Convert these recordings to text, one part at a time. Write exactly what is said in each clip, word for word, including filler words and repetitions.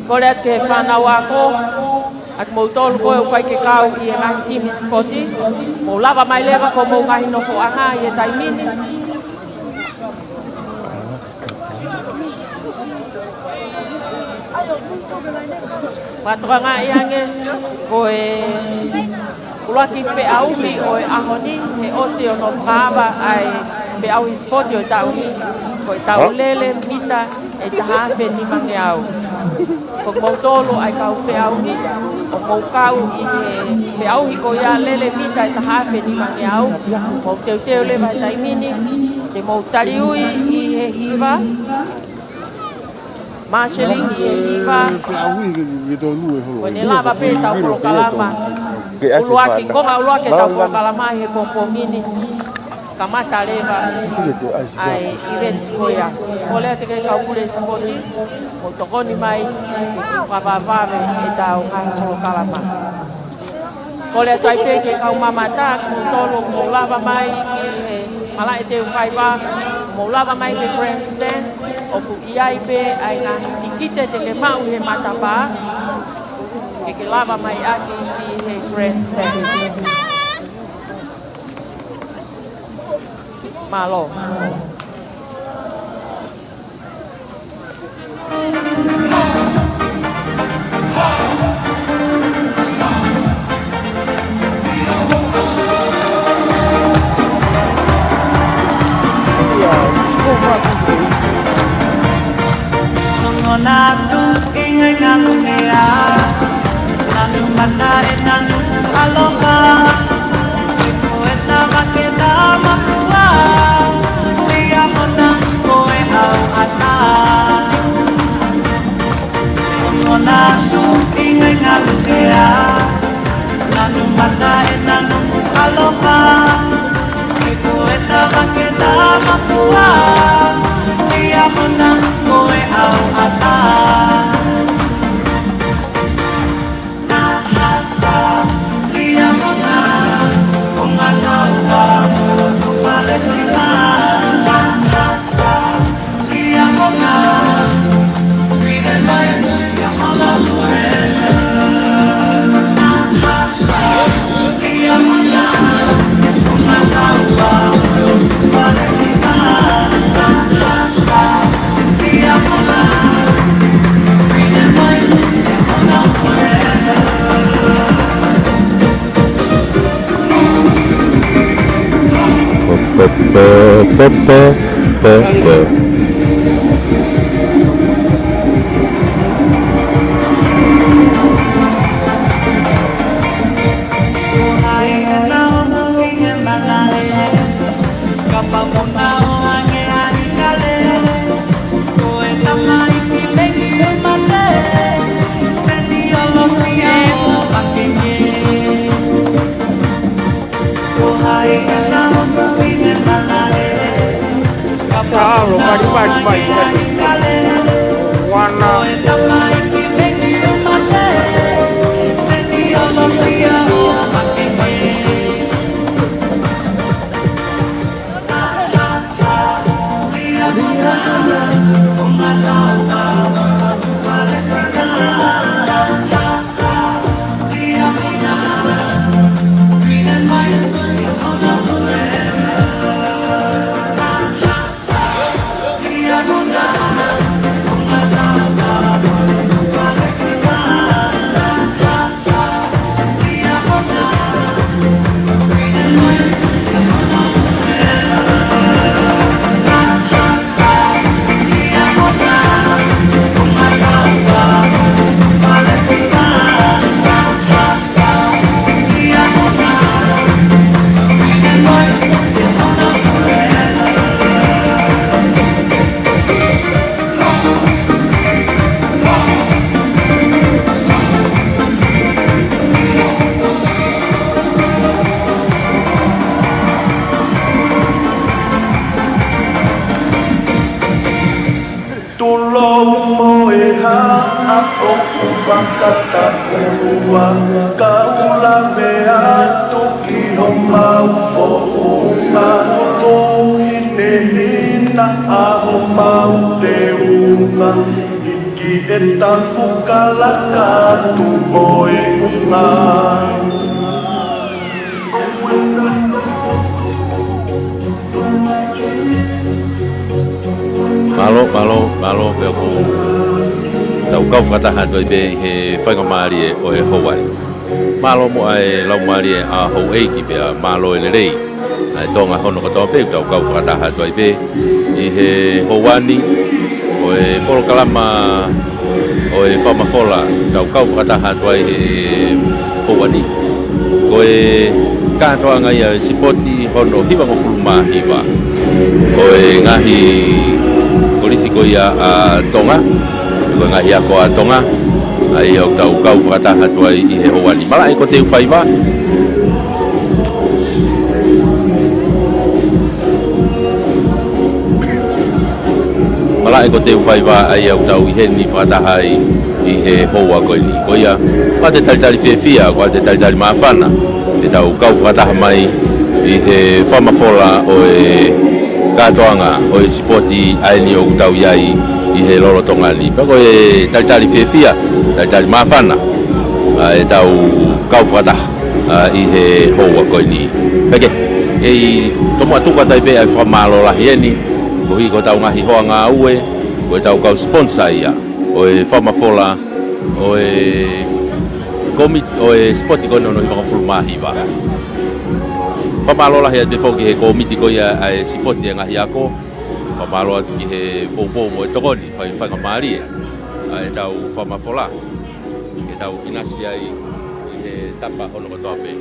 Kole atu ki he fānau ako, ʻa kimoutolu ko ē ʻoku ʻikai ke kau ʻi he ngaahi timi sipoti, mou lava mai leva ki homou ngaahi nofoʻanga ʻi he taimi ni. Fakatokangaʻi ange, ko e ʻuluaki feʻauhi ʻo e ʻaho ni, he ʻosi hono fakaava ʻa e feʻauhi sipoti ʻo e taʻu ni, ko e tau lele mita ʻe taha afe nimangeau. Ko kimoutolu ʻa e kau feʻauhi, ʻoku mou kau ʻi he feʻauhi ko ia lele mita ʻe taha afe nimangeau, mou teuteu leva he taimi ni, te mou taliui ʻi he hiva, Māseliu ʻi he hiva. Ko ʻene lava pē ʻetau polokalama. ʻUluaki, konga ʻuluaki ʻetau polokalama ʻi he pongipongi ni. Kamata leva ʻa e event ko ia. Kole atu ki he kau pule sipoti, mou tokoni mai ke fakavavevave ʻetau ngaahi polokalama. Kole atu ai pē ki he kau mamata, kimoutolu ʻoku mou lava mai ki he malaʻe teu faiva, mou lava mai ki he grandstand, ʻoku ʻi ai pē ʻa e ngaahi tikite te ke maʻu he matapā, ke ke lava mai ʻaki ki he grandstand. Mālō. Nongonatu ki he ngaahi meʻa, nanu mata e nanu aloha. Ko e tama ke tama kua, ia mona ko e au ata. Nongonatu ki he ngaahi meʻa, nanu mata e nanu aloha. Ko e tama ke tama kua, ia mona ko e au ata. Alo, pari, pari, pari, pari. Wana. Tulou mo e haʻa ʻoku fakataʻulua, kau lave atu ki homau founga, ʻo hinehina ʻa homau teunga, hiki ʻE tafukalaka atu ʻo e ʻunga. Mālō, mālō, mālō pea ʻoku tau kau fakataha atu ai pē ʻi he faingamālie ʻo e houa ni. Mālō muʻa e laumālie ʻa houʻeiki pea mālō e lelei ʻa e Tonga hono kotoa pē ʻoku tau kau fakataha atu ai pē ʻi he houa ni ʻo e polokalama ʻo e fakamafola ʻoku tau kau fakataha atu ai he houa ni. Ko e kātoanga ia e sipoti hono hivangofulu mā hiva ʻo e ngaahi kolisi ko ia ʻa Tonga, ko e ngaahi ako ʻa Tonga, ʻa ia ʻoku tau kau fakataha atu ai ʻi he houa ni. Malaʻe ko Teufaiva. Malaʻe ko Teufaiva ʻa ia ʻoku tau ʻi heni fakataha ai ʻi he houa ko eni. Ko ia, ko ʻete talitali fiefia, ko ʻete talitali māfana, ʻetau kau fakataha mai ʻi he fakamafola ʻo e kātoanga ʻo e sipoti ʻa eni ʻoku tau ʻi ai ʻi he lolotonga ni. Pea ko e talitali fiefia, talitali māfana, ʻa ʻetau kau fakataha, ʻa, ʻi he houa ko eni. Pea ke, ʻe tomuʻa tuku atu ai pē ʻa e fakamālō lahi eni, koeʻuhi ko ʻetau ngaahi hoa ngāue, ko ʻetau kau sponsor ia ʻo e fakamafola ʻo e komiti ʻo e sipoti ko eni hono hivangofulu mā hiva. Fakamālō lahi atu foki he komiti ko ia ʻa e sipoti e ngaahi ako. Fakamālō atu ki he poupou mo e tokoni fai faingamālie ʻa ʻetau fakamafola ke tau ʻinasi ai ʻi he tapa hono kotoa pē.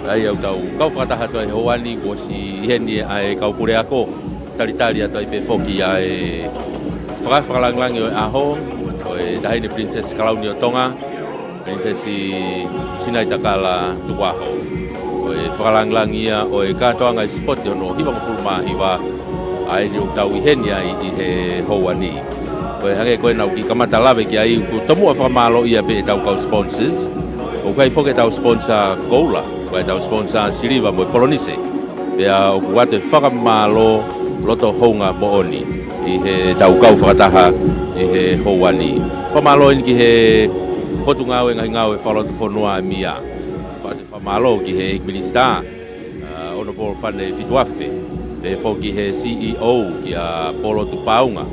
ʻA ia ʻoku tau kau fakataha atu ai he houa ni, kuo ʻosi ʻi heni ʻa e kau puleako. Talitali atu ai pē foki ʻa e faka-, fakalāngilangi ʻo e ʻaho, ʻo e Taʻahine Princess Kalauni ʻo Tonga, Princess Sinaitakala Tukuaho. Ko e fakalāngilangi ia ʻo e kātoanga e sipoti hono hivangofulu mā hiva, ʻa eni ʻoku tau ʻi heni ai ʻi he houa ni. Ko e hangē ko ena ʻoku kiʻi kamata lave ki ai, ʻoku tomuʻa fakamālōʻia pē ʻetau kau sponsors. ʻOku ʻi ai foki ʻetau sponsor koula, ko ʻetau sponsor siliva mo e polonise. Pea ʻoku ʻoatu e fakamālō loto houngaʻia moʻoni ʻi heʻetau kau fakataha ʻi he houa ni. Fakamālō eni ki he Potungāue Ngaahi Ngāue Fakalotofonua ʻa e MIA. Faka-, fakamālō ki he ʻEiki Minisitā, ʻa, Honourable Fane Fituafe, pehē foki he C E O kia Polo Tupaunga,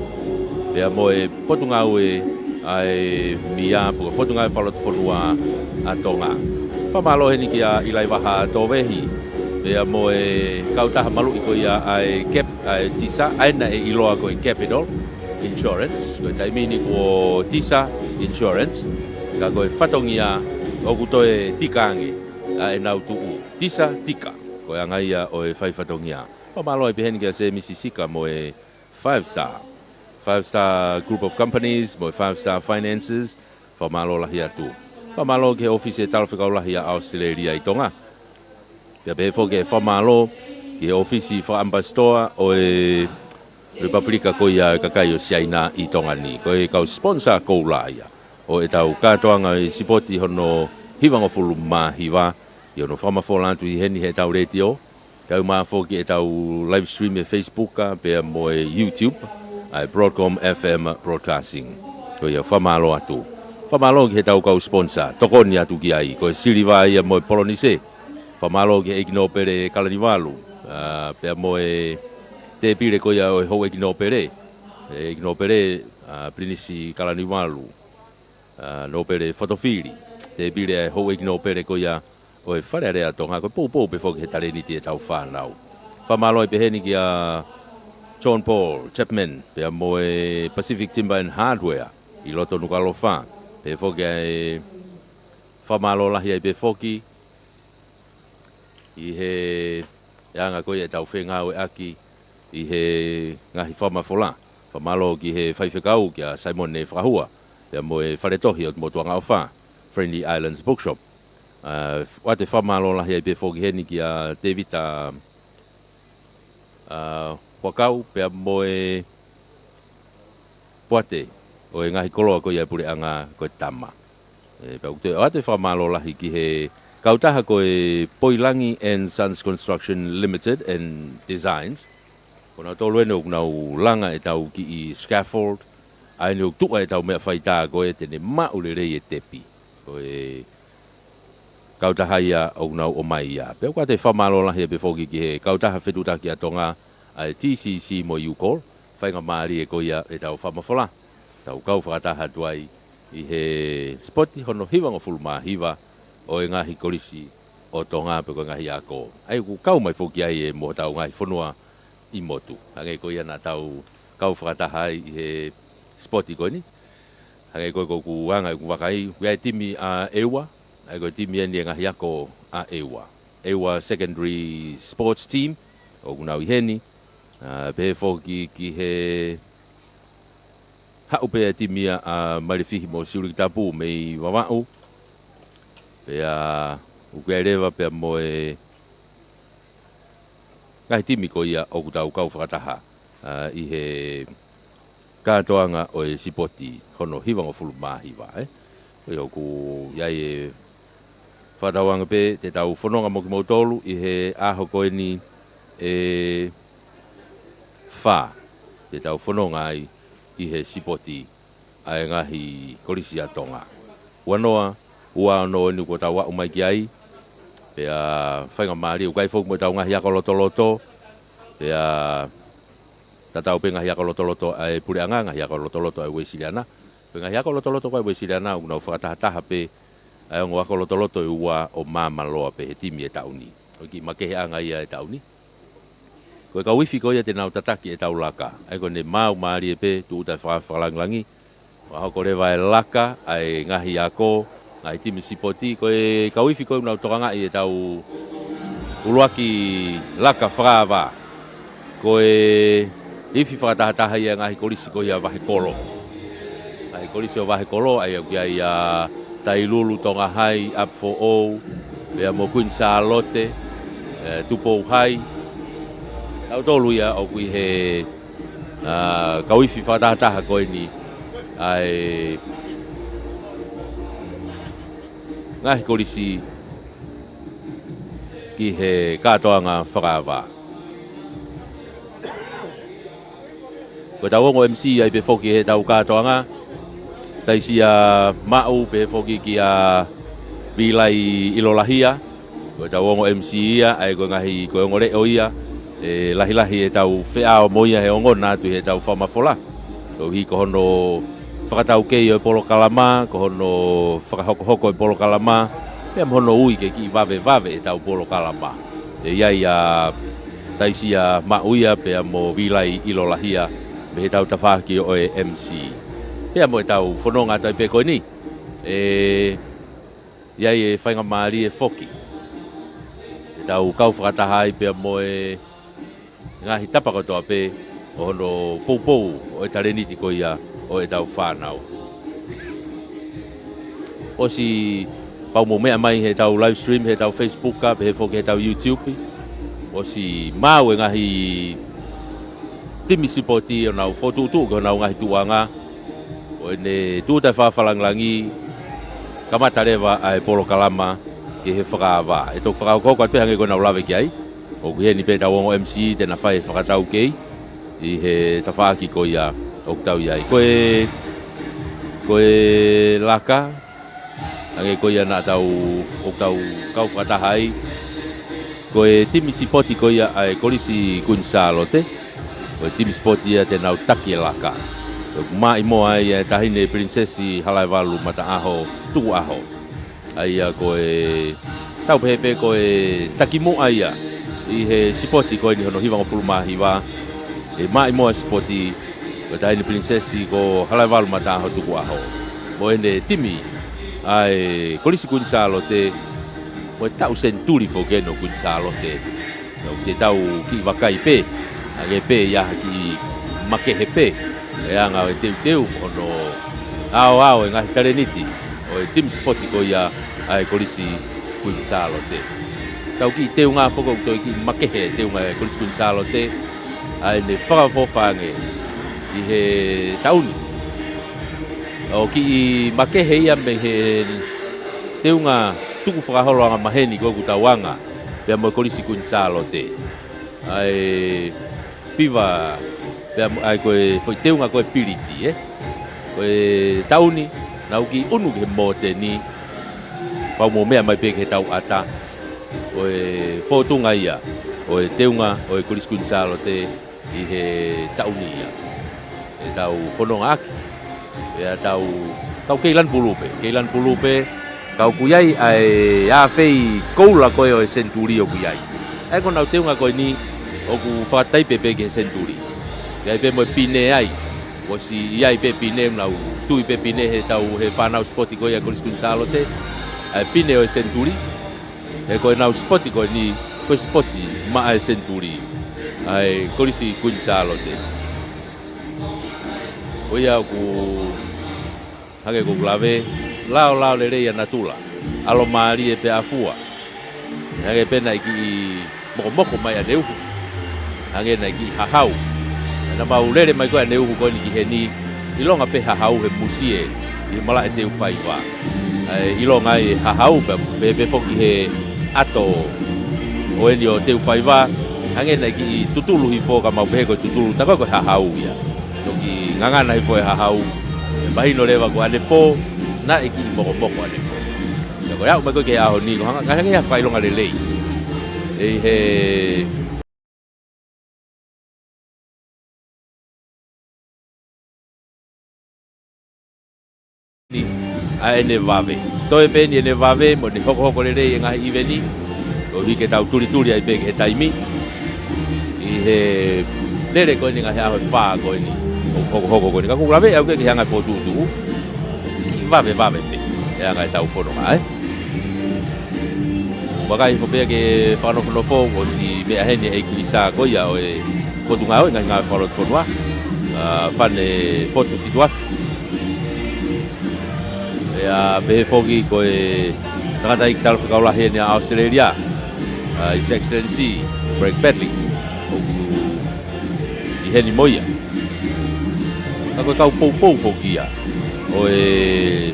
pea mo e Potungāue ʻa e MIA, pe ko e Potungāue Fakalotofonua ʻa Tonga. Fakamālō heni kia ʻIlaivaha Tovehi, pea mo e kautaha maluʻi ko ia ʻa e Cap-, ʻa e TISA, ʻa ena ʻe ʻiloa ko e Capital Insurance, ko e taimi ni kuo TISA Insurance, ka ko e fatongia ʻoku toe tika ange ʻa ʻenau tuʻu, TISA tika, ko e anga ia ʻo e fai fatongia. Fakamālō ai pē heni kia Semisi Sika mo e Five Star, Five Star Group of Companies, mo e Five Star Finances, fakamālō lahi atu. Fakamālō ki he ʻōfisi e Talafekau Lahi ʻa ʻAositelēlia ʻi Tonga. Pea pehē foki e fakamālō ki he ʻōfisi fakaʻamipasitoa ʻo e Lepupelika ko ia e kakai ʻo Siaina ʻi Tonga ni. Ko e kau sponsor koula ia ʻo ʻetau kātoanga e sipoti hono hivangofulu mā hiva, ʻi hono fakamafola atu ʻi heni heʻetau letiō, kae ʻumaʻā foki ʻetau live stream ʻi he Facebook, ʻa, pea mo e YouTube, ʻa e Broadcom F M Broadcasting. Ko ia fakamālō atu. Fakamālō ki heʻetau kau sponsor, tokoni atu ki ai, ko e siliva ia mo e polonise. Fakamālō ki he ʻEiki Nōpele Kalaniuvalu, ʻa, pea mo e tēpile ko ia ʻo e houʻeiki nōpele, ʻEiki Nōpele, ʻa, Pilinisi Kalaniuvalu, ʻa, Nōpele Fotofili, tēpile ʻa e houʻeiki nōpele ko ia ʻo e Fale Alea ʻa Tonga, ko e poupou pē foki he talēniti ʻetau fānau. Fakamālō ai pē heni kia John Paul Chapman, pea mo e Pacific Timber and Hardware ʻi loto Nukuʻalofa. Pehē foki ʻa e fakamālō lahi ai pē foki ʻi he anga ko ia ʻetau fengāueʻaki ʻi he ngaahi fakamafola. Fakamālō ki he faifekau kia Saimone Fakahua, pea mo e fale tohi ʻo Motuʻangaʻofa, Friendly Islands Bookshop. ʻA, ʻoatu e fakamālō lahi ai pē foki heni kia Tevita, ʻa, Huakau, pea mo e poate ʻo e ngaahi koloa ko ia e puleʻanga ko e tama. ʻE, pea ʻoku toe ʻoatu e fakamālō lahi ki he kautaha ko e Poilangi and Sons Construction Limited and Designs. Ko nautolu eni ʻoku nau langa ʻetau kiʻi scaffold, ʻa eni ʻoku tuʻa ʻetau meʻa faitā ko ē te ne maʻu lelei e tepi. Ko e kautaha ia ʻoku nau ʻomai ia. Pea ʻoku ʻoatu e fakamālō lahi pē foki ki he kautaha fetuʻutaki ʻa Tonga, ʻa e T C C mo e UCOL, faingamālie ko ia ʻetau fakamafola. Tau kau fakataha atu ai ʻi he sipoti hono hivangofulu mā hiva ʻo e ngaahi kolisi ʻo Tonga pe ko e ngaahi ako. ʻA ia ʻoku kau mai foki ai e mo hotau ngaahi fonua ʻi motu. Hangē ko ia naʻa tau kau fakataha ai ʻi he sipoti ko eni. Hangē ko e ʻoku ou anga ʻeku vakai, ʻoku ʻi ai e timi ʻa ʻEua, ʻa ia ko e timi eni e ngaahi ako ʻa ʻEua. ʻEua Secondary Sports Team, ʻoku nau ʻi heni, ʻa, pehē foki ki he haʻu pē e timi ia ʻa Malifihi mo Siulikitapu mei Vavaʻu. Pea ʻoku ʻi ai leva pea mo e ngaahi timi ko ia ʻoku tau kau fakataha, ʻa, ʻi he kātoanga ʻo e sipoti hono hivangofulu mā hiva, ē. Ko ia ʻoku ʻi ai e fakatauanga pē te tau fononga mo kimoutolu ʻi he ʻaho ko eni ʻe fā te tau fononga ai ʻi he sipoti ʻa e ngaahi kolisi ʻa Tonga. Ua noa, ua ono eni kuo tau aʻu mai ki ai. Pea faingamālie, ʻoku ʻi ai foki mo ʻetau ngaahi ako lotoloto. Pea tatau pē ngaahi ako lotoloto ʻa e puleʻanga, ngaahi ako lotoloto ʻa e Uēsiliana. Pea ngaahi ako lotoloto ko ē ʻa e Uēsiliana, ʻoku nau fakatahataha pē ʻa e ongo ako lotoloto ʻe ua ʻo māmāloa pē he timi e taʻu ni. ʻOku kiʻi makeheʻanga ia e taʻu ni. Ko e kau ifi ko ia te nau tataki ʻetau laka. ʻA ia ko ʻene maau mālie pē, tūʻuta e faka-, fakalangilangi. ʻO hoko leva e laka ʻa e ngaahi ako, ngaahi timi sipoti, ko e kau ifi ko ē ʻoku nau tokangaʻi ʻetau ʻuluaki laka fakaava. Ko e ifi fakatahataha ia e ngaahi kolisi ko ia Vahekolo. Ngaahi kolisi ʻo Vahekolo, ʻa ia ʻoku ʻi ai ʻa Tailulu, Tonga High, ʻApifoʻou, pea mo Kuini Sālote, ē, Tupou High. Nautolu ia ʻoku ʻi he, ʻa, kau ifi fakatahataha ko eni ʻa e ngaahi kolisi ki he kātoanga fakaava. Ko ʻetau ongo M C ai pē foki heʻetau kātoanga. Taisia Maʻu pehē foki kia Vilai ʻIlolahia. Ko ʻetau ongo M C ia, ʻa ia ko e ngaahi, ko e ongo leʻo ia, ʻe lahilahi ʻetau feʻao mo ia he ongona atu heʻetau fakamafola. Koeʻuhi ko hono fakataukei ʻo e polokalama, ko hono fakahokohoko e polokalama, pea mo hono ui ke kiʻi vavevave ʻetau polokalama. ʻE ʻi ai ʻa Taisia Maʻu ia pea mo Vilai ʻIlolahia mei heʻetau tafaʻaki ʻo e M C. Pea mo ʻetau fononga atu ai pē ko eni, ʻe ʻi ai e faingamālie foki ʻetau kau fakataha ai pea mo e ngaahi tapa kotoa pē ʻo hono poupou ʻo e talēniti ko ia ʻo ʻetau fānau. ʻOsi pau mo meʻa mai heʻetau live stream, heʻetau Facebook, pehē foki heʻetau YouTube. ʻOsi maau e ngaahi timi sipoti ʻo nau fokotuʻutuʻu ki honau ngaahi tuʻuʻanga. ʻO ʻene tūʻuta e fakalangilangi, kamata leva ʻa e polokalama ki he fakaava. ʻE toki fakahokohoko atu pē hangē ko ʻenau lave ki ai. ʻOku ʻi heni pē ʻetau ongo M C te na fai e fakataukei ʻi he tafaʻaki ko ia ʻoku tau ʻi ai. Ko e, ko e laka, hangē ko ia naʻa tau, ʻoku tau kau fakataha ai. Ko e timi sipoti ko ia ʻa e Kolisi Kuini Sālote. Ko e timi sipoti ia te nau taki e laka. ʻOku maʻimoa ai e Taʻahine Pilinisesi Halaevalu Mataʻaho Tukuʻaho. ʻA ia ko e tau pehē pē ko e takimuʻa ia ʻi he sipoti ko eni hono hivangofulu mā hiva. ʻE maʻimoa e sipoti ko e Taʻahine Pilinisesi ko Halaevalu Mataʻaho Tukuʻaho mo ʻene timi ʻa e Kolisi Kuini Sālote mo e taʻu senituli foki eni ʻo Kuini Sālote. ʻOku te tau kiʻi vakai pē, hangē pē ia ha kiʻi makehe pē e anga ʻo e teuteu mo hono aoao e ngaahi talēniti ʻo e timi sipoti ko ia ʻa e Kolisi Kuini Sālote. Tau kiʻi teunga foki ʻoku toe kiʻi makehe e teunga e Kolisi Kuini Sālote ʻa ʻene fakaʻofoʻofa ange ʻi he taʻu ni. ʻO kiʻi makehe ia mei he teunga tukufakaholo angamaheni ko ē ʻoku tau anga pea mo e Kolisi Kuini Sālote. ʻA e piva, pea mo, ʻa e ko e foʻi teunga ko e piliti, ē? Ko e taʻu ni, naʻa ku kiʻi ʻunu ki he mōteni, pea u mou meʻa mai pē ki he tauʻata. Ko e fōtunga ia ʻo e teunga ʻo e Kolisi Kuini Sālote ʻi he taʻu ni ia. ʻE tau fononga ʻaki. Pea tau, kau kei lanu pulu pē, kei lanu pulu pē, kau ʻoku ʻi ai ʻa e ʻafei koula ko ē ʻo e senituli ʻoku ʻi ai. ʻA ia ko ʻenau teunga ko eni ʻoku fakataipe pē ki he senituli. ʻI ai pē mo e pine ai, ʻosi ʻi ai pē pine, nau tui pē pine he tau, he fānau sipoti ko ia Kolisi Kuini Sālote. ʻA e pine ʻo e senituli, he ko ʻenau sipoti ko eni, ko e sipoti maʻa e senituli, ʻa e Kolisi Kuini Sālote. Ko ia ʻoku hangē ko ʻeku lave, laolao lelei ʻa natula, ʻalomālie pea ʻafua. Hangē pē naʻe kiʻi mokomoko mai ʻaneuhu. Hangē naʻe kiʻi hahau. Naʻa mau lele mai ko ē ʻaneuhu ko eni ki heni, ʻilonga pē hahau he musie ʻi he malaʻe Teufaiva. ʻA e ʻilonga ai e hahau pea pehē pē foki he ʻato ʻo eni ʻo Teufaiva. Hangē naʻe kiʻi tutulu hifo ka mau pehē ko e tutulu, tā ko ē ko e hahau ia. Toki ngangana hifo e hahau, ʻe mahino leva ko ʻanepō, naʻe kiʻi mokomoko ʻanepō. Pea ko e aʻu mai ko ē ki he ʻaho ni, ko e hanga, ka hangē ia fakaʻilonga lelei. ʻI he ni ʻa ʻene vave. Toe pē eni ʻene vave mo ʻene hokohoko lelei e ngaahi ʻiveni. Koeʻuhi ke tau tulituli ai pē ki he taimi. ʻI he lele ko eni ngaahi ʻaho ʻe fā ko eni ʻo hokohoko ko eni. Ka ʻoku ou lave au ki he anga e fokotuʻutuʻu. Kiʻi vavevave pē e anga ʻetau fononga, ē? Vakai hifo pē ke fakanofonofo, ʻosi meʻa heni e ʻEiki Minisitā ko ia ʻo e Potungāue Ngaahi Ngāue Fakalotofonua, ʻa Fane Fotu Fituafi. Pea pehē foki ko e tangataʻeiki talafekau lahi eni ʻa ʻAositelēlia, ʻa His Excellency Greg Bartlett, ʻoku ʻi heni mo ia. Ka ko e kau poupou foki ia ʻo e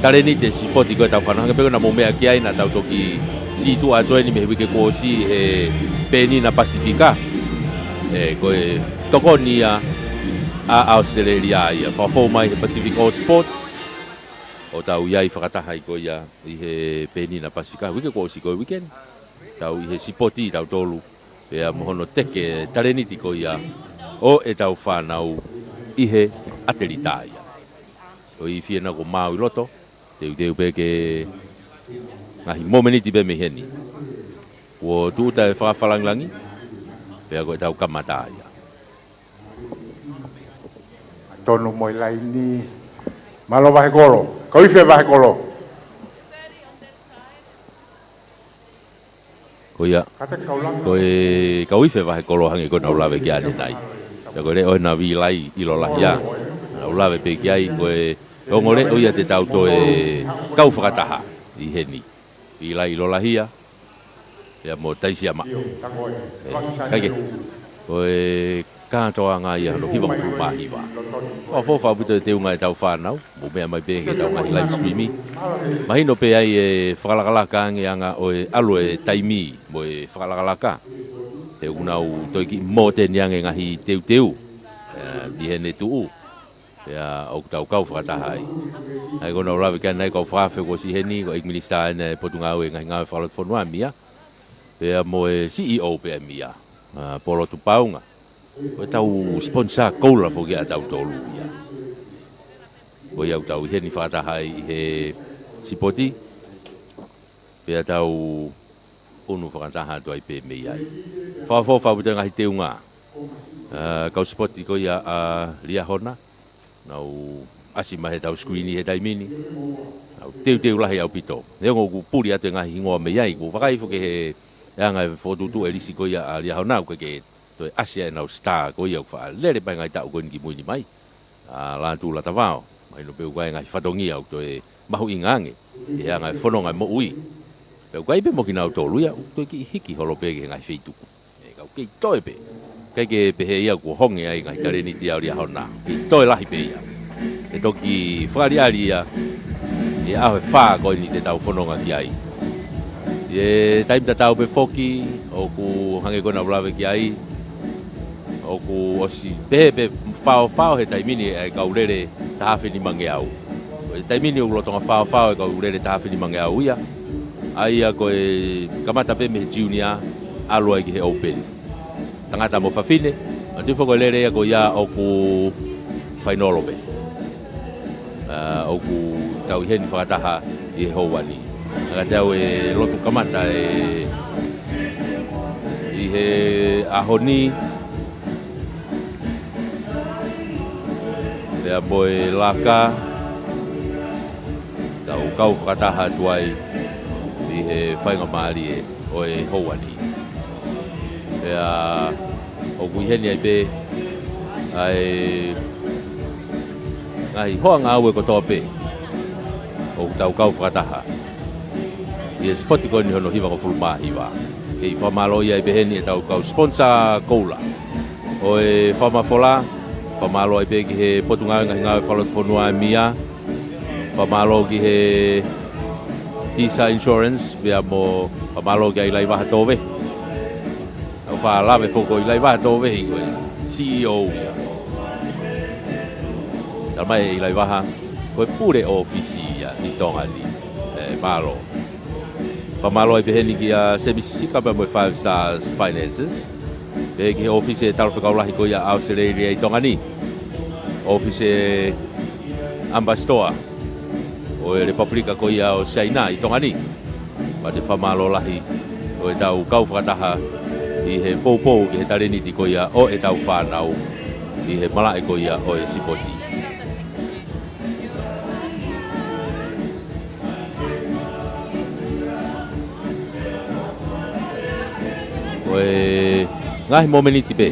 talēniti e sipoti ko ē ʻetau fānau, hangē pē ko ē naʻa mou meʻa ki ai, naʻa tau toki sītuʻa atu eni mei he uike kuo ʻosi he Penina Pasifika. ʻE, ko e tokoni ia ʻa ʻAositelēlia ia, fakafou mai he Pacific All Sports. ʻO tau ʻi ai fakataha ai ko ia ʻi he Penina Pasifika, uike kuo ʻosi ko e uike ni. Tau ʻi he sipoti tautolu, pea mo hono teke talēniti ko ia ʻo ʻetau fānau ʻi he ʻatelita ia. ʻOku ou fie naʻa ku maau ʻi loto, teuteu pē ke ngaahi momeniti pē mei heni. Kuo tūʻuta e fakafalangilangí, pea ko ʻetau kamata ia. Tonu mo e laini. Mālō Vahekolo. Kau ife Vahekolo. Ko ia. Ko e kau ife Vahekolo hangē ko ʻenau lave ki ai ʻanenai. Pea ko e leʻo ʻena Vīlai ʻIlolahia. Naʻa ku lave pē ki ai ko e ongo leʻo ia te tau toe kau fakataha ʻi heni. Vīlai ʻIlolahia. Pea mo Taisiamaʻa. ʻE, kae kehe. Ko e kātoanga ia hono hivangofulu mā hiva. Fakafou ʻaupito e teunga ʻetau fānau. Mou meʻa mai pē ki heʻetau ngaahi live stream. Mahino pē ai e fakalakalaka ange anga ʻo e ʻalu e taimi mo e fakalakalaka. He ʻoku nau toe kiʻi mōteni ange ngaahi teuteu. ʻE, ʻi heʻene tuʻu. Pea ʻoku tau kau fakataha ai. ʻA ia ko ʻenau lave ki ai ʻanenai kau fakaafe kuo ʻosi ʻi heni, ko e ʻEiki Minisitā ʻeni e Potungāue Ngaahi Ngāue Fakalotofonua ʻa e ʻEmia. Pea mo e C E O pē ʻa e ʻEmia, ʻa Polo Tupaunga. Ko ʻetau sponsor koula foki ʻatautolu ia. Ko ia ʻoku tau ʻi heni fakataha ai ʻi he sipoti. Pea tau ʻunu fakataha atu ai pē mei ai. Fakafou ʻaupito e ngaahi teunga. ʻA, kau sipoti ko ia ʻa Liahona. Nau ʻasi mai heʻetau screen he taimi ni. Nau teuteu lahi ʻaupito. Neongo ʻoku puli atu e ngaahi hingoa mei ai. Kuo vakai foki he anga e fokotuʻutuʻu e lisi ko ia ʻa Liahona, ʻoku ʻikai ke toe ʻasi ai ʻenau star ko ia ʻoku faʻa lele pē ngaahi taʻu ko eni ki mui ni mai. ʻA Lātū Latavao, mahino pē ʻoku ʻi ai e ngaahi fatongia ʻoku toe mahuʻinga ange he anga e fononga e moʻui. Pea ʻoku ʻi ai pē mo kinautolu ia ʻoku toe kiʻi hiki holo pē ki he ngaahi feituʻu. ʻE, ka ʻoku kei toe pē. ʻIkai ke pehē ia kuo honge ai e ngaahi talēniti ʻa Liahona. Kei toe lahi pē ia. ʻE toki fakaʻaliʻali ia ʻi he ʻaho ʻe fā ko eni te tau fononga ki ai. ʻI he taimi tatau pē foki, ʻoku hangē ko ena ʻoku lave ki ai, ʻoku ʻosi pehē pē faofao he taimi ni ʻa e kau lele taha afe nimangeau. Ko e taimi ni ʻoku lolotonga faofao e kau lele taha afe nimangeau ia, ʻa ia ko e kamata pē mei he junior, ʻalu ai ki he open. Tangata mo fafine, ʻa e tui foki ko e lele ia ko ia ʻoku fainolo pē. ʻA, ʻoku tau ʻi heni fakataha ʻi he houa ni. Ka te u lotu kamata ē ʻi he ʻaho ni, pea mo e laka, tau kau fakataha atu ai ʻi he faingamālie ʻo e houa ni. Pea ʻoku ʻi heni ai pē ʻa e ngaahi hoa ngāue kotoa pē ʻoku tau kau fakataha ʻi he sipoti ko eni hono hivangofulu mā hiva. Kei fakamālō ai pē heni ʻetau kau sponsor koula ʻo e fakamafola, fakamālō ai pē ki he Potungāue Ngaahi Ngāue Fakalotofonua MIA, fakamālō ki he Tisa Insurance, pea mo fakamālō ki ai Laivaha Tōvehi. ʻOku faʻa lave foki ʻo ʻi Laivaha Tōvehi ko e C E O ia. Tala mai ʻe Laivaha, ko e pule ʻōfisi ia ʻi Tonga ni. ʻE, mālō. Fakamālō ai pē heni kia Semisi Sika pea mo e Five Stars Finances. Pea ki he ʻōfisi ʻo e Talafekau Lahi ko ia ʻAositelēlia ʻi Tonga ni. ʻŌfisi ʻAmbasitoa ʻo e Lepupelika ko ia ʻo Siaina ʻi Tonga ni. Pea te fakamālō lahi ʻo ʻetau kau fakataha ʻi he poupou ki he talēniti ko ia ʻo ʻetau fānau ʻi he malaʻe ko ia ʻo e sipoti. Ko e ngaahi momeniti pē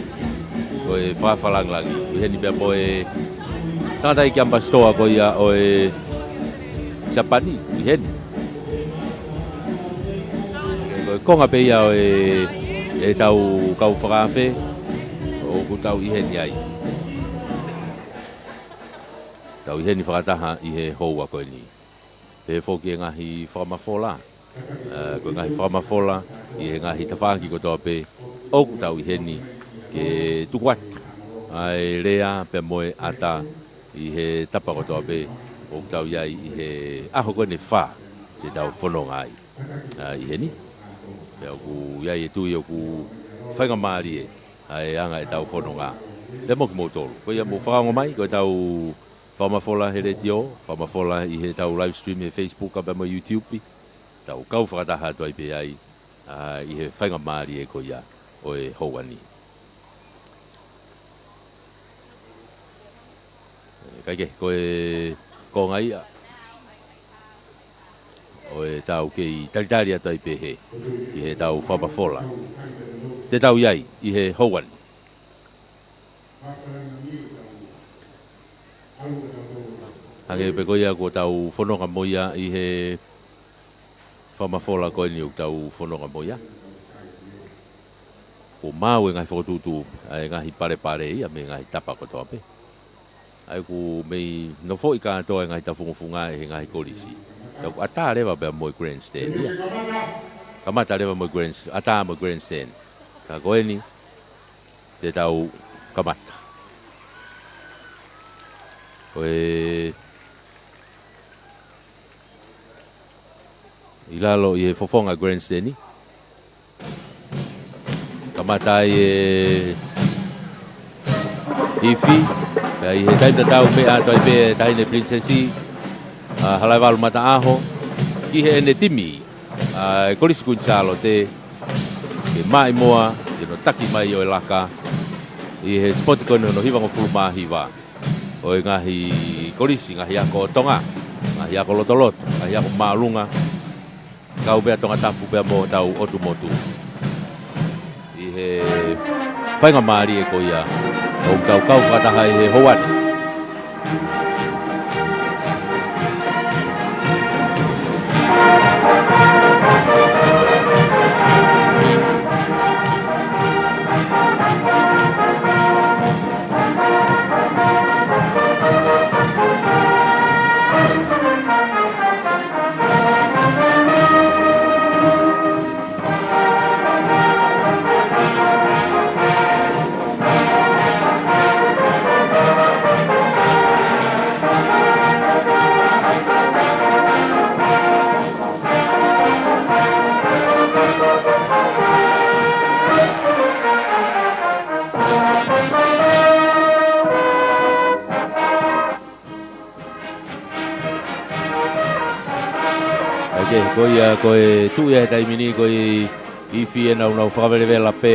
ko e fakafakalāngilangi. ʻI heni pea mo e tangataʻeiki ʻAmbasitoa ko ia ʻo e Siapani, ʻi heni. Ko e konga pē ia ʻo e, ʻetau kau fakaafe, ʻoku tau ʻi heni ai. Tau ʻi heni fakataha ʻi he houa ko eni. Pehē foki e ngaahi fakamafola. ʻA, ko e ngaahi fakamafola ʻi he ngaahi tafaʻaki kotoa pē ʻoku tau ʻi heni ke tuku atu ʻa e lea pea mo e ʻata ʻi he tapa kotoa pē ʻoku tau ʻi ai ʻi he ʻaho ko eni ʻe fā te tau fononga ai, ʻa, ʻi heni. Pea ʻoku ʻi ai e tui ʻoku faingamālie ʻa e anga ʻetau fononga. Pea mo kimoutolu, ko ia mou fakaongo mai, ko ʻetau fakamafola he letiō, fakamafola ʻi heʻetau live stream he Facebook, pea mo YouTube. Tau kau fakataha atu ai pē ai, ʻa, ʻi he faingamālie ko ia ʻo e houa ni. ʻE, kae kehe, ko e konga ia ʻo ʻetau kei talitali atu ai pē he, ʻi heʻetau fakamafola te tau ʻi ai ʻi he houa ni. Hangē pē ko ia kuo tau fononga mo ia ʻi he fakamafola ko eni ʻoku tau fononga mo ia. Kuo maau e ngaahi fokotuʻutuʻu ʻa e ngaahi palepale ia mei he ngaahi tapa kotoa pē. ʻA ia ʻoku mei nofoʻi kātoa e ngaahi tafungofunga ʻe he ngaahi kolisi. ʻA ia ʻoku ʻatā leva pea mo e grandstand ia. Kamata leva mo e grand, ʻatā mo e grandstand. Ka ko eni, te tau kamata. Ko e ʻi lalo ʻi he fofonga grandstand ni. Kamata ai e ifi, pea ʻi he taimi tatau meʻa atu ai pē e Taʻahine Pilinisesi, ʻa, Halaevalu Mataʻaho, ki heʻene timi, ʻa, e Kolisi Kuini Sālote, ke maʻimoa, ke nau taki mai ʻo e laka, ʻi he sipoti ko eni hono hivangofulu mā hiva ʻo e ngaahi kolisi, ngaahi ako ʻo Tonga, ngaahi ako lotoloto, ngaahi ako māʻolunga, kau pea Tongatapu pea mo hotau ʻotu motu. ʻI he faingamālie ko ia, ʻoku tau kau fakataha ʻi he houa ni. Ke, ko ia, ko e tuʻu ia he taimi ni, ko e ifi ʻenau nau fakavelevela pē.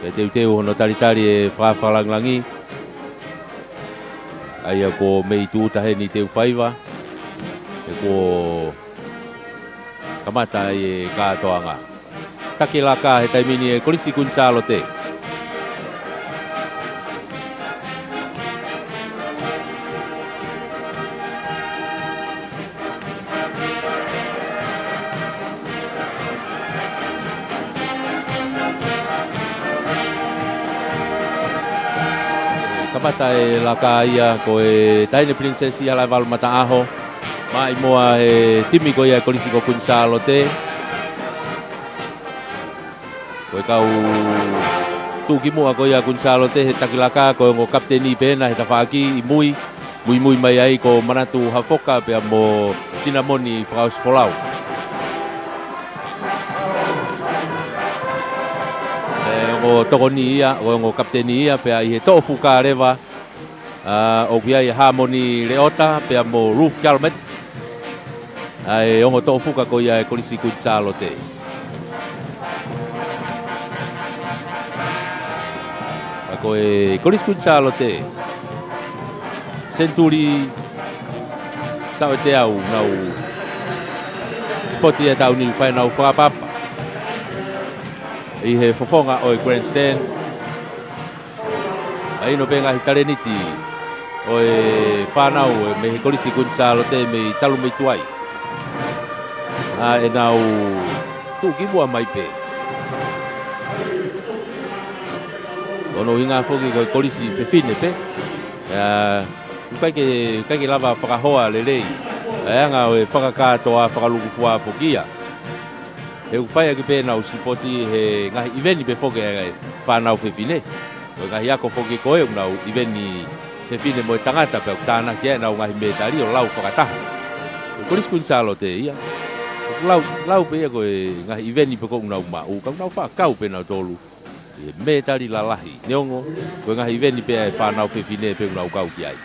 Ke teuteu hono talitali e fakafakalāngilangi. ʻA ia ko e meʻa ʻoku tau ʻi heni ʻi Teufaiva. He kuo kamata ai e kātoanga. Taki laka he taimi ni e Kolisi Kuini Sālote. Kamata e laka ia ko e Taʻahine Pilinisesi ʻi he Halaevalu Mataʻaho. Maʻimoa he timi ko ia e Kolisi ko Kuini Sālote. Ko e kau tuʻukimuʻa ko ia Kuini Sālote he taki laka, ko e ongo kapiteni pē ena he tafaʻaki ʻi mui, muimui mai ai ko Manatu Hafoka pea mo Tinamoni Fakaʻosifolau. E ongo tokoni ia, ko e ongo kapiteni ia, pea ʻi he toʻofuka leva, ʻa, ʻoku ʻi ai ʻa Hāmoni Leota pea mo Ruth Calmet. ʻA e ongo toʻofuka ko ia e Kolisi Kuini Sālote. ʻA ko e Kolisi Kuini Sālote. Senituli taʻu ʻe teau nau sipoti ʻa e taʻu ni, fai ʻenau fakapapa ʻi he fofonga ʻo e grandstand. ʻA ʻi ai pē ngaahi talēniti ʻo e fānau ʻe mei he Kolisi Kuini Sālote mei talu mei tuai. ʻA ʻenau tuʻukimuʻa mai pē. Ko hono ʻuhinga foki ko e kolisi fefine pē. ʻA, ʻoku ʻikai ke, ʻikai ke lava fakahoa lelei ʻa e anga ʻo e fakakātoa fakalūkufua foki ia. He ʻoku fai ʻaki pē ʻenau sipoti he ngaahi ʻiveni pē foki ʻa e fānau fefine. Ko e ngaahi ako foki ko ē ʻoku nau ʻiveni fefine mo e tangata pea ʻoku tānaki ai ʻenau ngaahi mētali ʻo lau fakataha. Ko e Kolisi Kuini Sālote ia. ʻOku lau, lau pē ia ko e ngaahi ʻiveni pē ko ē ʻoku nau maʻu, ka ʻoku nau faʻa kau pē nautolu ʻi he mētali lalahi. Neongo, ko e ngaahi ʻiveni pē ʻa e fānau fefine pē ʻoku nau kau ki ai.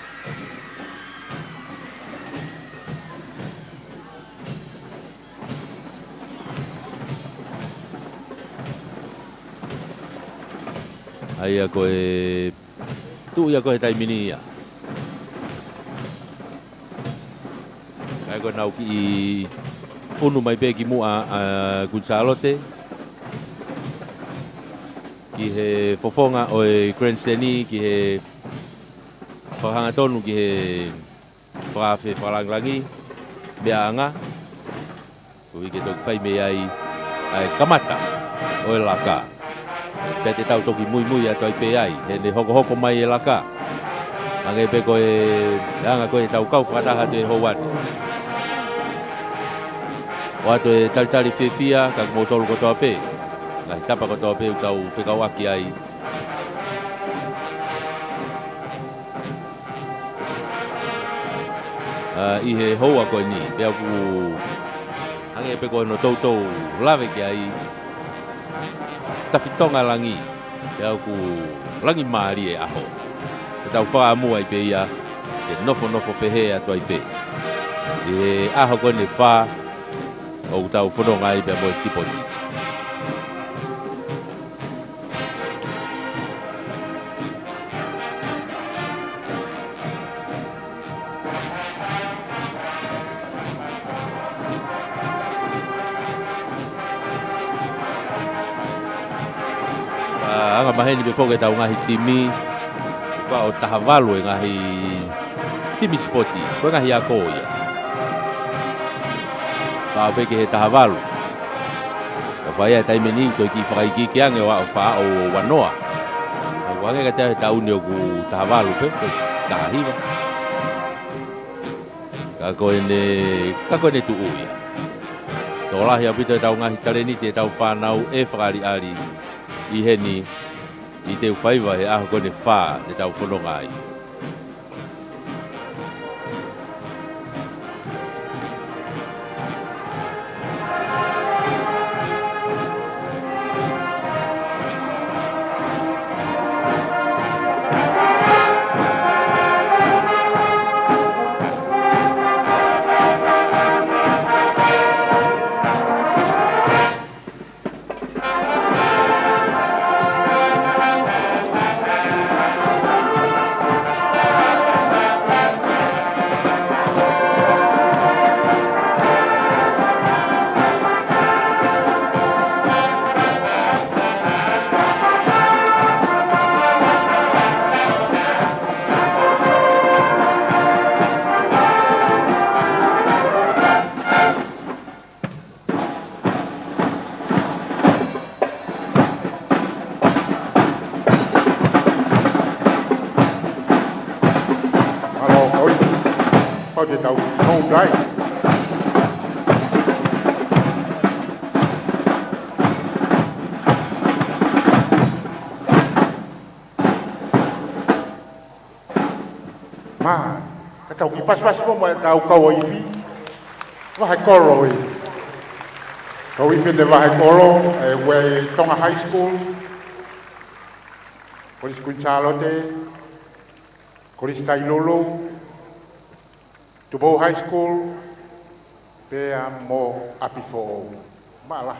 ʻA ia ko e tuʻu ia ko ē he taimi ni ia. ʻA ia ko ʻenau kiʻi ʻunu mai pē ki muʻa ʻa Kuini Sālote. Ki he fofonga ʻo e grandstand, ki he fakahangatonu ki he fakaafe fakalāngilangi, meʻa ʻanga, koeʻuhi ke toki fai mei ai ʻa e kamata ʻo e laka. Pea te tau toki muimui atu ai pē ai, heʻene hokohoko mai e laka. Hangē pē ko e anga ko ē ʻetau kau fakataha atu he houa ni. ʻOatu e talitali fiefia, ka kimoutolu kotoa pē. Ngaahi tapa kotoa pē ʻoku tau fekauʻaki ai. ʻA, ʻi he houa ko eni, pea ʻoku hangē pē ko hono toutou lave ki ai, tafitonga langi, pea ʻoku langi mālie ʻaho. Ke tau fakaʻamu ai pē ia, ke nofonofo pehē atu ai pē. ʻI he ʻaho ko eni ʻe fā, ʻoku tau fononga ai pea mo e sipoti. ʻA, anga maheni pē foki ʻetau ngaahi timi, ʻoku ʻi ai ʻo taha valu e ngaahi timi sipoti, ko e ngaahi ako ia. Pau pē ki he taha valu. Ka fai ʻa e taimi ni, toe kiʻi fakaikiiki ange ʻo aʻu ʻo fā ʻo ua noa. ʻOku hangē kiate au he taʻu ni ʻoku taha valu pē, pe taha hiva. Ka ko ʻene, ka ko ʻene tuʻu ia. Tokolahi ʻaupito ʻetau ngaahi talēniti ʻetau fānau ʻe fakaʻaliʻali ʻi heni ʻi Teufaiva he ʻaho ko eni ʻe fā te tau fononga ai. Ko te tau home drive. Mā, ka tau kiʻi pasipasi mo, mo ʻetau kau ifi. Vahe kolo ē. Kau ifi ʻene vahe kolo, ē, ʻa e Tonga High School, Kolisi Kuini Sālote, Kolisi Tailulu, Tupou High School, pea mo ʻApifoʻou. Mālō.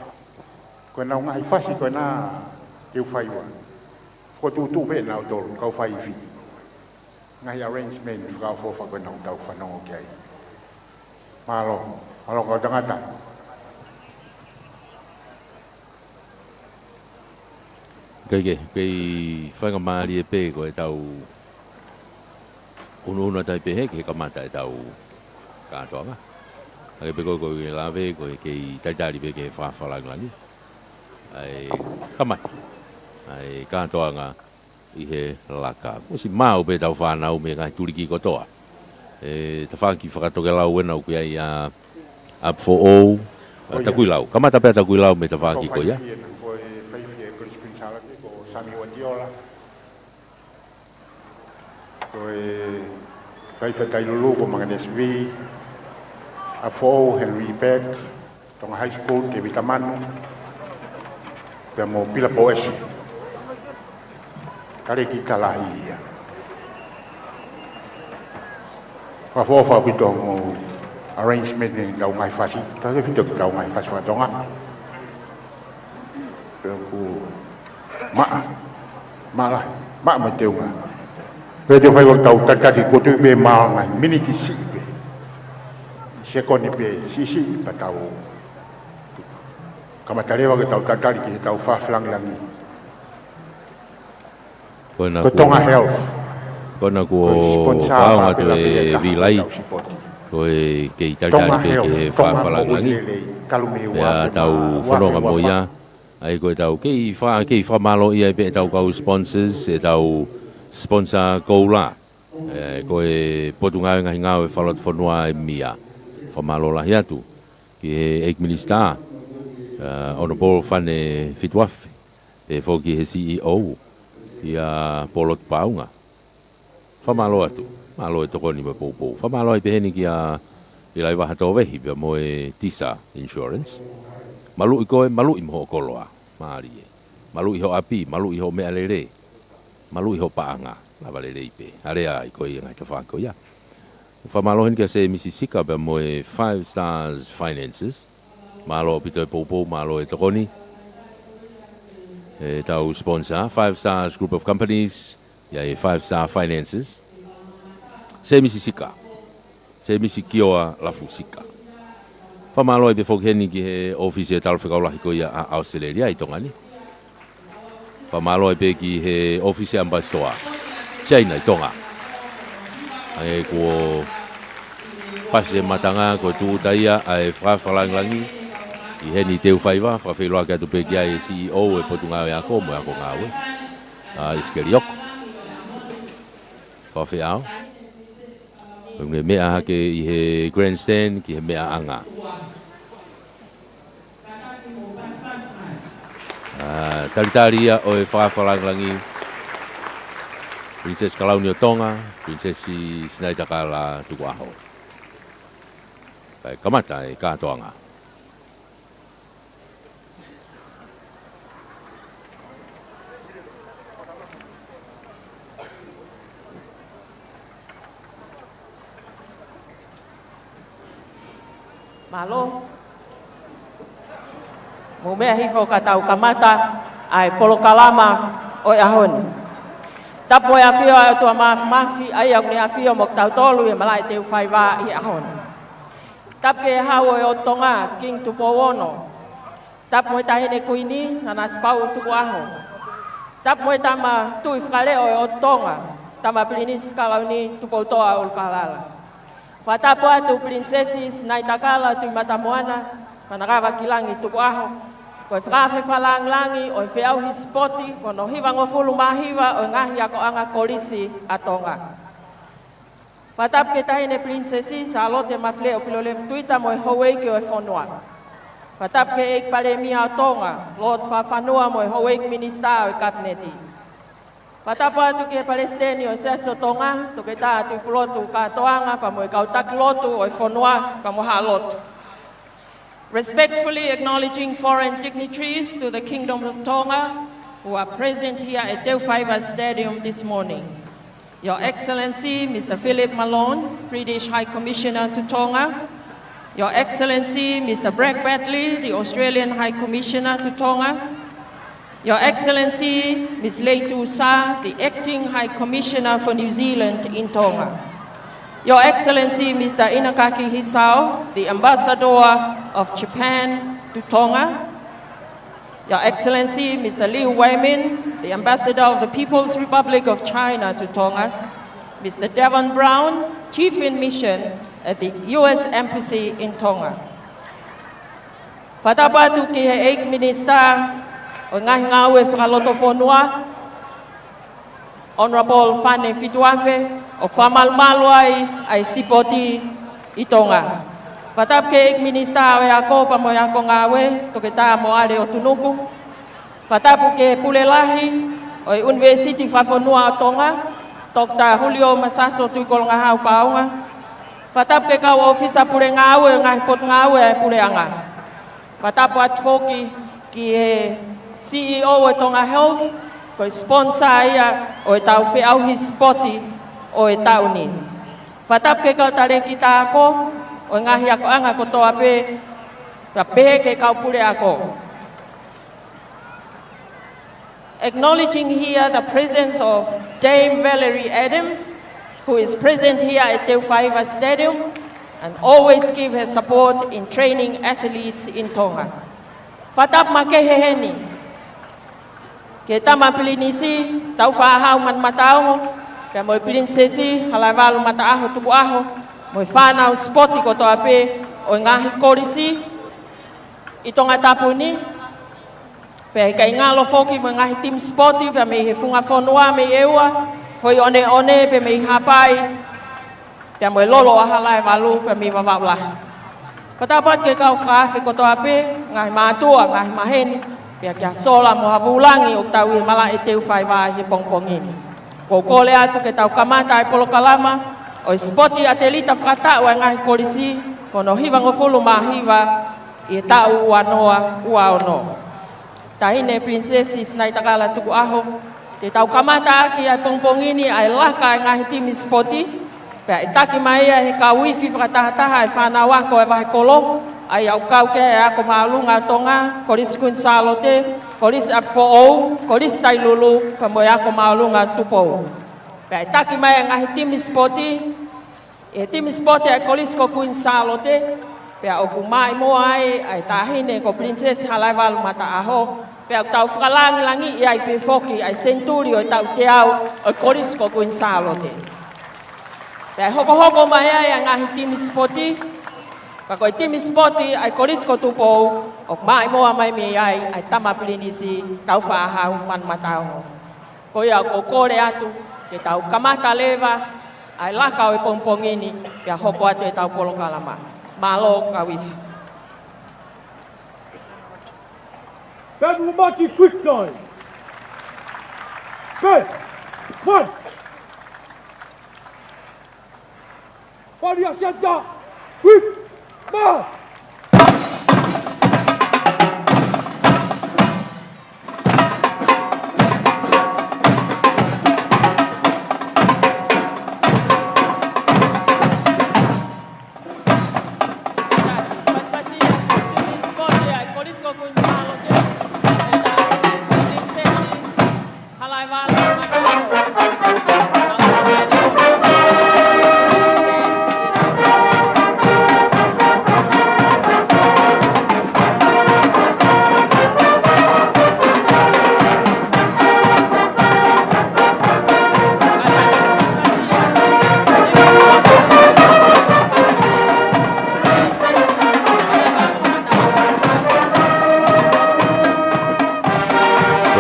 Ko ʻenau ngaahi fasi ko ena te u fai ua. Fokotuʻutuʻu pē ʻenau tolu, kau fai ifi. Ngaahi arrangement fakaʻofoʻofa ko ena ʻoku tau fanongo ki ai. Mālō, mālō kau tangata. Kei ke, kei faingamālie pē ko ʻetau unuunu atu ai pē he, ke kamata ʻetau kātoanga. ʻA ia pē ko e, ko e lave, ko e kei talitali pē ki he fakafakalāngilangi. ʻA e kamata ʻa e kātoanga ʻi he laka. ʻOsi maʻu pē ʻetau fānau mei he ngaahi tuliki kotoa. ʻE, tafaʻaki fakatokelau ena ʻoku ʻi ai ʻa ʻApifoʻou, ʻa, ʻo ia, Takuilau. Kamata pē ʻa Takuilau mei he tafaʻaki ko ia. Ko e faifi ē, ko e faifi ē Kolisi Kuini Sālote, ko Sami Uatiola. Ko e faifi ʻa Tailulu, ko Manganese V. ʻApifoʻou, Henry Peck. Tonga High School, Tevita Manu, pea mo Pila Poesi. Kale ki talahi ia. Fakaʻofoʻofa ʻaupito mo e arrangement ʻetau ngaahi fasi, tautefito ki heʻetau ngaahi fasi faka-Tonga. Pea ʻoku maʻa, maʻa lahi, maʻa mo e teunga. Pea te u fai ʻo tau talitali, ʻoku ou tui pē maʻu ngaahi miniti siʻi pē. Sekoni pē, siʻisiʻi pea tau kamata leva ke tau talitali ki heʻetau fakafakalāngilangi. Ko ena ko e kuo, Tonga Health. Ko ena kuo, ko e sponsor fakaongo atu pē e pea vilai. Tau sipoti. Ko e kei talitali pē ki he fakafakalāngilangi. Tonga Health, Tonga Moʻui Lelei, talu mei he uaafe mā, uaafe mā. Pea tau fononga mo ia. ʻA ia ko ʻetau kei fa-, kei fakamālōʻia ai pē ʻetau kau sponsors, ʻetau sponsor koula. ʻE, ko e Potungāue Ngaahi Ngāue Fakalotofonua ʻa e mia. Fakamālō lahi atu ki he ʻEiki Minisitā, ʻa, Honourable Fane Fituafe, pehē foki ki he C E O, ʻia Polotu Paunga. Fakamālō atu, mālō e tokoni mo e poupou. Fakamālō ai pē heni kia Ilaivaha Tovehi pea mo e Tisa Insurance. Maluʻi koe, maluʻi mo hoʻo koloa, mālie. Maluʻi hoʻo ʻapi, maluʻi hoʻo meʻalele. Maluʻi hoʻo paʻanga, lava lelei pē. Alea ai ko e ngaahi tafaʻaki ko ia. Fakamālō heni kia Semisi Sika pea mo e Five Stars Finances. Mālō ʻaupito e poupou, mālō e tokoni. ʻEtau sponsor, Five Stars Group of Companies, ʻia e Five Star Finances. Semisi Sika. Semisi Kioa Lafusika. Fakamālō ai pē foki heni ki he ʻōfisi ʻo e Talafekau Lahi ko ia ʻa ʻAositelēlia ʻi Tonga ni. Fakamālō ai pē ki he ʻōfisi ʻo e ʻAmipasitoa Siaina ʻi Tonga. Hangē kuo pasi e matanga, ko e tūʻuta ia ʻa e fakafakalāngilangi ʻi heni te u faiva, fakafeʻiloaki atu pē ki ai e C E O ʻo e Potungāue Ako mo e Ako Ngāue, ʻa ʻIsikeli ʻOku. Fakafeʻao. Ko e meʻa hake ʻi he grandstand ki he meʻaʻanga. ʻA, talitali ia ʻo e fakafakalāngilangi, Princess Kalauni ʻo Tonga, Princess Sinaitakala Tukuʻaho. Kae kamata e kātoanga. Mālō. Mou meʻa hifo ka tau kamata ʻa e polokalama ʻo e ʻaho ni. Tapu mo e ʻafio ʻa e ʻOtua Māfimafi, ʻa ia ʻoku ne ʻafio mo kitautolu ʻi he malaʻe te u faiva ʻi he ʻaho ni. Tapu ki he Hau ʻo e ʻOtu Tonga, Kingi Tupou Ono. Tapu mo e Taʻahine Kuini, Nanasipauʻu Tukuʻaho. Tapu mo e Tama Tuʻi Fakaleʻo ʻo e ʻOtu Tonga, Tama Pilinisi Kalauni Tupoutoʻa ʻUlukalala. Fakatapu atu Pilinisesi Sinaitakala Tuʻimatamoana Fanakavakilangi Tukuʻaho, ko e fakafeʻao lāngilangi ʻo e feʻauhi sipoti ko hono hivangofulu mā hiva ʻo e ngaahi akoʻanga kolisi ʻa Tonga. Fakatapu ki he Taʻahine Pilinisesi Sālote Mafileʻo Pilolevu Tuita mo e houʻeiki ʻo e fonua. Fakatapu ki he ʻEiki Palēmia ʻo Tonga, Lord Fakafanua mo e houʻeiki minisitā ʻo e Kapineti. Fakatapu atu ki he Palesiteni ʻo e Siasi ʻo Tonga, Toketā Tuʻipulotu Kātoanga, pea mo e kau taki lotu ʻo e fonua, pea mo haʻa lotu. Respectfully acknowledging foreign dignitaries to the Kingdom of Tonga who are present here at Teufaiva Stadium this morning. Your Excellency, Mister Philip Malone, British High Commissioner to Tonga. Your Excellency, Mister Bragg Batley, the Australian High Commissioner to Tonga. Your Excellency, Miss Lei Tusa, the Acting High Commissioner for New Zealand in Tonga. Your Excellency, Mister Inagaki Hisao, the Ambassador of Japan to Tonga. Your Excellency, Mister Liu Weimin, the Ambassador of the People's Republic of China to Tonga. Mister Devon Brown, Chief in Mission at the U S Embassy in Tonga. Fakatapu atu ki he ʻEiki Minisitā ʻo e Ngaahi Ngāue Fakalotofonua, Honourable Fane Fituafe, ʻoku fakamalumalu ai ʻa e sipoti ʻi Tonga. Fakatapu ki he ʻEiki Minisitā ʻo e Ako pea mo e Ako Ngāue, Toketā Moale ʻOtunuku. Fakatapu ki he Pule Lahi ʻo e ʻUnivēsiti Fakafonua ʻo Tonga, Doctor Julio Masaso Tuʻikolongahau Paunga. Fakatapu ki he kau ʻōfisa pule ngāue ʻo e ngaahi potungāue ʻa e Puleʻanga. Fakatapu atu foki ki he C E O ʻo e Tonga Health, ko e sponsor ia ʻo e tau feʻauhi sipoti ʻo e taʻu ni. Fakatapu ki he kau talēkita ako ʻo e ngaahi akoʻanga kotoa pē, pea pehē ki he kau puleako. Acknowledging here the presence of Dame Valerie Adams, who is present here at Teufaiva Stadium and always give her support in training athletes in Tonga. Fakatapu makehe heni ki he Tama Pilinisi Taufaʻāhau Manumataongo, pea mo e Pilinisesi Halaevalu Mataʻaho Tukuʻaho, mo e fānau sipoti kotoa pē ʻo e ngaahi kolisi ʻi Tongatapu ni, pea ʻikai ngalo foki mo e ngaahi timi sipoti pea mei he funga fonua mei ʻEua, foʻi ʻoneʻone pea mei Haʻapai, pea mo e lolo ʻa Halaevalu pea mei Vavaʻu Lahi. Fakatapu atu ki he kau fakaafe kotoa pē, ngaahi mātuʻa, ngaahi maheni, pea kia Sola mo Havulangi ʻoku tau ʻi malaʻe Teufaiva ʻi he pongipongi ni. ʻOku ou kole atu ke tau kamata e polokalama ʻo e sipoti ʻatelita fakataʻu ʻa e ngaahi kolisi, ko hono hivangofulu mā hiva ʻi he taʻu ua noa ua ono. Taʻahine Pilinisesi Sinaitakala Tukuʻaho, te tau kamata ʻaki ʻa e pongipongi ni ʻa e laka ʻa e ngaahi timi sipoti, pea ʻe taki mai ia ʻe he kau ifi fakatahataha ʻa e fānau ako ʻa e vahekolo, ʻa ia ʻoku kau ki ai ʻa e Ako Māʻolunga ʻo Tonga, Kolisi Kuini Sālote, Kolisi ʻApifoʻou, Kolisi Tailulu, pea mo e Ako Māʻolunga ʻo Tupou. Pea ʻe taki mai ʻa e ngaahi timi sipoti ʻe he timi sipoti ʻa e Kolisi ko Kuini Sālote, pea ʻoku maʻimoa ai ʻa e Taʻahine ko Pilinisesi Halaevalu Mataʻaho, pea ʻoku tau fakalangilangiʻi ai pē foki ʻa e senituli ʻo e taʻu teau ʻo e Kolisi ko Kuini Sālote. Pea ʻe hokohoko mai ai ʻa e ngaahi timi sipoti, pea ko e timi sipoti ʻa e Kolisi ko Tupou, ʻoku maʻimoa mai mei ai ʻa e Tama Pilinisi Taufaʻāhau Manumataongo. Ko ia ʻoku ou kole atu ke tau kamata leva ʻa e laka ʻo e pongipongi ni, pea hoko atu ʻetau polokalama. Mālō kau ifi. Pea mou mati quick time. Pea, one. Pali a siata. Quick. Mā.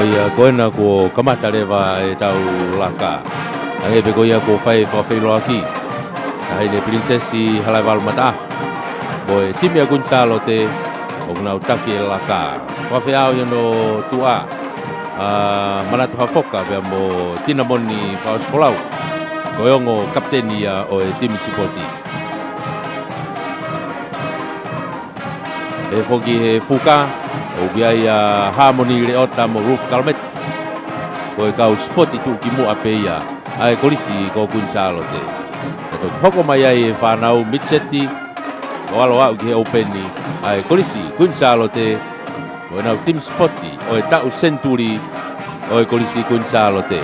Ko ia ko ena kuo kamata leva ʻetau laka. Hangē pē ko ia kuo fai fakafeʻiloaki. Haʻane Pilinisesi Halaevalu Mataʻaho. Mo e timi ʻa Kuini Sālote, ʻoku nau taki e laka. Fakafeʻao ʻi hono tuʻa ʻa Manatu Hafoka pea mo Tinamoni Fakaʻosi Folau. Ko e ongo kapiteni ia ʻo e timi sipoti. Pehē foki he fuka, ʻoku ʻi ai ʻa Hāmoni Leota mo Ruth Kalameti. Ko e kau sipoti tuʻukimuʻa pē ia ʻa e kolisi ko Kuini Sālote. Ka toki hoko mai ai e fānau mitiseti ʻo ʻalu ʻo aʻu ki he ʻoupeni ʻa e kolisi Kuini Sālote, ko ʻenau timi sipoti ʻo e taʻu senituli ʻo e kolisi Kuini Sālote.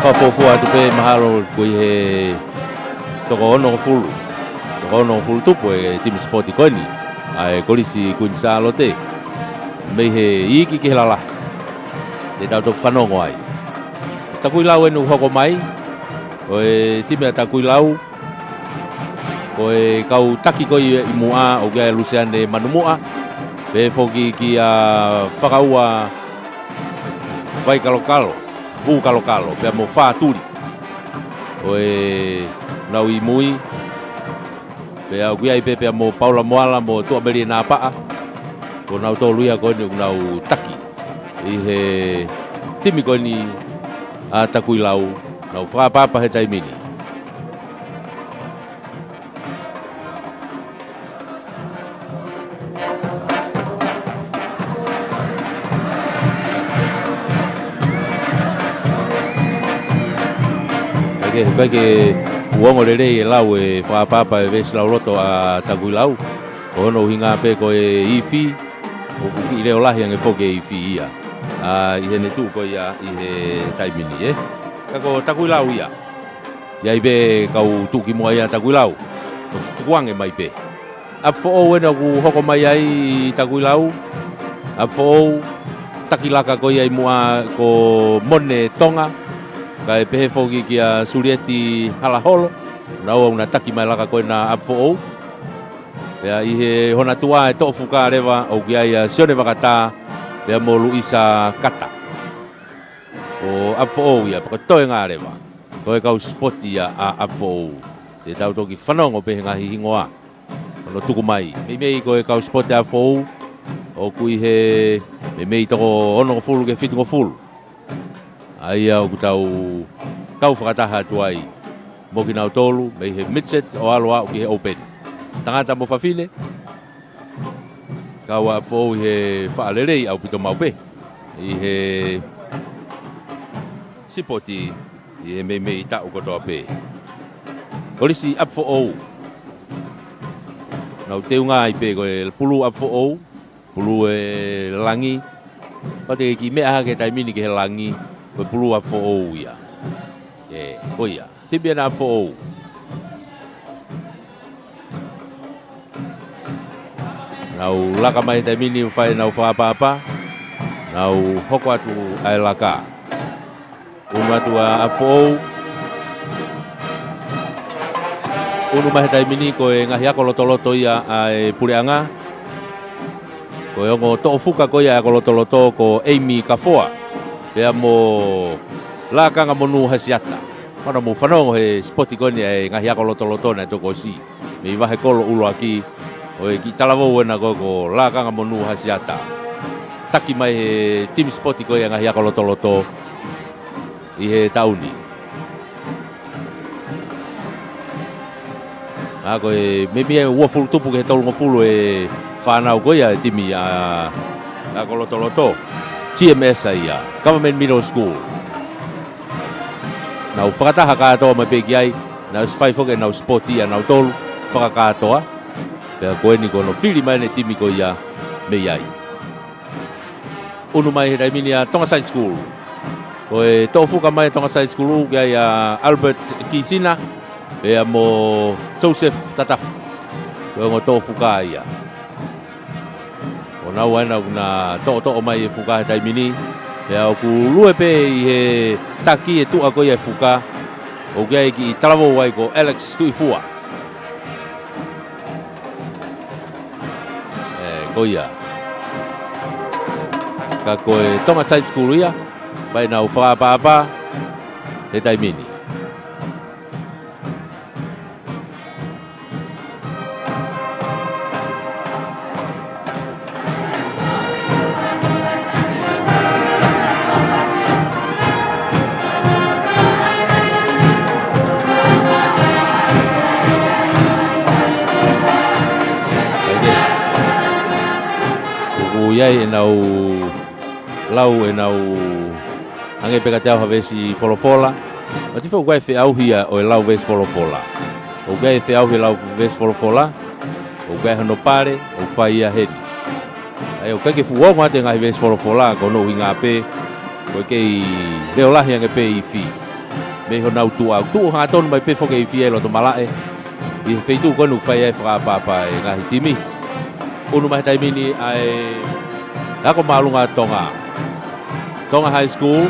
Fakafuofua atu pē mahalo ʻoku ʻi he toko onongofulu. Toko onongofulu tupu e timi sipoti ko eni ʻa e kolisi Kuini Sālote. Mei he iiki ki he lalahi. Te tau toki fanongo ai. Takuilau eni ʻoku hoko mai. Ko e timi ʻa Takuilau, ko e kau taki ko ia ʻi muʻa ʻoku ʻi ai ʻa Luseane Manumuʻa. Pehē foki kia Fakaua Vaikalokalo, Vukalokalo, pea mo Fātuli. Ko ʻenau ʻi mui. Pea ʻoku ʻi ai pē pea mo Paula Moala mo Tuʻamelie Napaʻa. Ko nautolu ia ko eni ʻoku nau taki ʻi he timi ko eni ʻa Takuilau, nau fakaʻapaʻapa he taimi ni. Kae kehe, kae kehe, ʻoku ongo lelei e lau e fakaʻapaʻapa e veesi lauloto ʻa Takuilau. Ko hono ʻuhinga pē ko e ifi, ʻoku kiʻi leʻo lahi ange foki e ifi ia. ʻA, ʻi heʻene tuʻu ko ia ʻi he taimi ni, ē. Ka ko Takuilau ia. ʻI ai pē kau tuʻukimuʻa ia Takuilau. Tukuange mai pē. ʻApifoʻou eni ʻoku hoko mai ai ʻi Takuilau. ʻApifoʻou, taki laka ko ia ʻi muʻa ko Mone Tonga. Kae pehē foki kia Sulieti Halaholo. Naua ʻoku na taki mai laka ko ena ʻApifoʻou. Pea ʻi he hona tuʻa e toʻo fuka leva ʻoku ʻi ai ʻa Sione Vakatā, pea mo Luisa Kata. Ko ʻApifoʻou ia, pea ko e toenga leva. Ko e kau sipoti ia ʻa ʻApifoʻou. Te tau toki fanongo pē he ngaahi hingoa. Hono tuku mai. Meimei ko e kau sipoti ʻa ʻApifoʻou. ʻOku ʻi he meimei toko onongofulu ki he fitungofulu. ʻA ia ʻoku tau kau fakataha atu ai mo kinautolu, mei he midget ʻo ʻalu ʻo aʻu ki he open. Tangata mo fafine, kau ʻa ʻApifoʻou ʻi he faʻa lelei ʻaupito maʻu pē ʻi he sipoti ʻi he meimei taʻu kotoa pē. Kolisi ʻApifoʻou. Nau teunga ai pē ko e pulu ʻApifoʻou. Pulu e langi. Pea te ke kiʻi meʻa hake taimi ni ki he langi. Ko e pulu ʻApifoʻou ia. ʻE, ko ia. Timi ena ʻApifoʻou. Nau laka mai taimi ni fai nau fakaʻapaʻapa. Nau hoko atu ʻa e laka. Unu atu ʻa ʻApifoʻou. Unu mai he taimi ni ko e ngaahi ako lotoloto ia ʻa e puleʻanga. Ko e ongo toʻo fuka ko ia ʻa e ako lotoloto ko ʻEimi Kafoa. Pea mo Lakanga Monū Hasiata. Mana mo fanongo he sipoti ko eni ʻa e ngaahi ako lotoloto naʻe toki ʻosi. Mei Vahekolo ʻUluaki, ʻo e kiʻi talavou ena ko, ko Lakanga Monū Hasiata. Taki mai he timi sipoti ko ia ngaahi ako lotoloto ʻi he taʻu ni. ʻA ko e meimei ʻe uofulu tupu ki he tolungofulu e fānau ko ia e timi ʻa, ʻa ako lotoloto. G M S ʻa ia, Government Middle School. Nau fakataha kātoa mai pē ki ai, nau ʻosi fai foki ʻenau sipoti ʻanautolu, fakakātoa. Pea ko eni ko hono fili mai ʻene timi ko ia mei ai. Unu mai he taimi ni ʻa Tonga Side School. Ko e toʻo fuka mai Tonga Side School, ʻoku ʻi ai ʻa Albert Kisina, pea mo Joseph Tatafu. Ko e ongo toʻo fuka ia. Ko naua ena ʻoku na toʻotoʻo mai e fuka he taimi ni. Pea ʻoku lue pē ʻi he taki e tuʻa ko ia e fuka. ʻOku ʻi ai e kiʻi talavou ai ko Alex Tuʻifua. ʻE, ko ia. Ka ko e Tonga High School ia, pea nau fakaʻapaʻapa he taimi ni. ʻOku ʻi ai ʻenau lau, ʻenau hangē pē kiate au ha veesi folofola. ʻOku ʻikai feʻauhi ia ʻo e lau veesi folofola. ʻOku ʻikai feʻauhi e lau veesi folofola. ʻOku ʻi ai hono pale, ʻoku fai ia heni. ʻA ia ʻoku ʻikai ke fuʻu ongo atu e ngaahi veesi folofola, ko hono ʻuhinga pē ko e kei leʻo lahi ange pē ifi. Mei honau tuʻa, tuʻu hangatonu mai pē foki e ifi ʻi loto malaʻe, ʻi he feituʻu ko eni ʻoku fai ai e fakaʻapaʻapa e ngaahi timi. ʻUnu mai he taimi ni ʻa e Ako Māʻolunga Tonga, Tonga High School,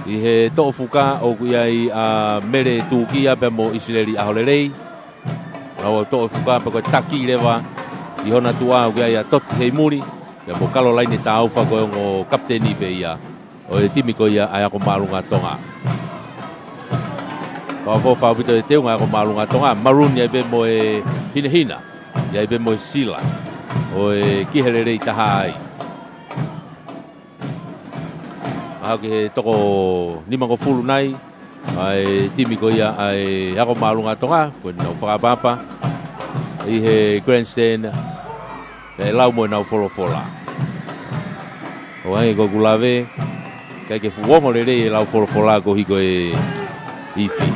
ʻi he toʻo fuka ʻoku ʻi ai ʻa Mele Tukia pea mo ʻIsileli ʻAholelei. Nau toʻo fuka pea ko e taki leva ʻi hona tuʻa ʻoku ʻi ai ʻa Toti Heimuli pea mo Kalolaine Taufa, ko e ongo kapiteni pē ia ʻo e timi ko ia ʻa e Ako Māʻolunga Tonga. Fakaʻofoʻofa ʻaupito e teunga ʻa e Ako Māʻolunga Tonga, maroon ʻi ai pē mo e hinehina, ʻi ai pē mo e sila ʻo e kiʻi lelei taha ai. Mahalo ki he toko nimangofulu nai ʻa e timi ko ia ʻa e Ako Māʻolunga Tonga, ko ʻenau fakaʻapaʻapa ʻi he grandstand, pea ʻe lau mo ʻenau folofola. ʻO hangē ko ʻeku lave, ʻikai ke fuʻu ongo lelei e lau folofola koeʻuhi ko e ifi.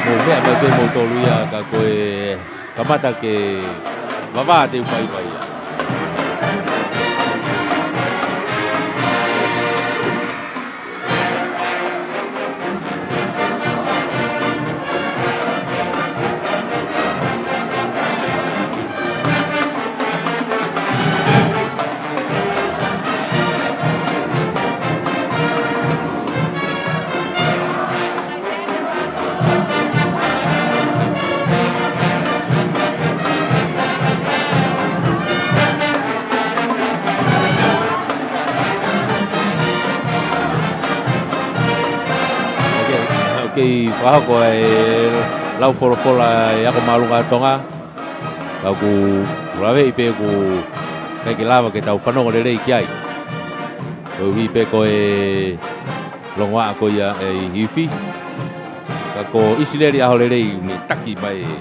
Mou meʻa mai pē moutolu ia ka ko e kamata ke vavā te u fai mai ia. ʻOku kei, ʻoku kei fakahoko e lau folofola ʻa e Ako Māʻolunga Tonga. Ka ʻoku ou laveʻi pē ʻoku ʻikai ke lava ke tau fanongo lelei ki ai koeʻuhi pē ko e longoaʻa ko ia ʻa e ifi. Ka ko ʻIsileli ʻAholelei ʻoku ne taki mai e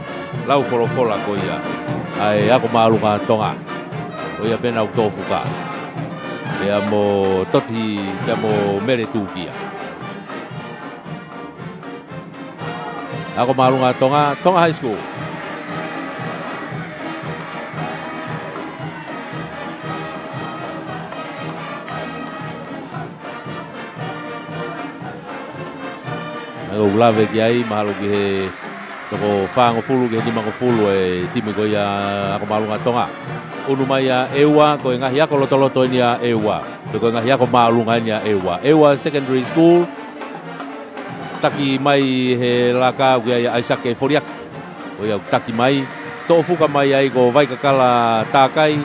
lau folofola ko ia ʻa e Ako Māʻolunga Tonga. Ko ia pē ʻenau toʻo fuka. Pea mo Toti, pea mo Mele Tukia. Ako Māʻolunga Tonga, Tonga High School. Naʻa ku lave ki ai, mahalo ki he toko fāngofulu ki he nimangofulu e timi ko ia Ako Māʻolunga Tonga. ʻUnu mai ʻa ʻEua, ko e ngaahi ako lotoloto eni ʻa ʻEua. Pe ko e ngaahi ako māʻolunga eni ʻa ʻEua. ʻEua Secondary School. Taki mai he laka ʻoku ʻi ai ʻa ʻAisake Foliaki. Ko ia ʻoku taki mai. Toʻo fuka mai ai ko Vaikakala Takai,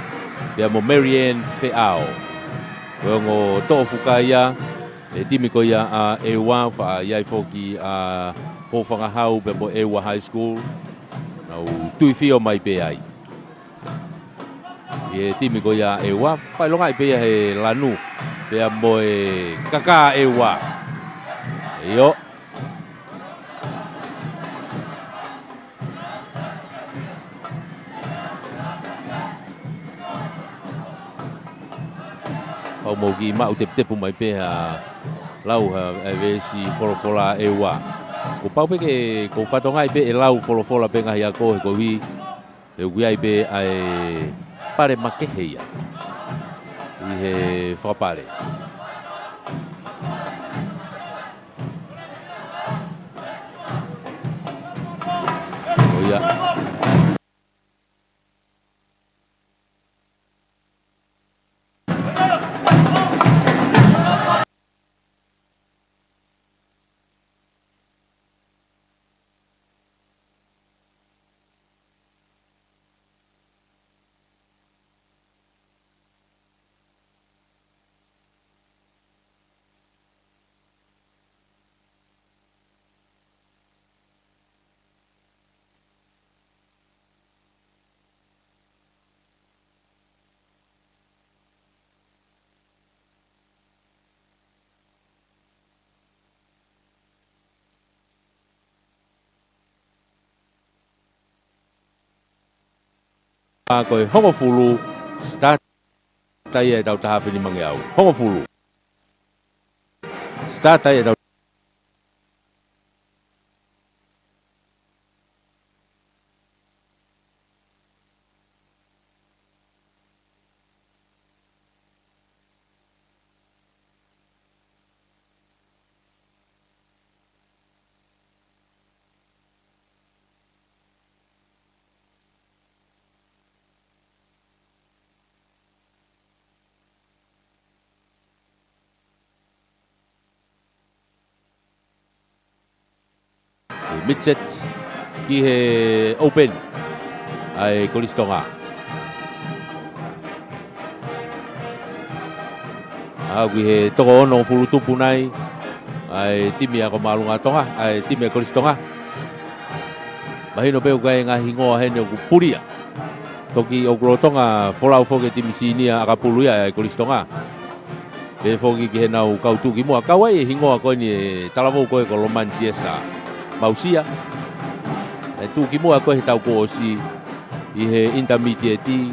pea mo Mary Ann Feʻao. Ko e ongo toʻo fuka ia e timi ko ia ʻa ʻEua, faʻa ʻi ai foki ʻa Poufangahau pea mo ʻEua High School. Nau tuifio mai pē ai. ʻI he timi ko ia ʻEua, fakaʻilongaʻi pē ia he lanu, pea mo e kakā ʻEua. ʻIo. Pau mou kiʻi maʻu teputepu mai pē ha lau ha, e veesi folofola ʻEua. Kuo pau pē ke, ʻoku ou fatongia pē e lau folofola pē ngaahi ako he koeʻuhi he ʻoku ʻi ai pē ʻa e pale makehe ia ʻi he fakapale. Ko ia. ko e hongofulu, start ia ʻetau taha afe nimangeau. Hongofulu. Start ia ʻetau He mid-set ki he open ʻa e Kolisi Tonga. ʻAʻu ki he toko onongofulu tupu nai ʻa e timi ʻa ko Māʻolunga Tonga, ʻa e timi ʻa Kolisi Tonga. Mahino pē ʻoku ʻi ai e ngaahi hingoa heni ʻoku pulia. Toki ʻoku lolotonga folau foki e timi senior ʻakapulu ia ʻa e Kolisi Tonga. Pehē foki ki heʻenau kau tuʻukimuʻa, kau ai e hingoa ko eni e talavou ko ē ko Lomani Tiesa Mausia. ʻE tuʻukimuʻa ko ē he taʻu kuo ʻosi ʻi he intermediate,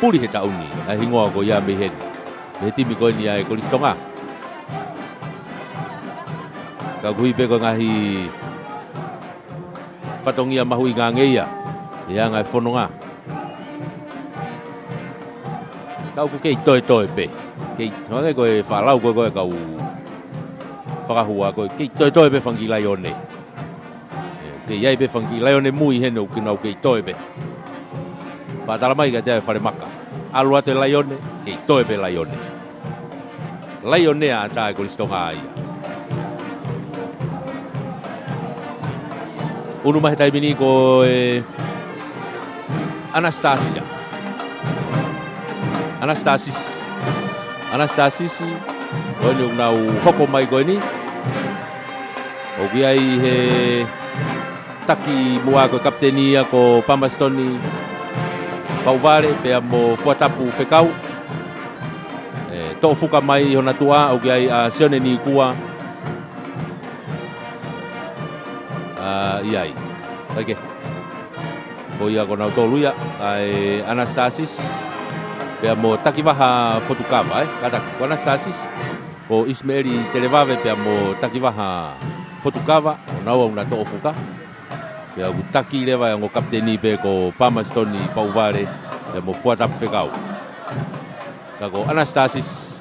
puli he taʻu ni ʻa e hingoa ko ia mei heni, mei he timi ko eni ʻa e Kolisi Tonga. Ka ʻoku ʻi ai pē ko e ngaahi fatongia mahuʻinga ange ia ʻi he anga e fononga. Ka ʻoku kei toetoe pē. Kei, hangē ko e faʻa lau ko ē ko ē kau fakahua, ko e kei toetoe pē fanga kiʻi laione. ʻE, kei ʻi ai pē fanga kiʻi laione mui heni ʻoku nau kei toe pē. Faʻa tala mai kiate au ʻe Falemaka, ʻalu atu e laione, kei toe pē laione. Laionea ʻa e Kolisi Tonga ia. Unu mai he taimi ni ko e Anastasia. Anastasis. Anastasis. Ko eni ʻoku nau hoko mai ko eni. ʻOku ʻi ai he taki muʻa ko e kapiteni ia ko Pamasitoni Pauvale pea mo Fuatapu Fekau. ʻE, toʻo fuka mai hona tuʻa, ʻoku ʻi ai ʻa Sione Nikua. ʻA, ʻi ai. Kae kehe. Ko ia ko nautolu ia, ʻa e Anastasis pea mo Takivaha Fotukava, ē? Kātaki, ko Anastasis, ko Isimeeli Televave pea mo Takivaha Fotukava, ʻo nau ʻoku na toʻo fuka. Pea ʻoku taki leva e ongo kapiteni pē ko Pamasitoni Pauvale pea mo Fuatapu Fekau. Ka ko Anastasis,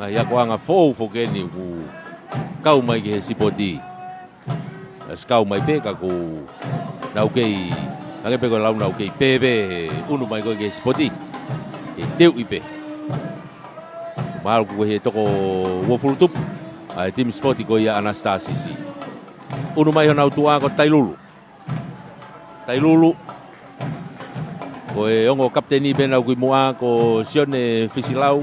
ngaahi akoʻanga foʻou foki eni ʻoku kau mai ki he sipoti. ʻAsi kau mai pē ka ʻoku nau kei, hangē pē ko e lau, nau kei pēpē he unu mai ko ē ki he sipoti. Kei teuʻi pē. Mahalo ʻoku ʻi he toko uofulu tupu ʻa e timi sipoti ko ia Anastasis. Unu mai honau tuʻa ko Tailulu. Tailulu. Ko e ongo kapiteni pē ʻoku ʻi muʻa ko Sione Fisilau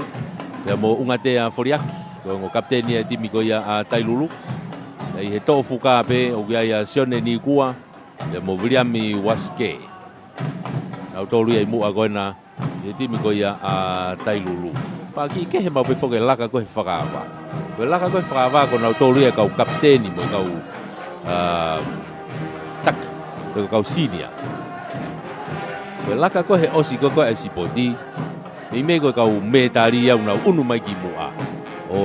pea mo ʻUngatea Foliaki. Ko e ongo kapiteni ʻa e timi ko ia ʻa Tailulu. ʻI he toʻo fuka pē ʻoku ʻi ai ʻa Sione Nikua pea mo Viliami Uasike. Nautolu ia ʻi muʻa ko ena ʻi he timi ko ia ʻa Tailulu. Pea kiʻi kehe maʻu pē foki e laka ko ē he fakaava. Ko e laka ko ē he fakaava ko nautolu ia e kau kapiteni mo e kau, ʻa, taki, ko e kau senior. Ko e laka ko ē he ʻosi ko ē ko ē ʻa e sipoti, meimei ko e kau mētali ia ʻoku nau unu mai ki muʻa ʻo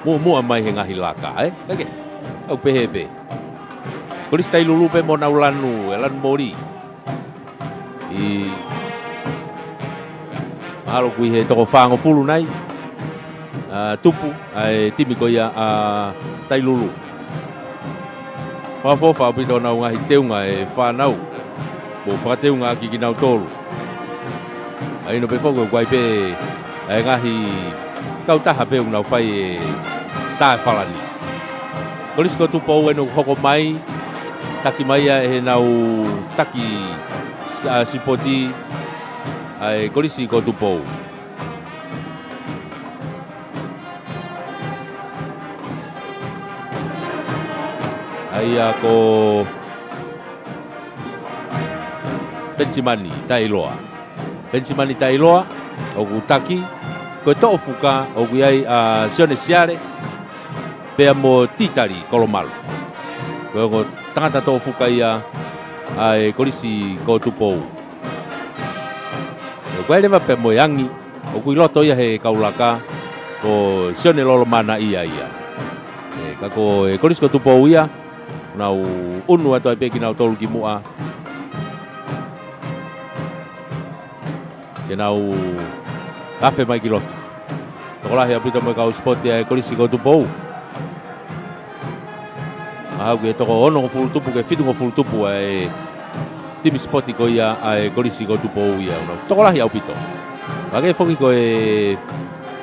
muʻomuʻa mai he ngaahi laka, ē? Kae kehe, ʻoku pehē pē. Kolisi Tailulu pē mo nau lanu, e lanu moli. ʻI, mahalo ʻoku ʻi he toko fāngofulu nai, ʻa, tupu ʻa e timi ko ia ʻa Tailulu. Fakaʻofoʻofa ʻaupito honau ngaahi teunga e fānau. Kuo fakateunga ʻaki kinautolu. Mahino pē foki ʻoku ʻi ai pē ʻa e ngaahi kautaha pē ʻoku nau fai e tā e falani. Kolisi ko Tupou eni ʻoku hoko mai, taki mai ia ʻe heʻenau taki s-, ʻa, sipoti ʻa e Kolisi ko Tupou. ʻA ia ko Penisimani Tailoa. Penisimani Tailoa, ʻoku taki, ko e toʻo fuka, ʻoku ʻi ai ʻa Sione Siale, pea mo Titali Kolomalu. Ko e ongo tangata toʻofuka ia ʻa e kolisi ko Tupou. Ko e leva pē mo e angi, ʻoku ʻi loto ia he kau laka, ko Sione Lolomana ia ia. ʻE, ka ko e kolisi ko Tupou ia, nau ʻunu atu ai pē kinautolu ki muʻa. Ke nau afe mai ki loto. Tokolahi ʻaupito mo e kau sipoti ʻa e kolisi ko Tupou. Mahalo ke toko onongofulu tupu ki he fitungofulu tupu ʻa e timi sipoti ko ia ʻa e kolisi ko Tupou ia. Nau tokolahi ʻaupito. Hangē foki ko e,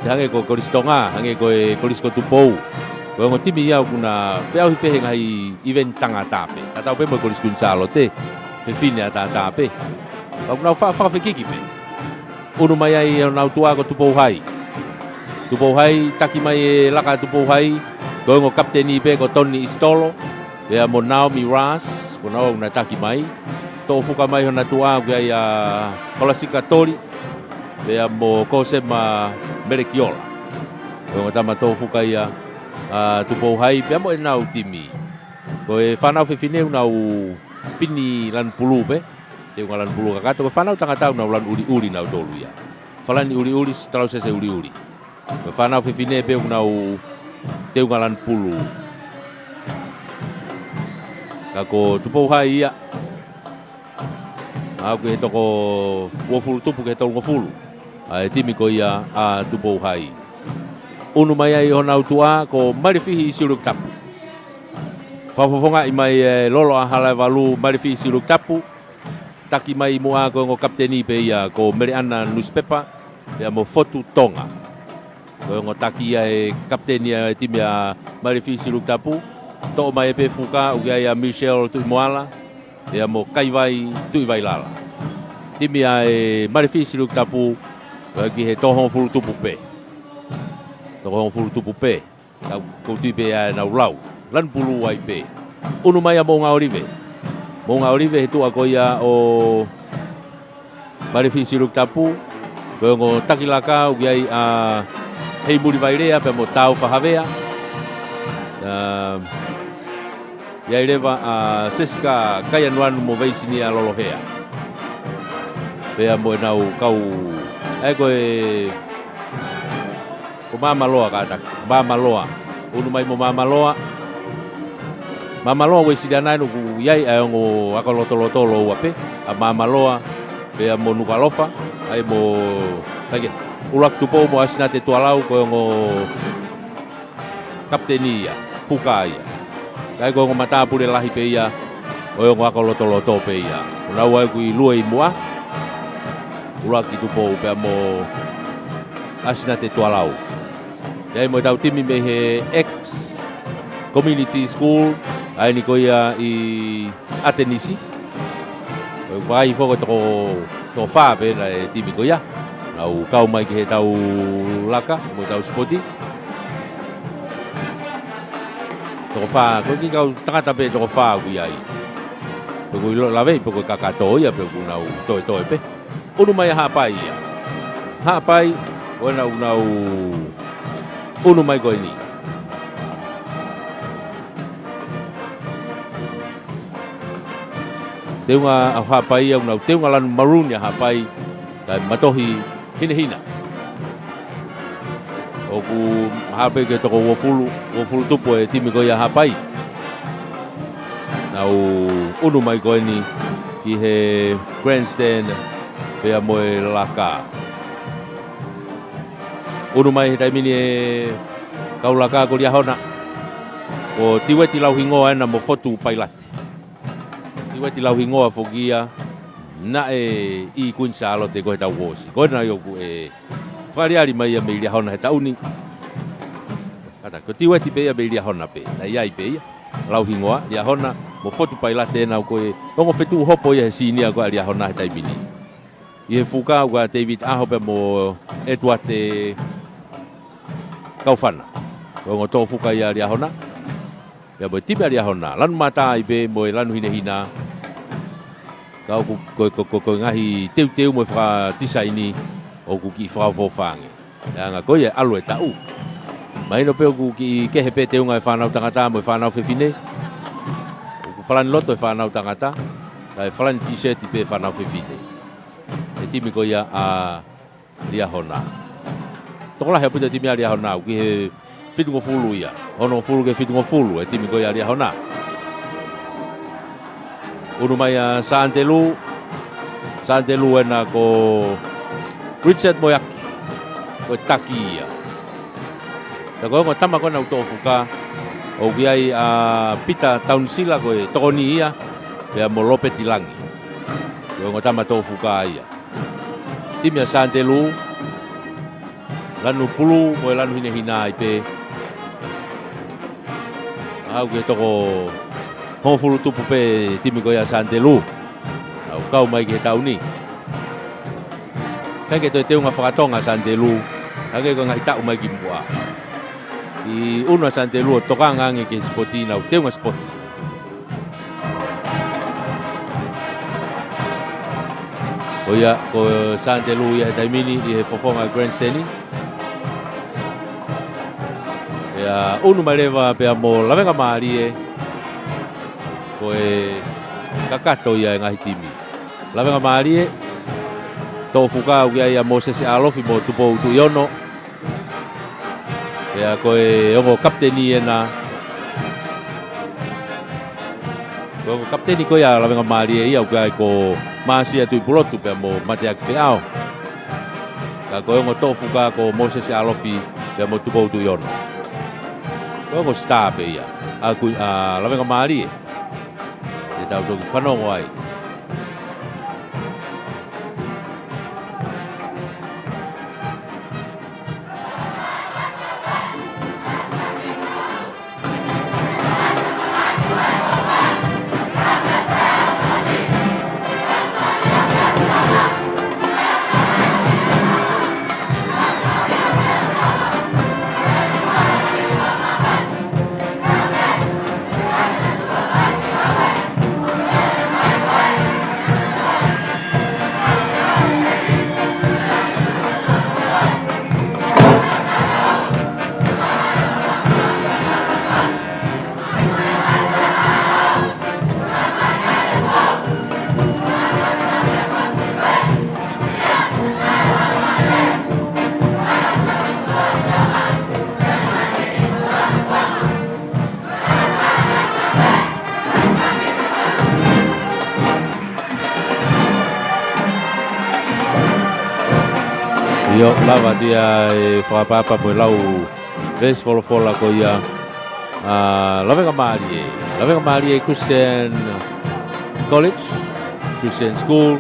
hangē ko e kolisi Tonga, hangē ko e kolisi ko Tupou. Ko e ongo timi ia ʻoku na feʻauhi pē he ngaahi iveni tangata pē. Tatau pē mo e kolisi Kuini Sālote, fefine ʻataʻatā pē. Ka ʻoku nau fa-, fakafekiki pē. ʻUnu mai ai ʻe honau tuʻa ko Tupou Hai. Tupou Hai, taki mai e laka Tupou Hai, ko e ongo kapiteni pē ko Tony Isitolo, pea mo Naomi Ras, ko naua ʻoku na taki mai. Toʻofuka mai hona tuʻa, ʻoku ʻi ai ʻa Holasika Toli, pea mo Kosema Melekiola. Ko e ongo tama toʻofuka ia ʻa Tupou Hai, pea mo ʻenau timi. Ko e fānau fefine ʻoku nau pini lanu pulū pē, teunga lanu pulū kakato, ko e fānau tangata ʻoku nau lanu ʻuliʻuli nautolu ia. Falani ʻuliʻuli, talausese ʻuliʻuli. Ko e fānau fefine pē ʻoku nau teunga lanu pulū. Ka ko Tupou Hai ia, ʻoku ʻi he toko uofulu tupu ki he tolungofulu ʻa e timi ko ia ʻa Tupou Hai. ʻUnu mai ai ʻe honau tuʻa ko Malifihi Siulukitapu. Fakafofongaʻi mai ʻe Lolo ʻa Halaevalu Malifihi Siulukitapu. Taki mai muʻa ko e ongo kapiteni pē ia ko Meleʻana Nusipepa, pea mo Fotu Tonga. Ko e ongo taki ia ʻe kapiteni ʻa e timi ʻa Malifihi Siulukitapu. Toʻo mai pē fuka, ʻoku ʻi ai ʻa Michelle Tuʻimoala, pea mo Kaivai Tuʻivailala. Timi ʻa e Malifihi Siulukitapu, ko e ki he toko hongofulu tupu pē. Toko hongofulu tupu pē. Tau kouti pē ʻa ʻenau lau. Lanu pulū ai pē. ʻUnu mai ʻa Moʻunga ʻOlive. Moʻunga ʻOlive he tuʻa ko ia ʻo Malifihi Siulukitapu. Ko e ongo taki laka ʻoku ʻi ai ʻa Heimuli Vailea pea mo Taufa Havea. ʻA, ʻi ai leva ʻa Sesika Kaianuanu mo Veisinia Lolohea. Pea mo ʻenau kau, ʻa ia ko e, ko Māmaloa kātaki, Māmaloa. ʻUnu mai mo Māmaloa. Māmaloa Uesiliana ʻoku ʻi ai ʻa e ongo ako lotoloto lōua pē, ʻa Māmaloa, pea mo Nukuʻalofa, ʻa ia mo, kaike, ʻUluaki Tupou mo ʻAsinate Tualau, ko e ongo kapiteni ia, fuka ia. Kae ko e ongo matāpule lahi pē ia ʻo e ongo ako lotoloto pē ia. Ko naua ʻoku ʻi lue ʻi muʻa, ʻUluaki Tupou pea mo ʻAsinate Tualau. ʻI ai mo ʻetau timi mei he X Community School, ʻa eni ko ia ʻi ʻAtenisi. Ko e vakai foki toko, toko fā pē ena e timi ko ia. Nau kau mai ki heʻetau laka, mo ʻetau sipoti. Toko fā, ko e kiʻi kau tangata pē toko fā ʻoku ʻi ai. Pe ʻoku ʻi lo-, laveʻi pe ko e kakato ia pe ʻoku nau toetoe pē. ʻUnu mai ʻa Haʻapai ia. Haʻapai, ko ena ʻoku nau ʻunu mai ko eni. Teunga ʻa Haʻapai ia, ʻoku nau teunga lanu maroon ʻa Haʻapai, kae matohi hinehina. ʻOku mahalo pē ke toko uofulu, uofulu tupu e timi ko ia ʻa Haʻapai. Nau ʻunu mai ko eni ki he grandstand pea mo e laka. ʻUnu mai he taimi ni e kau laka ko Liahona. Ko Tiueti Lauhingoa ena mo Fotu Pailate. Tiueti Lauhingoa foki ia naʻe ʻi Kuini Sālote ko e taʻu kuo ʻosi. Ko ena ʻoku e fakaʻaliʻali mai ia mei Liahona he taʻu ni. Kātaki, ko Tiueti pē ia mei Liahona pē. Naʻe ʻi ai pē ia. Lauhingoa, Liahona, mo Fotu Pailate ena ʻoku ʻi he ongo fetuʻu hopo ia he senior ko ē ʻa Liahona he taimi ni. ʻI he fuka ʻoku ʻa David ʻAho pea mo ʻEtuate Kaufana. Ko e ongo toʻo fuka ia ʻa Liahona. Pea mo e timi ʻa Liahona. Lanu mata ai pē mo e lanu hinehina. Ka ʻoku, ko, ko, ko, ko e ngaahi teuteu mo e fakatisaini ʻoku kiʻi fakaʻofoʻofa ange. ʻE anga ko ia ʻalu e taʻu. Mahino pē ʻoku kiʻi kehe pē teunga e fānau tangata mo e fānau fefine. falani loto e fānau tangata, kae falani tīseti pē fānau fefine. E timi ko ia ʻa Liahona. Tokolahi ʻaupito e timi ʻa Liahona, ʻoku ʻi he fitungofulu ia. Onongofulu ki he fitungofulu e timi ko ia ʻa Liahona. Unu mai ʻa Santelu. Santelu ena ko Richard Moeaki. Ko e taki ia. Pea ko e ongo tama ko ena ʻoku toʻo fuka, ʻoku ʻi ai ʻa Pita Taunisila, ko e tokoni ia, pea mo Lopeti Langi. Ko e ongo tama toʻo fuka ia. Timi ʻa Santelu, lanu pulū mo e lanu hinehina ai pē. Aʻu ki he toko hongofulu tupu pē timi ko ia ʻa Santelu. Nau kau mai ki he taʻu ni. ʻIkai ke toe teunga fakatonga ʻa Santelu, hangē ko e ngaahi taʻu mai kimuʻa. ʻI unu ʻa Santelu ʻo tokanga ange ki he sipoti, nau teunga sipoti. Ko ia, ko Santelu ia he taimi ni ʻi he fofonga grandstand. Pea unu mai leva pea mo Lavengamālie, ko e kakato ia e ngaahi timi. Lavengamālie, toʻo fuka ʻoku ʻi ai ʻa Mōsese ʻAlofi mo Tupou Tuʻiono. Pea ko e ongo kapiteni ena. Ko e ongo kapiteni ko ia ʻa Lavengamālie ia ʻoku ʻi ai ko Māsia Tuʻipulotu pea mo Mateaki Feʻao. Ka ko e ongo toʻo fuka ko Mōsese ʻAlofi pea mo Tupou Tuʻiono. Ko e ongo star pē ia ʻa kui-, ʻa Lavengamālie. Te tau toki fanongo ai. ʻIo, lava atu ia e fakaʻapaʻapa mo e lau veesi folofola ko ia ʻa Lavengamālie. Lavengamālie Christian College, Christian School.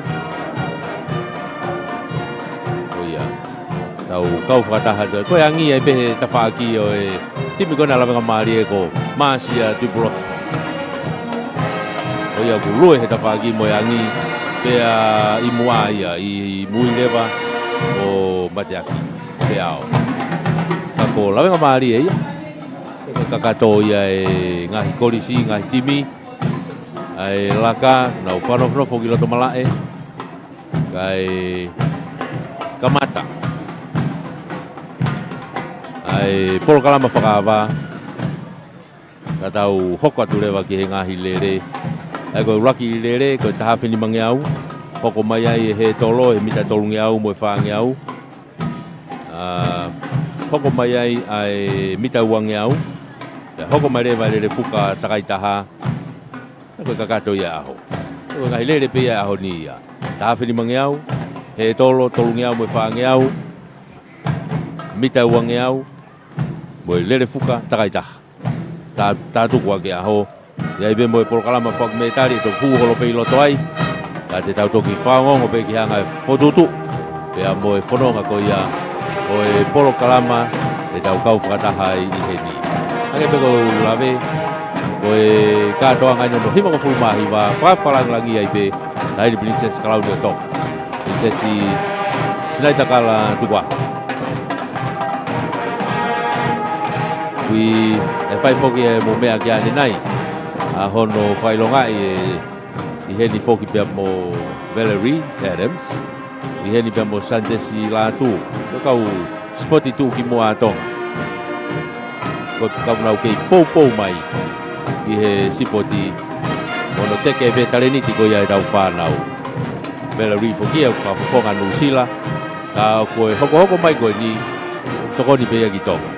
Ko ia. Tau kau fakataha atu. Ko e angi ai pē he tafaʻaki ʻo e timi ko ena Lavengamālie ko Māsia Tuʻipulotu. Ko ia ʻoku lue he tafaʻaki mo e angi, pea ʻi muʻa ia, ʻi mui leva ʻo Mateaki Feʻao. Ka ko Lavengamālie ia. Ko e kakato ia e ngaahi kolisi, ngaahi timi. ʻA e laka, nau fanofonofo ki loto malaʻe. Kae kamata ʻa e polokalama fakaava, ka tau hoko atu leva ki he ngaahi lele. ʻA ia ko e ʻuluaki lele, ko e taha afe nimangeau, hoko mai ai e hētolo, he mita tolungeau mo e fāngeau. ʻA, hoko mai ai ʻa e mita uangeau, pea hoko mai leva e lele fuka takai taha, Ko e kakato ia ʻaho. Ko e ngaahi lele pē ia ʻaho ni ia. Taha afe nimangeau, hētolo, tolungeau mo e fāngeau, mita uangeau, mo e lele fuka takai taha. Tā, tā tuku ʻaki ʻaho. ʻI ai pē mo e polokalama fakametali ʻe toki hū holo pē ʻi loto ai. Ka te tau toki fakaongoongo pē ki he anga e fokotuʻutuʻu. Pea mo e fononga ko ia ʻo e polokalama ʻe tau kau fakataha ai ʻi heni. Hangē pē ko e lave, ko e kātoanga eni hono hivangofulu mā hiva, fakafakalāngilangi ai pē, Taʻahine Pilinisesi Kalauni ʻo Tonga. Pilinisesi Sinaitakala Tukuʻaho. Kui, ʻe fai foki e mo meʻa ki ʻanenai. ʻA hono fakaʻilongaʻi e ʻi heni foki pea mo Valerie Adams. ʻI heni pea mo Santesi Lātū. Ko e kau sipoti tuʻukimuʻa ʻa Tonga. Ko e kau nau kei poupou mai ʻi he sipoti. Hono teke pē talēniti ko ia ʻetau fānau. Pea ʻoku liliu foki ia ʻoku fakafofonga Nuʻusila. Ka ko e hokohoko mai ko eni, tokoni pē ia ki Tonga.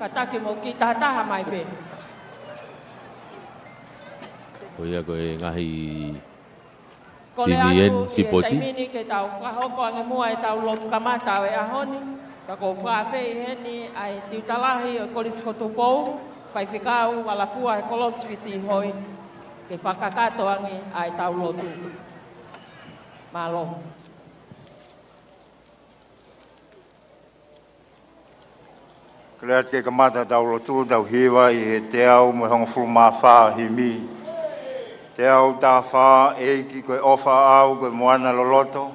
Ka taki mo ki tahataha mai pē. Ko ia ko e ngaahi Kole timi atu eni, ʻi he sipoti. Taimi ni ke tau fakahoko ange muʻa ʻetau lotu kamata ʻo e ʻaho ni. Ka ʻoku ou fakaafeʻi heni ʻa e tiuta lahi ʻo e Kolisi ko Tupou, Faifekau Valafua he Kolosi Fisiihoi, ke fakakakato ange ʻa ʻetau lotu. Mālō. Kole atu ke kamata ʻetau lotu, tau hiva ʻi he teau mo e hongofulu mā fā himi. Teau taha fā. ʻEiki, ko e ʻofa ʻaʻau ko e moana loloto,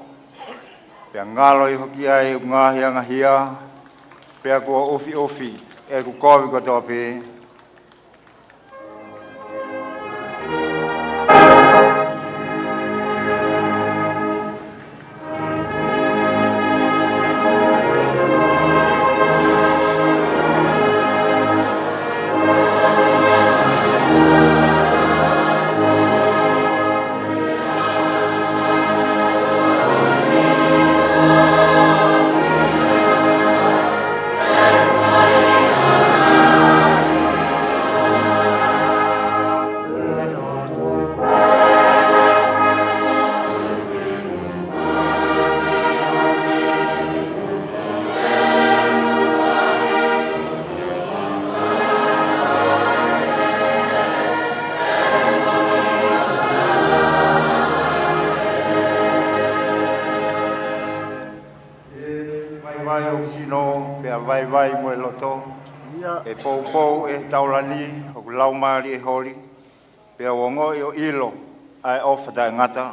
pea ngalo hifo ki ai ʻeku ngaahi angahia, pea kuo ʻufiʻufi ʻeku kovi kotoa pē. ʻE vaivai ʻo sino, pea vaivai mo e loto. ʻE poupou ʻe taulani ʻoku laumālie holi, pea u ongoʻi ʻo ʻilo ʻa e ʻofa taʻengata.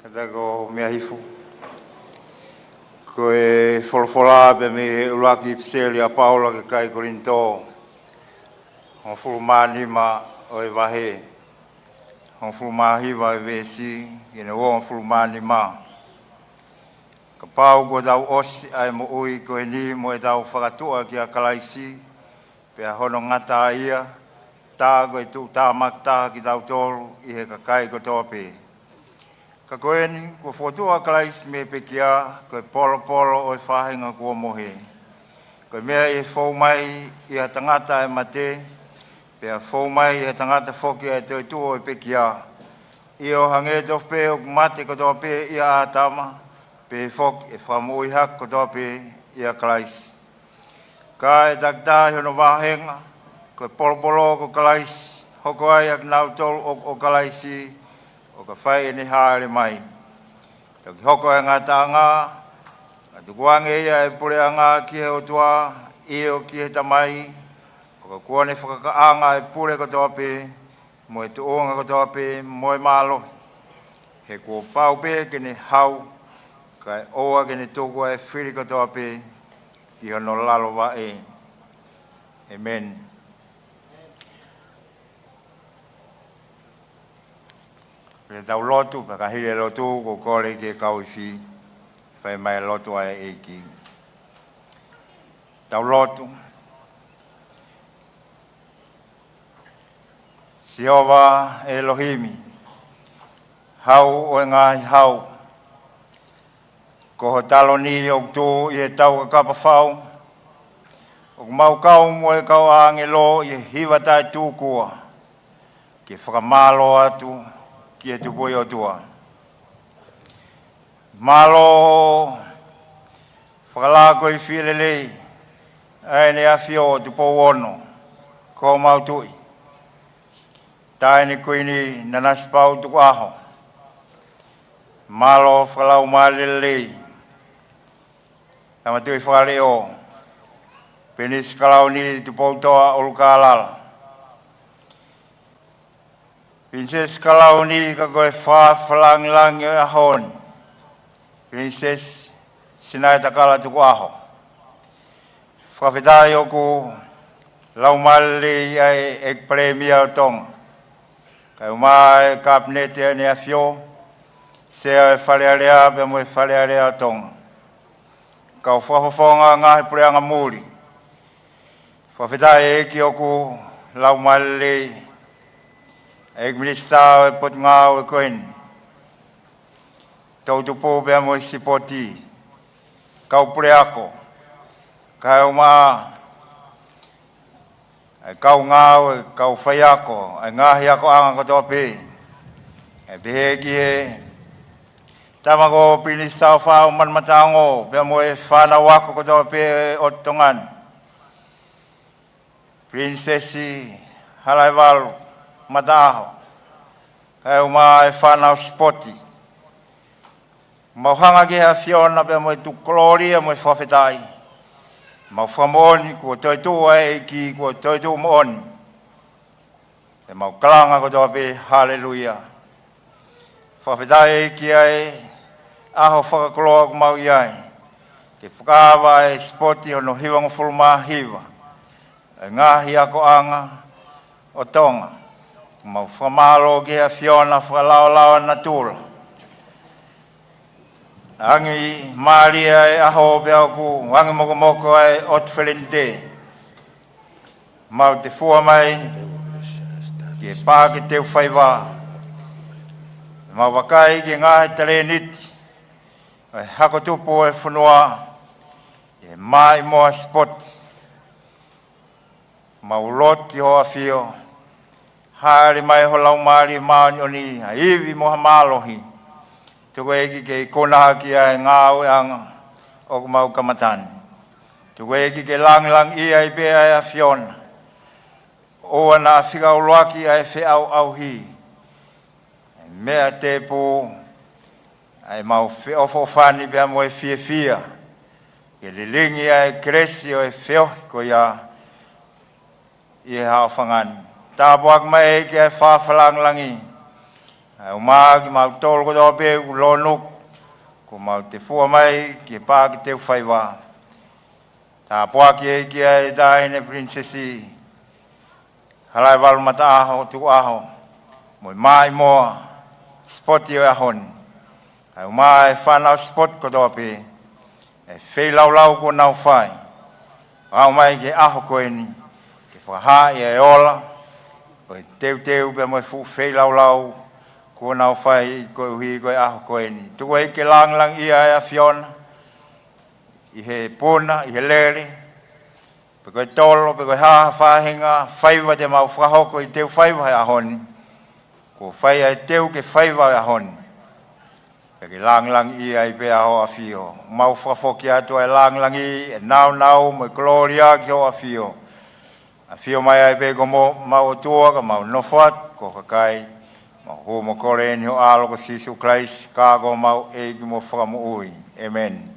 Kātaki ʻo meʻa hifo. Ko e folofola pē mei he ʻuluaki ʻipiseli ʻa Paula ki he kakai Kolinitō, hongofulu mā nima ʻo e vahe, hongofulu mā hiva ʻo e veesi, ki heʻene uofulu mā nima. Kapau kuo tau ʻosi ʻa e moʻui ko eni mo ʻetau fakatuʻa kia Kalaisi, pea hono ngata ia, tā ko e tuʻutāmaki taha kitautolu ʻi he kakai kotoa pē. Ka ko eni, kuo fokotuʻu ʻa Kalaisi mei he pekia, ko e polopolo ʻo e faʻahinga kuo mohe. Ko e meʻa ʻi he fou mai ʻi ha tangata ʻa e mate, pea fou mai ʻi ha tangata foki ʻa e toetuʻu ʻo e pekia. ʻIo, hangē tofu pē ʻoku mate kotoa pē ʻia ʻĀtama, pehē foki ʻe fakamoʻui hake kotoa pē ʻia Kalaisi. Ka ʻe takitaha ʻi hono vāhenga, ko e polopolo ko Kalaisi, hoko ai ʻa kinautolu ʻoku ʻo Kalaisi, ʻo ka fai ʻene hāʻele mai. Toki hoko ʻa e ngataʻanga, ka tukuange ia ʻa e puleʻanga ki he ʻOtua, ʻio ki he Tamai, ʻo ka kuo ne fakakaʻanga ʻa e pule kotoa pē, mo e tuʻunga kotoa pē, mo e mālohi. He kuo pau pē ke ne hau, kae ʻoua ke ne tuku ʻa e fili kotoa pē ki hono lalo vaʻe. ʻĒmeni. Pea tau lotu, pea ka hili e lotu, ʻoku ou kole ki he kau ifi, fai mai e lotu ʻa e ʻEiki. Tau lotu. Sihova ʻElohimi, Hau ʻo e ngaahi hau, Ko ho taloni ʻoku tuʻu ʻi he taukakapa fau, ʻoku mau kau mo e kau ʻāngelo ʻi he hiva taʻetūkua ke fakamālō atu ki he Tupuʻi ʻOtua. Mālō fakalākoifie lelei ʻa ʻEne ʻAfio ʻo Tupou Ono, ko homau Tuʻi, Taʻahine Kuini Nanasipauʻu Tukuʻaho. Mālō fakalaumālie lelei Tama Tuʻi Fakaleʻo, Pilinisi Kalauni Tupoutoʻa ʻUlukālala, Pilinisesi Kalauni ka ko e fakafakalāngilangi ʻo e ʻaho ni, Pilinisesi Sinaʻi Takala Tukuʻaho. Fakafetaʻi ʻoku laumālie lelei ʻa e ʻEiki Palēmia ʻo Tonga, kae ʻumaʻā e Kapineti ʻa ʻEne ʻAfio, Sea ʻo e Fale Alea pea mo e Fale Alea ʻo Tonga, kau fakafofonga ngaahi puleʻanga muli. Fakafetaʻi ʻEiki ʻoku laumālie lelei ʻa e ʻEiki Minisitā ʻo e Potungāue ko eni, Toʻutupu pea mo e Sipoti, kau puleako, kae ʻumaʻā ʻa e kau ngāue, kau faiako, ʻa e ngaahi akoʻanga kotoa pē. ʻE pehē ki he tama ko Pilinisi Tāufaʻāhau Manumataongo pea mo e fānau ako kotoa pē ʻo Tonga ni, Pilinisesi Halaevalu Mataʻaho, kae ʻumaʻā e fānau sipoti. Mau hanga ki he ʻAfiona pea mo e tuku kolōlia mo e fakafetaʻi. Mau fakamoʻoni kuo toetuʻu ʻa e ʻEiki, kuo toetuʻu moʻoni. Pea mau kalanga kotoa pē, Haleluia. Fakafetaʻi ʻEiki ʻa e ʻaho fakakoloa ʻoku mau ʻi ai, ke fakaava e sipoti hono hivangofulu mā hiva ʻa e ngaahi akoʻanga ʻo Tonga. Mau fakamālō ki he ʻAfiona fakalaolao natula. Angi mālie ʻa e ʻaho pea ʻoku angi mokomoko ʻa e ʻOtu Felenitē. Mau tefua mai ki he Paʻake Teu Faiva. Mau vakai ki he ngaahi talēniti ʻo e hako tupu ʻo e fonua ʻi he maʻimoa sipoti. Mau lotu ki Hoʻo ʻAfio, hāʻele mai ho Laumālie Māʻoniʻoni ʻa e ivi mo ha mālohi. Tuku ʻEiki ke ikuna hake ʻa e ngāueʻanga ʻoku mau kamata ni. Tuku ʻEiki ke langilangiʻia ai pē ʻa e ʻAfiona. ʻOua naʻa fika ʻuluaki ʻa e feʻauʻauhi, ʻa e meʻa tēpū, ʻa ʻemau feʻofoʻofani pea mo e fiefia, ke lilingi ʻa e kelesi ʻo e feohi ko ia ʻi he haʻofanga ni. Tāpuaki mai ʻEiki ʻa e fakalangilangi, ʻa e ʻumaʻā kimautolu kotoa pē ʻoku lōnuku, kuo mau tefua mai ki he Paʻake Teu Faiva. Tāpuaki ʻEiki ʻa e Taʻahine Pilinisesi Halaevalu Mataʻaho Tukuʻaho, mo e maʻimoa sipoti ʻo e ʻaho ni, kae ʻumaʻā e fānau sipoti kotoa pē, ʻa e feilaulau kuo nau fai ʻo aʻu mai ki he ʻaho ko eni, ke fakahaaʻi ʻa e ola ʻo e teuteu pea mo e fuʻu feilaulau kuo nau fai koeʻuhi ko e ʻaho ko eni. Tuku ʻEiki ke langilangiʻia ʻa e ʻAfiona ʻi he puna, ʻi he lele, pe ko e tolo, pe ko e hā ha faʻahinga faiva te mau fakahoko ʻi he teu faiva he ʻaho ni. Kuo fai ʻa e teu ke faiva he ʻaho ni, pea ke langilangiʻia ai pē ʻa Hoʻo ʻAfio. Mau fakafoki atu ʻa e langilangi, ʻa e nāunau mo e kolōlia ki Hoʻo ʻAfio. ʻAfio mai ai pē ko homau ʻOtua, ka mau nofo atu ko e kakai, mau hū mo kole ʻi Hoʻo ʻAlo ko Sīsū Kalaisi, ka ko homau ʻEiki mo Fakamoʻui. ʻĒmeni.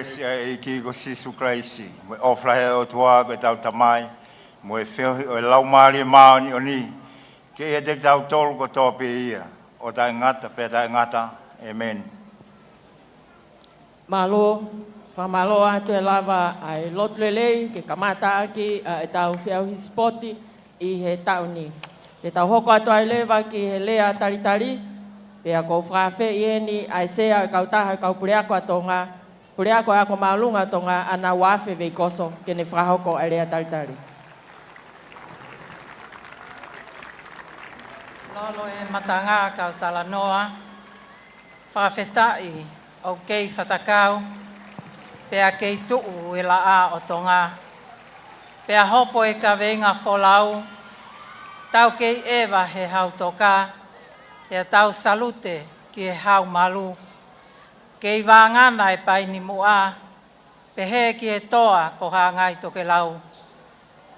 ʻEiki ko Sīsū Kalaisi, mo e ʻofa ʻa e ʻOtua ko ʻetau Tamai, mo e feohi ʻo e Laumālie Māʻoniʻoni, ke ʻiate kitautolu kotoa pē ia, ʻo taʻengata pea taʻengata. ʻĒmeni. Mālō, fakamālō atu e lava ʻa e lotu lelei ke kamata ʻaki ʻa ʻetau feʻauhi sipoti ʻi he taʻu ni. Te tau hoko atu ai leva ki he lea talitali, pea ʻoku ou fakaafeʻi heni ʻa e Sea ʻo e Kautaha ʻo e Kau Puleako ʻa Tonga, Puleako ʻo e Ako Māʻolunga ʻo Tonga, ʻAna Uafe Veikoso, ke ne fakahoko ʻa e lea talitali. Lolo e matanga kau talanoa, fakafetaʻi ʻoku kei fatakau, pea kei tuʻu e laʻā ʻo Tonga, pea hopo e kaveinga folau, tau kei ʻeva he hau toka, pea tau salute ki he hau malu, kei vāngana e paini muʻa, pehē ki he toa ko Hangai Tokelau,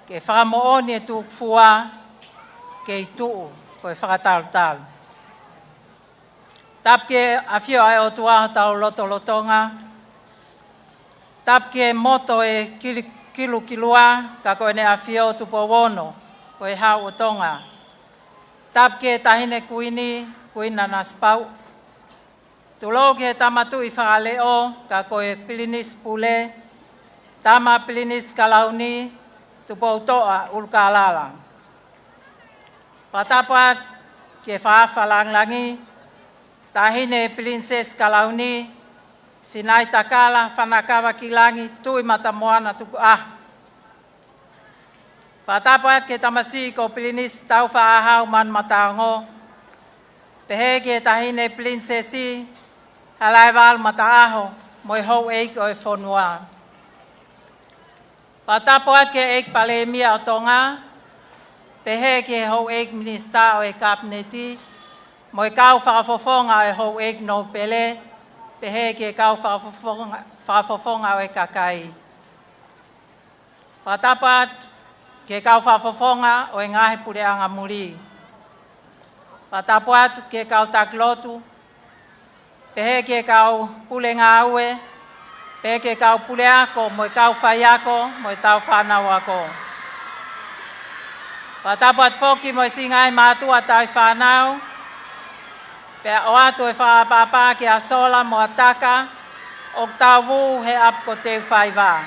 ke fakamoʻoni e tukufua, kei tuʻu ko e fakatalutalu. Tapu ki he ʻafio ʻa e ʻOtua hotau lotolotonga. Tapu ki he moto e kili-, kilukilua, ka ko ʻene ʻafio Tupou Ono, ko e Hau ʻo Tonga. Tapu ki he Taʻahine Kuini, Kuini Nanasipauʻu. Tulou ki he Tama Tuʻi Fakaleʻo, ka ko e Pilinisi Pule, Tama Pilinisi Kalauni, Tupoutoʻa ʻUlukalala. Fakatapu atu ki he Fakaʻaho Fakalangilangi, Taʻahine Pilinisesi Kalauni, Sinaitakala Fanakavakilangi Tuʻimatamoana Tukuʻaho. Fakatapu atu ki he Tamasiʻi ko Pilinisi Taufaʻāhau Manumataongo, pehē ki he Taʻahine Pilinisesi Halaevalu Mataʻaho, mo e houʻeiki ʻo e fonua. Fakatapu atu ki he ʻEiki Palēmia ʻo Tonga, pehē ki he houʻeiki Minisitā ʻo e Kapineti, mo e kau fakafofonga ʻo e houʻeiki nōpele, pehē ki he kau fakafofonga, fakafofonga ʻo e kakai. Fakatapu atu ki he kau fakafofonga ʻo e ngaahi puleʻanga muli. Fakatapu atu ki he kau taki lotu, pehē ki he kau pule ngāue, pehē ki he kau puleako, mo e kau faiako, mo ʻetau fānau ako. Fakatapu atu foki mo e siʻi ngaahi mātuʻa tauhi fānau, pea ʻoatu e fakaʻapaʻapa kia Sola mo ʻAtaka, ʻoku tau vū he ʻapi ko Teufaiva.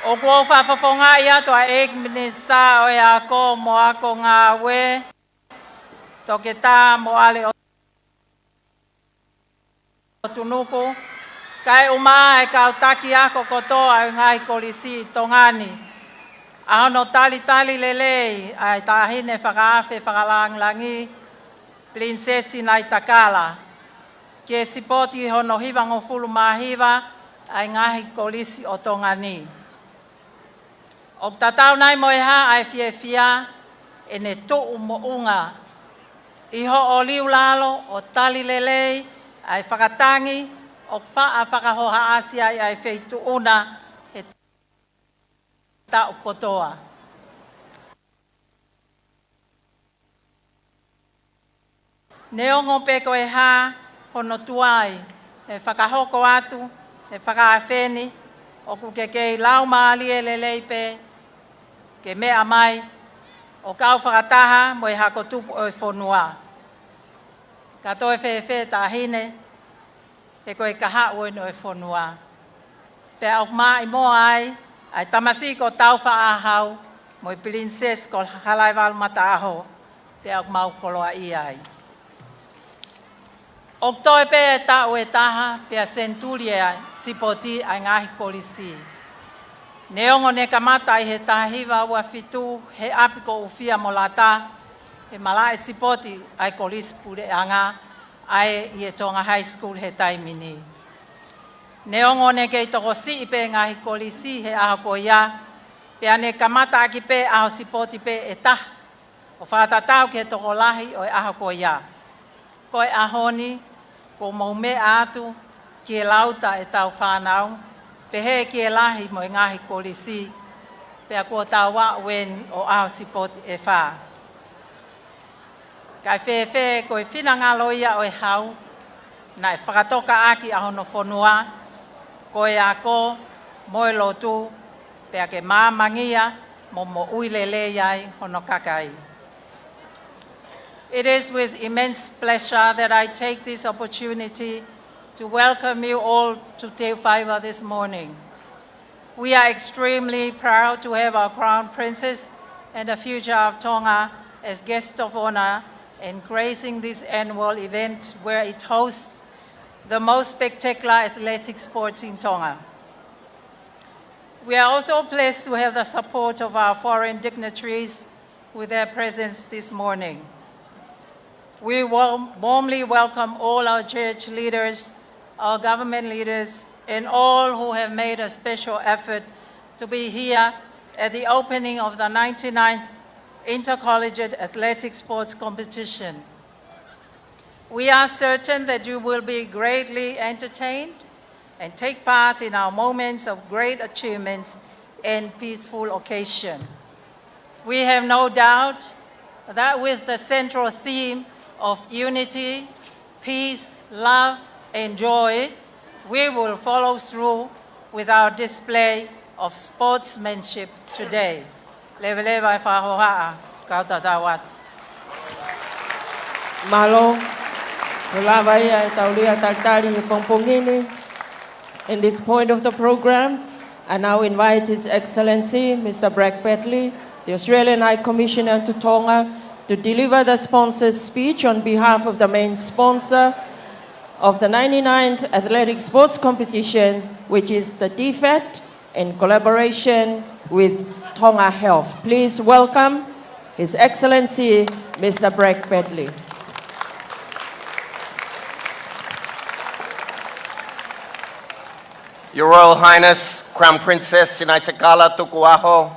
ʻOku ou fakafofongaʻi atu ʻa e ʻEiki Minisitā ʻo e Ako mo Ako Ngāue, Toketā Moale ʻOtunuku, kae ʻumaʻā e kau taki ako kotoa ʻo e ngaahi kolisi ʻi Tonga ni, ʻa hono talitali lelei ʻa e Taʻahine Fakaafe Fakalangilangi, Pilinisesi Sinaitakala, ki he sipoti hono hivangofulu mā hiva ʻa e ngaahi kolisi ʻo Tonga ni. ʻOku tatau nai mo e hā ʻa e fiefia ʻene tuʻu moʻunga ʻi hoʻo liu lalo ʻo tali lelei ʻa e fakatangi ʻoku faʻa fakahohaʻasi ai ʻa e Feituʻu na he taʻu kotoa. Neongo pē ko e hā hono tuai ʻe fakahoko atu e fakaafe ni, ʻoku ke kei laumālie lelei pē ke meʻa mai ʻo kau fakataha mo e hako tupu ʻo e fonua. Ka toe fēfē Taʻahine, he ko e kahaʻu eni ʻo e fonua. Pea ʻoku maʻimoa ai ʻa e tamasiʻi ko Taufaʻāhau mo e Pilinisesi ko Halaevalu Mataʻaho, pea ʻoku mau koloaʻia ai. ʻOku toe pē e taʻu ʻe taha pea senituli e sipoti ʻa e ngaahi kolisi. Neongo ne kamata ʻi he taha hiva ua fitu he ʻapi ko ʻUfia mo Lata, he malaʻe sipoti ʻa e kolisi puleʻanga, ʻa ē ʻi he Tonga High School he taimi ni. Neongo ne kei tokosiʻi pē ngaahi kolisi he ʻaho ko ia, pea ne kamata ʻaki pē ʻaho sipoti pē ʻe taha, ʻo fakatatau ki he tokolahi ʻo e ʻaho ko ia. Ko e ʻaho ni, kuo mou meʻa atu ki he lauta ʻetau fānau, pehē ki he lahi mo e ngaahi kolisi, pea kuo tau aʻu eni ʻo ʻaho sipoti ʻe fā. Kae fēfē ko e finangalo ia ʻo e hau, naʻe fakatoka ʻaki ʻa hono fonua, ko e ako mo e lotu, pea ke māmangia mo moʻui lelei ai hono kakai. It is with immense pleasure that I take this opportunity to welcome you all to Te Faiva this morning. We are extremely proud to have our Crown Princess and the future of Tonga as guest of honor and gracing this annual event where it hosts the most spectacular athletic sports in Tonga. We are also blessed to have the support of our foreign dignitaries with their presence this morning. We warm-, warmly welcome all our church leaders, our government leaders, and all who have made a special effort to be here at the opening of the ninety-ninth Intercollegiate Athletic Sports Competition. We are certain that you will be greatly entertained and take part in our moments of great achievements and peaceful occasion. We have no doubt that with the central theme of unity, peace, love, and joy, we will follow through with our display of sportsmanship today. Leveleva e fakahohaʻa, kau tatau atu. Mālō, ʻoku lava ia ʻetau lea talitali he pongipongi ni. In this point of the program, I now invite His Excellency Mister Bragg Batley, the Australian High Commissioner to Tonga, to deliver the sponsor's speech on behalf of the main sponsor of the ninety-ninth Athletic Sports Competition, which is the DFAT, in collaboration with Tonga Health. Please welcome His Excellency Mister Bragg Batley. Your Royal Highness, Crown Princess Sinaitakala Tukuʻaho,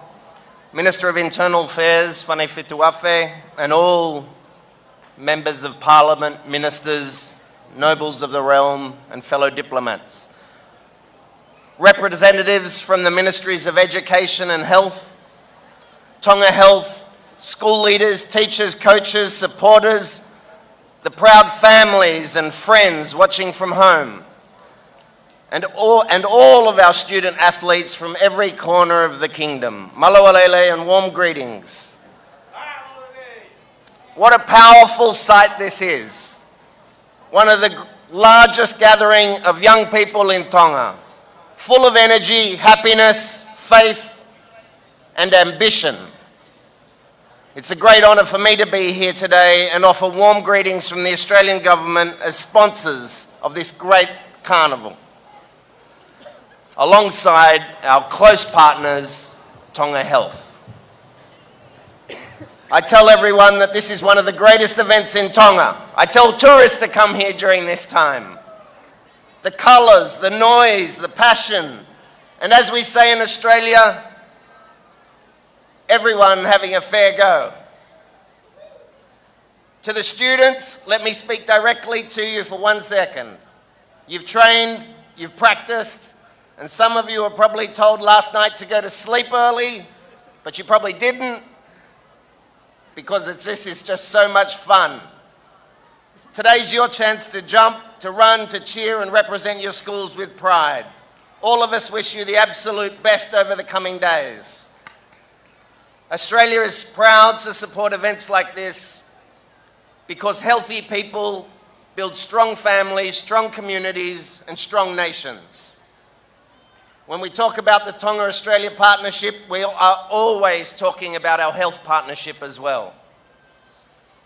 Minister of Internal Affairs, Fanefetuafe, and all members of Parliament, ministers, nobles of the realm, and fellow diplomats. Representatives from the Ministries of Education and Health, Tonga Health, school leaders, teachers, coaches, supporters, the proud families and friends watching from home, and all, and all of our student athletes from every corner of the kingdom. Mālō e lelei and warm greetings. What a powerful sight this is. One of the largest gathering of young people in Tonga, full of energy, happiness, faith, and ambition. It's a great honour for me to be here today and offer warm greetings from the Australian Government as sponsors of this great carnival, alongside our close partners, Tonga Health. I tell everyone that this is one of the greatest events in Tonga. I tell tourists to come here during this time. The colours, the noise, the passion, and as we say in Australia, everyone having a fair go. To the students, let me speak directly to you for one second. You've trained, you've practiced, and some of you were probably told last night to go to sleep early, but you probably didn't, because it's, this is just so much fun. Today's your chance to jump, to run, to cheer, and represent your schools with pride. All of us wish you the absolute best over the coming days. Australia is proud to support events like this because healthy people build strong families, strong communities, and strong nations. When we talk about the Tonga-Australia partnership, we are always talking about our health partnership as well,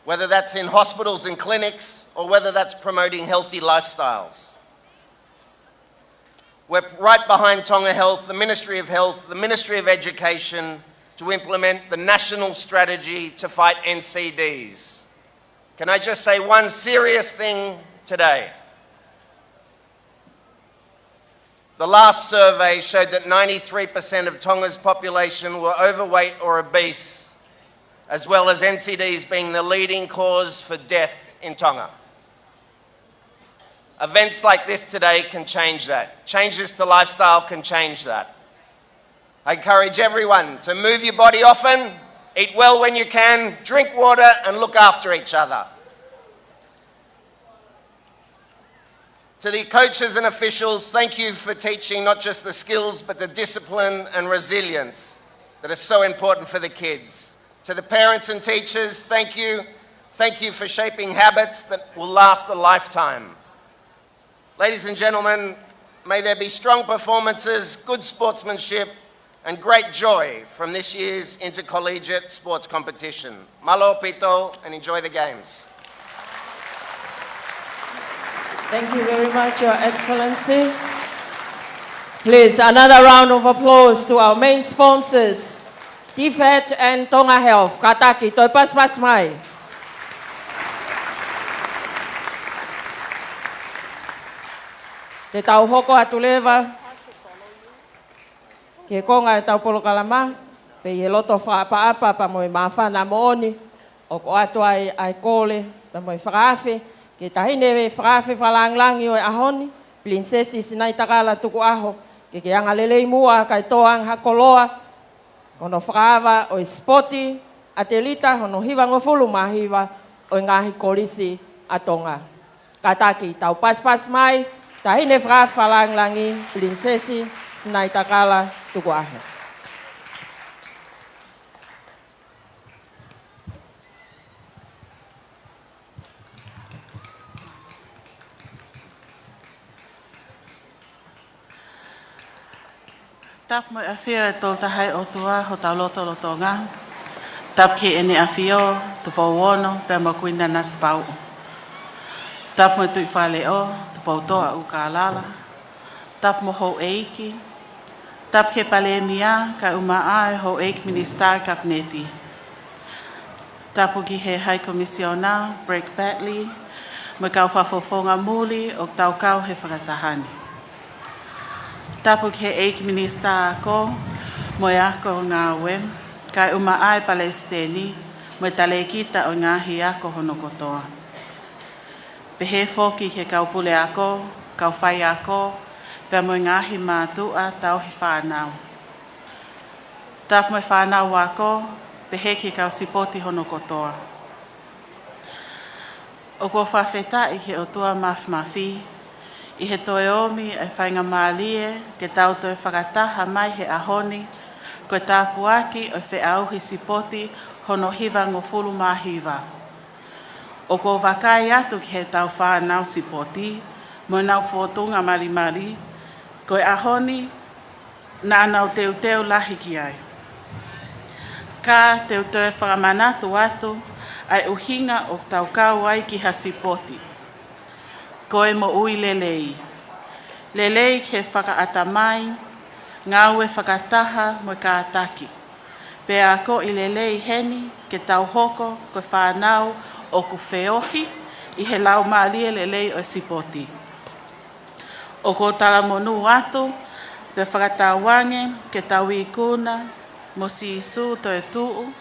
whether that's in hospitals and clinics or whether that's promoting healthy lifestyles. We're right behind Tonga Health, the Ministry of Health, the Ministry of Education, to implement the national strategy to fight N C Ds. Can I just say one serious thing today? The last survey showed that ninety-three percent of Tonga's population were overweight or obese, as well as N C Ds being the leading cause for death in Tonga. Events like this today can change that. Changes to lifestyle can change that. I encourage everyone to move your body often, eat well when you can, drink water, and look after each other. To the coaches and officials, thank you for teaching not just the skills, but the discipline and resilience that are so important for the kids. To the parents and teachers, thank you. Thank you for shaping habits that will last a lifetime. Ladies and gentlemen, may there be strong performances, good sportsmanship, and great joy from this year's intercollegiate sports competition. Mālō ʻaupito and enjoy the games. Thank you very much, Your Excellency. Please, another round of applause to our main sponsors, DFAT and Tonga Health. Kātaki, toe pasipasi mai. Te tau hoko atu leva ki he konga ʻetau polokalama, pea ʻi he loto fakaʻapaʻapa pea mo e māfana moʻoni, ʻoku ʻoatu ai ʻa e kole pea mo e fakaafe ki he taʻahine fakaafe fakalangilangi ʻo e ʻaho ni, Pilinisesi Sinaitakala Tukuʻaho, ke ke angalelei muʻa kae toʻo ange ha koloa, ko hono fakaava ʻo e sipoti ʻatelita hono hivangofulu mā hiva ʻo e ngaahi kolisi ʻa Tonga. Kātaki, tau pasipasi mai, taʻahine fakaafe fakalangilangi, Pilinisesi Sinaitakala Tukuʻaho. Tapu mo e ʻafio ʻa e Tolu Tahaʻi ʻOtua ʻi hotau lotolotonga. Tapu ki Heʻene ʻAfio, Tupou Ono, pea mo Kuini Nanasipauʻu. Tapu mo e Tuʻi Faleʻo, Tupoutoʻa ʻUlukālala. Tapu mo houʻeiki. Tapu ki he Palēmia, kae ʻumaʻā e houʻeiki minisitā ʻo e Kapineti. Tapu ki he High Commissioner, Brett Batley, mo e kau fakafofonga muli ʻoku tau kau he fakataha ni. Tapu ki he ʻEiki Minisitā Ako mo e Ako Ngāue, kae ʻumaʻā e Palesiteni mo e talēkita ʻo e ngaahi ako hono kotoa. Pehē foki ki he kau puleako, kau faiako, pea mo e ngaahi mātuʻa tauhi fānau. Tapu mo e fānau ako, pehē ki he kau sipoti hono kotoa. ʻOku ou fakafetaʻi ki he ʻOtua Māfimafi, ʻi he toe ʻomi ʻa e faingamālie ke tau toe fakataha mai he ʻaho ni, ko e tāpuaki ʻo e feʻauhi sipoti hono hivangofulu mā hiva. ʻOku ou vakai atu ki heʻetau fānau sipoti mo ʻenau fōtunga malimali, ko e ʻaho ni naʻa nau teuteu lahi ki ai. Ka te u toe fakamanatu atu ʻa e ʻuhinga ʻoku tau kau ai ki ha sipoti. Ko e moʻui lelei. Lelei ki he fakaʻatamai, ngāue fakataha mo e kātaki. Pea akoʻi lelei heni ke tau hoko ko e fānau ʻoku feohi ʻi he laumālie lelei ʻo e sipoti. ʻOku ou talamonū atu, pea fakatauange ke tau ikuna mo Sīsū toetuʻu,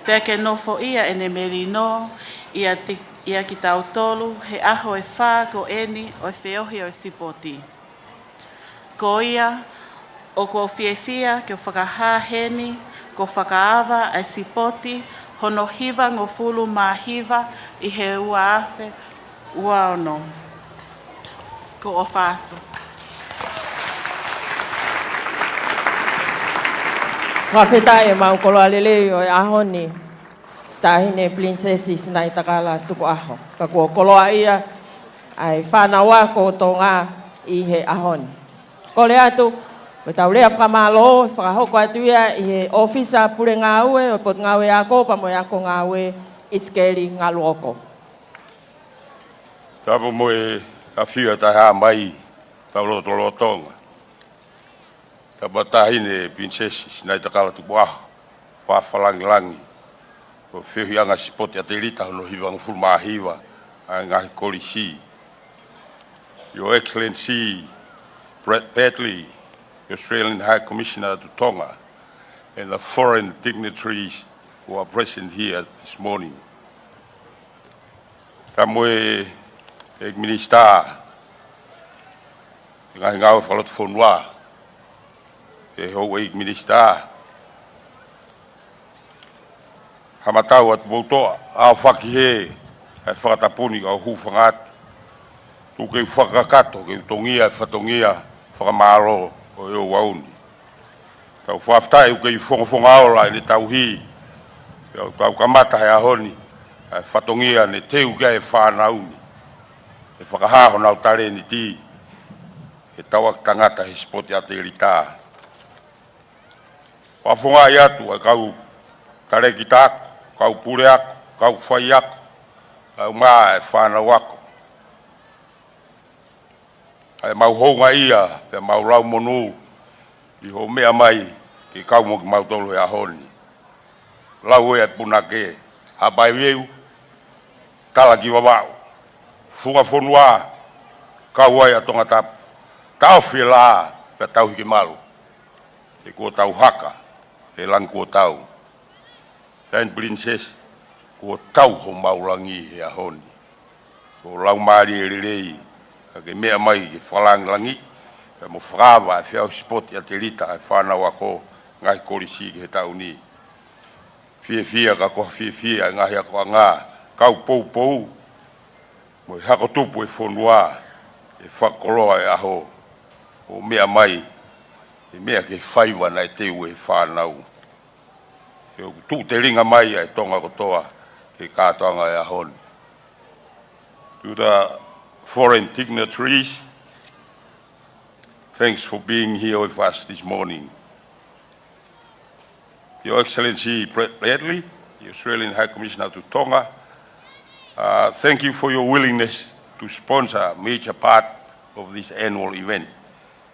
pea ke nofoʻia ʻene melino ʻia ti-, ʻia kitautolu he ʻaho ʻe fā ko eni ʻo e feohi ʻo e sipoti. Ko ia, ʻoku ou fiefia ke fakahā heni ko e fakaava ʻa e sipoti hono hivangofulu mā hiva ʻi he ua afe ua ono. Ko e ʻofa atu. Fakafetaʻi ʻemau koloa lelei ʻo e ʻaho ni, Taʻahine Pilinisesi Sinaitakala Tukuʻaho. Pea kuo koloaʻia ʻa e fānau ako ʻo Tonga ʻi he ʻaho ni. Kole atu, ko ʻetau lea fakamālō, fakahoko atu ia ʻe he ʻōfisa pule ngāue ʻo e Potungāue Ako pea mo e Ako Ngāue, ʻIsikeli Ngaluoko. Tapu mo e ʻafio ʻa e Taʻehāmai, tau lotolotonga. Tapu mo Taʻahine Pilinisesi Sinaitakala Tukuʻaho, fakaava fakalangilangi ʻo e feohiʻanga sipoti ʻatelita hono hivangofulu mā hiva ʻa e ngaahi kolisi. Your Excellency Brett Batley, the Australian High Commissioner to Tonga, and the foreign dignitaries who are present here this morning. Tapu mo e ʻEiki Minisitā ʻo e Ngaahi Ngāue Fakalotofonua, ʻe houʻeiki minisitā, Haʻamatau atu Tupoutoʻa, ʻaofaki he ʻa e fakatapu ni ka u hūfanga atu. Tuku ke u fakakakato ke u tongia e fatongia fakamālō ʻo e ouau ni. Tau fakafetaʻi ʻoku kei fongafonga ola ʻene tauhi, pea ʻoku tau kamata he ʻaho ni ʻa e fatongia ne teu ki ai e fānau ni ʻe fakahā honau talēniti ke tauʻaki tangata he sipoti ʻatelita. Fakafofongaʻi atu ʻa e kau talēkita ako, kau puleako, kau faiako, kaeʻumaʻā e fānau ako, ʻa e mau houngaʻia pea mau lau monū ʻi hoʻo meʻa mai ke kau mo kimautolu he ʻaho ni. Lau ʻa e punake, Haʻapai Veu, Talaki Vavaʻu, Funga Fonua, kau ai ʻa Tongatapu, taʻofi e lā pea tauhi ke malu, he kuo tau haka he langi kuo tau. Taʻahine Pilinisesi, kuo tau homau langi he ʻaho ni. Ko e laumālie lelei, ka ke meʻa mai ke fakalāngilangiʻi pea mo fakaava e feʻauhi sipoti ʻatelita ʻa e fānau ako ngaahi kolisi ki he taʻu ni. Fiefia ka ko ha fiefia e ngaahi akoʻanga, kau poupou mo e hako tupu e fonua, ʻe fakakoloa e ʻaho ʻo meʻa mai he meʻa ke faiva naʻe teu ʻe he fānau. He ʻoku tuʻu telinga mai ʻa e Tonga kotoa ki he kātoanga e ʻaho ni. To the foreign dignitaries, thanks for being here with us this morning. Your Excellency Brett Bradley, the Australian High Commissioner to Tonga, uh, thank you for your willingness to sponsor a major part of this annual event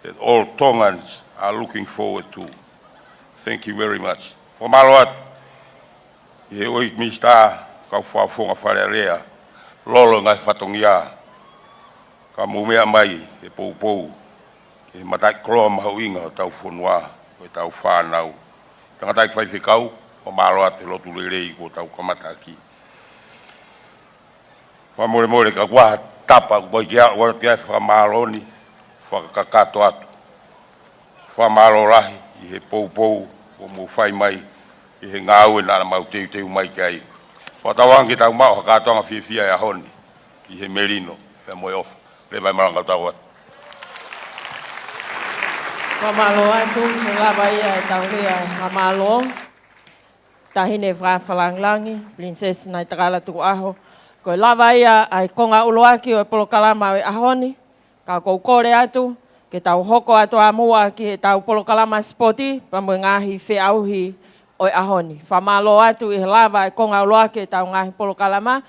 that all Tongans are looking forward to. Thank you very much. Fakamālō atu ʻi he ʻEiki Minisitā, kau Fakafofonga Fale Alea, Lolo Ngaahi Fatongia, ka mou meʻa mai he poupou ki he mataʻikoloa mahuʻinga ʻo hotau fonua, ko ʻetau fānau. Tangataʻeiki Faifekau, fakamālō atu he lotu lelei kuo tau kamataʻaki. Fakamolemole ka ʻoku ʻi ai ha tapa ʻoku ʻikai ke u ʻoatu ki ai e fakamālō ni, fakakakato atu. Fakamālō lahi ʻi he poupou kuo mou fai mai ʻi he ngāue naʻa mau teuteu mai ki ai. Fakatauange ke tau maʻu ha kātoanga fiefia he ʻaho ni ʻi he melino pea mo e ʻofa. Leva e malanga tau atu. Fakamālō atu, ko e lava ia ʻetau lea fakamālō. Taʻahine Fakafakalāngilangi, Pilinisesi Naitakala Tukuʻaho. Ko e lava ia ʻa e konga ʻuluaki ʻo e polokalama ʻo e ʻaho ni, ka ʻoku ou kole atu ke tau hoko atu ā muʻa ki heʻetau polokalama sipoti pea mo e ngaahi feʻauhi ʻo e ʻaho ni. Fakamālō atu ʻi he lava e konga ʻuluaki ʻetau ngaahi polokalama.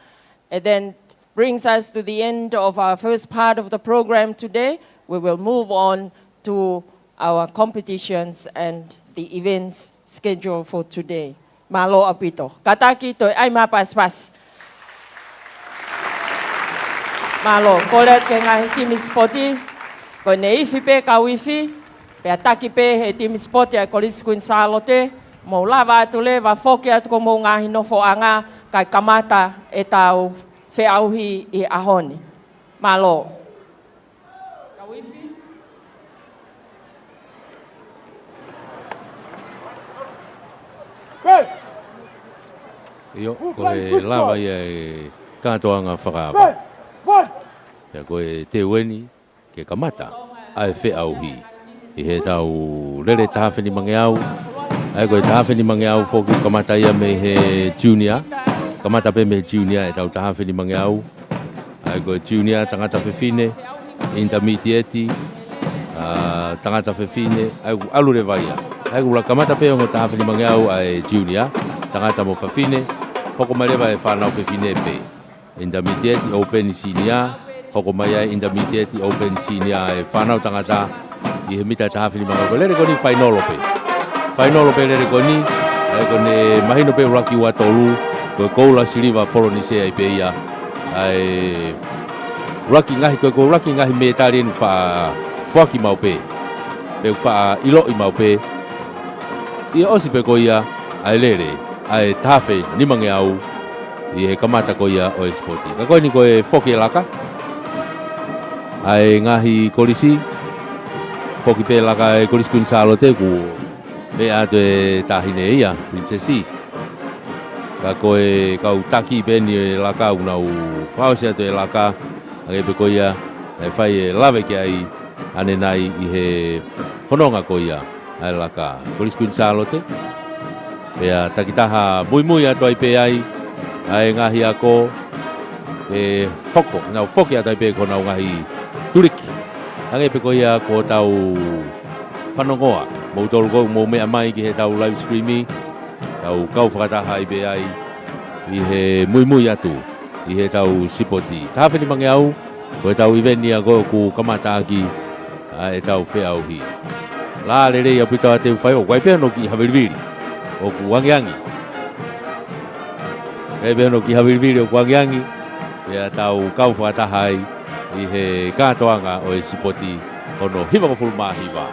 And then brings us to the end of our first part of the program today. We will move on to our competitions and the events scheduled for today. Mālō ʻaupito. Kātaki toe ʻai mai ha pasipasi. Mālō, kole atu ki he ngaahi timi sipoti, ko ʻene ifi pē kau ifi, pea taki pē he timi sipoti ʻa e Kolisi Kuini Sālote, mou lava atu leva ʻo foki atu ki homou ngaahi nofoʻanga, kae kamata ʻetau feʻauhi ʻi he ʻaho ni. Mālō. Kau ifi. ʻIo, ko e lava ia e kātoanga fakaava. Pea ko e teu eni ke kamata ʻa e feʻauhi ʻi heʻetau lele taha afe nimangeau. ʻA ia ko e taha afe nimangeau foki kamata ia mei he junior. Kamata pē mei he junior ʻetau taha afe nimangeau. ʻA ia ko e junior tangata fefine, intermediate, ʻa, tangata fefine, ʻa ia ʻoku ʻalu leva ia. ʻA ia ʻoku la kamata pē ongo taha afe nimangeau ʻa e junior, tangata mo fefine, hoko mai leva e fānau fefine pē. Intermediate, open senior, hoko mai ai intermediate, open senior, e fānau tangata ʻi he mita taha afe nimangeau. Ko e lele ko eni fainolo pē. Fainolo pē lele ko eni, ʻa ia ko ʻene mahino pē ʻuluaki ua tolu, ko e koula siliva Polonisea ai pē ia. ʻA e ʻuluaki ngaahi, ko e ʻuluaki ngaahi mētali eni faʻa foaki maʻu pē. Pe faʻa ʻiloʻi maʻu pē. ʻI he ʻosi pē ko ia ʻa e lele ʻa e taha afe nimangeau ʻi he kamata ko ia ʻo e sipoti. Ka ko eni ko e foki e laka ʻa e ngaahi kolisi, foki pē laka e Kolisi Kuini Sālote, kuo meʻa atu e taʻahine ia, Pilinisesi. Ka ko e kau taki pē eni e laka, ʻoku nau fakaʻosi atu e laka, hangē pē ko ia naʻe fai e lave ki ai ʻanenai ʻi he fononga ko ia ʻa e laka. Kolisi Kuini Sālote, pea takitaha muimui atu ai pē ai ʻa e ngaahi ako, ʻe hoko, nau foki atu ai pē ko honau ngaahi tuliki. Hangē pē ko ia ko hotau fanongoa, moutolu ko ē ʻoku mou meʻa mai ki heʻetau live stream, tau kau fakataha ai pē ai ʻi he muimui atu ʻi heʻetau sipoti. Taha afe nimangeau, ko ʻetau ʻiveni ia ko ē ʻoku kamata ʻaki ʻa ʻetau feʻauhi. Lā lelei ʻaupito ʻa Teufaiva, ʻoku ʻi ai pē hono kiʻi havilivili ʻoku angiangi. ʻI ai pē hono kiʻi havilivili ʻoku angiangi, pea tau kau fakataha ai ʻi he kātoanga ʻo e sipoti hono hivangofulu mā hiva.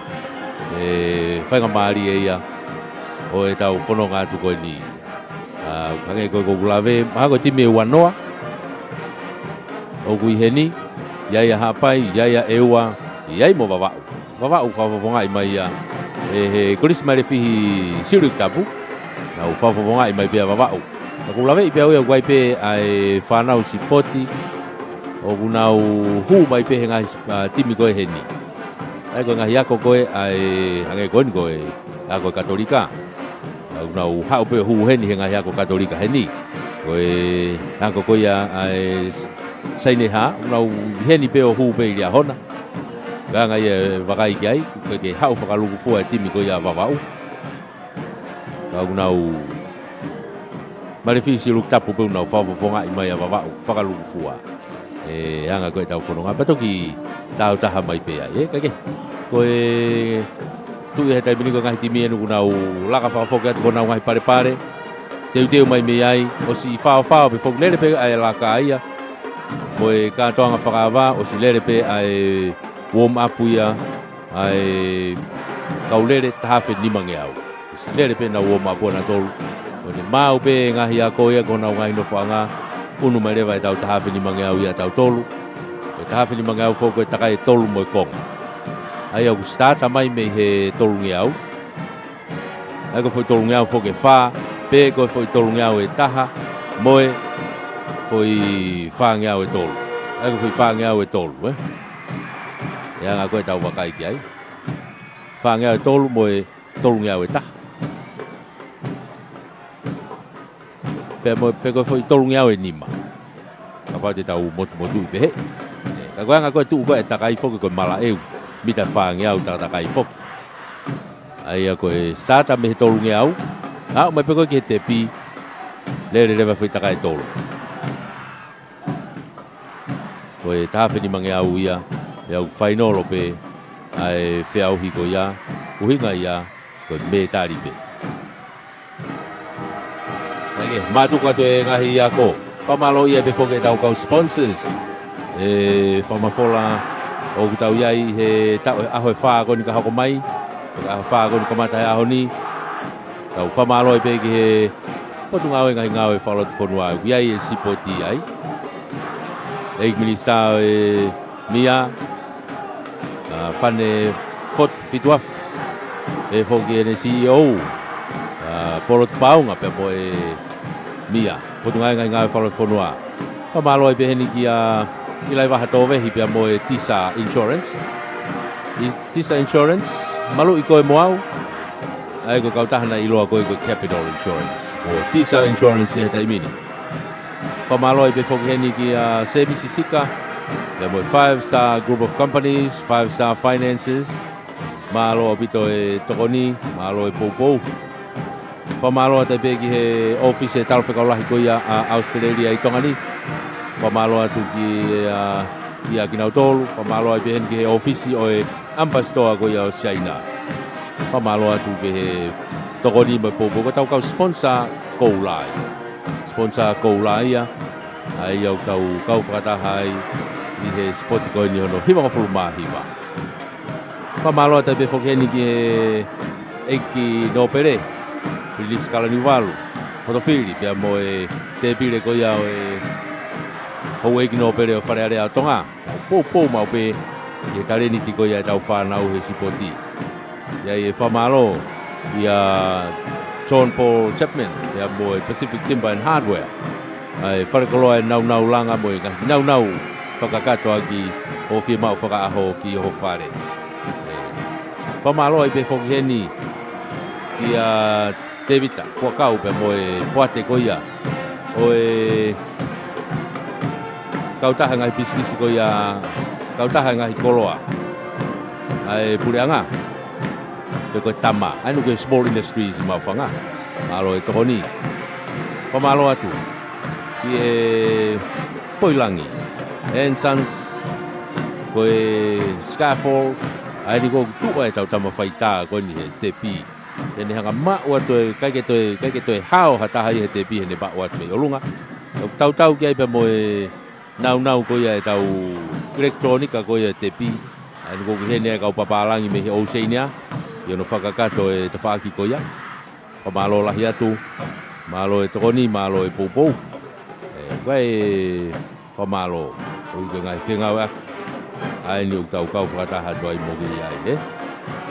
E faingamālie ia ʻo ʻetau fononga atu ko eni. ʻA, hangē ko ē ʻoku ou lave, mahalo ko e timi ʻe ua noa ʻoku ʻi heni, ʻi ai ʻa Haʻapai, ʻi ai ʻa ʻEua, ʻi ai mo Vavaʻu. Vavaʻu fakafofongaʻi mai ia ʻe he Kolisi Mailefihi Siuʻilikutapu. Nau fakafofongaʻi mai pē ʻa Vavaʻu. Ka ʻoku ou laveʻi pē au ia ʻoku ʻi ai pē ʻa e fānau sipoti ʻoku nau hū mai pē he ngaahi, ʻa, timi ko ē heni. ʻA ia ko e ngaahi ako ko ē ʻa e, hangē ko eni ko e ako Katolika. Nau, nau haʻu pē ʻo hū heni he ngaahi ako Katolika heni. Ko e ako ko ia ʻa e Saineha, nau ʻi heni pē ʻo hū pē ʻi he ʻaho na. Ka ʻi ai e vakai ki ai, ʻoku ʻikai ke haʻu fakalūkufua e timi ko ia ʻa Vavaʻu. Ka ʻoku nau Mailefihi Siuʻilikutapu pē ʻoku nau fakafofongaʻi mai ʻa Vavaʻu fakalūkufua. ʻE anga ko ē ʻetau fononga, pea toki tāutaha mai pē ai, ē, kae kehe. Ko e tuʻu ia he taimi ni ko e ngaahi timi eni ʻoku nau laka fakafoki atu ko honau ngaahi palepale. Teuteu mai mei ai, ʻosi faofao pē foki, lele pē ʻa e laka ia. Mo e kātoanga fakaava, ʻosi lele pē ʻa e warm up ia ʻa e kau lele taha afe nimangeau. ʻOsi lele pē ʻenau warm up ʻanautolu. Ko ʻene maʻu pē ngaahi ako ia ko honau ngaahi nofoʻanga, ʻunu mai leva ʻetau taha afe nimangeau ia ʻatautolu. Ko e taha afe nimangeau foki ko e takai ʻe tolu mo e konga. ʻA ia ʻoku starter mai mei he tolungeau. ʻA ia ko e foʻi tolungeau foki ʻe fā, pe ko e foʻi tolungeau ʻe taha, mo e foʻi fāngeau ʻe tolu. ʻA ia ko e foʻi fāngeau ʻe tolu, ē? ʻE anga ko ē ʻetau vakai ki ai. Fāngeau ʻe tolu mo e tolungeau ʻe taha. Pea mo, pe ko e foʻi tolungeau ʻe nima. Kapau te tau motumotuʻi pehē. Ka ko e anga ko ē tuʻu ko ē e takai foki ko e malaʻeu. Mita fāngeau takatakai foki. ʻA ia ko e starter mei he tolungeau. Aʻu mai pē ko ē ki he tepi. Lele leva foʻi takai ʻe tolu. Ko e taha afe nimangeau ia, ʻe ʻalu fainolo pē ʻa e feʻauhi ko ia, ʻuhinga ia, ko e mētali pē. ʻA ia, mātuku atu e ngaahi ako. Fakamālō ia pē foki ʻetau kau sponsors. ʻE fakamafola ʻoku tau ʻi ai he taʻu, ʻaho ʻe fā ko eni ka hoko mai, ʻaho ʻe fā ko eni kamata he ʻaho ni. Tau fakamālō pē ki he Potungāue Ngaahi Ngāue Fakalotofonua, ʻoku ʻi ai e sipoti ai. ʻEiki Minisitā ʻo e Mia, ʻa, Fane Fot-, Fituafu. Pehē foki ʻene C E O, ʻa, Polo Tupaunga pea mo e Mia, Potungāue Ngaahi Ngāue Fakalotofonua. Fakamālō ai pē heni kia ʻIlaivaha Tōvehi pea mo e Tisa Insurance. ʻI Tisa Insurance, maluʻi koe mo au. ʻA ia ko e kautaha naʻe ʻiloa ko ē ko e Capital Insurance. Mo Tisa Insurance ʻi he taimi ni. Fakamālō ai pē foki heni kia Semisi Sika, pea mo e Five Star Group of Companies, Five Star Finances. Mālō ʻaupito e tokoni, mālō e poupou. Fakamālō atu ai pē ki he ʻōfisi e Talafekau Lahi ko ia ʻa ʻAositelēlia ʻi Tonga ni. Fakamālō atu ki, ʻa, kia kinautolu. Fakamālō ai pē heni ki he ʻōfisi ʻo e ʻAmipasitoa ko ia ʻo Siaina. Fakamālō atu ki he tokoni mo e poupou ko ʻetau kau sponsor koula ia. Sponsor koula ia. ʻA ia ʻoku tau kau fakataha ai ʻi he sipoti ko eni hono hivangofulu mā hiva. Fakamālō atu ai pē foki heni ki he ʻEiki Nōpele, Pilinisi Kalaniuvalu Fotofili, pea mo e tēpile ko ia ʻo e Houʻeiki Nōpele ʻo Fale Alea ʻo Tonga. Poupou maʻu pē ki he talēniti ko ia ʻetau fānau he sipoti. ʻI ai e fakamālō kia John Paul Chapman, pea mo e Pacific Timber and Hardware. ʻA e falekoloa e naunau langa mo e ngaahi naunau fakakātoa ki ʻo fiemaʻu fakaʻaho ki ho fale. ʻE, fakamālō ai pē foki heni kia Tevita Kuakau pea mo e poate ko ia ʻo e kautaha ngaahi pisinisi ko ia, kautaha ngaahi koloa ʻa e puleʻanga. Pe ko e tama, ʻa eni ko e small industries ʻi Maʻufanga. Mālō e tokoni. Fakamālō atu ki he Poilangi and Sons, ko e scaffold, ʻa eni ko e tuʻu ʻa e tau tama faitā ko eni he tepi. He ne hanga maʻu atu e, ʻikai ke toe, ʻikai ke toe hao ha taha ia he tepi he ne maʻu atu mei ʻolunga. ʻOku tautau ki ai pea mo e naunau ko ia e tau ʻilekitulōnika ko ia e tepi. ʻA eni ko ē ʻoku ʻi heni e kau papālangi mei he ʻOuseini ia, ʻi hono fakakakato e tafaʻaki ko ia. Fakamālō lahi atu, mālō e tokoni, mālō e poupou. ʻE, ko e fakamālō, ʻoku ʻi ai e ngaahi fengāueʻaki. ʻA eni ʻoku tau kau fakataha atu ai mo ki ai, ē.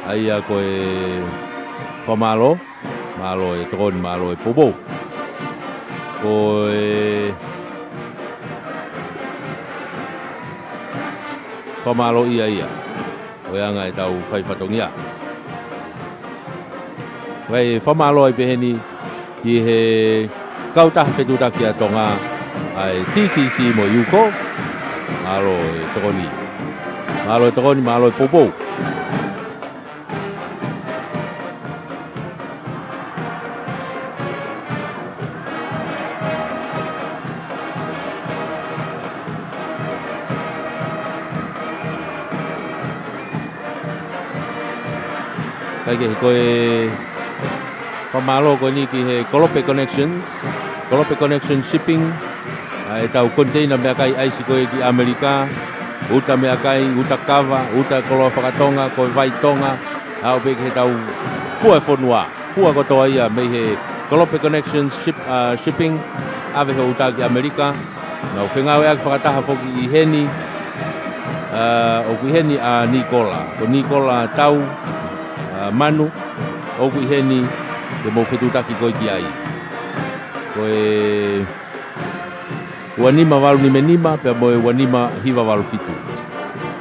ʻA ia ko e fakamālō, mālō e tokoni, mālō e poupou. Ko e fakamālō ia ia ʻo e anga e tau fai fatongia. Ko e fakamālō ai pē heni ki he kautaha fetuʻutaki ʻa Tonga, ʻa e T C C mo e UCO. Mālō e tokoni. Mālō e tokoni, mālō e poupou. Kae kehe, ko e fakamālō ko eni ki he Kolope Connections, Kolope Connection Shipping, ʻa e tau koniteina meʻakai ʻaisi ko ē ki ʻAmelika, uta meʻakai, uta kava, uta koloa fakatonga, ko e vai Tonga, ʻo aʻu pē ki he tau fua e fonua, fua kotoa ia mei he Kolope Connections Ship-, ʻa, Shipping, ʻave hoʻo uta ki ʻAmelika. Naʻa ku fengāueʻaki fakataha foki ʻi heni, ʻa, ʻoku ʻi heni ʻa Nikola, ko Nikola Tau, ʻa, Manu, ʻoku ʻi heni ke mou fetuʻutaki ko ē ki ai. Ko e ua nima valu nima nima, pea mo e ua nima hiva valu fitu.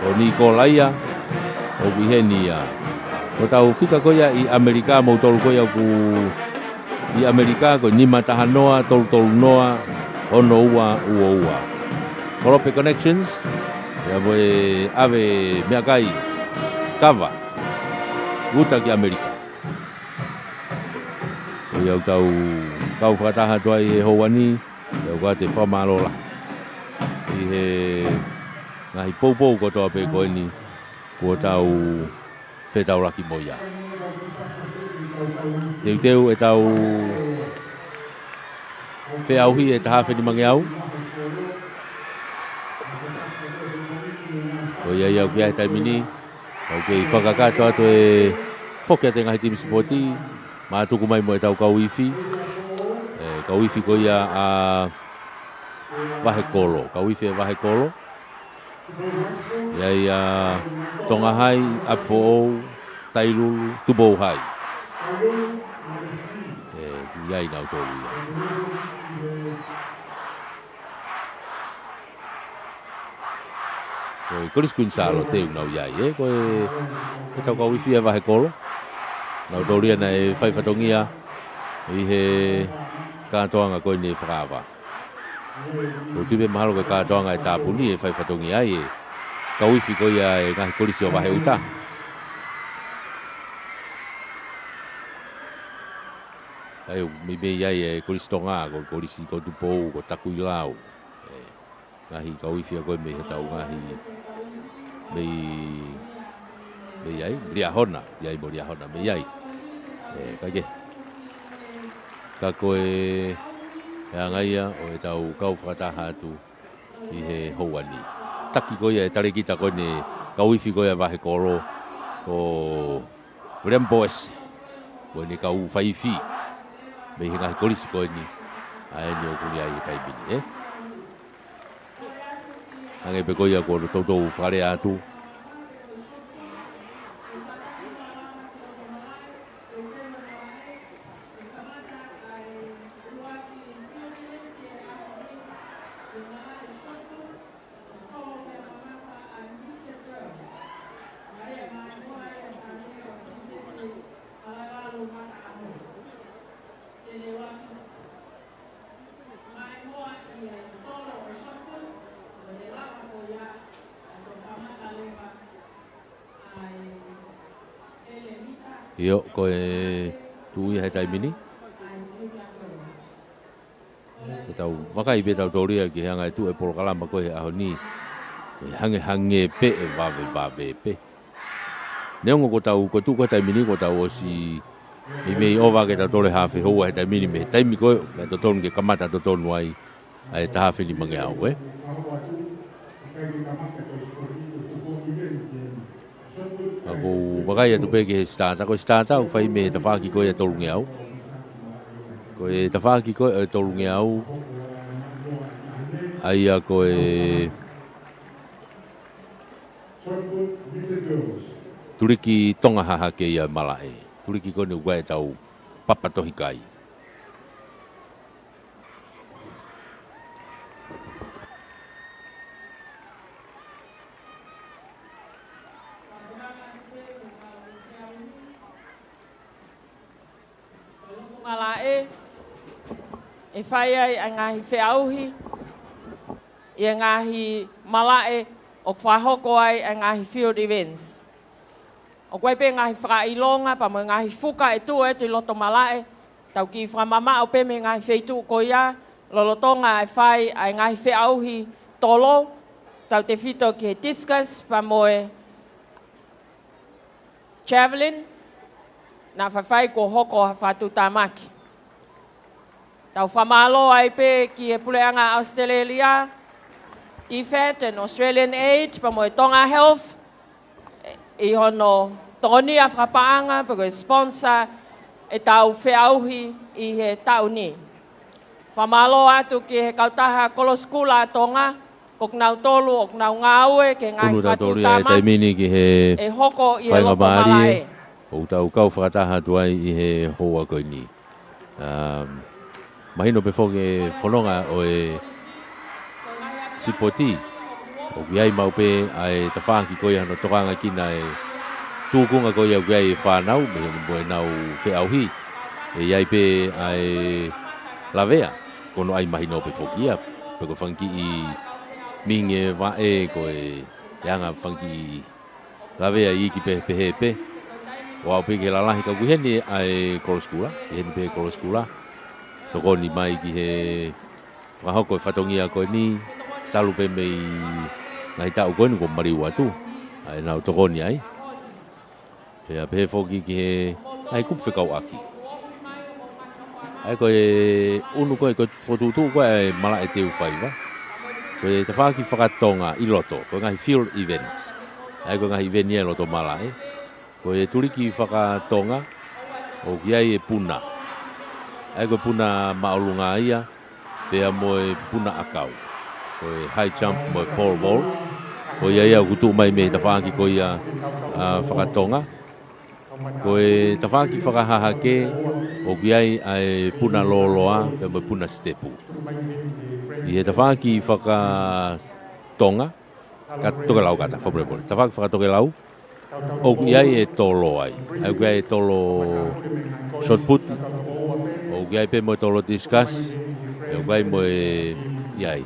Ko Nikola ia, ʻoku ʻi heni ia. Ko e tau fika ko ia ʻi ʻAmelika, moutolu ko ia ʻoku ʻi ʻAmelika, ko e nima taha noa, tolu tolu noa, ono ua ua ua. Kolope Connections, pea mo e ʻave meʻakai kava, uta ki ʻAmelika. Ko ia ʻoku tau kau fakataha atu ai he houa ni, pea ʻoku ʻoatu e fakamālō lahi ʻi he ngaahi poupou kotoa pē ko eni kuo tau fetaulaki mo ia. Teuteu e tau feʻauhi e taha afe nimangeau. Ko ia ia ʻoku ʻi ai he taimi ni, ʻoku kei fakakakato atu e foki atu e ngaahi timi sipoti, mātuku mai mo e tau kau ifi. E, kau ifi ko ia ʻa Vahekolo, kau ifi e Vahekolo. ʻI ai ʻa Tonga Hai, ʻApifoʻou, Tailulu, Tupou Hai. E, ʻoku ʻi ai nautolu ia. Ko e Kolisi Kuini Sālote ʻoku nau ʻi ai, ē, ko e, ko e tau kau ifi e Vahekolo. Nautolu ia naʻe fai fatongia ʻi he kātoanga ko eni ʻe fakaava. ʻOku ou tui pē mahalo ko e kātoanga e tāpuni ʻe fai fatongia ai e kau ifi ko ia e ngaahi kolisi ʻo Vaheʻuta. ʻA ia ʻoku meimei ai e Kolisi Tonga, ko e Kolisi ko Tupou, ko Takuilau. E, ngaahi kau ifi ia ko ē mei he tau ngaahi, mei, mei ai, Liahona, ʻi ai mo Liahona, mei ai. E, kae kehe. Ka ko e, e anga ia ʻo e tau kau fakataha atu ʻi he houa ni. Taki ko ia e talēkita ko eni, kau ifi ko ia Vahekolo, ko William Boyce, ko eni kau fai ifi mei he ngaahi kolisi ko eni, ʻa eni ʻoku ʻi ai he taimi ni, ē. Hangē pē ko ia kuo toutou fakalea atu. ʻIo, ko e tuʻu ia he taimi ni. Ko ʻetau vakai pē ʻetau tōlia ki he anga e tuʻu e polokalama ko ē he ʻaho ni. Ko e hangehangē pē ʻe vavevave pē. Neongo ko ʻetau, ko e tuʻu ko ē he taimi ni, ko ʻetau ʻosi meimei ʻova ke tau tole haafe houa he taimi ni mei he taimi ko ē, meʻa totonu ke kamata totonu ai, ʻa e taha afe nimangeau, ē? Ka ʻoku ou vakai atu pē ki he starter, ko e starter ʻoku fai mei he tafaʻaki ko ia ʻe tolungeau. Ko e tafaʻaki ko ia ʻe tolungeau, ʻa ia ko e tuliki Tonga Hahake ia ʻa e malaʻe. Tuliki ko eni ʻoku ʻi ai ʻetau papa tohi kai. Malaʻe, ʻe fai ai ʻa e ngaahi feʻauhi ʻi he ngaahi malaʻe ʻoku fakahoko ai ʻa e ngaahi field events. ʻOku ʻi ai pē ngaahi fakaʻilonga pea mo e ngaahi fuka ʻe tuʻu atu ʻi loto malaʻe, tau kiʻi fakamamaʻo pē mei he ngaahi feituʻu ko ia, lolotonga e fai ʻa e ngaahi feʻauhi tolo, tautefito ki he discus pea mo e javelin, naʻa faifai kuo hoko ha fakatuʻutāmaki. Tau fakamālō ai pē ki he Puleʻanga ʻAositelēlia, DFAT and Australian Aid, pea mo e Tonga Health, ʻi hono tokonia fakapaʻanga, pe ko e sponsor ʻetau feʻauhi ʻi he taʻu ni. Fakamālō atu ki he kautaha Kolosi Kula ʻa Tonga, ko kinautolu ʻoku nau ngāue ki he ngaahi fakatuʻutāmaki ʻe hoko ʻi he loto malaʻe. ʻOku tau kau fakataha atu ai ʻi he houa ko eni. Um, mahino pē foki e fononga ʻo e sipoti. ʻOku ʻi ai maʻu pē ʻa e tafaʻaki ko ia hono tokanga ki he ngaahi tūkunga ko ia ʻoku ʻi ai e fānau, mei he mo ʻenau feʻauhi. ʻE ʻi ai pē ʻa e lavea, ko hono ʻai mahino pē foki ia, pe ko e fanga kiʻi mingi e vaʻe, ko e anga fanga kiʻi lavea iiki pehē pē. ʻO aʻu pē ki he lalahi ka ʻoku ʻi heni ʻa e Kolosi Kula, ʻi heni pē Kolosi Kula. Tokoni mai ki he fakahoko e fatongia ko eni, talu pē mei he ngaahi taʻu ko eni kuo maliu atu, ʻa ʻenau tokoni ai. Pea pehē foki ki he ngaahi kupu fekauʻaki. ʻA ia ko e ʻunu ko ē, ko e fokotuʻutuʻu ko ē ʻa e malaʻe teufaiva. Ko e tafaʻaki fakatonga ʻi loto, ko e ngaahi field events. ʻA ia ko e ngaahi event ia ʻi loto malaʻe. Ko e tuliki fakatonga, ʻoku ʻi ai e puna. ʻA ia ko e puna māʻolunga ia, pea mo e puna ʻakau. Ko e high jump mo e pole vault. Ko ia ia ʻoku tuʻu mai mei he tafaʻaki ko ia, ʻa, fakatonga. Ko e tafaʻaki fakahahake, ʻoku ʻi ai ʻa e puna lōloa, pea mo e puna sitepu. ʻI he tafaʻaki fakatonga, ka tokelau kata, fakamolemole. Tafaʻaki fakatokelau, ʻoku ʻi ai e tolo ai. ʻA ia ʻoku ʻi ai e tolo shot put, ʻoku ʻi ai pē mo e tolo discus, ʻoku ʻi ai mo e ʻi ai.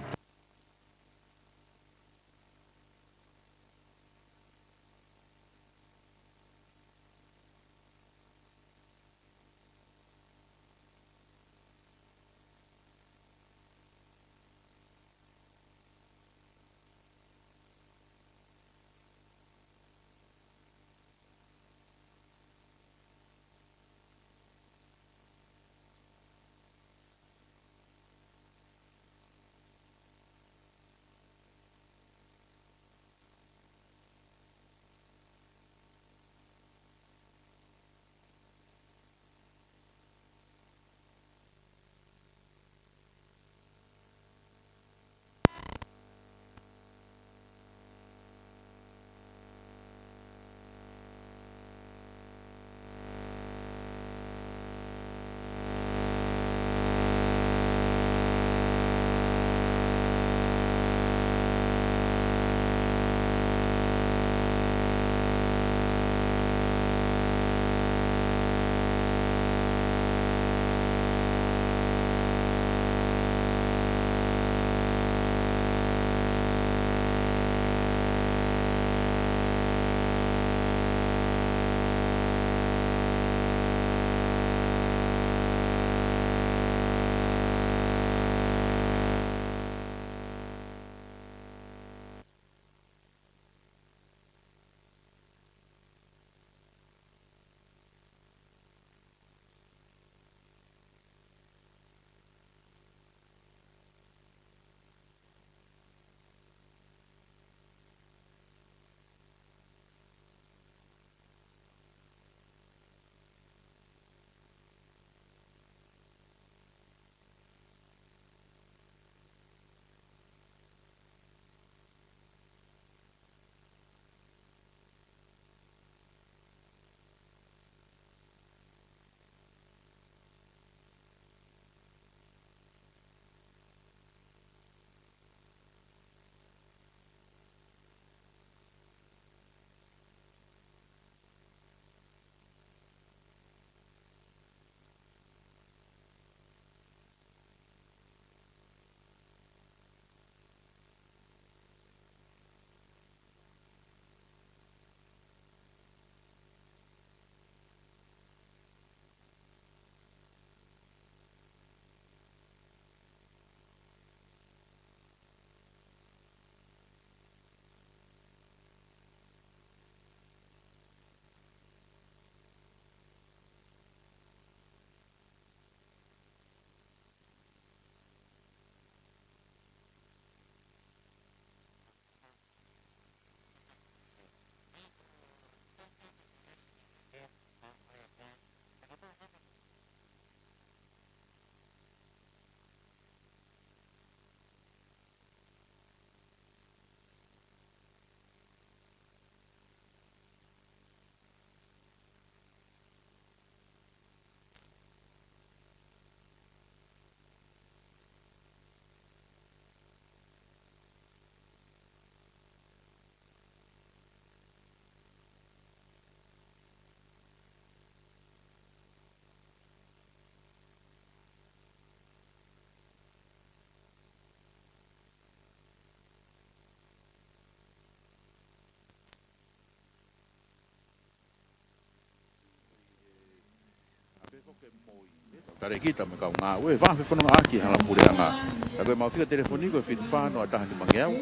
Talēkita mo e kau ngāue, vahe fonongaʻaki hala puleʻanga. Ka ko ʻemau fika telefoni ko e fitu fā noa taha nimangeau.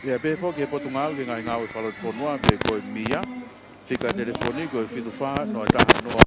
ʻI ai pē foki e Potungāue ki he Ngaahi Ngāue Fakalotofonua pe ko e mia. Fika telefoni ko e fitu fā noa taha noa.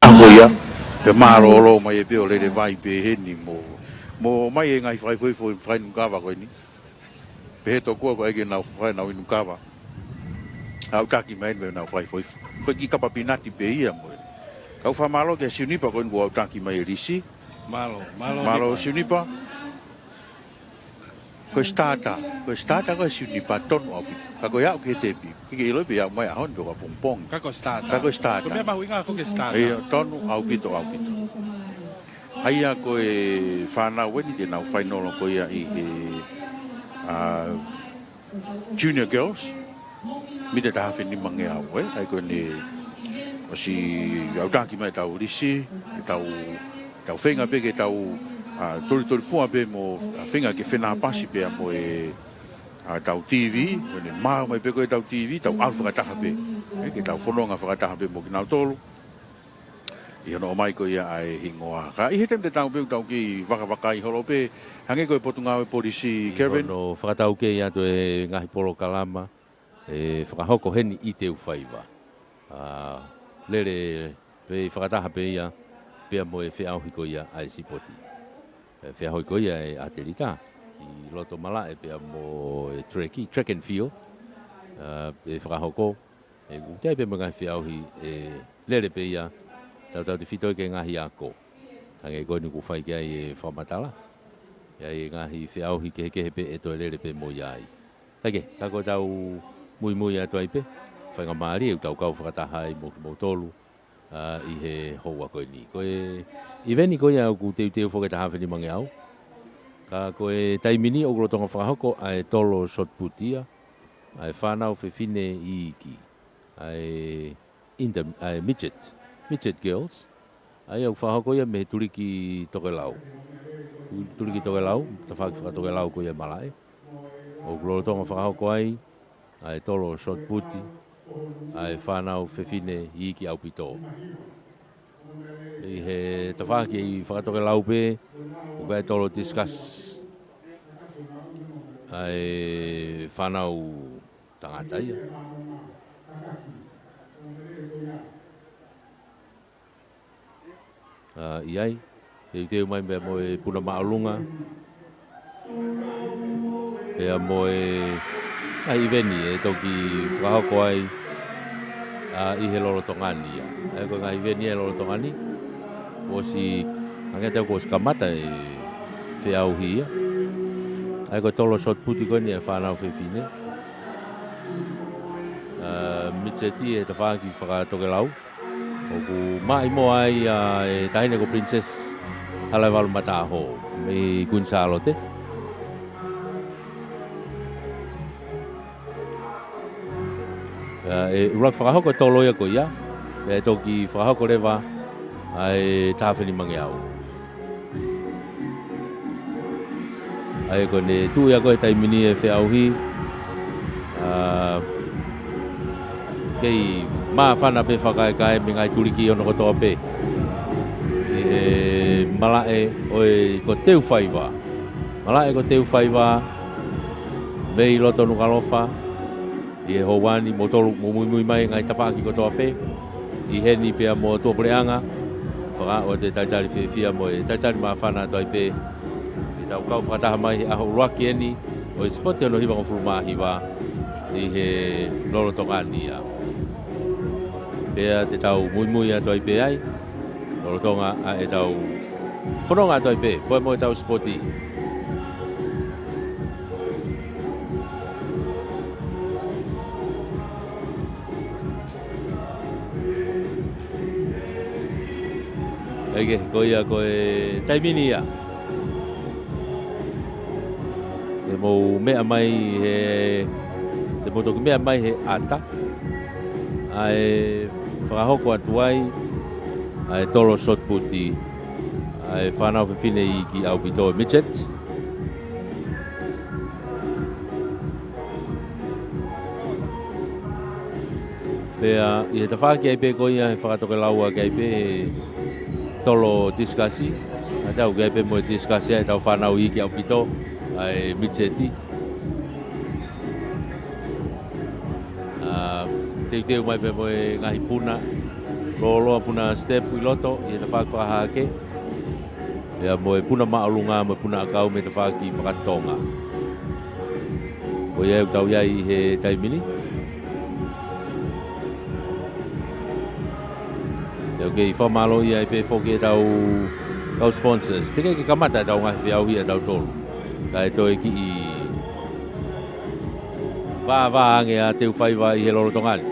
Ko ia, pea mālōlō mai ē pē ʻo lele vai pē heni mo, mo mai e ngaahi fakaifoifo fakainu kava ko eni. Pehē tokua ko e ʻai ke nau fai ʻenau inu kava. ʻAu taki mai eni mo ʻenau fakaifoifo. Ko e kiʻi kapa pinati pē ia mo e. Kau fakamālō kia Siunipa ko eni kuo ʻau taki mai e lisi. Mālō, mālō, mālō Nipa. Siunipa. Ko e starter, ko e starter ko e Siunipa tonu ʻaupito. Ka ko e aʻu ki he tepi, ke ke ʻilo pē ʻe aʻu mai ʻaho ni pe ko e pongipongi. Ka ko e starter. Ka ko e starter. Ko e meʻa mahuʻinga foki e starter. ʻIo, tonu ʻaupito, ʻaupito. ʻA ia ko e fānau eni te nau fainolo ko ia ʻi he, ā, Junior Girls. Mita ʻe taha afe nimangeau, ē? ʻA ia ko eni ʻosi ʻau taki mai ʻetau lisi, ʻetau, ʻetau feinga pē ke tau, ā, tolitolifua pē mo, ā, feinga ke fenāpasi pea mo e, ā, ʻetau TV, ko eni maau mai pē ko ʻetau TV, tau ʻalu fakataha pē. Ē, ke tau fononga fakataha pē mo kinautolu. ʻI hono ʻomai ko ia ʻa e hingoa. Ka ʻi he taimi tatau pē ʻoku tau kei vakavakai holo pē, hangē ko e Potungāue Polisi, Kevin. ʻI hono fakataukei atu e ngaahi polokalama ʻe fakahoko heni ʻi Teufaiva. Ā, lele pē fakataha pē ia, pea mo e feʻauhi ko ia ʻa e sipoti. ʻE feʻauhi ko ia e ʻatelita, ʻi loto malaʻe pea mo e track, track and field. Ā, ʻe fakahoko, ʻe ʻutai pē mo e ngaahi feʻauhi ʻe lele pē ia, tautautefito ki he ngaahi ako. Hangē ko eni ʻoku fai ki ai e fakamatala. ʻI ai e ngaahi feʻauhi kehekehe pē ʻe toe lele pē mo ia ai. Kae kehe, ka ko ʻetau muimui atu ai pē, faingamālie ʻoku tau kau fakataha ai mo kimoutolu, ā, ʻi he houa ko eni. Ko e ʻiveni ko ia ʻoku teuteu foki ʻe taha afe nimangeau. Ka ko e taimi ni ʻoku lolotonga fakahoko ʻa e tolo shot put ia, ʻa e fānau fefine iiki, ʻa e inter-, ʻa e midget, midget girls. ʻA ia ʻoku fakahoko ia mei he Tuliki Tokelau. Tuliki Tokelau, tafaʻaki fakatokelau ko ia malaʻe. ʻOku lolotonga fakahoko ai ʻa e tolo shot put ʻa e fānau fefine iiki ʻaupito. ʻI he tafaʻaki fakatokelau pē, ʻoku ʻi ai e tolo discus ʻa e fānau tangata ia. Ā, ʻi ai, teuteu mai pea mo e puna māʻolunga. Pea mo e ngaahi ʻiveni ʻe toki fakahoko ai, ā, ʻi he lolotonga ni ia. ʻA ia ko e ngaahi ʻiveni ʻi he lolotonga ni, ʻosi, hangē ʻoku ʻosi kamata e feʻauhi ia. ʻA ia ko e tolo shot put ko eni ʻa e fānau fefine. Ā, midget ʻi he tafaʻaki fakatokelau. ʻOku maʻimoa ai ʻa e taʻahine ko Princess Halaevalu Mataʻaho mei Kuini Sālote. Ā, ʻe ʻuluaki fakahoko e tolo ia ko ia, pea ʻe toki fakahoko leva ʻa e taha afe nimangeau. ʻA ia ko ʻene tuʻu ia ko e taimi ni e feʻauhi, ā, kei māfana pē fakakae mei he ngaahi tuliki ʻo hono kotoa pē. ʻI he malaʻe ʻo e ko Teufaiva. Malaʻe ko Teufaiva, mei loto Nukuʻalofa, ʻI he houa ni, mou tolu, mou muimui mai ngaahi tafaʻaki kotoa pē ʻi heni pea mo tuʻapuleʻanga. Fakaaʻu atu e talitali fiefia mo e talitali māfana atu ai pē ʻetau kau fakataha mai he ʻaho ʻuluaki eni ʻo e sipoti hono hivangofulu mā hiva ʻi he lolotonga ni ia. Pea te tau muimui atu ai pē ai lolotonga ʻa ʻetau fononga atu ai pē, pea mo ʻetau sipoti. ʻIkai ke, ko ia ko e taimi ni ia. Te mou meʻa mai he, te mou toki meʻa mai he ʻata ʻa e fakahoko atu ai ʻa e tolo shot put ʻa e fānau fefine iiki ʻaupito, midget. Pea ʻi he tafaʻaki ai pē ko ia he fakatokelau ʻoku ʻi ai pē tolo disikasi. ʻA ia ʻoku ʻi ai pē mo e disikasi ʻa ʻetau fānau iiki ʻaupito ʻa e midget. ʻA, teuteu mai pē mo e ngaahi puna lōloa, puna step ʻi loto ʻi he tafaʻaki fakahahake. Pea mo e puna māʻolunga mo e puna ʻakau mei he tafaʻaki fakatonga. Ko ia ʻoku tau ʻi ai he taimi ni. Pea ʻoku kei fakamālōʻia ai pē foki ʻetau kau sponsors. Teʻeki ke kamata ʻetau ngaahi feʻauhi ʻatautolu kae toe kiʻi vāvā ange ʻa Teufaiva ʻi he lolotonga ni.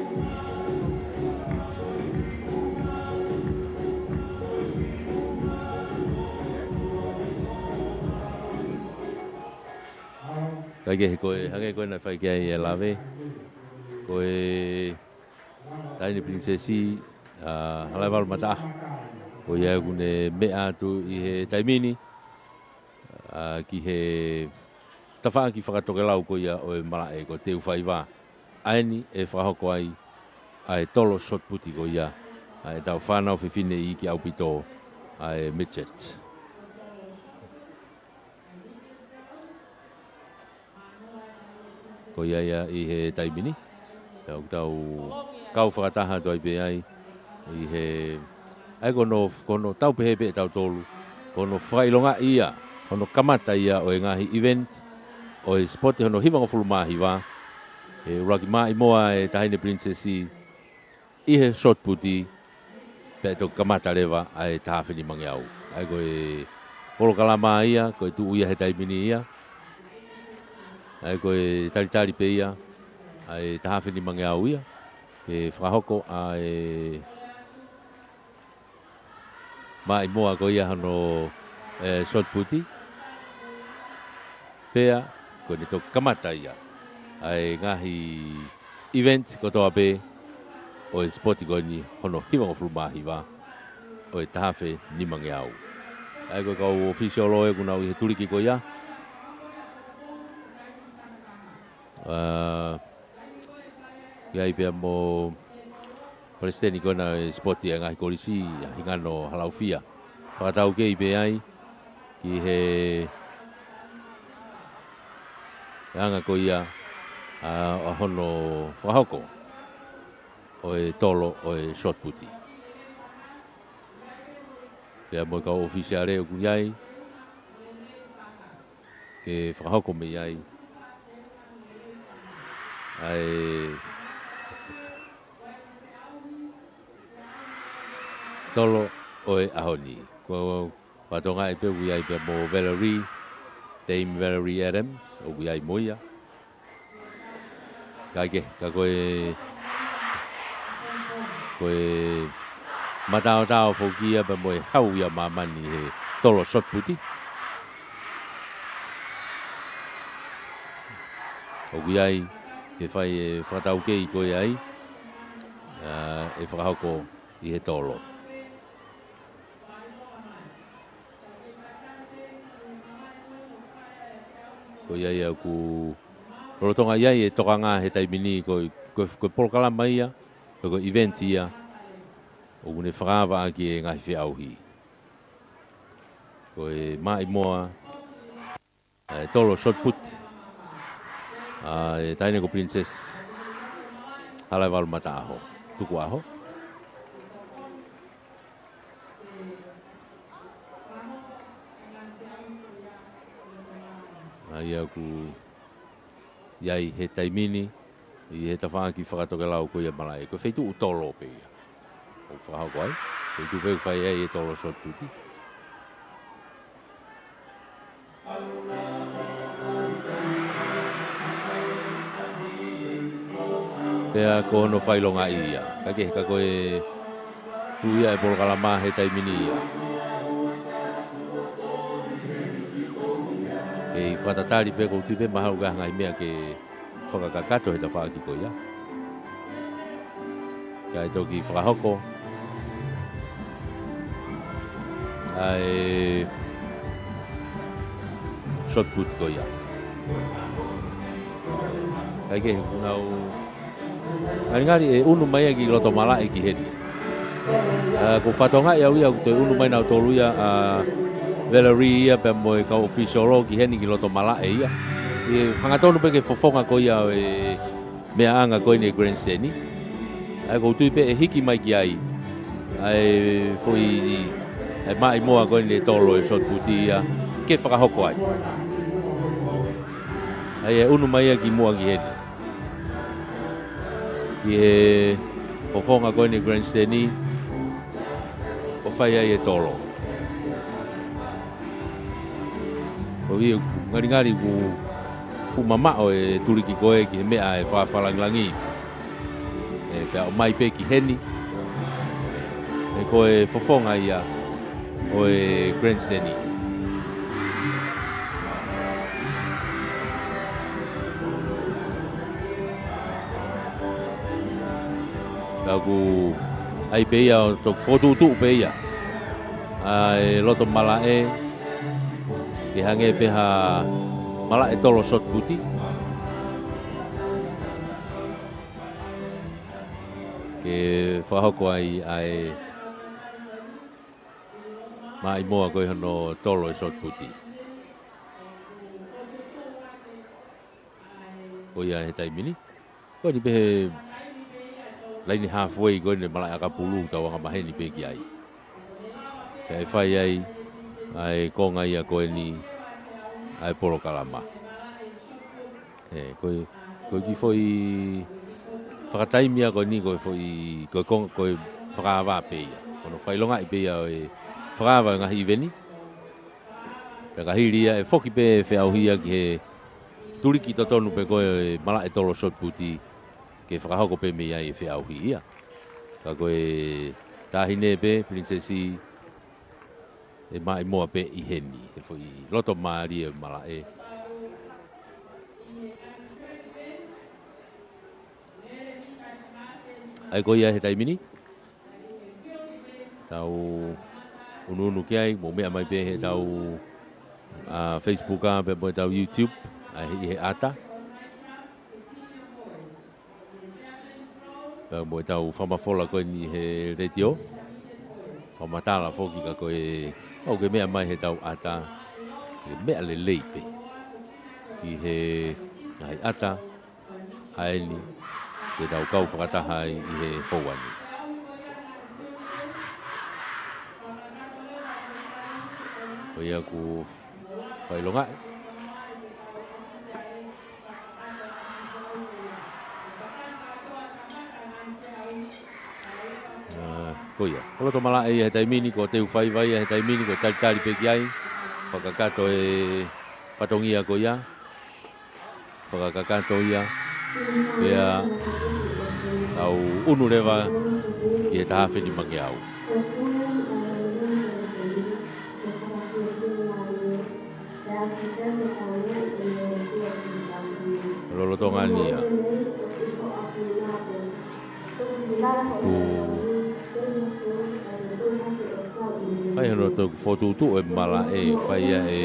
Kae kehe, ko e hangē ko ē naʻe fai ki ai e lave, ko e Taʻahine Pilinisesi, ʻa, Halaevalu Mataʻaho, ko ia ʻoku ne meʻa atu ʻi he taimi ni, ʻa, ki he tafaʻaki fakatokelau ko ia ʻo e malaʻe ko Teufaiva, ʻa eni ʻe fakahoko ai ʻa e tolo shot put ko ia ʻa ʻetau fānau fefine iiki ʻaupito, ʻa e midget. Ko ia ia ʻi he taimi ni, pea ʻoku tau kau fakataha atu ai pē ai ʻi he, ʻa ia ko hono, ko hono tau pehē pē ʻe tautolu, ko hono fakaʻilongaʻi ia hono kamata ia ʻo e ngaahi event ʻo e sipoti hono hivangofulu mā hiva. ʻE ʻuluaki maʻimoa e Taʻahine Pilinisesi ʻi he shot put, pea toki kamata leva ʻa e taha afe nimangeau. ʻA ia ko e polokalama ia, ko e tuʻu ia he taimi ni ia. ʻA ia ko e talitali pē ia ʻa e taha afe nimangeau ia ke fakahoko ʻa e maʻimoa ko ia hono, ʻe, shot put. Pea ko ʻene toki kamata ia ʻa e ngaahi event kotoa pē ʻo e sipoti ko eni hono hivangofulu mā hiva ʻo e taha afe nimangeau. ʻA ia ko e kau ʻōfisiolo ē ʻoku nau ʻi he tuliki ko ia. ʻA, ʻi ai pea mo Palesiteni ko ena e sipoti ʻa e ngaahi kolisi, ʻa Hingano Halaufia. Fakataukei pē ai ki he anga ko ia ʻa, ʻa hono fakahoko ʻo e tolo ʻo e shot put. Pea mo e kau ʻōfisiale ʻoku ʻi ai ke fakahoko mei ai ʻa e tolo ʻo e ʻaho ni. Ko Fatonga ʻi pē ʻoku ʻi ai pē mo Valerie, Dame Valerie Adams, ʻoku ʻi ai mo ia. Kae kehe, ka ko e, ko e mataotao foki ia pea mo e hau ia ʻa māmani he tolo shot put. ʻOku ʻi ai ke fai e fakataukei ko ia ai, ʻa, ʻe fakahoko ʻi he tolo. Ko ia ia ʻoku lolotonga ʻi ai e tokanga he taimi ni ko, ko, ko e polokalama ia, ko, ko e event ia, ʻoku ne fakaava ʻaki e ngaahi feʻauhi. Ko e maʻimoa ʻa e tolo shot put ʻa e taʻahine ko Princess Hala e valu mataʻaho. Tukuʻaho. ʻA ia ʻoku ʻi ai he taimi ni, ʻi he tafaʻaki fakatokelau ko ia malaʻe. Ko e feituʻu tolo pē ia ʻoku fakahoko ai. Feituʻu pē ʻoku fai ai e tolo shot put. Pea ko hono fakaʻilongaʻi ia. Ka ke, ka ko e tuʻu ia e polokalama he taimi ni ia. Kei fakatatali pē, ʻoku ou tui pē mahalo ʻoku ʻi ai ha ngaahi meʻa ke fakakakato he tafaʻaki ko ia. Kae toki fakahoko ʻa e shot put ko ia. Kae kehe, ʻoku nau ngalingali ʻe unu mai ia ki loto malaʻe ki heni. ʻA, ʻoku ou fakatokangaʻi au ia ʻoku toe unu mai nautolu ia, ʻa Valerie ia pea mo e kau ʻōfisiolo ki heni ki loto malaʻe ia. ʻE hangatonu pē ki he fofonga ko ia ʻo e meʻaʻanga ko eni e grandstand. ʻA ia ʻoku ou tui pē ʻe hiki mai ki ai ʻa e foʻi, ʻa e maʻimoa ko eni e tolo e shot put ia ke fakahoko ai. ʻA ia ʻe unu mai ia ki muʻa ki heni, ki he fofonga ko eni e grandstand, ʻo fai ai e tolo. ʻOku ou ngalingali ʻoku fuʻu mamaʻo e tuliki ko ē ki he meʻa e fakafalangilangi. ʻE, pea ʻomai pē ki heni. ʻE, ko e fofonga ia ʻo e grandstand. Pea ʻoku ʻai pē ia ʻo toki fokotuʻutuʻu pē ia ʻa e loto malaʻe ke hangē pē ha malaʻe tolo shot put. Ke fakahoko ai ʻa e maʻimoa ko ē hono tolo e shot put. Ko ia he taimi ni. Ko eni pē he laine halfway ko eni e malaʻe ʻakapulu ʻoku tau angamaheni pē ki ai. Pea ʻe fai ai ʻa e konga ia ko eni ʻa e polokalama. ʻE, ko e, ko e kiʻi foʻi fakataimi ia ko eni ko e foʻi, ko e konga, ko e fakaava pē ia. Ko hono fakaʻilongaʻi pē ia ʻo e fakaava e ngaahi ʻiveni. Pea ka hili ia ʻe foki pē feʻauhi ia ki he tuliki totonu pē ko ē e malaʻe tolo shot put ke fakahoko pē mei ai e feʻauhi ia. Ka ko e taʻahine pē, Pilinisesi, ʻe maʻimoa pē ʻi heni, he foʻi loto mālie e malaʻe. ʻA ia ko ia he taimi ni, tau unuunu ki ai, mou meʻa mai pē he tau, ʻa, Facebook ʻa, pea mo e tau YouTube, ʻa, ʻi he ʻata. Pea mo e tau fakamafola ko eni he letiō. Fakamatala foki ka ko e, ʻoku ke meʻa mai he tau ʻata, ke meʻa lelei pē ki he ngaahi ʻata ʻa eni ke tau kau fakataha ai ʻi he houa ni. Ko ia ʻoku fakaʻilongaʻi. ʻA, ko ia. Ko loto malaʻe ia he taimi ni, ko e teu faiva ia he taimi ni, ko e talitali pē ki ai. Fakakakato e fatongia ko ia. Fakakakato ia, pea tau unu leva ki he taha afe nimangeau. Lolotonga ni ia. ʻOku fai hono toki fokotuʻutuʻu e malaʻe, fai ia ʻe,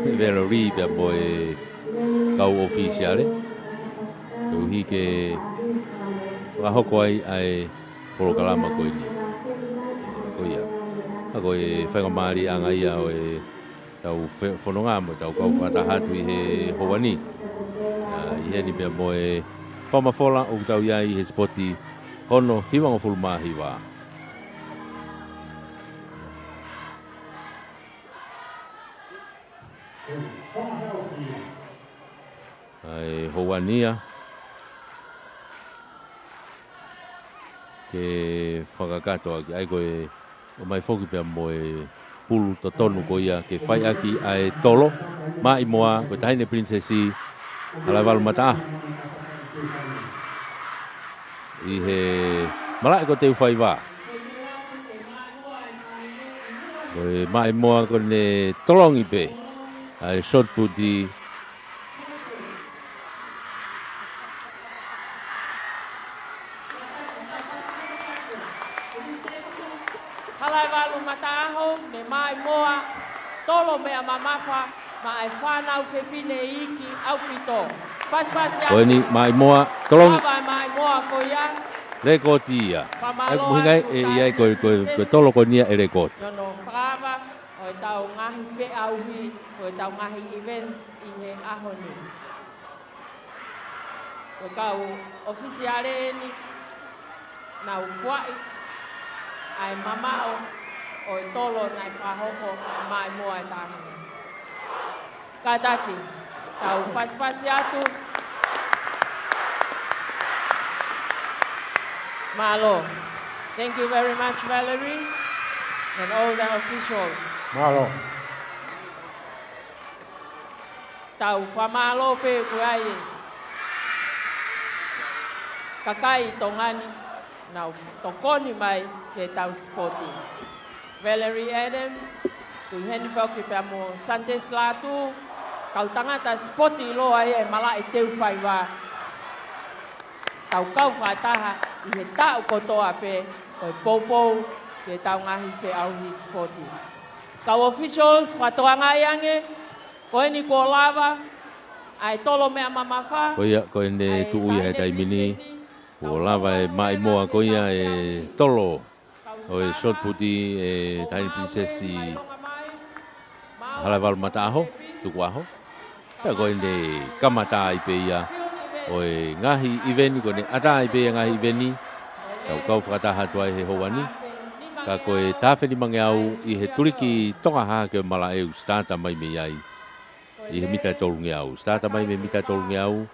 ʻe Valerie pea mo e kau ʻōfisiale. Koeʻuhi ke fakahoko ai ʻa e polokalama ko eni. Ko ia. ʻA ko e faingamālieʻanga ia ʻo e tau fe-, fononga mo e tau kau fakataha atu ʻi he houa ni. ʻA, ʻi heni pea mo e Fakamafola ʻoku tau ʻi ai he sipoti hono hivangofulu mā hiva. ʻA e houa ni ia ke fakakakato ʻaki, ʻa ia ko e ʻomai foki pea mo e pulu totonu ko ia ke fai ʻaki ʻa e tolo, Maʻimoa, ko e Taʻahine Pilinisesi, Halaevalu Mataʻaho. ʻI he malaʻe ko e teufaiva. Ko e Maʻimoa ko ʻene tolongi pē ʻa e shot put. Halaevalu Mataʻaho, ne Maʻimoa, tolo meʻa mamafa, maʻa e fānau fefine iiki ʻaupito. Pasipasi atu. Ko eni Maʻimoa, tolongi. Lava e Maʻimoa ko ia. Lekooti ia. Fakamālō atu ʻe ia ko e, ko e, ko e tolo ko eni ia ʻe lekooti. Nono fakava, ʻo e tau ngaahi feʻauhi, ʻo e tau ngaahi events ʻi he ʻaho ni. Ko e kau ʻofisiale eni, nau fuaʻi ʻa e mamaʻo ʻo e tolo naʻe fakahoko ʻe Maʻimoa e taʻahine. Kātaki, tau pasipasi atu. Mālō. Thank you very much, Valerie, and all the officials. Mālō. Tau fakamālō pē ʻoku ʻi ai e kakai ʻi Tonga ni, nau tokoni mai ki he tau sipoti. Valerie Adams, ʻoku ʻi heni foki pea mo Santes Lātū, kau tangata sipoti ʻiloa ia ʻi he malaʻe teufaiva. Tau kau fakataha ʻi he taʻu kotoa pē ʻo e poupou ki he tau ngaahi feʻauhi sipoti. Kau officials, fakatokangaʻi ange, ko eni kuo lava ʻa e tolo meʻa mamafa. Ko ia, ko ʻene tuʻu ia he taimi ni, kuo lava e Maʻimoa ko ia e tolo ʻo e shot put ʻe Taʻahine Pilinisesi Halaevalu Mataʻaho, Tukuʻaho. Pea ko ʻene kamata ai pē ia ʻo e ngaahi iveni, ko ʻene ʻatā ai pē ia ngaahi iveni. Tau kau fakataha atu ai he houa ni. Ka ko e taha afe nimangeau ʻi he tuliki Tonga Hahake ʻo e malaʻe ʻoku sitata mai mei ai ʻi he mita ʻe tolungeau. Sitata mai mei he mita ʻe tolungeau,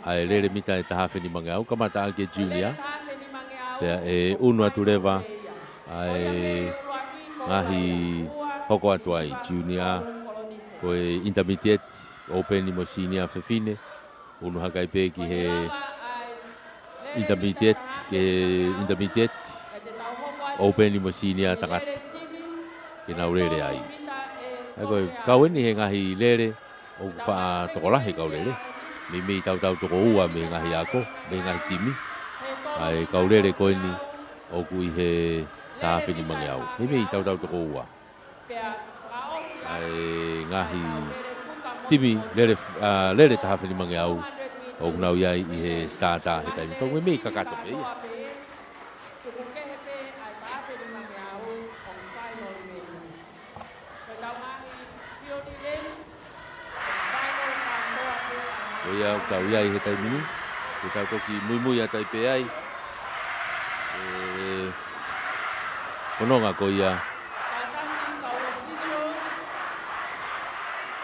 ʻa e lele mita ʻe taha afe nimangeau, kamata ʻaki e junior. Pea ʻe ʻunu atu leva ʻa e ngaahi hoko atu ai, junior, ko e intermediate, open mo e senior fefine, ʻunu hake ai pē ki he intermediate, ki he intermediate, open mo e senior tangata. Ke nau lele ai. ʻA ia ko e kau eni he ngaahi lele, ʻoku faʻa tokolahi e kau lele. Meimei tautau toko ua mei he ngaahi ako, mei he ngaahi timi. ʻA e kau lele ko eni ʻoku ʻi he taha afe nimangeau. Meimei tautau toko ua. ʻA e ngaahi timi lele, ʻa, lele taha afe nimangeau ʻoku nau ʻi ai ʻi he sitata he taimi. Pea meimei kakato pē ia. Ko ia ʻoku tau ʻi ai he taimi ni, ke tau toki muimui atu ai pē ai. ʻE fononga ko ia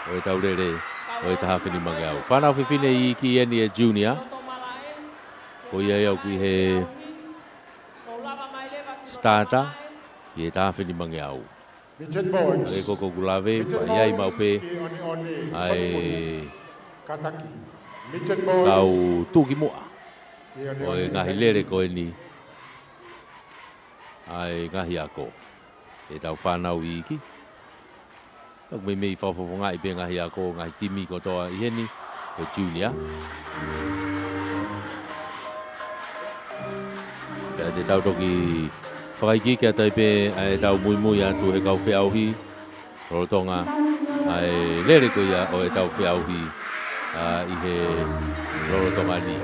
ʻo e tau lele ʻo e taha afe nimangeau. Fānau fefine iiki eni e junior. Ko ia ia ʻoku ʻi he sitata ʻi he taha afe nimangeau. Midget boys. Ko e koko ʻoku lave, Midget fai ai boys, maʻu pē ʻi ʻOneʻone, ʻa e Solomon. Kātaki. Midget boys. Kau tuʻukimuʻa ʻi ʻOneʻone. ʻO e ngaahi lele ko eni ʻa e ngaahi ako. ʻE tau fānau iiki. Tau meimei fakafofongaʻi pē ngaahi ako, ngaahi timi kotoa ʻi heni, ko e junior. Pea te tau toki fakaikiiki atu ai pē ʻa e tau muimui atu he kau feʻauhi, lolotonga ʻa e lele ko ia ʻo e tau feʻauhi, ʻa, ʻi he lolotonga ni.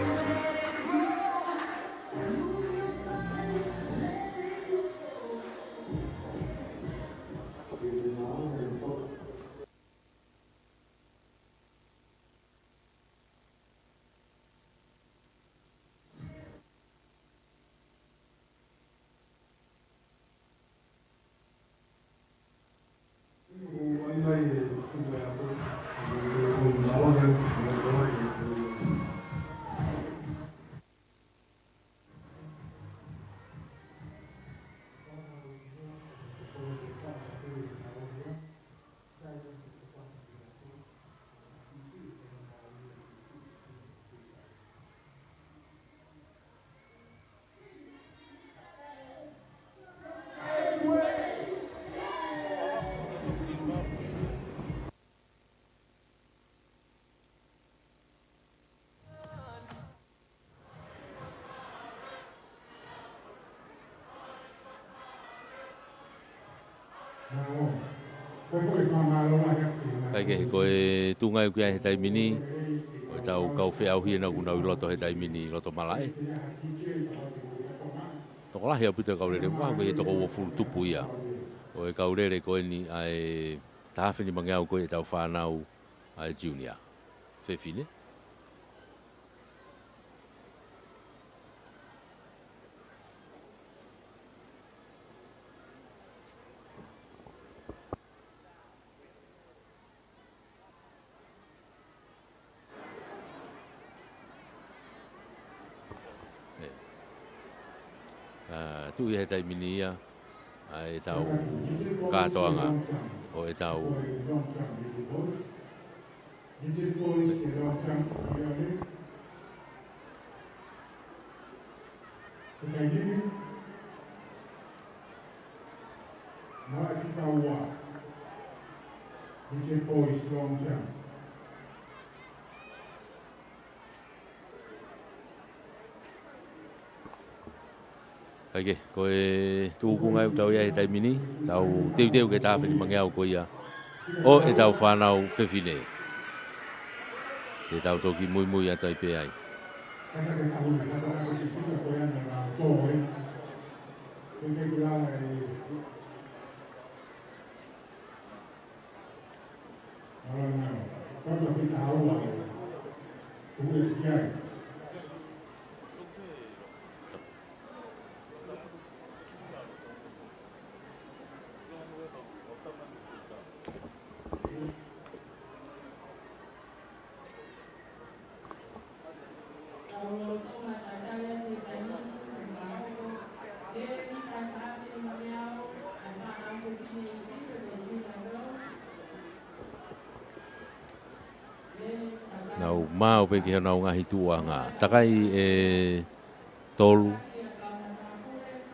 Kae kehe, ko e tuʻunga ia ʻoku ʻi ai he taimi ni, ko ʻetau kau feʻauhi ena ʻoku nau ʻi loto he taimi ni ʻi loto malaʻe. Tokolahi ʻaupito e kau lele, ʻoku ʻi he toko uofulu tupu ia ʻo e kau lele ko eni ʻa e taha afe nimangeau ko ia ʻetau fānau ʻa e junior fefine. ʻA, tuʻu ia he taimi ni ia ʻa ʻetau kātoanga ʻo ʻetau Kae kehe, ko e tuʻunga ia ʻoku tau ʻi ai he taimi ni, tau teuteu ki he taha afe nimangeau ko ia ʻo ʻetau fānau fefine. Te tau toki muimui atu ai pē ai. Nau maʻu pē ki honau ngaahi tuʻuʻanga. Takai e tolu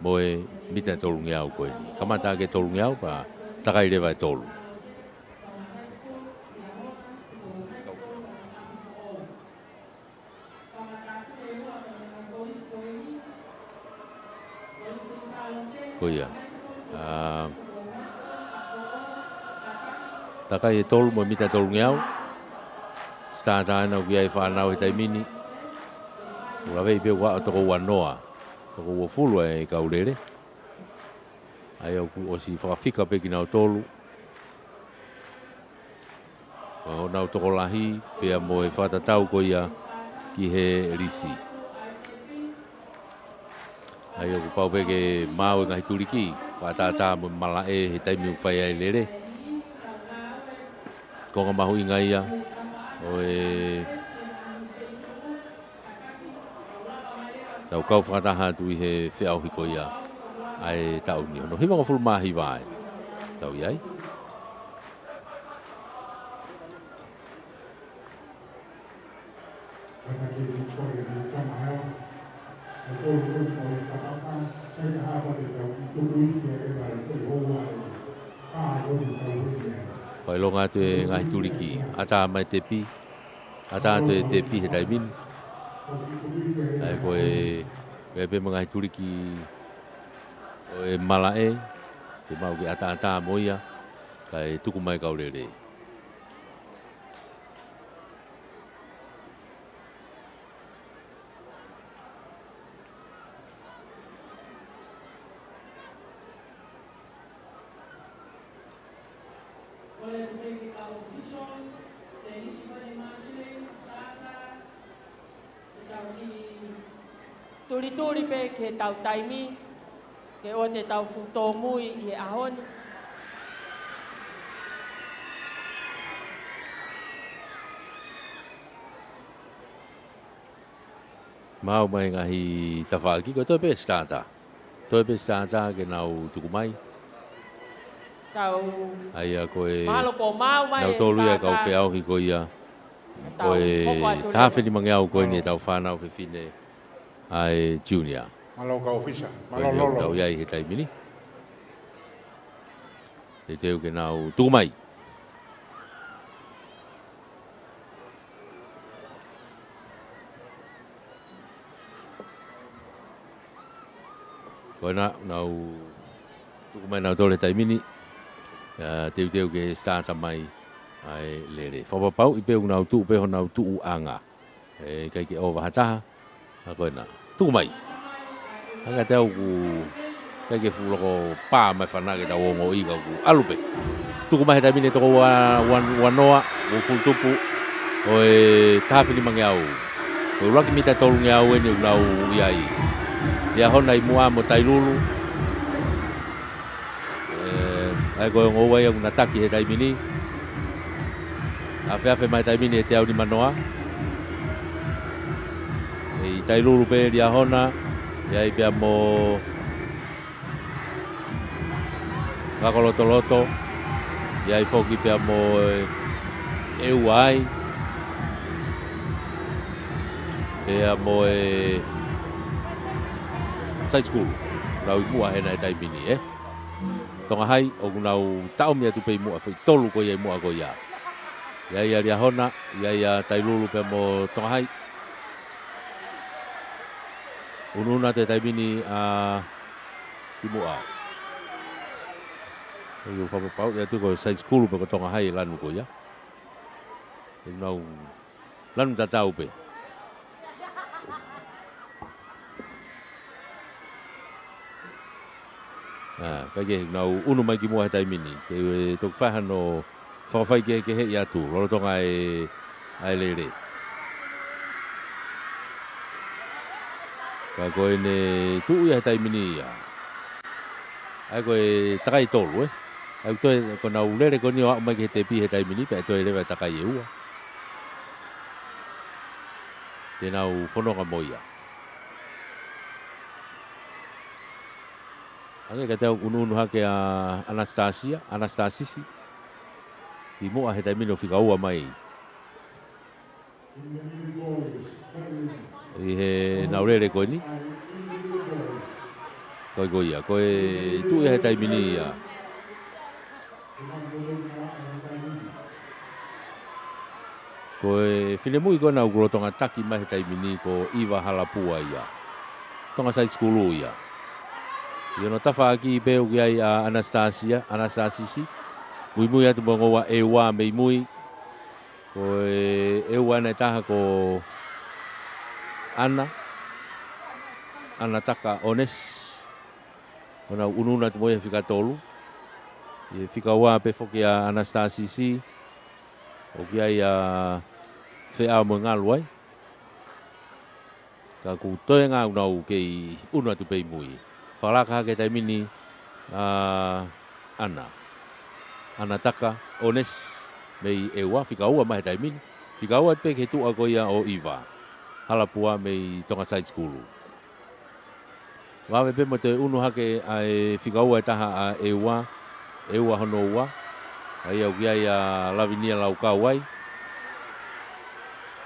mo e mita tolungeau ko eni. Kamata ʻaki e tolungeau pea takai leva e tolu. Ko ia. ʻA, takai e tolu mo e mita tolungeau. Sitātā ena ʻoku ʻi ai e fānau he taimi ni. ʻOku laveʻi pē ʻoku ʻi ai e toko uanoa, toko uofulu e kau lele. ʻA ia ʻoku ʻosi fakafika pē kinautolu. Ko honau tokolahi, pea mo e fakatatau ko ia ki he lisi. ʻA ia ʻoku pau pē ke maʻu e ngaahi tuliki, fakatātā mo e malaʻe he taimi ʻoku fai ai e lele. Konga mahuʻinga ia ʻo e tau kau fakataha atu ʻi he feʻauhi ko ia ʻa e taʻu ni. Hono hivangofulu mā hiva ē. Tau ʻi ai. Fakaʻilonga atu e ngaahi tuliki. ʻAtā mai e tepi. ʻAtā atu e tepi he taimi ni. ʻA ia ko e, ko e pē mo e ngaahi tuliki ʻo e malaʻe, ke maʻu ke ʻataʻatā mo ia, kae tuku mai e kau lele. Tulituli pē ki heʻetau taimi, ke ʻoua te tau fuʻu tōmui ʻi he ʻaho ni. Maʻu mai e ngaahi tafaʻaki, ko e toe pē sitātā. Toe pē sitātā ke nau tuku mai. Tau ʻA ia ko e mālō pō maʻu mai e nautolu ia e kau sitātā. Feʻauhi ko ia. Tau Ko e hoko atu taha afe leva. nimangeau ko eni Mālō. ʻetau fānau fefine ʻa e junior. Mālō kau ʻōfisa. Mālō Ko ia Lolo. ʻoku tau ʻi ai he taimi ni. Teuteu ke nau tuku mai. Ko ena, nau tuku mai nautolu he taimi ni. ʻA, teuteu ke start mai ʻa e lele. Fakapapauʻi pē ʻoku nau tuʻu pē honau tuʻuʻanga. ʻE ʻikai ke ʻova ha taha. ʻA ko ena. Tuku mai. Hangē ʻoku ʻikai ke fuʻu loko pā mai fana ke tau ongoʻi ka ʻoku ʻalu pē. Tuku mai he taimi ni toko ua, ua, ua noa, ua full tupu. ʻO e taha afe nima ngeau. Ko e ʻuluaki mita tolu ngeau eni ʻoku nau ʻi ai. Liahona ʻi muʻa mo Tailulu. ʻE, ʻa ia ko e ongo ua ia ʻoku na taki he taimi ni. Afeafe mai taimi ni he teau nima noa. ʻE ʻi Tailulu pē Liahona, ʻi ai pea mo Vakolotoloto, ʻi ai foki pea mo e, ʻEua ai. Pea mo e Side School, nau ʻi muʻa hena he taimi ni, ē. Tonga Hai, ʻoku nau taʻomi atu pē ʻi muʻa, foʻi tolu ko ia ʻi muʻa ko ia. ʻI ai ʻa Liahona, ʻi ai ʻa Tailulu pea mo Tonga Hai. Unuunu atu he taimi ni ʻa ʻi muʻa. ʻOku fakapapauʻi atu ko e Side School pē ko Tonga Hai ʻe lanu ko ia. ʻE nau lanu tatau pē. ʻA, ʻikai ke nau unu mai ki muʻa he taimi ni. Te u toki fai hano fakafaikehekeheʻi atu, lolotonga e, ʻa e lele. Ka ko ʻene tuʻu ia he taimi ni ia. ʻA ia ko e takai tolu, ē. ʻA ia ko e toe, ko ʻenau lele ko eni ʻo aʻu mai ki he tepi he taimi ni, pea toe leva e takai ʻe ua. Te nau fononga mo ia. Hangē ka tau unuunu hake ʻa Anastasia, Anastasisi. ʻI muʻa he taimi ni ʻo fika ua mai. ʻI heʻenau lele ko eni. Ko e ko ia, ko e tuʻu ia he taimi ni ia. Ko e finemui ko ena ʻoku lolotonga taki mai he taimi ni ko ʻIva Halapua ia. Tonga Side School ia. ʻI hono tafaʻaki pē ʻoku ʻi ai ʻa Anastasia, Anastasisi. Muimui atu mo e ongo ua ʻEua mei mui. Ko e ʻEua ena ʻe taha ko ʻAna, ʻAnataka ʻOnesi. ʻO nau unuunu atu mo ia he fika tolu. ʻI he fika ua pē foki ʻa Anastasisi. ʻOku ʻi ai ʻa Feʻao mo e ngalu ai. Ka ʻoku toenga ʻoku nau kei unu atu pē ʻi mui. Fakalaka hake he taimi ni ʻa ʻAna, ʻAnataka ʻOnesi mei ʻEua, fika ua mai he taimi ni. Fika ua pē ki he tuʻa ko ia ʻo ʻIva Halapua mei Tonga Side School. Vave pē mo e toe unu hake ʻa e fika ua ʻe taha ʻa ʻEua, ʻEua hono ua. ʻA ia ʻoku ʻi ai ʻa Lavinia Laukau ai.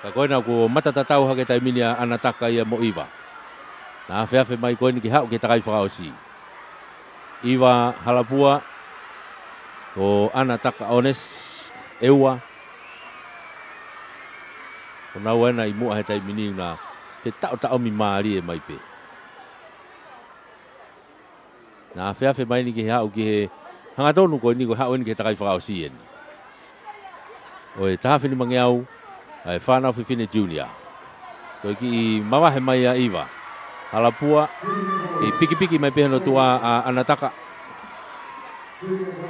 Ka ko ena kuo mata tatau hake he taimi ni ʻa ʻAnataka ia mo ʻIva. Na afeafe mai ko eni ke haʻu ki he takai fakaʻosi. ʻIva Halapua, ko ʻAnataka ʻOnesi, ʻEua. Ko naua ena ʻi muʻa he taimi ni na fetaʻotaʻomi mālie mai pē. Na afeafe mai eni ke haʻu ki he hangatonu ko eni ko e haʻu eni ki he takai fakaʻosi eni. ʻO e taha afe nima ngeau, ʻa e fānau fefine junior. Ko e kiʻi mavahe mai ʻa ʻIva Halapua, kei pikipiki mai pē hono tuʻa ʻa ʻAnataka.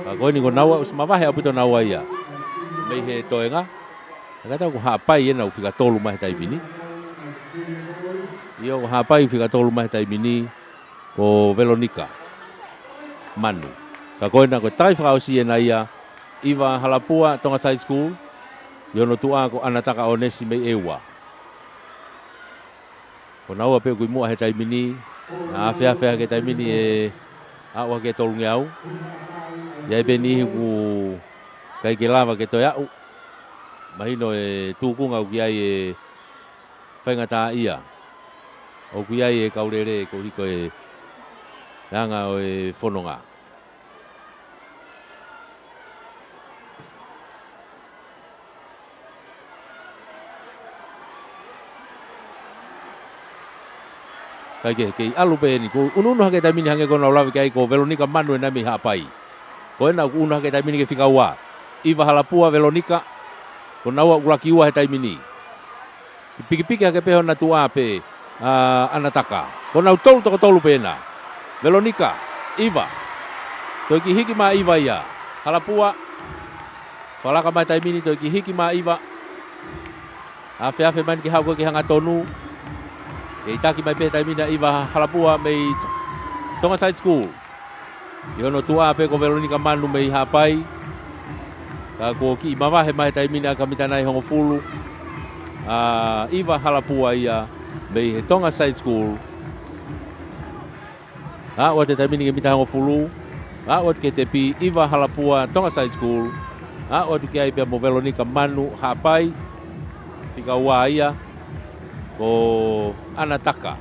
Ka ko eni ko naua ʻosi mavahe ʻaupito naua ia. Mei he toenga. Ka tau ko Haʻapai ena ʻoku fika tolu mai he taimi ni. ʻIo ko Haʻapai ʻoku fika tolu mai he taimi ni. Ko Velonika Manu. Ka ko ena ko e takai fakaʻosi ena ia ʻIva Halapua Tonga Side School. ʻI hono tuʻa ko ʻAnataka ʻOnesi mei ʻEua. Ko naua pē ʻoku ʻi muʻa he taimi ni. Na afeafe hake he taimi ni ʻe aʻu hake tolungeau. ʻI ai pē niʻihi ʻoku ʻikai ke lava ke toe aʻu. Mahino e tūkunga ʻoku ʻi ai e faingataʻaʻia. ʻOku ʻi ai e kau lele koeʻuhi ko e anga ʻo e fononga. Kae kehe, kei ʻalu pē eni, ko e unuunu hake he taimi ni hangē ko ʻenau lave ki ai ko Velonika Manu ena mei Haʻapai. Ko ena ʻoku unu hake he taimi ni ki he fika ua. ʻIva Halapua, Velonika. Ko naua ʻoku ʻuluaki ua he taimi ni. Pikipiki hake pē hona tuʻa pē, ʻa, ʻAnataka. Ko naua tolu toko tolu pē ena. Velonika, ʻIva. Toe kiʻi hiki mai ʻa ʻIva ia. Halapua. Fakalaka mai he taimi ni, toe kiʻi hiki mai ʻa ʻIva. Afeafe mai eni ke haʻu ko ē ki he hangatonu. ʻE ʻitaki mai pē he taimi ni ʻa ʻIva Halapua mei Tonga Side School. ʻI hono tuʻa pē ko Velonika Manu mei Haʻapai. Ka kuo kiʻi mavahe mai he taimi ni ʻa e kamita nai hongofulu. ʻA, ʻIva Halapua ia mei he Tonga Side School. Aʻu atu he taimi ni ki he mita hongofulu. Aʻu atu ki he tepi, ʻIva Halapua, Tonga Side School. Aʻu atu ki ai pea mo Velonika Manu, Haʻapai. Fika ua ia. Ko ʻAnataka,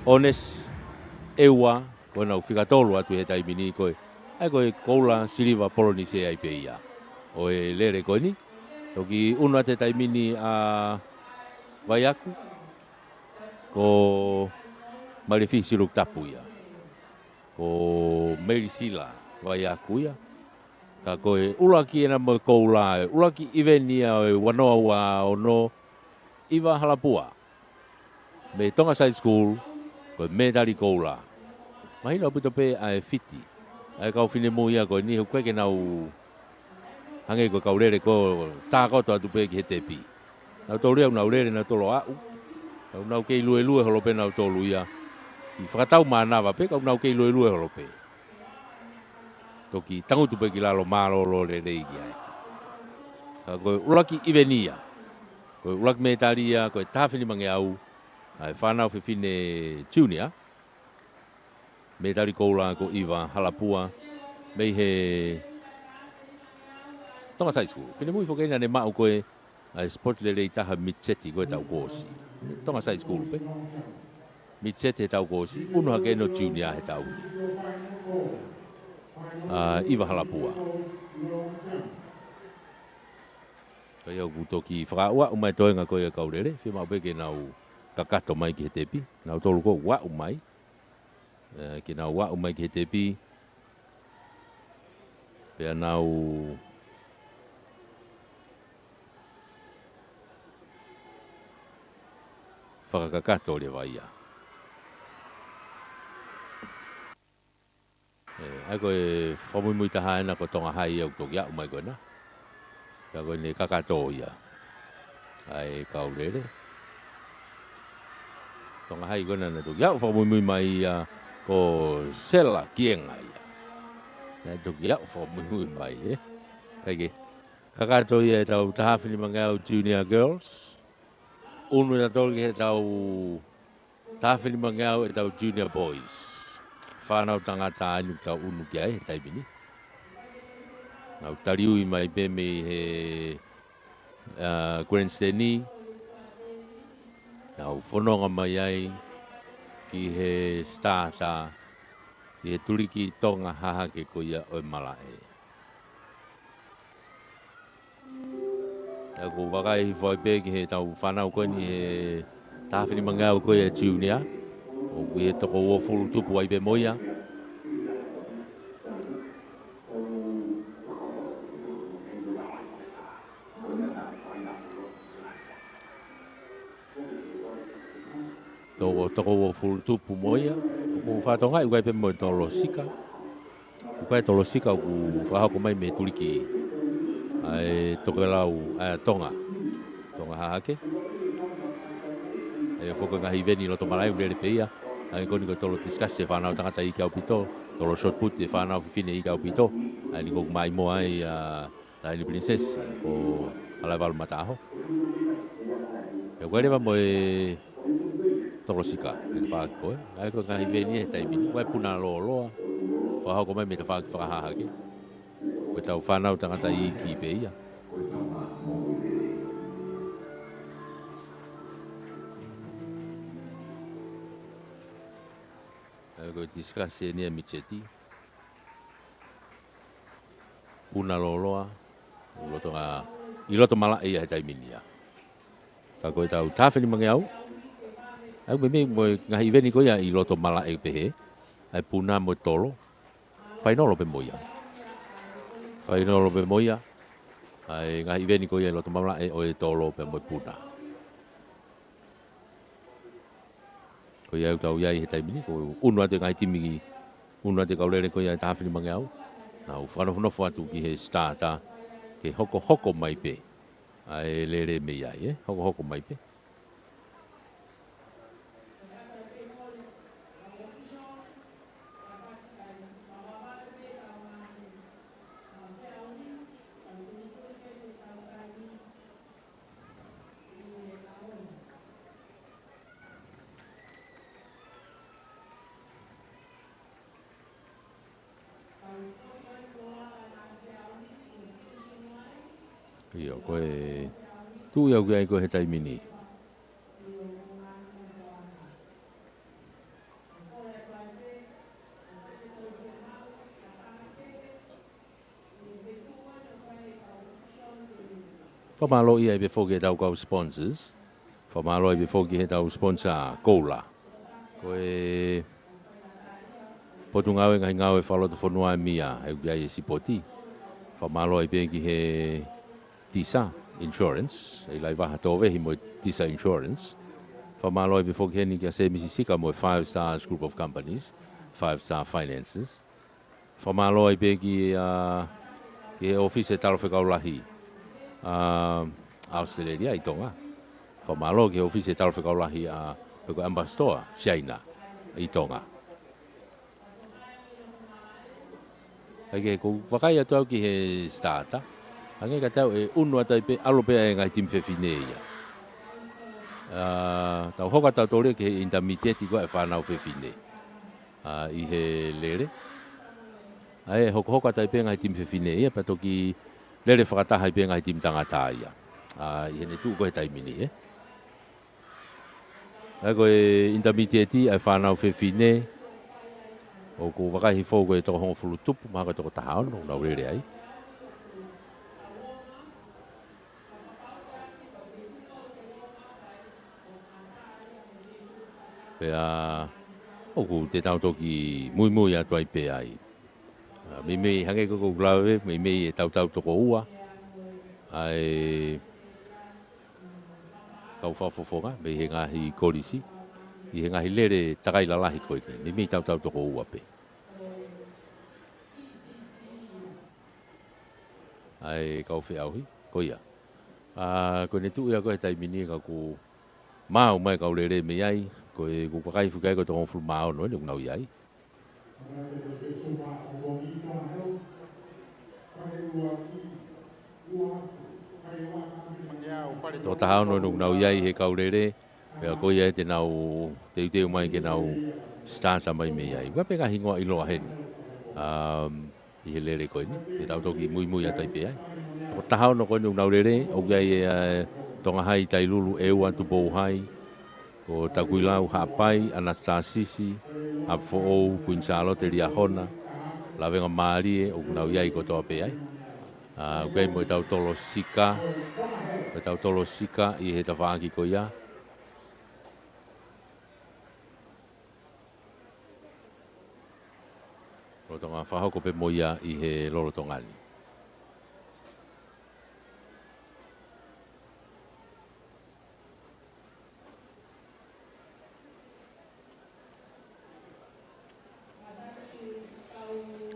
Honest, ʻEua, ko ena ʻoku fika tolu atu he taimi ni ko ē. ʻA ia ko e koula siliva Polonise ai pē ia ʻo e lele ko eni. Toki unu atu he taimi ni ʻa Vaiaku. Ko Malifi Silukitapu ia. Ko Melisila Vaiaku ia. Ka ko e ʻuluaki ena mo e koula, ʻuluaki ʻiveni ia ʻo e ua noa ua ono, ʻIva Halapua mei Tonga Side School, ko e mētali koula. Mahino ʻaupito pē ʻa e fiti ʻa e kau finemui ia ko eni, he ʻoku ʻikai ke nau hangē ko e kau lele ko ē ʻo tākoto atu pē ki he tepi. Nautolu ia ʻoku nau lele nautolu ʻo aʻu. Ka ʻoku nau kei luelue holo pē nautolu ia. ʻI he fakatau mānava pē, ka ʻoku nau kei luelue holo pē. Toki tangutu pē ki lalo, mālōlō lelei ki ai. Ka ko e ʻuluaki ʻiveni ia. Ko e ʻuluaki mētali ia, ko e taha finimangeau ʻa e fānau fefine junior. Mētali koula ko ʻIva Halapua mei he Tonga Side School. Finemui foki ena naʻa ne maʻu ko ē ʻa e spot lelei taha midseti ko ē taʻu kuo ʻosi. Tonga Side School pē. Midseti he taʻu kuo ʻosi, unu hake ena ʻo junior he taʻu ni. ʻA, ʻIva Halapua. Ka ia ʻoku toki fakaaʻuaʻu mai e toenga ko ia ʻa e kau lele, fiemaʻu pē ke nau kakato mai ki he tepi. Nautolu ko ē ʻoku aʻu mai. ʻE, ke nau aʻu mai ki he tepi. Pea nau fakakakato leva ia. ʻE, ʻa ia ko e fakamuimui taha ena ko Tonga Hai ia ʻoku toki aʻu mai ko ena. Ka ko ʻene kakato ia ʻa e kau lele. Tonga Hai ko ena naʻe toki aʻu fakamuimui mai ia ko Sela Kienga ia. Naʻe toki aʻu fakamuimui mai, ē. Kae kehe, kakato ia ʻetau taha finimangeau junior girls. Unu ʻe tautolu ki heʻetau taha finimangeau ʻetau junior boys. Fānau tangata eni ʻoku tau unu ki ai he taimi ni. Nau taliui mai pē mei he, ʻa, grandstand ni. Nau fononga mai ai ki he starter, ki he tuliki Tonga hahake ko ia ʻo e malaʻe. ʻA ia ʻoku ou vakai hifo ai pē ki heʻetau fānau ko eni he taha finimangeau ko ia junior. ʻOku ʻi he toko uofulu tupu ai pē mo ia. Toko, toko uofulu tupu mo ia. ʻOku ou fakatokangaʻi ʻoku ʻi ai pē mo e Tolosika. ʻOku ʻi ai e Tolosika ʻoku fakahoko mai mei he tuliki ʻa e tokelau ʻa Tonga. Tonga hahake. ʻA ia foki ko e ngaahi ʻiveni loto malaʻe ʻoku lele pē ia. ʻA ia ko eni ko e tolo discus ʻa e fānau tangata iiki ʻaupito. Tolo shot put ʻa e fānau fefine iiki ʻaupito. ʻA ia ko eni ʻoku maʻimoa ai ʻa Taʻahine Princess, ko Halaevalu Mataʻaho. Pea ʻoku ʻi ai leva mo e Tolosika, mei tafaʻaki ko ē. ʻA ia ko e ngaahi ʻiveni he taimi ni, ʻoku ʻi ai e puna lōloa. Fakahoko mai mei tafaʻaki fakahahake. Ko ʻetau fānau tangata iiki pē ia. ʻA ia ko e discus eni ʻa e midseti. Puna lōloa, ʻi loto ngā, ʻi loto malaʻe ia he taimi ni ia. Ka ko ʻetau taha finimangeau. ʻA ia meimei mo e ngaahi ʻiveni ko ia ʻi loto malaʻe pehē. ʻA e puna mo e tolo. Fainolo pē mo ia. Fainolo pē mo ia ʻa e ngaahi ʻiveni ko ia ʻi loto malaʻe ʻo e Tolo pea mo e Puna. Ko ia ʻoku tau ʻi ai he taimi ni, ko e ʻunu atu e ngaahi timi ki, ʻunu atu e kau lele ko ia ʻe taha afe nima ngeau. Nau fakanofonofo atu ki he starter, ke hokohoko mai pē ʻa e lele mei ai, ē? Hokohoko mai pē. ʻIo, ko e tuʻu ia ʻoku ʻi ai ko ē he taimi ni. Fakamālō ai pē foki ʻetau kau sponsors. Fakamālō ai pē foki heʻetau sponsor Kohler. Ko e Potungāue Ngaahi Ngāue Fakalotofonua ʻa e M I A, ʻoku ʻi ai e sipoti. Fakamālō ai pē ki he Tisa Insurance, ʻi Laivaha Tōvehi mo e Tisa Insurance. Fakamālō ai pē foki heni kia Semisi Sika mo e Five Stars Group of Companies, Five Star Finances. Fakamālō ai pē ki, ā, ki he ʻōfisi ʻo e Talafekau Lahi ʻa ʻAositelēlia ʻi Tonga. Fakamālō ki he ʻōfisi ʻo e Talafekau Lahi ʻa, pe ko e Ambassador Siaina ʻi Tonga. ʻA ia ke u vakai atu au ki he starter. Hangē kiate au ʻe ʻunu atu ai pē, ʻalu pē ʻa e ngaahi timi fefine ia. Ā, tau hoko atu tautolu ia ki he intermediate ko ē ʻa e fānau fefine. Ā, ʻi he lele. ʻA ia ʻe hokohoko atu ai pē ngaahi timi fefine ia, pea toki lele fakataha ai pē ngaahi timi tangata ia. Ā, ʻi heʻene tuʻu ko ē he taimi ni, ē. ʻA ia ko e intermediate ʻa e fānau fefine, ʻoku vakai hifo ko e toko hongofulu tupu, mahalo ko e toko taha ono, nau lele ai. Pea, ʻoku te tau toki muimui atu ai pē ai. Ā, meimei hangē ko ʻeku lave, meimei ʻe tautau toko ua ʻa e kau fakafofonga, mei he ngaahi kolisi, ʻi he ngaahi lele takai lalahi ko eni, meimei tautau toko ua pē. ʻA e kau feʻauhi, ko ia. Ā, ko ʻene tuʻu ia ko ē he taimi ni ka ʻoku maau mai e kau lele mei ai, ko ʻeku vakai foki ai ko e toko hongofulu mā ono eni ʻoku nau ʻi ai. Toko taha ono eni ʻoku nau ʻi ai he kau lele, pea ko ia ē te nau teuteu mai ke nau starter mai mei ai. ʻOku ʻi ai pē ngaahi hingoa ʻiloa heni. Um, ʻi he lele ko eni, te tau toki muimui atu ai pē ai. Toko taha ono ko eni ʻoku nau lele, ʻoku ʻi ai ē, ē, Tongahai Tailulu, ʻEua Tupouhai, ko Takuilau Haʻapai, ʻAnasitasisi, ʻApifoʻou, Kuini Sālote Liahona, Lavengamālie, ʻoku nau ʻi ai kotoa pē ai. Ā, ʻoku ʻi ai mo ʻetau Tolo Sika, mo ʻetau Tolo Sika ʻi he tafaʻaki ko ia. Lolotonga fakahoko pē mo ia ʻi he lolotonga ni.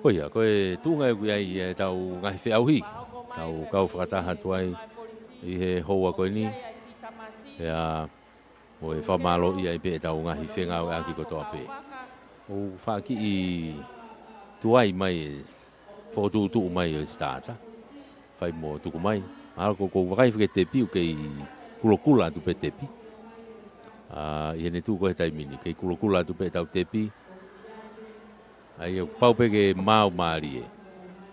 Ko ia, ko e tuʻunga ē ʻoku ʻi ai ʻetau ngaahi feʻauhi, tau kau fakataha atu ai ʻi he houa ko eni. Pea mo e fakamālōʻia ai pē ʻetau ngaahi fengāueʻaki kotoa pē. ʻOku faʻa kiʻi tuai mai e fokotuʻutuʻu mai ʻo e starter. Fai mo tuku mai. Mahalo ko ʻeku vakai foki ki he tepi ʻoku kei kulokula atu pē tepi. Ā, ʻi heʻene tuʻu ko ē he taimi ni, kei kulokula atu pē ʻetau tepi. ʻA ia ʻoku pau pē ke maau mālie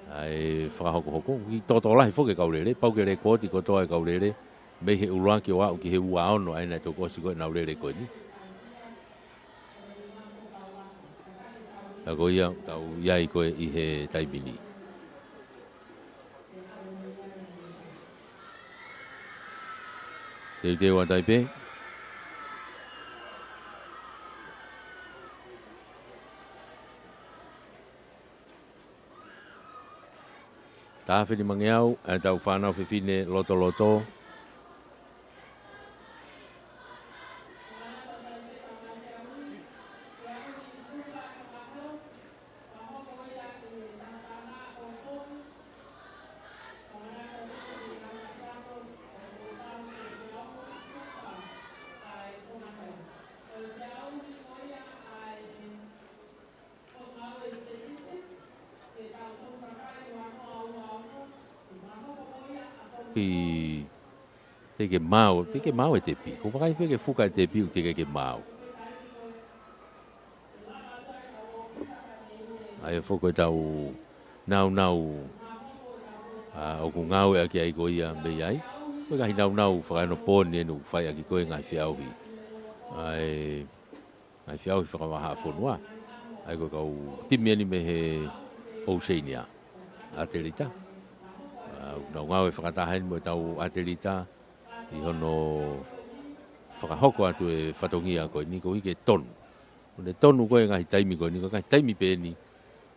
ʻa e fakahokohoko. Kiʻi tokolahi foki e kau lele, pau ke lēkooti kotoa e kau lele mei he ʻuluaki ʻo aʻu ki he ua ono ʻa ia naʻe toki ʻosi ko ē ʻenau lele ko eni. Ka ko ia, tau ʻi ai ko ē ʻi he taimi ni. Teuteu atu ai pē. Taha afe nimangeau, ʻa e tau fānau fefine lotoloto. ʻI, teʻeki ke maau, teʻeki ke maau e tepi. Ko e vakai pē ke fuka e tepi, ʻoku teʻeki ke maau. ʻA ia foki ko e tau naunau, ʻa, ʻoku ngāueʻaki ai ko ia mei ai. Ko e ngaahi naunau fakaenopōni eni ʻoku fai ʻaki ko e ngaahi feʻauhi. ʻA e ngaahi feʻauhi fakavahaʻafonua. ʻA ia ko e kau timi eni mei he Oceania. ʻAtelita. ʻA, ʻoku nau ngāue fakataha eni mo e tau ʻatelita ʻi hono fakahoko atu e fatongia ko eni koeʻuhi ke tonu. ʻOku ne tonu ko e ngaahi taimi ko eni, ko e ngaahi taimi pē eni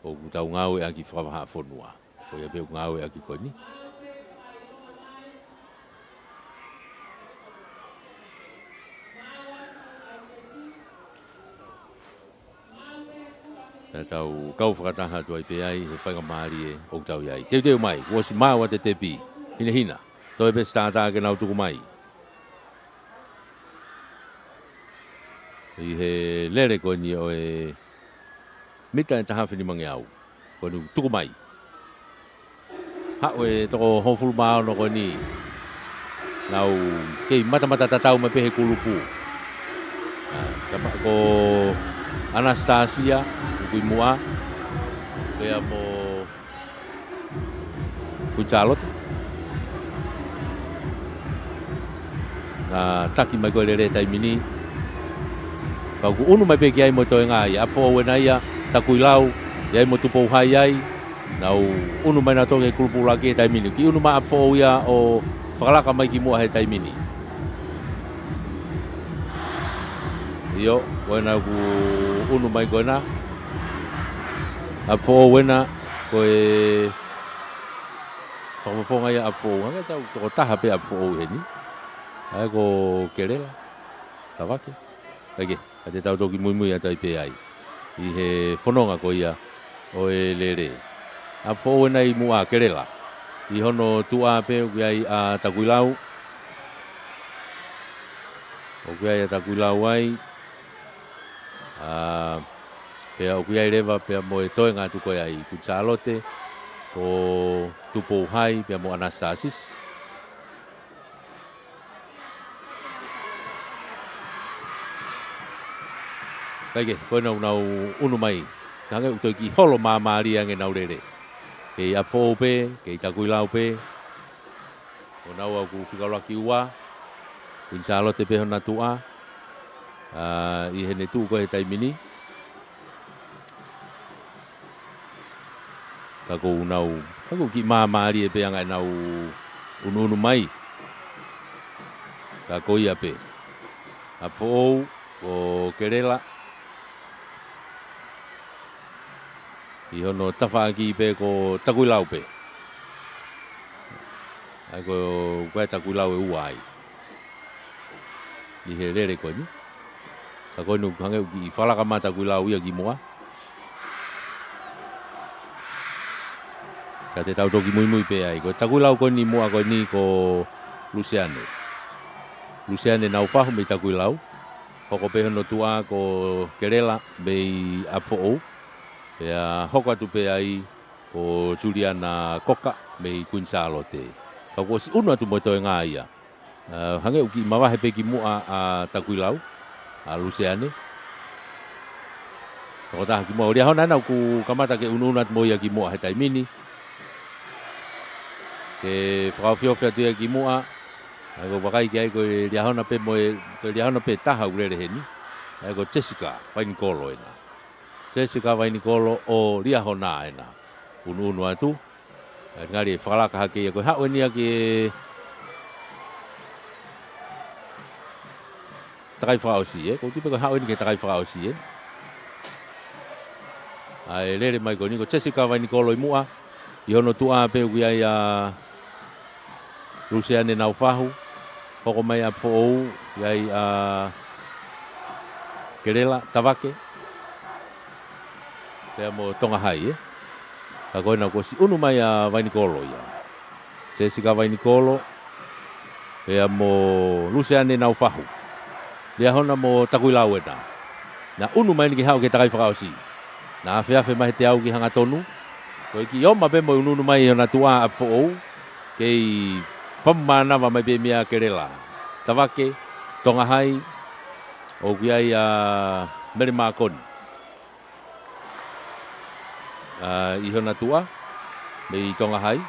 ʻoku tau ngāueʻaki fakavahaʻafonua. Ko ia pē ʻoku ngāueʻaki ko eni. Ka tau kau fakataha atu ai pē ai he faingamālie ʻoku tau ʻi ai. Teuteu mai, kuo ʻosi maau ʻa e tepi. Hinehina. Toe pē sitātā ke nau tuku mai. ʻI he lele ko eni ʻo e mita ʻe taha afe nimangeau. Ko eni tuku mai. Haʻu e toko hongofulu mā ono ko eni. Nau kei matamata tatau mai pē he kulupu. ʻA, kama-, ko Anastasia, ʻoku ʻi muʻa. Pea mo Kuini Sālote. Naʻa taki mai ko e lele taimi ni. Ka ʻoku ʻunu mai pē ki ai mo e toenga ia. ʻApifoʻou ena ia, Takuilau, ʻi ai mo Tupouhai ai. Nau ʻunu mai nautolu ki he kulupu ʻuluaki he taimi ni. Kiʻi ʻunu mai ʻApifoʻou ia ʻo fakalaka mai ki muʻa he taimi ni. ʻIo, ko ena ʻoku ʻunu mai ko ena. ʻApifoʻou ena, ko e fakafofonga ia ʻApifoʻou. Hangē tau tokotaha pē ʻApifoʻou heni. ʻA ia ko Kelela Savake. Kae kehe, ka te tau toki muimui atu ai pē ai. ʻI he fononga ko ia ʻo e lele. ʻApifoʻou ena ʻi muʻa, Kelela. ʻI hono tuʻa pē ʻoku ʻi ai ʻa Takuilau. ʻOku ʻi ai ʻa Takuilau ai. ʻA, pea ʻoku ʻi ai leva pea mo e toenga atu ko ia ʻi Kuini Sālote. Ko Tupouhai pea mo Anastasiasi. Kae kehe, ko ena ʻoku nau ʻunu mai. Ka hangē ʻoku toe kiʻi holo māmālie ange ʻenau lele. Kei ʻApifoʻou pē, kei Takuilau pē. Ko naua ʻoku fika ʻuluaki ua. Kuini Sālote pē hona tuʻa. ʻA, ʻi heʻene tuʻu ko ē he taimi ni. Ka ʻoku nau, ka ʻoku kiʻi māmālie pē ʻa ʻenau ʻunuʻunu mai. Ka ko ia pē. ʻApifoʻou, ko Kelela. ʻI hono tafaʻaki pē ko Takuilau pē. ʻA ia ko, ko e Takuilau ʻe ua ai. ʻI he lele ko eni. Ka ko eni ʻoku hangē ʻoku kiʻi fakalaka mai ʻa Takuilau ia ki muʻa. Ka te tau toki muimui pē ai. Ko Takuilau ko eni muʻa ko eni ko Luseane. Luseane Naufahu mei Takuilau. Hoko pē hono tuʻa ko Kelela mei ʻApifoʻou. Pea hoko atu pē ai ko Juliana Koka mei Kuini Sālote. Ka kuo ʻosi ʻunu atu mo e toenga ia. ʻA, hangē ʻoku kiʻi mavahe pē ki muʻa ʻa Takuilau, ʻa Luseane. Tokotaha ki muʻa, ʻo Liahona ena ʻoku kamata ke ʻunuʻunu atu mo ia ki muʻa he taimi ni. Ke fakaofiofi atu ia ki muʻa. ʻA ia ko e vakai ki ai ko e Liahona pē mo e, ko e Liahona pē taha ʻoku lele heni. ʻA ia ko Jessica Vainikolo ena. Jessica Vainikolo ʻo Liahona ena. ʻUnuʻunu atu. ʻA ia ngali ʻe fakalaka hake ia ko e haʻu eni ia ki he takai fakaʻosi, ē? Ko e tipe ko e haʻu eni ki he takai fakaʻosi, ē? ʻA e lele mai ko eni ko Jessica Vainikolo ʻi muʻa. ʻI hono tuʻa pē ʻoku ʻi ai ʻa Luseane Naufahu, hoko mai ʻa Foʻou, ʻi ai ʻa Kelela Tavake, pea mo Tonga Hai, ē. Ka ko ena kuo ʻosi ʻunu mai ʻa Vainikolo ia. Jessica Vainikolo, pea mo Luseane Naufahu. Liahona mo Takuilau ena. Naʻa ʻunu mai eni ke haʻu ki he takai fakaʻosi. Naʻa afeafe mai he teau ki hangatonu. Ko e kiʻi ʻoma pē mo e ʻunuʻunu mai ʻi hona tuʻa ʻa Foʻou. Kei pamu mānava mai pē meia Kelela Tavake, Tonga Hai, ʻoku ʻi ai ʻa Mele Makoni ʻa, ʻi hona tuʻa, mei Tonga Hai.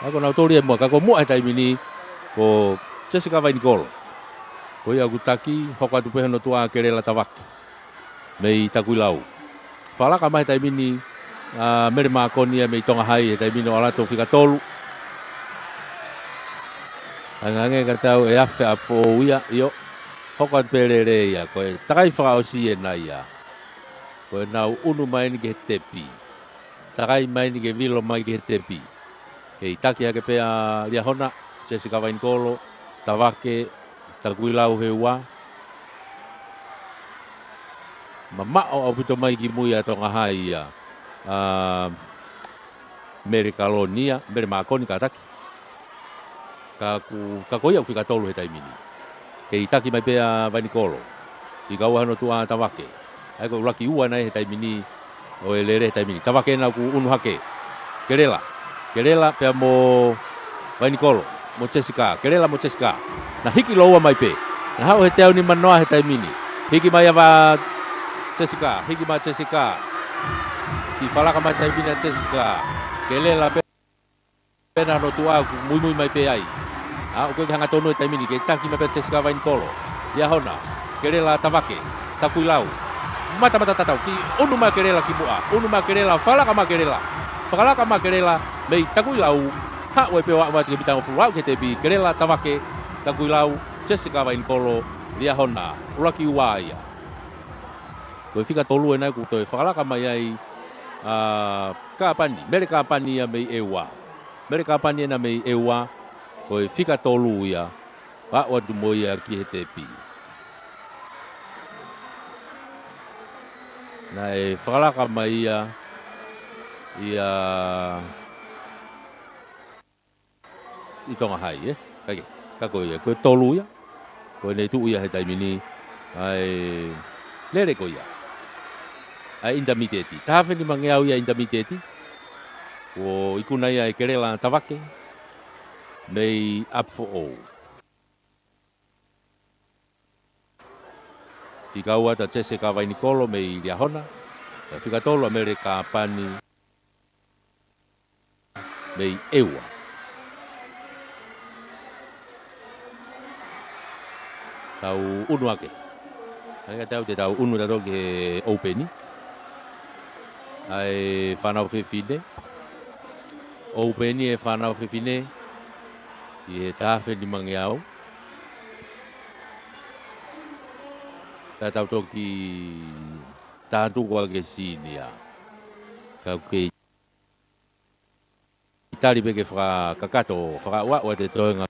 ʻA ko nautolu ia muʻa, ka ko muʻa he taimi ni, ko Jessica Vainikolo. Ko ia ʻoku taki, hoko atu pē hono tuʻa Kelela Tavake, mei Takuilau. Fakalaka mai he taimi ni, ʻa Mele Makoni ia mei Tonga Hai, he taimi ni ʻo ʻalu atu ʻo fika tolu. Hangehangē ka tau ʻe afe ʻa Foʻou ia, ʻio. Hoko atu pē lele ia, ko e takai fakaʻosi ena ia. Ko ʻenau ʻunu mai eni ki he tepi. Takai mai eni ke vilo mai ki he tepi. Kei taki hake pē ʻa Liahona, Jessica Vainikolo, Tavake, Takuilau he ua. Mamaʻo ʻaupito mai ki mui ʻa Tonga Hai ia. ʻA Mele Kaloni ia, Mele Makoni kātaki. Ka ko, ka ko ia ʻoku fika tolu he taimi ni. Kei taki mai pē ʻa Vainikolo. Fika ua hono tuʻa Tavake. ʻA ia ko e ʻuluaki ua ena he taimi ni, ʻo e lele he taimi ni. Tavake ena ʻoku ʻunu hake. Kelela. Kelela pea mo Vainikolo. Mo Jessica. Kelela mo Jessica. Naʻa hiki lōua mai pē. Naʻa haʻu he teau nimanoa he taimi ni. Hiki mai ʻa Jessica. Hiki mai Jessica. Kiʻi fakalaka mai he taimi ni ʻa Jessica. Kelela pē ena hono tuʻa ʻoku muimui mai pē ai. ʻA, ʻoku ʻikai ke hangatonu he taimi ni, kei taki mai pē Jessica Vainikolo. Liahona, Kelela Tavake, Takuilau. Matamata tatau, kiʻi ʻunu mai Kelela ki muʻa. ʻUnu mai Kelela, fakalaka mai Kelela. Fakalaka mai Kelela, mei Takuilau. Haʻu ai pē ʻo aʻu mai ki he mitangofulu, aʻu ki he tepi, Kelela Tavake, Takuilau, Jessica Vainikolo, Liahona. ʻUluaki ua ia. Ko e fika tolu ena ʻoku toe fakalaka mai ai ʻa Kāpani, Mele Kāpani ia mei ʻEua. Mele Kāpani ena mei ʻEua, ko e fika tolu ia, aʻu atu mo ia ki he tepi. Naʻe fakalaka mai ia, ia ʻi Tonga Hai, ē? Kae kehe, ka ko ia, ko e tolu ia. Ko ʻene tuʻu ia he taimi ni, ʻa e lele ko ia. ʻA e intermediate. Taha afe nimangeau ia intermediate. Kuo ikuna ia ʻe Kelela Tavake mei ʻApifoʻou. Fika ua ʻa Jessica Vainikolo mei Liahona. Fika tolu ʻa Mele Kāpani mei ʻEua. Tau ʻunu hake. Hangē ka tau te tau ʻunu tautolu ki he ʻoupeni ʻa e fānau fefine. ʻOupeni e fānau fefine ʻi he taha afe nimangeau. Ka tau toki tātuku ʻa e senior. Ka ʻoku kei tali pē ke fakakakato, fakaaʻuaʻu ʻa e toenga.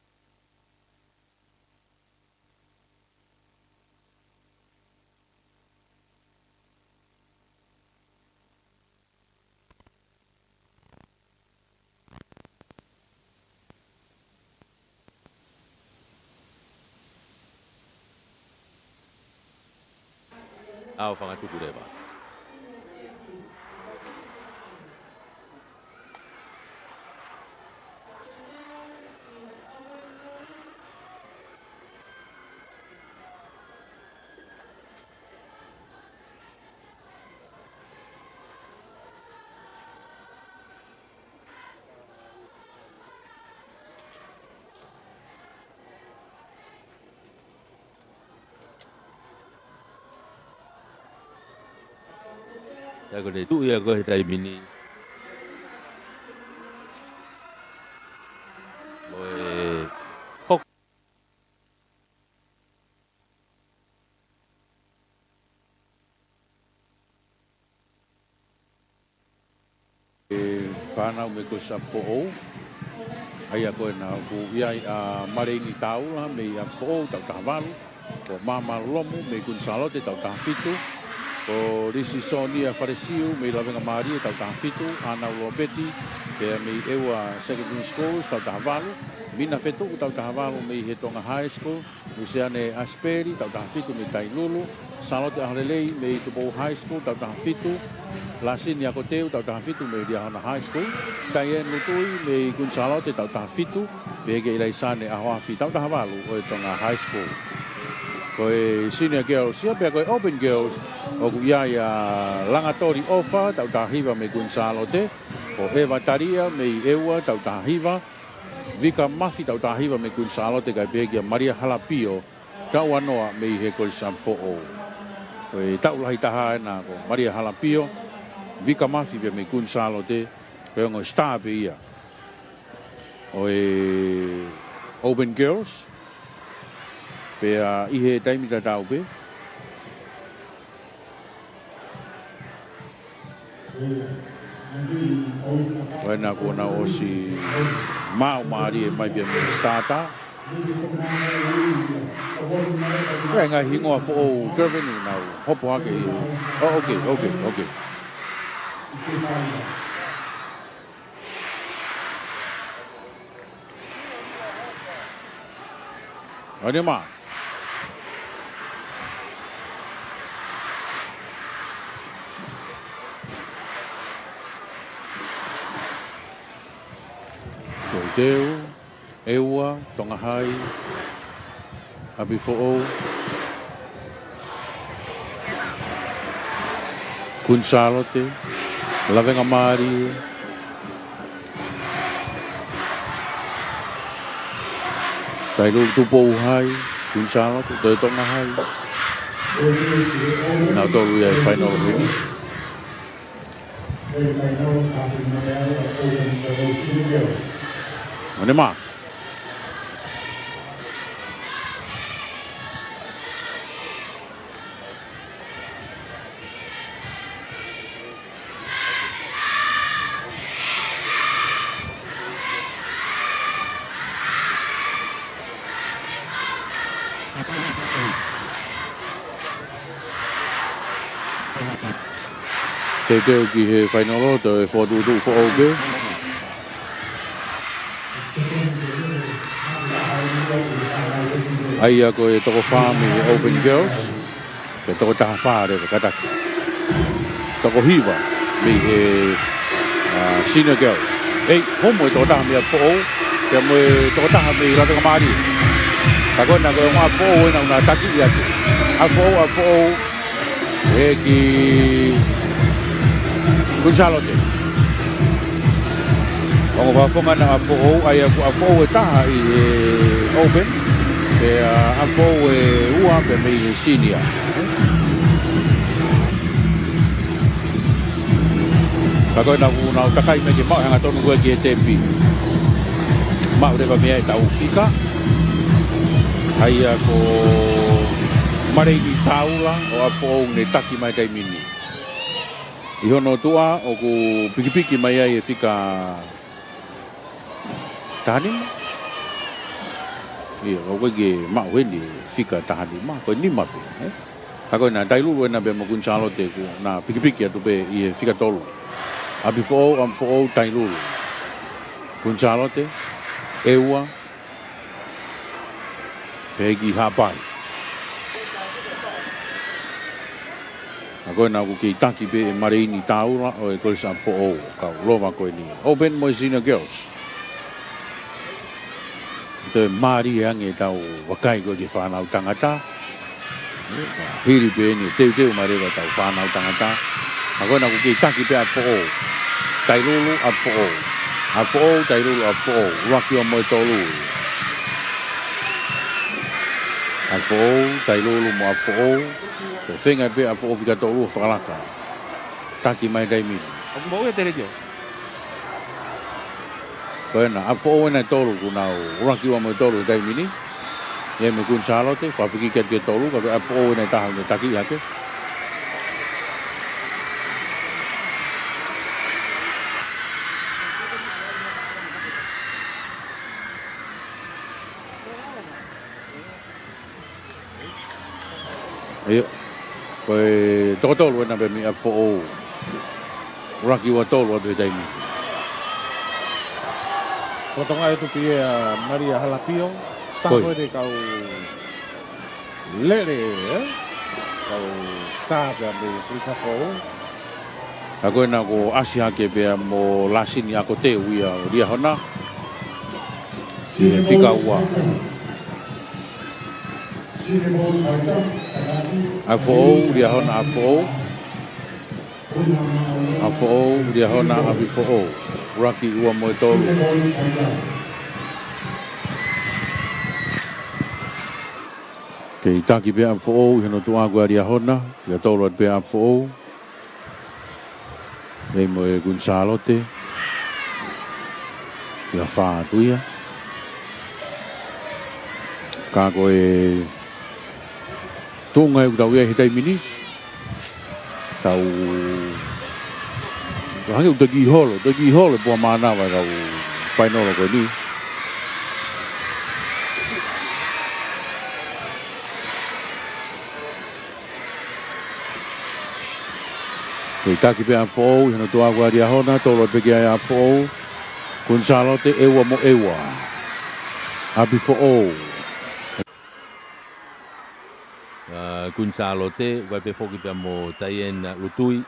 ʻA ʻo fangatuku leva. Ia ko ʻene tuʻu ia ko ē he taimi ni. Ko e hoko. Fānau mei Kolisi ʻApifoʻou. ʻA ia ko ena ʻoku ʻi ai ʻa Maleini Taula mei ʻApifoʻou, taʻu taha valu. Ko Mama Lomu mei Kuini Sālote, taʻu taha fitu. Ko Lisi Sonia Falesiu mei Lavengamālie, taʻu taha fitu. ʻAnau Lopeti, pea mei ʻEua Secondary Schools, taʻu taha valu. Mina Fetuʻu, taʻu taha valu mei he Tonga High School. Lusiane Asipeli, taʻu taha fitu mei Tailulu. Sālote ʻAholelei mei Tupou High School, taʻu taha fitu. Lasini Akoteu, taʻu taha fitu mei Liahona High School. Taieni Lutui mei Kuini Sālote, taʻu taha fitu. Pehē kia ʻIlaisane ʻAhoafi, taʻu taha valu ʻo e Tonga High School. Ko e Senior Girls ia, pea ko e Open Girls ʻoku ʻi ai ʻa Langatoli ʻOfa, taʻu taha hiva mei Kuini Sālote. Ko ʻEva Talia mei ʻEua, taʻu taha hiva. Vika Mafi, taʻu taha hiva mei Kuini Sālote, kae pehē kia Malia Halapio, taʻu ua noa mei he Kolisi ʻApifoʻou. Ko e taʻu lahi taha ena ko Malia Halapio, Vika Mafi pea mei Kuini Sālote, ko e ongo star pē ia ʻo e Open Girls. Pea ʻi he taimi tatau pē, ko ena kuo nau ʻosi maʻu mālie mai pē mei he starter. ʻI ai e ngaahi hingoa foʻou, Kelvin, ʻoku nau hopo hake ʻi. Oh, okay, okay, okay. On your mark. Teuteu, ʻEua, Tonga High, ʻApifoʻou, Kuini Sālote, Lavengamālie, Tailulu, Tupou High, Kuini Sālote, Toe Tonga High. Nautolu ia ʻi he final heni. On the mark. Teuteu ki he final, toe fokotuʻutuʻu foʻou pē. ʻA ia ko e toko fā mei he Open Girls, pea toko taha fā leva kātaki. Toko hiva mei he, ā, Senior Girls. ʻEi, homo e toko taha mei ʻApifoʻou, pea mo e toko taha mei Lavengamālie. Ka ko ena ko e ongo ʻApifoʻou ena ʻoku na taki ʻi atu. ʻApifoʻou, ʻApifoʻou, ē ki Kuini Sālote. Ongo fakafofonga ena ʻApifoʻou, ʻa ia ko ʻApifoʻou e taha ʻi he Open, pea ʻApifoʻou e ua pē mei he Senior. Ka ko ena kuo nau takai mai ke maʻu hangatonu ko ē ki he tepi. Maʻu leva mei ai ʻetau fika. ʻA ia ko Maleini Taula ʻo ʻApifoʻou ne taki mai taimi ni. ʻI hono tuʻa ʻoku pikipiki mai ai e fika taha nima. ʻIo, ʻoku ʻikai ke maʻu heni e fika taha nima, ko e nima pē, ē? Ka ko ena Tailulu ena pea mo Kuini Sālote kuo na pikipiki atu pē ʻi he fika tolu. ʻApifoʻou, ʻApifoʻou, Tailulu. Kuini Sālote, ʻEua, pea ki Haʻapai. Ka ko ena ʻoku kei taki pē ʻe Maleini Taula ʻo e Kolisi ʻApifoʻou, kau lova ko eni. Open mo e Senior Girls. Toe mālie ange ʻetau vakai ko ē ki he fānau tangata. Hili pē eni, teuteu mai leva ʻetau fānau tangata. Ka ko ena ʻoku kei taki pē ʻApifoʻou. Tailulu, ʻApifoʻou. ʻApifoʻou, Tailulu, ʻApifoʻou. ʻUluaki, ua mo e tolu. ʻApifoʻou, Tailulu mo ʻApifoʻou. Ko e feinga pē ʻApifoʻou fika tolu ʻo fakalaka. Taki mai taimi ni. ʻOku mou e tele tio. Ko ena, ʻApifoʻou ena e tolu, kuo nau ʻuluaki, ua mo e tolu he taimi ni. ʻI ai mo Kuini Sālote, fafiki ki he tolu, ka ko ʻApifoʻou ena e taha ne taki hake. ʻIo, ko e toko tolu ena pē mei ʻApifoʻou. Laki ua tolu atu he taimi. Fotonga e tupi ʻa Malia Halapio. Taha ko ē ʻene kau lele, ē? Kau tā pea mei Pulisafoʻou. Ka ko ena kuo ʻasi hake pea mo Lasini Akoteu ia ʻo Liahona. Fika ua. ʻApifoʻou, Liahona, ʻApifoʻou. ʻApifoʻou, Liahona, ʻApifoʻou. Laki ua mo e tolu. Kei taki pē ʻApifoʻou ʻi hono tuʻa ko ē ʻa Liahona, fika tolu atu pē ʻApifoʻou. ʻEi mo e Kuini Sālote. Fika fā atu ia. Ka ko e tuʻunga ʻoku tau ʻi ai he taimi ni. Tau, tau hangē ʻoku toki holo, toki holo e pua mānava ʻa e kau fainolo ko eni. Kei taki pē ʻApifoʻou ʻi hono tuʻa ko ē ʻa Liahona, tolo pē ki ai ʻApifoʻou. Kuini Sālote, ʻe ua mo ʻe ua. ʻApifoʻou. ʻA, Kuini Sālote, ʻoku ʻi ai pē foki pea mo Taiena Lutui.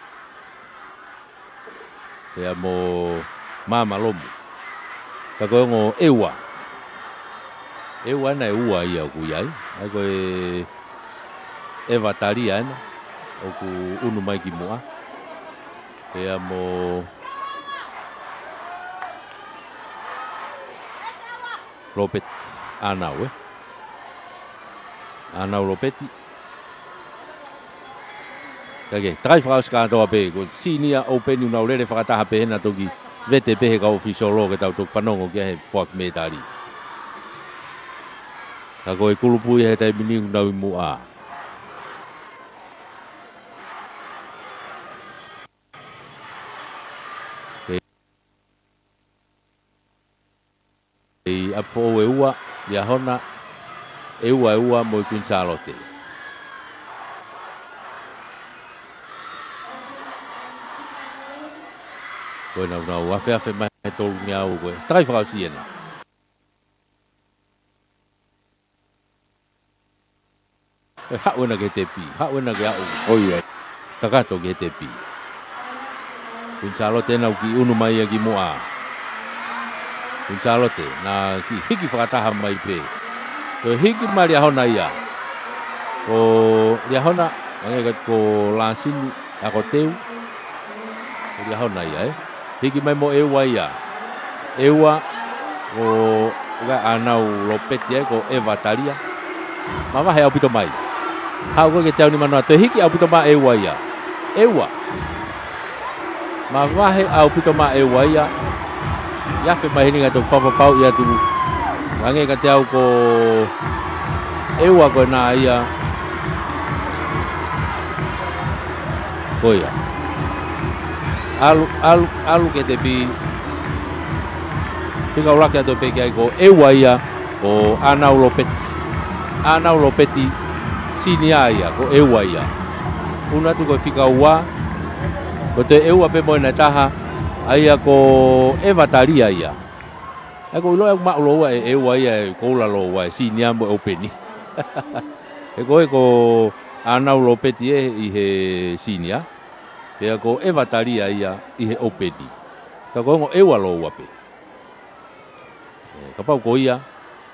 Pea mo Māmalomu. Ka ko e ongo ʻe ua. ʻE ua ena ʻe ua ia ʻoku ʻi ai. ʻA ia ko e ʻEva Talia ena. ʻOku ʻunu mai ki muʻa. Pea mo Lopeti. ʻAnau, ē? ʻAnau Lopeti. Ka ke, takai fakaʻosi kātoa pē, ko e Senior Open ʻoku nau lele fakataha pē hena toki vete pē he kau ʻōfisiolo ke tau toki fanongo ki he foaki mētali. Ka ko e kulupu ia he taimi ni ʻoku nau ʻi muʻa. ʻEi, ʻApifoʻou ʻe ua, Liahona ʻe ua ʻe ua mo e Kuini Sālote. Ko ena ʻoku nau afeafe mai he tolungeau ko ē. Takai fakaʻosi ena. ʻE haʻu ena ki he tepi, haʻu ena ki he aʻu. ʻOiauē. Kakato ki he tepi. Kuini Sālote ena ʻoku kiʻi ʻunu mai ia ki muʻa. Kuini Sālote, naʻa kiʻi hiki fakataha mai pē. Ko e hiki mai Liahona ia. Ko Liahona, hangē ko Lasini Akoteu. Ko Liahona ia, ē. Hiki mai mo ʻe ua ia. ʻE ua, ʻo ka ʻAnau Lopeti ē, ko ʻEva Talia. Mavahe ʻaupito mai. Haʻu ko ē ke teau ni mano atu, hiki ʻaupito mai ʻe ua ia. ʻE ua. Mavahe ʻaupito mai ʻe ua ia. ʻI he afe mai heni ka toki fakapapauʻi atu. Hangē ka teau ko ʻE ua ko ena ia. Ko ia. ʻAlu, ʻalu, ʻalu ki he tepi. Fika ʻuluaki atu pē ki ai ko ʻE ua ia, ko ʻAnau Lopeti. ʻAnau Lopeti, Senior ia, ko ʻE ua ia. ʻUnu atu ko e fika ua, ko e toe ʻE ua pē mo ena ʻe taha, ʻa ia ko ʻEva Talia ia. ʻA ia ʻoku ou ʻiloʻi ʻoku maʻu lōua ʻe ʻE ua ia ʻe koula lōua ʻe Senior mo e Open. He ko e ko ʻAnau Lopeti ē ʻi he Senior. Pea ko ʻEva Talia ia ʻi he Open. Ka ko e ongo ʻE ua lōua pē. ʻE, kapau ko ia,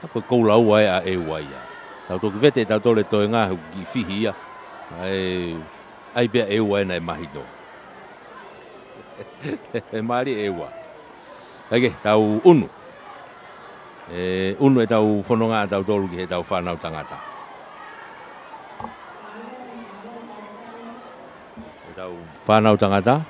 ka ko e koula ua ē ʻa ʻE ua ia. Tau toki vete, tau tole toe ngā, he ʻoku kiʻi fihi ia. ʻAi, ʻai pē ʻa ʻE ua ena ʻe mahino. ʻE mālie ʻE ua. ʻAi ke, tau ʻunu. ʻE ʻunu ʻetau fononga ʻatautolu ki heʻetau fānau tangata. ʻEtau fānau tangata.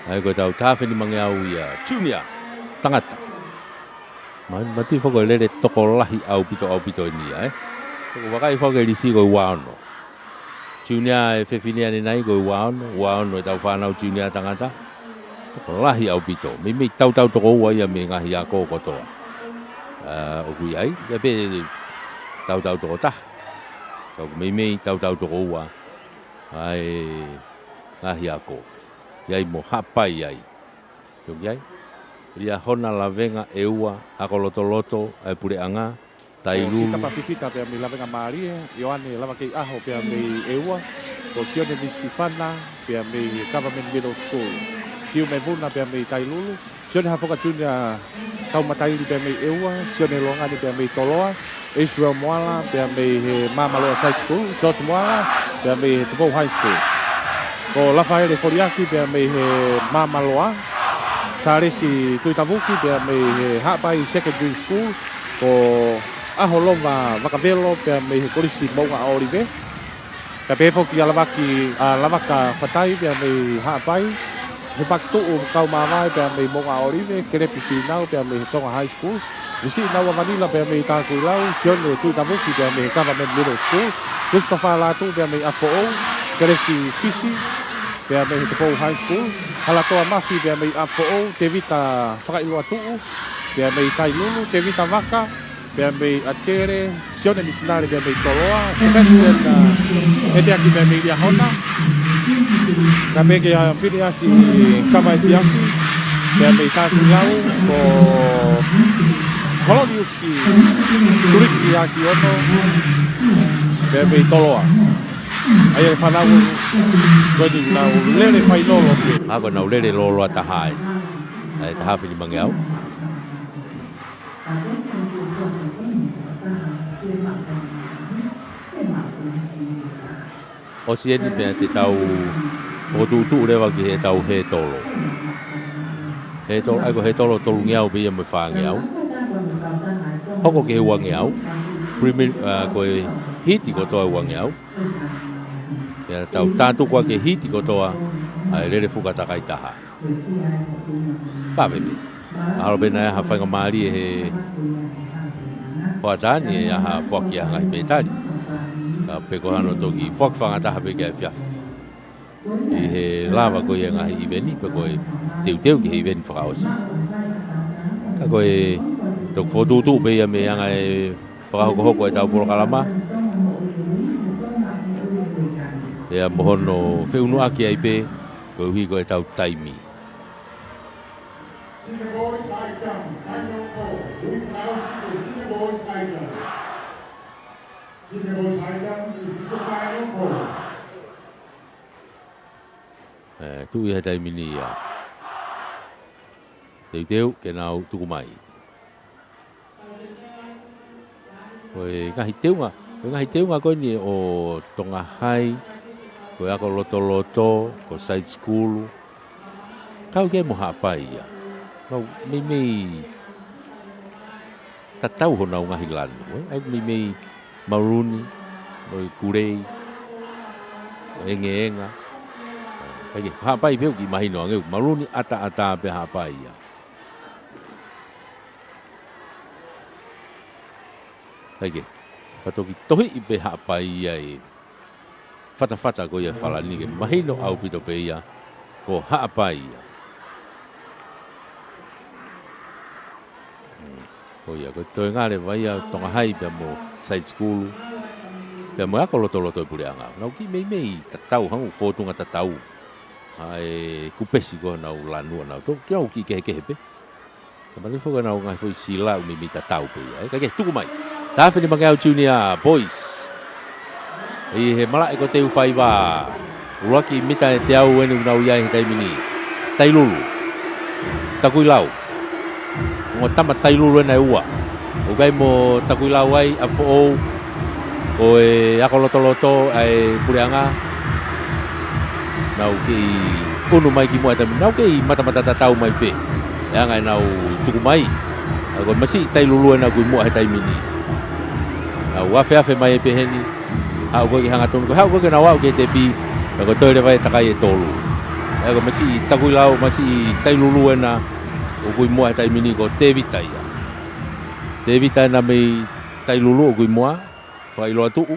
ʻAi ko ʻetau taha afe nimangeau ia, Junior, tangata. Ma, ma tui foki ʻoku lele tokolahi ʻaupito, ʻaupito eni ia, ē. Ko e vakai foki e lisi ko e ua ono. Junior ʻa e fefine ʻanenai ko e ua ono, ua ono ʻetau fānau Junior tangata. Tokolahi ʻaupito. Meimei tautau toko ua ia mei he ngaahi ako kotoa. ʻA, ʻoku ʻi ai, ia pē tautau toko taha. Ka ʻoku meimei tautau toko ua ʻa e ngaahi ako. ʻI ai mo Haʻapai ai. Toki ai. Liahona Lavenga ʻEua, ako lotoloto ʻa e puleʻanga, Tailulu. Ko Sita Pafifita pea mei Lavengamālie, Ioane Lavakeiʻaho pea mei ʻEua, ko Sione Misifana pea mei he Government Middle School. Siu Mevuna pea mei Tailulu, Sione Hafoka Junior Kaumataili pea mei ʻEua, Sione Loangani pea mei Toloa, Israel Moala pea mei he Māmaloa Side School, George Moala pea mei he Tupou High School. Ko Lafaele Foliaki pea mei he Māmaloa, Sālesi Tuitavuki pea mei he Haʻapai Secondary School, ko ʻAholova Vakavelo pea mei he Kolisi Moʻunga ʻAolive. Ka pehē foki ʻa Lavaki, ʻa Lavaka Fatai pea mei Haʻapai. Fepakituʻu Kaumavae pea mei Moʻunga ʻAolive, Kelepi Fīnau pea mei he Tonga High School. Visi Naua Vanila pea mei Takuilau, Sione Tuitavuki pea mei he Government Middle School. Christopher Lātū pea mei ʻApifoʻou, Kelesi Fisi pea mei he Tupou High School. Halatoa Mafi pea mei ʻApifoʻou, Tevita Fakailoatuʻu pea mei Tailulu, Tevita Vaka pea mei ʻAtele, Sione Misinale pea mei Toloa, Sebastian, ʻa, Eteaki pea mei Liahona. Ka pehē kia Finiasi Kavaefiafi pea mei Takuilau, ko Koloniusi Tuliki Akiono pea mei Toloa. ʻA ia e fānau ko eni ʻoku nau lele fainolo pē. ʻA, ko ʻenau lele lōloa taha ē. ʻA e taha afe nimangeau. ʻOsi eni pea te tau fokotuʻutuʻu leva ki heʻetau hētolo. Hētolo, ʻa ia ko e hētolo tolungeau pē ia mo e fāngeau. Hoko ki he uangeau. Primi-, ʻa, ko e hiti kotoa e uangeau. Pea tau tātuku ʻaki e hiti kotoa ʻa e lele fuka takai taha. Pāpē pē. Mahalo pē naʻe ʻi ai ha faingamālie he hoʻatā ni ʻe ʻi ai ha foaki ʻa e ngaahi pētali. Ka pē ko hano toki foaki faingataha pē ki he efiafi. ʻI he lava ko ia e ngaahi ʻiveni, pe ko e teuteu ki he ʻiveni fakaʻosi. Ka ko e toki fokotuʻutuʻu pē ia mei he anga e fakahokohoko ʻetau polokalama. Pea mo hono feʻunuʻaki ai pē, koeʻuhi ko ʻetau taimi. Senior boys high jump, final four. Who is out for senior boys high jump? Senior boys high jump is the final four. ʻE, tuʻu ia he taimi ni ia. Teuteu ke nau tuku mai. Ko e ngaahi teunga, ko e ngaahi teunga ko eni ʻo Tonga High, ko e ako lotoloto, ko e side school. Kau ki ai mo Haʻapai ia. Mau meimei tatau honau ngaahi lanu, ē? ʻA ia meimei maluni, mo e kulei, mo e engeenga. Kae kehe, Haʻapai pē ʻoku kiʻi mahino ange, ʻoku maluni ʻataʻatā pē Haʻapai ia. Kae kehe, ka toki tohiʻi pē Haʻapai ia e fatafata ko ia e falani ke mahino ʻaupito pē ia ko Haʻapai ia. Hmm. Ko ia, ko e toenga leva ia Tonga High pea mo e side school. Pea mo e ako lotoloto e puleʻanga. Nau kiʻi meimei tatau, hangē ʻoku fōtunga tatau. ʻA e kupesi ko ē honau lanu ʻanautolu. Kiʻi au kiʻi kehekehe pē. Ka mahalo foki ʻenau ngaahi foʻi sila ʻoku meimei tatau pē ia, ē? Kae kehe, tuku mai. Taha afe nimangeau Junior Boys. ʻI he malaʻe ko Teufaiva. ʻUluaki mita ʻe teau eni ʻoku nau ʻi ai he taimi ni. Tailulu. Takuilau. Ongo tama Tailulu ena ʻe ua. ʻOku ʻi ai mo Takuilau ai, ʻApifoʻou. Ko e ako lotoloto ʻa e puleʻanga. Nau kei ʻunu mai ki muʻa he taimi ni. Nau kei matamata tatau mai pē. ʻI he anga ʻenau tuku mai. ʻA ia ko e masiʻi Tailulu ena ʻoku ʻi muʻa he taimi ni. Nau afeafe mai pē heni. Haʻu ko ē ke hangatonu. Ko e haʻu ko ē ke nau aʻu ki he tepi. Pea ko e toe leva e takai ʻe tolu. ʻA ia ko e masiʻi Takuilau, masiʻi Tailulu ena ʻoku ʻi muʻa he taimi ni ko Tēvita ia. Tēvita ena mei Tailulu ʻoku ʻi muʻa. Fakailoa tuʻu.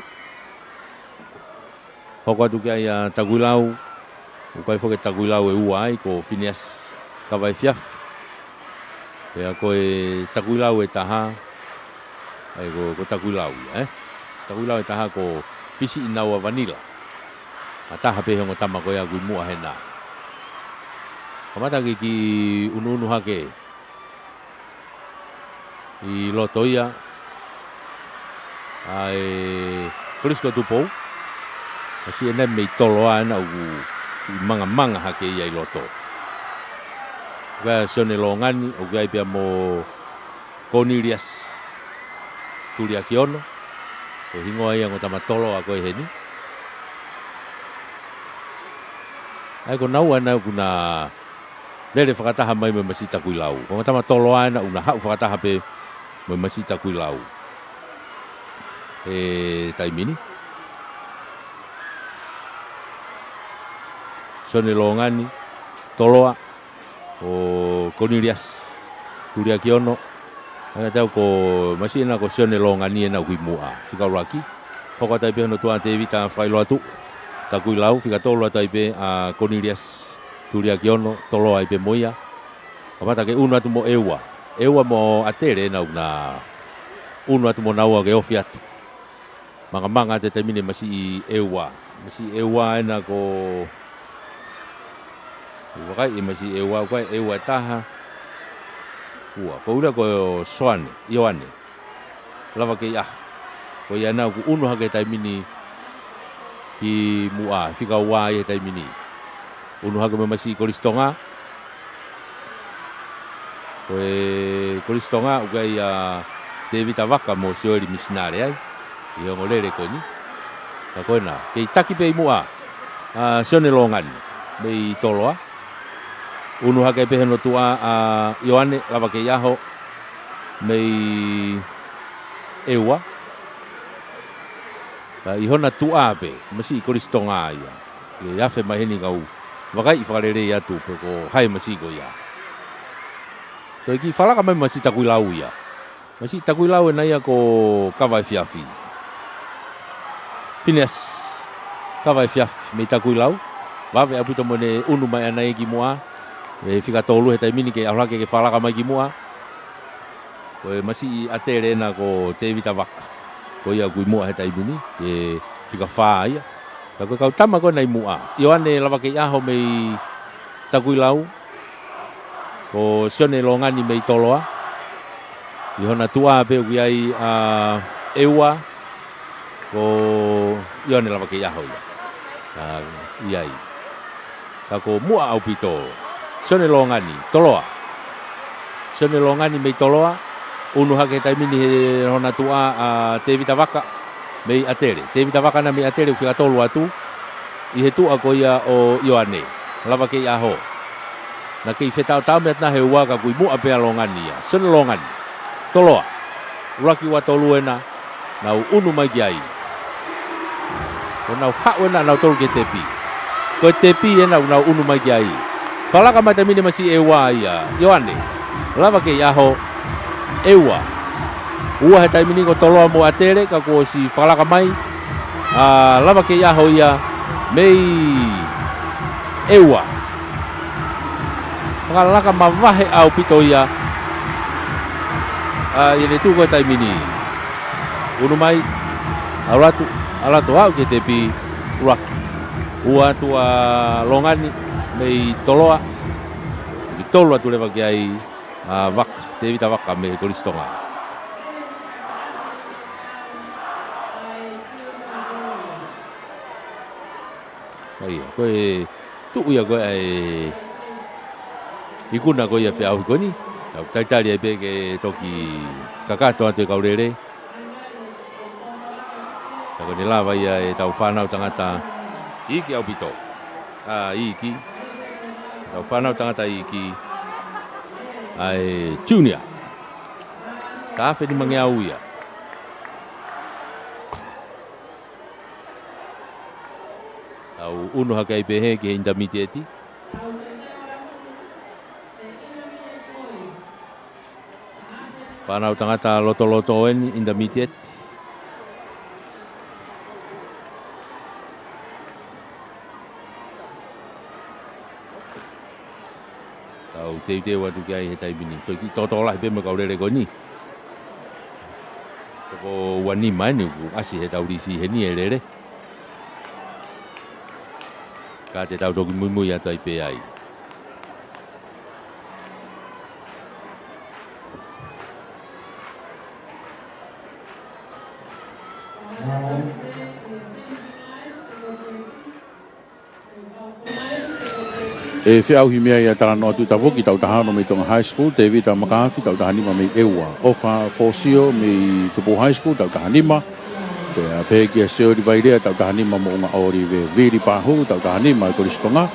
Hoko atu ki ai ʻa Takuilau. ʻOku ʻi ai foki e Takuilau ʻe ua ai ko Finiasi. kava efiafi. Pea ko e Takuilau ʻe taha, ʻa ia ko, ko Takuilau ia, ē? Takuilau ʻe taha ko Fisiʻinaua Vanila. ʻA taha pē he ongo tama ko ia ʻoku ʻi muʻa hena. Kamata ke kiʻi unuunu hake ʻi loto ia ʻa e Kolisi ko Tupou. Masiʻi ena mei Toloa ena ʻoku kiʻi mangamanga hake ia ʻi loto. Ko ia Sione Longani, ʻoku ʻi ai pea mo Koniliasi Tuliakiono. Ko e hingoa ia ongo tama Toloa ko ē heni. ʻA ia ko naua ena ʻoku na lele fakataha mai mo e masiʻi Takuilau. Ko e ongo tama Toloa ena ʻoku na haʻu fakataha pē mo e masiʻi Takuilau he taimi ni. Sione Longani, Toloa, ko Koniliasi Tuliakiono. ʻA ia tau ko masiʻi ena ko Sione Longani ena ʻoku ʻi muʻa. Fika ʻuluaki. Hoko atu ai pē hono tuʻa Tēvita Fakailoatu. Takuilau, fika tolu atu ai pē ʻa Koniliasi Tuliakiono, Toloa ai pē mo ia. Kamata ke unu atu mo ʻEua. ʻEua mo ʻAtele ena ʻoku na unu atu mo naua ke ofi atu. Mangamanga atu he taimi ni masiʻi ʻEua. Masiʻi ʻEua ena ko, ʻoku vakai ʻe masiʻi ʻEua, ʻoku ʻi ai ʻEua ʻe taha. Ua, ko ʻUla ko Soane, Ioane. Lava kei ʻaho. Ko ia ena ʻoku unu hake he taimi ni ki muʻa, fika ua ia he taimi ni. Unu hake mo e masiʻi Kolisi Tonga. Ko e Kolisi Tonga, ʻoku ʻi ai ʻa Tēvita Vaka mo Sioeli Misinale ai. ʻI he ongo lele ko eni. Ka ko ena, kei taki pē ʻi muʻa ʻa Sione Longani mei Toloa. Unu hake pē hono tuʻa ʻa Ioane, lava kei ʻaho mei ʻEua. Ka ʻi hona tuʻa pē, masiʻi Kolisi Tonga ia. Ke afe mai heni kau vakai fakalelei atu pe ko hai masiʻi ko ia. Toe kiʻi falaka mai masiʻi Takuilau ia. Masiʻi Takuilau ena ia ko kava efiafi. Finiasi, kava efiafi mei Takuilau. Vave ʻaupito mo ʻene unu mai ʻana ia ki muʻa. ʻE fika tolu he taimi ni ke ʻalu hake ke falaka mai ki muʻa. Ko e masiʻi ʻAtele ena ko Tēvita Vaka. Ko ia ʻoku ʻi muʻa he taimi ni, ke fika fā ia. Ka ko e kau tama ko ena ʻi muʻa. Ioane lava kei ʻaho mei Takuilau. Ko Sione Longani mei Toloa. ʻI hona tuʻa pē ʻoku ʻi ai ʻa ʻEua. Ko Ioane lava kei ʻaho ia. ʻA, ʻi ai. Ka ko muʻa ʻaupito. Sione Longani, Toloa. Sione Longani mei Toloa. Unu hake he taimi ni he hona tuʻa ʻa Tēvita Vaka mei ʻAtele. Tēvita Vaka ena mei ʻAtele ʻoku fika tolu atu. ʻI he tuʻa ko ia ʻo Ioane. Lava kei ʻaho. Na kei fetaʻotaʻo mei ʻatā he ua ka ʻoku ʻi muʻa pē ʻa Longani ia. Sione Longani. Toloa. ʻUluaki ua tolu ena. Nau unu mai ki ai. ʻO nau haʻu ena nautolu ki he tepi. Ko e tepi ena ʻoku nau unu mai ki ai. Falaka mai taimi ni masiʻi ʻEua ia. Ioane. Lava kei ʻaho. ʻEua. Ua he taimi ni ko Toloa mo ʻAtele ka kuo ʻosi falaka mai. ʻA, lava kei ʻaho ia mei ʻEua. Fakalaka mavahe ʻaupito ia. ʻA, ʻi heʻene tuʻu ko e taimi ni. Unu mai, ʻalu atu, ʻalu atu aʻu ki he tepi, ʻuluaki. Ua atu ʻa Longani, mei Toloa. Ki tolu atu leva ki ai, ʻa Vaka, Tēvita Vaka mei he Kolisi Tonga. ʻA ia, ko e tuʻu ia ko ē ʻa e ikuna ko ia feʻauhi ko eni. Tau talitali ai pē ke toki kakato atu e kau lele. Ka ko ʻene lava ia ʻetau fānau tangata iiki ʻaupito. ʻA, iiki. Tau fānau tangata iiki. ʻA e junior. Taha afe nimangeau ia. Tau unu hake ai pē hē ki he intermediate. Fānau tangata lotoloto eni, intermediate. Tau teuteu atu ki ai he taimi ni. Ko e kiʻi tōtō lahi pē mo e kau lele ko eni. Toko ua nima eni kuo ʻasi he tau lisi heni e lele. Ka te tau toki muimui atu ai pē ai. ʻE feʻauhi mei ai ʻa e talanoa tuʻutapuki, taʻu taha ono mei Tonga High School, Tevita Makafi, taʻu taha nima mei ʻEua, ʻOfa Fōsio mei Tupou High School, taʻu taha nima, pea pehē kia Sioli Vailea, taʻu taha nima, Moʻunga ʻŌlive, Vili Pahulu, taʻu taha nima, Kolisi Tonga,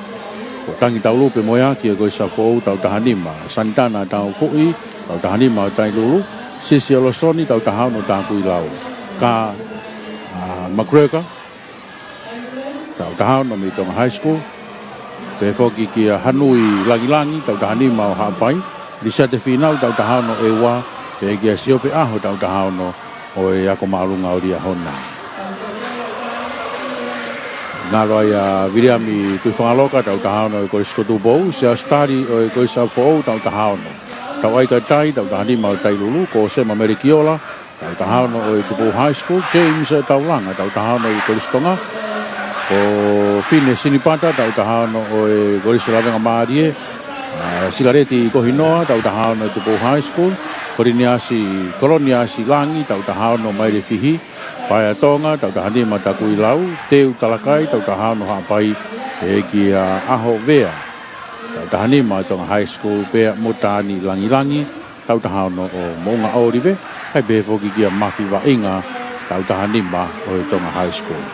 ko Tangi Taulupe Moeaki, Kolisi ʻApifoʻou, taʻu taha nima, Sanitana Taufuʻi, taʻu taha nima, Tailulu, Sisi Olosoni, taʻu taha ono, Takuilau, ka, ʻa, McGregor, taʻu taha ono mei Tonga High School. Pehē foki kia Hanui Langilangi, taʻu taha nima ʻo Haʻapai. Lisiate Fīnau, taʻu taha ono ʻEua. Pehē kia Siope ʻAho, taʻu taha ono ʻo e Ako Māʻolunga ʻo Liahona. Ngalo ai ʻa Viliami Tuʻifangaloka, taʻu taha ono ʻo e Kolisi ko Tupou. Siaosi Tali ʻo e Kolisi ʻApifoʻou, taʻu taha ono. Tauʻaika Tai, taʻu taha nima ʻo Tailulu. Kōsema Melekiola, taʻu taha ono ʻo e Tupou High School, James Taulanga, taʻu taha ono ʻo e Kolisi Tonga, ko Fine Sinipata, taʻu taha ono ʻo e Kolisi Lavengamālie, ʻa, Sikaleti Kohinoa, taʻu taha ono ʻo e Tupou High School, Koliniasi, Koloniasi Langi, taʻu taha ono, Mailefihi, Paea Tonga, taʻu taha nima, Takuilau, Teu Talakai, taʻu taha ono, Haʻapai, pehē kia ʻAhovea, taʻu taha nima, Tonga High School, pea mo Tani Langilangi, taʻu taha ono, ʻo Moʻunga ʻŌlive, kae pehē foki kia Mafi Vaʻinga, taʻu taha nima ʻo e Tonga High School.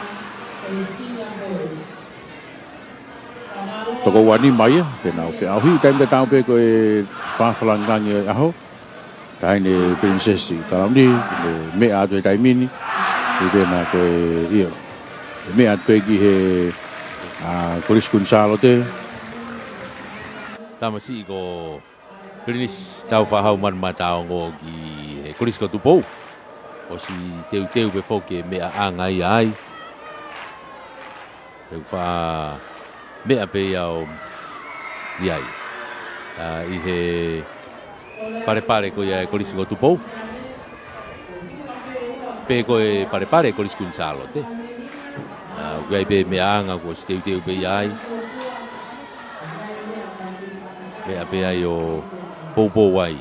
Toko ua nima ia, pea nau feʻauhi, taimi tatau pē ko e fā falangangi ʻo e ʻaho, Taʻahine Pilinisesi Kalauni, ʻe meʻa atu he taimi ni, ʻi pena ko e ʻio, ʻe meʻa atu pē ki he, ʻa, Kolisi Kuini Sālote. Tamasiʻi ko Pilinisi Tāufaʻāhau Manumataongo ki he Kolisi ko Tupou. ʻOsi teuteu pē foki e meʻaʻanga ia ai. He ʻoku faʻa meʻa pē ia ʻo ʻi ai. ʻA, ʻi he palepale ko ia e Kolisi ko Tupou. Pe ko e palepale e Kolisi Kuini Sālote. ʻA, ʻoku ʻi ai pē meʻaʻanga kuo ʻosi teuteu pē ia ai. Meʻa pē ai ʻo poupou ai,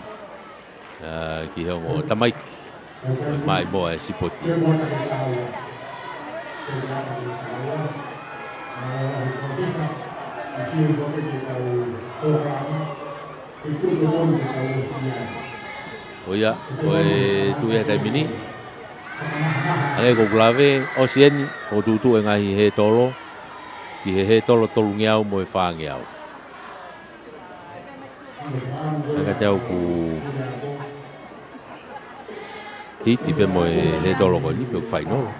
ʻa, ki he ongo tamaiki ʻo e maʻimoa e sipoti. ʻIo, ko e tuʻu ia he taimi ni. Hangē ko ʻeku lave, ʻosi eni, fokotuʻutuʻu e ngaahi hētolo ki he hētolo tolungeau mo e fāngeau. Ka kiate au ʻoku hiti pē mo e hētolo ko eni, pe ʻoku fainolo.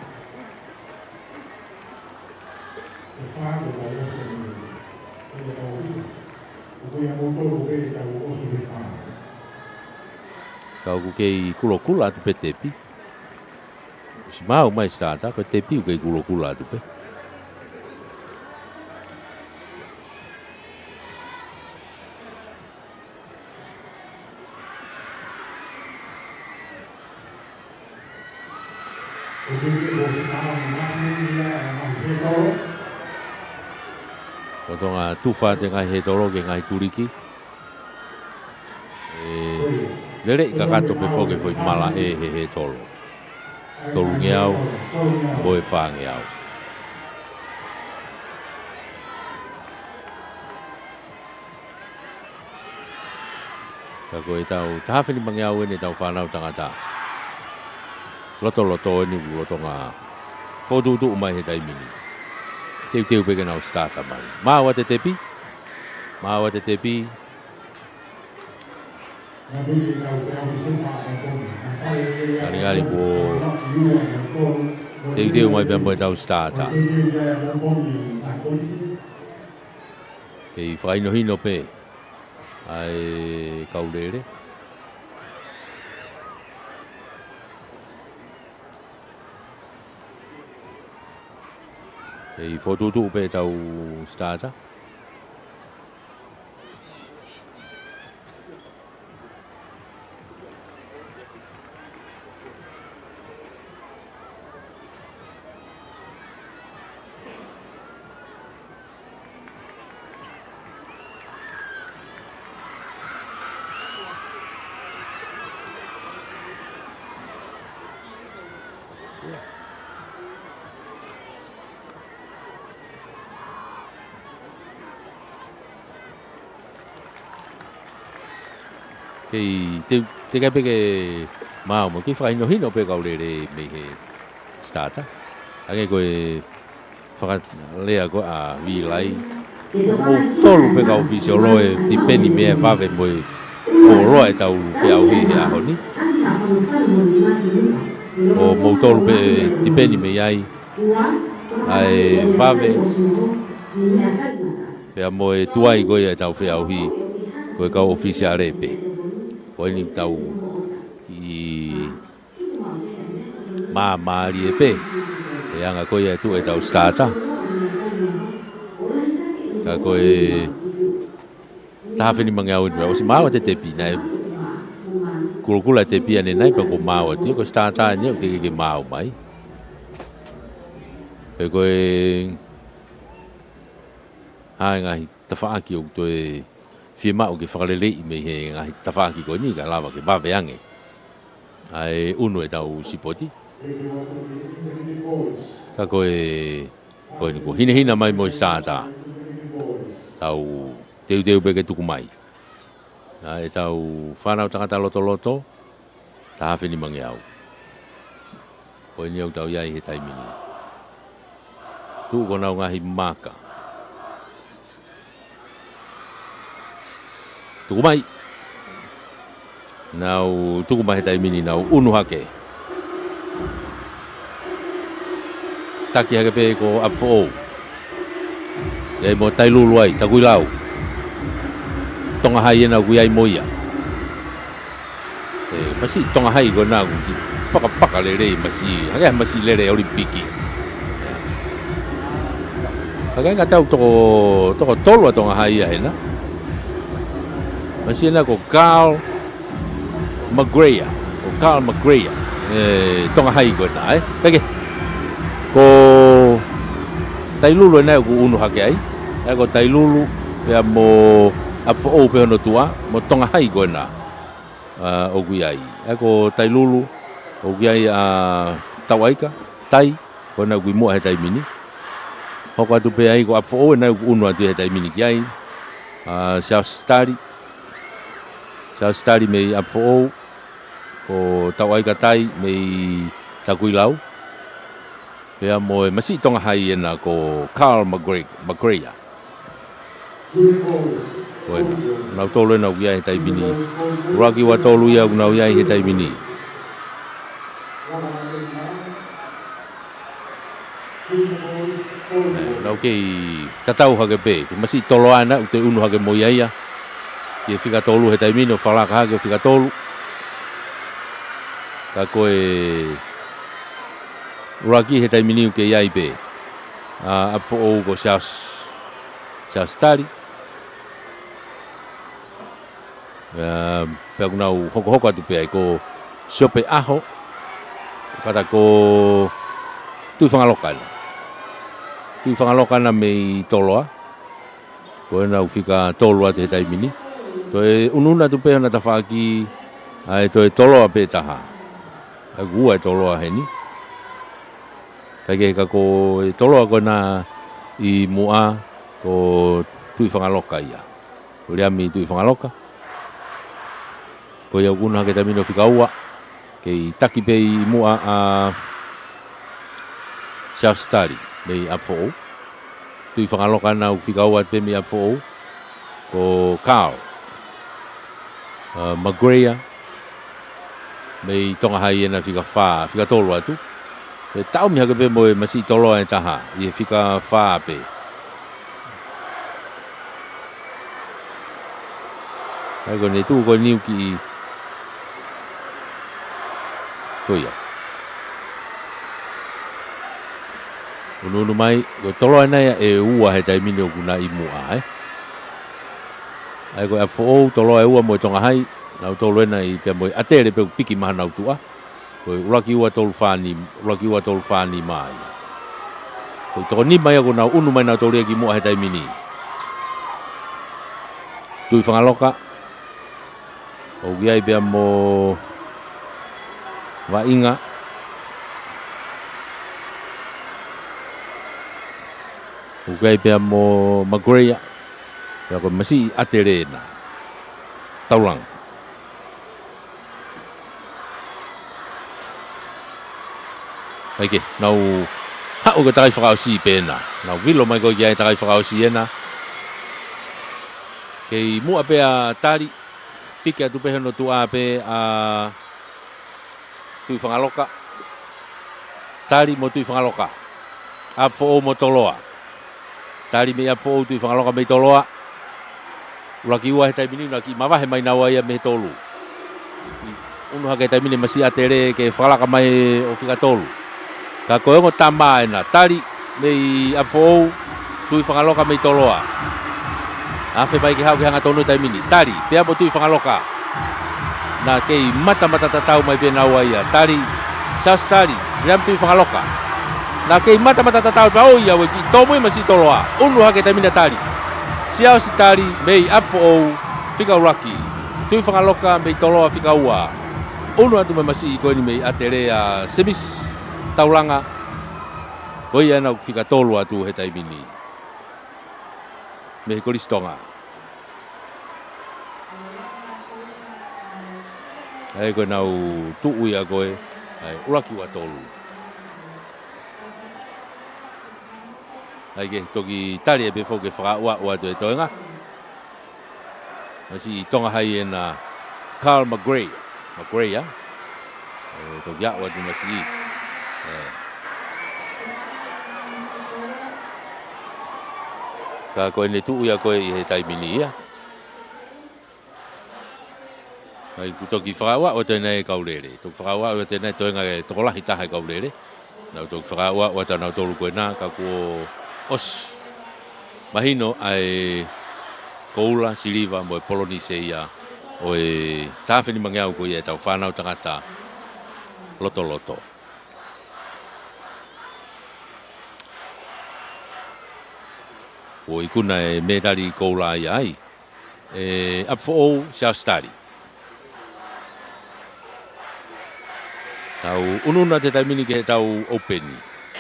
Ka ʻoku kei kulokula atu pē tepi. ʻOsi maau mai e sitaata, ko e tepi ʻoku kei kulokula atu pē. Lolotonga tufa atu e ngaahi hētolo ki he ngaahi tuliki. ʻE lele kakato pē foki e foʻi malaʻe he hētolo tolungeau mo e fāngeau. Ka ko e tau taha afe nimangeau eni e tau fānau tangata lotoloto eni ʻoku lolotonga fokotuʻutuʻu mai he taimi ni. Teuteu pē ke nau sitaata mai. Maau atu e tepi. Maau atu e tepi. Ngalingali kuo teuteu mai pea mo e tau sitaata. Kei fakahinohino pē ʻa e kau lele. Kei fokotuʻutuʻu pē tau sitaata. Kei te, te kai pē ke maau mo, kei fakahinohino pē kau lele mei he starter. Hangē ko e fakalea ko ē ʻa Vīlai. Mou tolu pē kau fisiolo ʻe tipeni mei he vave mo e fuoloa ʻetau feʻauhi he ʻaho ni. ʻO mou tolu pē tipeni mei ai ʻa e vave pea mo e tuai ko ia ʻetau feʻauhi, ko e kau ʻōfisiale pē. Ko eni tau ʻi māmālie pē he anga ko ia ʻetau starter. Ka ko e taha afe nimangeau eni, ʻosi maau atu e tepi, naʻe kulokula e tepi ʻanenai pea kuo maau atu ia, ko e starter eni ʻoku teʻeki ke maau mai. Pea ko e hā e ngaahi tafaʻaki ʻoku toe fiemaʻu ke fakaleleiʻi mei he ngaahi tafaʻaki ko eni kae lava ke vave ange ʻa e ʻunu ʻetau sipoti. Ka ko e, ko eni kuo hinehina mai mo e starter. Tau teuteu pē ke tuku mai ʻa ʻetau fānau tangata lotoloto, taha afe nimangeau. Ko eni ʻoku tau ʻi ai he taimi ni. Tuʻu ko ʻenau ngaahi maka. Tuku mai. Nau tuku mai he taimi ni, nau ʻunu hake. Taki hake pē ko ʻApifoʻou. ʻI ai mo Tailulu ai, Takuilau. Tonga Hai ena ʻoku ʻi ai mo ia. E, masiʻi Tonga Hai ko ena ʻoku kiʻi pakapaka lelei masiʻi, hangē ha masiʻi lele ʻOlimipiki. Hangē ka tau toko, toko tolu ʻa Tonga Hai ia hena. Masiʻi ena ko Carl McGrayer, ko Carl McGrayer, e, Tonga Hai ko ena, ē? Peke. Ko Tailulu ena ʻoku ʻunu hake ai. ʻE, ko Tailulu, pea mo ʻApifoʻou pē hono tuʻa, mo Tonga Hai ko ena. ʻA, ʻoku ʻi ai. ʻE, ko Tailulu, ʻoku ʻi ai ʻa Tauʻaika, Tai, ko ena ʻoku ʻi muʻa he taimi ni. Hoko atu pē ai ko ʻApifoʻou ena ʻoku ʻunu atu he taimi ni ki ai. ʻA, Siaosi Tali. Siaosi Tali mei ʻApifoʻou, ko Tauʻaika Tai mei Takuilau. Pea mo e masiʻi Tonga Hai ena ko Carl McGreg-, McGrayer. Ko ena, nau tolu ena ʻoku ʻi ai he taimi ni. ʻUluaki, ua, tolu ia ʻoku nau ʻi ai he taimi ni. ʻE, nau kei tatau hake pē, ko e masiʻi toloa ena ʻoku toe ʻunu hake mo ia ia. Ki he fika tolu he taimi ni ʻo fakalaka hake ʻo fika tolu. Ka ko e ʻuluaki he taimi ni ʻoku kei ʻi ai pē ʻa ʻApifoʻou ko Siaosi, Siaosi Tali. ʻE, pea ʻoku nau hokohoko atu pē ai ko Siope ʻAho, kata ko Tuʻifangaloka ena. Tuʻifangaloka ena mei Toloa. Ko ena ʻoku fika tolu atu he taimi ni. Toe ʻunuʻunu atu pē hona tafaʻaki, ʻa e toe toloa pē taha. ʻA ia ʻoku ua e toloa heni. Kae kehe ka ko e toloa ko ena ʻi muʻa ko Tuʻifangaloka ia. Ko Liami Tuʻifangaloka. Ko ia ʻoku ʻunu hake he taimi ni ʻo fika ua. Kei taki pē ʻi muʻa ʻa Siaosi Tali mei ʻApifoʻou. Tuʻifangaloka ena ʻoku fika ua pē mei ʻApifoʻou. Ko Carl, ʻa, McGrayer mei Tonga Hai ena fika fā, fika tolu atu. Pea taʻomi hake pē mo e masiʻi toloa ʻe taha, ʻi he fika fā pē. ʻA ia ko eni tuʻu ko eni ʻoku kiʻi, ko ia. ʻUnuʻunu mai, ko e toloa ena ia ʻe ua he taimi ni ʻoku na ʻi muʻa, ē. ʻA ia ko ʻApifoʻou, toloa ʻe ua mo e Tonga Hai, nau tolu ena ʻi pea mo e ʻAtele pē ʻoku piki mai hanau tuʻa. Ko e ʻuluaki, ua, tolu, fā, nima, ʻuluaki, ua, tolu, fā, nima ia. Ko e toko nima ia ʻoku nau ʻunu mai nautolu ia ki muʻa he taimi ni. Tuʻifangaloka. ʻOku ʻi ai pea mo Vaʻinga. ʻOku ʻi ai pea mo McGrayer. Pea ko e masiʻi ʻatele ena. Taulanga. ʻAi ke, nau haʻu ko e takai fakaʻosi pē ena. Nau vilo mai ko e ki ai takai fakaʻosi ena. Kei muʻa pē ʻa Tali, piki atu pē hono tuʻa pē ʻa Tuʻifangaloka. Tali mo Tuʻifangaloka. ʻApifoʻou mo Toloa. Tali mei ʻApifoʻou, Tuʻifangaloka mei Toloa. ʻUluaki ua he taimi ni, naʻe kiʻi mavahe mai naua ia mei he tolu. ʻUnu hake taimi ni masiʻi ʻatele ke fakalaka mai ʻo fika tolu. Ka ko e ongo tama ena, Tali mei ʻApifoʻou, Tuʻifangaloka mei Toloa. Afe mai ke haʻu ke hangatonu he taimi ni. Tali, pea mo Tuʻifangaloka. Naʻe kei matamata tatau mai pē naua ia. Tali, Siaosi Tali, pea mo Tuʻifangaloka. Naʻe kei matamata tatau pē ʻo ia ʻoku kiʻi tōmui masiʻi Toloa. ʻUnu hake taimi ni ʻa Tali. Siaosi Tali mei ʻApifoʻou, fika ʻuluaki. Tuʻifangaloka mei Toloa, fika ua. ʻUnu atu mei he masiʻi ko eni mei ʻatele ʻa Semisi Taulanga. Ko ia ena ʻoku fika tolu atu he taimi ni mei he Kolisi Tonga. ʻAi ko e nau tuʻu ia ko e, ʻai, ʻuluaki ua tolu. ʻAi ke toki tali ʻe pē foki ke fakaʻuaʻu atu e toenga. Masiʻi Tonga High ena, Carl McGrayer. McGrayer, ʻa. ʻE toki aʻu atu masiʻi. ʻE. Ka ko ʻene tuʻu ia ko e ʻi he taimi ni ia. ʻAi kuo toki fakaʻuaʻu atu ena e kau lele. Toki fakaʻuaʻu atu ena e toenga e tokolahi taha e kau lele. Nau toki fakaʻuaʻu atu ʻa nautolu ko ena ka kuo ʻosi. Mahino ʻa e koula, siliva mo e polonise ia ʻo e taha afe nimangeau ko ia ʻetau fānau tangata lotoloto. Kuo ikuna e mētali koula ia ai ʻe ʻApifoʻou, Siaosi Tali. Tau ʻunuʻunu atu he taimi ni ki heʻetau ʻoupeni.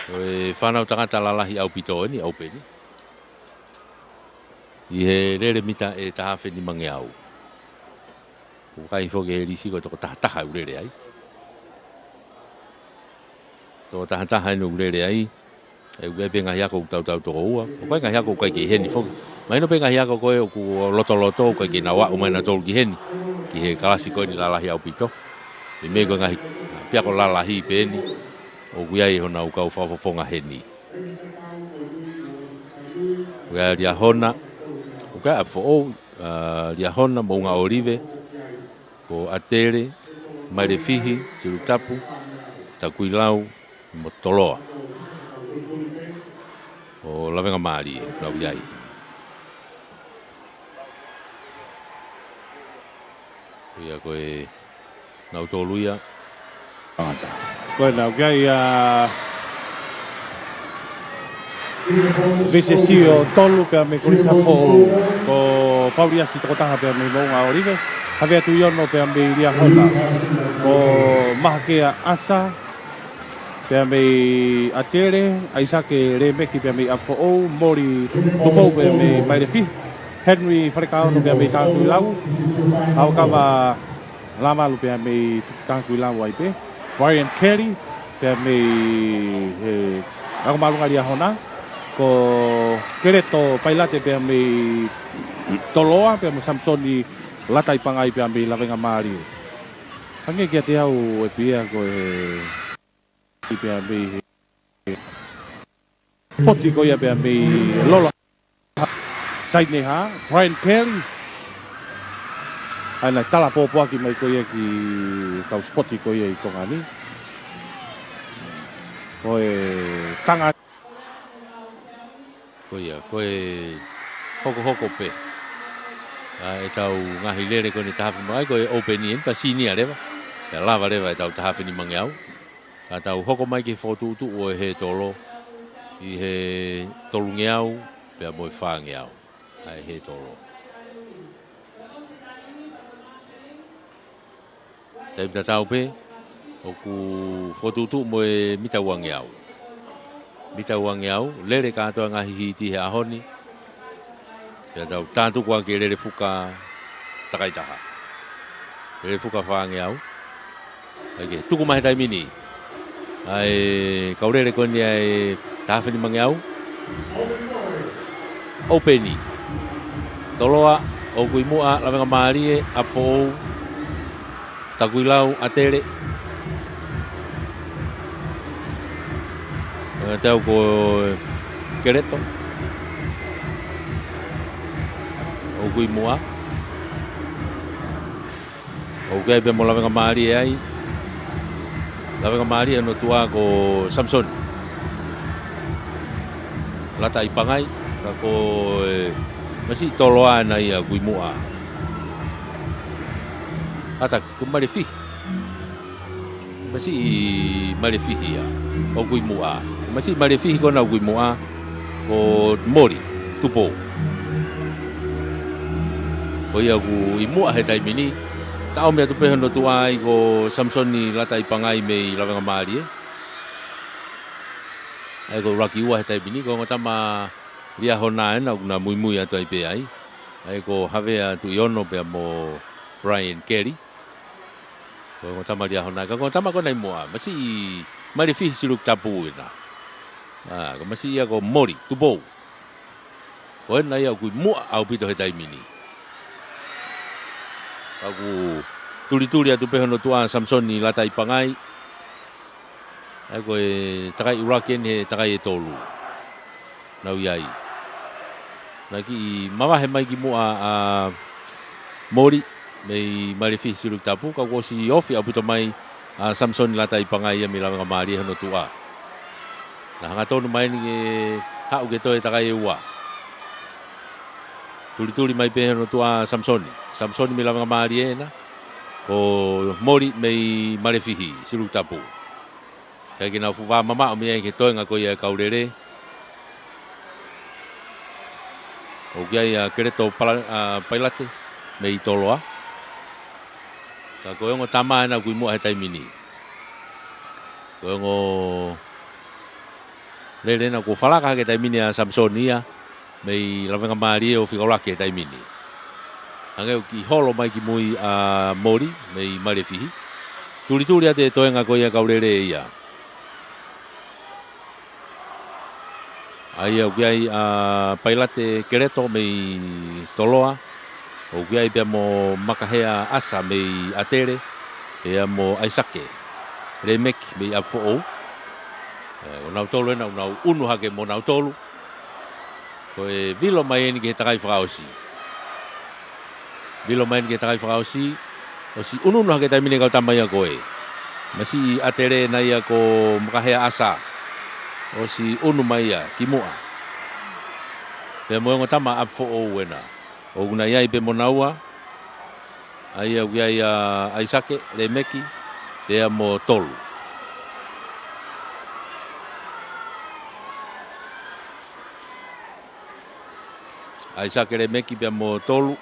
Ko e fānau tangata lalahi ʻaupito eni, ʻoupeni. ʻI he lele mita ʻe taha afe nimangeau. ʻOku ʻikai foki he lisi ko e toko taha taha ʻoku lele ai. Toko taha taha eni ʻoku lele ai. ʻE ʻoku ʻi ai pē ngaahi ako ʻoku tautau toko ua. ʻOku ʻi ai ngaahi ako ʻoku ʻikai ke ʻi heni foki. Mahino pē ngaahi ako ko ē ʻoku lotoloto ʻoku ʻikai ke nau aʻu mai nautolu ki heni. Ki he kalasi ko eni lalahi ʻaupito. ʻI he meʻa ko e ngaahi ʻapiako lalahi pē eni. ʻOku ʻi ai honau kau fakafofonga heni. ʻOku ʻi ai Liahona. ʻOku ʻi ai ʻApifoʻou, ʻa, Liahona, Moʻunga ʻŌlive, ko ʻAtele, Mailefihi, Silutapu, Takuilau, mo Toloa. ʻO Lavengamālie, nau ʻi ai. Ko ia ko e nautolu ia. Ko e nau ʻi ai ʻa Vise Sio tolu pea mei Kolisi Foʻou, ko Pauliasi tokotaha pea mei Moʻunga ʻŌlive, Havea Tuʻiono pea mei Liahona, ko Mahakea ʻAsa pea mei ʻAtele, ʻAisake Lemeki pea mei ʻApifoʻou, Moli Tupou pea mei Mailefihi, Henry Falekaono pea mei Takuilau, Haokava Lavalu pea mei Takuilau ai pē, Brian Kelly pea mei he Ako Māʻolunga Liahona, ko Keleto Pailate pea mei Toloa, pea mo Samisoni Lataipangai pea mei Lavengamālie. Hangē kiate au ʻe Pia ko e pea mei he sipoti ko ia pea mei Lolo Saineha, Brian Kelly. ʻA ena tala pōpoaki mai ko ia ki he kau sipoti ko ia ʻi Tonga ni. Ko e tanga. Ko ia, ko e hokohoko pē ʻa ʻetau ngaahi lele ko eni taha afe nimangeau, ko e ʻoupeni eni, pea senior leva. Pea lava leva ʻetau taha afe nimangeau. Ka tau hoko mai ki he fokotuʻutuʻu ʻo e hētolo ʻi he tolungeau pea mo e fāngeau ʻa e hētolo. Taimi tatau pē ʻoku fokotuʻutuʻu mo e mita uangeau. mita uangeau, lele kātoa e ngaahi hiiti he ʻaho ni. Pea tau tātuku ʻaki e lele fuka takaitaha. Lele fuka fāngeau. ʻAi ke tuku mai he taimi ni. ʻAi kau lele ko eni ʻa e taha afe nimangeau. ʻOpeni. Toloa, ʻoku ʻi muʻa, Lavengamālie, ʻApifoʻou, Takuilau, ʻAtele. Ē, tau ko Keleto. ʻOku ʻi muʻa. ʻOku ʻi ai pē mo Lavengamālie ai. Lavengamālie hono tuʻa ko Samisoni Lataʻipangai. Ka ko e masiʻi Toloa ena ia ʻoku ʻi muʻa. ʻAtaki, ko Malefihi. Masiʻi Malefihi ia ʻoku ʻi muʻa. Masiʻi Malefihi ko ena ʻoku ʻi muʻa ko Moli Tupou. Ko ia ʻoku ʻi muʻa he taimi ni. Taʻomi atu pē hono tuʻa ai ko Samisoni Lataʻipangai mei Lavengamālie. ʻAi ko e ʻuluaki ua he taimi ni, ko e ongo tama Liahona ena ʻoku na muimui atu ai pē ai. ʻAi ko Havea Tuʻiono pea mo Brian Kelly. Ko e ongo tama Liahona, ka ko e ongo tama ko ena ʻi muʻa, masiʻi Malefihi Silukitapu ena. Ā, ko e masiʻi ia ko Moli Tupou. Ko ena ia ʻoku ʻi muʻa ʻaupito he taimi ni. Ka ʻoku tulituli atu pē hono tuʻa Samisoni Lataʻipangai. ʻAi ko e takai ʻuluaki eni he takai ʻe tolu. Nau ʻi ai. Na kiʻi mavahe mai ki muʻa ʻa Moli mei Malefihi Silukitapu, ka kuo ʻosi ofi ʻaupito mai ʻa Samisoni Lataʻipangai ia mei Lavengamālie hono tuʻa. Na hangatonu mai eni ke haʻu ke toe takai ʻe ua. Tulituli mai pē hono tuʻa Samisoni. Samisoni mei Lavengamālie ena. Ko Moli mei Malefihi Silukitapu. Kae ke nau fuʻu vā mamaʻo mei ai ki he toenga ko ia e kau lele. ʻOku ʻi ai ʻa Keleto Pala-, ʻa Pailate mei Toloa. Ka ko e ongo tama ena ʻoku ʻi muʻa he taimi ni. Ko e ongo lele ena kuo falaka hake he taimi ni ʻa Samisoni ia mei Lavengamālie ʻo fika ʻuluaki he taimi ni. Hangē ʻoku kiʻi holo mai ki mui ʻa Moli mei Malefihi. Tulituli atu e toenga ko ia e kau lele ia. ʻAi ʻoku ʻi ai ʻa Pailate Keleto mei Toloa. ʻOku ʻi ai pea mo Makahea ʻAsa mei ʻAtele. Pea mo ʻAisake Lemeki mei ʻApifoʻou. Ē, ʻo nautolu ena ʻoku nau ʻunu hake mo nautolu. Ko e vilo mai eni ki he takai fakaʻosi. Vilo mai eni ki he takai fakaʻosi. ʻOsi ʻunuʻunu hake taimi ni e kau tama ia ko ē. Masiʻi ʻAtele ena ia ko Makahea ʻAsa. ʻOsi ʻunu mai ia ki muʻa. Pea mo e ongo tama ʻApifoʻou ena. ʻOku na ʻi ai pē mo naua. ʻAi ʻoku ʻi ai ʻa ʻAisake Lemeki pea mo Tolu. ʻAisake Lemeki pea mo Tolu.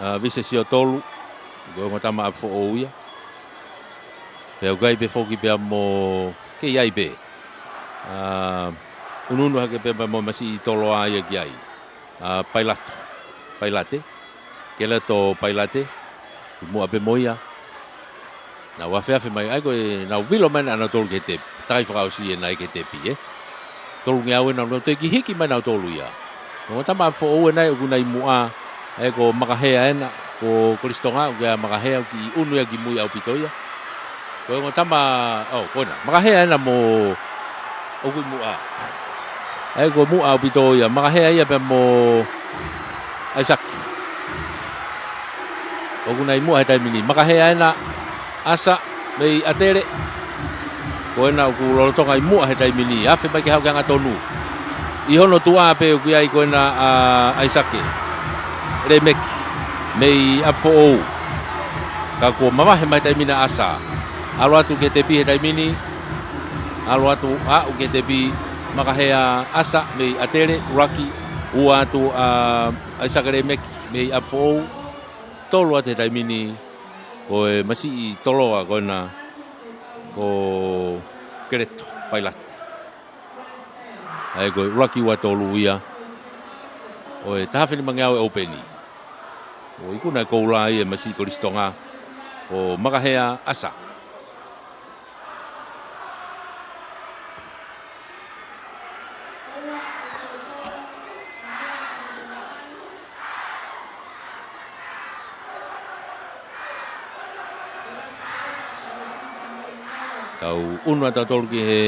ʻA Vise Siotolu. Ko e ongo tama ʻApifoʻou ia. Pea ʻoku ʻi ai pē foki pea mo, kei ʻi ai pē. ʻA, ʻunuʻunu hake pea mo masiʻi Toloa ia ki ai. ʻA Pailato. Pailate. Keleto Pailate. ʻI muʻa pē mo ia. Nau afeafe mai, ʻai ko e, nau vilo mai ʻa nautolu ki he tepi. Takai fakaʻosi ena ʻi he tepi, ē. Tolungeau ena, nau teʻeki hiki mai nautolu ia. Ongo tama ʻApifoʻou ena ʻoku na ʻi muʻa, ʻai ko Makahea ena, ko Kolisi Tonga, ʻoku ʻi ai ʻa Makahea, ʻoku kiʻi ʻunu ia ki mui ʻaupito ia. Ko e ongo tama, ʻo, ko ena. Makahea ena mo ʻoku ʻi muʻa. ʻAi ko muʻa ʻaupito ia. Makahea ia pea mo ʻAisake. ʻOku na ʻi muʻa he taimi ni. Makahea ena ʻAsa mei ʻAtele. Ko ena ʻoku lolotonga ʻi muʻa he taimi ni. Afe mai ke haʻu ke hangatonu. ʻI hono tuʻa pē ʻoku ʻi ai ko ena ʻa ʻAisake Lemeki mei ʻApifoʻou. Ka kuo mavahe mai taimi ni ʻa ʻAsa. ʻAlu atu ki he tepi he taimi ni. ʻAlu atu ʻo aʻu ki he tepi. Makahea ʻAsa mei ʻAtele, ʻuluaki, ua atu ʻa ʻAisake Lemeki mei ʻApifoʻou, tolu atu he taimi ni, ko e masiʻi Toloa ko ena, ko Keleto Pailate. ʻA ia ko e ʻuluaki ua tolu ia ʻo e taha afe nimangeau ʻo e ʻōpeni. ʻO ikuna e koula ia ʻa e masiʻi Kolisi Tonga, ko Makahea ʻAsa. Tau ʻunu ʻa tautolu ki he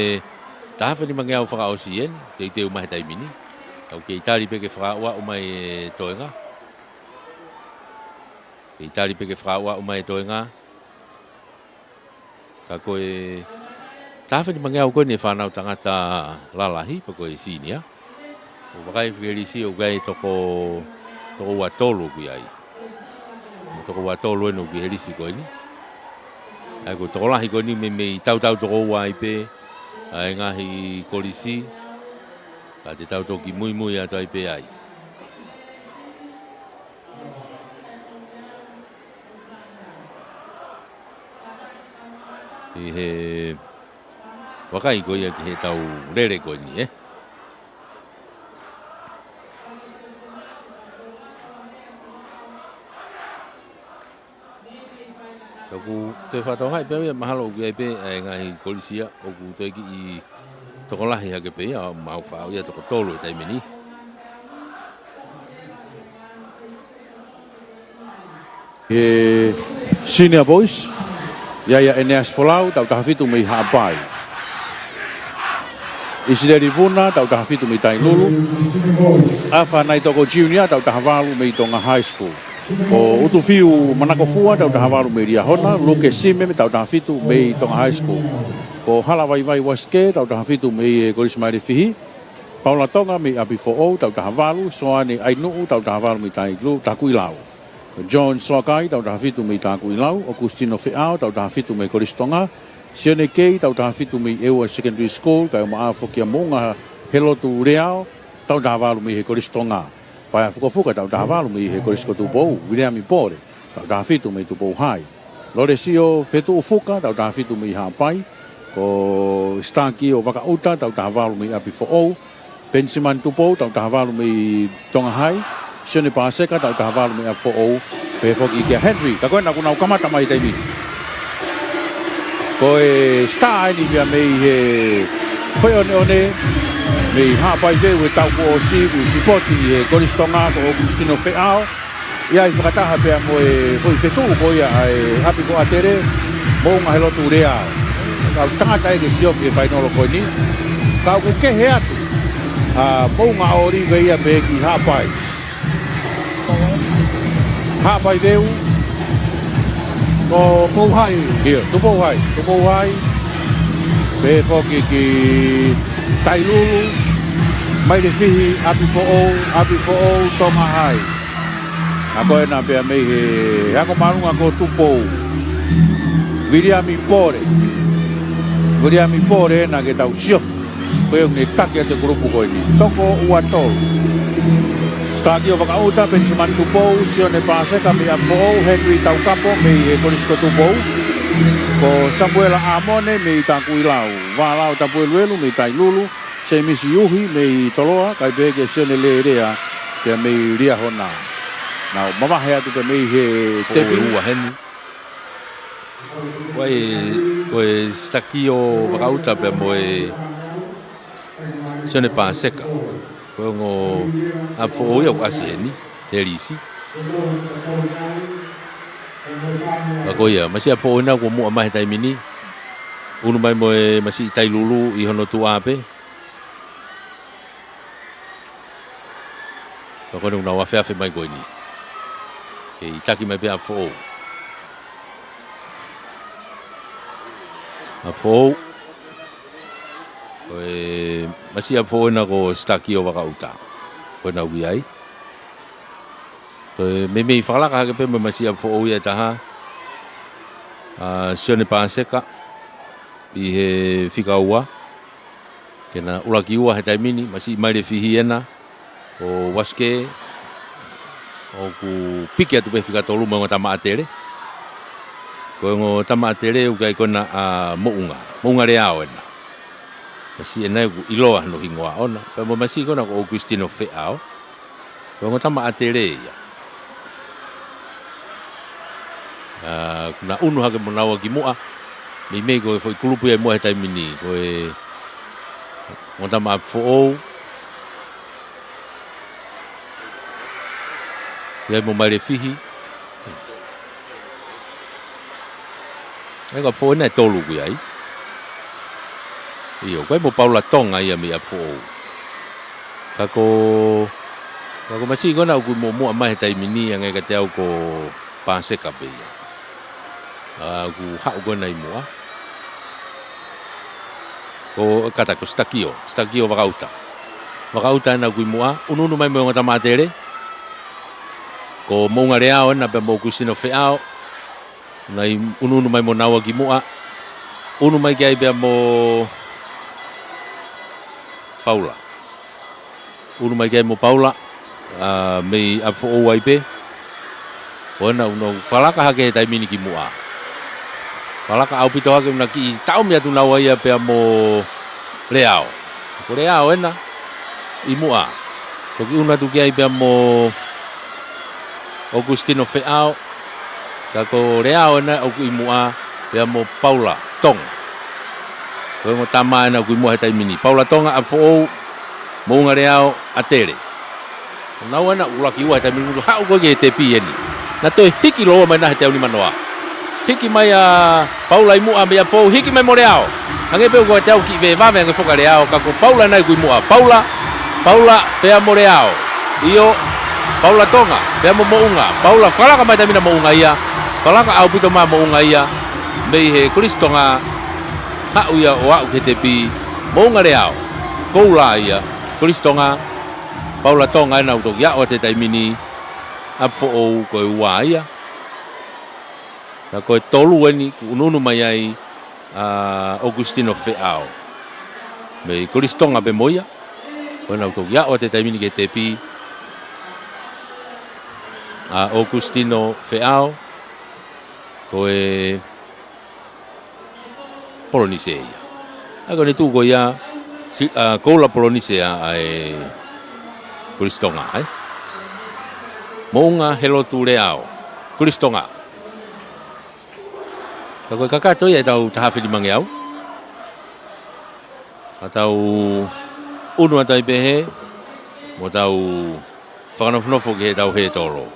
taha afe nimangeau fakaʻosi eni, teuteu mai he taimi ni. Tau kei tali pē ke fakaaʻuaʻu mai e toenga. Kei tali pē ke fakaaʻuaʻu mai e toenga. Ka ko e taha afe nimangeau ko eni e fānau tangata lalahi, pe ko e senior. ʻOku vakai ki he lisi ʻoku ʻi ai e toko, toko ua tolu ʻoku ʻi ai. Toko ua tolu eni ʻoku ʻi he lisi ko eni. ʻA ia ko e tokolahi ko eni mei, mei tautau toko ua ai pē ʻa e ngaahi kolisi. Ka te tau toki muimui atu ai pē ai. ʻI he vakai ko ia ki heʻetau lele ko eni, ē. Ka ʻoku toe fakatokangaʻi pē ia mahalo ʻoku ʻi ai pē ʻa e ngaahi kolisi ia ʻoku toe kiʻi tokolahi hake pē ia, mahalo faʻu ia toko tolu he taimi ni. He senior boys, ʻi ai ʻa ʻEneasi Folau, taʻu taha fitu mei Haʻapai. ʻIsileli Vuna, taʻu taha fitu mei Tailulu. ʻAfa Naitoko Junior, taʻu taha valu mei Tonga High School. Ko ʻUtufiu Manakofua, taʻu taha valu mei Liahona. Luke Sime, taʻu taha fitu mei Tonga High School. Ko Halavaivai Uasike, taʻu taha fitu mei he Kolisi Mailefihi. Paula Tonga mei ʻApifoʻou, taʻu taha valu. Soane ʻAinuʻu, taʻu taha valu mei Taikuilau, Takuilau. John Soakai, taʻu taha fitu mei Takuilau. ʻOkusitino Feʻao, taʻu taha fitu mei Kolisi Tonga. Sione Kei, taʻu taha fitu mei ʻEua Secondary School, kae ʻumaʻā foki ʻa Moʻunga Helotu Leao, taʻu taha valu mei he Kolisi Tonga. Paea Fukafuka, taʻu taha valu mei he Kolisi ko Tupou. Viliami Pole, taʻu taha fitu mei Tupou High. Lolesio Fetuʻu Fuka, taʻu taha fitu mei Haʻapai. Ko Sitakio Vakaʻuta, taʻu taha valu mei ʻApifoʻou. Penisimani Tupou, taʻu taha valu mei Tonga High. Sione Paseka, taʻu taha valu mei ʻApifoʻou. Pehē foki kia Henry, ka ko ena kuo nau kamata mai he taimi ni. Ko e star eni pea mei he foʻi ʻoneʻone mei Haʻapai Veu he taʻu kuo ʻosi, ʻoku sipoti ʻi he Kolisi Tonga ko ʻOkusitino Feʻao. ʻI ai fakataha pea mo e foʻi fetuʻu ko ia ʻa e ʻapi ko ʻAtele, Moʻunga Helotu Leao. Ka ʻoku tangata ʻe ke sio ki he fainolo ko eni. Ka ʻoku kehe atu ʻa Moʻunga ʻOlive ia pē ki Haʻapai. Haʻapai Veu. Ko Tupou High. ʻIo, Tupou High. Tupou High. Pehē foki ki Tailulu, Mailefihi, ʻApifoʻou, ʻApifoʻou, Tonga High. Ka ko ena pea mei he ako māʻolunga ko Tupou. Viliami Pole. Viliami Pole ena ke tau siofi. Ko ia ʻoku ne taki atu e kulupu ko eni. Toko ua tolu. Sitakio Vakaʻuta, Penisimani Tupou, Sione Paseka mei ʻApifoʻou, Henry Taukapo mei he Kolisi ko Tupou. Ko Samuela ʻAmone mei Takuilau. Vālao Tapueluelu mei Tailulu. Semisi Uhi mei Toloa, kae pehē kia Sione Lelea pea mei Liahona. Nau mavahe atu pea mei he tepi. Ua heni. Ko e, ko e Sitakio Vakaʻuta pea mo e Sione Paseka. Ko e ongo ʻApifoʻou ia ʻoku ʻasi heni, he lisi. Ka ko ia, masiʻi ʻApifoʻou ena kuo muʻa mai he taimi ni. ʻUnu mai mo e masiʻi Tailulu ʻi hono tuʻa pē. Ka ko ena ʻoku nau afeafe mai ko eni. Kei taki mai pē ʻApifoʻou. ʻApifoʻou. Ko e masiʻi ʻApifoʻou ena ko Sitakio Vakaʻuta. Ko ena ʻoku ʻi ai. Toe meimei fakalaka hake pē mo e masiʻi ʻApifoʻou ia ʻe taha. ʻA Sione Paseka ʻi he fika ua. Ke na ʻuluaki ua he taimi ni, masiʻi Mailefihi ena, ko Uasike, ʻoku piki atu pē fika tolu mo e ongo tama ʻAtele. Ko e ongo tama ʻAtele ʻoku ʻi ai ko ena ʻa Moʻunga. Moʻunga Leao ena. Masiʻi ʻena ʻoku ʻiloa hono hingoa ʻona. Pea mo e masiʻi ko ena ko ʻOkusitino Feʻao. Ko e ongo tama ʻa Tele ia. ʻA, kuo na ʻunu hake mo naua ki muʻa. Meimei ko e foʻi kulupu ia ʻi muʻa he taimi ni. Ko e ongo tama ʻa Foʻou. ʻI ai mo Mailefihi. ʻA ia ko ʻApifoʻou ʻena ʻe tolu ʻoku ʻi ai. ʻIo, ko e mo Paula Tonga ia mei ʻApifoʻou. Ka ko, ka ko e masiʻi ko ena ʻoku ʻi muʻa mai he taimi ni, hangē kiate au ko Paseka pē ia. ʻA, ʻoku haʻu ko ena ʻi muʻa. Ko e kata ko Sitakio, Sitakio Vakauta. Vakauta ʻena ʻoku ʻi muʻa, ʻunuʻunu mai mo e ongo tama ʻa Tele. Ko Moʻunga Leao ʻena pea mo ʻOkusitino Feʻao. Na ʻi ʻunuʻunu mai mo naua ki muʻa. ʻUnu mai ki ai pea mo Paula. ʻUnu mai ki ai mo Paula. ʻA, mei ʻApifoʻou ai pē. Ko ena ʻoku nau fakalaka hake he taimi ni ki muʻa. Fakalaka ʻaupito hake ʻo na kiʻi taʻomi atu naua ia pea mo Leao. Ko Leao ʻena ʻi muʻa. Toki ʻunu atu ki ai pea mo ʻOkusitino Feʻao. Ka ko Leao ʻena ʻoku ʻi muʻa pea mo Paula Tonga. Ko e ongo tama ʻena ʻoku ʻi muʻa he taimi ni. Paula Tonga ʻApifoʻou, Moʻunga Leao ʻa Tele. Ko naua ʻena ʻuluaki ua he taimi ni, haʻu ko ē ki he tepi ʻeni. Na toe hiki lōua mai ʻena he teau nima noa. Hiki mai ʻa Paula ʻi muʻa mei ʻApifoʻou, hiki mai mo Leao. Hangē pē ko e teau kiʻi vevave ange foki ʻa Leao, ka ko Paula ʻena ʻoku ʻi muʻa. Paula, Paula pea mo Leao. ʻIo, Paula Tonga pea mo Moʻunga. Paula fakalaka mai taimi na Moʻunga ia. Fakalaka ʻaupito mai Moʻunga ia. Mei he Kolisi Tonga, haʻu ia ʻo aʻu ki he tepi. Moʻunga Leao. Koula ia. Kolisi Tonga. Paula Tonga ʻena ʻoku toki aʻu atu he taimi ni. ʻApifoʻou ko e ua ia. Ka ko e tolu ʻeni ʻoku ʻunuʻunu mai ai ʻa ʻOkusitino Feʻao. Mei Kolisi Tonga pē mo ia. Ko ena ʻoku toki aʻu atu he taimi ni ki he tepi. ʻA ʻOkusitino Feʻao. Ko e Polonise ia. ʻA ia ko ʻene tuʻu ko ia, si-, ʻa, Koula Polonise ʻa, ʻa e Kolisi Tonga, ʻai. Moʻunga Helotu Leao, Kolisi Tonga. Ka ko e kakato ia ʻetau taha afe nimangeau. Ka tau ʻunu atu ai pē hē, mo tau fakanofonofo ki heʻetau hētolo.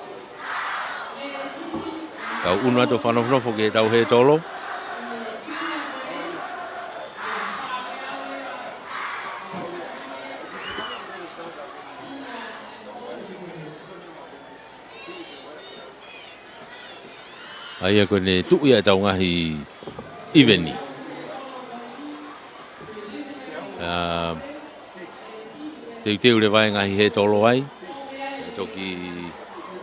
Tau ʻunu atu ʻo fakanofonofo ki heʻetau hētolo. ʻA ia ko ʻene tuʻu ia ʻetau ngaahi ʻiveni. ʻA, teuteu leva e ngaahi hētolo ai. Toki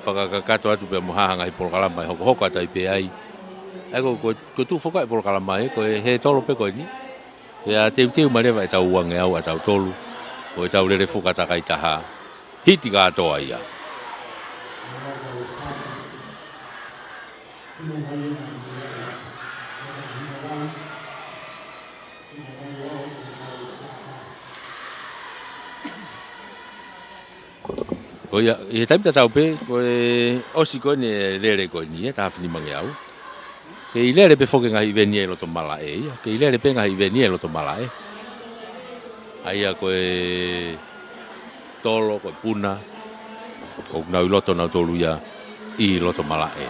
fakakakato atu pea mo ha ngaahi polokalama ʻe hokohoko atu ai pē ai. ʻA ia ko, ko, ko e tuʻu foki ʻa e polokalama ē, ko e hētolo pē ko eni. Pea teuteu mai leva ʻetau uangeau ʻatautolu. Ko ʻetau lele fuka takai taha. Hiti kātoa ia. Ko ia, ʻi he taimi tatau pē, ko e ʻosi ko eni e lele ko eni, ʻe taha afe nimangeau. Kei lele pē foki e ngaahi ʻiveni ʻi loto malaʻe ia. Kei lele pē ngaahi ʻiveni ʻi loto malaʻe. ʻA ia ko e tolo, ko e puna, ʻoku nau ʻi loto nautolu ia ʻi loto malaʻe.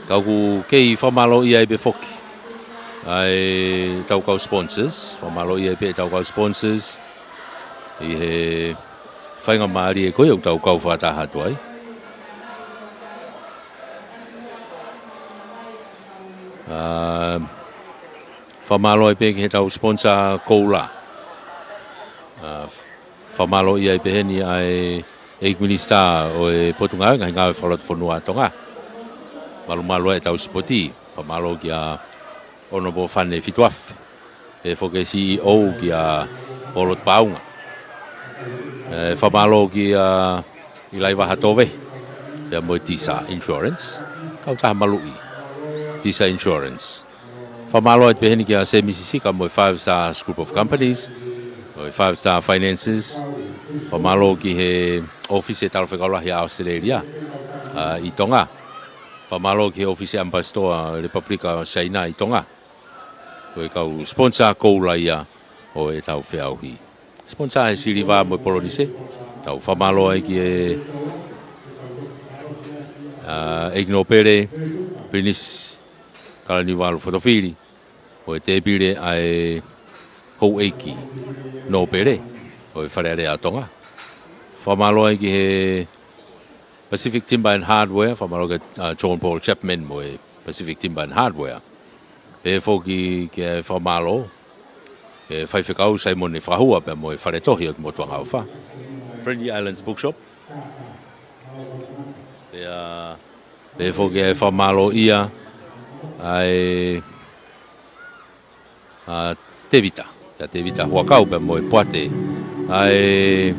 Ka ʻoku kei fakamālōʻia ai pē foki ʻa ʻetau kau sponsors, fakamālōʻia ai pē ʻetau kau sponsors ʻi he faingamālie ko ia ʻoku tau kau fakataha atu ai. ʻA, fakamālō ai pē ki heʻetau sponsor Koula. ʻA, fakamālōʻia ai pē heni ʻa e ʻEiki Minisitā ʻo e Potungāue Ngaahi Fakalotofonua ʻa Tonga. Malumalu ʻetau sipoti. Fakamālō kia Honourable Fane Fituafe. Pehē foki e C E O kia Polo Tupaʻunga. ʻE, fakamālō kia ʻIlaivaha Tove. Pea mo e Tisa Insurance. Kautaha maluʻi. Tisa Insurance. Fakamālō atu pē heni kia Semisi Sika mo e Five Stars Group of Companies, mo e Five Star Finances. Fakamālō ki he ʻōfisi ʻo e Talafekau Lahi ʻa ʻAositelēlia, ʻa, ʻi Tonga. Fakamālō ki he ʻōfisi ʻAmipasitoa ʻo e Lepupelika ʻo Siaina ʻi Tonga. Ko e kau sponsor koula ia ʻo ʻetau feʻauhi. Sponsor he siliva mo e polonise. Tau fakamālō ai ki he, ʻa, ʻEiki Nōpele, Pilinisi Kalaniuvalu Fotofili, ʻo e tēpile ʻa e Houʻeiki Nōpele ʻo e Fale Alea ʻa Tonga. Fakamālō ai ki he Pacific Timber and Hardware, fakamālō ki, ʻa, John Paul Chapman mo e Pacific Timber and Hardware. Pehē foki ki he fakamālō ki he Faifekau Saimone Fakahua pea mo e Fale Tohi ʻo Kimoutouanga ʻOfa. Friendly Islands Bookshop. Pea, pehē foki ki he fakamālō ia ʻa e, ʻa, Tevita. Kia Tevita Huakau pea mo e poate ʻa e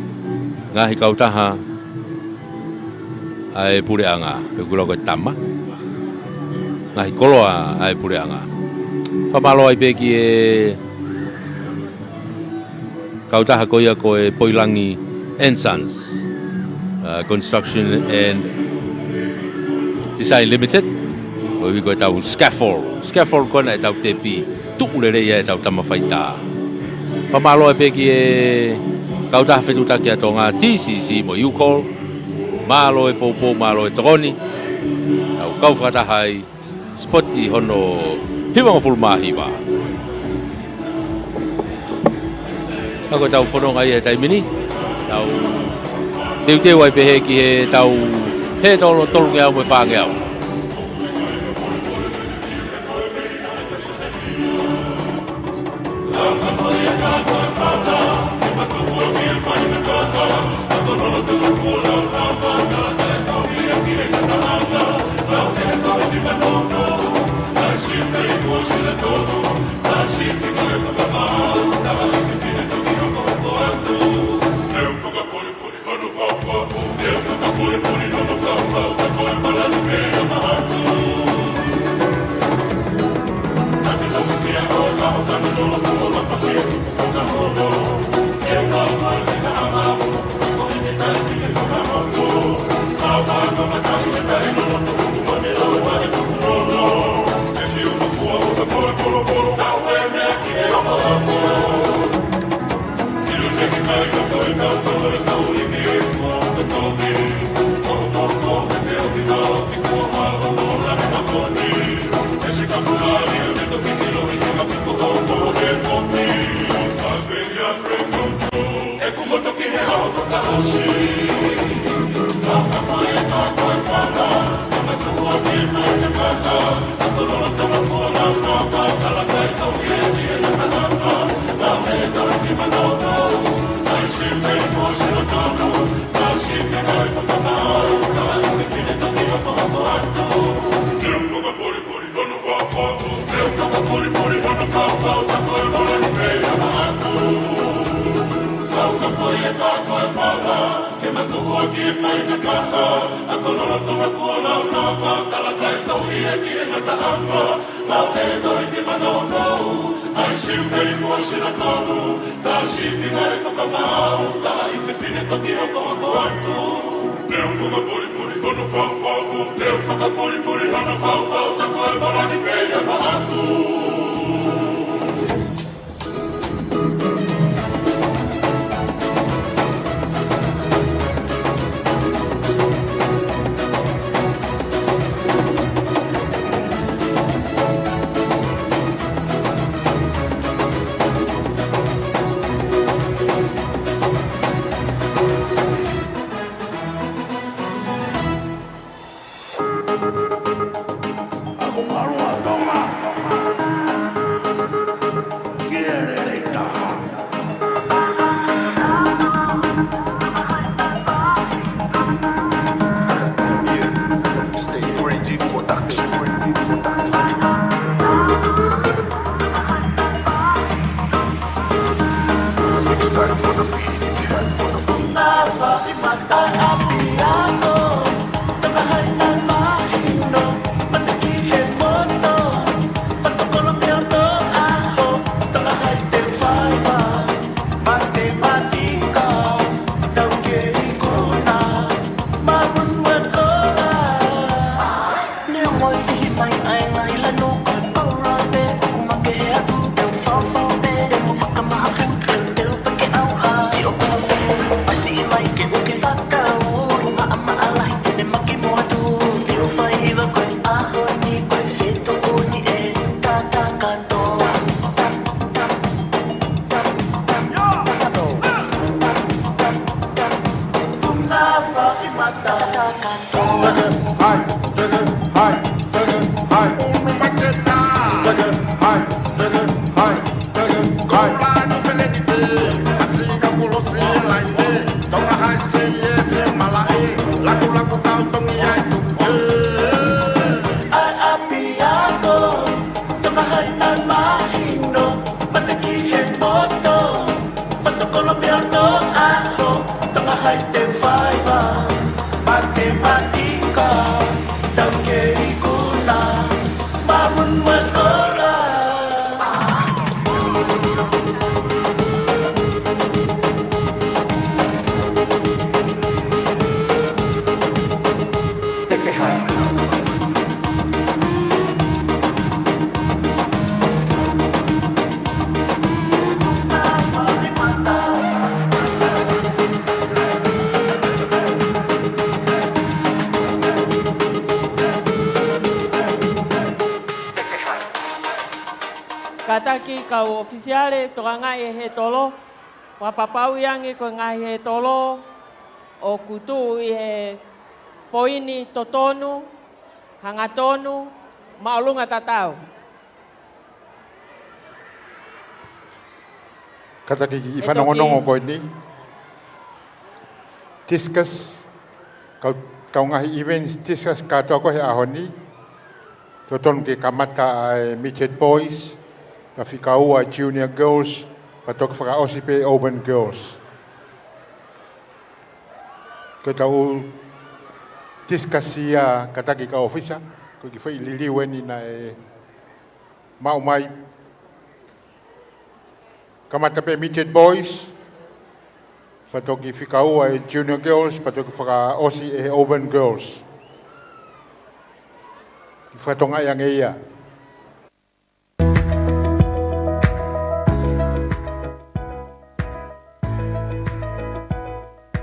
ngaahi kautaha ʻa e puleʻanga, pe ʻoku lau ko e tama. Ngaahi koloa ʻa e puleʻanga. Fakamālō ai pē ki he kautaha ko ia ko e Poilangi and Sons, ʻa, Construction and Design Limited. Koeʻuhi ko ʻetau scaffold. Scaffold ko ena ʻetau tepi tuʻu lelei ai ʻetau tama faitā. Fakamālō ai pē ki he kautaha fetuʻutaki ʻa Tonga, T C C mo e UCOL. Mālō e poupou, mālō e tokoni. Tau kau fakataha ai, sipoti hono hivangofulu mā hiva. Ka ko ʻetau fononga ia he taimi ni, tau teuteu ai pē hē ki heʻetau hē tolo tolungeau mo e fāngeau. Kātaki kau ʻōfisiale, tokangaʻi ʻe he tolo, fakapapauʻi ange ko e ngaahi he tolo ʻoku tuʻu ʻi he poini totonu, hangatonu, māʻolunga tatau. Kātaki ki he fanongonongo ko eni. Discus, kau, kau ngaahi events discus kātoa ko ē he ʻaho ni. Totonu ke kamata ʻa e midget boys, pea fika ua ʻa e junior girls, pea toki fakaʻosi pē open girls. Ko ʻetau discus ia kātaki kau ʻōfisa, ko e kiʻi foʻi liliu eni naʻe maʻu mai. Kamata pē midget boys, pea toki fika ua ʻa e junior girls, pea toki fakaʻosi ʻe he open girls. Fakatokangaʻi ange ia.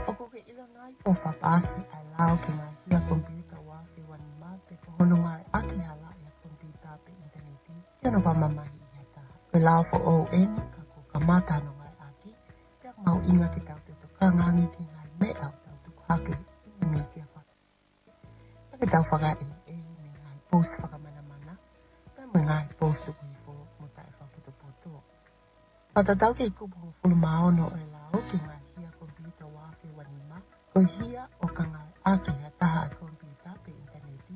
ʻOku ke ʻilo nai ʻoku fakaʻasi ʻa e lao ki he ngaahi hia komipiuta ua afe ua nima pe ko hono ngāueʻaki ha laʻi ʻa e komipiuta pe ʻinitaneti, ke ne fakamamahiʻi ha taha. Ko e lao foʻou eni ka kuo kamata hono ngāueʻaki, pea mahuʻinga ke tau toe tokanga ange ki he ngaahi meʻa ʻoku tau tuku hake ʻi he mītia fasi. Pea ke tau fakaʻehiʻehi mei he ngaahi post fakamanamana, pea mo e ngaahi post tuku hifo mo taʻefakapotopoto. Fakatatau ki he kupu hongofulu mā ono ʻo e lao ki he ngaahi hia komipiuta ua afe ua nima, ko e hia ʻoku ngāueʻaki ha taha ʻa e komipiuta pe ʻinitaneti,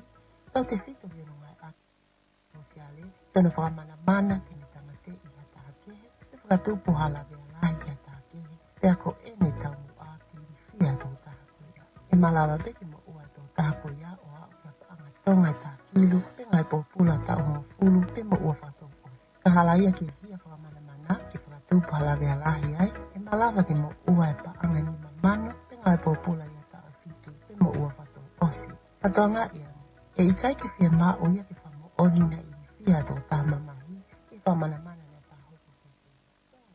tautefito ki hono ngāueʻaki ʻo e sōsiale, ke ne fakamanamana ke ne tāmateʻi ha taha kehe, pe fakatupu ha lavea lahi ki ha taha kehe, pea ko ʻene taumuʻa ke ilifia e tokotaha ko ia. ʻE malava pē ke moʻua e tokotaha ko ia ʻo aʻu ki ha paʻanga tonga ʻe taha kilu, pe ngaahi pōpula taʻu hongofulu, pe moʻua fakatouʻosi. Ka hala ia ki he hia fakamanamana ke fakatupu ha lavea lahi ai, ʻe malava ke moʻua e paʻanga ʻe nima mano, pe ngaahi pōpula ia taʻu ʻe fitu, pe moʻua fakatouʻosi. Fakatokangaʻi ange, ʻe ʻikai ke fiemaʻu ia ke fakamoʻoni naʻe ilifia e tokotaha mamahi ʻi he fakamanamana naʻe fakahoko ki ai.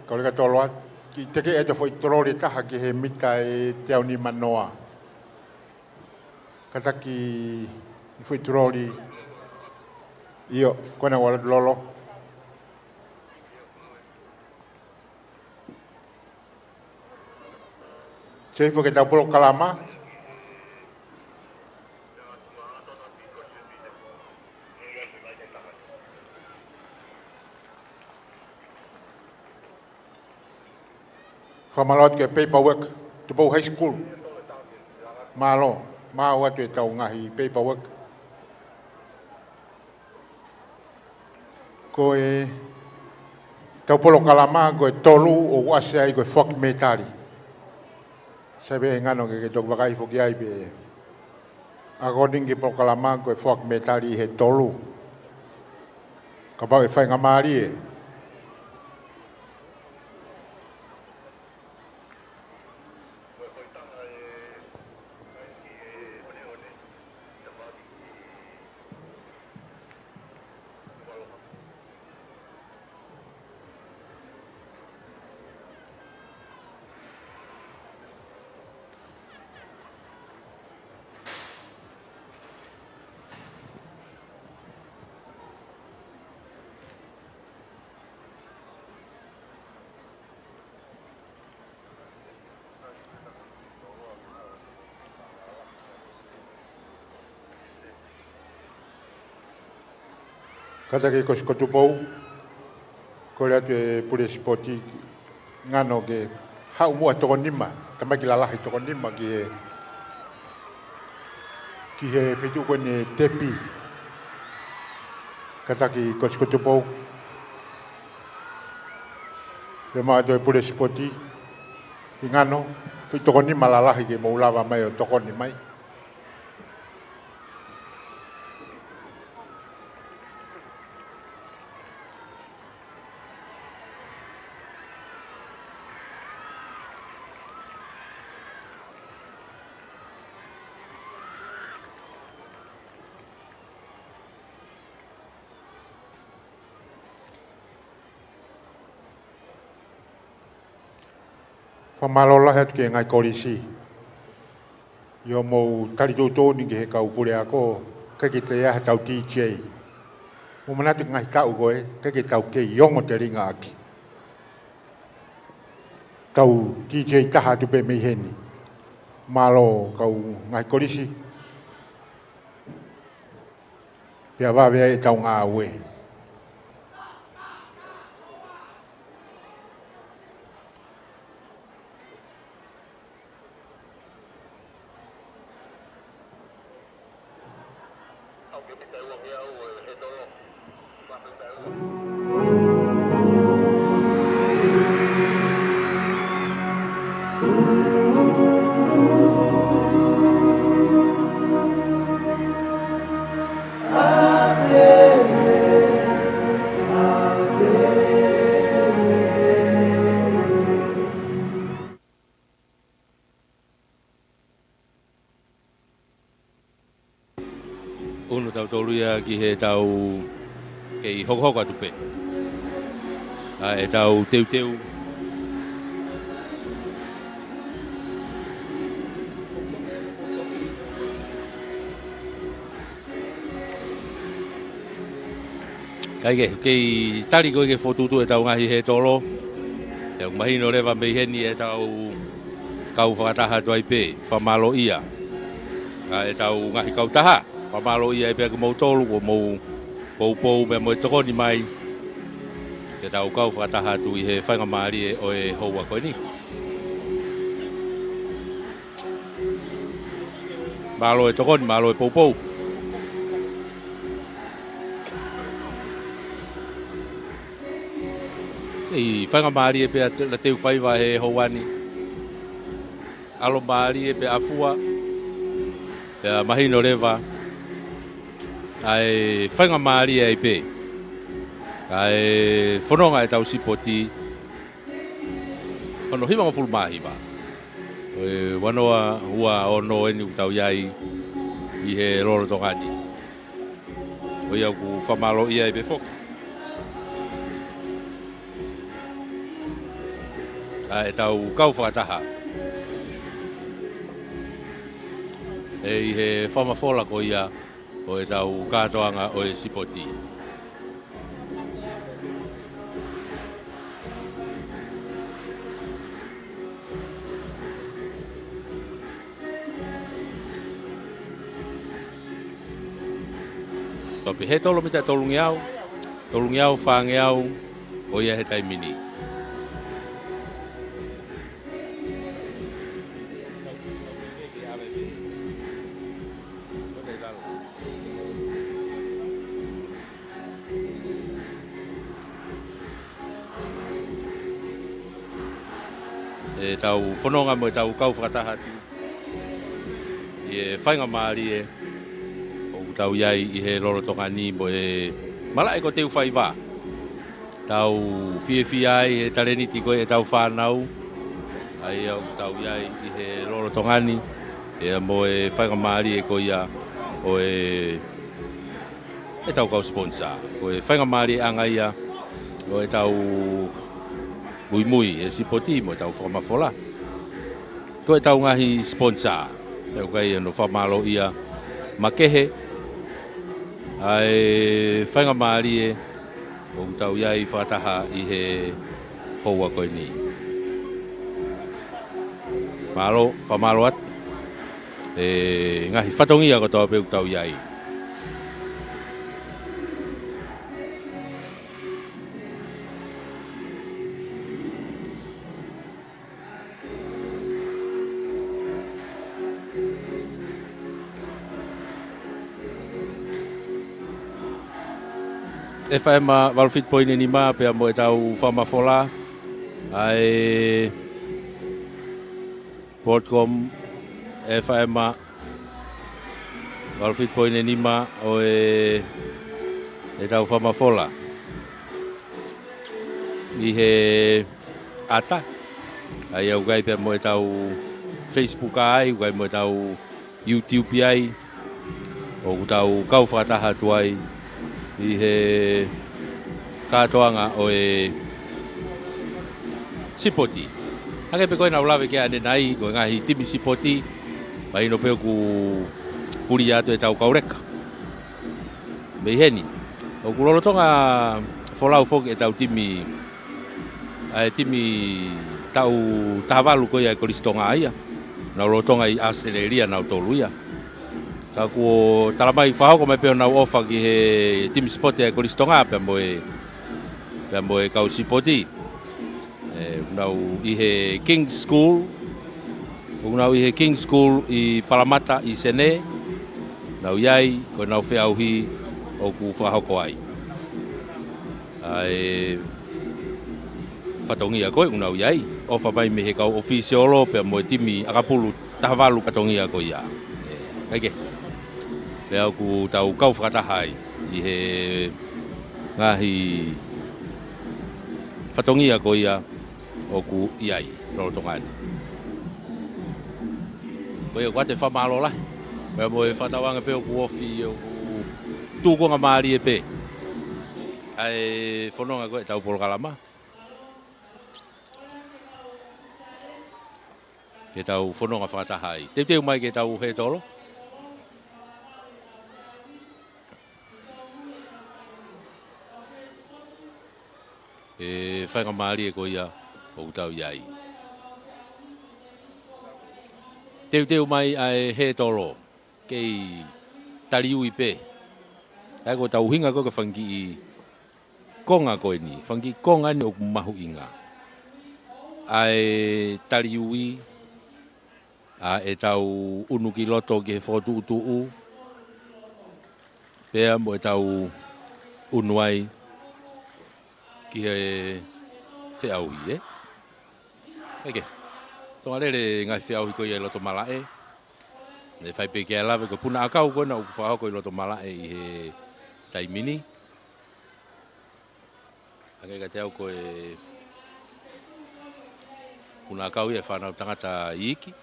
Kau leka tolo atu, kiʻi teke ʻe he foʻi tololi ʻe taha ki he mita ʻe teau nima noa. Kātaki e foʻi tololi. ʻIo, ko ena ʻoku ʻalu atu lolo. Sio hifo ki heʻetau polokalama. Fakamālō atu ki he paperwork, Tupou High School. Mālō, maʻu atu ʻetau ngaahi paperwork. Ko ʻetau polokalama, ko e tolu ʻoku ʻasi ai ko e foaki mētali. Sai pē ʻe ngano ke, ke toki vakai foki ai pē. According ki he polokalama, ko e foaki mētali ʻe tolu. Kapau ʻe faingamālie. Kātaki Kosikoe Tupou, kole atu e Pule Sipoti Hingano ke haʻu muʻa toko nima, tamaiki lalahi toko nima ki he, ki he feituʻu ko eni e tepi. Kātaki Kosikoe Tupou. Fiemaʻu atu e Pule Sipoti Hingano, feituʻu toko nima lalahi ke mou lava mai ʻo tokoni mai. Fakamālō lahi atu ki he ngaahi kolisi ʻi hoʻomou tali tuʻutuʻuni ki he kau puleako, ʻikai ke toe ʻi ai haʻatau D J. Mou manatu ki he ngaahi taʻu ko ē, ʻikai ke tau kei ongo telinga ʻaki. Tau D J taha atu pē mei heni. Mālō kau ngaahi kolisi. Pea vave ai ʻetau ngāue. ʻUnu tautolu ia ki heʻetau kei hokohoko atu pē ʻa ʻetau teuteu. Kae kehe, kei tali ko ē ke fokotuʻutuʻu ʻetau ngaahi hētolo. Pea ʻoku mahino leva mei heni ʻetau kau fakataha atu ai pē, fakamālōʻia. ʻA ʻetau ngaahi kautaha, fakamālōʻia ai pē kimoutolu, kuo mou poupou pea mo e tokoni mai. Ke tau kau fakataha atu ʻi he faingamālie ʻo e houa ko eni. Mālō e tokoni, mālō e poupou. ʻI he faingamālie pē ʻa e teu faiva he houa ni. ʻAlomālie pē ʻa e fua. Pea mahino leva ʻa e faingamālie ai pē ʻa e fononga ʻetau sipoti. Ono hivangofulu mā hiva. ʻO e ua noa ua ono eni ʻoku tau ʻi ai ʻi he lolotonga ni. ʻO ia ʻoku fakamālōʻia ai pē foki ʻa ʻetau kau fakataha ʻi he fakamafola ko ia ʻo ʻetau kātoanga ʻo e sipoti. Topi he tolo mita tolungeau, tolungeau fāngeau, ʻo ia he taimi ni. ʻEtau fononga mo ʻetau kau fakataha atu ʻi he faingamālie ʻoku tau ʻi ai ʻi he lolotonga ni mo e malaʻe ko e teu faiva. Tau fiefia ai he talēniti ko ē ʻetau fānau. ʻA ia ʻoku tau ʻi ai ʻi he lolotonga ni. ʻIa mo e faingamālie ko ia ʻo e ʻetau kau sponsor. Ko e faingamālieʻanga ia ʻo ʻetau muimui e sipoti mo ʻetau fakamafola. Ko ʻetau ngaahi sponsor. ʻOku ʻi ai hono fakamālōʻia makehe ʻa e faingamālie ʻoku tau ʻi ai fakataha ʻi he houa ko eni. Mālō, fakamālō atu. ʻE ngaahi fatongia kotoa pē ʻoku tau ʻi ai. F M valu fitu poini nima pea mo ʻetau fakamafola ʻa e Broadcom F M valu fitu poini nima ʻo e, ʻetau fakamafola ʻi he ʻata. ʻA ia ʻoku ʻi ai pea mo ʻetau Facebook ai, ʻoku ʻi ai mo ʻetau YouTube ai, ʻoku tau kau fakataha atu ai ʻi he kātoanga ʻo e sipoti. Hangē pē ko ē naʻa ku lave ki ai ʻanenai, ko e ngaahi timi sipoti, mahino pē ʻoku pulia atu ʻetau kau leka mei heni. ʻOku lolotonga folau foki ʻetau timi, ʻa e timi taʻu taha valu ko ia ʻa e Kolisi Tonga ia. Nau lolotonga ʻi ʻAositelēlia nautolu ia. Ka kuo tala mai fakahoko mai pē honau ʻofa ki he timi sipoti ʻa e Kolisi Tonga pea mo e, pea mo e kau sipoti. ʻE, ʻoku nau ʻi he King's School, ʻoku nau ʻi he King's School ʻi Palamata ʻi Senē. Nau ʻi ai, ko ʻenau feʻauhi ʻoku fakahoko ai ʻa e fatongia ko ē ʻoku nau ʻi ai. ʻOfa mai mei he kau ʻofisiolo pea mo e timi ʻakapulu taha valu fatongia ko ia. ʻE, kae kehe, pea ʻoku tau kau fakataha ai ʻi he ngaahi fatongia ko ia ʻoku ʻi ai lolotonga ni. Ko ia ʻoku ʻoatu e fakamālō lahi. Pea mo e fakatauange pē ʻoku ofi, ʻoku tuʻunga mālie pē ʻa e fononga ko ē ʻetau polokalama. Ke tau fononga fakataha ai. Teuteu mai ke tau hētolo. ʻE faingamālie ko ia ʻoku tau ʻi ai. Teuteu mai ʻa e hētolo. Kei taliui pē. ʻA ia ko ʻetau ʻuhinga ko ē ki he fanga kiʻi konga ko eni, fanga kiʻi konga eni ʻoku mahuʻinga. ʻA e taliui, ʻa ʻetau ʻunu ki loto ki he fokotuʻutuʻu, pea mo ʻetau ʻunu ai ki he feʻauhi, ē? Kae kehe, lolotonga lele ngaahi feʻauhi ko ia ʻi loto malaʻe. Ne fai pē ke lave ko e puna ʻakau ko ena ʻoku fakahoko ʻi loto malaʻe ʻi he taimi ni. Hangē kiate au ko e puna ʻakau ia ʻa e fānau tangata iiki.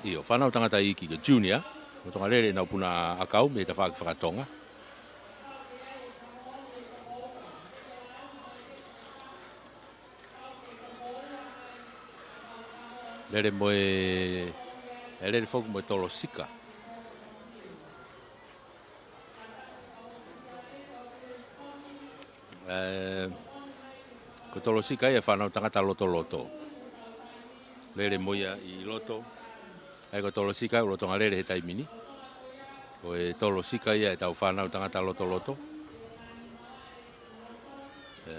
ʻIo, fānau tangata iiki ko e junior. Lolotonga lele ʻenau puna ʻakau mei he tafaʻaki fakatonga. Lele mo e, ʻe lele foki mo e tolosika. ʻE, ko e tolosika ia ʻa e fānau tangata lotoloto. Lele mo ia ʻi loto. ʻA ia ko e tolosika ʻoku lolotonga lele he taimi ni. Ko e tolosika ia ʻetau fānau tangata lotoloto. ʻE,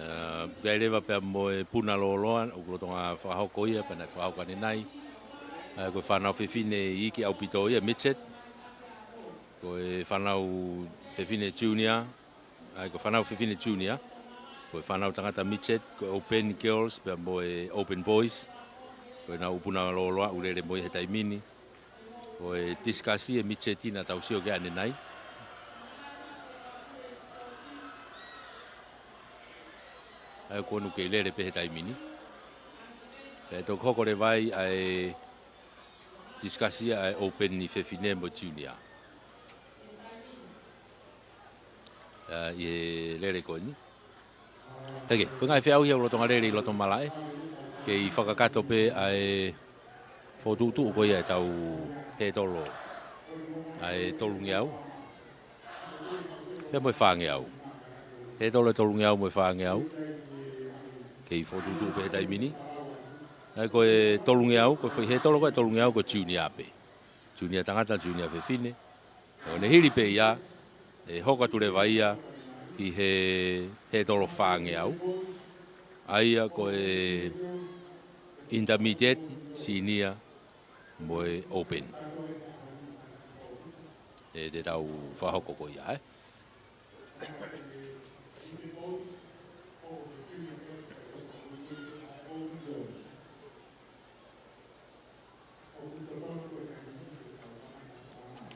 ʻoku ʻi ai leva pea mo e puna lōloa, ʻoku lolotonga fakahoko ia, pea naʻe fakahoko ʻanenai. ʻA ia ko e fānau fefine iiki ʻaupito ia, midget. Ko e fānau fefine junior, ʻa ia ko e fānau fefine junior. Ko e fānau tangata midget, ko e open girls, pea mo e open boys. Ko ʻenau puna lōloa ʻoku lele mo ia he taimi ni. Ko e discus ʻa e midget naʻa tau sio ki ai ʻanenai. ʻA ia ko ʻenau kei lele pē he taimi ni. Pea toki hoko leva ai ʻa e discus ʻa e open ʻa e fefine mo e junior. ʻA, ʻi he lele ko eni. Kae kehe, ko e ngaahi feʻauhi ʻoku lolotonga lele ʻi loto malaʻe. Kei fakakakato pē ʻa e fokotuʻutuʻu ko ia ʻetau hētolo ʻa e tolungeau. Pea mo e fāngeau. Hētolo ʻa e tolungeau mo e fāngeau. Kei fokotuʻutuʻu pē he taimi ni. ʻA ia ko e tolungeau, ko e foʻi hētolo ko e tolungeau ko e junior pē. Junior tangata, junior fefine. ʻO ne hili pē ia, ʻe hoko atu leva ia ki he, hētolo fāngeau. ʻA ia ko e intermediate, senior, mo e open. ʻE te tau fakahoko ko ia, ē?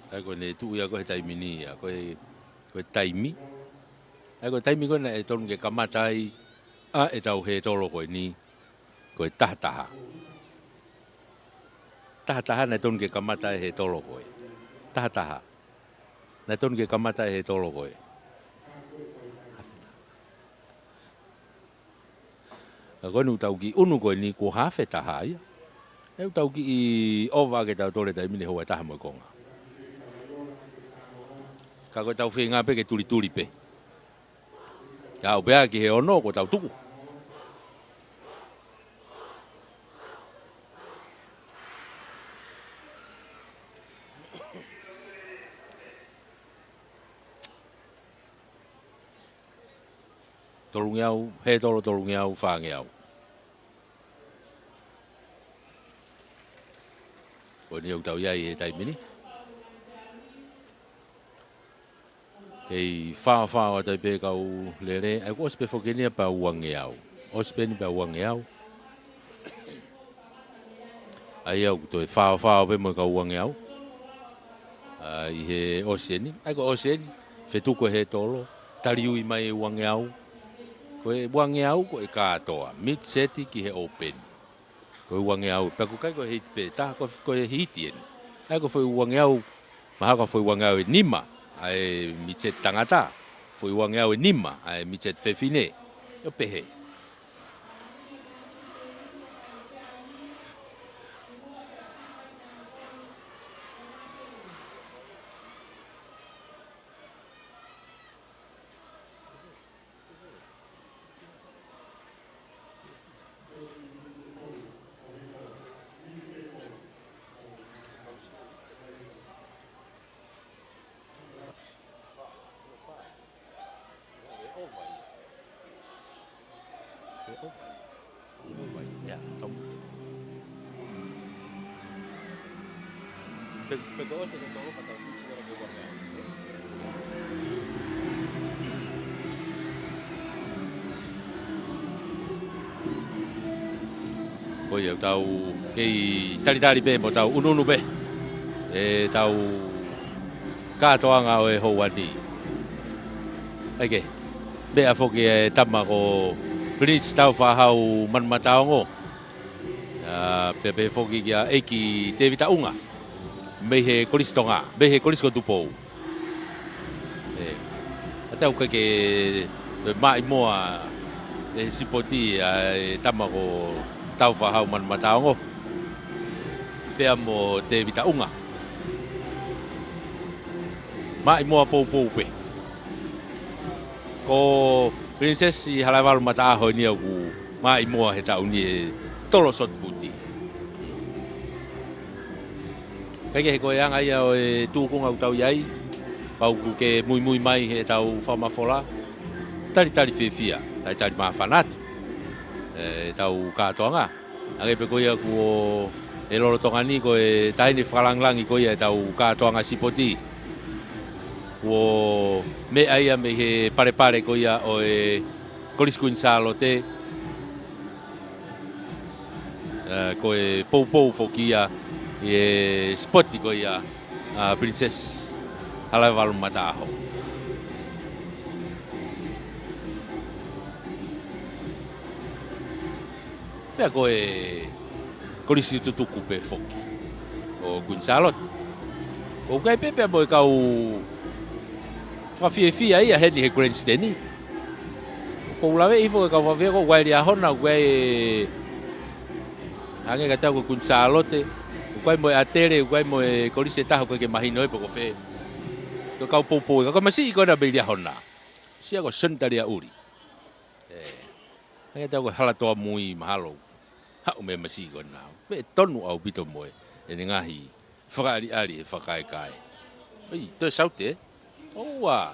ʻA ia ko ʻene tuʻu ia ko ē he taimi ni, ʻa ia ko e, ko e taimi. ʻA ia ko e taimi ko ē naʻe tonu ke kamata ai ʻa ʻetau hētolo ko eni, ko e taha taha. Taha taha naʻe tonu ke kamata ai e hētolo ko ē. Taha taha. Naʻe tonu ke kamata ai e hētolo ko ē. Ka ko eni ʻoku tau kiʻi ʻunu ko eni kuo hafe taha ia. ʻE ʻoku tau kiʻi ʻova ke tau tole taimi ni he houa ʻe taha mo e konga. Ka ko ʻetau feinga pē ke tulituli pē. Ke aʻu pē ia ki he ono kuo tau tuku. Tolungeau, hētolo tolungeau, fāngeau. Ko eni ʻoku tau ʻi ai he taimi ni. Kei faofao atu ai pē kau lele, ʻa ia kuo ʻosi pē foki eni ia pea uangeau. ʻOsi pē eni pea uangeau. ʻA ia ʻoku toe faofao pē mo e kau uangeau. ʻA ia he ʻosi eni, ʻa ia ko e ʻosi eni, fetuku e hētolo, taliui mai e uangeau. Ko e uangeau, ko e kātoa, mid-set ki he open. Ko e uangeau, pea ʻoku ʻikai ko e hiti pē taha, ko, ko e hiti eni. ʻA ia ko e foʻi uangeau, mahalo ko e foʻi uangeau ʻe nima, ʻa e mid-set tangata, foʻi uangeau ʻe nima, ʻa e mid-set fefine, ʻo pehē. Ko ia ʻoku tau kei talitali pē mo tau ʻunuʻunu pē ʻetau kātoanga ʻo e houa ni. ʻA ia ke meʻa foki e tama ko Pilinisi Tāufaʻāhau Manumataongo. ʻA, pea pehē foki kia ʻEiki Tēvita ʻUnga. Mei he Kolisi Tonga, mei he Kolisi ko Tupou. ʻE, ʻa ia ʻoku ʻikai ke toe maʻimoa ʻe he sipoti ʻa e tama ko Tāufaʻāhau Manumataongo. Pea mo Tēvita ʻUnga. Maʻimoa poupou pē. Ko Pilinisesi Halaevalu Mataʻaho eni ʻoku maʻimoa he taʻu ni ʻe tolo soti puti. Kae kehe ko e anga ia ʻo e tūkunga ʻoku tau ʻi ai, pau ʻoku ke muimui mai heʻetau fakamafola, talitali fiefia, talitali māfana atu ʻetau kātoanga. Hangē pē ko ia kuo ʻi he lolotonga ni ko e taʻahine fakalāngilangi ko ia ʻetau kātoanga sipoti. Kuo meʻa ia mei he palepale ko ia ʻo e Kolisi Kuini Sālote. ʻE, ko e poupou foki ia ʻi he sipoti ko ia ʻa Pilinisesi Halaevalu Mataʻaho. Pea ko e kolisi tutuku pē foki ʻo Kuini Sālote. ʻOku ʻi ai pē pea mo e kau fakafiefia ia heni he grandstand. ʻOku ou laveʻi foki e kau fakafiefia ko ʻUaili ʻAhona, ʻoku ʻi ai e hangē kiate au ko Kuini Sālote, ʻoku ʻi ai mo e ʻAtele, ʻoku ʻi ai mo e kolisi ʻe taha ʻoku ʻikai ke mahino pe ko fē. Ko e kau poupou, ka ko e masiʻi ko ena mei Liahona. Siʻa ko Sonitalia ʻUli. ʻE, hangē kiate au ko Halatoamui mahalo. Haʻu mei he masiʻi ko ena. Pea tonu ʻaupito mo e, ʻene ngaahi fakaʻaliʻali he fakakaekae. ʻEi, toe saute, ē? ʻOua.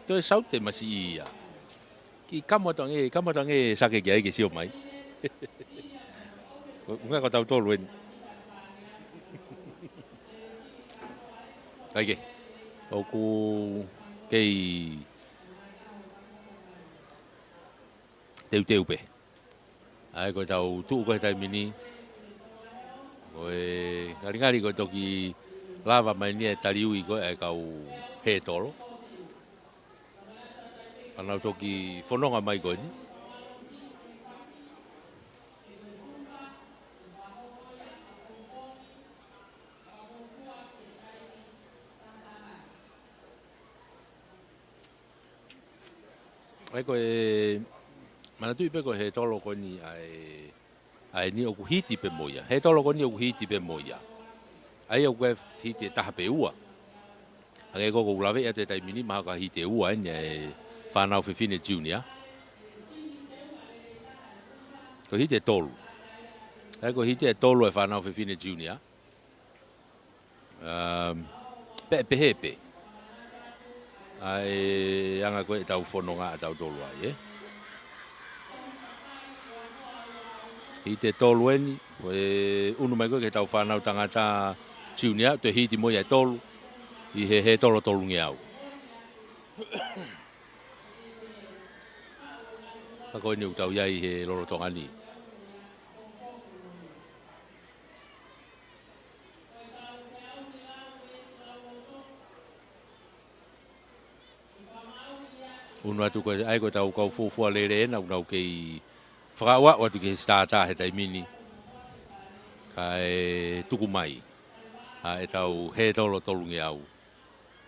Toe saute masiʻi ia. Kiʻi kamo atu ange, kamo atu ange Sake ki ai ke sio mai. ʻUhinga ko tautolu eni. ʻAi ke. ʻOku kei teuteu pē. ʻA ia ko ʻetau tuʻu ko ē he taimi ni, ko e ngalingali ko e toki lava mai eni e taliui ko ē ʻa e kau hētolo. Pea nau toki fononga mai ko eni. ʻA ia ko e, manatuʻi pē ko e hētolo ko eni ʻa e, ʻa eni ʻoku hiti pē mo ia. Hētolo ko eni ʻoku hiti pē mo ia. ʻA ia ʻoku ʻi ai e hiti ʻe taha pe ua. Hangē ko ʻeku laveʻi atu he taimi ni mahalo ko e hiti ʻe ua eni ʻa e fānau fefine junior. Ko e hiti ʻe tolu. ʻA ia ko e hiti ʻe tolu ʻa e fānau fefine junior. Um, pea pehē pē ʻa e anga ko ē ʻetau fononga ʻatautolu ai, ē. Hiti ʻe tolu eni, ko e ʻunu mai ko ē ki heʻetau fānau tangata junior, toe hiti mo ia ʻe tolu, ʻi he hētolo tolungeau. Ka ko eni ʻoku tau ʻi ai he lolotonga ni. ʻUnu atu ko ē, ʻa ia ko ʻetau kau fuofua lele ena, ʻoku nau kei fakaaʻuaʻu atu ki he sitata he taimi ni. Kae tuku mai ʻa ʻetau hētolo tolungeau.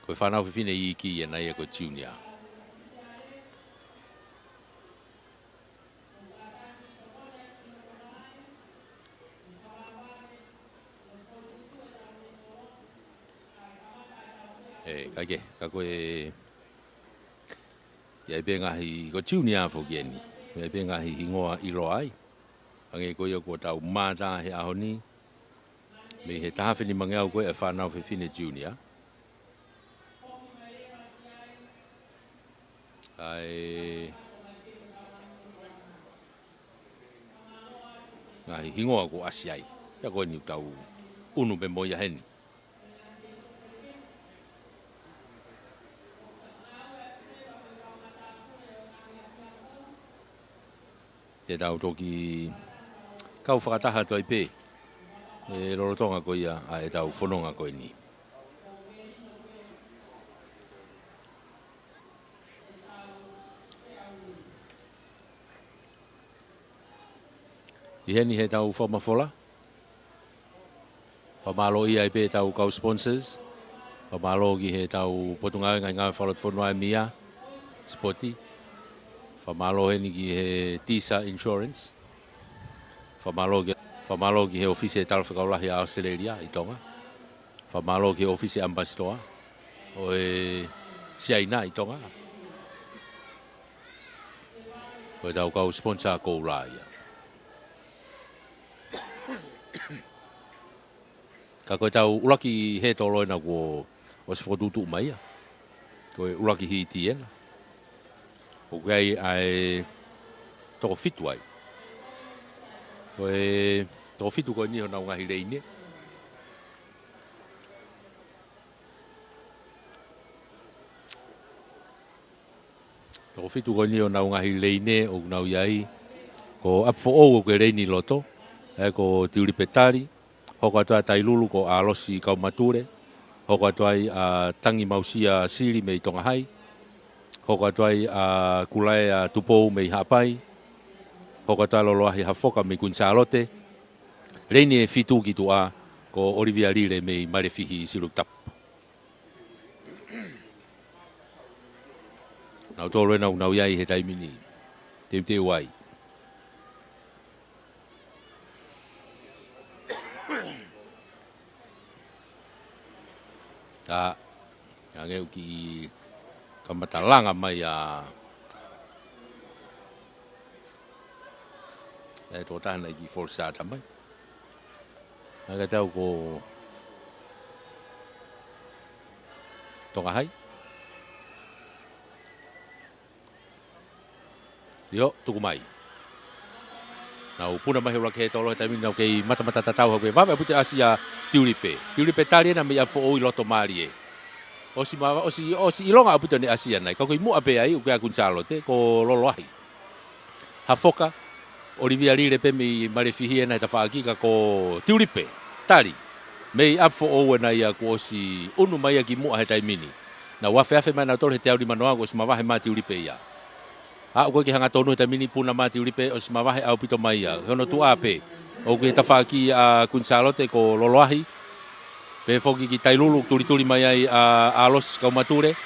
Ko e fānau fefine iiki ena ia ko e junior. ʻE, kae kehe, ka ko e, ʻi ai pē ngaahi, ko e junior foki eni. ʻI ai pē ngaahi hingoa ʻiloa ai. Hangē ko ia kuo tau mātā he ʻaho ni. Mei he taha afe nimangeau ko ē ʻa e fānau fefine junior. ʻA e ngaahi hingoa kuo ʻasi ai. Pea ko eni ʻoku tau ʻunu pē mo ia heni. Te tau toki kau fakataha atu ai pē he lolotonga ko ia ʻa ʻetau fononga ko eni. ʻI heni heʻetau fakamafola. Fakamālō ai pē ʻetau kau sponsors. Fakamālō ki heʻetau Potungāue Ngaahi Ngāue Fakalotofonua ʻa e M I A, Sipoti. Fakamālō heni ki he Tisa Insurance. Fakamālō ki, fakamālō ki he ʻOfisi ʻo e Talafekau Lahi ʻa ʻAositelēlia ʻi Tonga. Fakamālō ki he ʻOfisi ʻAmipasitoa ʻo e Siaina ʻi Tonga. Ko ʻetau kau sponsor koula ia. Ka ko ʻetau ʻuluaki hētolo ena kuo ʻosi fokotuʻutuʻu mai ia. Ko e ʻuluaki hiti ena. ʻOku ʻi ai ʻa e toko fitu ai. Ko e toko fitu ko eni honau ngaahi leine. Toko fitu ko eni honau ngaahi leine ʻoku nau ʻi ai. Ko ʻApifoʻou ʻoku ʻi he leini loto. ʻA ia ko Tiulipe Tali. Hoko atu ai ʻa Tailulu ko ʻAlosi Kaumatule. Hoko atu ai ʻa Tangimausia Sili mei Tonga Hai. Hoko atu ai ʻa Kulaea Tupou mei Haʻapai. Hoko atu ai ʻa Loloahi Hafoka mei Kuini Sālote. Leini ʻe fitu ki tuʻa ko ʻOlivia Lile mei Malefihi Siluki Tapu. Nautolu ena ʻoku nau ʻi ai he taimi ni. Teuteu ai. ʻA, hangē ʻoku kiʻi kamata langa mai ʻa, ʻe tō taha naʻe kiʻi false start mai. Naʻe ka tau ko Tonga Hai. ʻIo, tuku mai. Nau puna mai he ʻuluaki hētolo he taimi ni nau kei matamata tatau hake. Vave ʻa e pute ʻasi ʻa Tiulipe. Tiulipe Tali ena mei ʻApifoʻou ʻi loto mālie. ʻOsi mava-, ʻosi, ʻosi ʻilonga ʻaupito ʻene ʻasi ʻanai. Ka ko e muʻa pē ai, ʻoku ʻi ai ʻa Kuini Sālote, ko Loloahi. Hafoka, ʻOlivia Lile pē mei Mailefihi ena he tafaʻaki ka ko Tiulipe, Tali. Mei ʻApifoʻou ena ia kuo ʻosi ʻunu mai ia ki muʻa he taimi ni. Naʻa nau afeafe mai nautolu he teau nimanoa kuo ʻosi mavahe mai ʻa Tiulipe ia. Aʻu ko ē ki he hangatonu he taimi ni puna mai ʻa Tiulipe ʻosi mavahe ʻaupito mai ia. He hono tuʻa pē. ʻOku ʻi he tafaʻaki ʻa Kuini Sālote ko Loloahi. Pehē foki ki Tailulu, tulituli mai ai ʻa, ʻa ʻAlosi Kaumatule.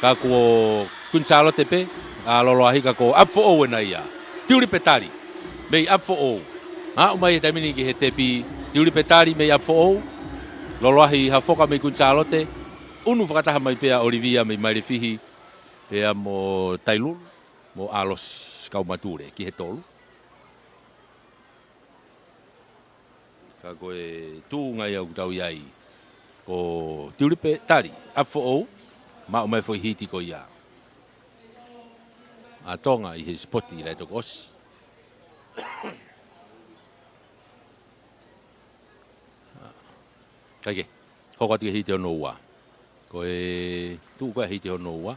Ka ko Kuini Sālote pē, ʻa Loloahi ka ko ʻApifoʻou ena ia. Tiulipe Tali, mei ʻApifoʻou. Aʻu mai he taimi ni ki he tepi, Tiulipe Tali mei ʻApifoʻou. Loloahi Hafoka mei Kuini Sālote. ʻUnu fakataha mai pē ʻa ʻOlivia mei Mailefihi. Pea mo Tailulu, mo ʻAlosi Kaumatule, ki he tolu. Ka ko e tuʻunga ia ʻoku tau ʻi ai. Ko Tiulipe Tali, ʻApifoʻou, maʻu mai foʻi hiti ko ia. ʻA Tonga ʻi he sipoti lahi toko ʻosi. Kae kehe, hoko atu ki he hiti hono ua. Ko e tuʻu ko ē hiti hono ua.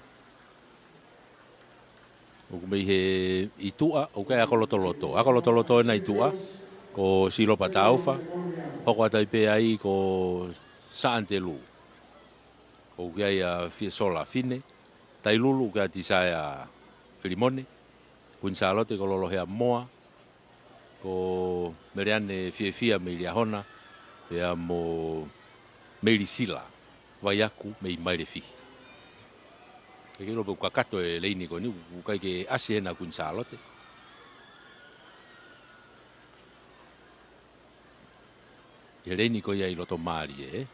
ʻOku mei he ʻi tuʻa, ʻoku ʻi ai ʻa Akolotoloto. Akolotoloto ena ʻi tuʻa, ko Silopa Taufa, hoko atu ai pē ai ko Saʻanitelū. ʻOku ʻi ai ʻa Fiesola Fine, Tailulu ʻoku ʻi ai ʻa Tisaea Filimone, Kuini Sālote ko Lolohea Moa, ko Meleane Fiefia mei Liahona, pea mo Melisila Vaiaku mei Mailefihi. Ke ke ʻilo pē ʻoku kakato e leini ko eni, ʻoku ʻikai ke ʻasi hena Kuini Sālote. ʻI he leini ko ia ʻi loto mālie, ē?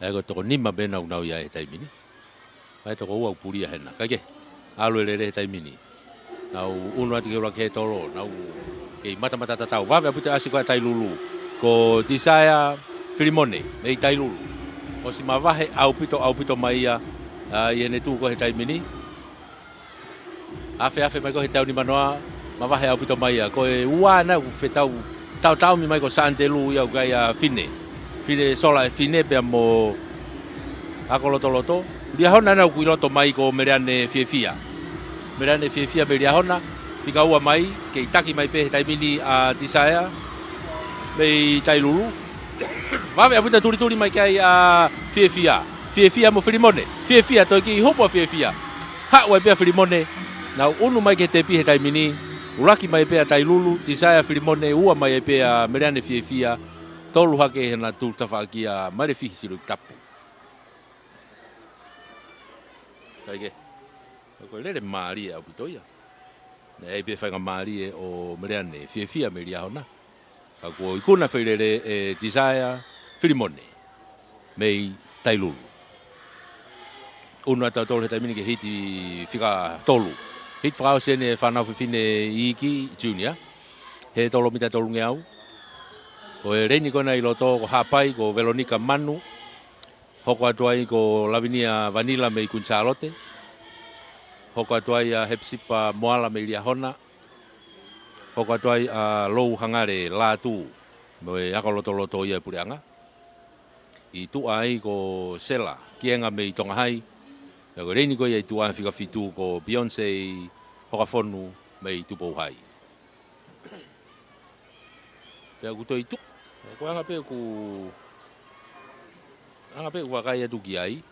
ʻA ia ko e toko nima pē ena ʻoku nau ʻi ai he taimi ni. ʻA ia toko ua ʻoku pulia hena. Kae kehe, ʻalu e lele he taimi ni. Nau ʻunu atu ki he ʻuluaki hētolo, nau kei matamata tatau. Vave ʻaupito e ʻasi ko ē ʻa Tailulu. Ko Tisaea Filimone, mei Tailulu. ʻOsi mavahe ʻaupito, ʻaupito mai ia, ʻa, ʻi heʻene tuʻu ko ē he taimi ni. Afeafe mai ko ē he teau nimanoa, mavahe ʻaupito mai ia. Ko e ua ena ʻoku fetautaumi mai ko Saʻanitelū ia ʻoku ʻi ai ʻa Fine. Fine Sola e Fine pea mo Akolotoloto. Liahona ena ʻoku ʻi loto mai ko Meleane Fiefia. Meleane Fiefia mei Liahona, fika ua mai, kei taki mai pē he taimi ni ʻa Tisaea mei Tailulu. Vave ʻaupito tulituli mai ki ai ʻa Fiefia. Fiefia mo Filimone. Fiefia, toe kiʻi hupu ʻa Fiefia. Haʻu ai pē ʻa Filimone, nau ʻunu mai ki he tepi he taimi ni, ʻuluaki mai pē ʻa Tailulu, Tisaea Filimone, ua mai ai pē ʻa Meleane Fiefia, tolu hake he naʻa nau tuʻu tafaʻaki ʻa Mailefihi Siloki Tapu. Kae kehe, ko e lele mālie ʻaupito ia. Naʻe ʻi ai pē faingamālie ʻo Meleane Fiefia mei Liahona. Ka kuo ikuna foʻi lele ʻe Tisaea Filimone mei Tailulu. ʻUnu atu ʻa tautolu he taimi ni ki he hiti fika tolu. Hiti fakaʻosi eni ʻa e fānau fefine iiki, junior. Hētolo mita tolungeau. Ko e leini ko ena ʻi loto ko Haʻapai, ko Velonika Manu. Hoko atu ai ko Lavinia Vanila mei Kuini Sālote. Hoko atu ai ʻa Hepisipa Moala mei Liahona. Hoko atu ai ʻa Lou Hangale Lātū, mo e Akolotoloto ia e puleʻanga. ʻI tuʻa ai ko Sela Kienga mei Tonga Hai. Pea ko e leini ko ia ʻi tuʻa fika fitu ko Beyonce Hokafonu mei Tupou Hai. Pea ʻoku toe ʻi tuʻa. Ko e anga pē ʻoku, anga pē ʻoku vakai atu ki ai.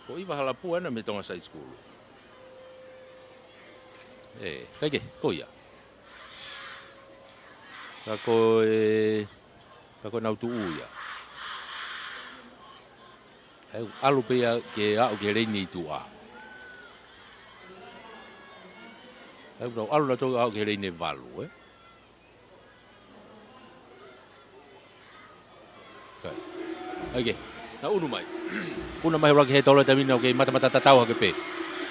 Ko ʻIva Halapua ena mei Tonga Side School. ʻE, kae kehe, ko ia. Ka ko e, ka ko ʻenau tuʻu ia. ʻE, ʻalu pē ia ke aʻu ki he leini ʻi tuʻa. ʻE, nau ʻalu nautolu aʻu ki he leini ʻe valu, ē? Kae. ʻAi ke. Naʻa nau ʻunu mai. Puna mai he ʻuluaki hētolo he taimi ni, naʻa nau kei matamata tatau hake pē.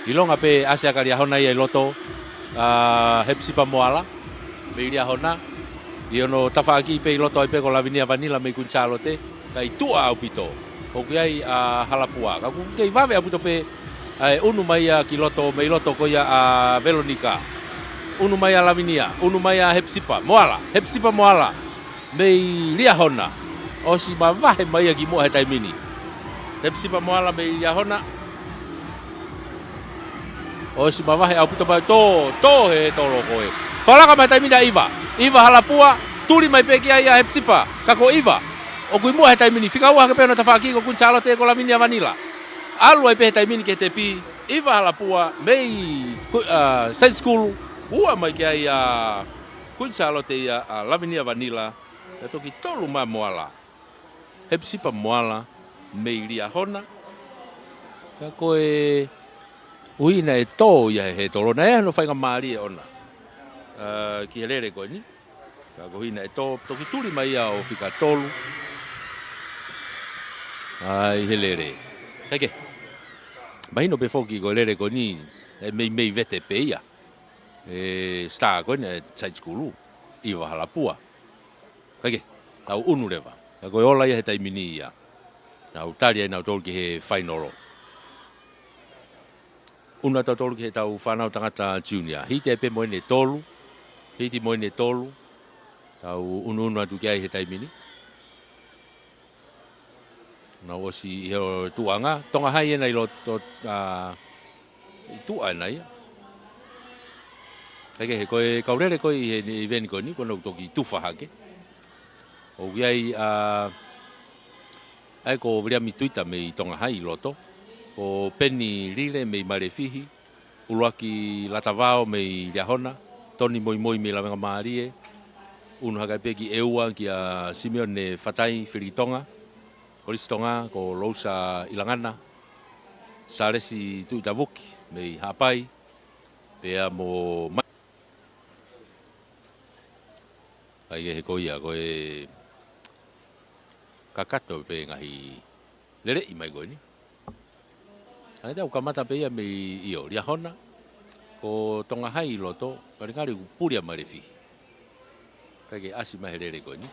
ʻIlonga pē ʻasi ʻa Liahona ia ʻi loto, ʻa Hepisipa Moala mei Liahona. ʻI hono tafaʻaki pē ʻi loto ai pē ko Lavinia Vanila mei Kuini Sālote. Kae tuʻa ʻaupito. ʻOku ʻi ai ʻa Halapua. Ka ʻoku kei vave ʻaupito pē ʻa e ʻunu mai ia ki loto, mei loto ko ia ʻa Velonika. ʻUnu mai ʻa Lavinia, ʻunu mai ʻa Hepisipa Moala, Hepisipa Moala mei Liahona. ʻOsi mavahe mai ia kimuʻa he taimi ni. Hepisipa Moala mei Liahona. ʻOsi mavahe ʻaupito pea tō, tō he tolo ko ē. Falaka mai he taimi ni ʻa ʻIva. ʻIva Halapua, tuli mai pē ki ai ʻa Hepisipa. Ka ko ʻIva ʻoku ʻi muʻa he taimi ni. Fika ua hake pē hono tafaʻaki ko Kuini Sālote ko Lavinia Vanila. ʻAlu ai pē he taimi ni ki he tepi. ʻIva Halapua, mei Ku-, ʻa, Side School, ua mai ki ai ʻa Kuini Sālote ia ʻa Lavinia Vanila. Pea toki tolu mai Moala. Hepisipa Moala, mei Liahona. Ka ko e ʻuhi naʻe tō ia he, he tolo, naʻe ʻi ai hono faingamālie ʻona, ʻa, ki he lele ko eni. Ka ko e ʻuhi naʻe tō, toki tuli mai ia ʻo fika tolu. ʻAi he lele. Kae kehe. Mahino pē foki ko e lele ko eni, ʻe meimei vete pē ia. ʻE star ko eni, ʻe Side School, ʻIva Halapua. Kae kehe, tau ʻunu leva. Ka ko e ola ia he taimi ni ia. Nau tali ai nautolu ki he fainolo. ʻUnu atu tautolu ki heʻetau fānau tangata junior. Hiti ai pē mo ʻene tolu. Hiti mo ʻene tolu. Tau ʻunuʻunu atu ki ai he taimi ni. Nau ʻosi ʻi he tuʻuʻanga. Tonga Hai ena ʻi loto, ʻa, ʻi tuʻa ena ia. Kae kehe, ko e kau lele ko ē ʻi he iveni ko eni, ko ʻenau toki tufa hake. ʻOku ʻi ai, ʻa, ʻa ia ko Viliami Tuita mei Tonga Hai ʻi loto. Ko Peni Lile mei Malefihi. ʻUluaki Latavao mei Liahona. Toni Moimoi mei Lavengamālie. ʻUnu hake ai pē ki ʻEua kia Simione Fatai Filitonga. Kolisi Tonga, ko Lousa ʻIlangana. Sālesi Tuʻitavuki mei Haʻapai. Pea mo Ma-, ʻa ia he ko ia, ko e kakato pē ngaahi leleʻi mai ko eni. ʻA ia te u kamata pē ia mei ʻio, Liahona, ko Tonga Hai ʻi loto, kalingali ʻoku puli ʻa Malefihi. Kae kehe ʻasi mai he lele ko eni.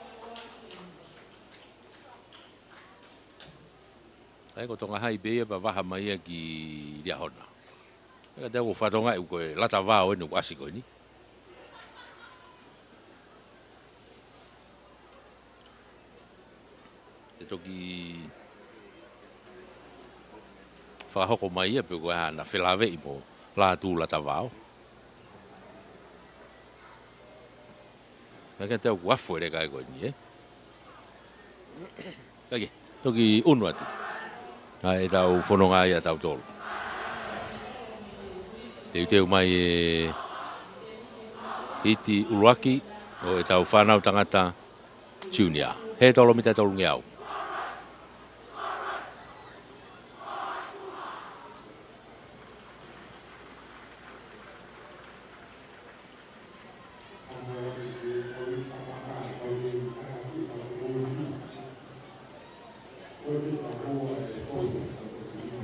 ʻA ia ko Tonga Hai pē ia pea vaha mai ia ki Liahona. ʻA ia te u fakatonga ʻe au ko e Latavao eni ʻoku ʻasi ko eni. Te toki fakahoko mai ia pe ko e hā ʻena felāveʻi mo Lātū Latavao. Kae kehe te u afu e leka ʻe ko eni, ē? Kae kehe, toki ʻunu atu. ʻA ia ʻetau fononga ia ʻa tautolu. Teuteu mai e hiti ʻuluaki ʻo ʻetau fānau tangata junior. He tolo mita tolungeau.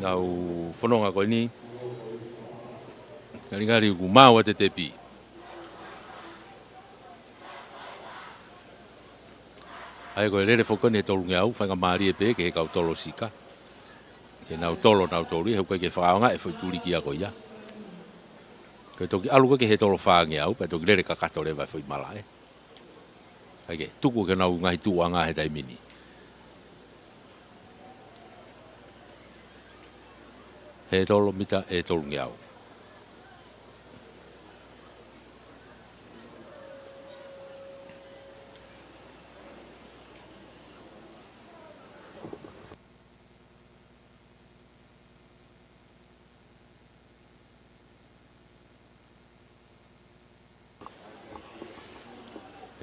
Nau fononga ko eni. Ngalingali ʻoku maau ʻa e tepi. ʻA ia ko e lele foki ko eni he tolungeau, faingamālie pē ki he kau tolo sika. Ke nau tolo, nau tolo, he ʻoku ʻikai ke fakaʻaongaʻi e foʻi tuliki ia ko ia. Ke toki ʻalu ko ē ki he tolo fāngeau, pea toki lele kakato leva e foʻi malaʻe. ʻIkai ke tuku ke nau ngaahi tuʻuʻanga he taimi ni. He tolo mita ʻe tolungeau.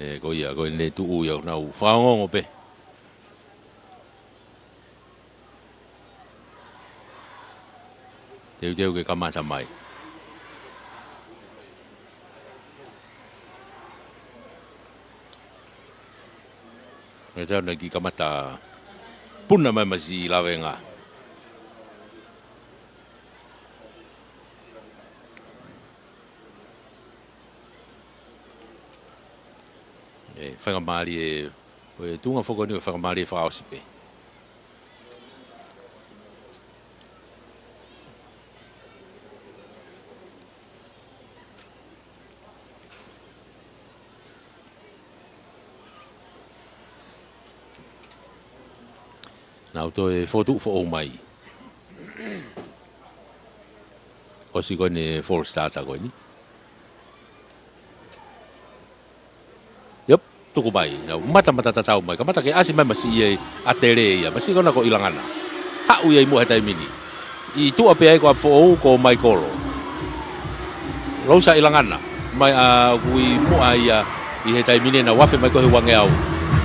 ʻE, ko ia, ko ʻene tuʻu ia, nau fakaongoongo pē. Teuteu ke kamata mai. ʻE tau na ki kamata puna mai masi lavenga. ʻE, faingamālie, ko e tuʻunga foki eni ko e faingamālie fakaʻosi pē. Nau toe fokotuʻu foʻou mai. ʻOsi ko eni e false starter ko eni. Iop, tuku mai. Nau matamata tatau mai. Kamata ke ʻasi mai masiʻi ʻa ʻAtele ia. Masiʻi ko ena ko ʻIlangana. Haʻu ia ʻi muʻa he taimi ni. ʻI tuʻa pē ai ko ʻApifoʻou ko Maikolo. Lousa ʻIlangana. Mai ʻa ʻoku ʻi muʻa ia ʻi he taimi ni naʻe ʻosi afe mai ko ē he uangeau.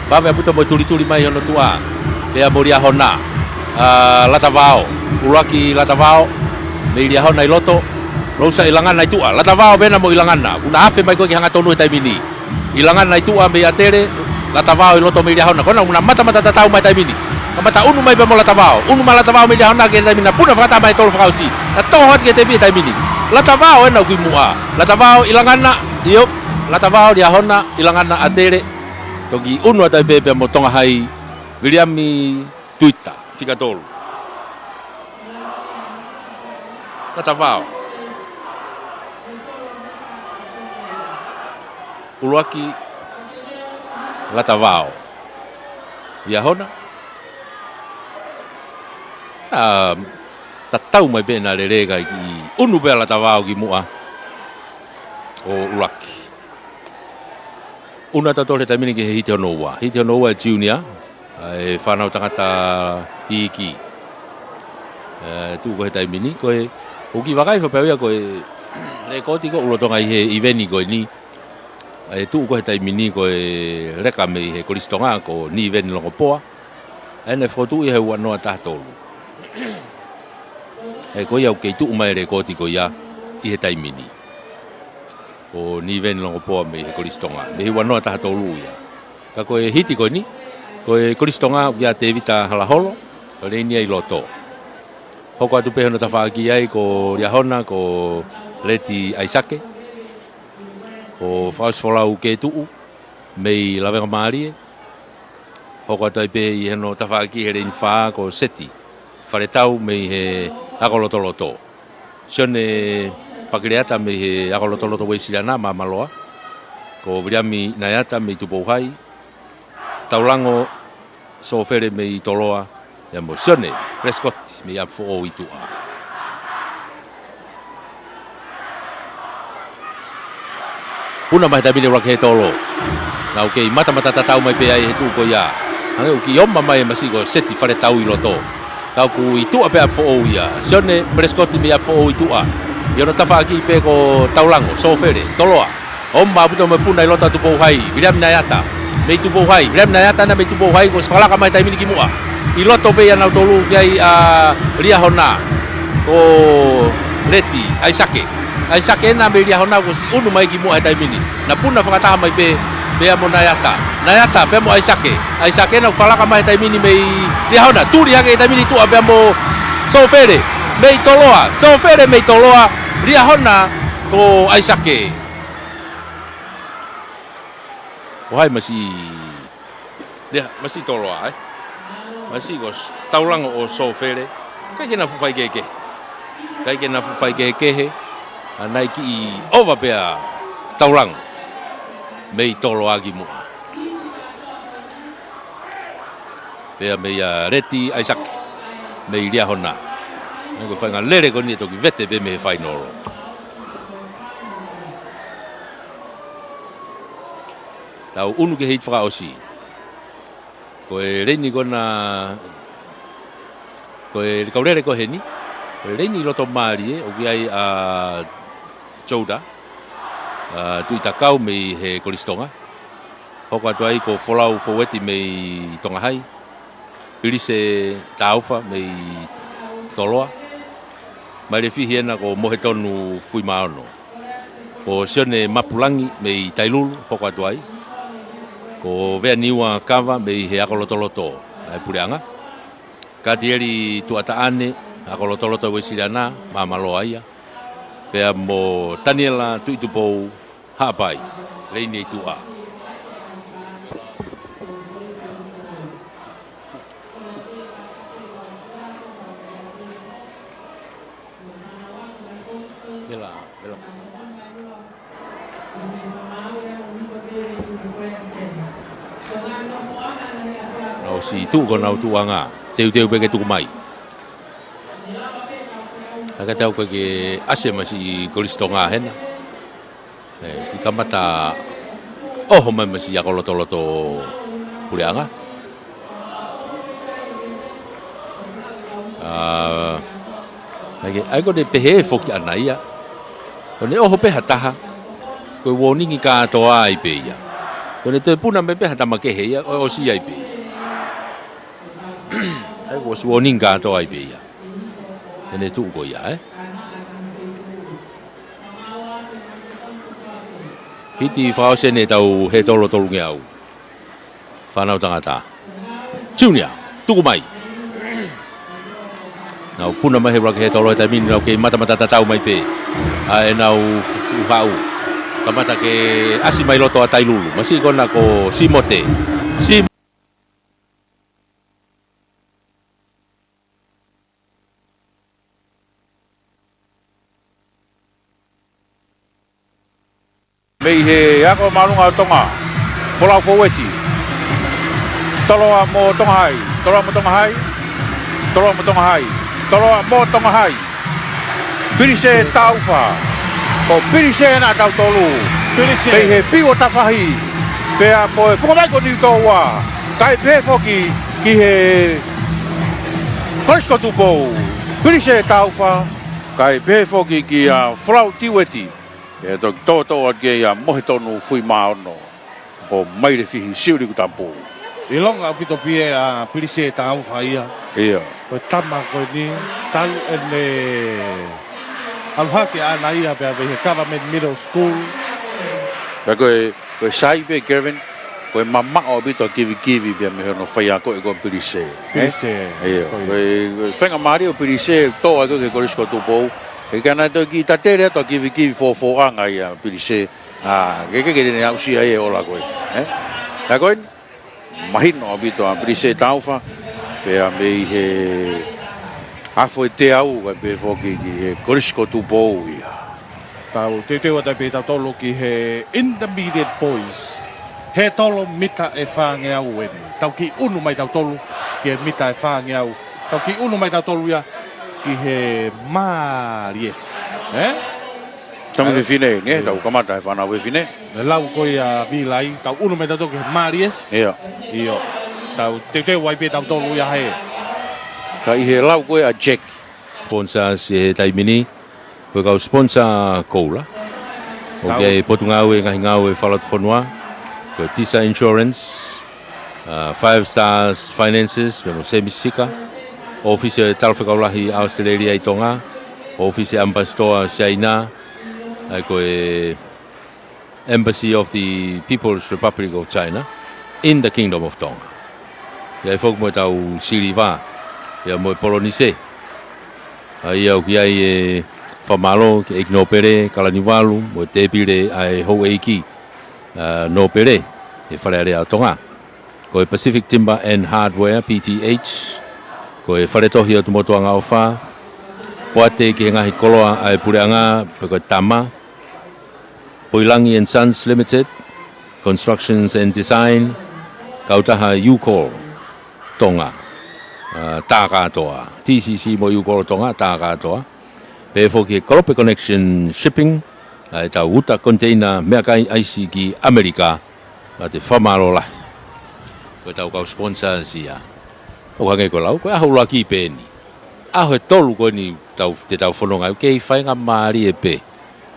Vave ʻaupito mo e tulituli mai hono tuʻa. Pea mo Liahona. ʻA, Latavao. ʻUluaki Latavao. Mei Liahona ʻi loto. Lousa ʻIlangana ʻi tuʻa. Latavao pē ena mo ʻIlangana. Kuo na afe mai ko ē ki he hangatonu he taimi ni. ʻIlangana ʻi tuʻa mei ʻAtele, Latavao ʻi loto mei Liahona. Ko ena kuo na matamata tatau mai he taimi ni. Kamata ʻunu mai pea mo Latavao. ʻUnu mai Latavao mei Liahona ki he taimi ni, na puna fakataha mai he tolu fakaʻosi. Na toho atu ki he tepi he taimi ni. Latavao ena ʻoku ʻi muʻa. Latavao ʻIlangana, iop. Latavao Liahona, ʻIlangana ʻAtele. Toki ʻunu atu ai pē pea mo Tonga Hai, Viliami Tuita, fika tolu. Latavao. ʻUluaki Latavao. Liahona. ʻA, tatau mai pē ena lele kae kiʻi ʻunu pē ʻa Latavao ki muʻa ʻo ʻuluaki. ʻUnu atu ʻa Tole he taimi ni ki he hiti hono ua. Hiti hono ua ʻa e junior, ʻa e fānau tangata iiki. ʻE, tuʻu ko ē he taimi ni, ko e, ʻoku kiʻi vakai fakapapau ia ko e, lēkooti ko ē ʻoku lolotonga ʻi he ʻiveni ko eni. ʻE, tuʻu ko ē he taimi ni ko e leka mei he Kolisi Tonga ko Niveni Longopoa. ʻA ena naʻe fokotuʻu ia he ua noa taha tolu. ʻE, ko ia ʻoku kei tuʻu mai e lēkooti ko ia ʻi he taimi ni. Ko Niveni Longopoa mei he Kolisi Tonga. Mei he ua noa taha tolu ia. Ka ko e hiti ko eni, ko e Kolisi Tonga ʻoku ʻia Tevita Halaholo, ko Leini ia ʻi loto. Hoko atu pē hono tafaʻaki ai ko Liahona, ko Leti ʻAisake, ko Fakaʻosi Folau Ketuʻu, mei Lavengamālie. Hoko atu ai pē ʻi hono tafaʻaki he leini fā ko Seti Faletau mei he Ako Lotoloto. Sione Pakileata mei he Ako Lotoloto Uēsiliana Māmāloa. Ko Viliami Naeata mei Tupou Hai. Taulango Sofele mei Toloa. Pea mo Sione Prescott mei ʻApifoʻou ʻi tuʻa. Puna mai he taimi ni ʻuluaki he tolo. Nau kei matamata tatau mai pē ai he tuʻu ko ia. Hangē ʻoku kiʻi oma mai e masiʻi ko Seti Faletau ʻi loto. Ka ʻoku ʻi tuʻa pē ʻApifoʻou ia. Sione Prescott mei ʻApifoʻou ʻi tuʻa. ʻI hono tafaʻaki pē ko Taulango Sofele, Toloa. Oma ʻaupito mo e puna ʻi loto ʻa Tupou Hai, Viliami Naeata. Mei Tupou Hai, Viliami Naeata ena mei Tupou Hai, kuo ʻosi fakalaka mai he taimi ni ki muʻa. ʻI loto pē ia nautolu ki ai ʻa Liahona. Ko Leti ʻAisake. ʻAisake ena mei Liahona kuo ʻosi ʻunu mai ki muʻa he taimi ni. Na puna fakataha mai pē, pea mo Naeata. Naeata, pea mo ʻAisake. ʻAisake ena kuo fakalaka mai he taimi ni mei Liahona. Tuli hake he taimi ni tuʻa pea mo Sofele. Mei Toloa. Sofele mei Toloa. Liahona ko ʻAisake. ʻO hai masiʻi, Lea, masiʻi Toloa, ē? Masiʻi ko s-, Taulango ʻo Sofele. ʻIkai ke na fuʻu faikehekehe. ʻIkai ke na fuʻu faikehekehe. ʻA, naʻe kiʻi ʻova pē ʻa Taulango. Mei Toloa ki muʻa. Pea mei ʻa Leti ʻAisake. Mei Liahona. ʻA ia ko e faʻahinga lele ko eni ʻe toki vete pē mei he fainolo. Tau ʻunu ki he hiti fakaʻosi. Ko e leini ko ena, ko e kau lele ko eni. Ko e leini loto mālie, ʻoku ʻi ai ʻa Jouda, ʻa Tuʻitakau mei he Kolisi Tonga. Hoko atu ai ko Folau Foueti mei Tonga Hai. Pilise Taufa mei Toloa. Mailefihi ena ko Mohetonu Fuimaono. Ko Sione Mapulangi mei Tailulu, hoko atu ai. Ko Veaniua Kava mei he Ako Lotoloto, ʻa e puleʻanga. Katieli Tuʻataʻane, Ako Lotoloto Uēsiliana, Māmāloa ia. Pea mo Taniela Tuʻitupou, Haʻapai, leini ʻi tuʻa. Vela, vela. Nau ʻosi tuʻu ko honau tuʻuʻanga. Teuteu pē ke tuku mai. Ka tau ko e ke ʻasi mai siʻi Kolisi Tonga hena. ʻE, ki kamata ʻoho mai mai siʻi ako lotoloto puleʻanga. ʻA, ʻai ke, ʻai ko e pehē foki ʻana ia. Ko ʻene ʻoho pē ha taha, ko e warning kātoa ai pē ia. Ko ʻene toe puna mai pē ha tama kehe ia, ʻo, ʻosi ai pē ia. ʻAi, kuo ʻosi warning kātoa ai pē ia. ʻEne tuʻu ko ia, ē? Hiti fakaʻosi ʻeni ʻetau hētolo tolungeau. Fānau tangata. Junior, tuku mai. Nau puna mai he ʻuluaki hētolo he taimi ni, nau kei matamata tatau mai pē. ʻA ʻenau fufuhaʻu. Kamata ke ʻasi mai loto ʻa Tailulu. Masiʻi ko ena ko Simote. Sim- Mei he ako māʻolunga ʻo Tonga, folau fōueti. Toloa mo Tonga Hai, toloa mo Tonga Hai, toloa mo Tonga Hai, toloa mo Tonga Hai. Pilise Taufa. Ko Pilise ʻena tautolu. Pilise. Mei he Piu ʻo Tafahi. Pea mo e Funga Mai ko Niutoua. Kae pehē foki ki he Kolisi ko Tupou. Pilise Taufa. Kae pehē foki kia Folau Tiueti. ʻE toki tōtō atu ki ai ʻa Mohetonu Fuimaono. ʻO Mailefihi Siuʻilikutapu. ʻIlonga ʻaupito pē ʻa Pilise Taufa ia. ʻIo. Ko e tama ko eni, talu ʻene ʻalu hake ʻana ia pea mei he Government Middle School. Pea ko e, ko e sai pē Kevin, ko e mamaʻo ʻaupito kivikivi pea mei hono faiako ʻe ko Pilise. ʻE? Pilise. ʻIo. Ko ia. Ko e, ko e faingamālie ʻo Pilise, tō ai ko ē ki he Kolisi ko Tupou. ʻE ka naʻe toki tatele atu ʻa kivikivi fōfōʻanga ia Pilise. ʻA, ke, ke, ke ne aʻusia e ola ko ē. Ē? Ka ko ē, mahino ʻaupito ʻa Pilise Taufa, pea mei he afo ʻe teau kae pehē foki ki he Kolisi ko Tupou ia. Tau teuteu atu pē tautolu ki he Intermediate Boys. Hētolo mita ʻe fāngeau ʻeni. Tau kiʻi ʻunu mai tautolu ki he mita ʻe fāngeau. Tau kiʻi ʻunu mai tautolu ia ki he Māliesi. Ē? Tama fefine, ne, tau kamata he fānau fefine. Lau ko ia Vilai, tau ʻunu mai tautolu ki he Māliesi. ʻIo. ʻIo. Tau teuteu ai pē tautolu ia he. Ka ʻi he lau ko ia ʻa Jack. Sponsors he taimi ni, ko e kau sponsor koula. ʻOku ʻi ai e Potungāue Ngaahi Ngāue Fakalotofonua, ko e Tisa Insurance, ʻa, Five Stars Finances, pea mo Semisi Sika, ʻōfisi ʻo e Talafekau Lahi ʻAositelēlia ʻi Tonga, ʻōfisi ʻo e ʻAmipasitoa Siaina, ʻa ia ko e Embassy of the People's Republic of China in the Kingdom of Tonga. ʻI ai foki mo e tau siliva, pea mo e polonise. ʻA ia ʻoku ʻi ai e fakamālō ki he ʻEiki Nōpele Kalaniuvalu, mo e tēpile ʻa e houʻeiki, ʻa, Nōpele, he Fale Alea ʻo Tonga. Ko e Pacific Timber and Hardware, P T H, ko e Fale Tohi ʻo Tumotu Angaʻofa, Poate ki he Ngaahi Koloa ʻa e Puleʻanga, pe ko e Tama, Poilangi and Sons Limited, Constructions and Design, kautaha Ucall Tonga, ʻa, tā kātoa, T C C mo Ucall Tonga, tā kātoa. Pehē foki ki he Kolope Connection Shipping, ʻa e tau uta koniteina meʻakai ʻaisi ki ʻAmelika, ʻa te fakamālō lahi. Ko e tau kau sponsors ia. ʻOku hangē ko e lau, ko e ʻaho ʻuluaki pē ʻeni. ʻAho ʻe tolu ko eni tau, te tau fononga, ʻoku kei faingamālie pē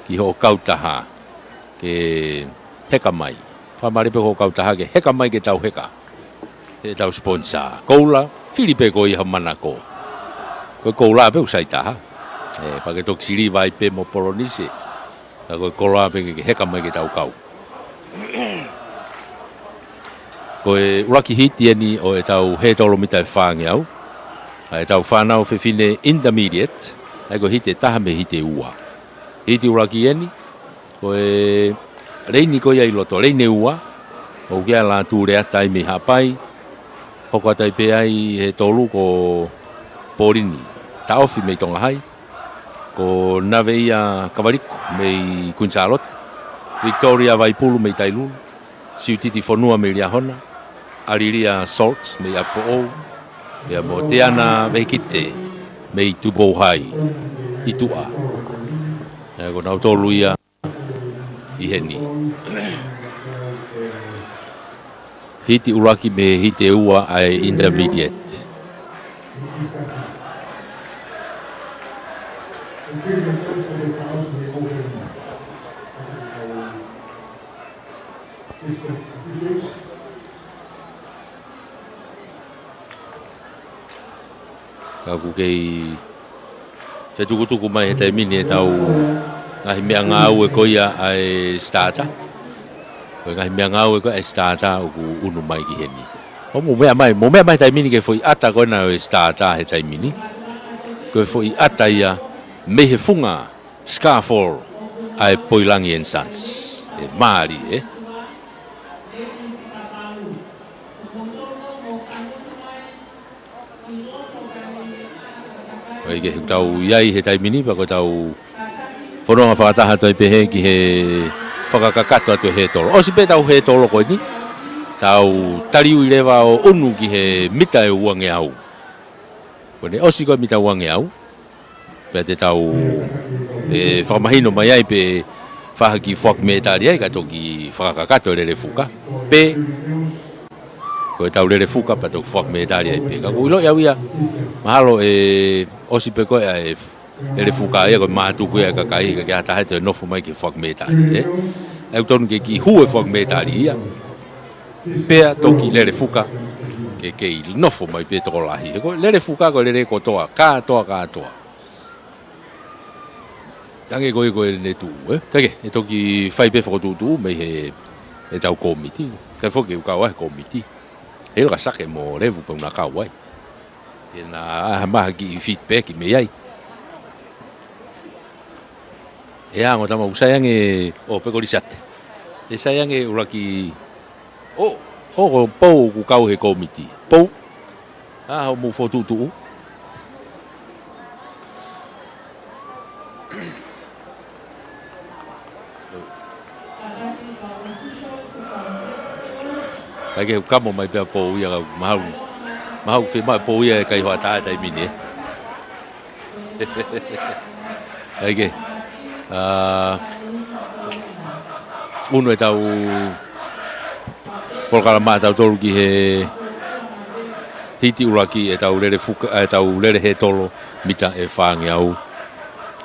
ki hoʻo kautaha ke heka mai. Fakamālō pē hoʻo kautaha ke heka mai ke tau heka. He tau sponsor. Koula, fili pē ko ia ha manako. Ko e koula pē ʻoku sai taha. ʻE, pea ke toki siliva ai pē mo polonise. Ka ko e koula pē ke, ke heka mai ke tau kau. Ko e ʻuluaki hiti ʻeni ʻo e tau hētolo mita ʻe fāngeau. ʻA e tau fānau fefine intermediate. ʻA ia ko e hiti ʻe taha mei he hiti ʻe ua. Hiti ʻuluaki ʻeni, ko e leini ko ia ʻi loto, leini ʻe ua, ʻoku ʻi ai ʻa Lātū Leata mei Haʻapai, hoko atu ai pē ʻa e hētolo ko Polini Taofi mei Tonga Hai, ko Naveia Kavaliku mei Kuini Sālote, Victoria Vaipulu mei Tailulu, Siutiti Fonua mei Liahona, ʻAlilia Salt mei ʻApifoʻou, Pea mo Teana Vehikite mei Tupou High, ʻi tuʻa. ʻE, ko nautolu ia ʻi heni. Hiti ʻuluaki mei he hiti ʻe ua ʻa e intermediate. Ka ʻoku kei fetukutuku mai he taimi ni ʻetau ngaahi meʻangāue ko ia ʻa e starter. Ko e ngaahi meʻangāue ko ia ʻa e starter ʻoku ʻunu mai ki heni. ʻO mou meʻa mai, mou meʻa mai he taimi ni ki he foʻi ʻata ko ena ʻo e starter he taimi ni. Ko e foʻi ʻata ia mei he funga Scarfall ʻa e Poilangi and Sons. ʻE mālie, ē? ʻOku ʻikai ke tau ʻi ai he taimi ni pea ko ʻetau fononga fakataha atu ai pē he ki he fakakakato atu e hētolo. ʻOsi pē ʻetau hētolo ko eni, tau taliui leva ʻo ʻunu ki he mita ʻe uangeau. Ko ʻene ʻosi ko e mita uangeau, pea te tau, ʻe, fakamahino mai ai pe fai ha kiʻi foaki mētali ai ka toki fakakakato e lele fuka. Pe ko ʻetau lele fuka pea toki foaki mētali ai pē. Ka ʻoku ou ʻiloʻi au ia, mahalo ʻe ʻosi pē ko ē ʻa e lele fuka ia ko e mātuku ia e kakai, ʻikai ke ʻi ai ha taha ʻe toe nofo mai ke foaki mētali, ē? ʻOku totonu ke kiʻi hū e foaki mētali ia. Pea toki lele fuka, ke kei nofo mai pē tokolahi. He ko e lele fuka ko e lele kotoa, kātoa, kātoa. Tange ko e ko e ne tuʻu, ē? Tange, ʻe toki fai pē fokotuʻutuʻu mei he ʻetau kōmiti. Kae foki ʻoku kau ai he kōmiti. He ʻilo ka sake mo levu pē ʻoku na kau ai. ʻE na ʻai ha maha kiʻi feedback mei ai. ʻE ʻango tama ʻoku sai ange ʻo pē ko Lisate. ʻE sai ange ʻuluaki ʻo, ʻo ko Pou ʻoku kau he kōmiti. Pou. ʻA, hoʻomou fokotuʻutuʻu. ʻIkai ke kamo mai pē ʻa Pou ia ka mahalo. Mahalo fiemaʻu ʻe Pou ia e kai hoʻatā he taimi ni, ē? ʻIkai ke. ʻA, ʻunu ʻetau polokalama ʻatautolu ki he hiti ʻuluaki ʻetau lele fuka, ʻetau lele hētolo mita ʻe fāngeau.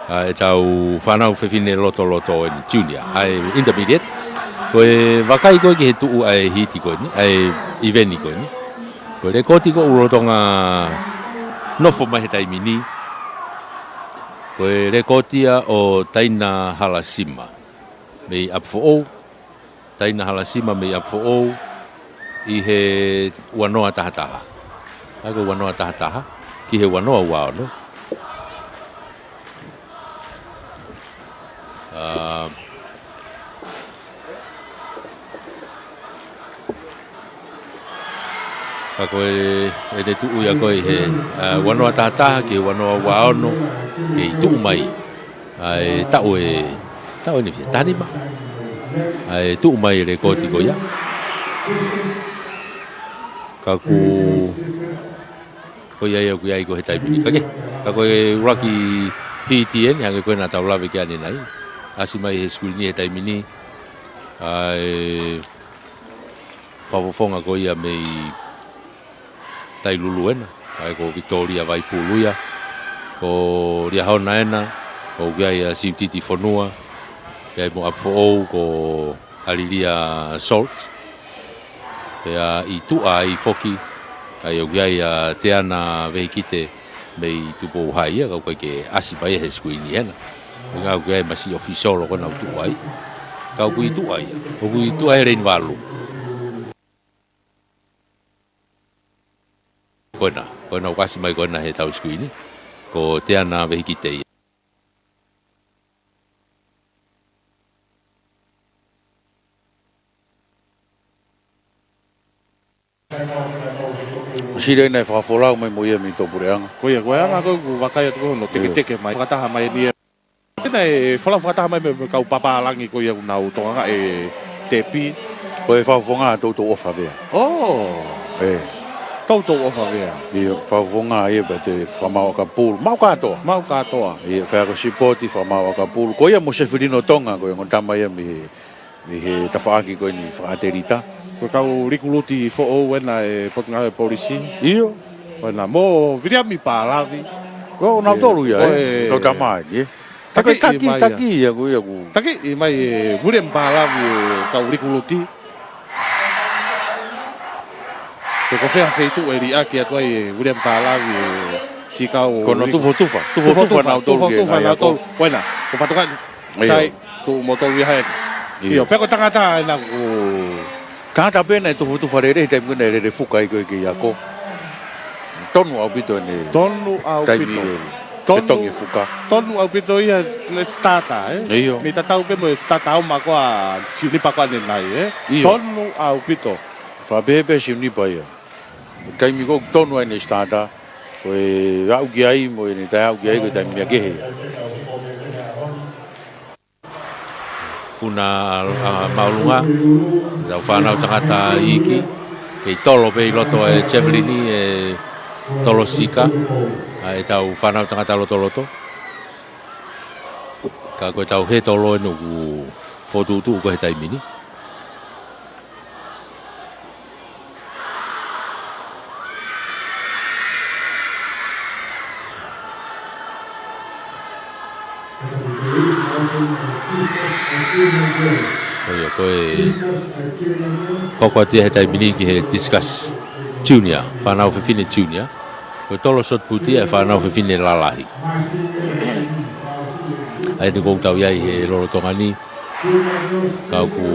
ʻA, ʻetau fānau fefine lotoloto eni, junior, ʻa e intermediate. Ko e vakai ko ē ki he tuʻu ʻa e hiti ko eni, ʻa e ʻiveni ko eni. Ko e lekooti ko ē ʻoku lolotonga nofo mai he taimi ni. Ko e lekooti ia ʻo Taina Halasima mei ʻApifoʻou. Taina Halasima mei ʻApifoʻou ʻi he ua noa taha taha. ʻA ia ko e ua noa taha taha ki he ua noa ua ono. ʻA, ka ko e, ʻene tuʻu ia ko ē he, ʻa, ua noa taha taha ki he ua noa ua ono, kei tuʻu mai. ʻA e taʻu ē, taʻu eni fē, taha nima. ʻA e tuʻu mai e lekooti ko ia. Ka ʻoku, ko ia ia ʻoku ʻi ai ko ē he taimi ni. Ka ke, ka ko e ʻuluaki hiti eni, hangē ko ē naʻa tau lave ki ai ʻanenai. ʻAsi mai he screen he taimi ni. ʻA e fakafofonga ko ia mei Tailulu ena, ʻa ia ko Victoria Vaipulu ia, ko Liahona ena, ʻoku ʻi ai ʻa Siutiti Fonua, ʻi ai mo ʻApifoʻou ko ʻAlilia Salt, pea ʻi tuʻa ai foki, ʻa ia ʻoku ʻi ai ʻa Teana Vehikite mei Tupou High ia, ka ʻoku ʻikai ke ʻasi mai he screen ena. ʻOku ʻi ai ʻoku ʻi ai masi official ko ena ʻoku tuʻu ai. Ka ʻoku ʻi tuʻa ia, ʻoku ʻi tuʻa he lane valu. Ko ena, ko ena ʻoku ʻasi mai ko ena he ʻetau screen, ko Teana Vehikite ia. Sili ʻena e fakafolau mai mo ia mei tuʻapuleʻanga. Ko ia, ko e anga ko ē ʻoku vakai atu ko hono teketeke mai. Fakataha mai eni ia. Naʻe folau fakataha mai mo e kau pāpālangi ko ia ʻoku nau tokangaʻi e tepi. Ko e fakafofonga toutou ʻofa pea. ʻŌ. ʻE. Kau tau ʻofa vea. ʻIo, fakafofonga ia pea toe fakamaau ʻakapulu. Maau kātoa. Maau kātoa. ʻIo, faiako sipoti, fakamaau ʻakapulu. Ko ia mo Sefilino Tonga, ko e ongo tama ia mei he, mei he tafaʻaki ko eni fakaʻatelita. Ko e kau likuluti foʻou ena ʻa e Potungāue Polisi. ʻIo. Ko ena mo Viliami Palavi. Ko nautolu ia, ko e, ē? Kau tama eni, ē? Taki, taki, taki ia, ko ia ko. Taki mai ʻe Viliami Palavi ʻa e kau likuluti. Ko e ko fē feituʻu ʻe liʻaki atu ai ʻe Viliami Palavi ʻa e siʻi kau. Ko hono tufotufa, tufotufa nautolu ki he ngaahi ako. Ko ena, ko Fatongia. ʻIo. Sai, tuʻu mo tolu ia heni. ʻIo. ʻIo, pea ko e tangata ena ko. Tangata pē naʻe tufotufa lelei he taimi ko ē naʻe lele fuka ai ko ē ki he ako. Tonu ʻaupito ʻene. Tonu ʻaupito. Taimi ʻe. Tonu, fetongi fuka. Tonu ʻaupito ia ʻene starter, ē? ʻIo. Mei tatau pē mo e starter ʻa e maʻa ko ē ʻa Siunipa ko eni nai, ē? ʻIo. Tonu ʻaupito. Fakapehē pē Siunipa ia. Taimi ko ē ʻoku tonu ai ʻene starter, ko e aʻu ki ai mo ʻene taʻeaʻu ki ai ko e taimi meʻa kehe ia. Kuna ʻa, ʻa Māʻolunga, ʻetau fānau tangata iiki, kei tolo pē ʻi loto ʻa e javelin ʻe tolo sika, ʻa ʻetau fānau tangata lotoloto. Ka ko ʻetau hē tolo eni ʻoku fokotuʻutuʻu ko ē he taimi ni. Ko ia, ko e hoko atu ia he taimi ni ki he discus junior, fānau fefine junior. Ko e tolo shot put ia ʻa e fānau fefine lalahi. ʻA eni ʻoku tau ʻi ai he lolotonga ni, ka ʻoku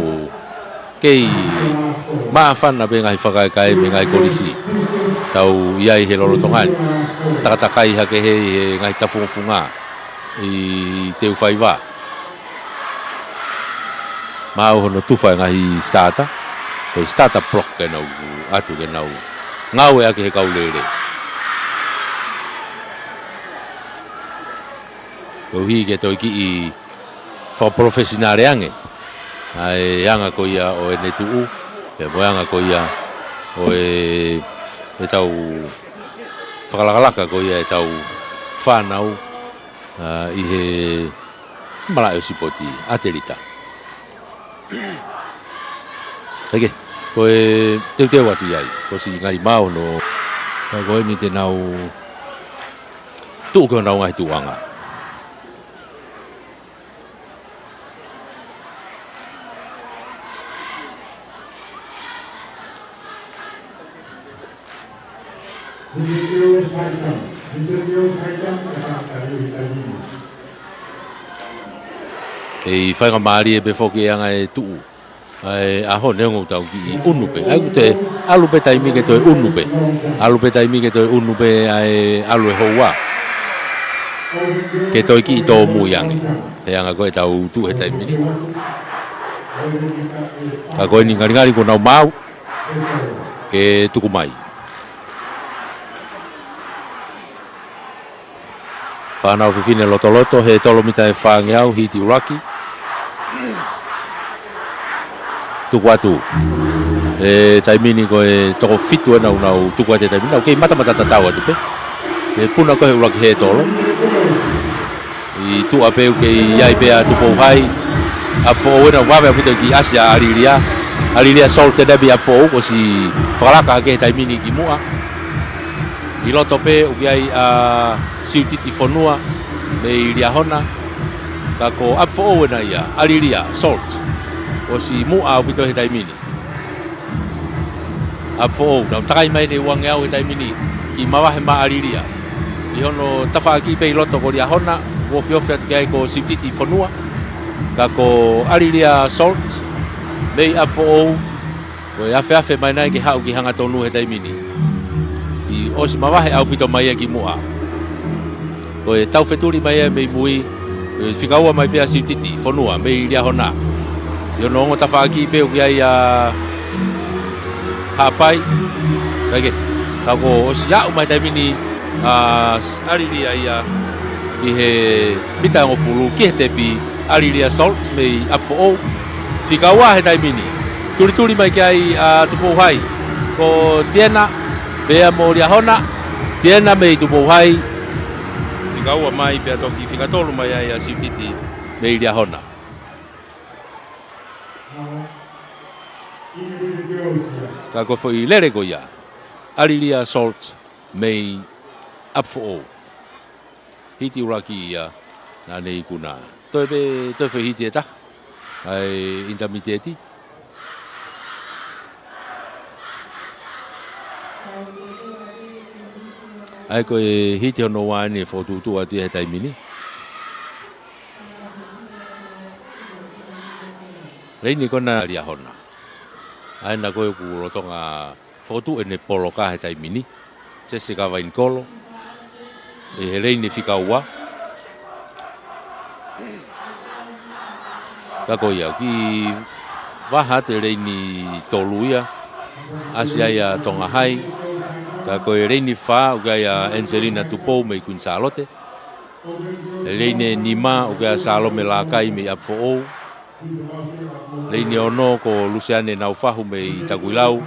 kei māfana pē ngaahi fakakae mei he ngaahi kolisi. Tau ʻi ai he lolotonga ni. Takatakai hake he, he ngaahi tafungofunga ʻi Teufaiva. Maau hono tufa e ngaahi starter. Ko e starter block ke nau ʻatu ke nau ngāueʻaki he kau lele. Koeʻuhi ke toe kiʻi fakapalofesinale ange ʻa e anga ko ia ʻo ʻene tuʻu, pea mo e anga ko ia ʻo e, ʻetau fakalakalaka ko ia ʻetau fānau, ʻa, ʻi he malaʻe ʻo e sipoti ʻatelita. ʻIkai ke, ko e teuteu atu ia ai, ko e siʻi ngali maau hono, ka ko eni te nau tuʻu ki honau ngaahi tuʻuʻanga. ʻE faingamālie pē foki e anga e tuʻu ʻa e ʻaho neongo ʻoku tau kiʻi ʻunu pē. ʻA ia ʻoku te ʻalu pē taimi ke toe ʻunu pē. ʻAlu pē taimi ke toe ʻunu pē ʻa e ʻalu e houa. Ke toe kiʻi tōmui ange. He anga ko ē ʻetau tuʻu he taimi ni. Ka ko eni ngalingali kuo nau maau. Ke tuku mai. Fānau fefine lotoloto, hē tolo mita ʻe fāngeau, hiti ʻuluaki. Tuku atu. ʻE taimi ni ko e toko fitu ena ʻoku nau tuku atu he taimi ni, nau kei matamata tatau atu pē. ʻE puna ko ē he ʻuluaki hē tolo. ʻI tuʻa pē ʻoku kei ʻi ai pē ʻa Tupou Hai. ʻApifoʻou ena ʻoku vave ʻaupito ki he ʻasi ʻa ʻAlilia. ʻAlilia Salt ena mei ʻApifoʻou, kuo ʻosi fakalaka hake he taimi ni ki muʻa. ʻI loto pē ʻoku ʻi ai ʻa Siutiti Fonua mei Liahona. Ka ko ʻApifoʻou ena ia, ʻAlilia Salt. Kuo ʻosi muʻa ʻaupito he taimi ni. ʻApifoʻou, nau takai mai ʻene uangeau he taimi ni, kiʻi mavahe maʻa ʻAlilia. ʻI hono tafaʻaki pē ʻi loto ko Liahona, kuo ofiofi atu ki ai ko Siutiti Fonua. Ka ko ʻAlilia Salt, mei ʻApifoʻou, ko e afeafe mai nai ke haʻu ki hangatonu he taimi ni. ʻI ʻosi mavahe ʻaupito mai ia ki muʻa. Ko e taufetuli mai ia mei mui, ʻe fika ua mai pē ʻa Siutiti Fonua, mei Liahona. ʻI hono ongo tafaʻaki pē ʻoku ʻi ai ʻa Haʻapai. ʻIkai ke, ka kuo ʻosi aʻu mai taimi ni ʻa ʻAlilia ia ʻi he mita ʻe hongofulu ki he tepi, ʻAlilia Salt mei ʻApifoʻou. Fika ua he taimi ni. Tulituli mai ki ai ʻa Tupou Hai. Ko Tiena, Pea mo Liahona, Tiena mei Tupou Hai. Fika ua mai pea toki fika tolu mai ai ʻa Siutiti mei Liahona. Ka ko e foʻi lele ko ia, ʻAlilia Salt mei ʻApifoʻou. Hiti ʻuluaki ia naʻa ne ikuna. Toe pē, toe foʻi hiti ʻe taha ʻa e ʻinitamitieti. ʻA ia ko e hiti hono ua eni ʻe fokotuʻutuʻu atu ia he taimi ni. Leini ko ena ʻa Liahona. ʻA ia ko ē ʻoku lolotonga fokotuʻu ʻene poloka he taimi ni, Jessica Vainikolo, ʻi he leini fika ua. Ka ko ia, kiʻi vaha atu e leini tolu ia, ʻasi ai ʻa Tonga Hai. Ka ko e leini fā, ʻoku ʻi ai ʻa Angelina Tupou mei Kuini Sālote. E leini nima, ʻoku ʻi ai ʻa Salome Lakai mei ʻApifoʻou. Leini ono ko Luseane Naufahu mei Takuilau.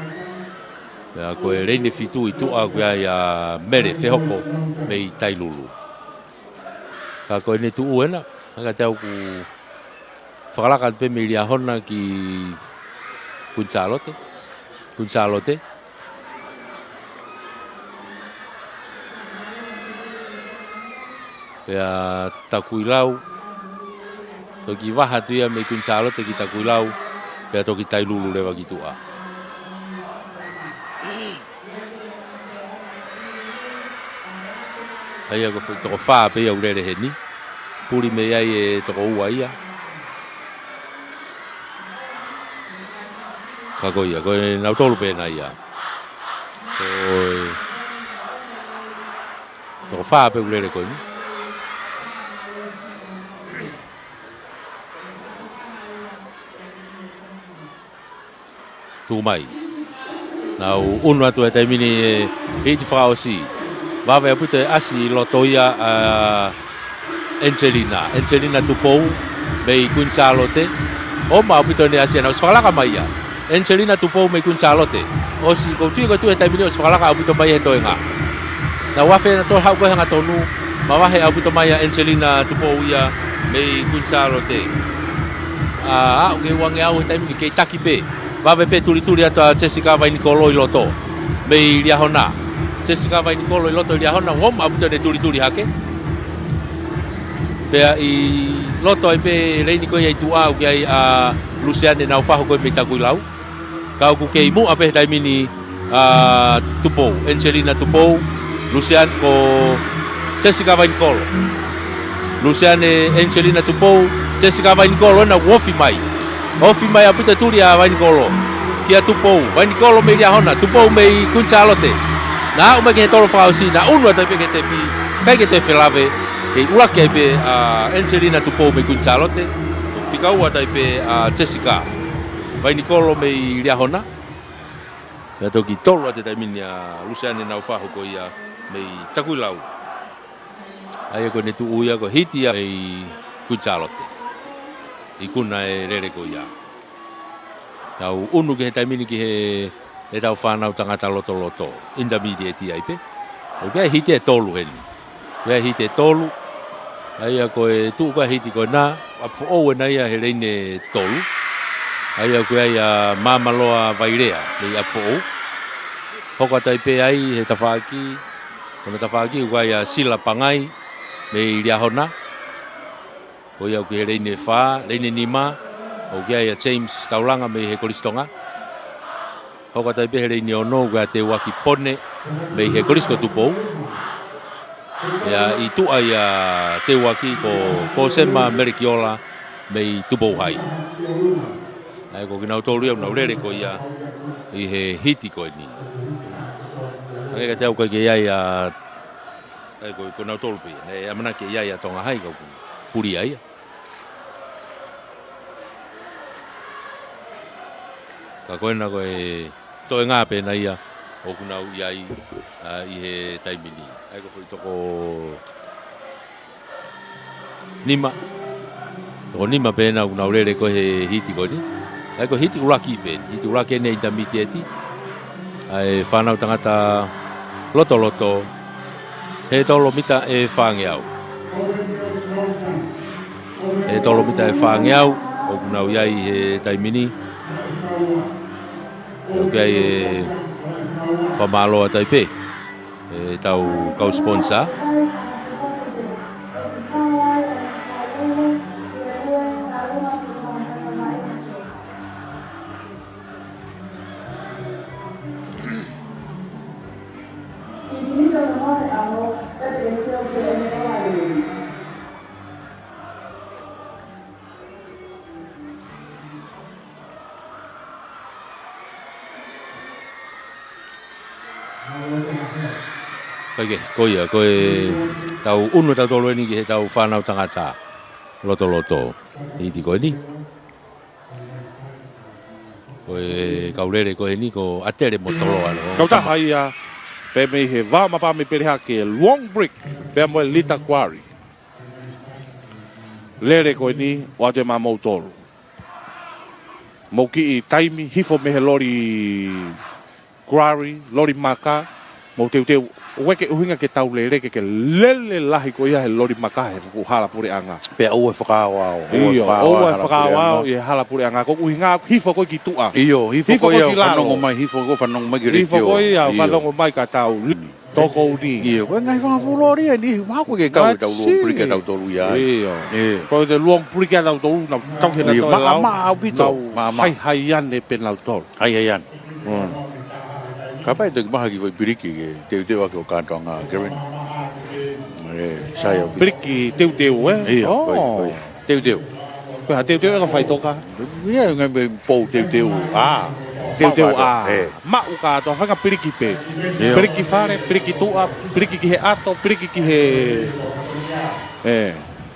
Pea ko e leini fitu ʻi tuʻa ʻoku ʻi ai ʻa Mele Fehoko mei Tailulu. Ka ko ʻene tuʻu ena, ʻa ia ka te u ʻoku fakalaka atu pē mei Liahona ki Kuini Sālote. Kuini Sālote. Pea Takuilau. Toki vaha atu ia mei Kuini Sālote ki Takuilau. Pea toki Tailulu leva ki tuʻa. ʻA ia ko e foʻi toko fā pē ia ʻoku lele heni. Puli mei ai e toko ua ia. Ka ko ia, ko e nau tolu pē ena ia. Ko e toko fā pē ʻoku lele ko eni. Tuʻu mai. Nau ʻunu atu he taimi ni e hiti fakaʻosi. Vave ʻaupito e ʻasi ʻi loto ia ʻa Angelina. Angelina Tupou mei Kuini Sālote. ʻOma ʻaupito ʻene ʻasi ʻana, ʻosi fakalaka mai ia. Angelina Tupou mei Kuini Sālote. ʻOsi ʻoku ou tui ko e tuʻu he taimi ni ʻosi fakalaka ʻaupito mai he toenga. Nau afe ʻena toe haʻu ko e hangatonu. Mavahe ʻaupito mai ʻa Angelina Tupou ia mei Kuini Sālote. ʻA, ʻa, ʻoku ke uange au he taimi ni kei taki pē. Vave pē tulituli atu ʻa Jessica Vainikolo ʻi loto. Mei Liahona. Jessica Vainikolo ʻi loto ʻi Liahona, ʻoku ʻomaʻa ʻaupito ʻene tulituli hake. Pea ʻi loto ai pē leini ko ia ʻi tuʻa ʻoku ʻi ai ʻa Luseane Naufahu ko ē mei Takuilau. Ka ʻoku kei muʻa pē he taimi ni ʻa Tupou, Angelina Tupou, Luseane ko Jessica Vainikolo. Luseane Angelina Tupou, Jessica Vainikolo ʻena ʻoku ofi mai. Ofi mai ʻaupito tuli ʻa Vainikolo. Kia Tupou, Vainikolo mei Liahona, Tupou mei Kuini Sālote. Naʻa aʻu mai ki he tolo fakaʻosi, naʻa ʻunu atu ai pē ki he tepi, ʻikai ke toe felave, kei ʻuluaki ai pē ʻa Angelina Tupou mei Kuini Sālote. Fika ua atu ai pē ʻa Jessica Vainikolo mei Liahona. Pea toki tolu atu he taimi ni ʻa Luseane Naufahu ko ia mei Takuilau. ʻA ia ko ʻene tuʻu ia ko e hiti ia mei Kuini Sālote. Ikuna e lele ko ia. Tau ʻunu ki he taimi ni ki he, ʻetau fānau tangata lotoloto. ʻInitamitieti ai pē. ʻOku ʻi ai e hiti ʻe tolu heni. ʻOku ʻi ai e hiti ʻe tolu. ʻA ia ko e tuʻu ko ē hiti ko ena, ʻApifoʻou ʻena ia he leini tolu. ʻA ia ʻoku ʻi ai ʻa Māmaloa Vailea, mei ʻApifoʻou. Hoko atu ai pē ai he tafaʻaki, ko hono tafaʻaki ʻoku ʻi ai ʻa Sila Pangai, mei Liahona. Ko ia ʻoku ʻi he leini fā, leini nima, ʻoku ʻi ai ʻa James Taulanga mei he Kolisi Tonga. Hoko atu ai pē he leini ono, ʻoku ʻi ai ʻa Teuaki Pone, mei he Kolisi ko Tupou. Pea ʻi tuʻa ia ʻa Teuaki ko Kosema Melekiola, mei Tupou Hai. ʻA ia ko kinautolu ia ʻoku nau lele ko ia ʻi he hiti ko eni. Hangē kiate au ʻikai ke ʻi ai ʻa, ʻa ia ko, ko kinautolu pē ia. Naʻe ʻamanaki ke ʻi ai ʻa Tonga Hai ka ʻoku puli ia. Ka ko ena ko e toenga pē ena ia ʻoku nau ʻi ai, ʻa, ʻi he taimi ni. ʻA ia ko e foʻi toko nima. Toko nima pē ena ʻoku nau lele ko ē he hiti ko eni. ʻA ia ko e hiti ʻuluaki pē eni. Hiti ʻuluaki eni ʻa e ʻinitamitieti. ʻA e fānau tangata Lotoloto, hē tolo mita ʻe fāngeau. Hē tolo mita ʻe fāngeau, ʻoku nau ʻi ai he taimi ni. ʻOku ʻi ai e fakamālō atu ai pē ʻetau kau sponsor. Kae kehe, ko ia, ko ʻetau ʻunu ʻe tautolu eni ki heʻetau fānau tangata lotoloto. ʻIti ko eni. Ko e kau lele ko eni ko ʻAtele mo Toloa. Kautaha ia, pē mei he vao mapa mei Peleha ki he Luong Brick, pea mo e Lita Quarry. Lele ko eni, ʻoatu ē maʻamoutolu. Mou kiʻi taimi, hifo mei he loli quarry, loli maka, mou teuteu, ʻoua ʻe ke ʻuhinga ke tau lele ke, ke lele lahi ko ia he loli maka he fuʻu hala puleʻanga. Pea ʻoua ʻe fakaʻaoʻao, ʻoua ʻe ʻIo, fakaʻaoʻao ʻoua ʻe hala fakaʻaoʻao puleʻanga. ʻI he hala puleʻanga, ko e ʻuhinga hifo ko ē ki tuʻa. ʻIo, hifo Hifo ko ē ko ē ia, ki lalo. fanongo mai, hifo ko ē fanongo mai ki Hifo ko Retio. ia, ʻIo. fanongo mai ka tau. Toko uni. ʻIo, ko e ngaahi fanga fuʻu loli eni, mahalo ʻoku ʻikai ke kau ʻetau Luong Brick ʻatautolu ia. ʻIo. ʻIo. Ko e Luong Brick ʻatautolu, nau tau hena ʻIo, toe maʻa, lao. maʻa ʻaupito, Nau maʻa, maʻa. haihai ane pē nautolu. Haihai ane. Mm. Kapau ʻe toki maʻu ha kiʻi foʻi piliki ke teuteu ʻaki ʻo kātoanga, Kevin. ʻE, sai ʻaupito. Piliki teuteu, ē? ʻIo, Oh. ko ia, ko ia. Teuteu. Ko e hā teuteu ʻe ka fai toka? ʻIo, ngaahi meʻa pou teuteu. ʻĀ. Teuteu, Maʻu ʻā. kātoa, ē. Maʻu kātoa, fanga piliki pē. ʻIo. Piliki fale, piliki tuʻa, piliki ki he ʻato, piliki ki he, ē,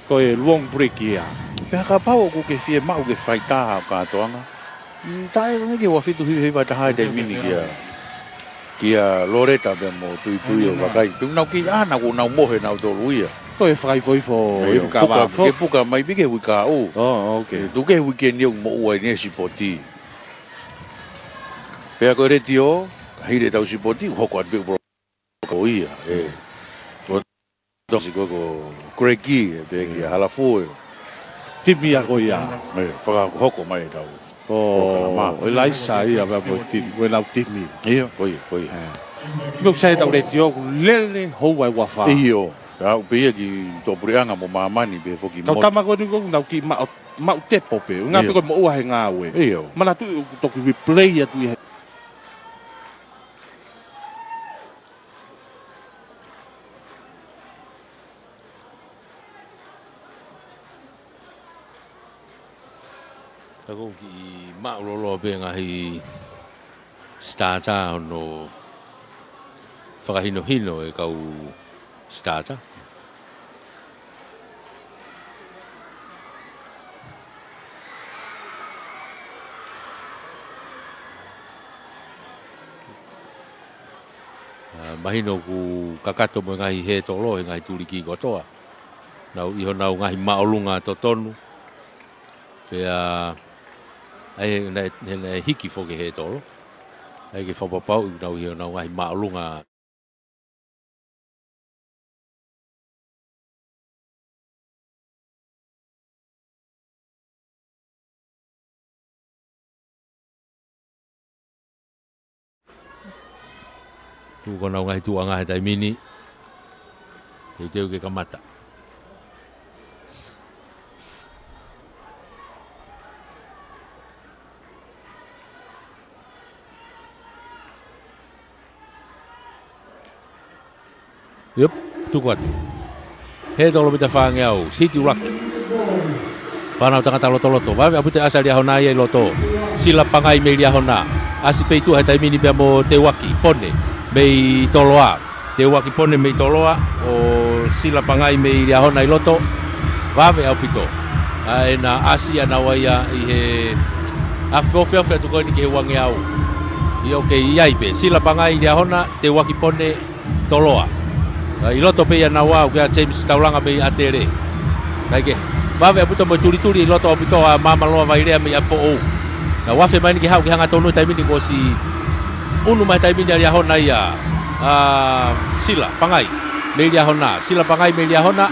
ko e Luong Brick ia. Pea kapau ʻoku ke fiemaʻu ke fai tā ha kātoanga. Mm, taʻe ko e ngaahi ua fitu hiva hiva taha e taimi ni kia, kia Loreta pea mo Tuitui ʻo vakai. Pea nau kiʻi ʻā naʻa kuo nau mohe nautolu ia. Ko e fakaifoifo ʻIo, ʻi puka, Kavafo. ke puka mai pē ki he uike ʻaʻu. Oh, ok. ʻE, tuku ke uike ni ʻoku moʻua ʻi he sipoti. Pea ko e Retio, hili ʻetau sipoti, hoko atu pē polo ko ia, ē. Ko tosi ko, ko Gregi, ē, pē kia Halafu, ē. Timi ia ko ia. Ē, fakahoko mai ʻetau Ko polokalama. ʻIlaisa ia, pea mo e timi, mo ʻenau timi. ʻIo, ko ia, ko ia. Ē. Pea ʻoku sai ʻetau Retio, ʻoku lele houa ʻe ua fā. ʻIo, ʻa ʻoku pehē ki tuʻapuleʻanga mo māmani, pea foki Kau mo tama ko eni ʻoku nau kiʻi maʻu, maʻu tepo pē. Ngā ʻIo. pē ko e moʻua he ngāue. ʻIo. Manatuʻi ʻoku toki replay atu ʻi he Ka ʻoku kiʻi māʻuloloa pē ngaahi starter hono fakahinohino e kau starter. ʻA, mahino ʻoku kakato mo e ngaahi hētolo he ngaahi tuliki kotoa. Nau ʻi honau ngaahi māʻolunga totonu. Pea, ʻa ia, naʻe, he naʻe hiki foki hētolo. ʻA ia ke fakapapauʻi nau ʻi honau ngaahi māʻolunga. Tuʻu ko honau ngaahi tuʻunga he taimi ni. Teuteu ke kamata. Iep, tuku atu. Hē tolo mita fāngeau, siti ʻuluaki. Fānau tangata lotoloto, vave ʻaupito e ʻasi ʻa Liahona ia ʻi loto. Sila Pangai mei Liahona. ʻAsi pē ʻi tuʻa he taimi ni pea mo Teuaki Pone mei Toloa. Teuaki Pone mei Toloa, ʻo Sila Pangai mei Liahona ʻi loto. Vave ʻaupito ʻa ʻena ʻasi ʻanaua ia ʻi he ʻafeʻafeʻafe atu ko eni ki he uangeau. ʻIo, ʻoku kei ʻi ai pē. Sila Pangai Liahona, Teuaki Pone Toloa. ʻA, ʻi loto pē ia naua, ʻoku ʻi ai ʻa James Taulanga mei ʻAtele. Kae kehe, vave ʻaupito mo e tulituli ʻi loto ʻaupito ʻa Māmaloa Vailea mei ʻApifoʻou. Naʻa nau afe mai eni ke haʻu ki he hangatonu he taimi ni kuo ʻosi ʻunu mai he taimi ni ʻa Liahona ia. ʻa Sila Pangai mei Liahona. Sila Pangai mei Liahona.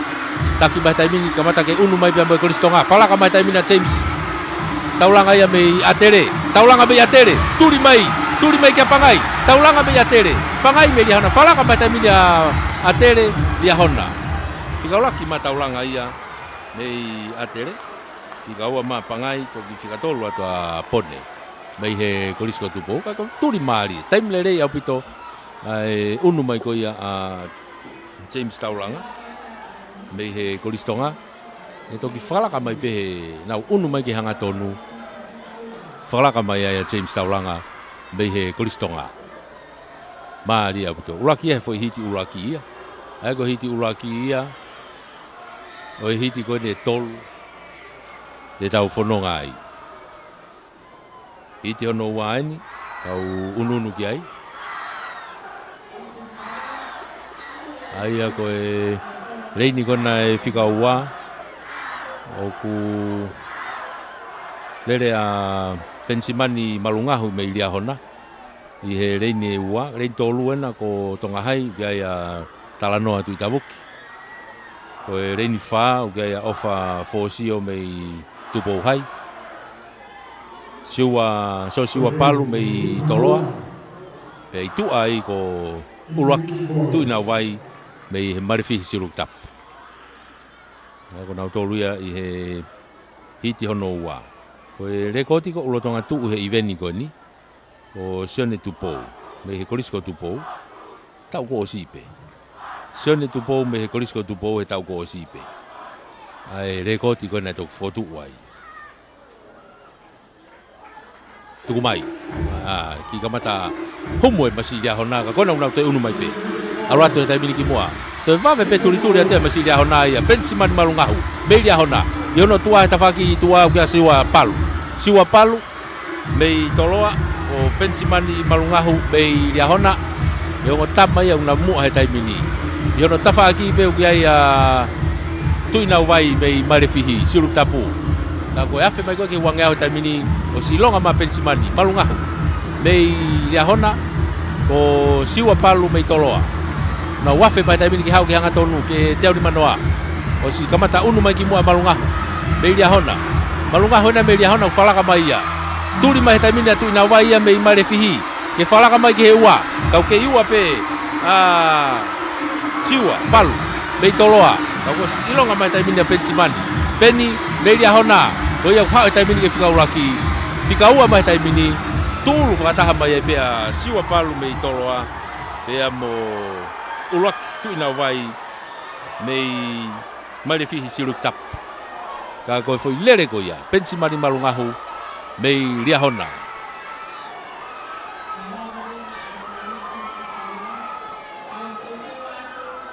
Taki mai he taimi ni kamata ke unu mai pea mo e Kolisi Tonga. Falaka mai he taimi ni ʻa James Taulanga ia mei ʻAtele. Taulanga mei ʻAtele. Tuli mai. Tuli mai kia Pangai. Taulanga mei ʻAtele. Pangai mei Liahona. Falaka mai he taimi ni ʻa ʻAtele, Liahona. Fika ʻuluaki mai Taulanga ia mei ʻAtele. Fika ua mai Pangai, toki fika tolu atu ʻa Pone mei he Kolisi ko Tupou. Ka ko e tuli mālie. Taimi lelei ʻaupito ʻa e unu mai ko ia ʻa James Taulanga mei he Kolisi Tonga. ʻE toki falaka mai pē he nau unu mai ki he hangatonu. Falaka mai ai ʻa James Taulanga mei he Kolisi Tonga. Mālie ʻaupito. ʻUluaki ia he foʻi hiti ʻuluaki ia. ʻA ia ko e hiti ʻuluaki ia ʻo e hiti ko eni ʻe tolu te tau fononga ai. Hiti hono ua eni, kau unuunu ki ai. ʻA ia ko e leini ko ena ʻe fika ua, ʻoku lele ʻa Penisimani Malungahu mei Liahona ʻi he leini ʻe ua. Leini tolu ena ko Tonga Hai, ʻoku ʻi ai ʻa Talanoa Tuʻitavuki. Ko e leini fā, ʻoku ʻi ai ʻa ʻOfa Fōsio mei Tupou Hai. Siua, Siosiua Palu mei Toloa. Pea ʻi tuʻa ai ko ʻUluaki Tuʻinauvai mei he Malefihi Silukitapu. ʻA ia ko nautolu ia ʻi he hiti hono ua. Ko e lekooti ko ē ʻoku lolotonga tuʻu he ʻiveni ko eni, ko Sione Tupou mei he Kolisi ko Tupou, taʻu kuo ʻosi pē. Sione Tupou mei he Kolisi ko Tupou he taʻu kuo ʻosi pē. ʻA e lekooti ko ena ʻe toki fokotuʻu ai. Tuku mai. ʻA, kiʻi kamata humu e masiʻi Liahona, ka ko ena ʻoku nau toe unu mai pē. ʻAlu atu he taimi ni ki muʻa. Toe vave pē tulituli atu e masiʻi Liahona ia. Penisimani Malungahu mei Liahona. ʻI hono tuʻa he tafaʻaki ʻi tuʻa ʻoku ʻi ai ʻa Siua Palu. Siua Palu mei Toloa, ko Penisimani Malungahu mei Liahona. ʻE ongo tama ia ʻoku na muʻa he taimi ni. ʻI hono tafaʻaki pē ʻoku ʻi ai ʻa Tuʻinauvai mei Malefihi Silukitapu. Ka ko e afe mai ko ē ki he uangeau he taimi ni, ʻosi ʻilonga mai ʻa Penisimani Malungahu mei Liahona, ko Siua Palu mei Toloa. Nau afe mai he taimi ni ke haʻu ki he hangatonu ke teunimanoa. ʻOsi kamata unu mai ki muʻa ʻa Malungahu mei Liahona. Malungahu ena mei Liahona ʻoku falaka mai ia. Tuli mai he taimi ni ʻa Tuʻinauvai ia mei Malefihi ke falaka mai ki he ua. Kau kei ua pē ʻa Siua Palu mei Toloa. Kau ʻosi ʻilonga mai he taimi ni ʻa Penisimani. Peni mei Liahona, ko ia ʻoku haʻu he taimi ni ke fika ʻuluaki. Fika ua mai he taimi ni, tulu fakataha mai ai pē ʻa Siua Palu mei Toloa pea mo ʻUluaki Tuʻinauvai mei Malefihi Silukitapu. Ka ko e foʻi lele ko ia, Penisimani Malungahu mei Liahona.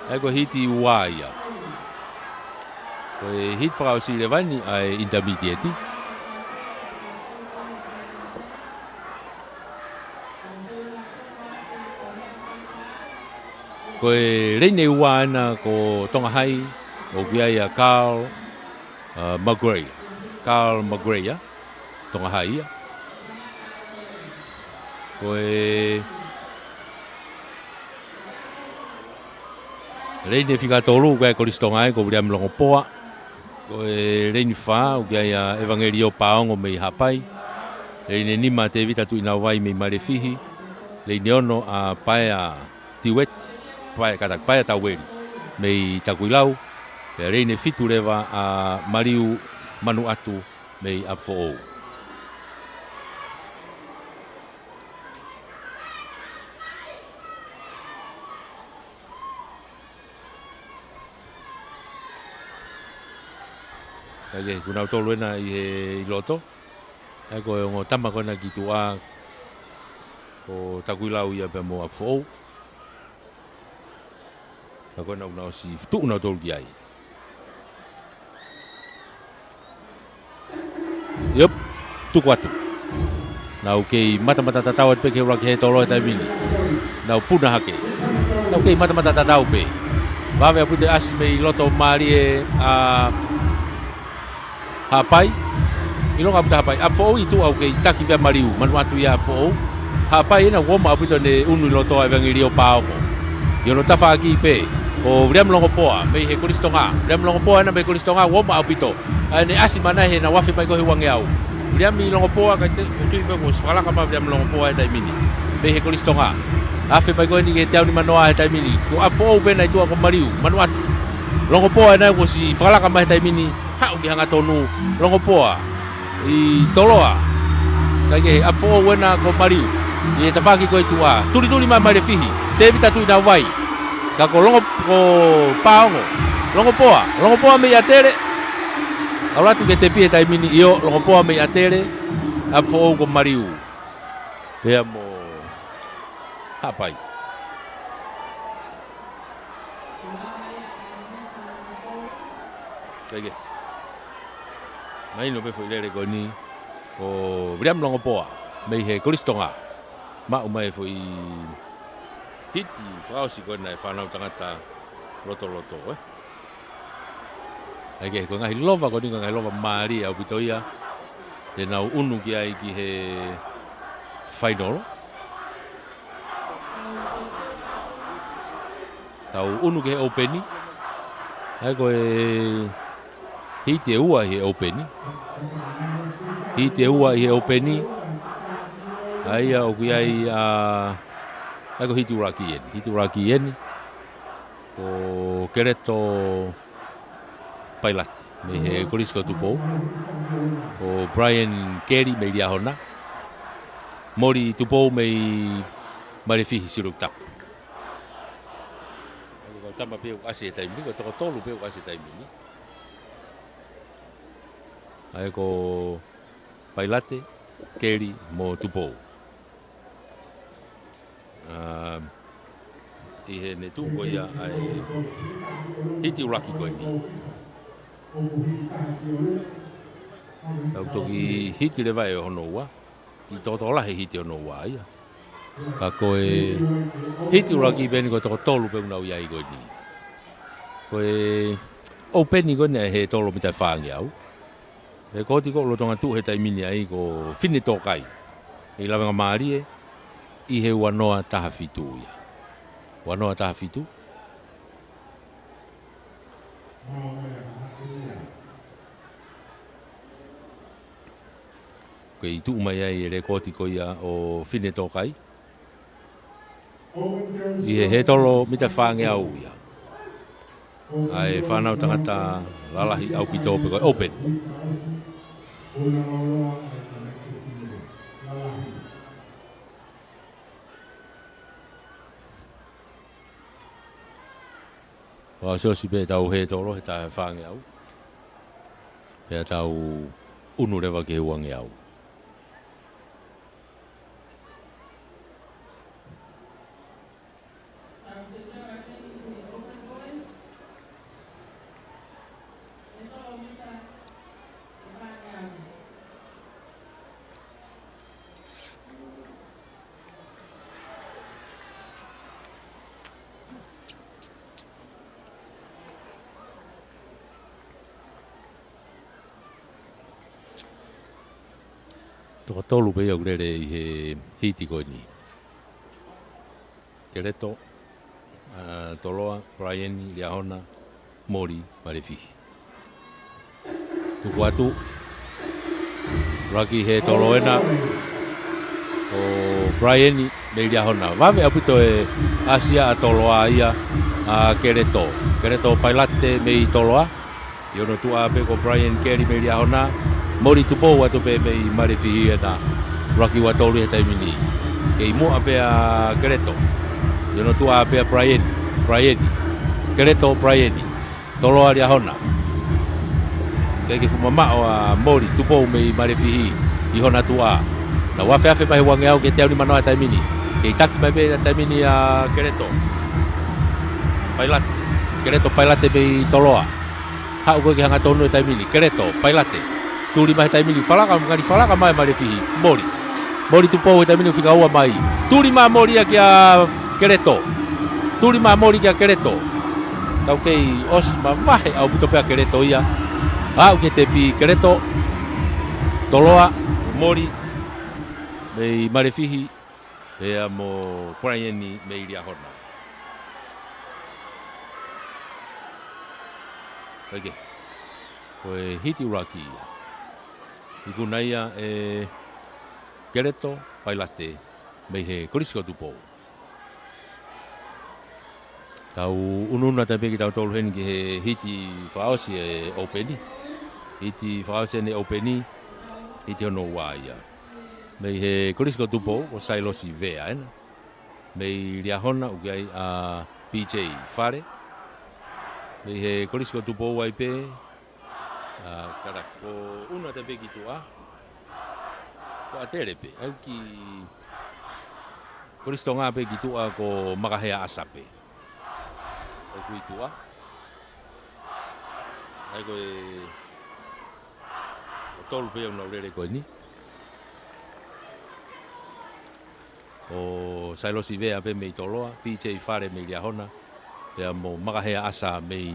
ʻA ia ko e hiti ua ia. Ko e hiti fakaʻosi leva eni ʻa e intermediate. Ko e leini ua ena ko Tonga Hai, ʻoku ʻi ai ʻa Carl, ʻa, McGrayer. Carl McGrayer, Tonga Hai ia. Ko e leini ʻe fika tolu, ʻoku ʻi ai ʻa Kolisi Tonga ai, ko Viliami Longopoa. Ko e leini fā, ʻoku ʻi ai ʻa ʻEvangelio Paongo mei Haʻapai. Leini nima, Tevita Tuʻinauvai mei Malefihi. Leini ono, ʻa Paea Tiueti, Paea, kātaki, Paea Taueli mei Takuilau. Pea leini fitu leva, ʻa Maliu Manuʻatu mei ʻApifoʻou. ʻA ia ko nautolu ena ʻi he ʻi loto. ʻA ia ko e ongo tama ko ena ki tuʻa, ko Takuilau ia pea mo ʻApifoʻou. Ka ko ena ʻoku na ʻosi tuʻu nautolu ki ai. Iop, tuku atu. Nau kei matamata tatau atu pē ki he ʻuluaki hētolo he taimi ni. Nau puna hake. Nau kei matamata tatau pē. Vave ʻaupito e ʻasi mei loto mālie ʻa Haʻapai. ʻIlonga ʻaupito Haʻapai. ʻApifoʻou ʻi tuʻa ʻoku kei taki pē ʻa Maliu Manuʻatu ia ʻa ʻApifoʻou. Haʻapai ena ʻoku ʻomai ʻaupito ʻene unu ʻi loto ʻa ʻEvangelio Paongo. ʻI hono tafaʻaki pē, ko Viliami Longopoa, mei he Kolisi Tonga. Viliami Longopoa ena mei he Kolisi Tonga, ʻoku ʻomi ʻaupito. ʻA ʻene ʻasi mai ʻi heʻene uaafe mai ko ē he uangeau. Viliami Longopoa, kae te, ʻoku tui pē kuo ʻosi fakalaka mai Viliami Longopoa he taimi ni. Mei he Kolisi Tonga. Afe mai ko eni ki he teau nimanoa he taimi ni. Ko ʻApifoʻou pē ena ʻi tuʻa ko Maliu, Manuʻatu. Longopoa ena kuo ʻosi fakalaka mai he taimi ni. Haʻu ki he hangatonu, Longopoa. ʻI Toloa. Kae kehe, ʻApifoʻou ena ko Maliu. ʻI he tafaʻaki ko ē ʻi tuʻa. Tulituli mai Malefihi. Tēvita Tuʻinauvai. Ka ko Longo, ko Paongo. Longopoa. Longopoa mei ʻAtele. ʻAlu atu ki he tepi he taimi ni, ʻio, Longopoa mei ʻAtele. ʻApifoʻou ko Maliu. Pea mo Haʻapai. Kae kehe. Mahino pē foʻi lele ko eni, ko Viliami Longopoa, mei he Kolisi Tonga. Maʻu mai foʻi hiti fakaʻosi ko ena ʻa e Fānautangata Lotoloto, ē. Kae kehe, ko e ngaahi lova ko eni, ko e ngaahi lova mālie ʻaupito ia. Te nau ʻunu ki ai ki he fainolo. Tau ʻunu ki he ʻoupeni. ʻA ia ko e hiti ʻe ua ʻi he ʻoupeni. Hiti ʻe ua ʻi he ʻoupeni. ʻA ia ʻoku ʻi ai ʻa, ʻa ia ko e hiti ʻuluaki eni. Hiti ʻuluaki eni. Ko Keleto Pailate, mei he Kolisi ko Tupou. Ko Brian Kelly mei Liahona. Moli Tupou mei Malefihi Siloki Tapu. Ko e tama pē ʻoku ʻasi he taimi ni, ko e toko tolu pē ʻoku ʻasi he taimi ni. ʻA ia ko Pailate, Kelly mo Tupou. ʻA, ʻi heʻene tuʻu ko ia ʻa e hiti ʻuluaki ko eni. Tau toki hiti leva ʻe hono ua. ʻI toko toko lahi hiti hono ua ia. Ka ko e hiti ʻuluaki pē eni ko e toko tolu pē ʻoku nau ʻi ai ko eni. Ko e ʻoupeni ko eni ʻa e hētolo mita fāngeau. Lekooti ko ē ʻoku lolotonga tuʻu he taimi ni ai ko Fine Tokai. ʻI Lavengamālie ʻi he ua noa taha fitu ia. Ua noa taha fitu. Kei tuʻu mai ai e lekooti ko ia ʻo Fine Tokai. ʻI he hētolo mita fāngeau ia. ʻA e fānautangata lalahi ʻaupito pe ko e ʻoupeni. Fakaʻosiʻosi pē ʻetau hētolo he taha fāngeau. Pea tau ʻunu leva ki he uangeau. Toko tolu pē ia ʻoku lele ʻi he hiti ko eni. Keleto, ʻa, Toloa, Brian, Liahona, Moli, Malefihi. Tuku atu. ʻUluaki hētolo ena. Ko Brian mei Liahona. Vave ʻaupito e ʻasi ʻa Toloa ia ʻa Keleto. Keleto Pailate mei Toloa. ʻI hono tuʻa pē ko Brian Kelly mei Liahona. Moli Tupou atu pē mei Malefihi ena. ʻUluaki ua tolu he taimi ni. Kei muʻa pē ʻa Keleto. ʻI hono tuʻa pē ʻa Brian. Brian. Keleto Brian. Toloa Liahona. Kei ke fuʻu mamaʻo ʻa Moli Tupou mei Malefihi ʻi hona tuʻa. Nau afeafe mai he uangeau ki he teau nimanoa he taimi ni. Kei taki mai pē he taimi ni ʻa Keleto. Pailate. Keleto Pailate mei Toloa. Haʻu ko ē ki he hangatonu he taimi ni. Keleto Pailate. Tuli mai he taimi ni. Fakalaka, ngali fakalaka mai Malefihi. Moli. Moli Tupou he taimi ni fika ua mai. Tuli mai Moli ia kia Keleto. Tuli mai Moli kia Keleto. Tau kei ʻosi mavahe ʻaupito pē ʻa Keleto ia. Aʻu ki he tepi Keleto. Toloa, Moli, mei Malefihi, pea mo Brian mei Liahona. Kae kehe, ko e hiti ʻuluaki ia. Ikuna ia ʻe Keleto Pailate mei he Kolisi ko Tupou. Tau ʻunuʻunu atu pē kitautolu heni ki he hiti fakaʻosi e ʻōpeni. Hiti fakaʻosi ʻene ʻōpeni, hiti hono ua ia. Mei he Kolisi ko Tupou, ko Sailosi Vea ena. Mei Liahona ʻoku ʻi ai ʻa P J Fale. Mei he Kolisi ko Tupou ai pē, ʻa, kātaki, ko ʻunu atu pē ki tuʻa, ko ʻAtele pē. ʻAi ki Kolisi Tonga pē ki tuʻa ko Makahea ʻAsa pē ʻoku ʻi tuʻa. ʻAi ko e, ko tolu pē ʻoku nau lele ko eni. Ko Sailosi Vea pē mei Toloa, P J Fale mei Liahona, pea mo Makahea ʻAsa mei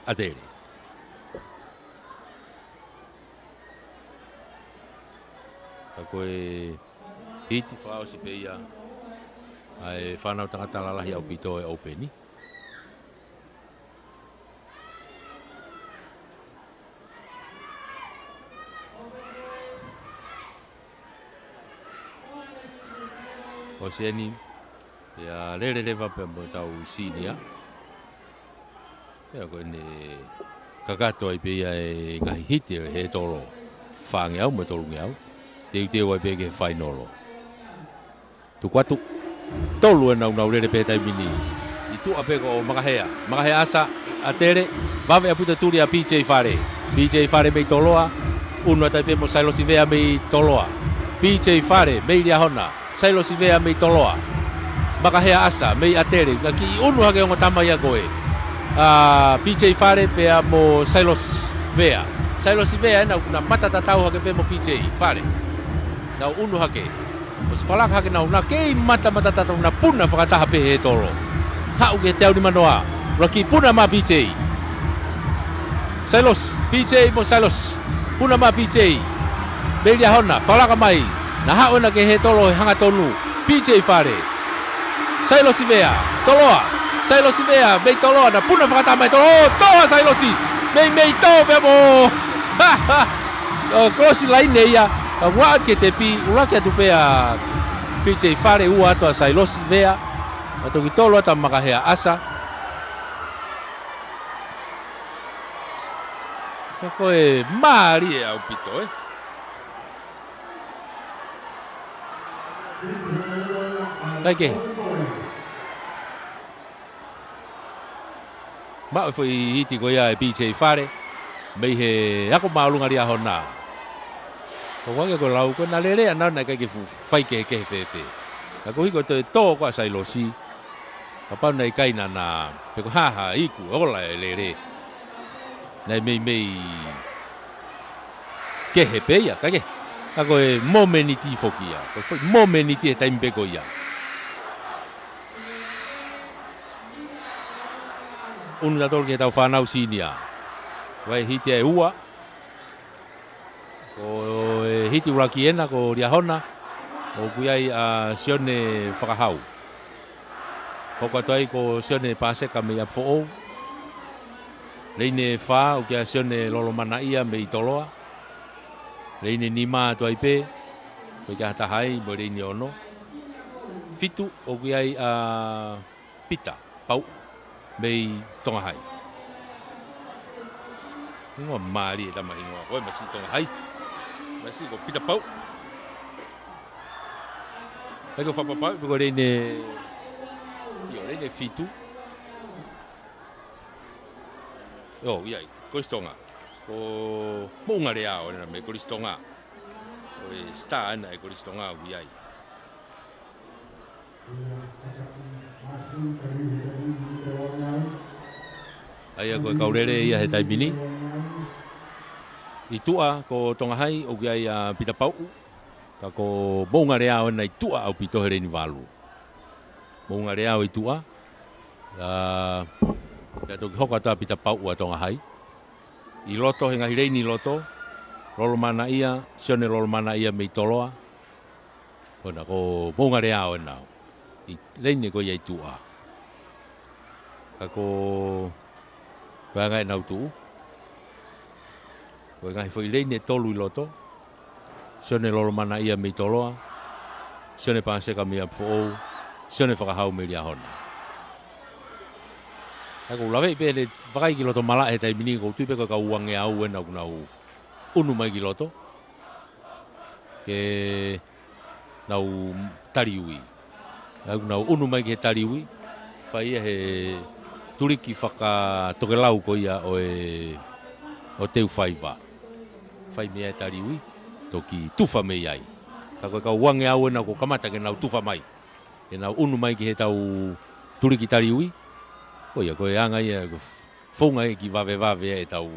ʻAtele. Ka ko e hiti fakaʻosi pē ia ʻa e fānau tangata lalahi ʻaupito e ʻōpeni. ʻOsi eni, ia lele leva pē mo ʻetau senior. Ia ko ʻene kakato ai pē ia e ngaahi hiti he tolo fāngeau mo e tolungeau. Teuteu ai pē ki he fainolo. Tuku atu. Tolu ena ʻoku nau lele pē he taimi ni. ʻI tuʻa pē ko Makahea. Makahea ʻAsa, ʻAtele, vave ʻaupito tuli ʻa P J Fale. P J Fale mei Toloa, ʻunu atu ai pē mo Sailosi Vea mei Toloa. P J Fale mei Liahona, Sailosi Vea mei Toloa. Makahea ʻAsa mei ʻAtele, ka kiʻi ʻunu hake ongo tama ia ko ē. ʻA, P J Fale pea mo Sailosi Vea. Sailosi Vea ena ʻoku na mata tatau hake pē mo P J Fale. Nau ʻunu hake. ʻOsi falaka hake nau, na kei mata mata tatau, na puna fakataha pē he tolo. Haʻu ki he teau nimanoa. Laki puna mai P J. Sailosi, P J mo Sailosi. Puna mai P J. Mei Liahona, falaka mai. Na haʻu ena ki he tolo he hangatonu. P J Fale. Sailosi Vea, Toloa. Sailosi Vea, mei Toloa, na puna fakataha mai Toloa. ʻO, toʻo ʻa Sailosi. Meimei toʻo pē mo. ʻO, kolosi laine ia. Ka ua atu ki he tepi, ʻuluaki atu pē ʻa P J Fale, ua atu ʻa Sailosi Vea. Ka toki tolo atu ʻa Makahea ʻAsa. Ka ko e mālie ʻaupito, ē. Kae kehe. Maʻu e foʻi hiti ko ia ʻe P J Fale mei he ako māʻolunga Liahona. Ko e ʻuhinga ko e lau ko ē naʻe lele ʻa nau naʻe ʻikai ke fu-, fai kehekehe fēfē. Ka ko e hiko toe tō ko ē ʻa Sailosi. Kapau naʻe ʻikai naʻa na, pe ko e hā ha iku, ola e lele. Naʻe meimei kehe pē ia, kae kehe. Ka ko e momeniti foki ia. Ko e foʻi momeniti he taimi pē ko ia. ʻUnu tautolu ki heʻetau fānau senior. Ko e hiti ʻe ua. Ko e hiti ʻuluaki ena ko Liahona. ʻOku ʻi ai ʻa Sione Fakahau. Hoko atu ai ko Sione Paseka mei ʻApifoʻou. Leine fā, ʻoku ʻi ai ʻa Sione Lolomanaʻia mei Toloa. Leine nima atu ai pē, ʻoku ʻikai ha taha ai, mo e leine ono. Fitu, ʻoku ʻi ai ʻa Pita Pauʻu mei Tonga Hai. Hingoa mālie e tama hingoa ko ē, masiʻi Tonga Hai. Masiʻi ko Pita Pauʻu. Pea ko e fakapapauʻi pe ko e leine, ʻio, leine fitu. ʻIo, ʻi ai, Kolisi Tonga. Ko Moʻungaleao ena mei Kolisi Tonga. Ko e star ena ʻa e Kolisi Tonga ʻoku ʻi ai. ʻA ia ko e kau lele ia he taimi ni. ʻI tuʻa ko Tonga Hai ʻoku ʻi ai ʻa Pita Pauʻu. Ka ko Moʻungaleao ena ʻi tuʻa ʻaupito he leini valu. Moʻungaleao ʻi tuʻa. ʻA, pea toki hoko atu ʻa Pita Pauʻu ʻa Tonga Hai. ʻI loto, he ngaahi leini ʻi loto. Lolomanaʻia, Sione Lolomanaʻia mei Toloa. Ko ena ko Moʻungaleao ena. ʻI leini ko ia ʻi tuʻa. Ka ko, ko e anga ʻenau tuʻu. Ko e ngaahi foʻi leini ʻe tolu ʻi loto. Sione Lolomanaʻia mei Toloa, Sione Paseka mei ʻApifoʻou, Sione Fakahau mei Liahona. Ka ʻoku ou laveʻi pē ʻene vakai ki loto malaʻe he taimi ni, ʻoku ou tui pē ko e kau uangeau ena ʻoku nau ʻunu mai ki loto ke nau taliui. ʻOku nau ʻunu mai ki he taliui, fai ia he tuliki fakatokelau ko ia ʻo e, ʻo e teu faiva. Fai mei ai e taliui, toki tufa mei ai. Ka ko e kau uangeau ena ʻoku kamata ke nau tufa mai, ke nau ʻunu mai ki he tau tuliki taliui. Ko ia, ko e anga ia, ko e founga ia ke vavevave ai e tau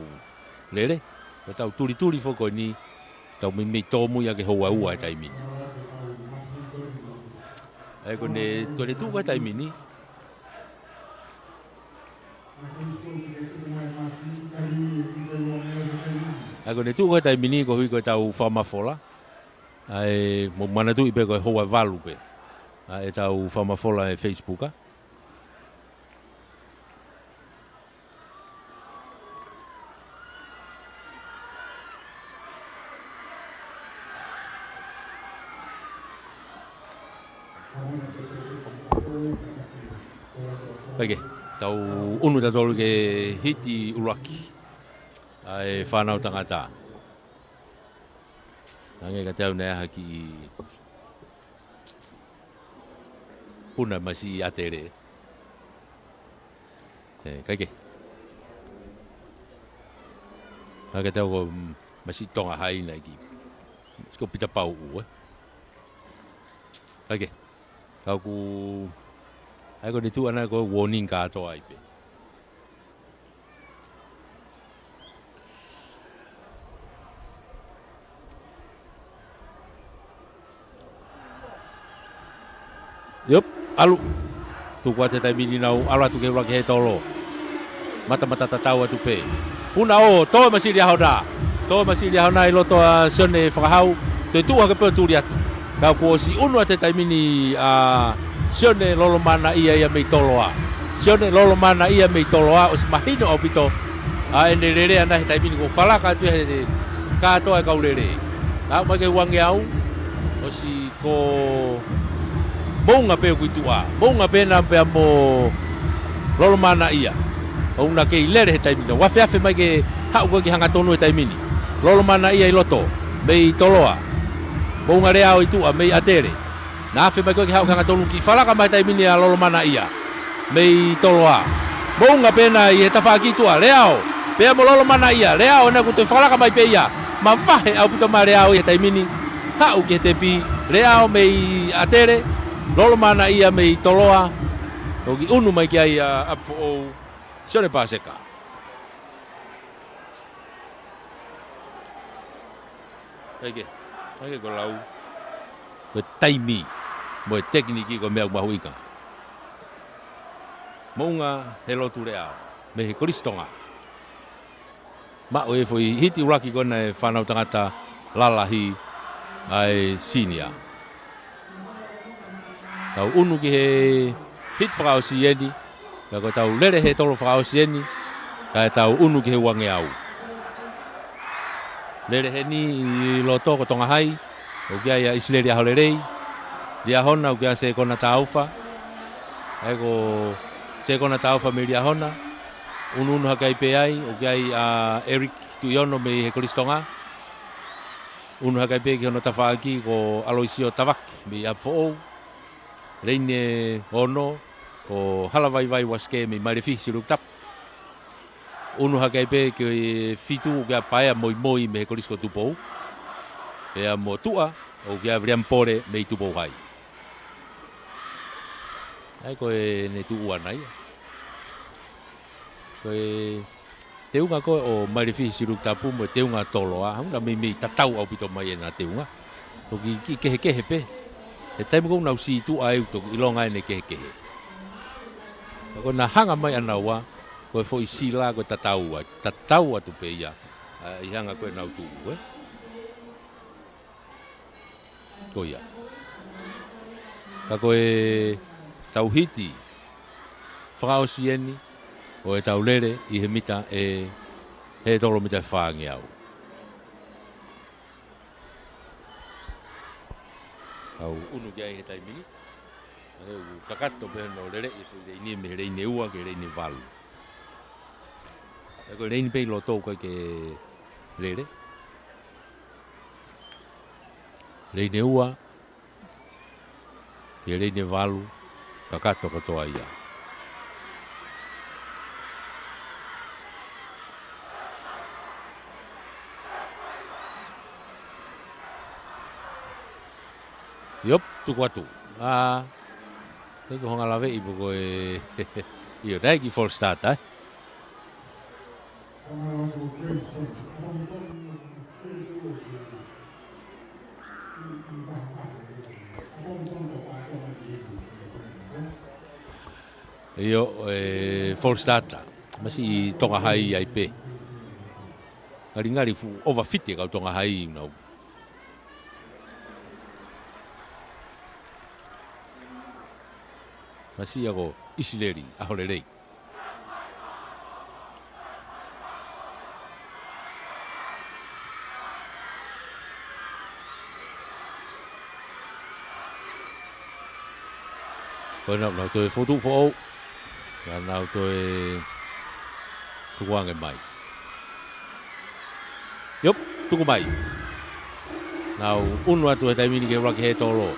lele. Ko e tau tulituli foki ko eni, tau meimei tōmui ʻaki e houa ʻe ua he taimi ni. ʻA ia ko ʻene, ko ʻene tuʻu ko ē he taimi ni. ʻA ia ko ʻene tuʻu ko ē he taimi ni koeʻuhi ko e tau fakamafola. ʻA ia mou manatuʻi pē ko e houa ʻe valu pē ʻa e tau fakamafola he Facebook, ā. Kae kehe, tau ʻunu tautolu ki he hiti ʻuluaki ʻa e Fānau Tangata. Hangē kiate au naʻe ʻi ai ha kiʻi puna masiʻi ʻatele. ʻE, kae kehe. Hangē kiate au ko e masiʻi tonga haina ki. Ko Pita Pauʻu, ē. Kae kehe. Ka ʻoku, ʻa ia ko ʻene tuʻu ʻana ko e warning kātoa ai pē. Iop, ʻalu. Tuku atu he taimi ni nau ʻalu atu ki he ʻuluaki hētolo. Matamata tatau atu pē. Puna ʻo, tō masiʻi Liahona. Tō masiʻi Liahona ʻi loto ʻa Sione Fakahau. Toe tuʻu hake pē ʻo tuli atu. Ka kuo ʻosi ʻunu atu he taimi ni ʻa Sione Lolomanaʻia ia mei Toloa. Sione Lolomanaʻia mei Toloa, ʻosi mahino ʻaupito ʻa ʻene lele ʻana he taimi ni, kuo falaka atu he kātoa e kau lele. Ka aʻu mai ki he uangeau, ʻosi ko Moʻunga pē ʻoku ʻi tuʻa. Moʻunga pē ena pea mo Lolomanaʻia. ʻOku na kei lele he taimi ni. Ua feafe mai ke haʻu ko ē ki he hangatonu he taimi ni. Lolomanaʻia ʻi loto mei Toloa. Moʻunga Leao ʻi tuʻa mei ʻAtele. Na afe mai ko ē ke haʻu ki he hangatonu, kiʻi falaka mai he taimi ni ʻa Lolomanaʻia mei Toloa. Moʻunga pē ena ʻi he tafaʻaki ʻi tuʻa, Leao. Pea mo Lolomanaʻia, Leao ena kuo toe falaka mai pē ia. Mavahe ʻaupito mai Leao ʻi he taimi ni. Haʻu ki he tepi, Leao mei ʻAtele, Lolomanaʻia mei Toloa. Toki ʻunu mai ki ai ʻa ʻApifoʻou, Sione Paseka. ʻAi ke, ʻai ke ko e lau. Ko e taimi mo e tekiniki ko e meʻa ʻoku mahuʻinga. Moʻunga Helotu Leao mei he Kolisi Tonga. Maʻu e foʻi hiti ʻuluaki ko ena ʻa e Fānau Tangata lalahi ʻa e senior. Tau ʻunu ki he hiti fakaʻosi eni, pea ko e tau lele hētolo fakaʻosi eni, kae tau ʻunu ki he uangeau. Lele heni ʻi loto ko Tonga Hai, ʻoku ʻi ai ʻa ʻIsileli ʻAholelei, Liahona ʻoku ʻi ai ʻa Sekona Taufa, ʻa ia ko Sekona Taufa mei Liahona, ʻunuʻunu hake ai pē ai, ʻoku ʻi ai ʻa Eric Tuʻiono mei he Kolisi Tonga, ʻunu hake ai pē ki hono tafaʻaki ko ʻAloisio Tavake mei ʻApifoʻou. Leini ʻe ono ko Halavaivai Uasike mei Mailefihi Siluku Tapu. ʻUnu hake ai pē ki he fitu ʻoku ʻi ai ʻa Paea Moimoi mei he Kolisi ko Tupou. Pea mo Tuʻa ʻoku ʻi ai ʻa Viliami Pole mei Tupou Hai. ʻA ia ko ʻene tuʻu ʻana ia. Ko e teunga ko ē ʻo Mailefihi Siluku Tapu mo e teunga Toloa, ʻoku na meimei tatau ʻaupito mai ʻena teunga. Toki kiʻi kehekehe pē. He taimi ko ē ʻoku nau sītuʻa ai ʻoku toki ʻilonga ʻene kehekehe. Ka ko ʻena hanga mai ʻanaua, ko e foʻi sila ko e tatau ai, tatau atu pē ia, ʻa, ʻi he anga ko ē ʻenau tuʻu, ē. Ko ia. Ka ko e tau hiti fakaʻosi eni ʻo e tau lele ʻi he mita ʻe hētolo mita ʻe fāngeau. ʻOku ʻunu ki ai he taimi ni. ʻA ia ʻoku kakato pē hono lele ʻi he foʻi leini mei he leini ua ki he leini valu. ʻA ia ko e leini pē ʻi loto ʻoku ʻikai ke lele. Leini ua ki he leini valu, kakato kotoa ia. ʻIo, tuku atu. ʻA, thank you, hanga laveʻi pē ko e, ʻio, naʻe ki false start, ē? ʻIo, e, false start. Masiʻi Tonga Hai ai pē. Ngalingali fuʻu ʻova fiti e kau Tonga Hai ʻi nau. Masiʻi ako ʻIsileli, ʻaho lelei. Ko ena nau toe fokotuʻu foʻou. Ka nau toe tukuange mai. ʻIo, tuku mai. Nau ʻunu atu he taimi ni ke ʻuluaki he tolo.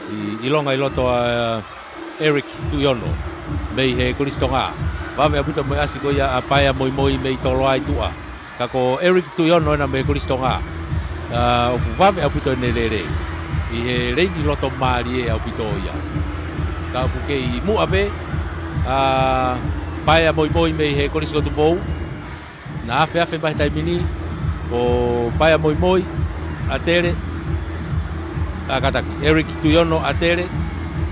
ʻI, ʻilonga ʻi loto ʻa Eric Tuʻiono mei he Kolisi Tonga. Vave ʻaupito mo e ʻasi ko ia ʻa Paea Moimoi mei Toloa ʻi tuʻa. Ka ko Eric Tuʻiono ena mei he Kolisi Tonga. ʻA, ʻoku vave ʻaupito ʻene lele ʻi he leini loto mālie ʻaupito ia. Ka ʻoku kei muʻa pē ʻa Paea Moimoi mei he Kolisi ko Tupou. Naʻe afeafe mai he taimi ni, ko Paea Moimoi, ʻa Tele, ʻa kātaki, Eric Tuʻiono, ʻa Tele,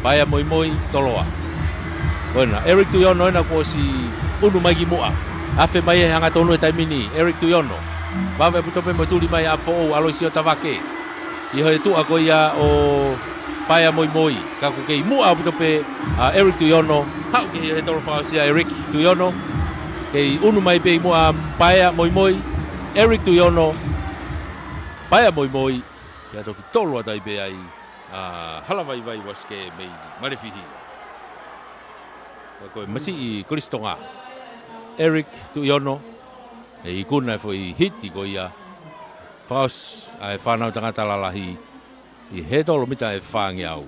Paea Moimoi, Toloa. Ko ena, Eric Tuʻiono ena kuo ʻosi ʻunu mai ki muʻa. Afe mai he hangatonu he taimi ni, Eric Tuʻiono. Vave ʻaupito pē mo e tuli mai ʻa Foʻou, ʻAloisio Tavake. ʻI he tuʻa ko ia ʻo Paea Moimoi, ka ʻoku kei muʻa ʻaupito pē ʻa Eric Tuʻiono, haʻu ki he tolo fakaʻosi ʻa Eric Tuʻiono, kei ʻunu mai pē ʻi muʻa Paea Moimoi, Eric Tuʻiono, Paea Moimoi, pea toki tolo atu ai pē ai ʻa Halavaivai Uasike mei Malefihi. Ka ko e masiʻi Kolisi Tonga, Eric Tuʻiono, ʻe ikuna e foʻi hiti ko ia, fakaʻosi ʻa e fānau tangata lalahi, ʻi he tolo mita ʻe fāngeau.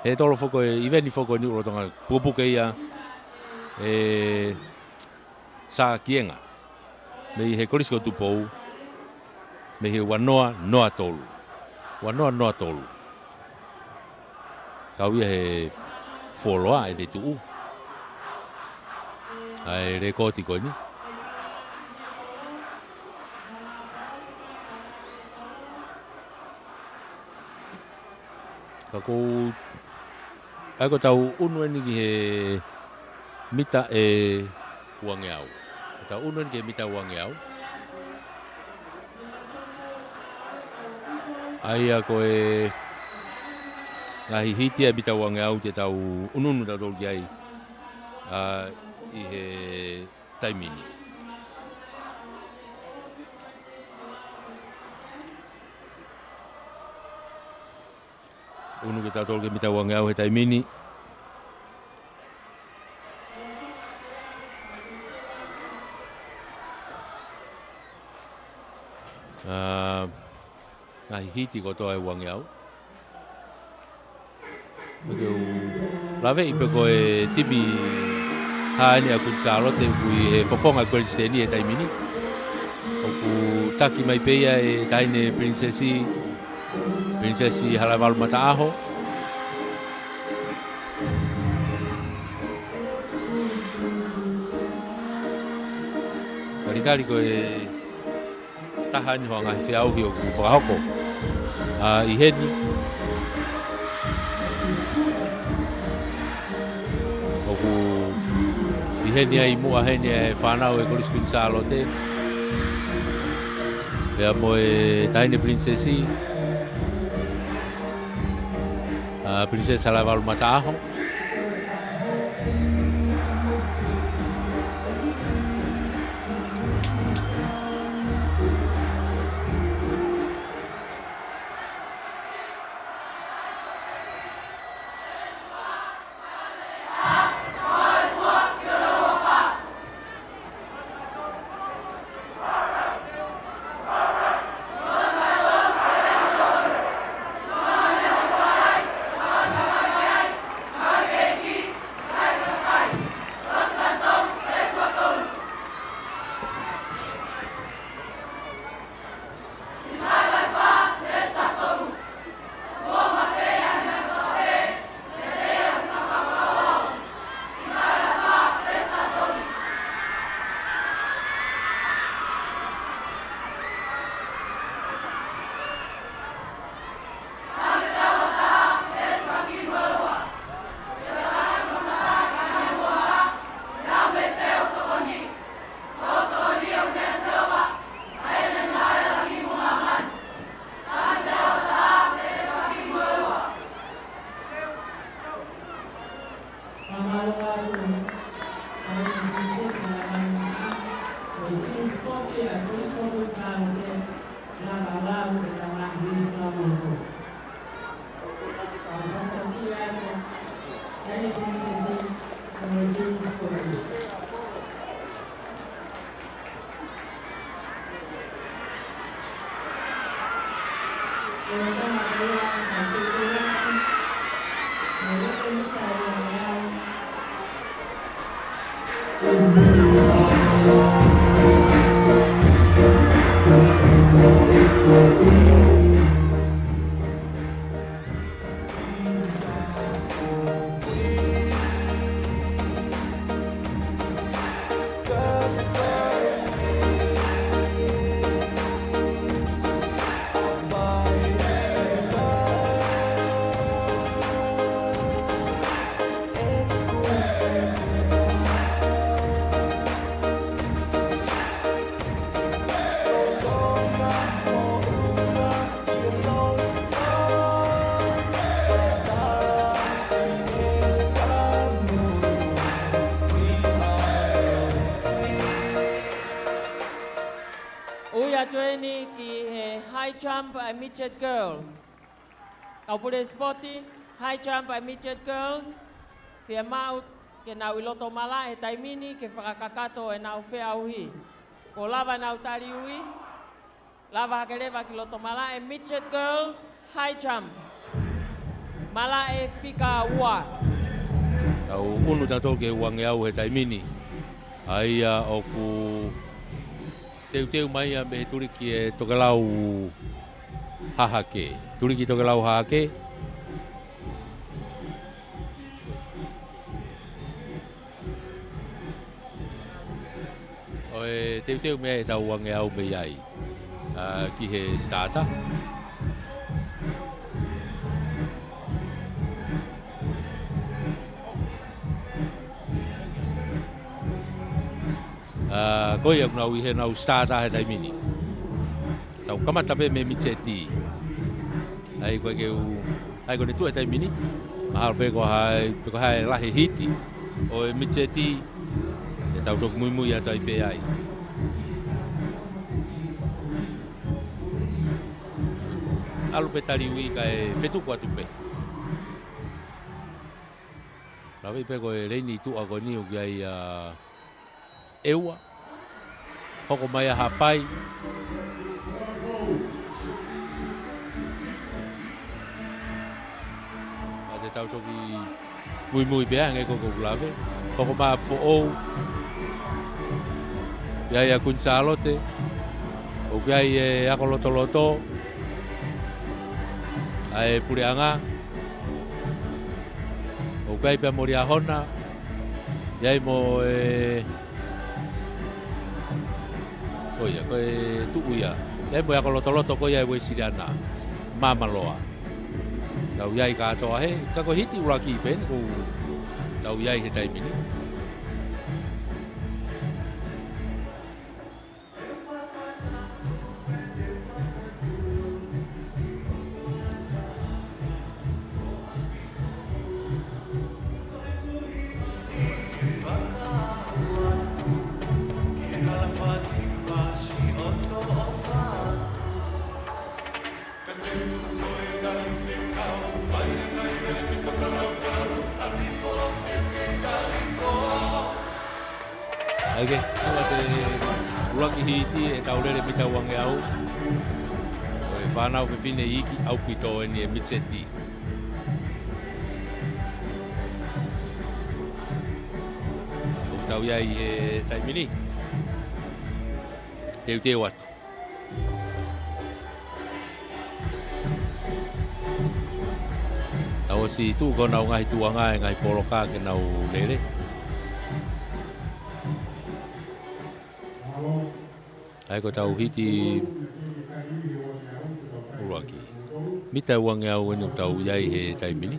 He tolo foki e iveni foki ʻi Niu Lolotonga pukepuke ia ʻe Sā Kienga. Mei he Kolisi ko Tupou, mei he ua noa noa tolu. Ua noa noa tolu. Kau ia he fuoloa ʻene tuʻu ʻa e lekooti ko eni. Ka ko, ʻa ia ko ʻetau ʻunu eni ki he mita ʻe uangeau. Ko ʻetau ʻunu eni ki he mita uangeau. ʻA ia ko e ngaahi hiti ʻa e mita uangeau te tau ʻunuʻunu tautolu ki ai, ʻa, ʻi he taimi ni. ʻUnu ke tautolu ki he mita uangeau he taimi ni. ʻA, ngaahi hiti kotoa ʻe uangeau. Pea ke u laveʻi pē ko e timi haʻane ʻa Kuini Sālote ʻoku ʻi he fofonga Kuini Siteni he taimi ni. ʻOku taki mai pē ia ʻe Taʻahine Pilinisesi, Pilinisesi Halaevalu Mataʻaho. Kalikali ko e taha eni hoʻo ngaahi feʻauhi ʻoku fakahoko, ʻa, ʻi heni. ʻOku ʻi heni ai muʻa heni e fānau ʻe Kolisi Kuini Sālote. Pea mo e Taʻahine Pilinisesi, ʻa, Pilinisesi Halaevalu Mataʻaho. Ui atu eni ki he high jump ʻa e midget girls. Kau pule sipoti, high jump ʻa e midget girls. Fiemaʻu ke nau ʻi loto malaʻe he taimi ni ke fakakakato ʻenau feʻauhi. Kuo lava ʻenau tali ui. Lava hake leva ki loto malaʻe, midget girls, high jump. Malaʻe fika ua. Tau ʻunu tautolu ki he uangeau he taimi ni. ʻA ia ʻoku teuteu mai ia mei he tuliki ʻe Tokelau Hahake. Tuliki Tokelau Hahake. ʻO e teuteu mei ai ʻetau uangeau mei ai. ʻA, ki he starter. ʻA, ko ia ʻoku nau ʻi heʻenau starter he taimi ni. Tau kamata pē mei he midget. ʻA ia ko e ke u, ʻa ia ko ʻene tuʻu he taimi ni. Mahalo pē ko hai, pe ko hai lahi hiti ʻo e midget, te tau toki muimui atu ai pē ai. ʻAlu pē tali ui kae fetuku atu pē. Lave pē ko e leini tuʻa ko eni ʻoku ʻi ai ʻa ʻEua. Hoko mai ʻa Hapai. ʻA te tau toki muimui pē hangē ko ʻeku lave. Hoko mai ʻa Foʻou. ʻI ai ʻa Kuini Sālote. ʻOku ʻi ai ʻe Ako Lotoloto. ʻA e puleʻanga. ʻOku ʻi ai pē ʻa Moliahona, ʻi ai mo e, ko ia, ko e tuʻu ia. ʻI ai mo e Ako Lotoloto ko ia ʻa e Uēsiliana Māmaloa. Tau ʻi ai kātoa he, ka ko e hiti ʻuluaki pē eni ʻoku tau ʻi ai he taimi ni. ʻAi ke, ʻoua te ʻuluaki hiti ʻetau lele mita uangeau. Ko e fānau fefine iiki ʻaupito eni e midget. ʻOku tau ʻi ai he taimi ni. Teuteu atu. Tau ʻosi tuʻu ko ʻenau ngaahi tuʻunga e ngaahi poloka ke nau lele. ʻAi ko ʻetau hiti ʻuluaki. Mita uangeau eni ʻoku tau ʻi ai he taimi ni.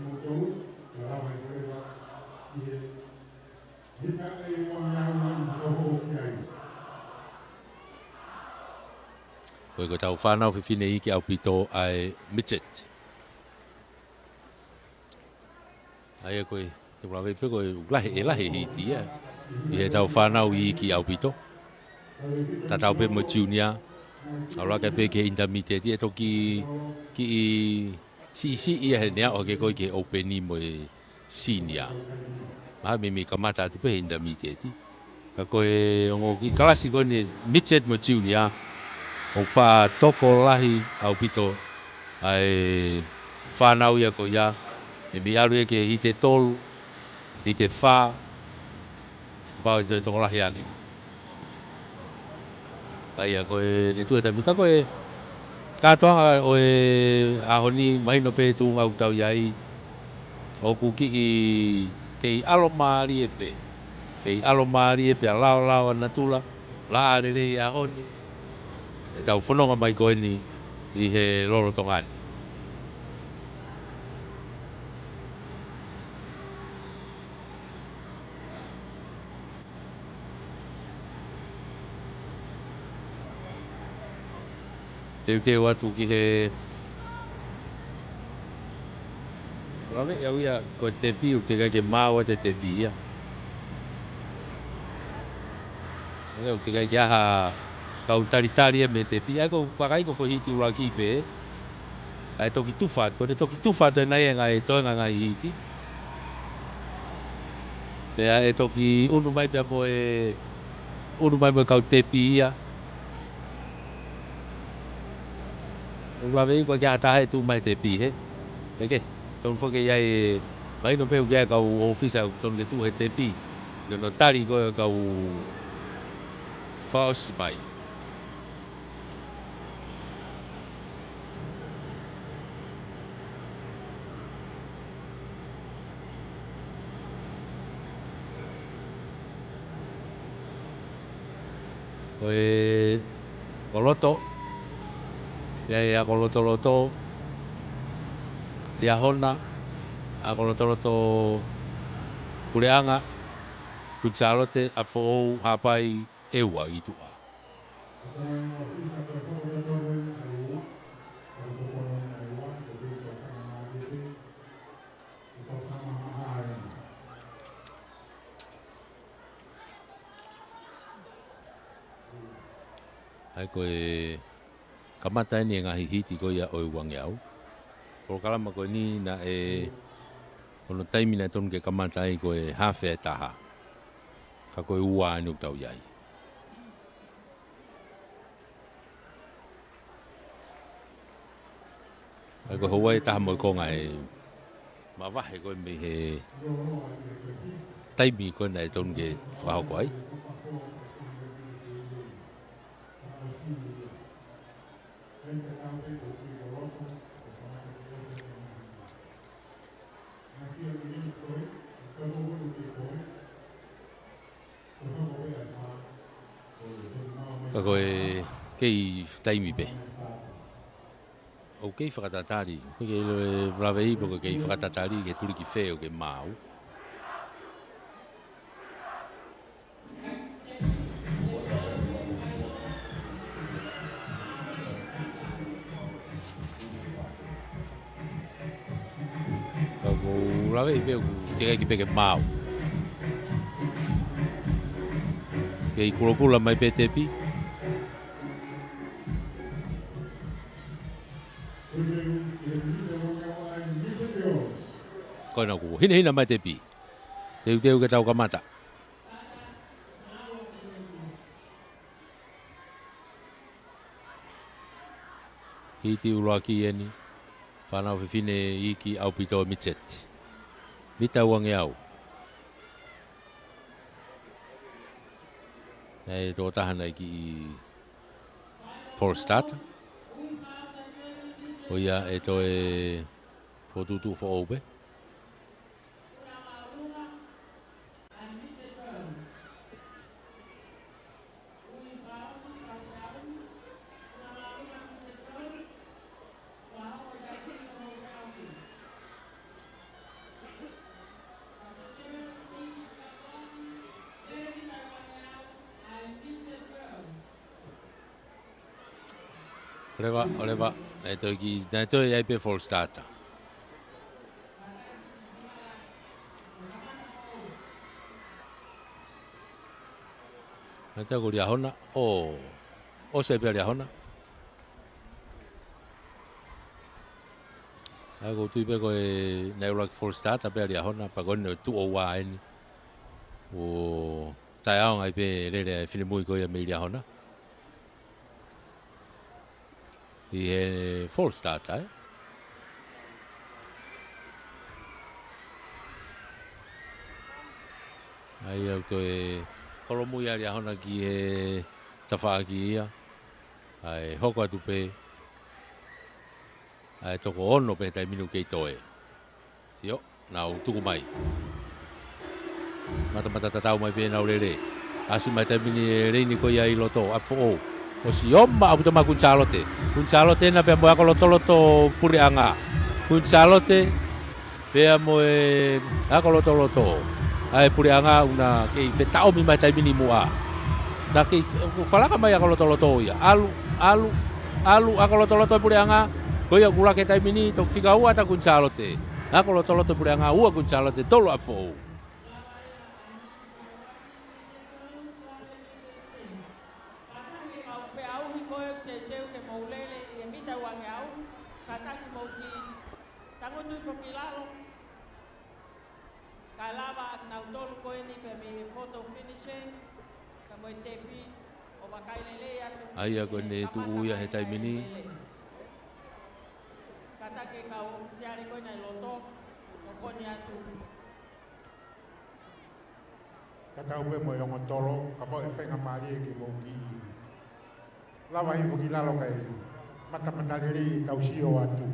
Ko e ko ʻetau fānau fefine iiki ʻaupito ʻa e midget. ʻAi ko e, te u lave pē ko e lahi, ʻe lahi hiti ia. ʻI heʻetau fānau iiki ʻaupito. Tatau pē mo e junior. ʻAlu hake pē ki he intermediate. ʻE toki kiʻi siʻisiʻi ia he neaʻo hake ko ē ki he open mo e senior. Mahalo meimei kamata atu pē he intermediate. Ka ko e ongo kiʻi kalasi ko eni midget mo junior, ʻoku faʻa tokolahi ʻaupito ʻA e fānau ia ko ia, ʻe mei ʻalu ia ki he hiti ʻe tolu, hiti ʻe fā, pau ʻe toe tokolahi ange. Ka ia ko e, ne tuʻu he taimi ka ko e, kātoanga ʻo e ʻaho ni mahino pē tuʻunga ʻoku tau ʻi ai, ʻoku kiʻi kei ʻalomālie pē, kei ʻalomālie pē ʻa laolao ʻa natula, laʻā lelei ʻaho ni, ʻetau fononga mai ko eni ʻi he lolotonga ni. Teuteu atu ki he. Lave ia, ia, ko e tepi, ʻoku teʻeki ke maau ʻa e tepi ia. Ia, ʻoku teʻeki ke ʻi ai ha kau talitali ia mei he tepi. ʻA ia ko e vakai ko e foʻi hiti ʻuluaki pē. ʻA e toki tufa atu, ko e toki tufa atu ʻe nai e ngaahi toenga ngaahi hiti. Pea ʻe toki ʻunu mai pea mo e, ʻunu mai mo e kau tepi ia. ʻOku lave ʻi ko e kia taha ʻe tuʻu mai tepi he. Peke, tonu foki ia e, mahino pē ʻoku ʻi ai e kau ʻōfisa ʻoku tonu ke tuʻu he tepi. Ke nau tali ko e kau fakaʻosi mai. Ko e koloto, ʻi ai ʻa Kolotoloto, Liahona, ʻa Kolotoloto Puleʻanga, Kuini Sālote, ʻApifoʻou, Haʻapai, ʻEua ʻi tuʻa. ʻA ia ko e kamata eni e ngaahi hiti ko ia ʻo e uangeau. Polokalama ko eni naʻe, ko hono taimi naʻe tonu ke kamata ai ko e hafe ʻe taha. Ka ko e ua eni ʻoku tau ʻi ai. ʻA ia ko e houa ʻe taha mo e konga ʻe mavahe ko e mei he taimi ko ē naʻe tonu ke fakahoko ai. Ka ko e kei taimi pē. ʻOku kei fakatatali. Ko e kei lave ʻi pe ko e kei fakatatali ke tuliki fē ʻoku ke maau. Ka ʻoku lave ʻi pe ʻoku teʻeki pē ke maau. Kei kulokula mai pē tepi. Ko ena kuo hinehina mai tepi. Teuteu ke tau kamata. Hiti ʻuluaki eni, fānau fefine iiki ʻaupito Mitseti. Mita uangeau. ʻE tokotaha naʻe kiʻi false starter. Ko ia ʻe toe fokotuʻutuʻu foʻou pē. ʻOleva, ʻoleva, naʻe toe kiʻi, naʻe toe ʻi ai pē false starter. Naʻe toe ko Liahona, ʻo, ʻosi pē Liahona. ʻA ia ʻoku ou tui pē ko e naʻe ʻuluaki false starter pē Liahona, pea ko eni ʻoku tuʻo ua eni. ʻO taʻeʻaonga ai pē lele ʻa e finemui ko ia mei Liahona. ʻI he false starter, ē? ʻA ia ʻoku toe holomui ʻa Liahona ki he tafaʻaki ia. ʻA e hoko atu pē ʻa e toko ono pē he taimi ni ʻoku kei toe. ʻIo, nau tuku mai. Matamata tatau mai pē ʻenau lele. ʻAsi mai taimi ni e leini ko ia ʻi loto, ʻapi foʻou. ʻOsi ʻomai ʻaupito mai Kuini Sālote. Kuini Sālote ena pea mo e ako lotoloto puleʻanga. Kuini Sālote pea mo e ako lotoloto ʻa e puleʻanga ʻoku na kei fetaʻomi mai taimi ni muʻa. Na kei fe-, ʻoku falaka mai ako lotoloto ia. ʻAlu, ʻalu, ʻalu ako lotoloto puleʻanga. Ko ia ʻoku laka he taimi ni, toki fika ua ʻa Kuini Sālote. Ako lotoloto puleʻanga ua Kuini Sālote, tolu ʻapi foʻou. Kātaki kau feʻauhi ko ē ʻoku teuteu ke mou lele ʻi he mita ua ngeau. Kātaki mou kiʻi tangutu hifo ki lalo. Kae lava ʻa kinautolu ko eni pē mei he photo finishing, ka mo e tepi, ʻo vakai lelei atu. ʻA ia ko ʻene tuʻu ia he taimi ni. Kātaki kau ʻofisiale ko ena ʻi loto, ʻo koni atu. Tatau pē mo e ongo tolo, kapau ʻe faingamālie ke mou kiʻi lava hifo ki lalo kae matamata lelei ʻetau sio atu.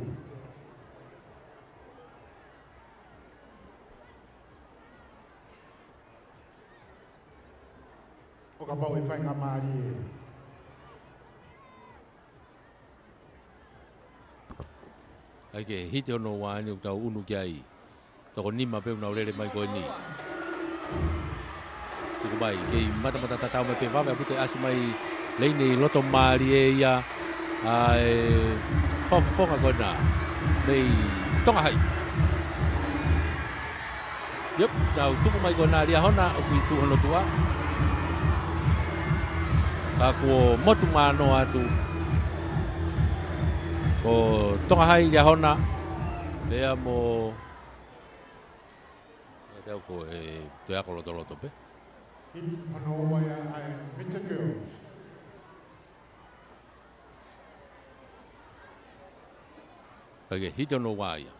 ʻO kapau ʻe faingamālie. ʻAi ke hiti hono ua eni ʻoku tau ʻunu ki ai. Toko nima pē ʻoku nau lele mai ko eni. Tuku mai, kei matamata tatau mai pē, vave ʻaupito e ʻasi mai leini ʻi loto, mālie ia ʻa e fakafofonga ko ena mei Tonga Hai. Yep, nau tuku mai ko ena Liahona ʻoku ʻi tuʻa hono tuʻa. Ka kuo motu mano atu ko Tonga Hai, Liahona pea mo, ʻe tau ko e toe ako lotoloto pē. Hiti hono ua ia ʻa e Midget Girls. ʻAi ke hiti hono ua ia.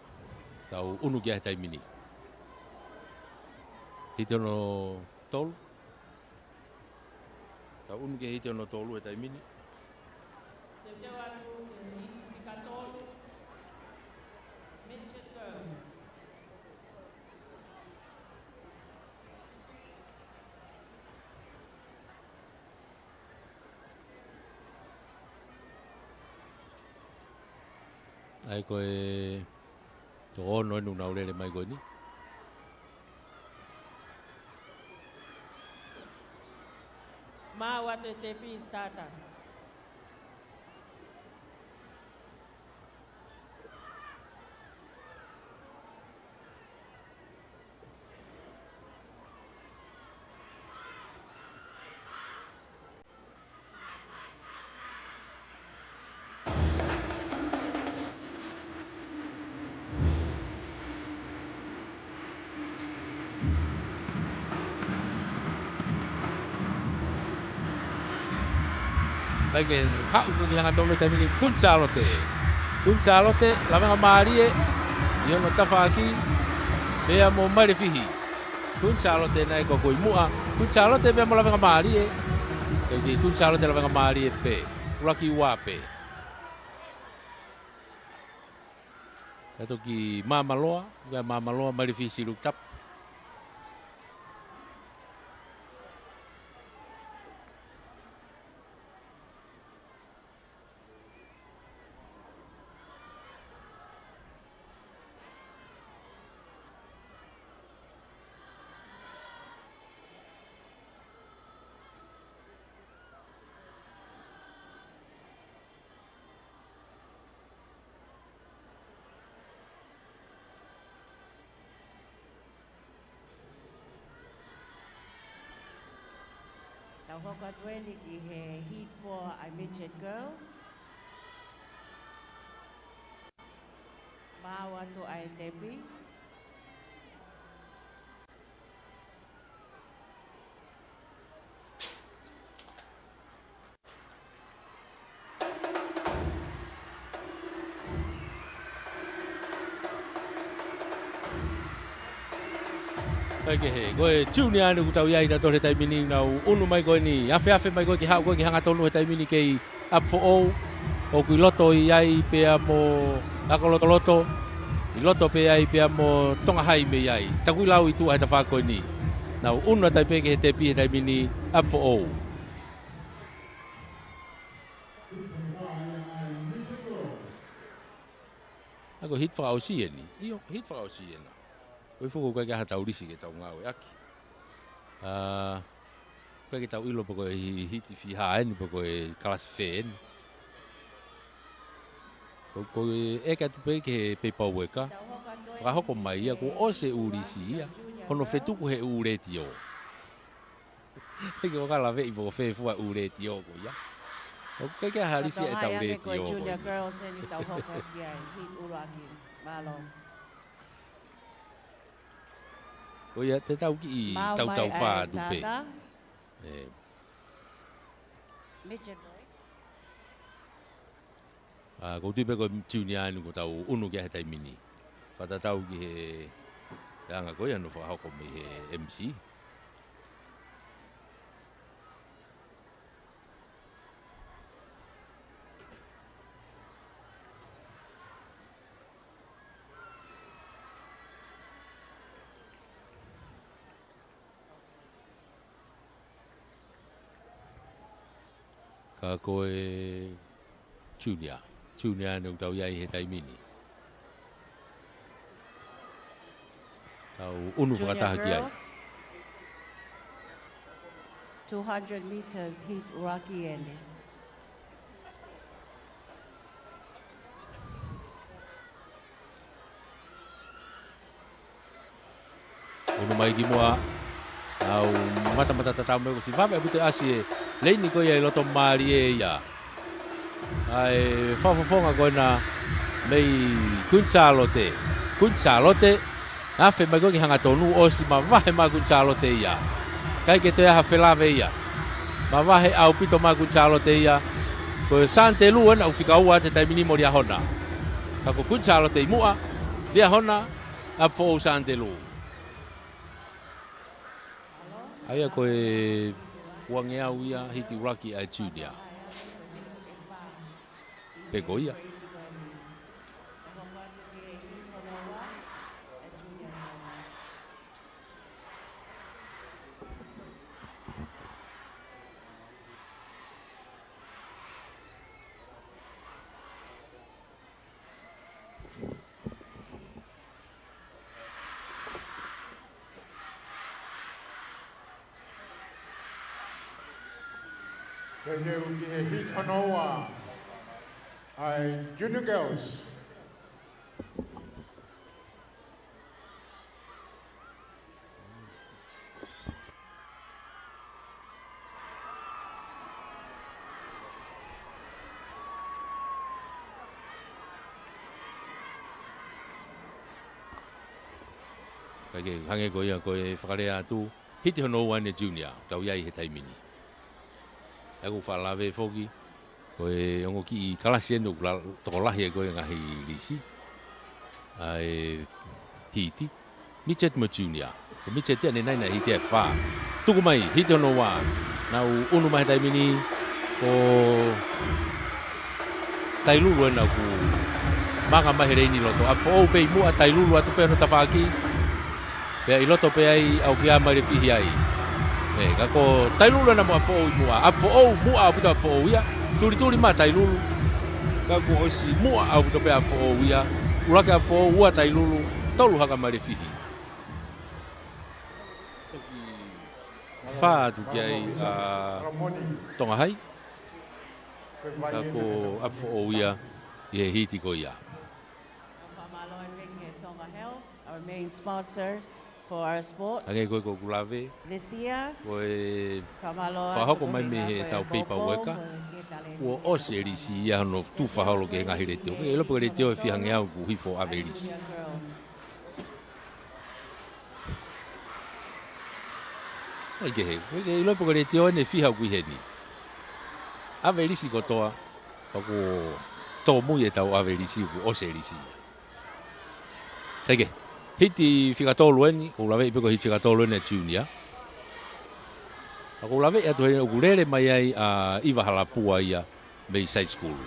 Tau ʻunu ki ai he taimi ni. Hiti hono tolu. Tau ʻunu ki he hiti hono tolu he taimi ni. Teuteu atu, hiti fika tolu. Midget Girls. ʻAi ko e toko ono eni ʻoku nau lele mai ko eni. Maʻu atu e tepi, starter. ʻAi ke haʻu ki he hangatonu he taimi ni, Kuini Sālote. Kuini Sālote, lavengamālie ʻi hono tafaʻaki, pea mo Mailefihi. Kuini Sālote naʻe ko ē ʻi muʻa. Kuini Sālote pea mo lavengamālie. ʻE, Kuini Sālote lavengamālie pē. ʻUluaki ua pē. Ka toki māmāloa, ka māmāloa, Mailefihi Silukitapu. Tau hoko atu eni ki he heat four ʻa e Midget Girls. Maʻu atu ʻa e tepi. Kae kehe, ko e junior ʻeni ʻoku tau ʻi ai ʻi he taimi ni, nau ʻunu mai ko eni, afeafe mai ko ē ke haʻu ko ē ki he hangatonu he taimi ni kei ʻapi foʻou, ʻoku ʻi loto ʻi ai pea mo Akolotoloto, ʻi loto pē ai pea mo Tonga Hai mei ai. Takuilau ʻi tuʻa he tafaʻaki ko eni. Nau ʻunu atu ai pē ki he tepi he taimi ni, ʻapi foʻou. ʻA ko e hit fakaʻosi eni. ʻIo, hit fakaʻosi ena. Ko e foʻi ko ē ke ʻai ha tau lisi ke tau ngāueʻaki. ʻA, ko e ke tau ʻilo pe ko e hi-, hiti fiha eni, pe ko e kalasi fē eni. Ko, ko e ʻeke atu pē ki he paperwork. Fakahoko mai ia, kuo ʻosi e ʻū lisi ia. Hono fetuku he ʻū letiō. He ko e ka laveʻi pe ko fē fua ʻū letiō ko ia. ʻOku ʻikai ke ʻi ai ha lisi ʻe tau letiō ko ia. Junior girls eni tau hoko ki ai, hit ʻuluaki. Mālō. Ko ia te tau kiʻi tautau fā atu pē. Ē. Midget boy. ʻA, ʻoku ou tui pē ko e junior eni ʻoku tau ʻunu ki ai he taimi ni. Fakatatau ki he anga ko ia hono fakahoko mei he M C. Ka ko e junior, junior eni ʻoku tau ʻi ai he taimi ni. Tau ʻunu fakataha ki ai. Junior girls, two hundred meters, hit ʻuluaki eni. ʻUnu mai ki muʻa. ʻAu matamata tatau mai ko e siʻi vave ʻaupito ʻasi e leini ko ia ʻi loto mālie ia. ʻA e fakafofonga ko ena mei Kuini Sālote. Kuini Sālote, afe mai ko ē ki he hangatonu, ʻosi mavahe mai Kuini Sālote ia. ʻIkai ke toe ʻi ai ha felave ia. Mavahe ʻaupito mai Kuini Sālote ia. Ko Sānitelū ena ʻoku fika ua he taimi ni mo Liahona. Ka ko Kuini Sālote ʻi muʻa, Liahona, ʻapi foʻou Sānitelū. ʻA ia ko e uangeau ia hiti ʻuluaki ʻa e junior. Pē ko ia. Ke neu ki he hit hono ua ʻa e Junior Girls. Kae kehe, hangē ko ia ko e fakalea atu, hiti hono ua ʻeni junior, tau ʻi ai he taimi ni. ʻA ia ʻoku faʻa lave foki, ko e ongo kiʻi kalasi ʻeni ʻoku la-, tokolahi ai ko e ngaahi lisi. ʻA e hiti. Midget mo junior. Ko midget ia ʻanenai naʻe hiti ʻe fā. Tuku mai, hiti hono ua. Nau ʻunu mai he taimi ni. Ko Tailulu ena ʻoku manga mai he leini loto. ʻApi foʻou pē ʻi muʻa, Tailulu atu pē hono tafaʻaki. Pea ʻi loto pē ai, ʻoku ʻi ai Mailefihi ai. ʻE, ka ko Tailulu ena mo ʻapi foʻou ʻi muʻa. ʻApi foʻou, muʻa ʻaupito ʻapi foʻou ia. Tulituli mai Tailulu. Ka kuo ʻosi muʻa ʻaupito pē ʻapi foʻou ia. ʻUluaki ʻapi foʻou, ua Tailulu, tolu hake Mailefihi. Toki fā atu ki ai ʻa Tonga Hai. Ka ko ʻapi foʻou ia ʻi he hiti ko ia. Fakamālō atu ki he Tonga Health, our main sponsor for our sport. Hangē ko e ʻoku lave. This year, ko e fakamālō atu fakahoko mai mei he tau paperwork. Kuo ʻosi e lisi ia hono tufa holo ki he ngaahi letiō. ʻIlo pe ko e letiō ʻe fiha ngeau kuo hifo ʻave lisi. ʻAi kehe, ʻoku ʻikai ke ʻilo pe ko e letiō ʻeni ʻe fiha ʻoku ʻi heni. ʻAve lisi kotoa, ka kuo tōmui e tau ʻave lisi, kuo ʻosi e lisi. ʻAi kehe. Hiti fika tolu eni, ʻoku ou laveʻi pē ko e hiti fika tolu eni ʻa e junior. ʻOku ou laveʻi atu heni ʻoku lele mai ai ʻa ʻIva Halapua ia mei Side School.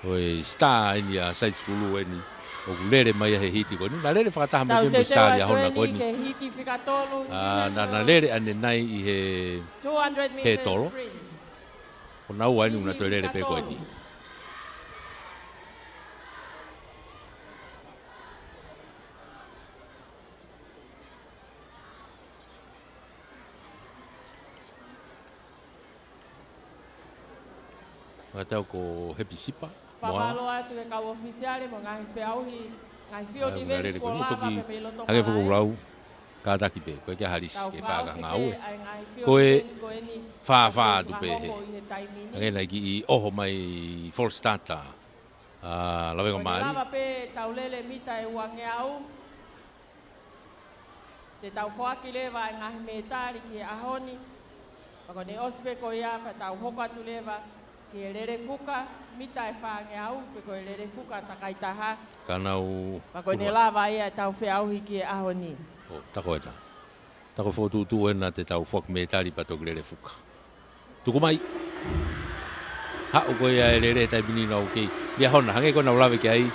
Ko e star eni ʻa Side School eni, ʻoku lele mai ia he hiti ko eni. Naʻe lele fakataha mai pē mo e star Liahona ko eni. Ke hiti fika tolu, ʻa, naʻa, naʻa lele ʻanenai ʻi he, he tolo. Ko naua eni ʻoku na toe lele pē ko eni. Fakatau ko Hepisipa Moala. Fakamālō atu ki he kau ʻōfisiale mo e ngaahi feʻauhi, ngaahi field events kuo lava pē mei loto malaʻe. Hangē foki ʻoku lau, kātaki pē, ko e ke halisi ke faka ngāue. Ko e fāfā atu pē he. Hangē naʻe kiʻi ʻoho mai false start ʻa Lavengamālie. Lava pē tau lele mita ʻe uangeau. Te tau foaki leva e ngaahi mētali ki he ʻaho ni. Pea ko ʻene ʻosi pē ko ia, pea tau hoko atu leva ki he lele fuka, mita ʻe fāngeau, pe ko e lele fuka takai taha. Ka nau. Pea ko ʻene lava ia ʻetau feʻauhi ki he ʻaho ni. ʻO, tā ko ena. Tā ko e fokotuʻutuʻu ena te tau foaki mētali pea toki lele fuka. Tuku mai. Haʻu ko ia e lele he taimi ni ʻoku kei. Liahona, hangē ko ʻena ʻoku lave ki ai.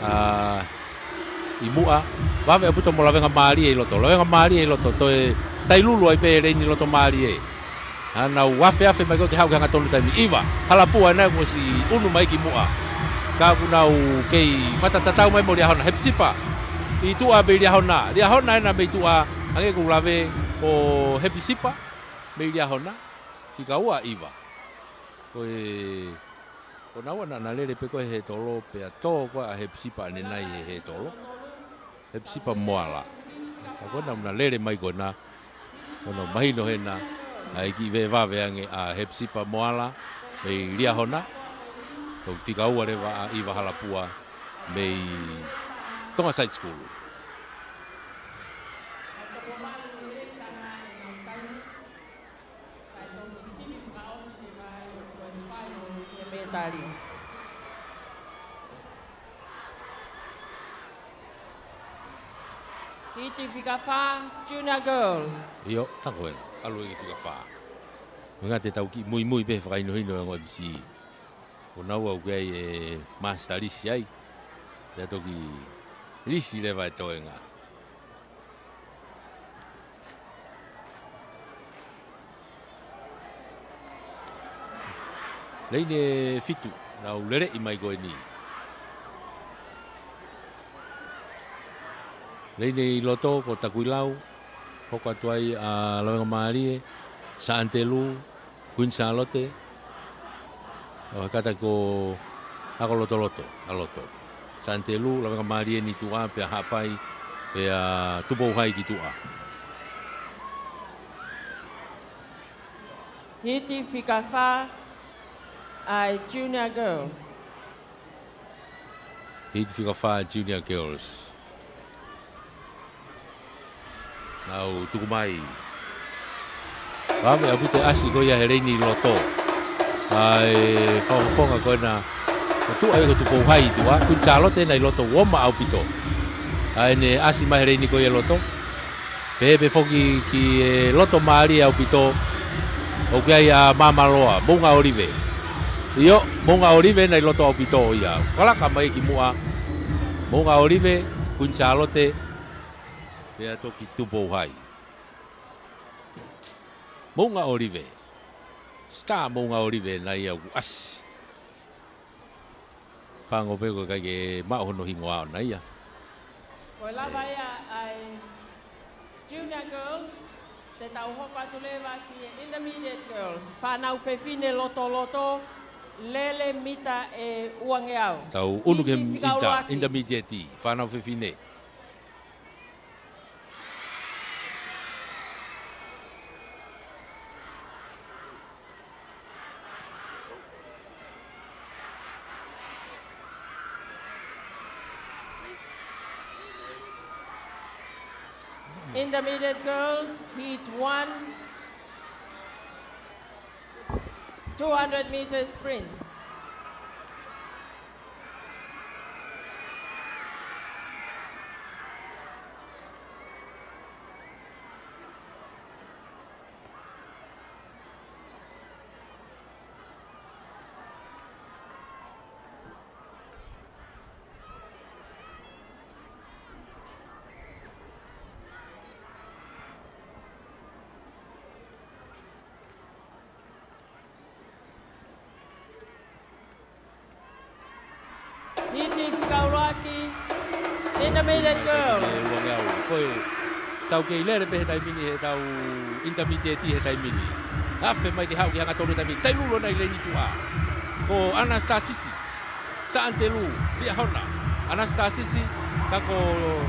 ʻA, ʻi muʻa. Vave ʻaupito mo Lavengamālie ʻi loto. Lavengamālie ʻi loto. Toe tailulu ai pē he leini loto mālie. ʻA, nau afeafe mai ko ē ke haʻu ki he hangatonu taimi. ʻIva Halapua ena kuo ʻosi ʻunu mai ki muʻa. Ka ʻoku nau kei matatatau mai mo Liahona. Hepisipa. ʻI tuʻa mei Liahona. Liahona ena mei tuʻa. Hangē ko ʻeku lave ko Hepisipa. Mei Liahona, fika ua ʻIva. Ko e, ko naua naʻa na lele pē ko ē he tolo, pea tō ko ē ʻa Hepisipa ʻanenai he, he tolo. Hepisipa Moala. Ka ko ena ʻoku na lele mai ko ena, ko ena ʻoku mahino hena, ʻa e kiʻi vevave ange ʻa Hepisipa Moala, mei Liahona. Ko e fika ua leva ʻa ʻIva Halapua, mei Tonga Side School. Hiti fika fā, Junior Girls. ʻIo, tā ko ena, ʻalu ki he fika fā. Meʻa te tau kiʻi muimui pē he fakahinohino ʻa e ongo M C. Ko naua ʻoku ʻi ai e master lisi ai. Pea toki lisi leva e toenga. Leini ʻe fitu, nau leleʻi mai ko eni. Leini ʻi loto ko Takuilau, hoko atu ai ʻa Lavengamālie, Sānitelū, Kuini Sālote, ʻo kātaki ko Ako Lotoloto, ʻa loto. Sānitelū, Lavengamālie ʻi tuʻa, pea Haʻapai, pea Tupou Hai ki tuʻa. Hiti fika fā ʻa e Junior Girls. Hiti fika fā Junior Girls. Nau tuku mai. Vave ʻaupito e ʻasi ko ia he leini ʻi loto. ʻA e fakafofonga ko ena. Ko tuʻa ʻi ko Tupou Hai ʻi tuʻa. Kuini Sālote ena ʻi loto, ʻoku ʻoma ʻaupito. ʻA ʻene ʻasi mai he leini ko ia ʻi loto. Pehē pē foki ki he loto mālie ʻaupito. ʻOku ʻi ai ʻa Māmaloa, Moʻunga ʻŌlive. ʻIo, Moʻunga ʻŌlive ena ʻi loto ʻaupito ia. Fakalaka mai ki muʻa. Moʻunga ʻŌlive, Kuini Sālote. Pea toki Tupou Hai. Moʻunga ʻŌlive. Star Moʻunga ʻŌlive ena ia ʻoku ʻasi. Pango pē ko e ʻikai ke maʻu hono hingoa ʻona ia. Ko e lava ia ʻa e Junior Girls, te tau hoko atu leva ki he Intermediate Girls. Fānau fefine lotoloto, lele mita ʻe uangeau. Tau ʻunu ki he inter, intermediate, fānau fefine. Intermediate girls, heat one, two hundred meter sprint. Hiti fika ʻuluaki, Intermediate Girls. Ko e tau kei lele pē he taimi ni, he tau intermediate he taimi ni. Afe mai ke haʻu ki he hangatonu he taimi ni. Tailulu ʻena ʻi he leini tuʻa. Ko Anastasisi Saʻanitelū Liahona. Anastasisi, ka ko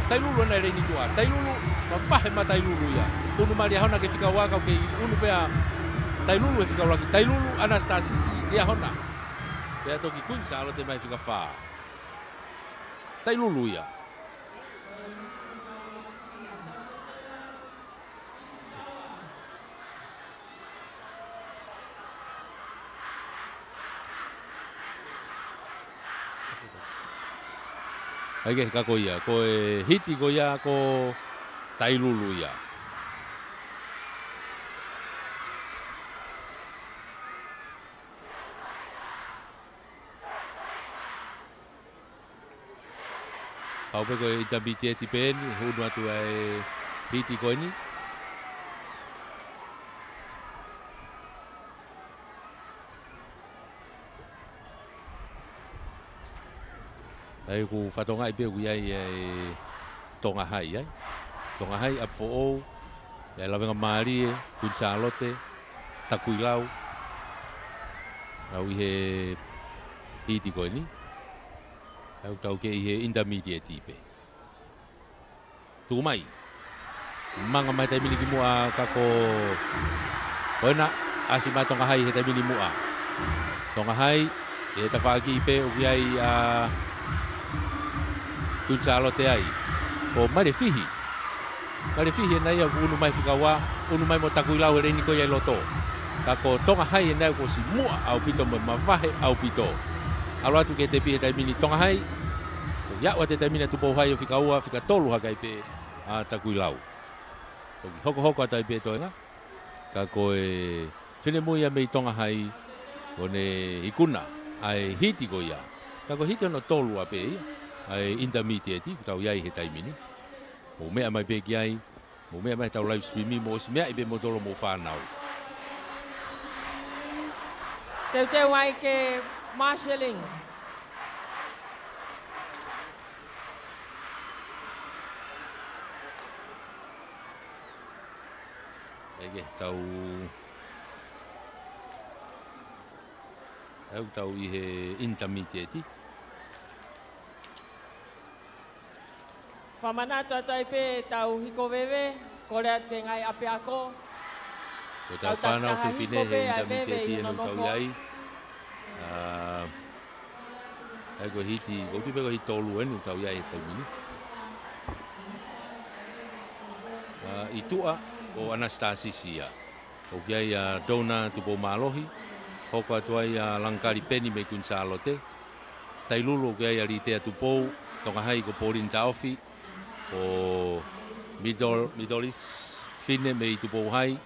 Tailulu ʻena ʻi he leini tuʻa. Tailulu, mavahe mai Tailulu ia. Unu mai Liahona ki he fika ua, ka ʻoku kei unu pē ʻa Tailulu he fika ʻuluaki. Tailulu, Anastasisi Liahona. Pea toki Kuini Sālote mai he fika fā. Tailulu ia. ʻAi ke, ka ko ia, ko e hiti ko ia ko Tailulu ia. Pau pē ko e intermediate pē eni, unu atu ʻa e hiti ko eni. ʻAi ʻoku fatongia pē ʻoku ʻi ai ʻa e Tonga Hai ai. Tonga Hai, ʻApifoʻou, ʻa e Lavengamālie, Kuini Sālote, Takuilau. Nau ʻi he hiti ko eni. ʻAi ʻoku tau kei ʻi he intermediate pē. Tuku mai. Manga mai he taimi ni ki muʻa ka ko, ko ena, ʻasi mai Tonga Hai he taimi ni muʻa. Tonga Hai, ʻi he tafaʻaki pē ʻoku ʻi ai ʻa Kuini Sālote ai. Ko Malefihi. Malefihi ʻena ia ʻoku unu mai fika ua, unu mai mo Takuilau he leini ko ia ʻi loto. Ka ko Tonga Hai ʻena ia kuo ʻosi muʻa ʻaupito mo mavahe ʻaupito. ʻAlu atu ki he tepi he taimi ni Tonga Hai. Ko ia ʻoku ʻi ai he taimi ni ʻa Tupou Hai ʻo fika ua, fika tolu hake ai pē ʻa Takuilau. Toki hokohoko atu ai pē toenga. Ka ko e finemui ia mei Tonga Hai, ʻoku ne ikuna ʻa e hiti ko ia. Ka ko e hiti hono tolu ʻapē ia ʻa e intermediate ʻoku tau ʻi ai he taimi ni. Mou meʻa mai pē ki ai, mou meʻa mai he tau live stream, mou ʻosi meʻa ai pē moutolu mo e fānau. Teuteu mai ke marshalling. ʻAi ke tau, ʻai ʻoku tau ʻi he intermediate. Fakamanatu atu ai pē tau hiko veve, kole atu ki he ngaahi ʻapiako. Ko e tau fānau fefine he intermediate ʻena ʻoku tau ʻi ai. ʻAi ko e hiti, ʻoku tui pē ko e hiti tolu ʻeni ʻoku tau ʻi ai he taimi ni. ʻI tuʻa ʻo Anastasisi ia. ʻOku ʻi ai ʻa Dona Tupou Mālohi, hoko atu ai ʻa Langakali Peni mei Kuini Sālote. Tailulu ʻoku ʻi ai ʻa Litea Tupou, Tonga Hai ko Pauline Taofi, ko Midol-, Midolis Fine mei Tupou Hai,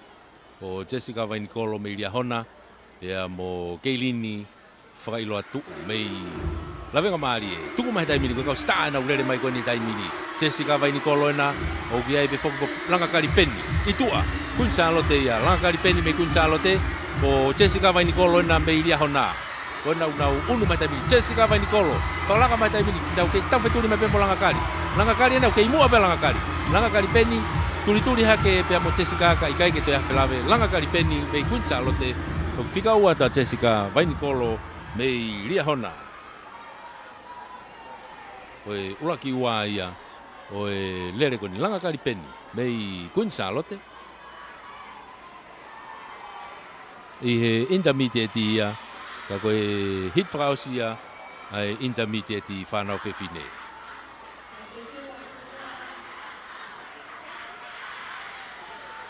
ko Jessica Vainikolo mei Liahona, pea mo Keilini Fakailoa Tuʻu mei Lavengamālie. Tuku mai he taimi ni, ko e kau sitā ʻena ʻoku lele mai ko eni he taimi ni. Jessica Vainikolo ʻena, ʻoku ʻi ai pē foki ko Langakali Peni. ʻI tuʻa, Kuini Sālote ia, Langakali Peni mei Kuini Sālote, ko Jessica Vainikolo ʻena mei Liahona. Ko ʻena ʻoku nau unu mai he taimi ni, Jessica Vainikolo. Fakalaka mai he taimi ni, tau kei taufetuli mai pē mo Langakali. Langakali ʻena, ʻoku kei muʻa pē Langakali. Langakali Peni, tulituli hake pea mo Jessica ka ʻikai ke toe afe lave. Langakali Peni mei Kuini Sālote, ko e fika ua ʻa Jessica Vainikolo mei Liahona. Ko e ʻuluaki ua ia ʻo e lele ko eni, Langakali Peni mei Kuini Sālote. ʻI he intermediate ia, ka ko e hiti fakaʻosi ia ʻa e intermediate fānau fefine.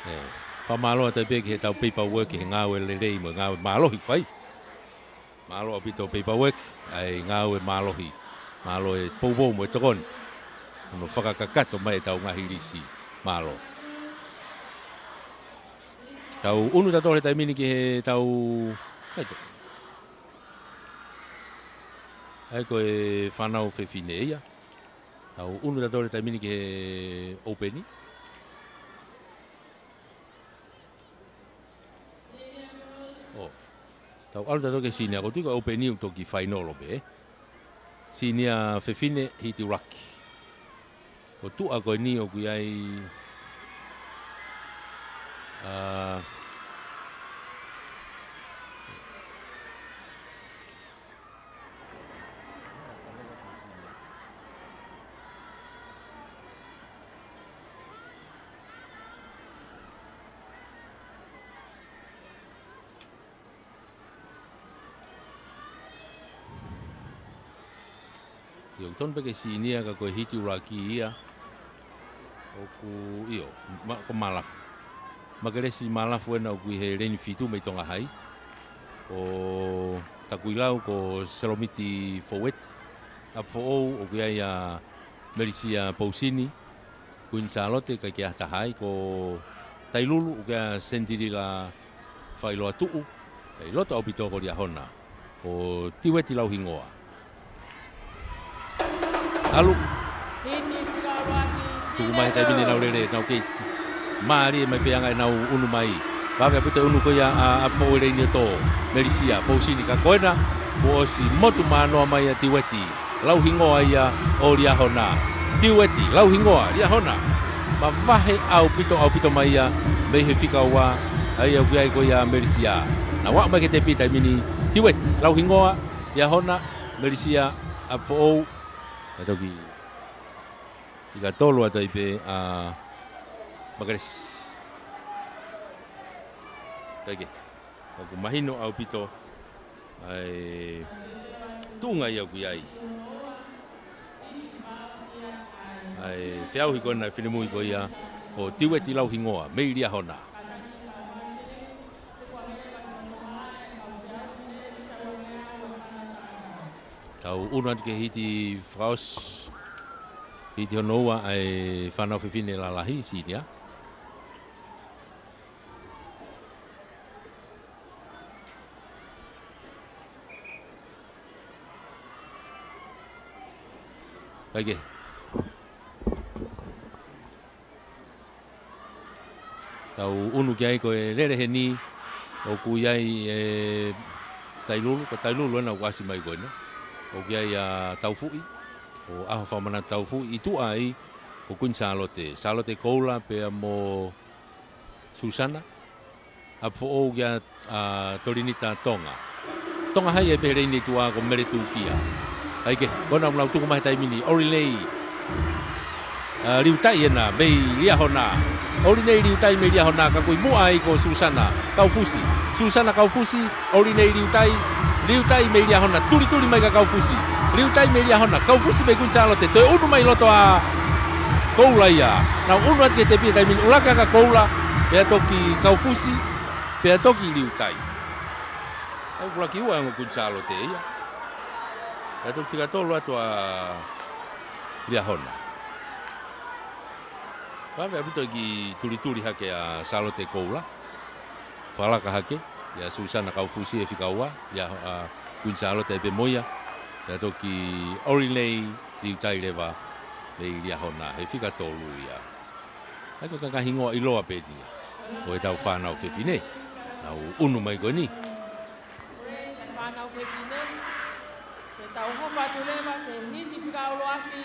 ʻE, fakamālō atu ai pē ki he tau paperwork, ki he ngāue lelei mo e ngāue mālohi fai. Mālō ʻaupito paperwork, ʻa e ngāue mālohi. Mālō e poupou mo e tokoni. Hono fakakakato mai e tau ngaahi lisi. Mālō. Tau unu tautolu he taimi ni ki he tau, kaito. ʻAi ko e fānau fefine ia. Tau unu tautolu he taimi ni ki he ʻoupeni. ʻO. Tau ʻalu tautolu ki he senior, ʻoku tui ko e ʻoupeni ʻoku toki fainolo pē. Senior fefine hiti ʻuluaki. Ko e tuʻa ko eni ʻoku ʻi ai, ā, ʻIo, ʻoku tonu pē ke senior ka ko e hiti ʻuluaki ia. ʻOku, ʻio, ma-, ko Malafu. Makelesi Malafu ena ʻoku ʻi he leini fitu mei Tonga Hai. Ko Takuilau, ko Selomiti Foueti. ʻApifoʻou, ʻoku ʻi ai ʻa Melisia Pousini, Kuini Sālote, ʻikai ke ʻi ai ha taha ai, ko Tailulu, ʻoku ʻi ai ʻa Sentilila Failoa Tuʻu, ʻi loto ʻaupito ko Liahona, ko Tiueti Lauhingoa. ʻAlu. Tuku mai he taimi ni ʻenau lele, ʻenau kei mālie mai pē ʻa e anga ʻenau ʻunu mai. Vave ʻaupito e ʻunu ko ia ʻa, ʻapifoʻou leini ʻo tō, Melisia Pousini, ka ko ena, kuo ʻosi motu mānoa mai ʻa Tiueti Lauhingoa ia ʻo Liahona. Tiueti Lauhingoa, Liahona. Mavahe ʻaupito, ʻaupito mai ia mei he fika ua, ʻa ia ʻoku ʻi ai ko ia Melisia. Nau aʻu mai ki he tepi he taimi ni, Tiueti Lauhingoa, Liahona, Melisia, ʻapifoʻou. Ka toki fika tolu atu ai pē ʻa Makelesi. Kae kehe, ʻoku mahino ʻaupito ʻa e tuʻunga ia ʻoku ʻi ai ʻa e feʻauhi ko ena ʻa e finemui ko ia ko Tiueti Lauhingoa mei Liahona. Tau ʻunu atu ki he hiti fakaʻosi, hiti hono ua ʻa e fānau fefine lalahi, senior. Kae kehe, tau ʻunu ki ai, ko e lele heni ʻoku ʻi ai ʻa Tailulu, ko Tailulu ena ʻoku ʻasi mai ko ena. ʻOku ʻi ai ʻa Taufuʻi, ko ʻAho Fakamanatu Taufuʻi, ʻi tuʻa ai ko Kuini Sālote, Sālote Koula pea mo Susana, ʻapifoʻou kia, ā, Tolinita Tonga. Tonga Hai ai pē he leini ʻi tuʻa ko Mele Tūkia. Kae kehe, ko ena ʻoku nau tuku mai he taimi ni, ʻOlinei, ā, Liutai ena mei Liahona. ʻOlinei Liutai mei Liahona, ka ko e muʻa ai ko Susana Kaufusi. Susana Kaufusi, ʻOlinei Liutai, Liutai mei Liahona, tulituli mai kia Kaufusi. Liutai mei Liahona, Kaufusi mei Kuini Sālote, toe ʻunu mai loto ʻa Koula ia. Nau ʻunu atu ki he tepi he taimi ni, ʻuluaki ʻa Koula, pea toki Kaufusi, pea toki Liutai. ʻA ia ʻuluaki ua ʻa e ongo Kuini Sālote ia. Pea toki fika tolu atu ʻa Liahona. Vave ʻaupito e kiʻi tulituli hake ʻa Sālote Koula. Fakalaka hake ʻia Susana Kaufusi he fika ua, ʻia, ā, Kuini Sālote ai pē mo ia. Pea toki ʻOlinei Liutai leva mei Liahona he fika tolu ia. ʻA ia ko e kakahingoa ʻiloa pē eni ia ʻo ʻetau fānau fefine. Nau ʻunu mai ko eni. Fānau fefine, ke tau hoko atu leva ki he hiti fika ʻuluaki.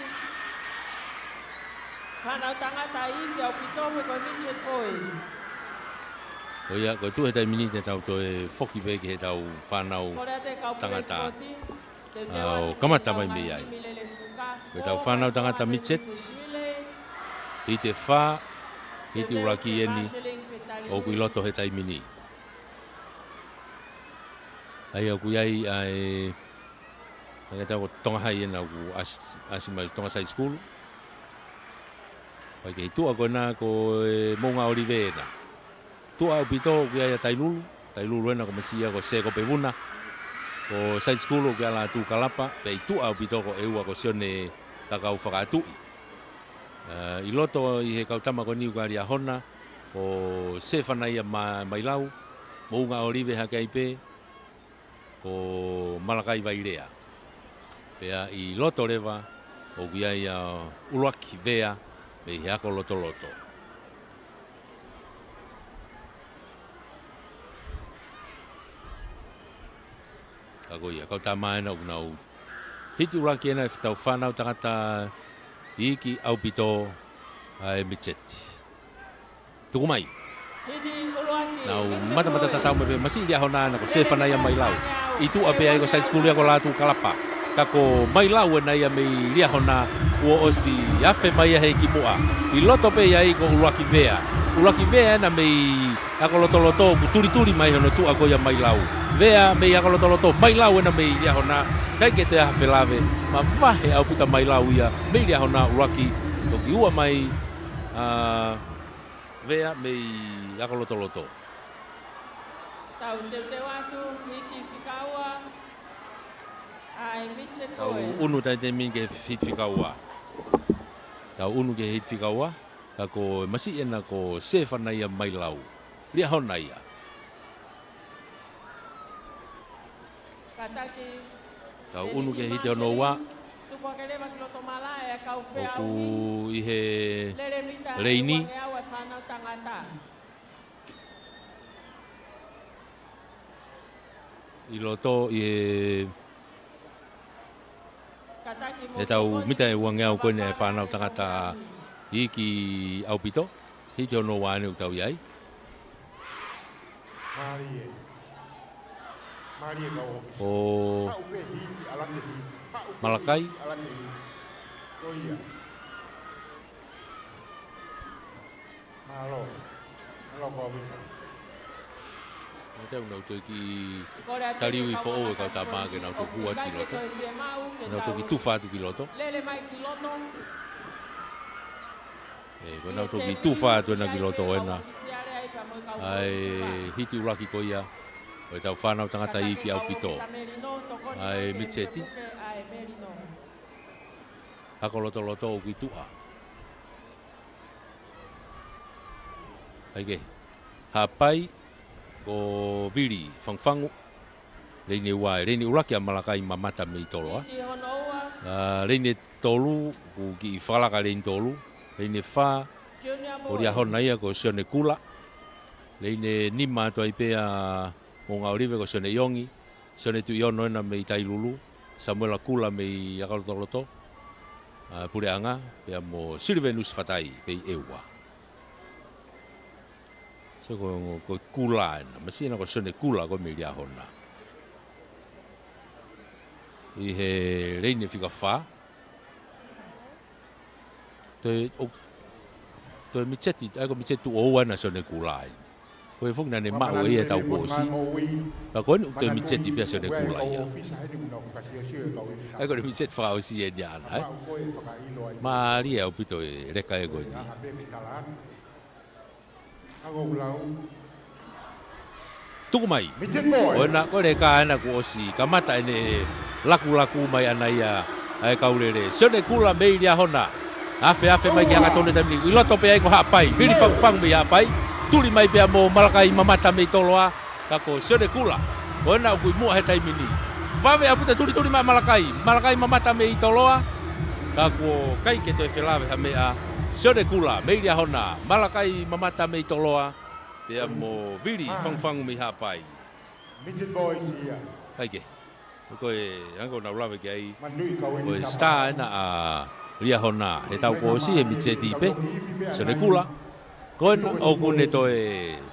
Fānau tangata ʻi he ʻaupito ko e midget boys. Ko ia, ko e tuʻu he taimi ni te tau toe foki pē ki heʻetau fānau tangata. Kole atu e kau peleti sipoti, te mea ʻo kamata mai mei ai. Ko ʻetau fānau tangata midget, hiti ʻe fā, hiti ʻuluaki eni ʻoku ʻi loto he taimi ni. ʻA ia ʻoku ʻi ai ʻa e, ʻa e tau ko Tonga Hai ena ʻoku ʻasi, ʻasi mai Tonga Side School. Pea ki he tuʻa ko ena ko e Moʻunga ʻOlive ena. Tuʻa ʻaupito ʻoku ʻi ai ʻa Tailulu, Tailulu ena ko e masiʻi ia ko Sēkope Vuna. Ko Side School ʻoku ʻi ai ʻa Lātū Kalapa, pea ʻi tuʻa ʻaupito ko e ua ko Sione Kakau Fakaʻatuʻi. Ā, ʻi loto ʻi he kau tama ko eni ʻoku ʻi ai ʻa Liahona, ko Sefanaia Ma-, Mailau, Moʻunga ʻOlive hake ai pē, ko Malakai Vailea. Pea ʻi loto leva, ʻoku ʻi ai ʻa ʻUluaki Vea, mei he ako lotoloto. Ka ko ia, kau tama ena ʻoku nau Hiti ʻuluaki ena ʻa e tau fānau tangata iiki ʻaupito ʻa e Mitseti. Tuku mai. Nau matamata tatau mai pē, masiʻi Liahona ena ko Sefanaia Mailau. ʻI tuʻa pē ai ko Saiti Sikulu ia ko Lātūkalapa. Ka ko Mailau ena ia mei Liahona kuo ʻosi afe mai ia he kimuʻa. ʻI loto pē ia ai ko ʻUluaki Vea. ʻUluaki Vea ena mei Akolotoloto, kuo tulituli mai hono tuʻa ko ia Mailau. Vea mei Akolotoloto, Mailau ena mei Liahona, ʻikai ke toe ʻi ai ha felave, mavahe ʻaupito ʻa Mailau ia mei Liahona. ʻUluaki, toki ua mai ʻa Vea mei Akolotoloto. Tau teuteu atu, hiti fika ua, ʻa e Mitseti. Tau unu taimi ni ki he hiti fika ua. Tau unu ki he hiti fika ua. Ka ko e masiʻi ena ko Sefanaia Mailau. Liahona ia. Tau unu ki he hiti hono ua. ʻOku ʻi he leini. ʻI loto ʻi he, he tau mita ʻe uangeau ko eni ʻa e fānau tangata iiki ʻaupito. Hiti hono ua eni ʻoku tau ʻi ai. Mālie. Mālie kau ʻōfisa. ʻO haʻu pē hiti, ʻalu atu e hiti. Haʻu pē Malakai. Hiti, ʻalu atu e hiti. Ko ia. Mālō. Mālō kau ʻōfisa. Mate au nau toki taliui foʻou e kau tama ke nau toki hū atu ki loto. Nau toki tufa atu ki loto. Lele mai ki loto. ʻE, ko ʻenau toki tufa atu ena ki loto ena. ʻA e hiti ʻuluaki ko ia ʻo e tau fānau tangata iiki ʻaupito ʻa e Mitseti. Akolotoloto ʻoku ʻi tuʻa. ʻAi ke. Haʻapai, ko Vili Fangufangu. Leini ua, leini ʻuluaki ʻa Malakai Mamata mei Toloa. ʻA, leini tolu, kuo kiʻi fakalaka leini tolu. Leini fā, ko Liahona ia ko Sione Kula. Leini nima atu ai pē ʻa Moʻungaʻolive ko Sione ʻIongi. Sione Tuʻiono ena mei Tailulu. Samuela Kula mei Akalotoloto. ʻA, puleʻanga, pea mo Silivenusi Fatai mei ʻEua. So ko, ko Kula ena, masiʻi ena ko Sione Kula ko mei Liahona. ʻI he leini fika fā. Toe, ʻo, toe Mitseti, ʻa ia ko Mitseti tuʻo ua ena Sione Kula ena. Ko e foki naʻa ne maʻu ʻe ia he tau kuo ʻosi. Ka ko eni ʻoku toe Mitseti pē ʻa Sione Kula ia. ʻA ia ko e Mitseti fakaʻosi eni ʻaʻana, ē? Mālie ʻaupito e leka ē ko eni. Tuku mai. Ko ena, ko e leka ena kuo ʻosi kamata ʻene lakulaku mai ʻaʻana ia ʻa e kau lele. Sione Kula mei Liahona. Afeafe mai ki he hangatonu he taimi ni. ʻI loto pē ai ko Haʻapai. Vili Fangufangu mei Haʻapai. Tuli mai pea mo Malakai Mamata mei Toloa. Ka ko Sione Kula. Ko ena ʻoku ʻi muʻa he taimi ni. Vave ʻaupito e tulituli mai ʻa Malakai. Malakai Mamata mei Toloa. Ka kuo ʻikai ke toe felave ha meʻa. Sione Kula mei Liahona. Malakai Mamata mei Toloa. Pea mo Vili Fangufangu mei Haʻapai. ʻAi ke. Ko e, hangē ko ʻenau lave ki ai. Ko e star ena ʻa Liahona he tau kuo ʻosi he Mitseti pē. Sione Kula. Ko ena ʻoku ne toe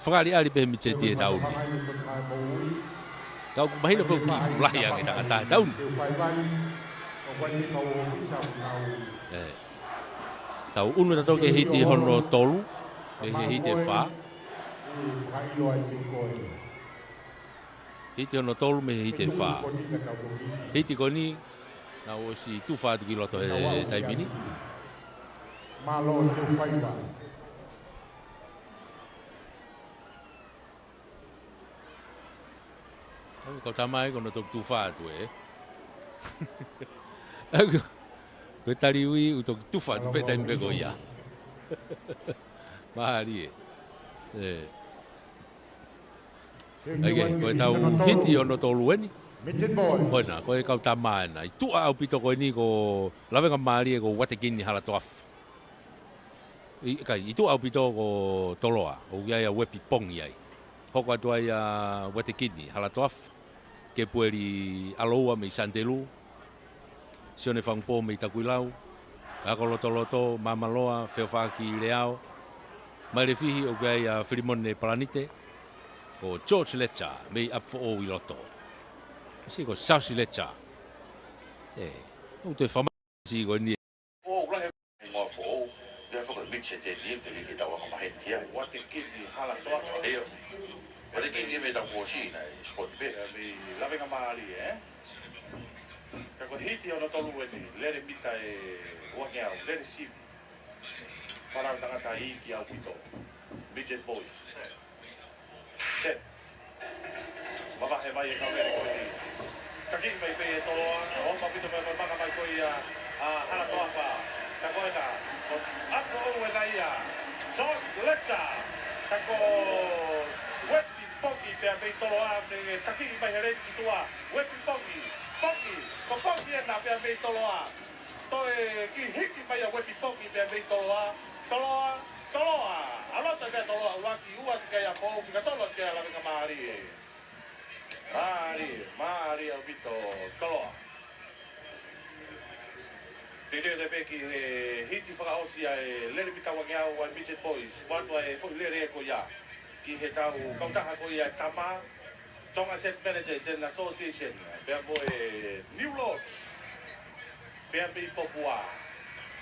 fakaʻaliʻali pē he Mitseti he taʻu ni. Ka ʻoku mahino pē ʻoku kiʻi fuʻu lahi ange tangata he taʻu ni. ʻE. Tau unu tautolu ki he hiti hono tolu, mei he hiti ʻe fā. Hiti hono tolu mei he hiti ʻe fā. Hiti ko eni, naʻa ku ʻosi tufa atu ki loto he taimi ni. Kau tama ē, ko hono toki tufa atu ē. Ko e taliui ʻoku toki tufa atu pē taimi pē ko ia. Mālie. ʻE. ʻAi ke, ko e tau hiti hono tolu eni. Ko ena, ko e kau tama ena. ʻI tuʻa ʻaupito ko eni ko Lavengamālie ko Uatekini Halatoafa. ʻI, ʻikai, ʻi tuʻa ʻaupito ko Toloa, ʻoku ʻi ai ʻa Uepi Pongi ai. Hoko atu ai ʻa Uatekini Halatoafa, Kepueli ʻAloua mei Santelu, Sione Fangupō mei Takuilau, Ako Lotoloto, Māmaloa, Feofaʻaki Leao, Mailefihi ʻoku ʻi ai ʻa Filimone Palanite, ko George Letcher mei ʻApifoʻou ʻi loto. Siʻi ko Siaosi Letcher. ʻE, ʻoku te fama siʻi ko eni. Foʻou lahi e hingoa foʻou, pea foki e mixed eni, pea ke tau anga maheni ki ai. Uatekini Halatoafa. ʻIo. Uatekini mei tau kuo ʻosi ʻi he sport bet. Pea mei Lavengamālie, ē? Ka ko e hiti hono tolu eni, lele mita ʻe uangeau, lele sivi. Fānau tangata iiki ʻaupito. Midget boys. Set. Mavahe mai e kau lele ko eni. Taki mai pē ʻe Toloa, ʻo ʻaupito pē maka mai ko ia ʻa Halatoafa. Ka ko ena, ko ʻApifoʻou ena ia. George Letcher. Ka ko Uepi Pongi pea mei Toloa, mei taki mai he lele ki tuʻa. Uepi Pongi, Pongi, ko Pongi ena pea mei Toloa. Toe kiʻi hiki mai ʻa Uepi Pongi pea mei Toloa, Toloa, Toloa. ʻAlu atu pē ʻa Toloa ʻuluaki, ua atu ki ai ʻa Foʻou, ki ka tolo atu ki ai ʻa Lavengamālie. Mālie, mālie ʻaupito Toloa. Te te pē ki he hiti fakaʻosi ʻa e lele mita uangeau ʻa e Midget Boys, ʻoatu ʻa e foʻi lele ko ia ki he tau kautaha ko ia ʻa e Tama, Tonga Set Managers and Association, pea mo e New Lords, pea mei Popua.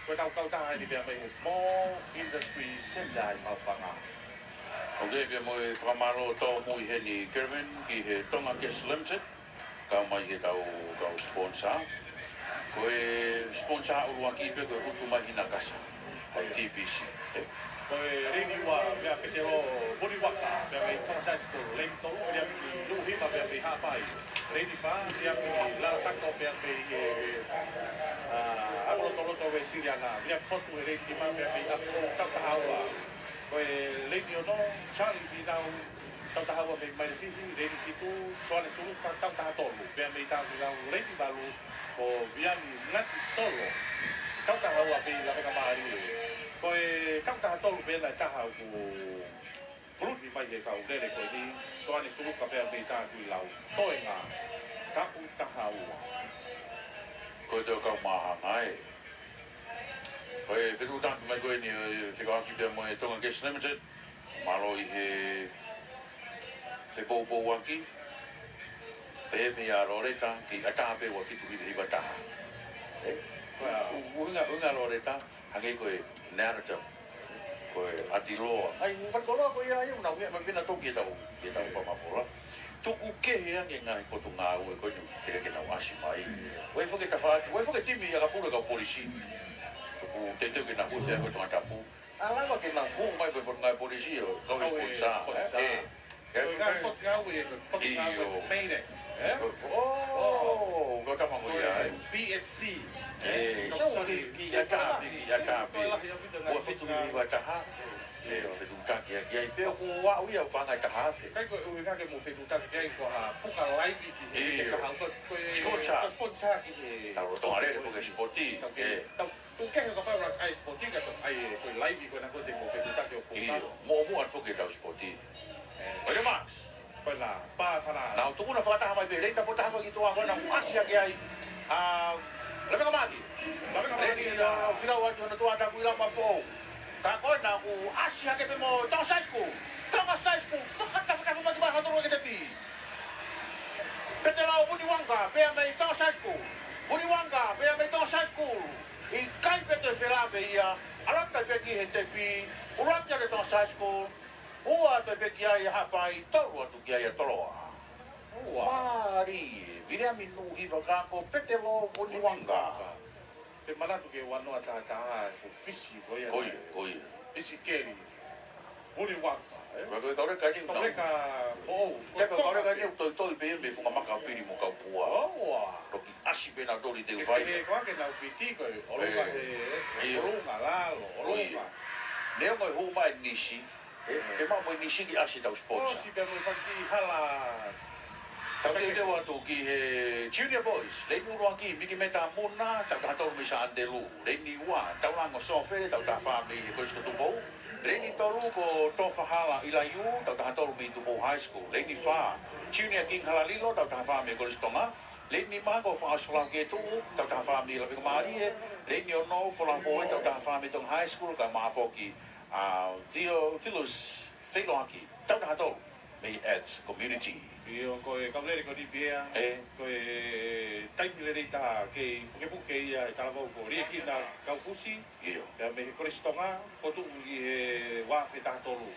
Ko e tau kautaha eni pea mei he Small Industry Centre ʻi Maʻufanga. ʻOku pea mo e fakamālō tōmui heni Kevin ki he Tonga Gas Limited, kau mai he tau, tau sponsor. Ko e sponsor ʻuluaki pē ko e ʻutu mai hina kasa, ko e T P C. Ko e lady ua, pea Petelo Vuniwaka, pea mei Tonga Size ko e lady tolu, pea mei Nuʻuhiva, pea mei Haʻapai. Lady fā, pea mei Lalatato, pea mei, e, a, Ako Lotoloto Uēsiliana, pea Fotu e lady nima, pea mei Ako Tau Tahaua. Ko e lady ono, Charlie Finau, Tau Tahaua mei Mailefihi, lady fitu, Soane Suluka, Tau Tahatolu, pea mei Takuilau, lady valu, ko Viani Ngati Solo, Tau Tahaua mei Lavengamālie. Ko e Tau Tahatolu pē ena ʻe taha ʻoku puluni mai he kau lele ko eni, Soane Suluka pea mei Takuilau, toenga, Tau Tahaua. Ko e tau kau māhanga ē. Ko e fetuʻutaki mai ko eni, ʻe fekauʻaki pea mo e Tonga Gas Limited. Mālō ʻi he fepoupouaki. Pehē mei a Loreta, ki a taha pē ua fitu hiva hiva taha. Ē? Ko e ʻuhinga, ʻuhinga Loreta, hangē ko e narrative. Ko e ʻatiloa. ʻAi, ʻu faikoloa ko ia, ia, ʻuna uia, ma pena toki e tau, e tau pamapola. Tuku kehe ange ngaahi potungāue ko eni, te ke nau ʻasi mai. ʻOi foki e tafaʻaki, ʻoi foki e timi ia ka pule kau polisi. Tuku teuteu ke nau hū fea ko Tongatapu. ʻA lava ke nau hū mai ko e potungāue polisi ʻo kau e sponsor. Ē, ē. Ko e ngaahi potungāue ē, ko e potungāue ʻio. Main ē. Ē? ʻO, ʻo, ko tama ko ia, ē. P S C. Ē, so ki, ki a tape, ki a tape. Ua fitu hiva taha. Ē, ʻo fetuʻutaki ʻaki ai. Pea ko ʻaʻu ia ʻo paʻanga ʻe taha afe. Kai ko e ʻuhinga ke mo fetuʻutaki ai ko ha puka laivi ki he, ʻio. Taha, ko e, ko e sponsor. Sponsor ki he. Tau Tonga lele ko e spoti. Tau ke, ē. Tau, tau ke he kapau la ai spoti ka tau ai e foʻi laivi ko ena ko te mo fetuʻutaki ʻo puka. ʻIo, mo, mo atu ke tau spoti. Ē. Ko ia Max. Ko ena, pā fana. Nau tuku na fakataha mai pē, lei tapo taha ko ki tuʻa ko ena, ʻasi hake ai. A, Lavengamālie. Lavengamālie. Lei, a, filau atu na tuʻa Takuilau mo Foʻou. Ka ko ena ʻoku ʻasi hake pē mo Tonga Size School. Tonga Size School, fakatafatafa mai ki mai hatoro ke te pī. Petelao Vuniwanga, pea mei Tonga Size School. Vuniwanga, pea mei Tonga Size School. ʻIkai pē toe felave ia, ʻalu atu pē ki he tepi, ʻuluaki ʻa e Tonga Size School. Ua atu pē ki ai ʻa Haʻapai, tolu atu ki ai ʻa Toloa. Ua. Mālie, Viliami Nuʻuhiva ka ko Petelo Vuniwanga. Te manatu ke ua noa taha taha e fuʻu fisi ko ia. Ko ia, ko ia. Fisi keli. Vuniwanga, ē? Ko e kauleka ni. Kauleka foʻou. Te ko kauleka ni, toitoi pē mei Fungamaka Pili mo Kaupua. ʻO, ua. Toki ʻasi pē na toli te uvai. Ē, ko ake nau fiti ko e, ʻolunga ē, he, ʻio. ʻOlunga, lalo, ʻolunga. Neongo e hū mai nisi, ē, ē. Ke maʻu mo e nisi ki ʻasi tau sponsor. ʻOsi pē mo e faki hala Tau teuteu atu ki he Junior Boys, leini ʻuluaki, Miki Meta Muna, taʻu taha tolu mei Sā ʻAnitelū, leini ua, Taulango Sofele, taʻu taha fā mei he Kolisi ko Tupou, leini tolu ko Tofahala ʻIlaiū, taʻu taha tolu mei Tupou High School, leini fā, Junior King Halalilo, taʻu taha fā mei Kolisi Tonga, leini nima ko Faʻaosifalauketu, taʻu taha fā mei Lavekomālie, leini ono, Folau Foʻou, taʻu taha fā mei Tonga High School, kae ʻumaʻā foki ʻa Theophilus Feiloaki, taʻu taha tolu mei Ads Community. ʻIo, ko e kau lele ko eni pē ia. ʻE. Ko e taimi lelei taha ke pukepuke ia e talavou ko Liekina Kaufusi. ʻIo. Pea mei he Kolisi Tonga, fotu ʻi he ua afe taha tolu.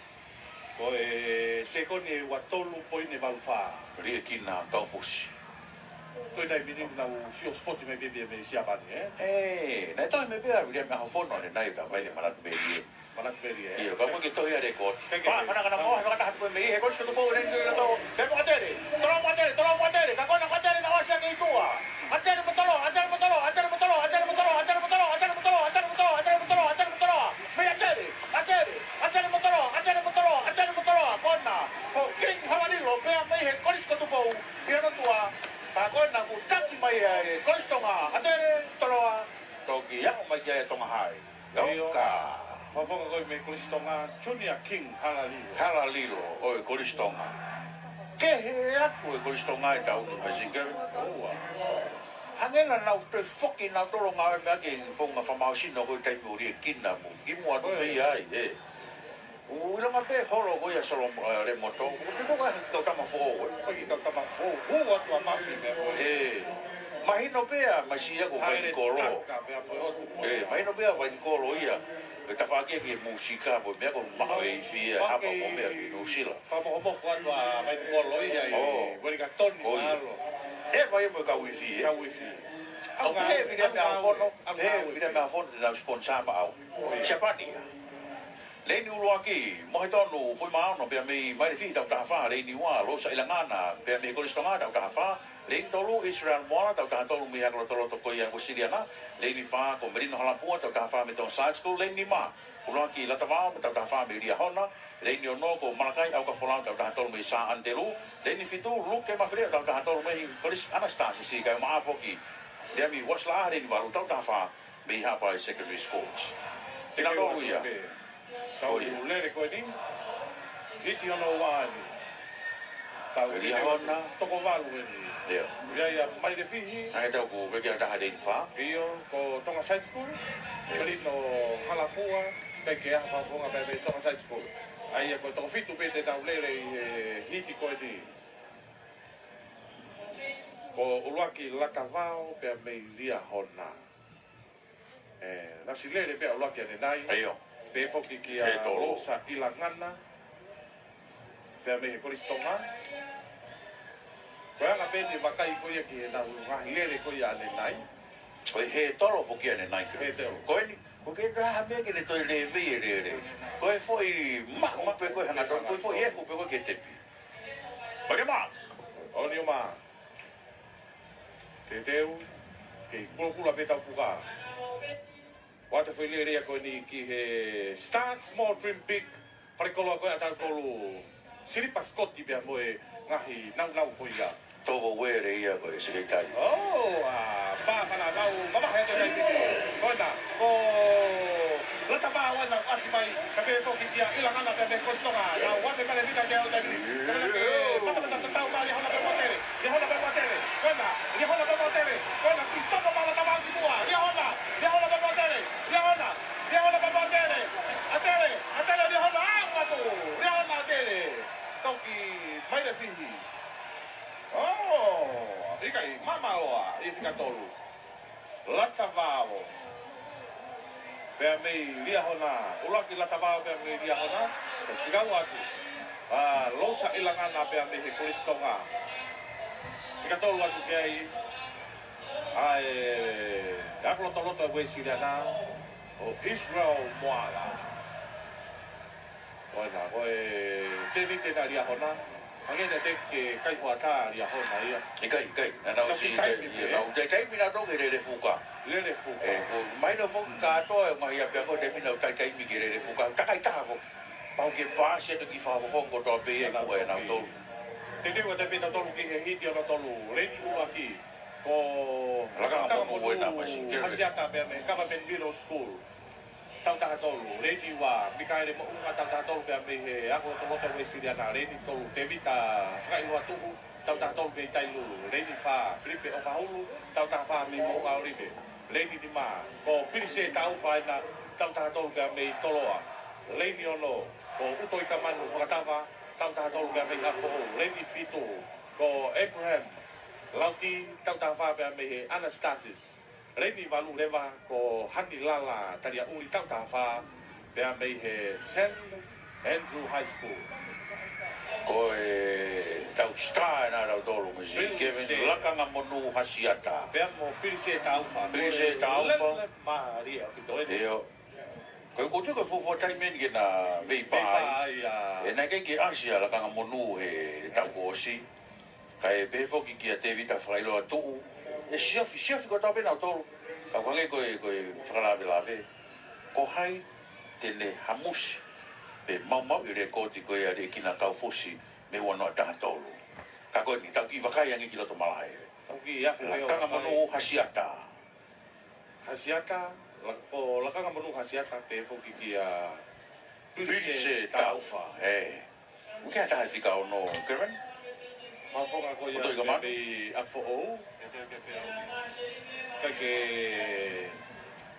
Ko e sekoni ʻe ua tolu poini valu fā. Liekina Kaufusi. Ko e taimi ni naʻa ku sio sipoti mai pē ia mei Siapani, ē? ʻE, naʻe tohi mai pē ʻa Viliami ʻAhofono ʻanenai, ka ʻikai ke manatu melie. Manatu melie, ē? ʻIo, ka ko e tohi ʻa e record. Ke, ke, ke. Pā, fana kana mo, fana taha tuku mei he Kolisi ko Tupou, leini ʻuluaki. Pea mo ʻAtele. Toloa mo ʻAtele, toloa mo ʻAtele. Ka ko ena ko ʻAtele naʻe ʻosi ʻaki ʻi tuʻa. ʻAtele mo Toloa, ʻAtele mo Toloa, ʻAtele mo Toloa, ʻAtele mo Toloa, ʻAtele mo Toloa, ʻAtele mo Toloa, ʻAtele mo Toloa, ʻAtele mo Toloa, ʻAtele mo Toloa. Mei ʻAtele, ʻAtele, ʻAtele mo Toloa, ʻAtele mo Toloa, ʻAtele mo Toloa. Ko ena, ko King Halalilo, pea mei he Kolisi ko Tupou, ʻi hono tuʻa. Ka ko ena kuo taki mai ʻa e Kolisi Tonga, ʻAtele, Toloa, toki aʻu mai ki ai ʻa Tonga High. ʻIo. ʻIo ka. Fakafofonga ko ē mei Kolisi Tonga, Junior King Halalilo. Halalilo, ʻo e Kolisi Tonga. Kehe atu ʻa e Kolisi Tonga ʻi he taʻu ni, Masinga. ʻOua. Hangē naʻa nau toe foki nautolu ʻo ngāue mai ki he founga fakamālohisino ko e taimi ʻo Liekina mo. Kimuʻa atu pē ia ai, ē. ʻOku ʻilonga pē holo ko ia Solo, ē, Lemoto. Ko e pito ko e kau tama foʻou, ē. Ko e kau tama foʻou. Hū atu ʻa Mafi pē ko ē. Ē. Mahino pē ʻa Masi ia ko Vainikolo. Ē, mahino pē ʻa Vainikolo ia. Ko e tafaʻaki ki he mūsika, ko e meʻa ko e maʻu e ifi ia, hapa mo e meʻa ki Nuʻusila. Fakamokomoko atu ʻa Vainikolo ia ʻi Uelikatoni, ʻo ia. Mālō. ʻE, vai mo e kau ifi, ē. Kau ifi. ʻOku pehē ʻe Viliami ʻAhofono, pehē ʻe Viliami ʻAhofono te nau sponsor maʻau. Siapani ia. Leini ʻuluaki, Mohetonu Fuimaono, pea mei Mailefihi, taʻu taha fā, leini ua, Losa ʻIlangana, pea mei Kolisi Tonga, taʻu taha fā, leini tolu, Israel Moala, taʻu taha tolu mei he ʻAkilotoloto ko ia ʻo Uēsiliana, leini fā, ko Melino Halapua, taʻu taha fā mei Tonga Side School, leini nima, ʻUluaki Latavao, taʻu taha fā mei Liahona, leini ono, ko Malakai ʻAukafolau, taʻu taha tolu mei Sā ʻAnitelū, leini fitu, Luke Mafileʻo, taʻu taha tolu mei Kolisi ʻAnasitā Sisi, kae ʻumaʻā foki Liami Uasilaʻā, leini valu, taʻu taha fā mei Haʻapai Secondary Schools. Kinautolu ia. Tau lele ko eni. Hiti hono ua eni. Tau Liahona. Toko valu eni. ʻIo. ʻI ai ʻa Mailefihi. ʻA ia tau ko e veke ʻa taha leini fā. ʻIo, ko Tonga Side School. ʻIo. Melino Halapua. Pea ke ʻaho fakafofonga pea mei Tonga Side School. ʻA ia ko e toko fitu pē te tau lele ʻi he hiti ko eni. Ko ʻUluaki Latavao pea mei Liahona. ʻE, naʻe ʻosi lele pē ʻa ʻUluaki ʻanenai. ʻIo. Pehē foki kia Losa ʻIlangana. Pea mei he Kolisi Tonga. Ko e anga pē eni e vakai ko ia ki heʻenau ngaahi lele ko ia ʻanenai. Ko e hētolo foki ʻanenai ke. Hētolo. Ko eni, ʻoku ʻikai ke ʻi ai ha meʻa ke ne toe lēvei e lele. Ko e foʻi maʻu pē ko e hangatonu, ko e foʻi ehu pē ko e ke tepi. Onioma. Onioma. Teuteu, kei kulokula pē tau fuka. ʻOatu e foʻi lele ia ko eni ki he Start Small Dream Big. Falekoloa ko ē ʻa tautolu Silipa Sikoti pea mo e ngaahi naunau ko ia. Tovo Uele ia ko e sekelitali. ʻOu, ʻa, pā fana mau, mamahi atu taimi. Ko ena, ko Latavao ena ʻoku ʻasi mai, kae pehē foki kia ʻIlangana pea mei Kolisi Tonga. Nau ʻave mai e mita ki he ʻau taimi. Kae pehē ke matamata tatau mai Liahona pea mo ʻAtele. Liahona pea mo ʻAtele. Ko ena, Liahona pea mo ʻAtele. Ko ena, ki tono mai Latavao ki muʻa. Liahona, Liahona pea mo ʻAtele. Liahona, Liahona pea mo ʻAtele. ʻAtele, ʻAtele, Liahona, ʻa, matu. Liahona, ʻAtele. Toki Mailefihi. ʻOu, ʻikai, Mamaʻoa, ʻi he fika tolu. Latavao. Pea mei Liahona, ʻUluaki Latavao pea mei Liahona. Fika ua atu. ʻA, Losa ʻIlangana pea mei he Kolisi Tonga. Fika tolu atu ki ai. ʻA e, ʻAkilotoloto ʻo Uēsiliana. ʻO Israel Moala. Ko ena, ko e tēniti ena Liahona. Hangē naʻe teʻeki ke kai hoʻatā Liahona ia. ʻIkai, ʻikai. Naʻa nau ʻosi taimi pē. Naʻa nau taimi naʻa nau ke lele fuka. Lele fuka. ʻE, ko e mahino foki kātoa e ngaahi ʻapiako taimi naʻa nau taimi ke lele fuka. Takai taha foki. Pau ke paasi atu ki he fakafofonga kotoa pē ia ʻi muʻa ʻe nautolu. Te teu atu pē tautolu ki he hiti hono tolu, Lady ʻUluaki, ko Lakanga Monū ena, Maisi Kevin. Hasiata pea mei he Government Middle School. Tau taha tolu, Lady ua, Mikaele Moʻunga, tau taha tolu pea mei he Ako Lotoloto Uēsiliana, Lady tolu, Tevita Fakaʻiloa Tuʻu, tau taha tolu mei Tailulu, Lady fā, Filipe ʻOfahulu, tau taha fā mei Moʻunga ʻOlive, Lady nima, ko Pilise Taufa ena, tau taha tolu pea mei Toloa, Lady ono, ko ʻUtoikamanu Fakatava, tau taha tolu pea mei ʻApifoʻou, Lady fitu, ko Abraham Lauti, tau taha fā pea mei he Anastasis, Lady valu leva ko Hanilala Taliaʻuli, tau taha fā pea mei he Saint Andrew High School. Ko e tau star ena ʻa tautolu, Maisi Kevin, Pilise. Lakanga Monū Hasiata. Pea mo Pilise Taufa. Pilise Taufa. Lele mālie ʻaupito eni. ʻIo. Ko e kotu ko e fuofua taimi eni ke na vei pā ai. Vei pā ai, ʻa. ʻE naʻe ʻikai ke ʻasi ʻa Lakanga Monū he taʻu kuo ʻosi. Kae pehē foki kia Tevita Fakaʻiloa Tuʻu, ʻe siofi, siofi kotoa pē nautolu. Ka ʻoku hangē ko e, ko e fakalavelave, ko hai te ne hamusi pe maumauʻi e lekooti ko ia ʻa e kina kau fusi mei he ua noa taha tolu. Ka ko eni, tau kiʻi vakai ange ki loto malaʻe. Tau kiʻi afe pē ʻo Lakanga Monū Hasiata. Hasiata, la-, ko Lakanga Monū Hasiata pea foki kia Pilise Taufa. Pilise Taufa, ē. ʻOku ʻi ai ha taha fika ono, Kevin? Fakafofonga ko ia ʻUtoikamanu. Mei ʻApifoʻou. Kae ke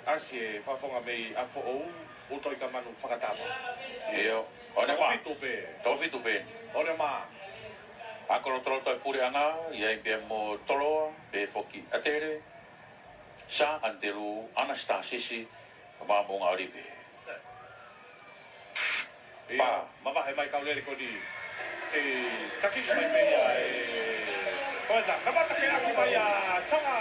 ʻasi e fakafofonga mei ʻApifoʻou, ʻUtoikamanu Fakatava. ʻIo. ʻOnē mā. Toko fitu pē. Toko fitu pē. ʻOnē mā. Ako Lotoloto ʻa e Puleʻanga, ʻi ai pea mo Toloa, pea foki ʻAtele, Saint Andrew, Anastasisi, pea mo Moʻunga ʻOlive. ʻIa, pā. Mavahe mai kau lele ko eni. ʻE taki mai pē ia, ʻe. Ko ena, kamata ke ʻasi mai ʻa Tonga,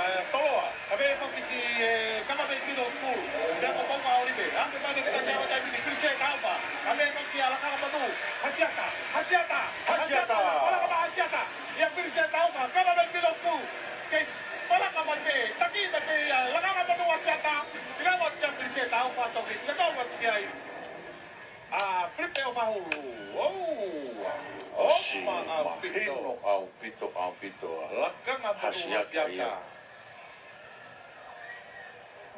ʻe, Toloa. Kae pehē foki ki he Government Middle School. Pea mo Moʻunga ʻOlive. Afe mai ne kita kia wata mini Pilise Taufa. Kae pehē foki ʻa Lakanga Monū. Hasiata, Hasiata, Hasiata. Hasiata. Palaka mai Hasiata. ʻIa Pilise Taufa, Government Middle School. Kei palaka mai pē, taki mai pē ia, Lakanga Monū Hasiata. Sila mo tia Pilise Taufa toki, sila tau atu ki ai. ʻA Filipe ʻOfahulu. ʻOu, ʻosi, mahino ʻaupito, ʻaupito, ʻaupito ʻa Lakanga Monū Hasiata. Hasiata ia.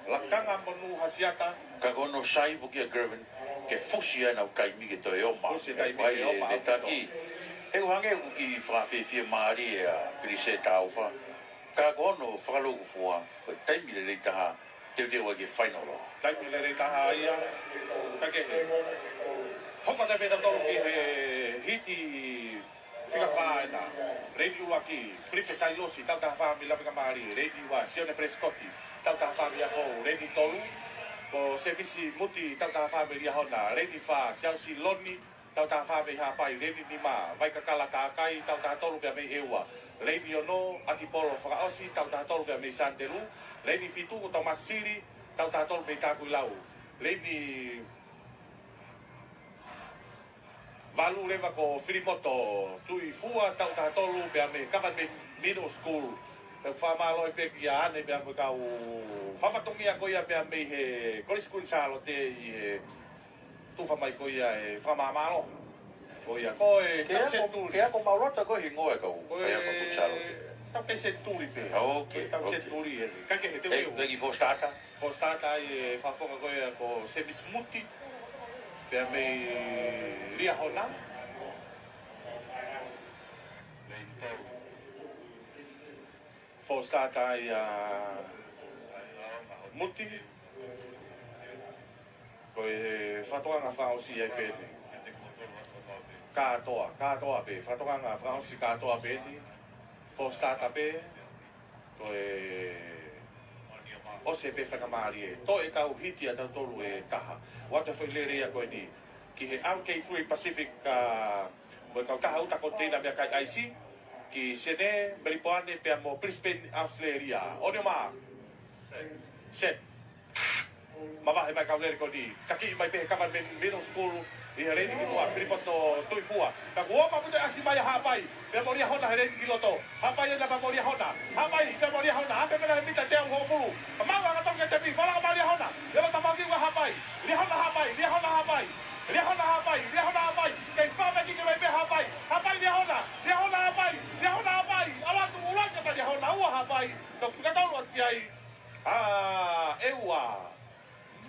Lakanga Monū Hasiata. Ka ko hono sai foki ʻa Kevin, ke fusi ai ʻenau taimi ke toe ʻomai. Fusi e taimi ke ʻomai ʻaupito. He ʻoku hangē ʻoku kiʻi fakafiemālie ʻa Pilise Taufa. Ka ko hono fakalūkufua, ko e taimi lelei taha, teuteu ai ki he fainolo. Taimi lelei taha ia, kae kehe. Hoko atu pē tautolu ki he hiti fika fā ena. Lady ʻuluaki, Filipe Sailosi, tau taha fā mei Lafikamālie. Lady ua, Sione Pelesikoti, tau taha fā mei ʻApifoʻou. Lady tolu, ko Semisi Muti, tau taha fā mei Liahona. Lady fā, Siaosi Loni, tau taha fā mei Haʻapai. Lady nima, Vaikakala Takai, tau taha tolu pea mei ʻEua. Lady ono, ʻAtipolo Fakaʻosi, tau taha tolu pea mei Santelū. Lady fitu, ko Tomasili, tau taha tolu mei Takuilau. Lady valu leva ko Filimoto Tuʻifua, tau taha tolu pea mei Government Middle School. Pea ʻoku fakamālō pē kia ʻAne pea mo e kau fakafatongia ko ia pea mei he Kolisi Kuini Sālote ʻi he tufa mai ko ia e fakamālō. Ko ia, ko e tau senituli. Ke ako maulota ko e hingoa e kau faiako Kuini Sālote. Tau kei senituli pē. Ok, ok. Tau senituli ē. Kae kehe, teuteu. ʻE, ʻe ki Fositata. Fositata ai e fakafofonga ko ia ko Semisi Muti. Pea mei Liahona. Fositata ai ʻa Muti. Ko e fakatokanga fakaʻosi ai pē eni. Kātoa, kātoa pē. Fakatokanga fakaʻosi kātoa pē eni. Fositata pē. Ko e ʻosi pē fakamālie. Toe kau hiti ʻa tautolu ʻe taha. ʻOatu e foʻi lele ia ko eni ki he R K three Pacific, ʻa, mo e kau taha uta koniteina meʻakai ʻaisi. Ki Sene, Melipoane, pea mo Brisbane, Australia. On your mark. Set. Mavahe mai kau lele ko eni. Taki mai pē he Government Middle School ʻi he leni ki muʻa, Filipoto Tuʻifua. Ka kuo ʻomai ʻaupito e ʻasi mai ʻa Haʻapai. Pea mo Liahona he leni ki loto. Haʻapai ena pea mo Liahona. Haʻapai pea mo Liahona. Afe mena he mita teau hongofulu. Ka mau anga tau ke tepi. Falanga mai Liahona. Liahona mau ki ua Haʻapai. Liahona Haʻapai. Liahona Haʻapai. Liahona Haʻapai. Liahona Haʻapai. Kei fā meki ke mai pē Haʻapai. Haʻapai Liahona. Liahona. ʻEua.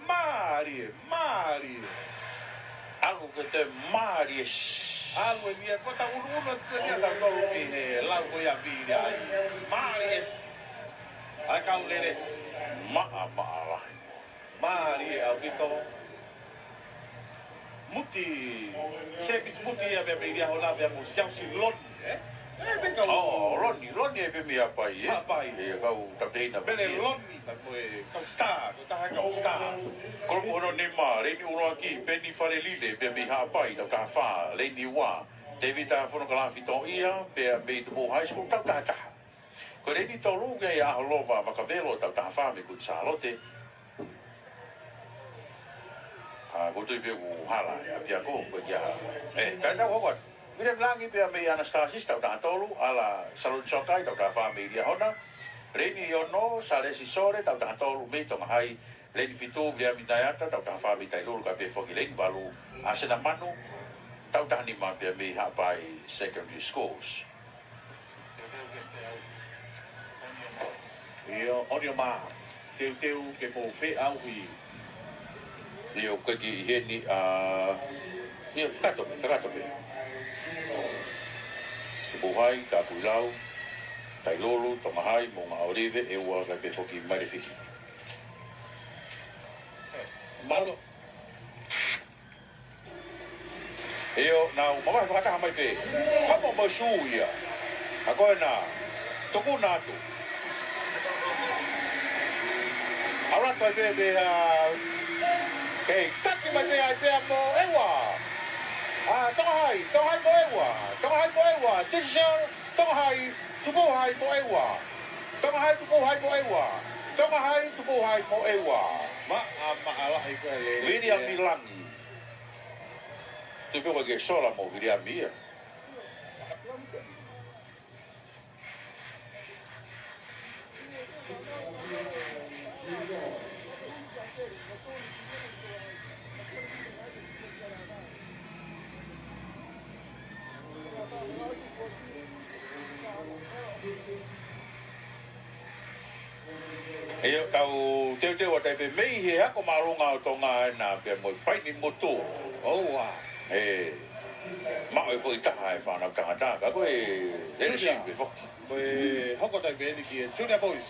Mālie, mālie. ʻAlu ke te mālie. ʻAlu eni ia, ko ʻeta ʻunuʻunu atu eni ia ʻa tautolu ki he lau ko ia vili ai. Mālie. ʻAi kau lelesi. Maʻa, maʻa lahi. Mālie ʻaupito. Muti, Sēmisi Muti ia pea mei Liahona pea mo Siaosi Loni, ē? Ē, pea kau ʻO, Loni, Loni ē pea mei Haʻapai, ē? Haʻapai. ʻE, kau tapeina Pele pea mei Loni, pea mo e kau star, ko e taha kau star. Kolopu hono nima, Leini ʻUluaki, Peni Falelile, pea mei Haʻapai, tautaha fā, Leini ua, Tēvita Fono Kalafi Toʻia, pea mei Tupou High School, tautaha taha. Ko e Leini tolu, ko ia ʻa Holova Makavelo, tautaha fā mei Kuini Sālote. ʻA, ko e tui pē ʻoku hala ʻa e ʻapiako, ko e kia. ʻE, kae tau hoko atu. Viliami Langi pea mei Anastasisi, tautaha tolu, ʻAla Saloni Sokai, tautaha fā mei Liahona. Leini ono, Salesi Sole, tautaha tolu mei Tonga High. Leini fitu, Viliami Naiata, tautaha fā mei Tailulu, kae pehē foki Leini valu, ʻa Sena Manu, tautaha nima pea mei Haʻapai Secondary Schools. ʻIo, ʻoni ʻo mā, teuteu ke mou feʻauhi. ʻIo, ko e kiʻi heni, ʻa, ʻio, kakato pē, kakato pē. Tupou High, Kapuilau, Tailulu, Tonga High, Moʻunga ʻŌlive, ʻEua, kae pehē foki Mailefihi. Mālō. ʻIo, nau mavahe fakataha mai pē. Hamo mo sū ia. ʻA ko ena. Tuku na atu. ʻAlu atu ai pē pea, ʻa, kei taki mai pē ai pea mo ʻEua. ʻA, Tonga High, Tonga High mo ʻEua. Tonga High mo ʻEua. Tisel, Tonga High, Tupou High mo ʻEua. Tonga High, Tupou High mo ʻEua. Tonga High, Tupou High mo ʻEua. Maʻa, maʻa lahi ko e lele. Viliami Langi. Tui pē ko e ke sola mo Viliami ia. ʻIo, kau teuteu atu ai pē mei he ako māʻolunga ʻo Tonga ena pea mo e Paini Motu. ʻOua. ʻE, maʻu e foʻi taha e fānau tangata, ka ko e Julia. Lelesi pē foki. Ko e hoko atu ai pē eni ki he Junior Boys.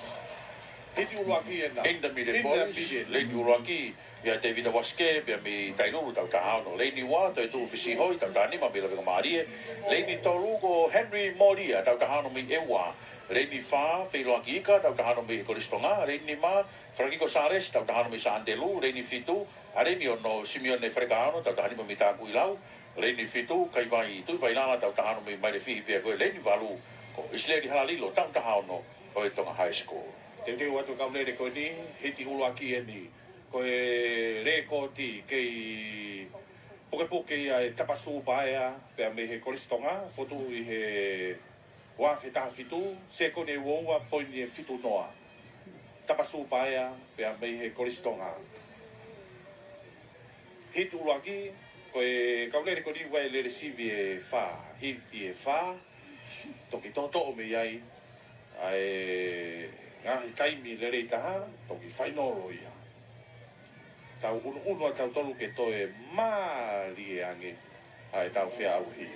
Hiti ʻUluaki ena. Intermediate Boys, Intermediate. Leini ʻUluaki, pea Tevita Waske, pea mei Tailulu tautaha ono, Leini ua, Toetuʻu Fisihoi, tautaha nima mei Lavengamālie, Leini tolu ko Henry Molia, tautaha ono mei ʻEua, Leini fā, Feiloaki Ika, tautaha ono mei Kolisi Tonga, Leini nima, Falakiko Sālesi, tautaha ono mei Sānitelū, Leini fitu, ʻa Leini ono, Simione Falekaono, tautaha nima mei Takuilau, Leini fitu, Kaivai Tuʻivailala, tautaha ono mei Mailefihi, pea ko e Leini valu, ko ʻIsileli Halalilo, tautaha ono, ʻo e Tonga High School. Teuteu atu e kau lele ko eni, Hiti ʻUluaki eni, ko e lekooti kei pukepuke ia ʻe Tapasū Paea, pea mei he Kolisi Tonga, fotu ʻi he ua afe taha fitu, sekoni ʻe ua ua poini ʻe fitu noa. Tapasū Paea, pea mei he Kolisi Tonga. Hiti ʻUluaki, ko e kau lele ko eni ʻoku ʻi ai e lele sivi ʻe fā, Hiti ʻe fā, toki toʻotoʻo mei ai, ʻa e ngaahi taimi lelei taha, toki fainolo ia. Tau ʻunuʻunu ʻa tautolu ke toe mālie ange ʻa e tau feʻauhi.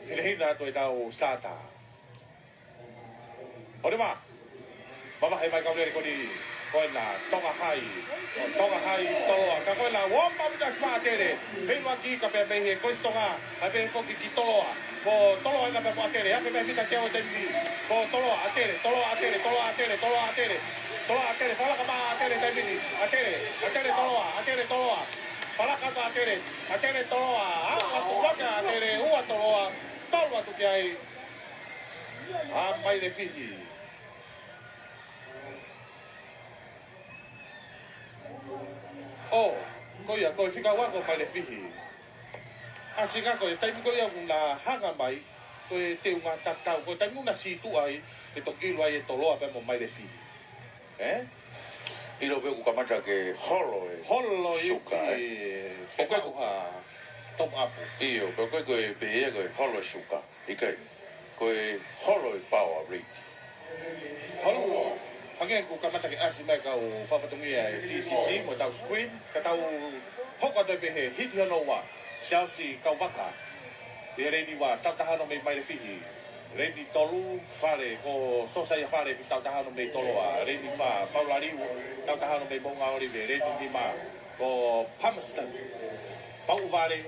Hinehina atu e tau starter. ʻOni mā. Mavahe mai kau lele ko eni. Ko ena Tonga High. Tonga High Toloa. Ka ko ena uopa mita sima ʻAtele. Feiloaki Ika pea mei he Kolisi Tonga. ʻAi pē foki ki Toloa. Ko Toloa ena pea mo ʻAtele. Afe pē mita teau e taimi ni. Ko Toloa, ʻAtele, Toloa, ʻAtele, Toloa, ʻAtele, Toloa, ʻAtele. Toloa, ʻAtele, falaka mai ʻAtele taimi ni. ʻAtele, ʻAtele, Toloa, ʻAtele, Toloa. Falaka mai ʻAtele, ʻAtele, Toloa. ʻAlu atu maka ʻAtele, ua Toloa. Tolu atu ki ai. ʻA Mailefihi. ʻO, ko ia, ko e fika ua ko Mailefihi. ʻAsi ngā ko e taimi ko ia ʻoku na hanga mai, ko e teunga tatau, ko e taimi ʻoku na sītuʻa ai, ke toki ʻilo ai e Toloa pea mo Mailefihi. Ē? ʻIlo pē ʻoku kamata ke holo e Holo i suka, ki ē? Fekau ha top up. ʻIo, ko e, ko e pehē ko e holo e suka. ʻIkai. Ko e holo e power rate. Holo. Hangē kuo kamata ke ʻasi mai kau fakafatongia ʻa e T C C mo ʻetau screen, ka tau hoko atu pē he hiti hono ua, Siaosi Kauvaka. ʻI he leini ua, tautaha hono mei Mailefihi. Leini tolu, Fale, ko Sosaia Fale, tautaha hono mei Toloa. Leini fā, Paula Liu, tautaha hono mei Moʻunga ʻŌlive. Leini nima, ko Palmerston Pauʻuvale,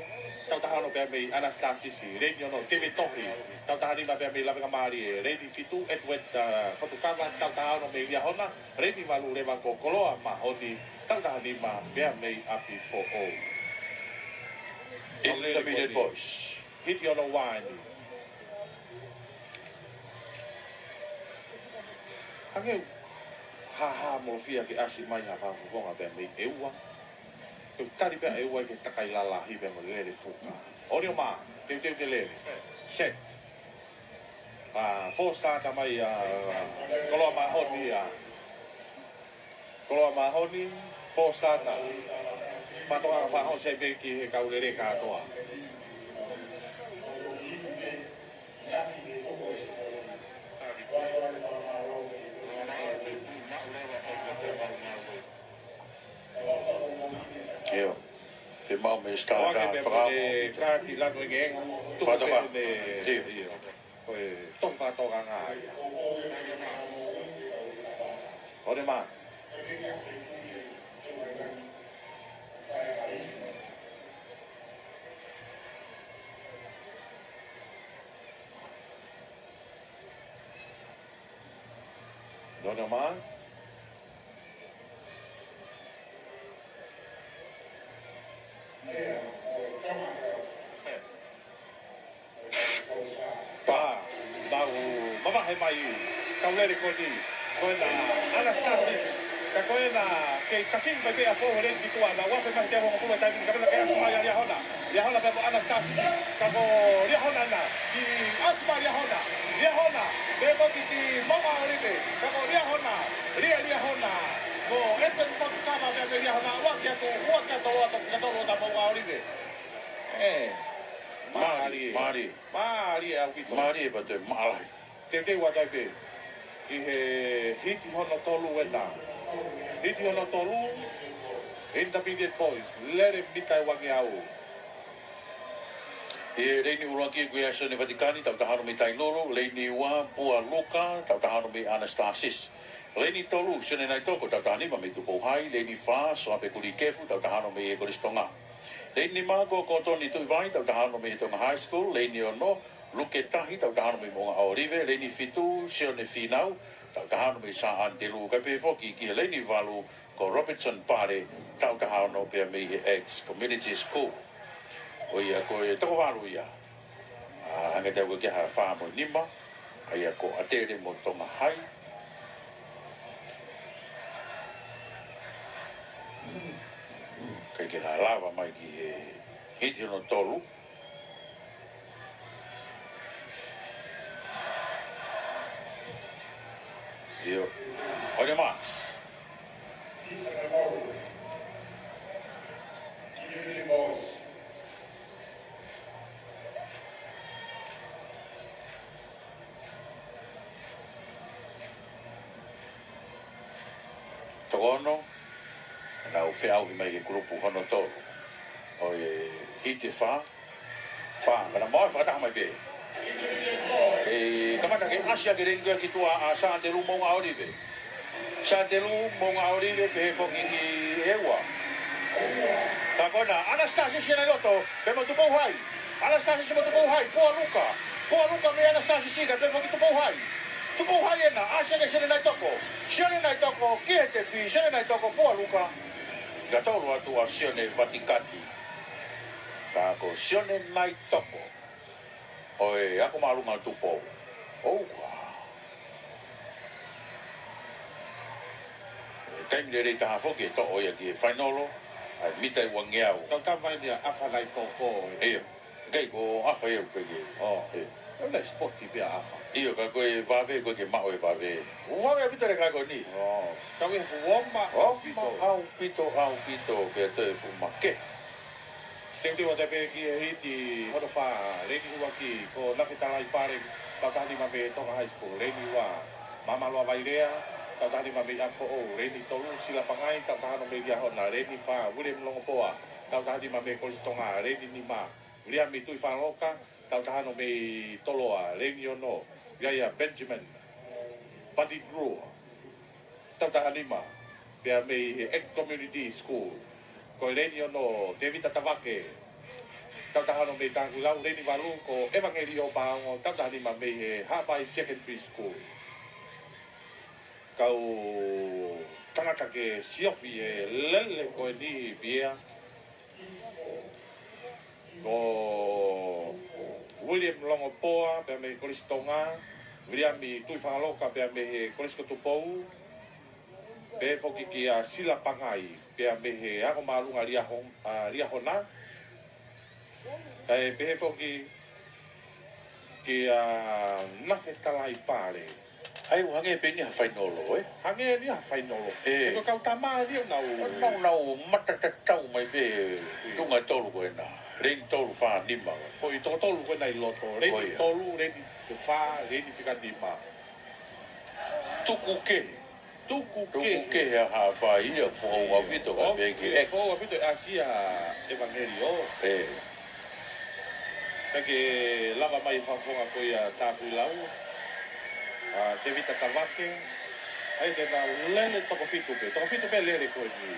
tautaha hono pea mei ʻAnasitasisi. Leini ono, Teve Tohi, tautaha nima pea mei Lavengamālie. Leini fitu, Edward, uh, Fotukava, tautaha hono mei Liahona. Leini valu leva ko Koloa Mahoni, tautaha nima pea mei ʻApifoʻou. Intermediate boys. Hiti hono ua eni. Hangē ʻoku hāhāmolofia ke ʻasi mai ha fakafofonga pea mei ʻEua. Ke u tali pē ʻEua ke takai lalahi pea mo Lele Fuka. Olioma, teuteu ke lele. Set. ʻA, four starter mai ʻa Koloa Mahoni ʻa. Koloa Mahoni, four starter. Fatongia fakahosi pē ki he kau lele kātoa. ʻIo. Fiemaʻu mei Star Oke, ka pea fakaʻamu. Mo e kāti lanu e ngenga. Tuku Fatongia. Pē ne, ʻIo. ʻIo. Ko e tohi fakatokanga ia. Olioma. Olioma. Pea mau mavahe mai kau lele ko eni. Ko ena ʻAnasitasisi. Ka ko ena kei kakiʻi mai pē ʻa Fou he leini fitu ʻa ena. Ua fe mai te ua makulu e taimi ni ka pena ke ʻasi mai ʻa Liahona. Liahona pea mo ʻAnasitasisi. Ka ko Liahona ena. Ki ʻasi mai Liahona. Liahona. Pea ko ki ki Moʻunga ʻŌlive. Ka ko Liahona. Lia Liahona. Ko Edward Fotukava pea mei Liahona. Ua ki atu. Ua ki atu. Ua ki atu. Ua ki atu. Moʻunga ʻŌlive. ʻE. Mālie. Mālie. Mālie ʻaupito. Mālie pea toe maʻalahi. Teuteu atu ai pē ki he hiti hono tolu ena. Hiti hono tolu, Intermediate Boys, lele mita ʻe uangeau. ʻI he leini ʻuluaki ko ia Sione Vatikani, tautaha hono mei Tailulu, leini ua, Pua Luka, tautaha hono mei ʻAnasitasisi. Leini tolu, Sione Naitoko, tautaha nima mei Tupou Hai, leini fā, Soape Kulikefu, tautaha hono mei he Kolisi Tonga. Leini nima ko Kotoni Tuʻivai, tautaha hono mei he Tonga High School, leini ono, Luke Tahi, tautaha hono mei Moʻunga ʻŌlive, leini fitu, Sione Finau, tautaha hono mei Saʻani Telu, kae pehē foki ki he leini valu, ko Robertson Pale, tautaha hono pea mei he Ex Community School. ʻO ia ko e toko valu ia. ʻA, hangē te u ʻeke ha fā mo nima, ʻa ia ko ʻAtele mo Tonga Hai. Kae ke lava mai ki he hiti hono tolu. ʻIo. Olioma. Toko ono, nau feʻauhi mai ki he kulupu hono tolu. ʻO e hiti fā, fā, ka na mau fakataha mai pē. ʻE kamata ke ʻasi ʻa e leini ko ia ki tuʻa ʻa Saʻani Telu Moʻunga ʻŌlive. Saʻani Telu Moʻunga ʻŌlive pehē foki ki ʻEua. Ka ko ena, ʻAnasitasisi ena ʻi loto, pea mo Tupou Hai. ʻAnasitasisi mo Tupou Hai, Pua Luka. Pua Luka mei ʻAnasitasisi kae pehē foki Tupou Hai. Tupou Hai ena, ʻasi ange Sione Naitoko. Sione Naitoko, ki he tepi, Sione Naitoko, Pua Luka. Ka tolu atu ʻa Sione Vatikani. Ka ko Sione Naitoko. ʻO e ako māʻolunga Tupou. ʻOua. ʻE taimi lelei taha foki ʻe toʻo ia ki he fainolo, ʻa e mita ʻe uangeau. Kau tama mai ni ʻa ʻAfa Naitoko. ʻIo. Kai ko ʻAfa ia ʻoku ke. ʻO. ʻIo. ʻO na sport pē ʻa ʻAfa. ʻIo, ka ko e vave, ko e ke maʻu e vave. ʻO vave ʻaupito le kai ko eni. ʻO. Kau e fuʻu oma. Oma ʻaupito. ʻAupito, ʻaupito, pea toe fuʻu make. Teuteu atu pē ki he hiti hono fā, leini ʻuluaki ko Nafe Talai Pale, tautaha nima mei Tonga High School, leini ua, Mamaloa Vailea, Taʻu taha nima mei ʻApifoʻou, Leni tolu, Sila Pangai. Taʻu taha ono mei Liahona, Leni fā, William Longopoa. Taʻu taha nima mei Kolisi Tonga, Leni nima, Viliami Tuʻifakaloka. Taʻu taha ono mei Toloa, Leni ono, Iaia Benjamin Pati Drew. Taʻu taha nima, pea mei he Act Community School, ko Leni ono, Tevita Tavake. Taʻu taha ono mei Takuilau, Leni valu, ko ʻEvangelio Paongo. Taʻu taha nima mei he Haʻapai Secondary School. Kau tangata ke siofi e lele ko eni, Pea, ko William Longopoa, pea mei Kolisi Tonga, Viliami Tuʻifakaloka, pea mei he Kolisi ko Tupou, pehē foki kia Sila Pangai, pea mei he Ako Māʻolunga Liaho-, ʻa, Liahona, kae pehē foki kia Nafe Talaipale. ʻAi, ʻoku hangē pē eni ha fainolo, ē? Hangē eni ha fainolo. Ē. He ko e kau tama eni ʻoku nau, ʻoku nau, nau mata tatau mai pē, ʻio, tuʻunga tolu ko ena. Leni tolu, fā, nima. Ko e toko tolu ko ena ʻi loto. Ko ia. Leni tolu, Leni fā, Leni fika nima. Tuku kehe. Tuku kehe. Tuku kehe ʻa Haʻapai ia, foʻou ʻaupito, kae pehē ki ʻEks. Foʻou ʻaupito ʻi ʻAsia ʻEvangelio. Ē. Kae ke lava mai fakafofonga ko ia Takuilau, ʻa Tevita Tavake, ʻai ke nau lele toko fitu pē, toko fitu pē lele ko eni.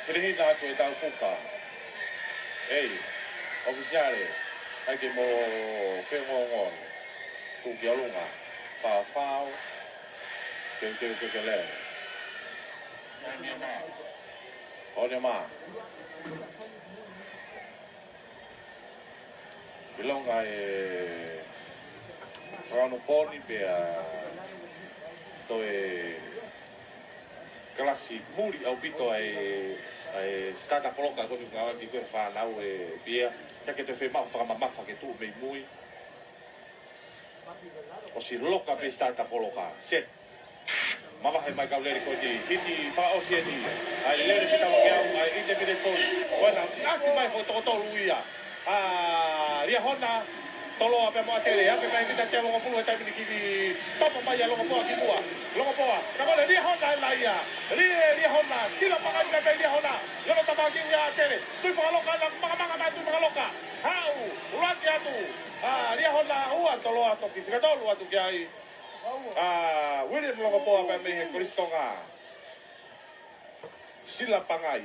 Pehē hina atu e tau fuka. ʻEi, ʻofisiale, ʻai ke mo fengongon. Tuku ki ʻolunga, fafao, teuteu ke ke lele. ʻOnea mā. ʻIlonga e fakaonopōni pea toe kalasi muli ʻaupito ʻa e, ʻa e starter block ko eni ʻoku ngāueʻaki ko ē ʻe he fānau, ē Pea. Ka ke toe fiemaʻu fakamamafa ke tuʻu mei mui. ʻOsi loka pē starter block. Set. Mavahe mai kau lele ko eni. Hiti fakaʻosi eni. ʻAi lele pē tau ke au, ʻai intermediate post. Ko ena, ʻosi ʻasi mai ko e toko tolu ia ʻa Liahona, Toloa pea mo ʻAtele. Afe mai kita te Longopulu he taimi ni, kiʻi topa mai ʻa Longopoa ki muʻa. Longopoa. Ka mole Liahona ena ia. Lie Liahona. Sila Pangai pea mei Liahona. Lolo tapa ki muʻa ʻAtele. Tuʻifakaloka na, makamaka mai Tuʻifakaloka. Haʻu, ʻuluaki atu ʻa Liahona, ua Toloa toki, fika tolu atu ki ai ʻa William Longopoa pea mei he Kolisi Tonga. Sila Pangai.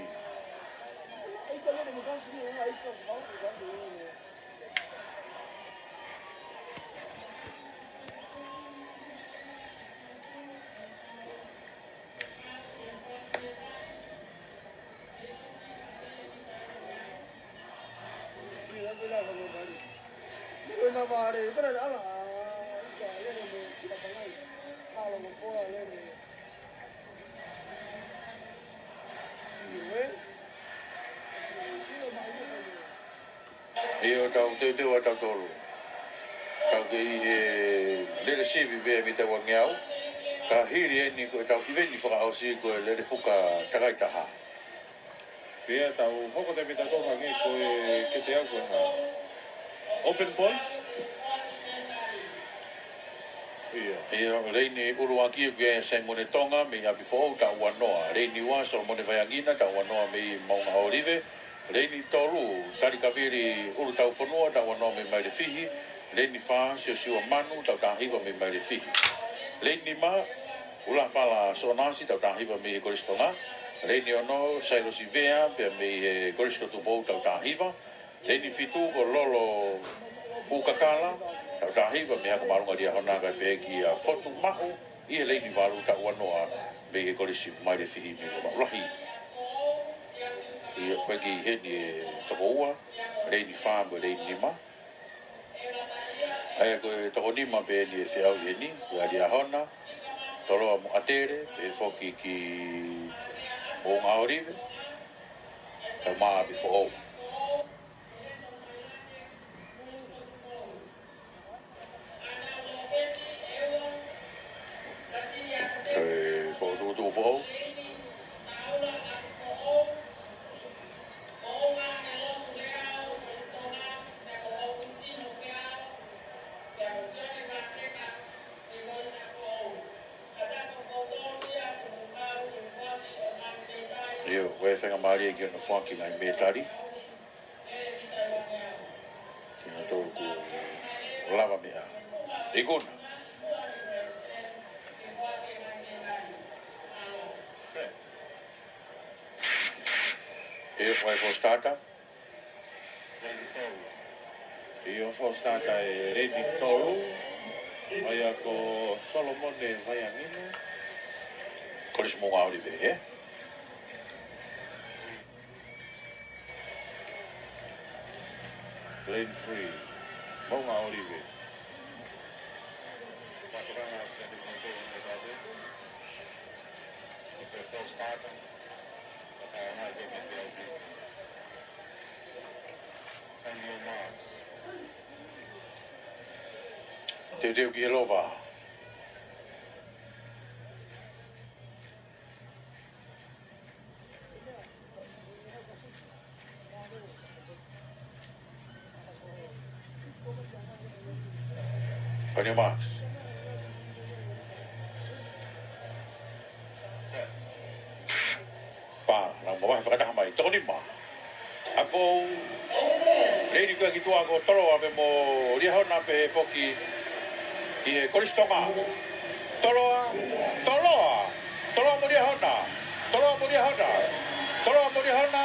ʻIo, tau teuteu ʻa tautolu. Tau kei ʻi he lele sivi pē mei taua ngeau. Ka hili eni ko e tau ʻiveni fakaʻosi ko e lele fuka takai taha. Pea tau hoko atu pē tautolu hangē ko e kete au ko e hā. Open, boys. ʻIo. ʻIo, Leni ʻuluaki ko e Saimone Tonga mei ʻApifoʻou, taʻu ua noa. Leni ua, Solomone Vaiangina, taʻu ua noa mei Maunga ʻŌlive. Leni tolu, Tali Kavili ʻUlutaufonua, taʻu ua noa mei Mailefihi. Leni fā, Siosiua Manu, taʻu taha hiva mei Mailefihi. Leni nima, ʻUlafala Soʻonasi, taʻu taha hiva mei he Kolisi Tonga. Leni ono, Sailosi Vea, pea mei he Kolisi ko Tupou, taʻu taha hiva. Leni fitu ko Lolo Ukakala, taʻu taha hiva mei he Ako Māʻolunga Liahona, kae pehē kia Fotu Maʻu, ʻi he Leni valu, taʻu ua noa mei he Kolisi Mailefihi mei Lomaʻulahi. ʻIo, ko e kiʻi heni e toko ua, Leni fā mo Leni nima. ʻA ia ko e toko nima pē eni ʻe feʻauhi heni, ko e Liahona, Toloa mo ʻAtele, pehē foki ki Maunga ʻŌlive, kae ʻumaʻā ʻApifoʻou. ʻE, fokotuʻutuʻu foʻou. ʻIo, ko e faingamālie ki hono foaki ngaahi mētali. Kinautolu kuo lavameʻa. Ikuna. ʻIo, ko e four starter. ʻIo, four starter ʻa e lane tolu. ʻA ia ko Solomone Vaiangina. Kolisi Moʻunga ʻŌlive, ē? Lane three, Moʻunga ʻŌlive. Teuteu ki he lova. On your marks. Pā, nau mavahe fakataha mai, toko nima. ʻApifoʻou, lane ko ē ki tuʻa ko Toloa pea mo Liahona pea foki ki he Kolisi Tonga. Toloa, Toloa, Toloa mo Liahona, Toloa mo Liahona, Toloa mo Liahona,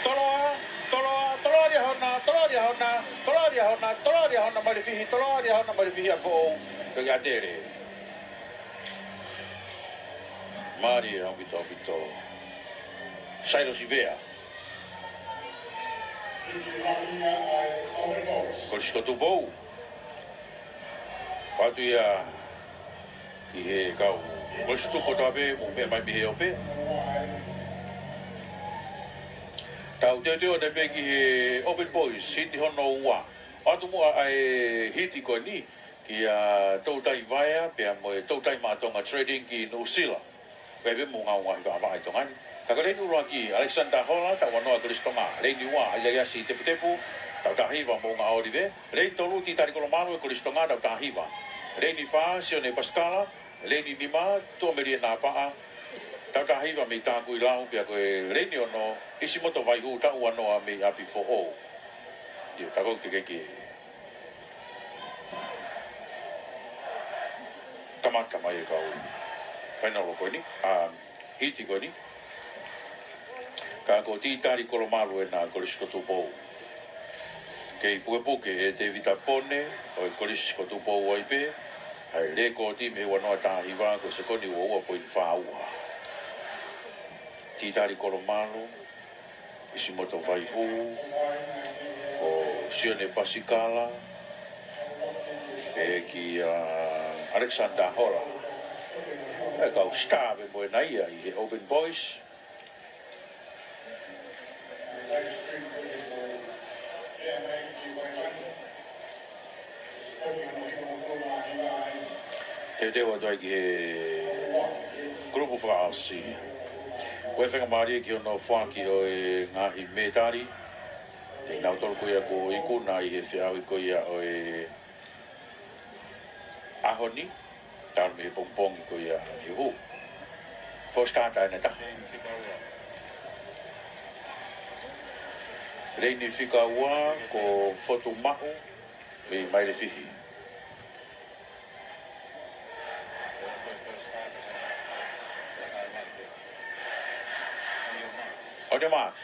Toloa, Toloa, Toloa Liahona, Toloa Liahona, Toloa Liahona, Toloa Liahona, Malifihi, Toloa Liahona, Malifihi ʻApifoʻou, pea ki ʻAtele. Mālie ʻaupito, ʻaupito. Sailo Sivea. Kolisi ko Tupou. Patu ia ki he kau Kolisi Tupou tape mo meʻa mai mei he ope. Tau teuteu atu pē ki he Open Boys, hiti hono ua. ʻOatu muʻa ʻa e hiti ko eni kia Toutai Vaea, pea mo e Toutai Maʻa Tonga Trading ki Nuʻusila. Pea pē mo ngau ngaahi vavaʻa ʻi Tonga ni. Ka ko e lane ʻuluaki, Alexander Hola, taʻu uanoa Kolisi Tonga. Lane ua, ʻIlaiasi Teputepu, taʻu taha hiva Moʻunga ʻŌlive. Lane tolu, Titali Kolomalu ʻo e Kolisi Tonga, taʻu taha hiva. Lane fā, Sione Pasikala. Lane nima, Tuʻamelie Napaʻa, taʻu taha hiva mei Takuilau, pea ko e lane ono, ʻIsimoto Vaihū, taʻu uanoa mei ʻApifoʻou. ʻIo, tako ke ke ke. Kamata mai e kau fainolo ko eni, ʻa, hiti ko eni. Ka ko Titali Kolomalu ena Kolisi ko Tupou. Kei pukepuke ʻe Tevita Pone ʻo e Kolisi ko Tupou ai pē ʻa e lēkooti mei he uanoa taha hiva ko e sekoni ua ua poini fā ua. Titali Kolomalu, ʻIsimoto Vaihū, ko Sione Pasikala, pea kia Alexander Hola. E kau star pē mo ena ia ʻi he Open Boys. Teuteu atu ai ki he kulupu fakaʻosi. Ko e faingamālie ki hono foaki ʻo e ngaahi mētali. Te nau tolu ko ia kuo ikuna ʻi he feʻauhi ko ia ʻo e ʻaho ni, talu mei he pongipongi ko ia ʻaneuhu. Four starter ʻe taha. Lane fika ua ko Fotu Maʻu mei Malifihi. On your marks.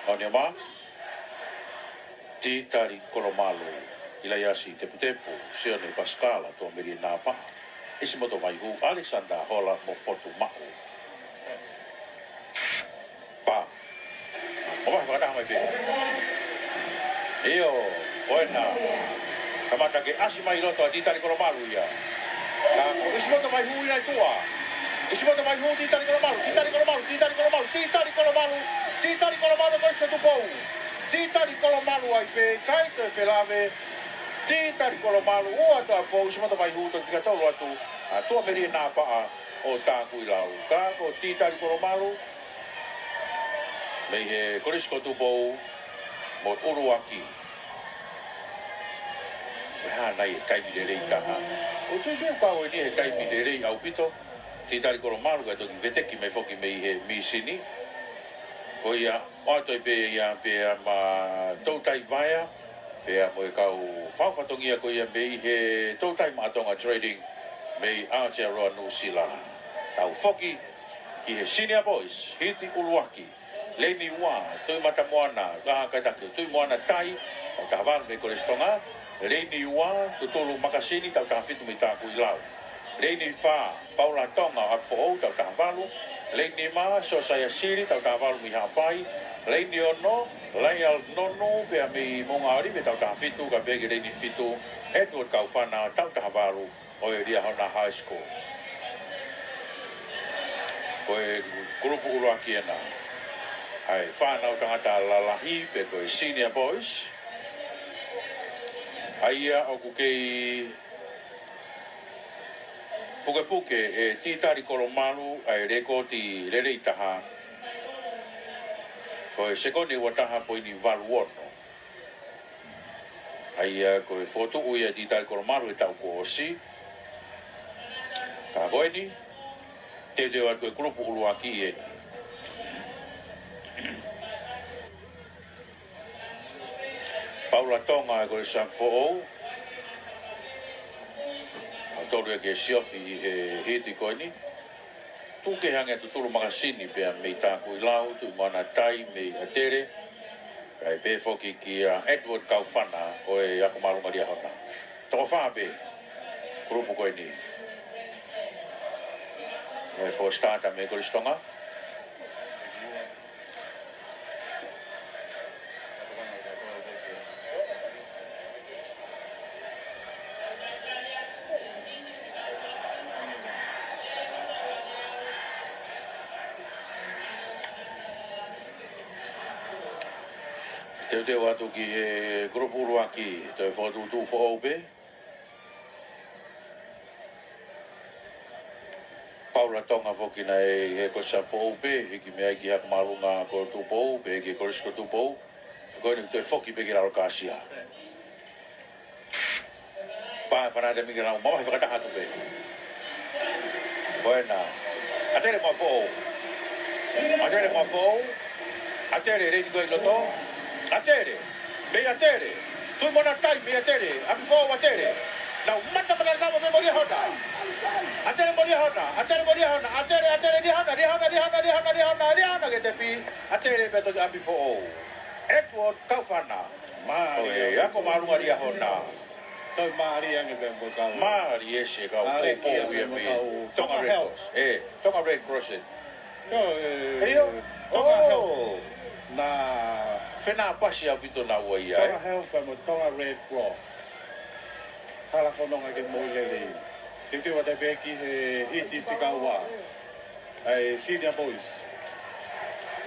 On your marks. Titali Kolomalu, ʻIlaiasi Teputepu, Sione Pasikala, Tuʻamelie Napaʻa, ʻIsimoto Vaihū, Alexander Hola mo Fotu Maʻu. Pā. Mavahe fakataha mai pē. ʻIo, ko ena. Kamata ke ʻasi mai loto ʻa Titali Kolomalu ia. Ka ko ʻIsimoto Vaihū ia ʻi tuʻa. ʻIsimoto Vaihū, Titali Kolomalu, Titali Kolomalu, Titali Kolomalu, Titali Kolomalu, Titali Kolomalu, Kolisi ko Tupou. Titali Kolomalu ai pē, kai ko e felave. Titali Kolomalu, ua atu ʻa Foʻou, Simato Vaihū, toki fika tolu atu ʻa Tuʻamelie Napaʻa ʻo Takuilau. Ka ko Titali Kolomalu, mei he Kolisi ko Tupou, mo ʻUluaki. Ko e hā nai e taimi lelei taha? ʻOku ou tui pē ʻoku kau eni he taimi lelei ʻaupito. Titali Kolomalu, ka toki veteki mai foki mei he mīsini. Ko ia, ʻoatu ai pē ia pea mo Toutai Vaea, pea mo e kau fau fatongia ko ia mei he Toutai Maʻa Tonga Trading, mei Aotearoa Nuʻusila. Tau foki ki he Senior Boys, hiti ʻuluaki. Leini ua, Tuʻi Matamoana, ka kaitaki, Tuʻi Moana Tai, tautaha valu mei Kolisi Tonga. Leini ua, Tutulu Makasini, tautaha fitu mei Takuilau. Leini fā, Paula Tonga ʻo ʻApifoʻou, tautaha valu. Leini nima, Siosaia Sili, tautaha valu mei Haʻapai. Leini ono, Laial Nonu, pea mei Moʻunga ʻOlive, tautaha fitu, kae pehē ki he leini fitu, Edward Kaufana, tautaha valu, ʻo e Liahona High School. Ko e kulupu ʻuluaki ena ʻa e fānau tangata lalahi pe ko e Senior Boys. ʻA ia ʻoku kei pukepuke ʻe Titali Kolomalu ʻa e lēkooti lelei taha, ko e sekoni ua taha poini valu ono. ʻA ia ko e fokotuʻu ia ʻe Titali Kolomalu he taʻu kuo ʻosi. Ka ko eni, teuteu atu e kulupu ʻuluaki eni. Paula Tonga ʻa e Kolisi ʻApifoʻou. ʻA tolu ia ke siofi ʻi he hiti ko eni. Tuku kehe ange Tutulu Makasini pea mei Takuilau, Tuʻi Moana Tai mei ʻAtele. Kae pehē foki kia Edward Kaufana ʻo e Ako Māʻolunga Liahona. Toko fā pē kulupu ko eni. ʻE fo starter mei Kolisi Tonga. Teuteu atu ki he kulupu ʻuluaki, toe fokotuʻutuʻu foʻou pē. Paula Tonga foki naʻe ʻi he Kolisi ʻApifoʻou pē, hiki mei ai ki he Ako Māʻolunga ko Tupou, pea ki he Kolisi ko Tupou. Ko eni toe foki pē ki lalo kāsia. Pā e fana te miki lau, mamahi fakataha atu pē. Ko ena. ʻAtele mo ʻApifoʻou. ʻAtele mo ʻApifoʻou. ʻAtele, leini ko ē ʻi loto. ʻAtele. Mei ʻAtele. Tuʻi Moana Tai mei ʻAtele. ʻApifoʻou, ʻAtele. Nau matamata nau mo Liahona. ʻAtele mo Liahona. ʻAtele mo Liahona. ʻAtele, ʻAtele, Liahona, Liahona, Liahona, Liahona, Liahona, Liahona ki he tepi. ʻAtele pea toki ʻApifoʻou. Edward Kaufana. Mālie. ʻOi, Ako Māʻolunga Liahona. Toe mālie ange pē mo e kau. Mālie ʻa e kau. Mālie poupou ia mo e mei kau Tonga Tonga Red Health. Cross. ʻE, Tonga Red Cross ē. ʻIo, ʻe, ʻio. Tonga Health. ʻOo. Na fenāpasi ʻaupito naua ia, ē. Tonga Health pea mo Tonga Red Cross. Hala fononga ke moʻui lelei. Teuteu atu pē ki he hiti fika ua. ʻA e Senior Boys.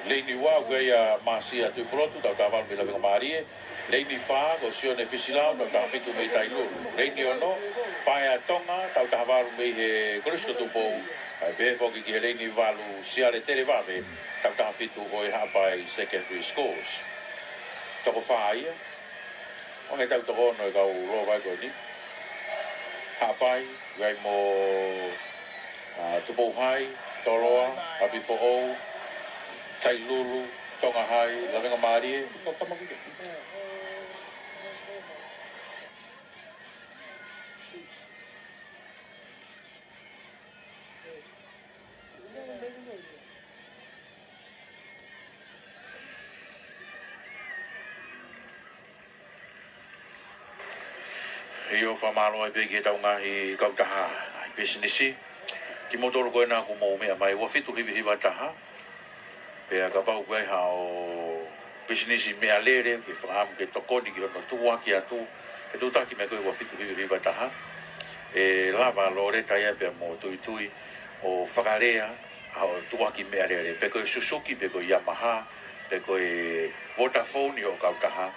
Leini ua, ʻoku ʻi ai ʻa Masia Tuʻipulotu, tautaha valu mei Lavengamālie. Leini fā, ko Sione Fisilau, tautaha fitu mei Tailulu. Leini ono, Paea Tonga, tautaha valu mei he Kolisi ko Tupou. Kae pehē foki ki he leini valu, Siale Televave, tautaha fitu ʻo e Haʻapai Secondary Schools. Toko fā ia. ʻOku ʻi ai e tau toko ono e kau lōvai ko eni. Haʻapai, ʻi ai mo, ʻa, Tupou Hai, Toloa, ʻApifoʻou, Tailulu, Tonga Hai, Lavengamālie. ʻIo, fakamālō ai pē ki he tau ngaahi kautaha, ngaahi pisinisi. Kimoutolu ko ena kuo mou meʻa mai, ua fitu hiva hiva taha. Pea kapau ʻoku ʻi ai haʻo pisinisi meʻalele, ke fakaʻamu ke tokoni ki hono tuʻuaki atu, ke tuʻutaki mai ko e ua fitu hiva hiva taha. ʻE lava lōleta ia pea mo Tuitui ʻo fakalea haʻo tuʻuaki meʻalele, pe ko e Suzuki, pe ko e Yamaha, pe ko e Vodafone ʻo e kautaha.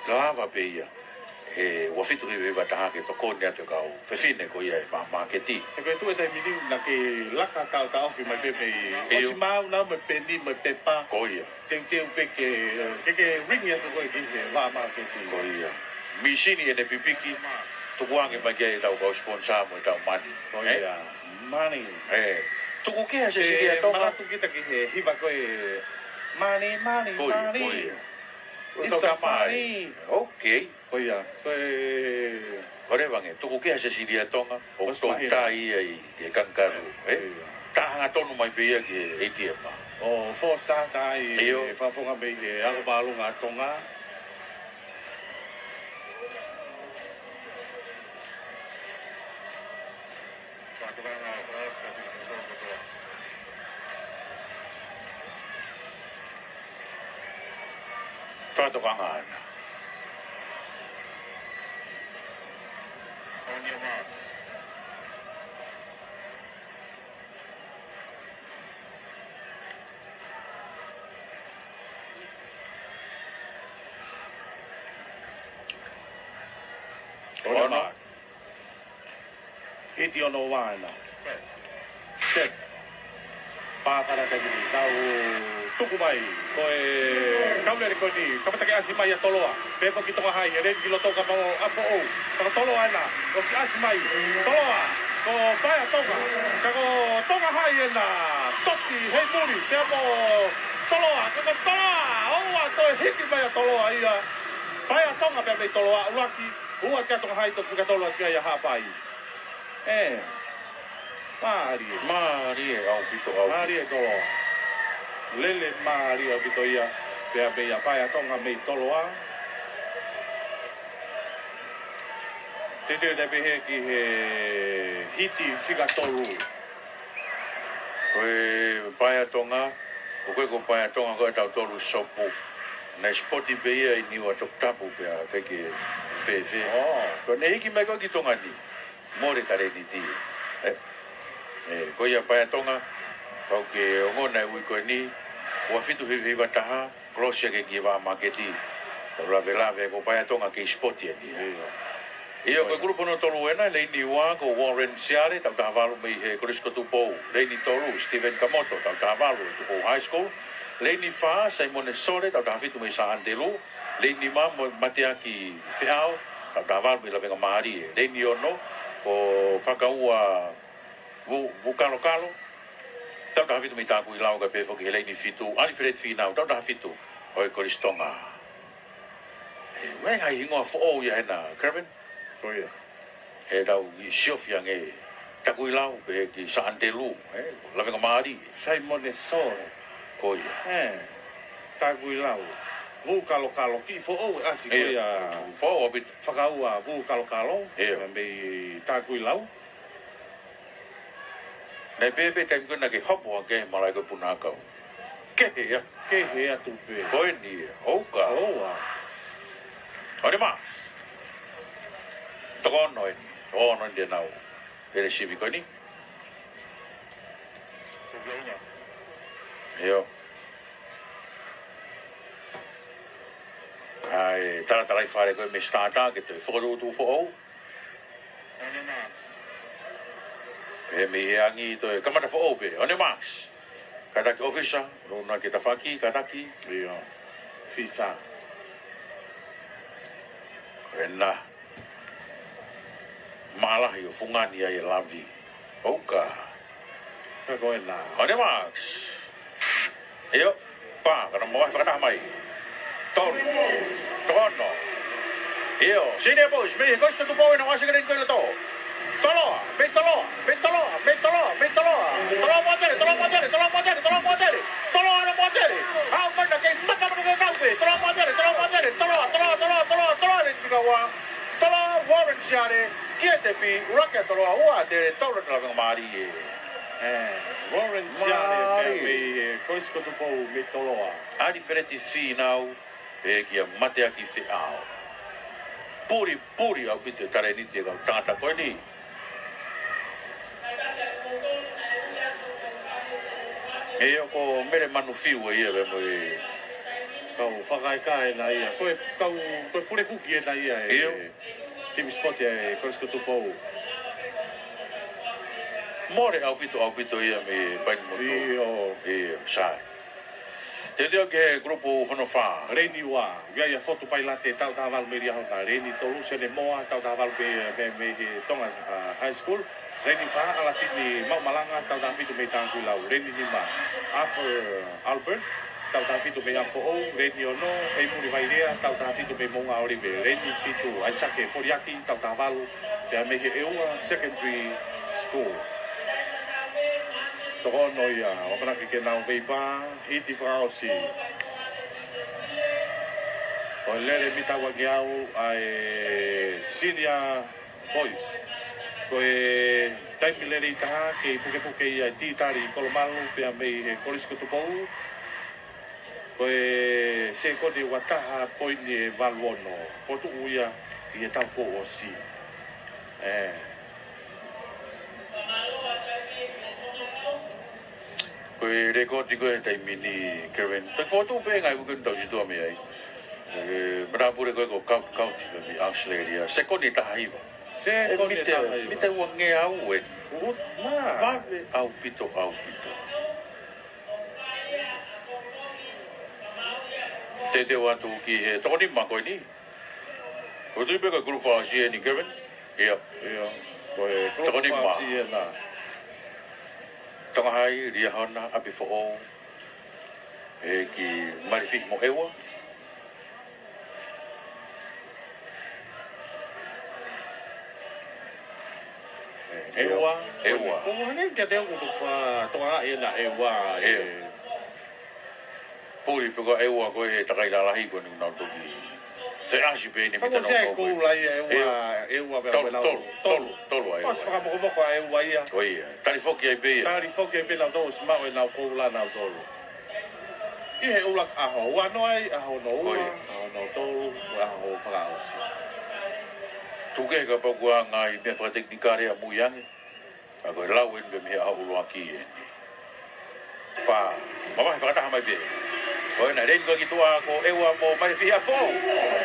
Lava pē ia. He ua fitu hiva hiva taha ke tokoni atu e kau fefine ko ia ʻi he māketi. He ko e tuʻu e taimi ni naʻa ke laka taʻotaʻofi mai pē mei ʻIo. ʻOsi maʻu naʻa mo e peni mo e pepa. Ko ia. Teuteu pē ke, ke, ke ringi atu koe ki he māketi. Ko ia. Mīsini ʻene pipiki, tukuange mai ki ai ʻetau kau sponsor mo ʻetau mani. Ko ia. Mani. Ē, tuku kehe ʻa Sesilia Tonga. Manatu kita ki he hiva ko e mani, mani, mani. Ko ia. It's so funny. Okay. Ko ia, ko e ʻOleva ange, tuku kehe ʻa Sesilia Tonga, ʻo ʻOsi mahino. Toutai ia ʻi he kangaroo, ē? Ko ia. Taʻanga tonu mai pē ia ki he A T M. ʻO fō sata ai ʻIo. Fakafofonga mei he ako māʻolunga ʻa Tonga. Fakatokanga ʻana. On your marks. On your mark. Hiti ono ua ʻena. Set. Pā fana te mini. Tau tuku mai. Ko e kau lele ko eni. Kamata ke ʻasi mai ʻa Toloa. Pea foki Tonga Hai. ʻE lele ki loto ka mo ʻapo ou. Ka ko Toloa ʻena. ʻOsi ʻasi mai. Toloa. Ko Paea Tonga. Ka ko Tonga Hai ʻena. Toki hei muli. Pea mo Toloa. Ka ko Toloa. ʻOua toe hiki mai ʻa Toloa ia. Paea Tonga pea mei Toloa. ʻUluaki. Ua kia Tonga Hai, toki fika tolu atu kia ia Haʻapai. Ē. Mālie. Mālie ʻaupito ʻaupito. Mālie Toloa. Lele mālie ʻaupito ia. Pea mei a Paea Tonga mei Toloa. Teuteu te pehē ki he hiti fika tolu. Ko e Paea Tonga, ko e ko Paea Tonga ko e tautolu sopu. Naʻe sipoti pē ia ʻi Niua Toputapu pea ʻikai ke fēfē. Oh. Ko ʻene hiki mai ko ē ki Tonga ni. Mole talēniti. Ē? Ē, ko ia Paea Tonga, kau ke ongona e ui ko eni, ua fitu hiva hiva taha, Kolosi ake ki he vā māketi. Tau lavelave ko Paea Tonga kei sipoti eni. ʻIo. ʻIo, ko e kulupu hono tolu ʻena, leini ua ko Warren Siale, taʻu taha valu mei he Kolisi ko Tupou. Leini tolu, Steven Kamoto, taʻu taha valu ʻi Tupou High School. Leini fā, Saimone Sole, taʻu taha fitu mei Saʻanitelū. Leini nima, mo Mateaki Feʻao, taʻu taha valu mei Lavengamālie. Leini ono, ko Fakaua Vu-, Vukalokalo, taʻu taha fitu mei Takuilau, kae pehē foki he leini fitu, ʻAlifeleti Fīnau, taʻu taha fitu, ʻo e Kolisi Tonga. Ē, ʻoku ʻi ai e hingoa foʻou ia ʻena, Kevin? Ko ia. Ē, tau kiʻi siofi ange Takuilau, pehē ki Saʻanitelū, ē, Lavengamālie. Saimone Sole. Ko ia. Ē, Takuilau. Vukalokalo, kiʻi foʻou e ʻasi ko ia. Foʻou ʻaupito. Fakaua Vukalokalo. ʻIo. Mei Takuilau. Naʻe pehē pē taimi ko ē naʻa ke hopo hake he malaʻe ko Punakau. Kehe ia. Kehe atu pē. Ko eni ia. ʻOka. ʻOua. On your marks. Toko ono eni. Toko ono eni te nau. Pele sivi ko eni. ʻIo. ʻAi, talatalai fale ko ē mei Starter, ke toe fokotuʻutuʻu foʻou. Pehē mei he angi toe kamata foʻou pē. On your marks. Kātaki ʻōfisa, nuna ke tafaki, kātaki. ʻIo. ʻŌfisa. ʻEna. Mālahi ʻo fungani ai e lavi. ʻOka. Ka ko ena. On your marks. ʻIo. Pā, ka nau mavahe fakataha mai. Tolu. Toko ono. ʻIo. Senior boys, mei he Kolisi ko Tupou ʻena, ʻosi ke lele ko ē ʻi loto. Toloa, mei Toloa, mei Toloa, mei Toloa, mei Toloa. Toloa Moatele, Toloa Moatele, Toloa Moatele, Toloa Moatele. Toloa ʻAna Moatele. Au mai na kei mata mata na nau pē. Toloa Moatele, Toloa Moatele, Toloa, Toloa, Toloa, Toloa, Toloa, le tikaua. Toloa Warren Siale, ki he tepi, ʻuluaki ʻa Toloa, ua ʻa Tele, tolu ʻa Lavengamālie. Ē, Warren Siale, mālie. Mei, ē, Kolisi ko Tupou, mei Toloa. ʻAlifeleti Fīnau, pehē kia Mateaki Feʻao. Puli, puli, ʻaupito e talēniti e kau tangata ko eni. ʻIo ko Mele Manufiu ē ia, pea mo e Kau fakakaikaua ʻena ia. Ko e kau, ko e pule kuki ʻena ia ʻa e ʻio. Timi sipoti ʻa e Kolisi ko Tupou. Mole ʻaupito, ʻaupito ia mei Paini Motu. ʻIo. ʻIo, sai. Teuteu ki he kulupu hono fā. Leini ua, ʻa ia ʻa Fotu Pailate, taʻu taha valu mei Liahona. Leini tolu, Sione Moa, taʻu taha valu mei, mei, mei he Tonga, ah, High School. Leini fā, ʻAlatini Maumalanga, taʻu taha fitu mei Takuilau. Leini nima, Arthur Albert, taʻu taha fitu mei Afoʻou. Leini ono, ʻEimuli Vailea, taʻu taha fitu mei Moʻunga ʻOlive. Leini fitu, ʻAisake Foliaki, taʻu taha valu, pea mei he ʻEua Secondary School. Toko ono ia, ʻamanaki ke nau veipā, hiti fakaʻosi. ʻO lele mita ua ngeau ʻa e Senior Boys. Ko e taimi lelei taha kei pukepuke ia ʻa e Titali Kolomalu pea mei he Kolisi ko Tupou. Ko e sekoni ua taha poini ʻe valu ono. Fotu ia ʻi he taʻu kuo ʻosi. ʻE. Ko e lekooti ko e taimi ni, Kevin. Te fotu pē ngaahi uike ni tau situa mei ai. ʻE, manapule ko e ko Kauti, Kauti pē mei Australia. Sekoni taha hiva. Sekoni taha hiva. ʻE, mita, mita ua ngeau ʻeni. Uhu, mā. Vave ʻaupito, ʻaupito. Teuteu atu ki he toko nima ko eni. Ko e tui pē ko e kulupu fakaʻosi ʻeni, Kevin? ʻIo. ʻIo. Ko e kulupu fakaʻosi ʻena. Tonga Hai, Liahona, ʻApifoʻou, ʻEiki Malifi mo ʻEua. ʻEua. ʻEua. Ko e hangē kiate au ʻoku fa Tonga Hai ʻena ʻEua. ʻIo. Puli pē ko e ʻEua ko e takai lalahi ko eni nau toki. Te asi pē ni mita nau ko e. Koula ia ʻEua, ʻEua pē tolu, tolu, tolu, tolu ʻa ʻEua. Osi fakamokomoko ʻa ʻEua ia. Ko ia, tali foki ai pē ia. Tali foki ai pē nau tolu, osi maʻu ʻenau koula nau tolu. ʻI he ʻuluaki ʻaho, ua noa ai, ʻaho hono ua, ʻaho hono tolu, ʻaho fakaʻosi. Tuku kehe kapau kuo ngaahi meʻa fakatekinikale ʻamui ange. ʻA ko e lau ʻeni pē mei he ʻaho ʻuluaki ʻeni. Pā, mavahe fakataha mai pē. Ko ʻena leini ko ē ki tuʻa ko ʻEua mo Malifi, ʻApifoʻou.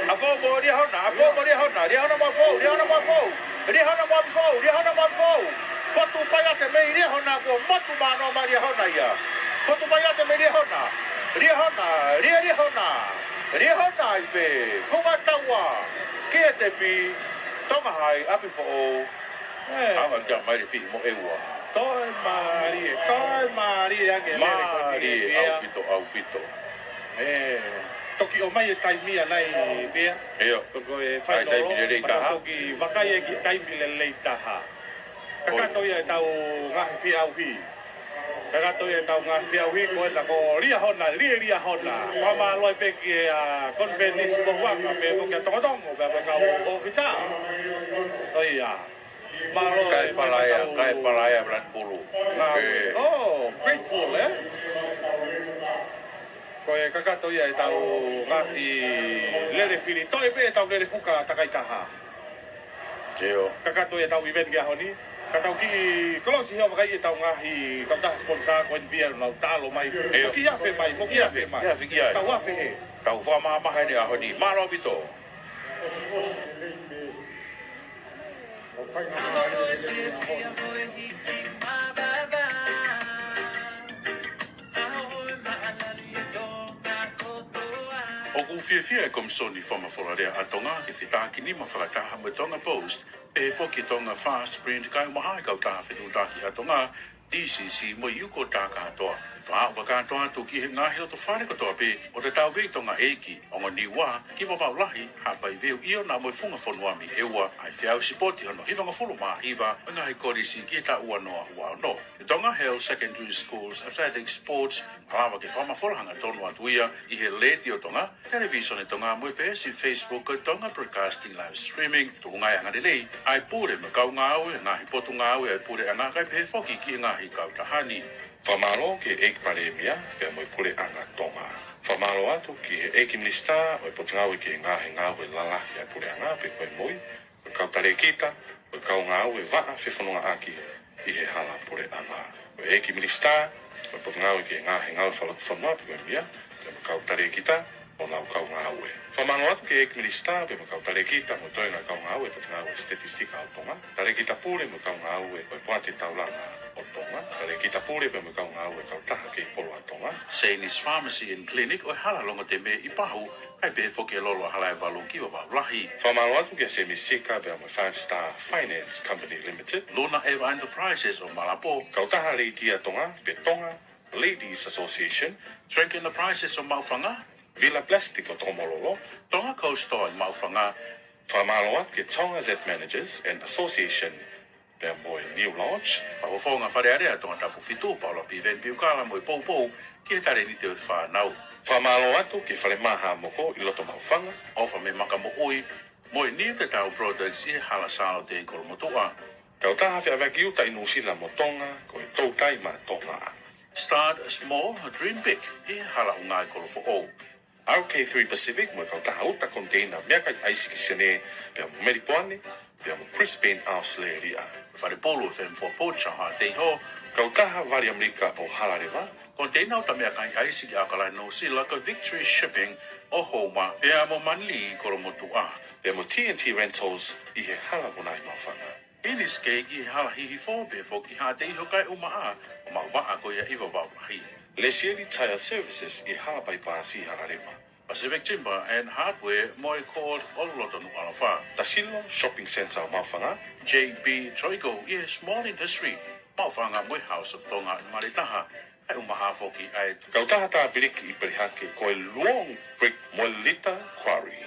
ʻApifoʻou mo Liahona, ʻApifoʻou mo Liahona, Liahona mo ʻApifoʻou, Liahona mo ʻApifoʻou. Liahona mo ʻApifoʻou, Liahona mo ʻApifoʻou. Fotu Pailate mei Liahona kuo motu manoa mai Liahona ia. Fotu Pailate mei Liahona. Liahona, Lie Liahona. Liahona ai pē, Fungataua, ki he tepi, Tonga Hai, ʻApifoʻou. ʻE. Ava kia Malifi mo ʻEua. Toe mālie, toe mālie ange lele ko eni. Mālie ʻaupito, ʻaupito. ʻE, toki ʻomai e taimi ʻanai pea. ʻIo. Ko e fai ʻa e taimi lelei taha. Toki vakai e ki taimi lelei taha. Kakato ia ʻetau ngaahi feʻauhi. Kakato ia ʻetau ngaahi feʻauhi ko ʻena ko Liahona, Lie Liahona. Fakamālō pē ki he, ʻa, Konifelenisi Mohuanga, pea mo kia Tongotongo, pea mo e kau ʻōfisa. ʻOia. Mālō. Kae palaea, kae palaea Blantyre Bulu. Ngā, ʻe. Oh, grateful, ē? Ko e kakato ia ʻetau ngaahi lele fili, toe pē ʻetau lele fuka takai taha. ʻIo. Kakato ia ʻetau event ki he ʻaho ni. Ka tau kiʻi kolosi hifo vakai ʻetau ngaahi kautaha sponsor ko eni pea nau taʻalo mai. ʻIo. Mo kiʻi afe mai, mo kiʻi afe mai. Kiʻi afe ki ai. Tau afe he. Tau fakamahamaha ʻeni ʻaho ni. Mālō ʻaupito. ʻOku fiefia e Komisoni Fakamafola Lea ʻa Tonga ke fetākinima fakataha mo e Tonga Post, pehē foki Tonga Fast Print kae ʻumaʻā e Kautaha Fetuʻutaki ʻa Tonga, D C C, mo e ʻIuku ʻo Takatoa. Fakaaʻu kakato atu ki he ngaahi lotofale kotoa pē ʻo tatau pē ʻi Tonga ʻEiki, Ongo Niua, Kivavau Lahi, Haʻapai Veu, ʻIona mo e Funga Fonua mei ʻEua, ʻa e feʻauhi sipoti hono hivangofulu mā hiva ʻo e ngaahi kolisi ki he taʻu ua noa ua ono. Tonga Hill Secondary Schools Athletics Sports, malava ke fakamafola hangatonu atu ia ʻi he Letiō Tonga, Televisone Tonga mo e peesi Facebook ko e Tonga Broadcasting Live Streaming. Tuʻunga e angalelei ʻa e pule mo e kau ngāue, ngaahi potungāue ʻa e puleʻanga kae pehē foki ki he ngaahi kautaha ni. Fakamālō ki he ʻEiki Palēmia pea mo e Puleʻanga Tonga. Fakamālō atu ki he ʻEiki Minisitā ʻo e Potungāue ki he Ngaahi Ngāue Lalahi ʻa e Puleʻanga pe ko e MOI, ko e kau talēkita, ko e kau ngāue vaʻa fefonongaʻaki ʻi he hala puleʻanga. Ko e ʻEiki Minisitā ʻo e Potungāue ki he Ngaahi Ngāue Fakalotofonua pe ko e MIA, pea mo e kau talēkita, ʻo lau kau ngāue. Fakamālō atu ki he ʻEiki Minisitā pea mo e kau talēkita mo e toenga kau ngāue ʻa e Potungāue Statistika ʻo Tonga, talēkita pule mo e kau ngāue ʻo e Poate Taulanga ʻo Tonga, talēkita pule pea mo e kau ngāue kautaha kei polo ʻa Tonga. Seinis Pharmacy and Clinic ʻo e hala Longotemē ʻi Pahu, kae pehē foki e lolo ʻa Halaevalu ki Vavaʻu Lahi. Fakamālō atu kia Semisi Sika pea mo e Five Star Finance Company Limited, Luna Eva Enterprises ʻo Malapō, kautaha Leitia Tonga, pea Tonga Ladies Association, Drake Enterprises ʻo Maʻufanga, Vila Plastic ʻo Tokomololo, Tonga Coast Store ʻi Maʻufanga. Fakamālō atu ki he Tonga Z Managers and Association pea mo e New Lodge. Fakafofonga Fale Alea Tongatapu fitu, Paula Piveni Piukala mo e poupou ki he talēniti ʻo e fānau. Fakamālō atu ki he Falemaha Moko ʻi loto Maʻufanga, ʻOfa mei Makamoʻui, mo e New Te Tau Products ʻi he hala Sālote ʻi Kolomotuʻa. Kautaha feʻaveaki uta ʻi Nuʻusila mo Tonga, ko e Toutai Maʻa Tonga. Start small, dream big, ʻi he hala ʻUnga ʻi Kolofoʻou. R K three Pacific mo e kautaha uta koniteina meʻakai ʻaisi ki Senē, pea mo Melipoane, pea mo Brisbane, ʻAositelēlia. Fale Pulu F M four Pocha Hāteiho. Kautaha Vali ʻAmelika ʻo Halaleva. Koniteina uta meʻakai ʻaisi ki ʻAokalani Nuʻusila ko e Victory Shipping ʻo Houma, pea mo Manili ʻi Kolomotuʻa. Pea mo T N T Rentals ʻi he hala Vuna ʻi Maʻufanga. Inis Keiki ʻi he hala Hihifo pea foki Hāteiho kae ʻumaʻā ʻo maʻu vaʻa ko ia ʻi Vavaʻu Lahi. Lesieli Tire Services ʻi he hala Paipasi ʻi Halaleva. Pacific Timber and Hardware mo e Court ʻo loto Nukuʻalofa. Tasilo Shopping Centre ʻo Maʻufanga. J B Troiko ʻi he Small Industry Maʻufanga mo e House of Tonga ʻi Maletaha, kae ʻumaʻā foki ʻa e kautaha tā piliki ʻi Pelihake ko e Luong Brick mo e Lita Quarry.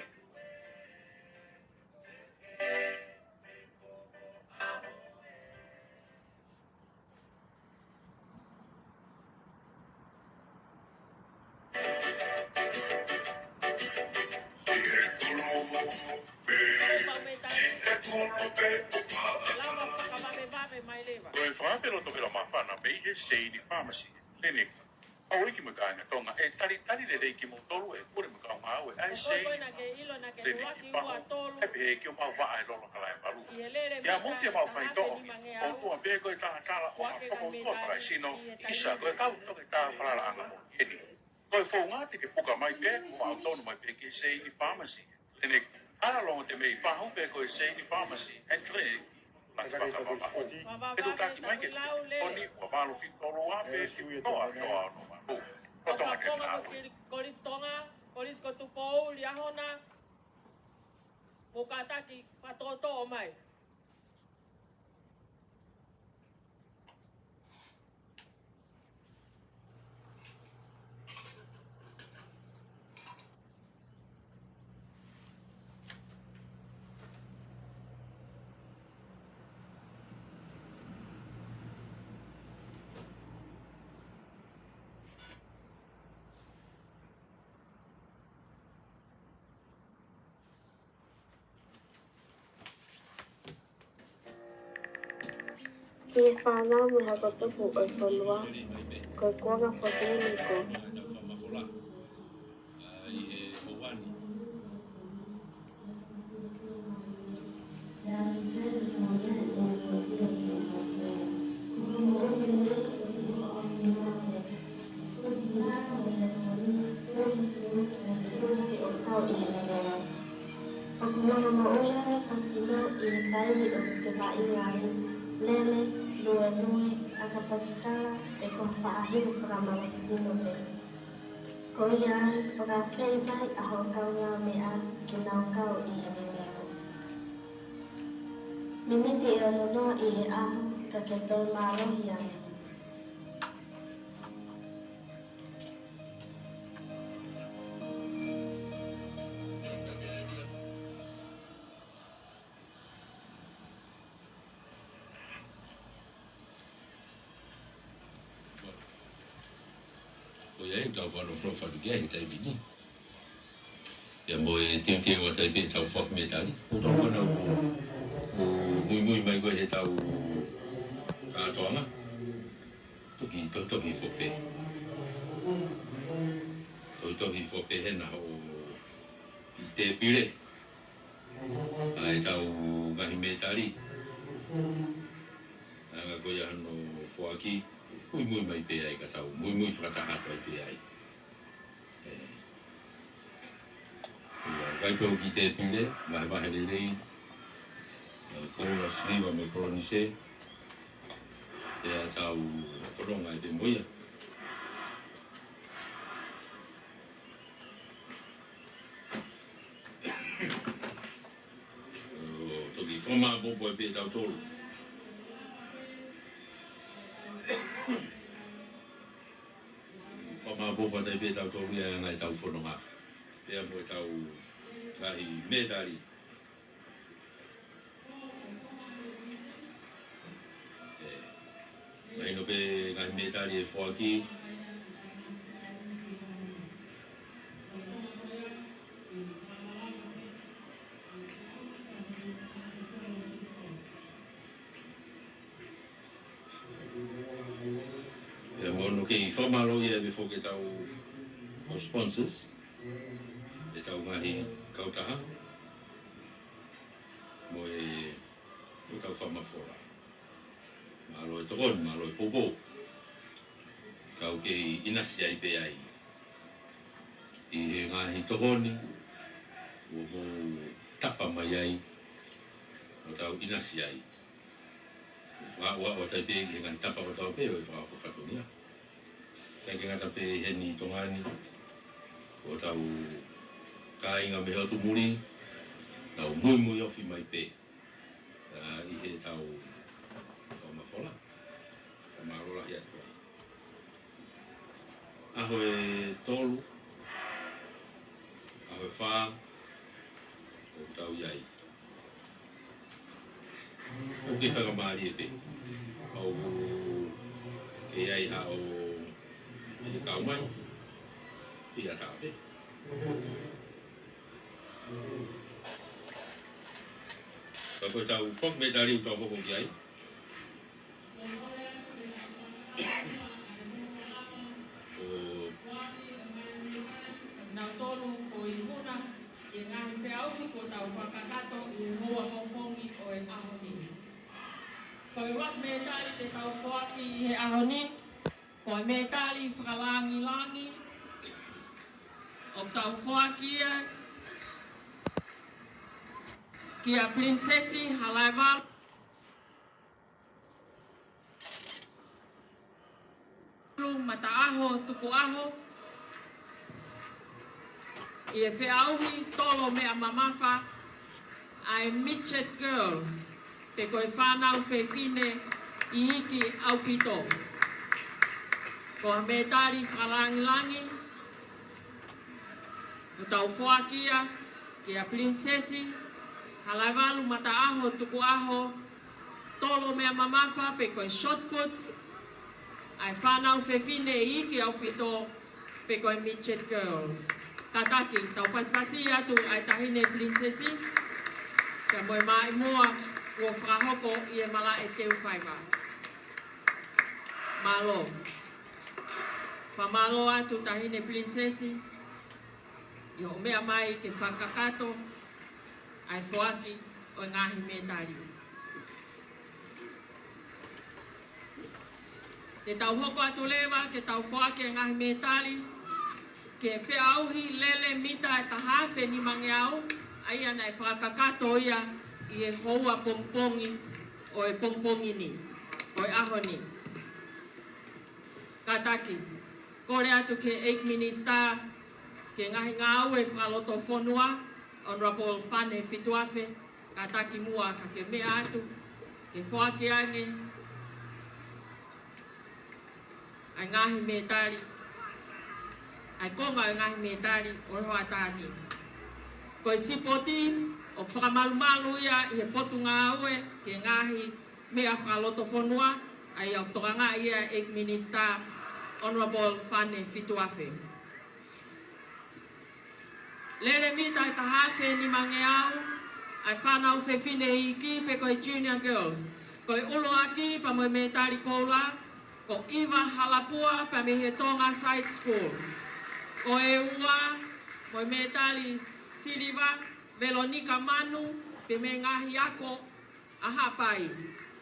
Ko e fakafeʻiloaki ʻo e lau māfana pē ʻi he Seini Pharmacy Clinic. ʻOku ou ʻeke mo e kāinga Tonga, ʻe talitali lelei kimoutolu ʻe he pule mo e kau ngāue ʻa e Seini Clinic ʻi Pahu, kae pehē ki hoʻomou vaʻa e lolo Halaevalu. ʻI he moʻui ʻa e mau faitoʻo, ʻoku tuʻu pē ko e talatala ʻo e fakakoloa fakaesino, ʻisa ko e kau toketā falalaʻanga moʻui eni. Ko e founga te ke puka mai pē mo maʻu tonu mai pē ki he Seini Pharmacy Clinic. Hala Longotemē ʻi Pahu pe ko e Seini Pharmacy and Clinic ʻi Laki Vakavaka. Fetuʻutaki mai ki he telefoni ua valu fitu tolu ua pe fitu noa noa noa valu. Ko Tonga ke nā ui. Kolisi Tonga, Kolisi ko Tupou, Liahona, mo kātaki fakatoʻotoʻo mai. Ki he fānau mo e hako tupu ʻo e fonua, ko e kuonga foki eni ko ʻOku moʻui ʻa e sino ʻi he taimi ʻoku ke vaʻinga ai, lele, luelue, ʻaka pasikala, pe ko ha faʻahinga fakamālohisino pē. Ko ia ai, fakaafeʻi mai ʻa hoʻo kaungāmeʻa ke nau kau ʻi he mimiko. Miniti ʻe ono noa ʻi he ʻaho, ka ke toe mālohi ange. Ko ia ʻoku tau fanongo atu ki ai he taimi ni. ʻIo mo e teuteu atu ai pē ʻetau foaki mētali. Ko tau fanau ʻoku muimui mai ko ē he tau kātoanga. Toki tohi, tohi hifo pē. Toki tohi hifo pē hena ʻo ʻi tēpile ʻa ʻetau ngaahi mētali. ʻA ia ko ia hono foaki, muimui mai pē ai ka tau muimui fakataha atu ai pē ai. ʻE. Kai pē ʻoku ke pile, vahevahe lelei, ʻa e koula, siliva mo e polonise, pea tau fononga ai pē mo ia. ʻO toki fakamāʻopoʻopo pē tautolu. Fakamāʻopoʻopo pē tautolu ia ʻa e anga ʻetau fononga. Pea mo ʻetau ngaahi mētali. ʻE, mahino pē ngaahi mētali ʻe foaki. ʻE, mo hono kei fakamālō ia pē foki ʻetau sponsors, ʻetau ngaahi kautaha, mo e, mo ʻetau fakamafola. Mālō e tokoni, mālō e poupou. Kau kei ʻinasi ai pē ai ʻi he ngaahi tokoni ʻoku mou tapa mai ai, ʻo tau ʻinasi ai. Fakaʻofoʻofa atu pē ʻi he ngaahi tapa kotoa pē ʻo e fakahoko fatongia. ʻIkai ke ngata pē heni ʻi Tonga ni, ko hotau kāinga mei he ʻotu muli, tau muimui ofi mai pē, ʻa, ʻi heʻetau fakamafola. Fakamālō lahi atu ai. ʻAho ʻe tolu, ʻaho ʻe fā, ʻoku tau ʻi ai. ʻOku ke fakamālie pē. ʻOku ke ʻi ai haʻo, ʻe kau mai, ʻi ʻatā pē. Ka ko ʻetau foaki mētali ʻoku tau hoko ki ai. ʻO nautolu ko e muna ʻi he ngaahi feʻauhi kuo tau fakakakato ʻi he houa pongipongi ʻo e ʻaho ni. Ko e foaki mētali te tau foaki ʻi he ʻaho ni, ko e mētali fakalāngilangi, ʻoku tau foaki ia kia Pilinisesi Halaevalu Mataʻaho Tukuʻaho, ʻi he feʻauhi tolo meʻa mamafa ʻa e Midget Girls, pe ko e fānau fefine iiki ʻaupito. Ko e mētali fakalāngilangi, ʻoku tau foaki ia kia Pilinisesi Halaevalu Mataʻaho Tukuʻaho, tolo meʻa mamafa pe ko e shot puts, ʻa e fānau fefine iiki ʻaupito, pe ko e Midget Girls. Kātaki, tau pasipasi atu ʻa e Taʻahine Pilinisesi, pea mo e maʻimoa kuo fakahoko ʻi he malaʻe teu faiva. Mālō. Fakamālō atu Taʻahine Pilinisesi, ʻi hoʻo meʻa mai ke fakakakato ʻa e foaki ʻo e ngaahi mētali. Te tau hoko atu leva ke tau foaki e ngaahi mētali ki he feʻauhi lele mita ʻe taha afe nimangeau, ʻa ia naʻe fakakakato ia ʻi he houa pongipongi ʻo e pongipongi ni, ʻo e ʻaho ni. Kātaki, kole atu ki he ʻEiki Minisitā ki he Ngaahi Ngāue Fakalotofonua, Honourable Fane Fituafe, kātaki muʻa ka ke meʻa atu, ke foaki ange ʻa e ngaahi mētali, ʻa e konga ʻo e ngaahi mētali ʻo e hoʻatā ni. Ko e sipoti, ʻoku fakamalumalu ia ʻi he Potungāue ki he Ngaahi Meʻa Fakalotofonua, ʻa ia ʻoku tokangaʻi ia ʻe he ʻEiki Minisitā, Honourable Fane Fituafe. Lele mita ʻe taha afe nimangeau ʻa e fānau fefine iiki pe ko e Junior Girls. Ko e ʻuluaki pea mo e mētali koula, ko ʻIva Halapua pea mei he Tonga Side School. Ko e ua mo e mētali siliva, Veronica Manu pea mei he ngaahi ako ʻa Haʻapai.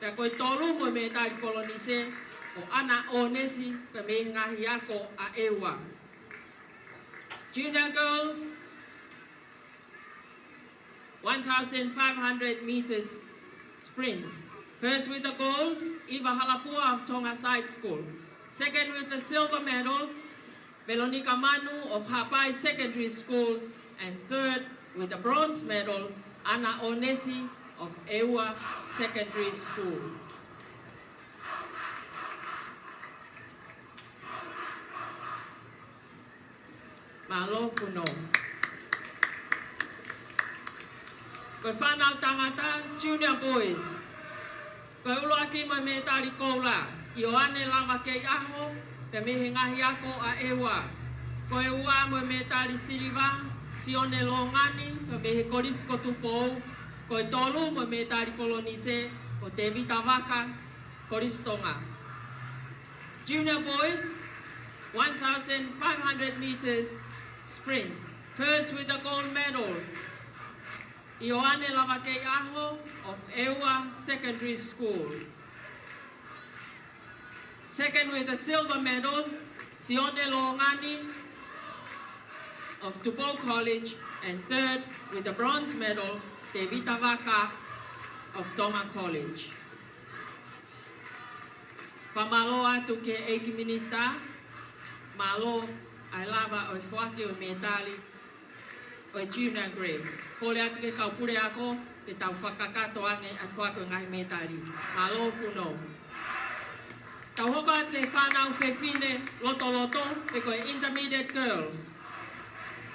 Pea ko e tolu mo e mētali polonise, ko ʻAna ʻOnesi pea mei he ngaahi ako ʻa ʻEua. Junior Girls, one thousand five hundred meters sprint. First with the gold, Eva Halapua of Tonga Side School. Second with the silver medal, Veronica Manu of Hapai Secondary Schools. And third with the bronze medal, Ana Onesi of Eua Secondary School. Mālō Puno. Ko e fānau tangata, Junior Boys. Ko e ʻuluaki mo e mētali koula, Ioane Lava Keiʻaho, pea mei he ngaahi ako ʻa Eua. Ko e ua mo e mētali siliva, Sione Longani, pea mei he Kolisi ko Tupou. Ko e tolu mo e mētali polonise, ko Tevita Vaka, Kolisi Tonga. Junior Boys, one thousand five hundred meters sprint. First with the gold medals, Ioane Lava Keiʻaho of Eua Secondary School. Second with the silver medal, Sione Longani of Tupou College, and third with the bronze medal, Tevita Vaka of Tonga College. Fakamālō atu ki he ʻEiki Minisitā, mālō ʻa e lava ʻo e foaki ʻo e mētali ʻo e junior grade. Kole atu ki he kau puleako, ke tau fakakakato ange ʻa e foaki ʻo e ngaahi mētali. Mālō Puno. Tau hoko atu ki he fānau fefine lotoloto, pe ko e intermediate girls.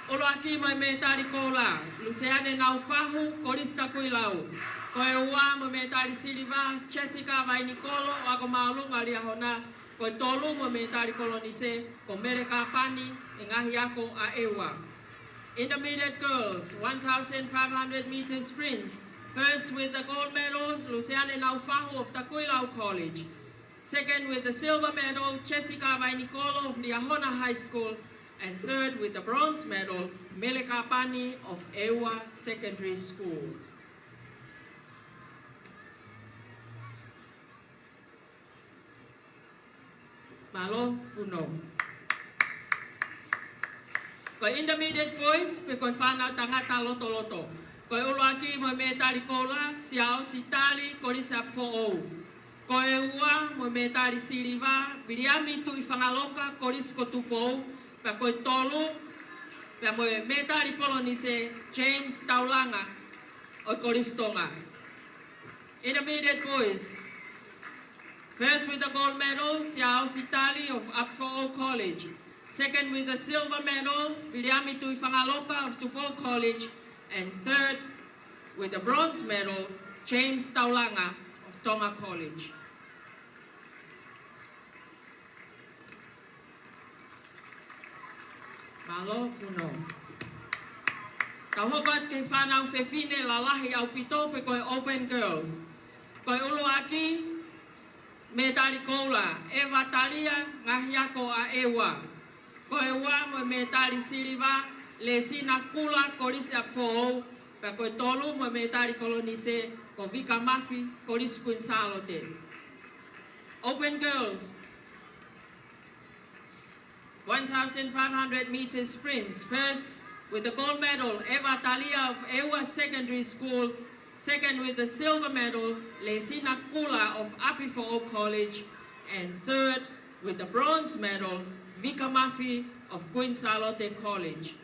ʻUluaki mo e mētali koula, Luseane Naufahu, Kolisi Takuilau. Ko e ua mo e mētali siliva, Jessica Vainikolo, Ako Māʻolunga Liahona. Ko e tolu mo e mētali polonise, ko Mele Kapani, ʻi he ngaahi ako ʻa Eua. Intermediate girls, one thousand five hundred meter sprints. First with the gold medals, Luseane Naufahu of Takuilau College. Second with the silver medal, Jessica Vainikolo of Liahona High School. And third with the bronze medal, Mele Kapani of Eua Secondary School. Mālō Puno. Ko e intermediate boys, pe ko e fānau tangata lotoloto. Ko e ʻuluaki mo e mētali koula, Siaosi Tali, Kolisi ʻApifoʻou. Ko e ua mo e mētali siliva, Viliami Tuʻifangaloka, Kolisi ko Tupou, pea ko e tolu, pea mo e mētali polonise, James Taulanga, ʻo e Kolisi Tonga. Intermediate boys. First with the gold medal, Siaosi Tali of Apifoʻou College. Second with the silver medal, Viliami Tuʻifangaloka of Tupou College. And third with the bronze medal, James Taulanga of Tonga College. Mālō Puno. Tau hoko atu ki he fānau fefine lalahi ʻaupito pe ko e open girls. Ko e ʻuluaki, mētali koula, Eva Talia, ngaahi ako ʻa Eua. Ko e ua mo e mētali siliva, Lesina Kula, Kolisi ʻApifoʻou, pea ko e tolu mo e mētali polonise, ko Vika Mafi, Kolisi Queen Sālote. Open girls, one thousand five hundred meter sprints. First with the gold medal, Eva Talia of Eua Secondary School. Second with the silver medal, Lesina Kula of Apifoʻou College. And third with the bronze medal, Vika Mafi of Queen Sālote College.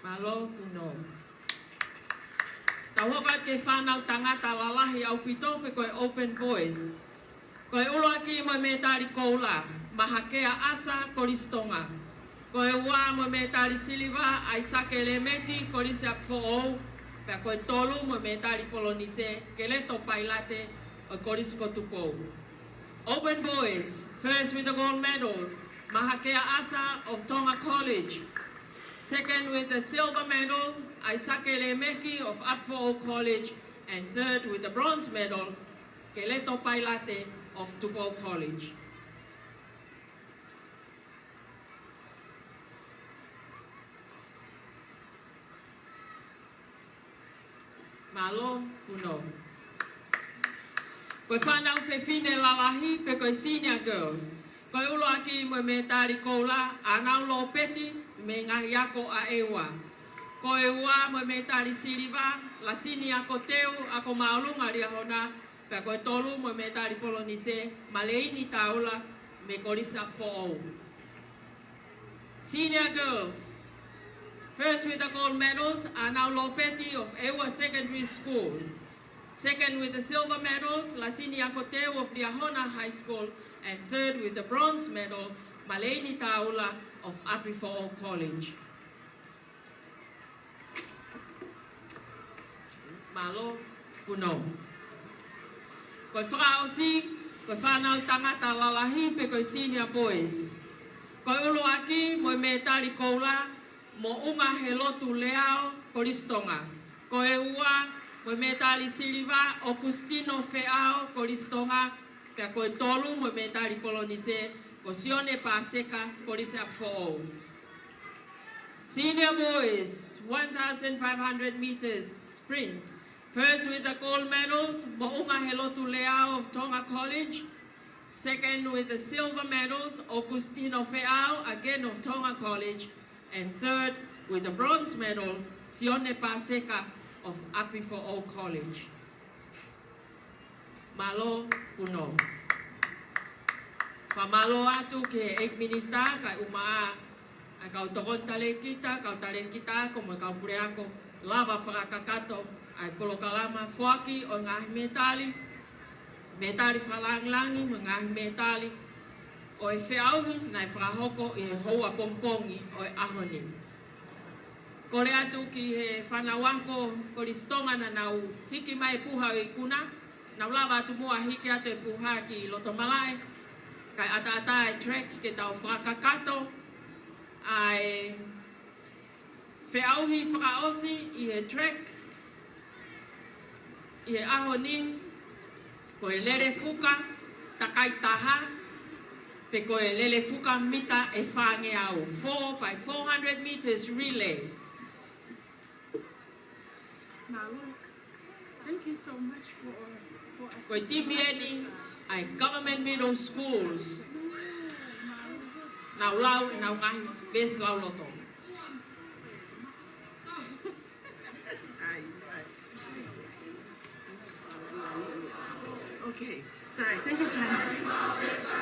Mālō Puno. Tau hoko atu ki he fānau tangata lalahi ʻaupito pe ko e open boys. Ko e ʻuluaki mo e mētali koula, Mahakea ʻAsa, Kolisi Tonga. Ko e ua mo e mētali siliva, ʻAisake Lemeki, Kolisi ʻApifoʻou, pea ko e tolu mo e mētali polonise, Keleto Pailate, ʻo e Kolisi ko Tupou. Open boys, first with the gold medals, Mahakea ʻAsa of Tonga College. Second with the silver medal, ʻAisake Lemeki of Apifoʻou College. And third with the bronze medal, Keleto Pailate of Tupou College. Mālō Puno. Ko e fānau fefine lalahi pe ko e senior girls. Ko e ʻuluaki mo e mētali koula, ʻa Nau Lopeti mei he ngaahi ako ʻa ʻEua. Ko e ua mo e mētali siliva, Lasini Akoteu, ako māʻolunga Liahona, pea ko e tolu mo e mētali polonise, Maleini Taula, mei Kolisi ʻApifoʻou. Senior girls, first with the gold medals, ʻa Nau Lopeti of ʻEua Secondary Schools. Second with the silver medals, Lasini Akoteu of Liahona High School, and third with the bronze medal, Maleini Taula of ʻApifoʻou College. Mālō, Puno. Ko e fakaʻosi, ko e fānau tangata lalahi pe ko e senior boys. Ko e ʻuluaki mo e mētali koula, Moʻunga Helotu Leao, Kolisi Tonga. Ko e ua mo e mētali siliva, ʻOkusitino Feʻao, Kolisi Tonga. Pea ko e tolu mo e mētali polonise, ko Sione Paseka, Kolisi ʻApifoʻou. Senior boys, one thousand five hundred meters sprint. First with the gold medals, Moʻunga Helotu Leao of Tonga College. Second with the silver medals, ʻOkusitino Feʻao, again of Tonga College. And third with the bronze medal, Sione Paseka of ʻApifoʻou College. Mālō, Puno. Fakamālō atu ki he ʻEiki Minisitā, kae ʻumaʻā ʻa e kau tokoni talēkita, kau talēkita ako mo e kau puleako, lava fakakakato ʻa e polokalama foaki ʻo e ngaahi mētali, mētali fakalāngilangi mo e ngaahi mētali ʻo e feʻauhi naʻe fakahoko ʻi he houa pongipongi ʻo e ʻaho ni. Kole atu ki he fānau ako Kolisi Tonga naʻa nau hiki mai e puha ʻo e ikuna, nau lava atu muʻa hiki atu e puha ki loto malaʻe, kae ʻataʻatā e track ke tau fakakakato ʻa e feʻauhi fakaʻosi ʻi he track ʻi he ʻaho ni, ko e lele fuka takai taha, pe ko e lele fuka mita ʻe fāngeau, four by four hundred meters relay. Mālō. Thank you so much for, for Ko e timi eni ʻa e Government Middle Schools. Nau lau ʻenau ngaahi veesi lauloto. Okay. Sorry. Thank you, Pam.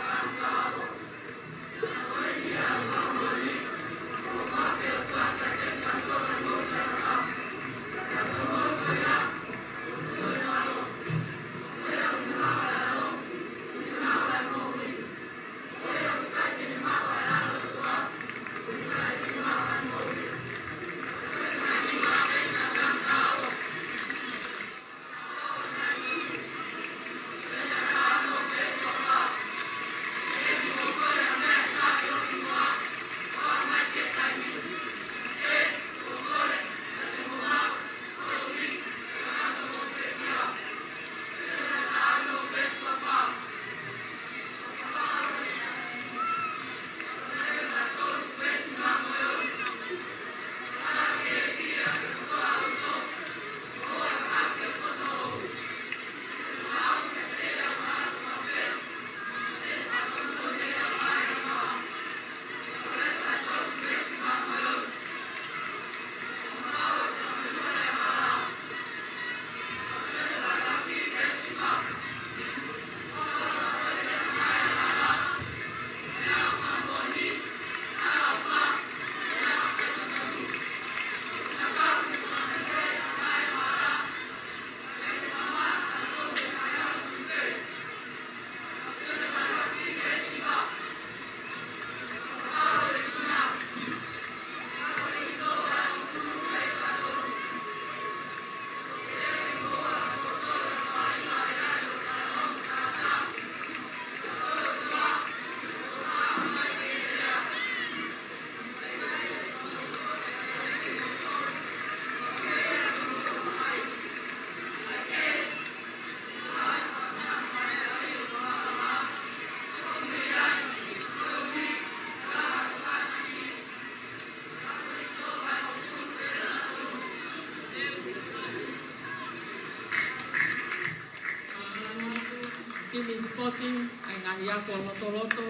Timi Spotting, ʻa e ngaahi ako lotoloto,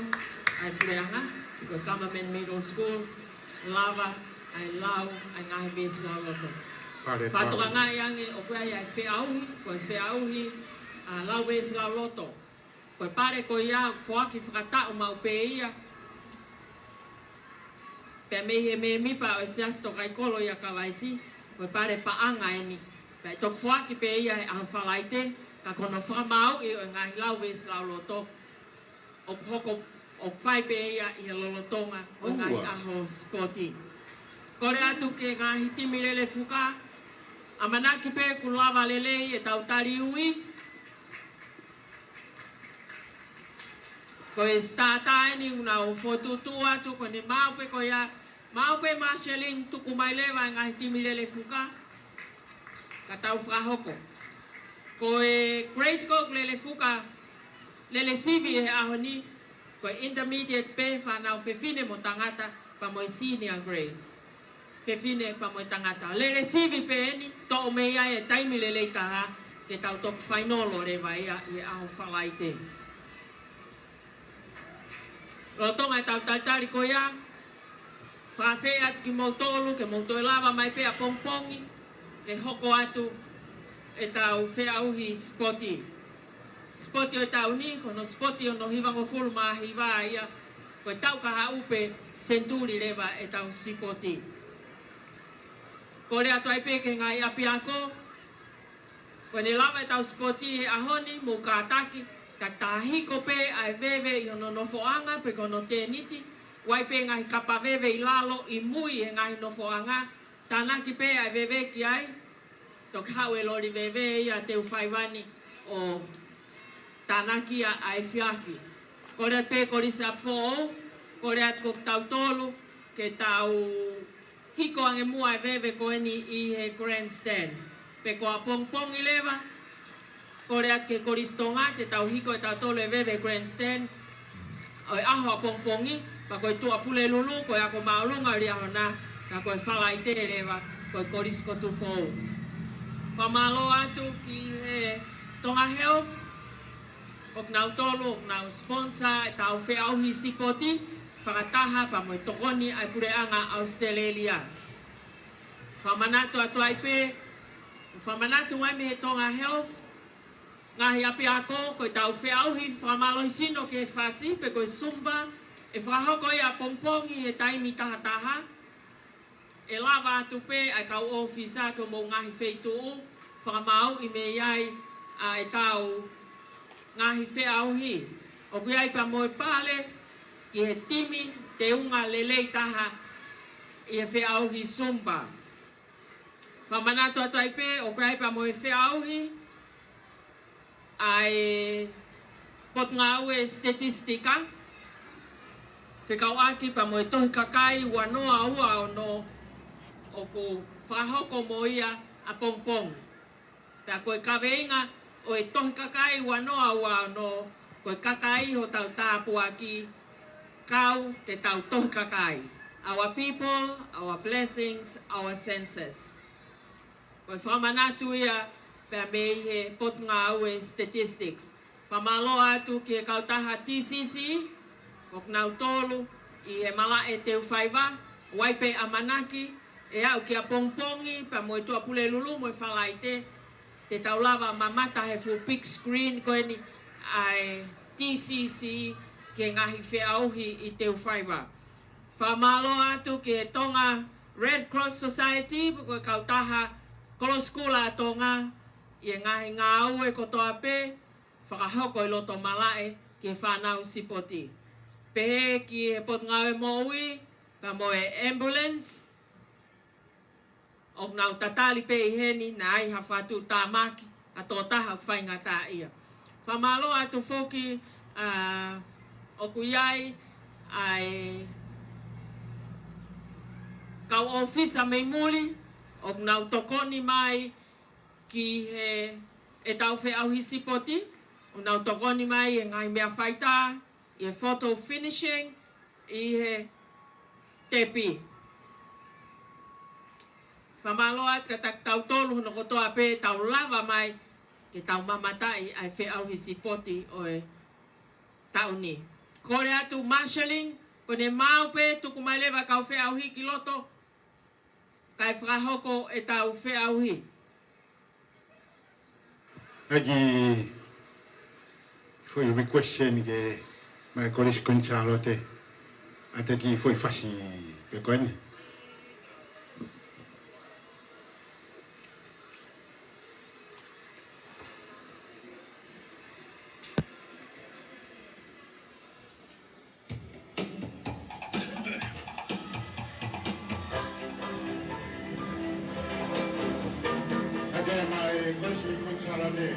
ʻa e puleʻanga, ko e government middle schools, lava ʻa e lau ʻa e ngaahi veesi lauloto. Pale, pale. Fakatokangaʻi ange ʻoku ʻi ai ʻa e feʻauhi, ko e feʻauhi ʻa e lau veesi lauloto. Ko e pale ko ia ʻoku foaki fakataʻu maʻu pē ia pea mei he mēmipa ʻo e Siasi Tokaikoloi ʻa Kalaisi, ko e pale paʻanga eni. Pea ʻe toki foaki pē ia he ʻaho Falaite, ka ko hono fakamāuʻi ʻo e ngaahi lau veesi lauloto ʻoku hoko, ʻoku fai pē ia ʻi he lolotonga ʻo e ngaahi ʻaho sipoti. Kole atu ki he ngaahi timi lele fuka, ʻamanaki pē kuo lava lelei ʻetau tali ui. Ko e starter eni ʻoku nau fokotuʻutuʻu atu, ko ʻene maʻu pē ko ia, maʻu pē Marceline tuku mai leva e ngaahi timi lele fuka, ka tau fakahoko. Ko e grade ko ē ʻoku lele fuka, lele sivi he ʻaho ni, ko e intermediate pē, fānau fefine mo tangata, pea mo e senior grades. Fefine pea mo e tangata. Lele sivi pē eni, toʻo mei ai e taimi lelei taha, ke tau toki fainolo leva ia ʻi he ʻaho Falaite. Lolotonga ʻetau talitali ko ia, fakaafeʻi atu kimoutolu, ke mou toe lava mai pē ʻapongipongi, ke hoko atu ʻetau feʻauhi sipoti. Sipoti ʻo e taʻu ni, ko hono sipoti hono hivangofulu mā hiva ia, ko e taʻu kahaʻu pē senituli leva ʻetau sipoti. Kole atu ai pē ki he ngaahi ʻapiako, ko ʻene lava ʻetau sipoti he ʻaho ni, mou kātaki, ka ta hiko pē ʻa e veve ʻi hono nofoʻanga, pe ko hono tēniti, ʻoku ʻi ai pē ngaahi kapa veve ʻi lalo ʻi mui he ngaahi nofoʻanga, tānaki pē ʻa e veve ki ai, toki haʻu e loli veve ia Teufaiva ni ʻo tānaki ia ʻaefiafi. Kole pē Kolisi ʻApifoʻou, kole atu ko kitautolu, ke tau hiko ange muʻa e veve ko eni ʻi he grandstand. Pe ko ʻapongipongi leva, kole atu ki he Kolisi Tonga, te tau hiko ʻe tautolu e veve grandstand ʻo e ʻaho ʻapongipongi, pea ko e Tuʻapulelulu, ko e ako māʻolunga ʻo e ʻaho na, ka ko e Falaite leva, ko e Kolisi ko Tupou. Fakamālō atu ki he Tonga Health, ʻoku nau tolu, ʻoku nau sponsor ʻetau feʻauhi sipoti, fakataha pea mo e tokoni ʻa e Puleʻanga ʻAositelēlia. Fakamanatu atu ai pē, fakamanatu mai mei he Tonga Health, ngaahi ʻapiako, ko ʻetau feʻauhi fakamālohisino ki he fasi, pe ko e Zumba, ʻe fakahoko ia ʻapongipongi he taimi tahataha, ʻe lava atu pē ʻa e kau ʻōfisa ki homou ngaahi feituʻu, fakamāuʻi mei ai ʻa ʻetau ngaahi feʻauhi. ʻOku ʻi ai pea mo e pale ki he timi teunga lelei taha ʻi he feʻauhi Zumba. Fakamanatu atu ai pē, ʻoku ʻi ai pea mo e feʻauhi ʻa e Potungāue Statistika, fekauʻaki pea mo e Tohi Kakai ua noa ua ono, ʻoku fakahoko mo ia ʻapongipongi. Pea ko e kaveinga ʻo e Tohi Kakai ua noa ua ono, ko e kakai hotau tāpuaki, kau ke tau tohi kakai. Our people, our blessings, our census. Ko e fakamanatu ia pea mei he Potungāue Statistics. Fakamālō atu ki he kautaha T C C, ʻoku nau tolu ʻi he malaʻe Teufaiva, ʻoku ʻi ai pē ʻamanaki, ʻe aʻu ki ʻapongipongi, pea mo e Tuʻapulelulu mo e Falaite, te tau lava mamata he full big screen ko eni ʻa e T C C ki he ngaahi feʻauhi ʻi Teufaiva. Fakamālō atu ki he Tonga Red Cross Society, pe ko e kautaha Kolo Sikula ʻa Tonga, ʻi he ngaahi ngāue kotoa pē, fakahoko ʻi loto malaʻe ki he fānau sipoti. Pehē ki he Potungāue Moʻui, pea mo e ambulance, ʻoku nau tatali pē ʻi heni, naʻe ʻi ai ha fatu tāmaki ʻa e tokotaha ʻoku faingataʻaʻia. Fakamālō atu foki, ʻa, ʻoku ʻi ai ʻa e kau ʻōfisa mei muli, ʻoku nau tokoni mai ki he ʻetau feʻauhi sipoti, ʻoku nau tokoni mai ʻi he ngaahi meʻa faitā, ʻi he photo finishing, ʻi he tepi. Fakamālō atu kiate kitautolu hono kotoa pē tau lava mai ke tau mamataʻi ʻa e feʻauhi sipoti ʻo e taʻu ni. Kole atu marshalling, ko ʻene maau pē, tuku mai leva kau feʻauhi ki loto, kae fakahoko ʻetau feʻauhi. ʻAi ki foʻi request eni ke maʻu ʻe Kolisi Kuini Sālote, ʻa e kiʻi foʻi fasi pē ko eni. ʻAi ke maʻu ʻe Kolisi Kuini Sālote.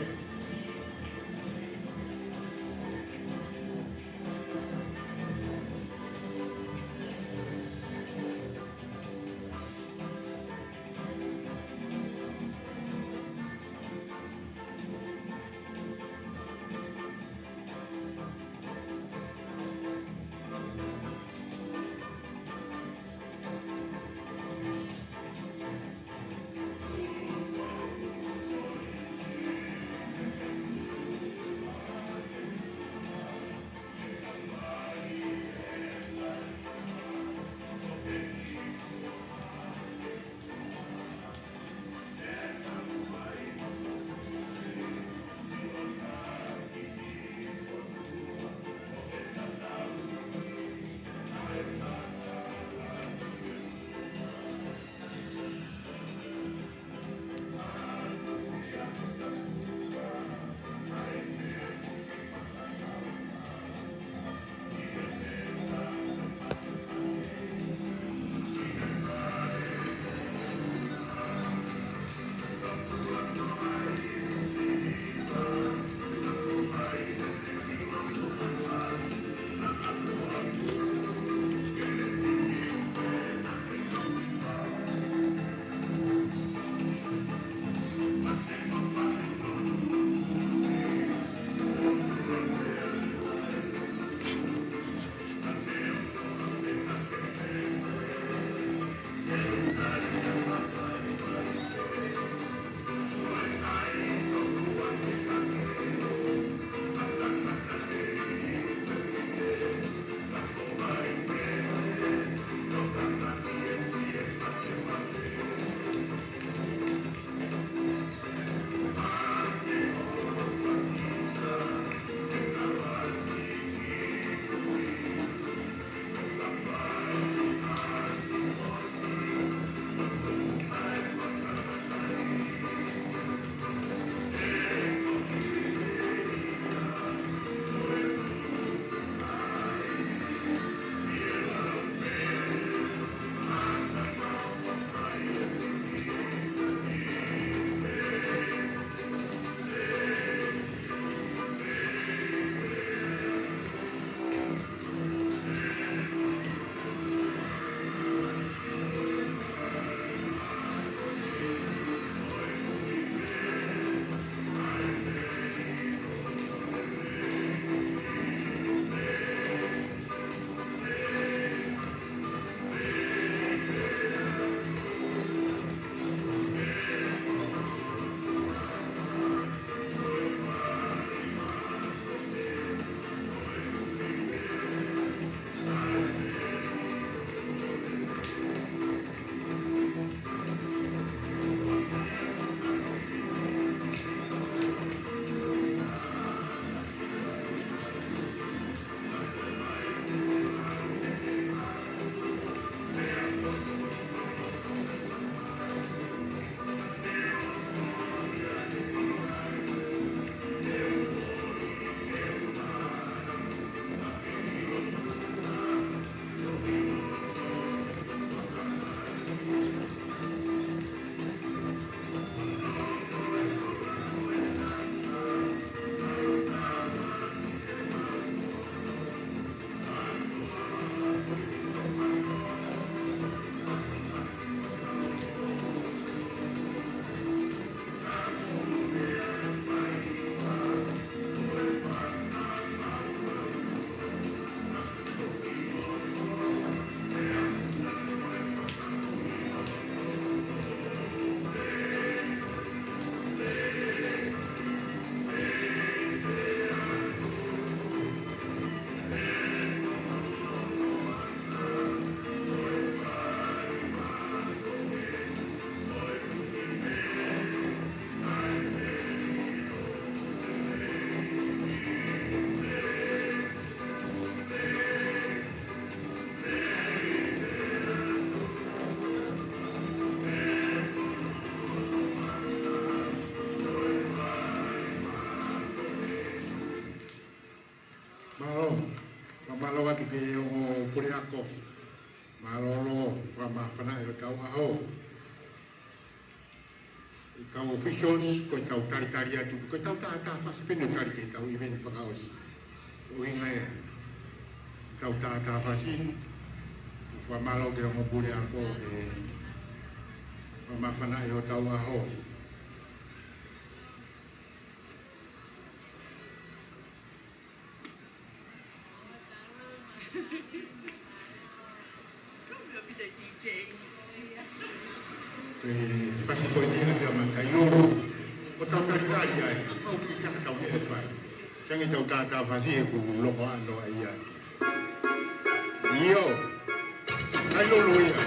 Kau officials, ko ʻetau talitali atu, ko ʻetau taʻataʻa fasi pē ʻoku tali ki heʻetau event fakaʻosi. ʻUhinga ia ʻetau taʻataʻa fasi, ʻoku fakamālō ki he ongo puleako he fakamāfanaʻi hotau ʻaho. Pea fasi ko eni ʻa Matai Lolo. ʻOku tau talitali ai, ʻoku ʻikai ke tau meʻa fai. Sai ange ʻetau taʻataʻa fasi he ʻoku loko ʻa Noa ia. ʻIo. Matai Lolo ia.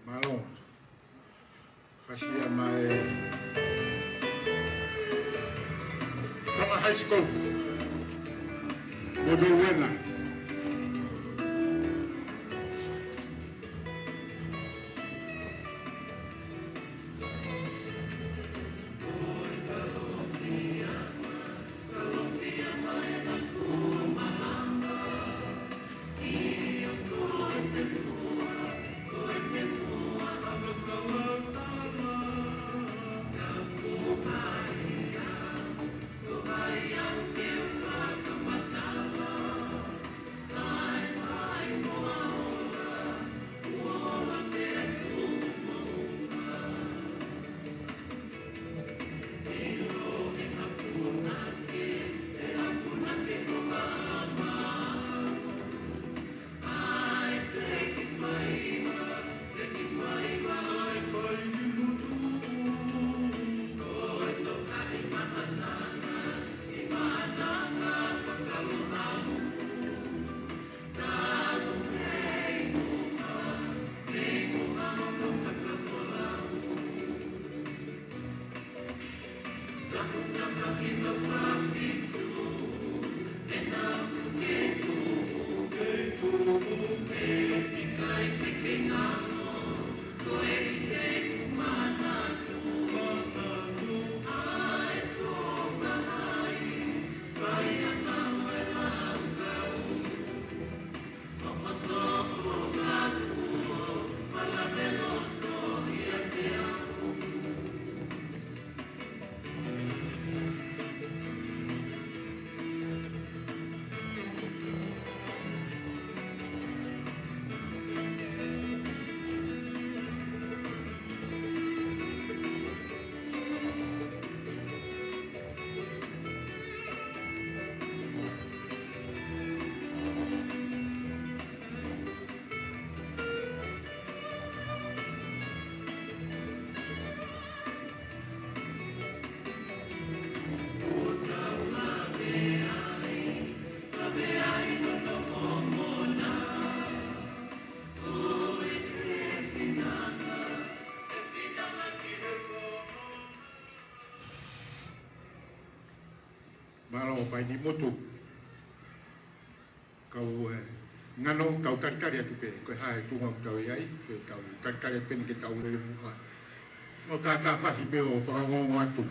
Mālō. Fasi ia mei Tonga High School. Mo Toluena. Ni motu. Kau, eh, ngano, kau talitali atu pē, ko e hā e tuʻunga ʻoku tau ʻi ai, pea tau talitali atu pē ni ke tau lele muʻa. Mo tātāfasi pē ʻo fakaongoongo atu.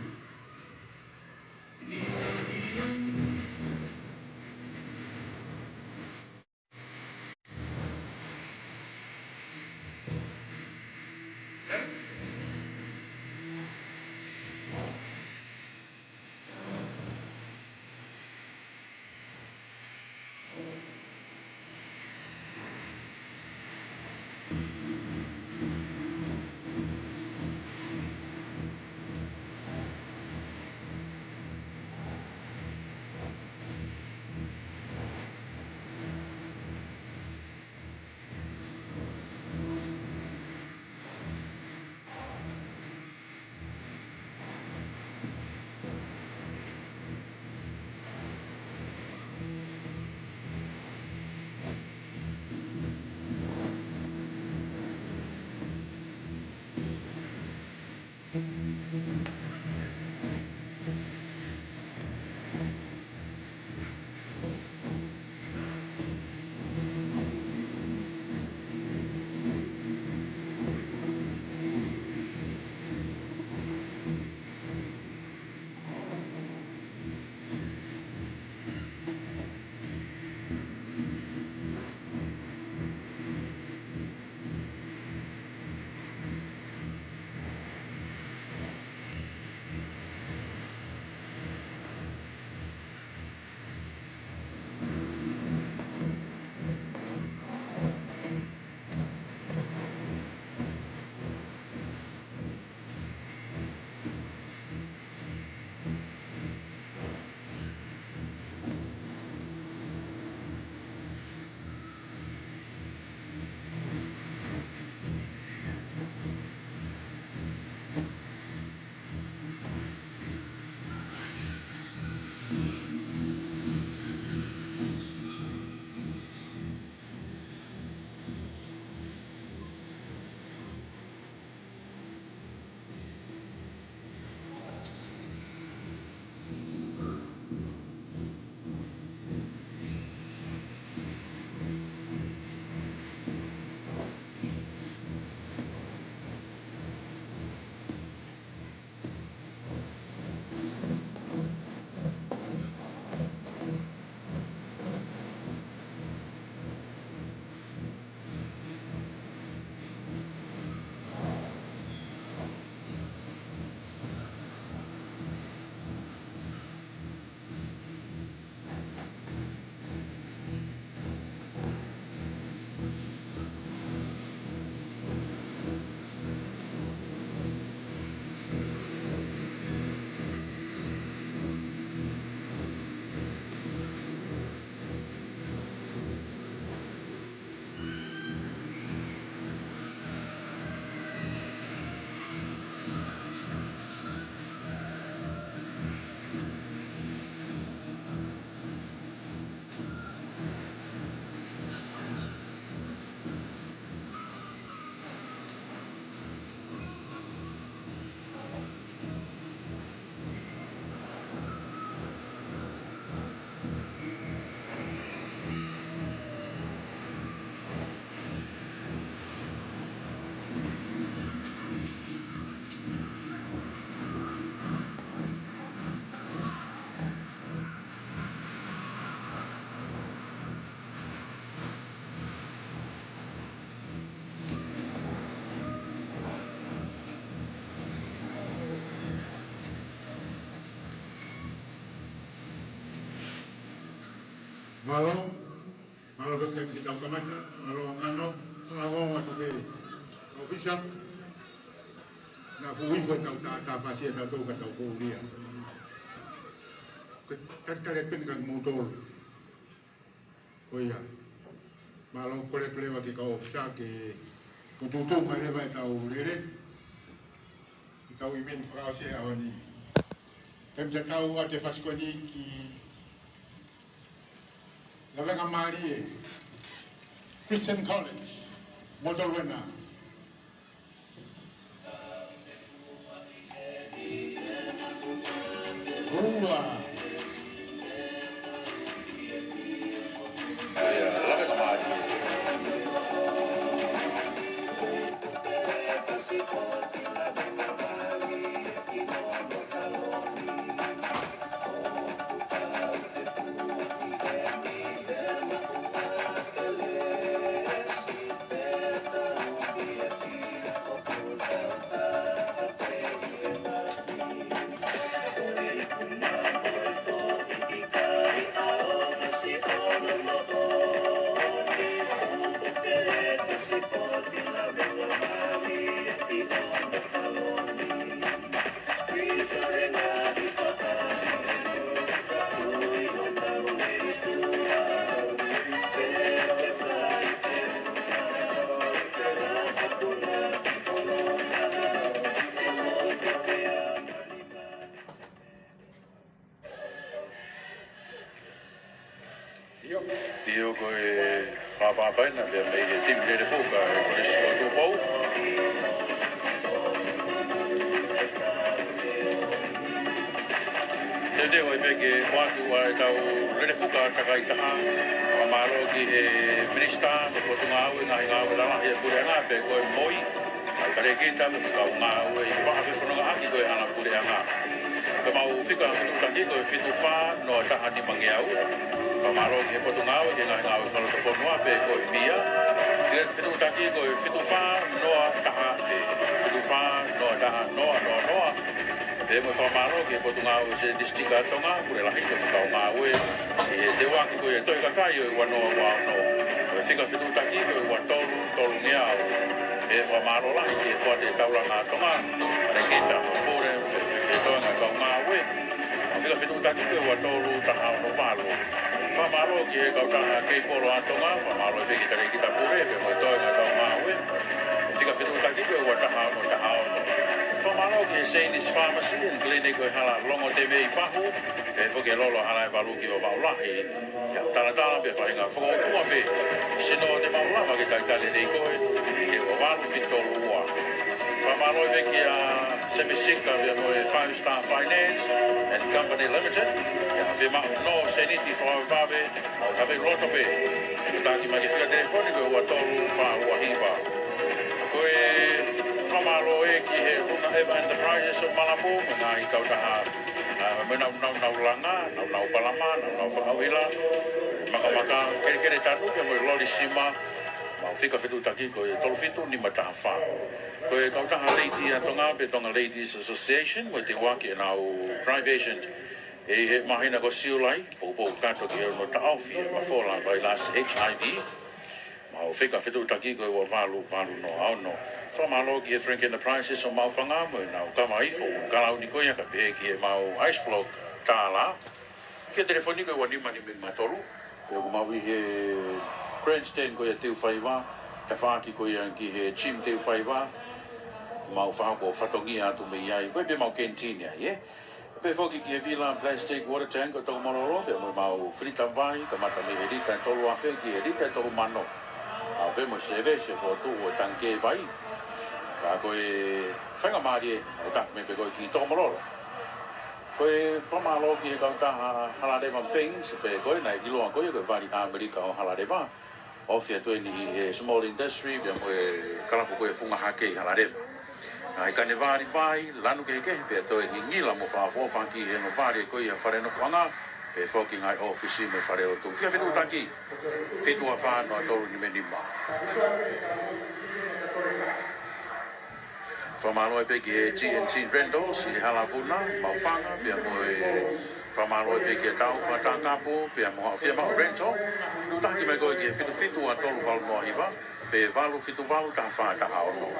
Mālō, mālō Toketā Miki Taukamata, mālō Ngano, mālō atu pē ʻōfisa, naʻa fuʻu hifo ʻetau tātāfasi ʻa tautolu ka tau koulia. Ko e talitali pē ni kia moutolu. Ko ia. Mālō kole atu leva ki he kau ʻōfisa ke ko e tuʻutuʻu mai leva ʻetau lele. ʻEtau ʻiveni fakaʻosi he ʻaho ni. Taimi tatau ʻoatu e fasi ko eni ki Lavengamālie Christian College, Motuʻaluena. Ua. ʻIo, ko e fakaʻapaʻapa ena pea mei he timi lele fuka ʻa e Kolisi ʻo Tupou. Teuteu ai pē ke ʻoatu ʻa ʻetau lele fuka takitaha. Fakamālō ki he Minisitā mo e Potungāue Ngaahi Ngāue Lalahi ʻa e Puleʻanga, pea ko e MOI, ʻa e Talēkita mo e kau ngāue ʻi he vaʻa fefonongaʻaki ko ē ʻa e Puleʻanga. Ko ʻemau fika fetuʻutaki ko e fitu fā noa taha nima ngeau. Fakamālō ki he Potungāue ki he Ngaahi Ngāue Fakalotofonua, pea ko e MIA. Fika fetuʻutaki ko e fitu fā noa taha afe, fitu fā noa taha noa noa noa. Pea mo e fakamālō ki he Potungāue Setisitika ʻa Tonga, Pule Lahi mo e kau ngāue, ʻi he teuaki ko ia ʻo e Tohi Kakai ʻo e ua noa ua ono. Ko e fika fetuʻutaki ko e ua tolu tolu ngeau. Pea fakamālō lahi ki he Poate Taulanga ʻa Tonga, Talēkita mo e Pule, pea ki he toenga ʻo e kau ngāue. Ko e fika fetuʻutaki ko e ua tolu taha ono valu. Fakamālō ki he kautaha Keipolo ʻa Tonga, fakamālō pē ki he Talēkita Pule, pea mo e toenga ʻo e kau ngāue. Fika fetuʻutaki ko e ua taha ono taha ono. Fakamālō ki he Seinis Pharmacy and Clinic ʻo e Hala Longotemei Pahu, pea foki e Lolo Halaevalu ki Vavaʻu Lahi. ʻI he talatala pea faʻahinga fakaʻotua pē, sino te mau lava ke talitali lelei koe, ʻi he ua valu fitu tolu ua. Fakamālō pē kia Semisika pea mo e Five Star Finance and Company Limited, ʻi he fiemaʻu nō seniti fakavavevave, ʻo kavei loto pē. Ko e taki mai ki he fika telefoni ko e ua tolu fā ua hiva. Ko e fakamālō ē ki he Luna Eva Enterprises ʻo Malabo, mo e ngaahi kautaha, ʻa, mo e nau, nau, nau langa, nau, nau palama, nau, nau fakaʻuhila, makamaka, kelekele tanu, pea mo e loli sima, ʻemau fika fetuʻutaki ko e tolu fitu nima taha fā. Ko e kautaha Lady ʻa Tonga, pea Tonga Ladies Association, mo e teuaki ʻenau Tri-Patient, ʻi he māhina ko Siulai, poupou kakato ki hono taʻofi ʻa e mafola vailasi H I V. ʻEmau fika fetuʻutaki ko e ua valu valu noa ono. Fakamālō ki he Frank Enterprises ʻo Maʻufanga mo ʻenau kava ifo mo e kalauni ko ia, kae pehē ki heʻemau ice block tālā. Fika telefoni ko e ua nima nima nima tolu. Pea ʻoku mau ʻi he grandstand ko ia Teufaiva, tafaʻaki ko ia ki he gym Teufaiva. Mau fakahoko fatongia atu mei ai, ko e pē ʻemau kentini ai, ē. Pea foki ki he Vila Plastic Water Tank ʻo Tongomololo, pea mo ʻemau filita vai, kamata mei he lita ʻe tolu afe ki he lita ʻe tolu mano. ʻA, pea mo e sēvesi fokotuʻu ʻo e tangikē vai. Ka ko e faingamālie ʻo taki mai pē koe ki Tongomololo. Ko e fakamālō ki he kautaha Halaleva Paints, pea ko ē naʻe ʻiloa ko ia ko e Vali ʻAmelika ʻo Halaleva. Ofi atu eni ʻi he small industry, pea mo e kalapu ko ē Funga Hake ʻi Halaleva. Ngaahi kanevali vai, lanu kehekehe, pea toe ngingila mo fakaʻofoʻofa ki he ngaahi vali ko ia ʻa e fale nofoʻanga, pea foki ngaahi ʻōfisi mo e fale ʻotu. Fika fetuʻutaki, fitu ua fā noa tolu nima nima. Fakamālō pē ki he T N T Rentals ʻi he Hala Vuna, Maʻufanga, pea mo e fakamālō pē kia Taufa Takapu, pea mo Haʻofia Maʻu Rental. Fetuʻutaki mai koe ki he fitu fitu ua tolu valu noa hiva, pe valu fitu valu taha fā taha ono.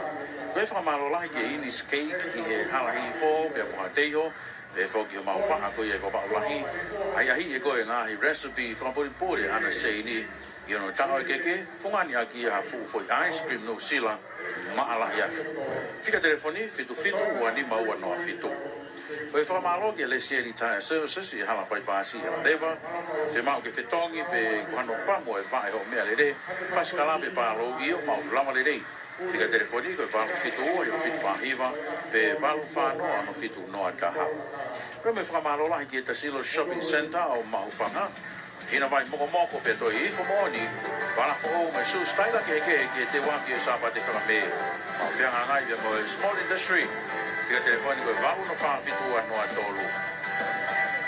Ko e fakamālō lahi ki he Inis Cake ʻi he Hala Hihifo, pea mo Haʻateiho, pea foki homau vaʻa ko ia ʻi Vavaʻu Lahi. ʻAhiʻahiʻi ʻe koe e ngaahi recipe fakapulipuli ʻa Ana Seini, ʻi hono taʻoʻekeke, fungani ʻaki ha fuʻu foʻi ice cream Nuʻusila, maʻalahi atu. Fika telefoni, fitu fitu ua nima ua noa fitu. Ko e fakamālō ki he Lesieli Tire Services ʻi he Hala Paipasi ʻi Halaleva, fiemaʻu ke fetongi pe ko hano pamu e vaʻe hoʻo meʻalele, pasikala pe pālou, ʻio mau lava lelei. Fika telefoni ko e valu fitu ua ʻo fitu fā hiva, pe valu fā noa ʻo fitu noa taha. Pea mo e fakamālō lahi ki he Tasilo Shopping Centre ʻo Maʻufanga, hina vai mokomoko pea toe ifo moʻoni, vala foʻou mo e sū sitaila kehekehe ki he teuaki ʻo e Sāpate Fakamē. Mau fehangahangai pea mo e small industry. Fika telefoni ko e valu ono fā fitu ua noa tolu.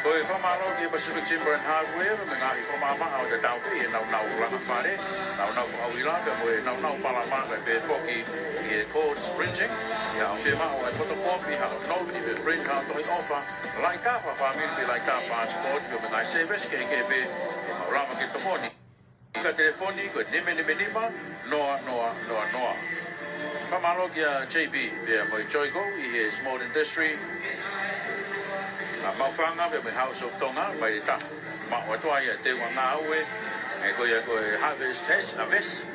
Ko e fakamālō ki he Pacific Timber and Hardware, mo e ngaahi fakamaʻamaʻa ʻo tatau pē ʻi he naunau langa fale, naunau fakaʻuhila, pea mo e naunau palama, kae pehē foki ki he Courts Printing, ʻi haʻo fiemaʻu e photocopy haʻo noti pe print haʻo tohi ʻofa, laʻitā fakafāmili pe laʻitā passport, pea mo e ngaahi sēvesi kehekehe pē, ʻe mau lava ke tokoni. Fika telefoni ko e nima nima nima, noa noa noa noa. Fakamālō kia J B, pea mo e Joy Go ʻi he small industry. ʻA Maʻufanga, pea mo e House of Tonga, mai le taha. Maʻu atu ai ʻa e teunga ngāue, ʻa ia ko ia ko e harvest test, harvest.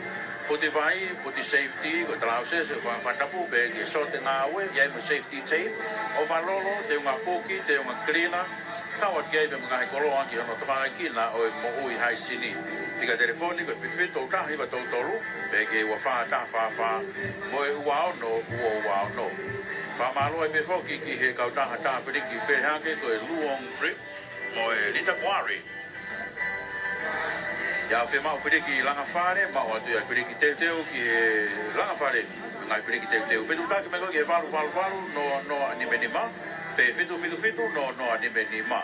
Puti vai, puti safety, ko e talausese, ko e fakatapu, pea ki he sote ngāue, ʻi ai mo e safety tape. ʻOvalolo, teunga puki, teunga cleaner, Tau atu ki ai pea mo e ngaahi koloa ki hono tokanga ki ai ʻo e moʻui haisini. Fika telefoni ko e fitu fitu tolu taha hiva tolu tolu, pe ki he ua fā taha fā fā, mo e ua ono ua ua ono. Fakamālō ai pē foki ki he kautaha tā piliki pehē hake ko e Luong Drip, mo e Lita Quarry. ʻI he fiemaʻu piliki langafale, maʻu atu ia piliki teuteu ki he langafale, ngaahi piliki teuteu. Fetuʻutaki mai ko ē ki he valu valu valu noa noa nima nima, pe fitu fitu fitu noa noa nima nima.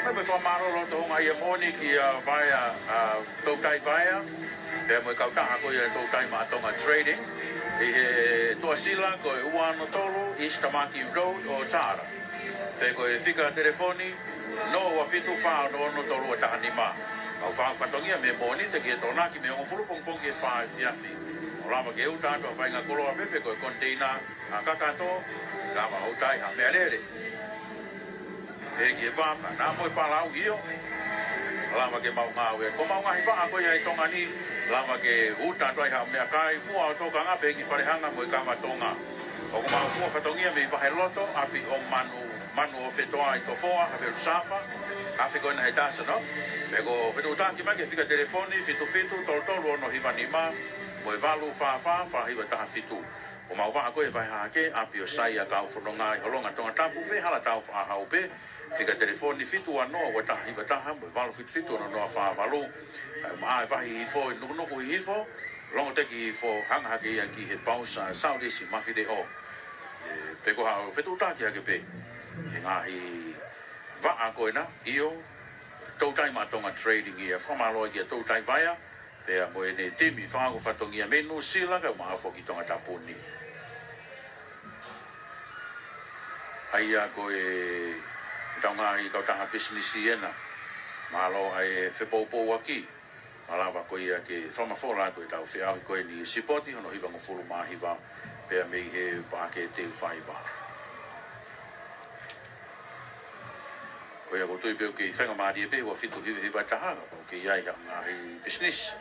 Mai mo e fakamālō loto houngaʻia moʻoni kia Vaea, ʻa, Toutai Vaea, pea mo e kautaha ko ia Toutai Maʻa Tonga Trading, ʻi he tuʻasila ko e ua ono tolu East Tamaki Road ʻOtara. Pe ko e fika telefoni, noa ua fitu fā ono ono tolu ua taha nima. Mau fakafatongia mei Mōnite ki he Tokonaki mei he hongofulu pongipongi ki he fā efiafi. ʻO lava ke uta atu ha faʻahinga koloa pē pe ko e koniteina ʻa kakato, lava ʻo uta ai ha meʻalele. ʻE ki he vapa, naʻa mo e palau ʻio. Lava ke mau ngāue. Ko ʻemau ngaahi vaʻa ko ia ʻi Tonga ni, lava ke uta atu ai ha meʻakai, fua ʻo tokanga pē ki he falehanga mo e kava Tonga. ʻOku mau fua fatongia mei Vaheloto, ʻapi ʻo Manu, Manu ʻo Fetoa ʻi Tofoa, Havelu Safa, ʻapi ko ena he Tasano. Pea ko e fetuʻutaki mai ki he fika telefoni, fitu fitu tolu tolu ono hiva nima, mo e valu fā fā fā hiva taha fitu. Ko ʻemau vaʻa ko ē ʻi Vaihahake, ʻapi ʻo Saia Kaufononga ʻi Holonga Tongatapu, Vehalaʻatā Faʻahau pē, fika telefoni fitu ua noa ua taha hiva taha, mo e valu fitu fitu ono noa fā valu. Kae ʻumaʻā e vahi hihifo, nukunuku hihifo, longoteki hihifo, hanga hake ia ki he pausa, South East Mafileʻo. ʻE, pe ko haʻo fetuʻutaki hake pē he ngaahi vaʻa ko ena, ʻio, Toutai Maʻa Tonga Trading ia, fakamālō kia Toutai Vaea, pea mo ʻene timi fakafatongia mei Nuʻusila kae ʻumaʻā foki Tongatapu ni. ʻA ia ko e tau ngaahi kautaha pisinisi ena, mālō ʻa e fepoupouaki, malava ko ia ke fakamafola atu ʻetau feʻauhi ko eni ʻi he sipoti, hono hivangofulu mā hiva, pea mei he Paʻake Teufaiva. Ko ia ʻoku ou tui pē ʻoku kei faingamālie pē ua fitu hiva hiva taha, ʻoku kei ʻi ai ha ngaahi pisinisi.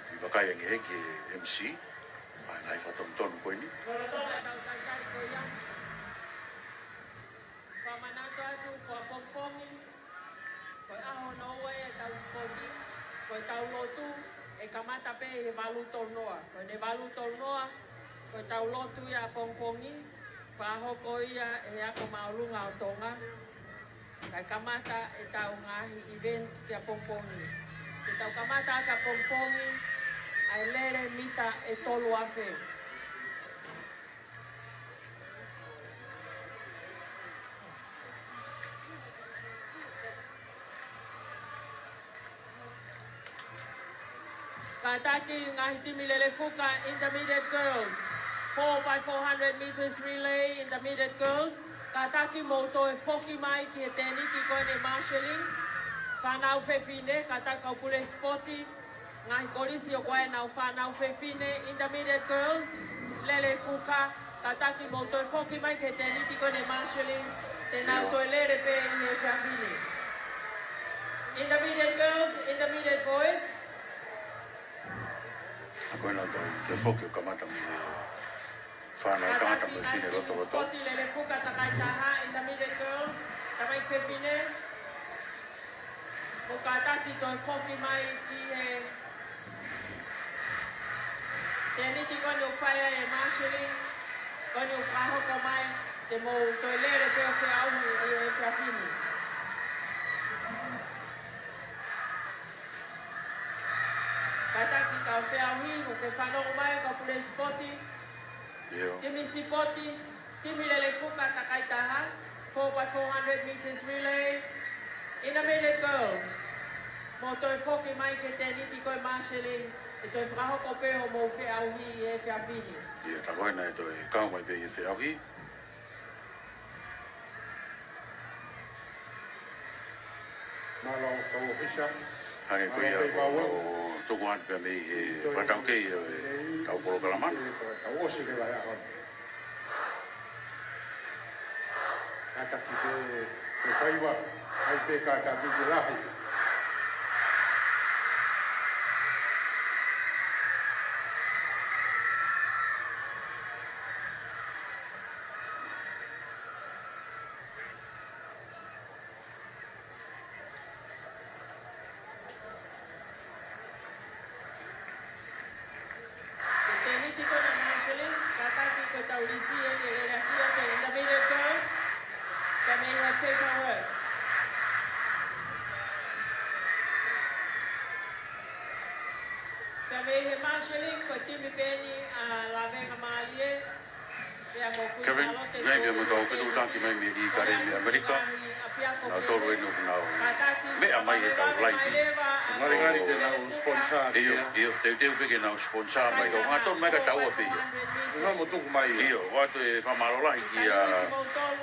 Kiʻi vakai ange hē ki he M C, ʻa e ngaahi fakatonutonu ko eni. Fakamanatu atu ko ʻapongipongi, ko e ʻaho hono ua ʻetau sipoti, ko ʻetau lotu ʻe kamata pē ʻi he valu tolu noa. Ko ʻene valu tolu noa, ko ʻetau lotu ia ʻapongipongi, fakahoko ia ʻe he Ako Māʻolunga ʻo Tonga. Kae kamata ʻetau ngaahi event ki ʻapongipongi. Ke tau kamata ʻaki ʻapongipongi ʻa e lele mita ʻe tolu afe. Kātaki ngaahi timi lele fuka, intermediate girls, four by four hundred meters relay, intermediate girls. Kātaki mou toe foki mai ki he tēniti ko eni marshalling. Fānau fefine, kātaki kau pule sipoti, ngaahi kolisi ʻoku ʻi ai ʻenau fānau fefine, intermediate girls, lele fuka, kātaki mou toe foki mai ki he tēniti ko eni marshalling, te nau toe lele pē ʻi he efiafi ni. Intermediate girls, intermediate boys. ʻA ko ena tau toe foki ʻo kamata mo e fānau tangata mo e fefine lotoloto. Sipoti lele fuka takai taha, intermediate girls, tamaiki fefine. Mou kātaki toe foki mai ki he tēniti ko eni ʻoku fai ai e marshalling, ko eni ʻoku fakahoko mai, te mou toe lele pē ʻo feʻauhi ʻi he efiafi ni. Kātaki kau feʻauhi, ʻoku ke fanongo mai, kau pule sipoti. ʻIo. Timi sipoti, timi lele fuka takai taha, four by four hundred meters relay. Intermediate girls, mou toe foki mai ki he tēniti ko e marshalling, ʻe toe fakahoko pē hoʻomou feʻauhi ʻi he efiafi ni. ʻIo, tā ko ena ʻe toe kau mai pē ʻi he feʻauhi. Mālō kau ʻōfisa. Hangē ko ia ʻoku tuku atu pē mei he fakataukei ʻo ʻetau polokalama. Tau ʻosi ke vai ahon. Kātaki pē, pē faiva, ʻai pē kātaki ke lahi. Ulisi eni e lele ʻaki ʻa e Intermediate Girls, pea mei he paperwork. Pea mei he marshalling, ko e timi pē eni ʻa Lavengamālie, pea mo Kuini Kevin, Sālote, ngai pea mo e kau fetuʻutaki mai mei ʻItālī mei ʻAmelika. Nautolu eni ʻoku nau meʻa mai he kau laivi. Ngalingali te nau sponsor ʻio, ia. ʻIo, teuteu pē ke nau sponsor mai. Kau hangatonu mai ka taua pē ia. Nau mo tuku mai ia. ʻIo, ʻoatu e fakamālō lahi kia,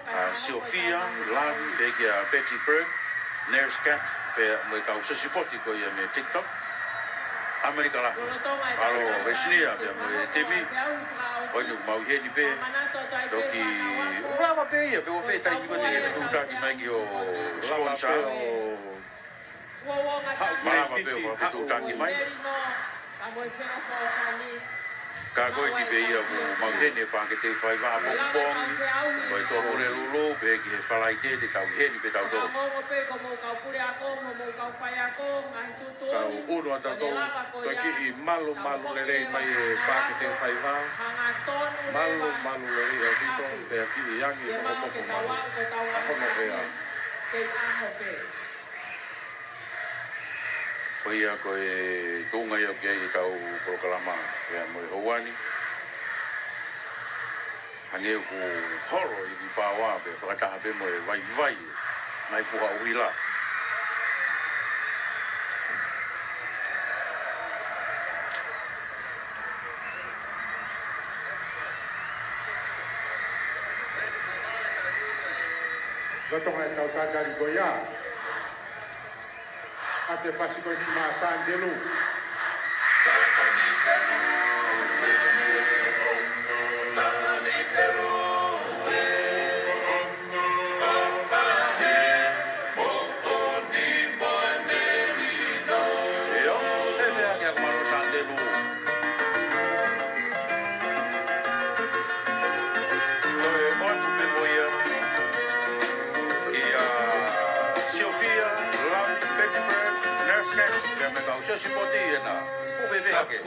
ʻa, Siofia, Lavi, pea kia Betty Burke, Nurse Cat, pea mo e kau sesipoti ko ia mei TikTok. ʻAmelika lahi. ʻAlo Vesinia pea mo e timi. ʻOi, ʻoku mau ʻi heni pē. Toki ʻoku lava pē ia, pea ʻoku ou fie taimi ko eni ke fetuʻutaki mai ki hoʻo sponsor. Malava pē ʻo fetuʻutaki mai. Ka ko eni pē ia ʻoku mau ʻi heni he Paʻake Teufaiva ʻapongipongi. Ko e Tuʻapulelulu, pea ki he Falaite, te tau ʻi heni pē tautolu. Kau ʻunu ʻa tautolu, ko e kiʻi malumalu lelei mai e Paʻake Teufaiva. Malumalu lelei ʻaupito, pea kiʻi angi pokopoko mai ʻa hono ʻea. Ko ia ko e tuʻunga ia ʻoku ʻi ai ʻetau polokalama, pea mo e houa ni. Hangē ʻoku holo ʻi he pāoa pea fakataha pē mo e vaivai e ngaahi puha ʻuhila. Lolotonga ʻetau tatali ko ia. ʻA e fasi ko eni maʻa Sandelu. ʻIo, fēfē hake ʻa e malu Sandelu. Toe ʻoatu pē mo ia kia Siofia, Lavi, Betty Burke, Nurse Cat, pea mo e kau sesipoti ena. ʻOku fēfē hake.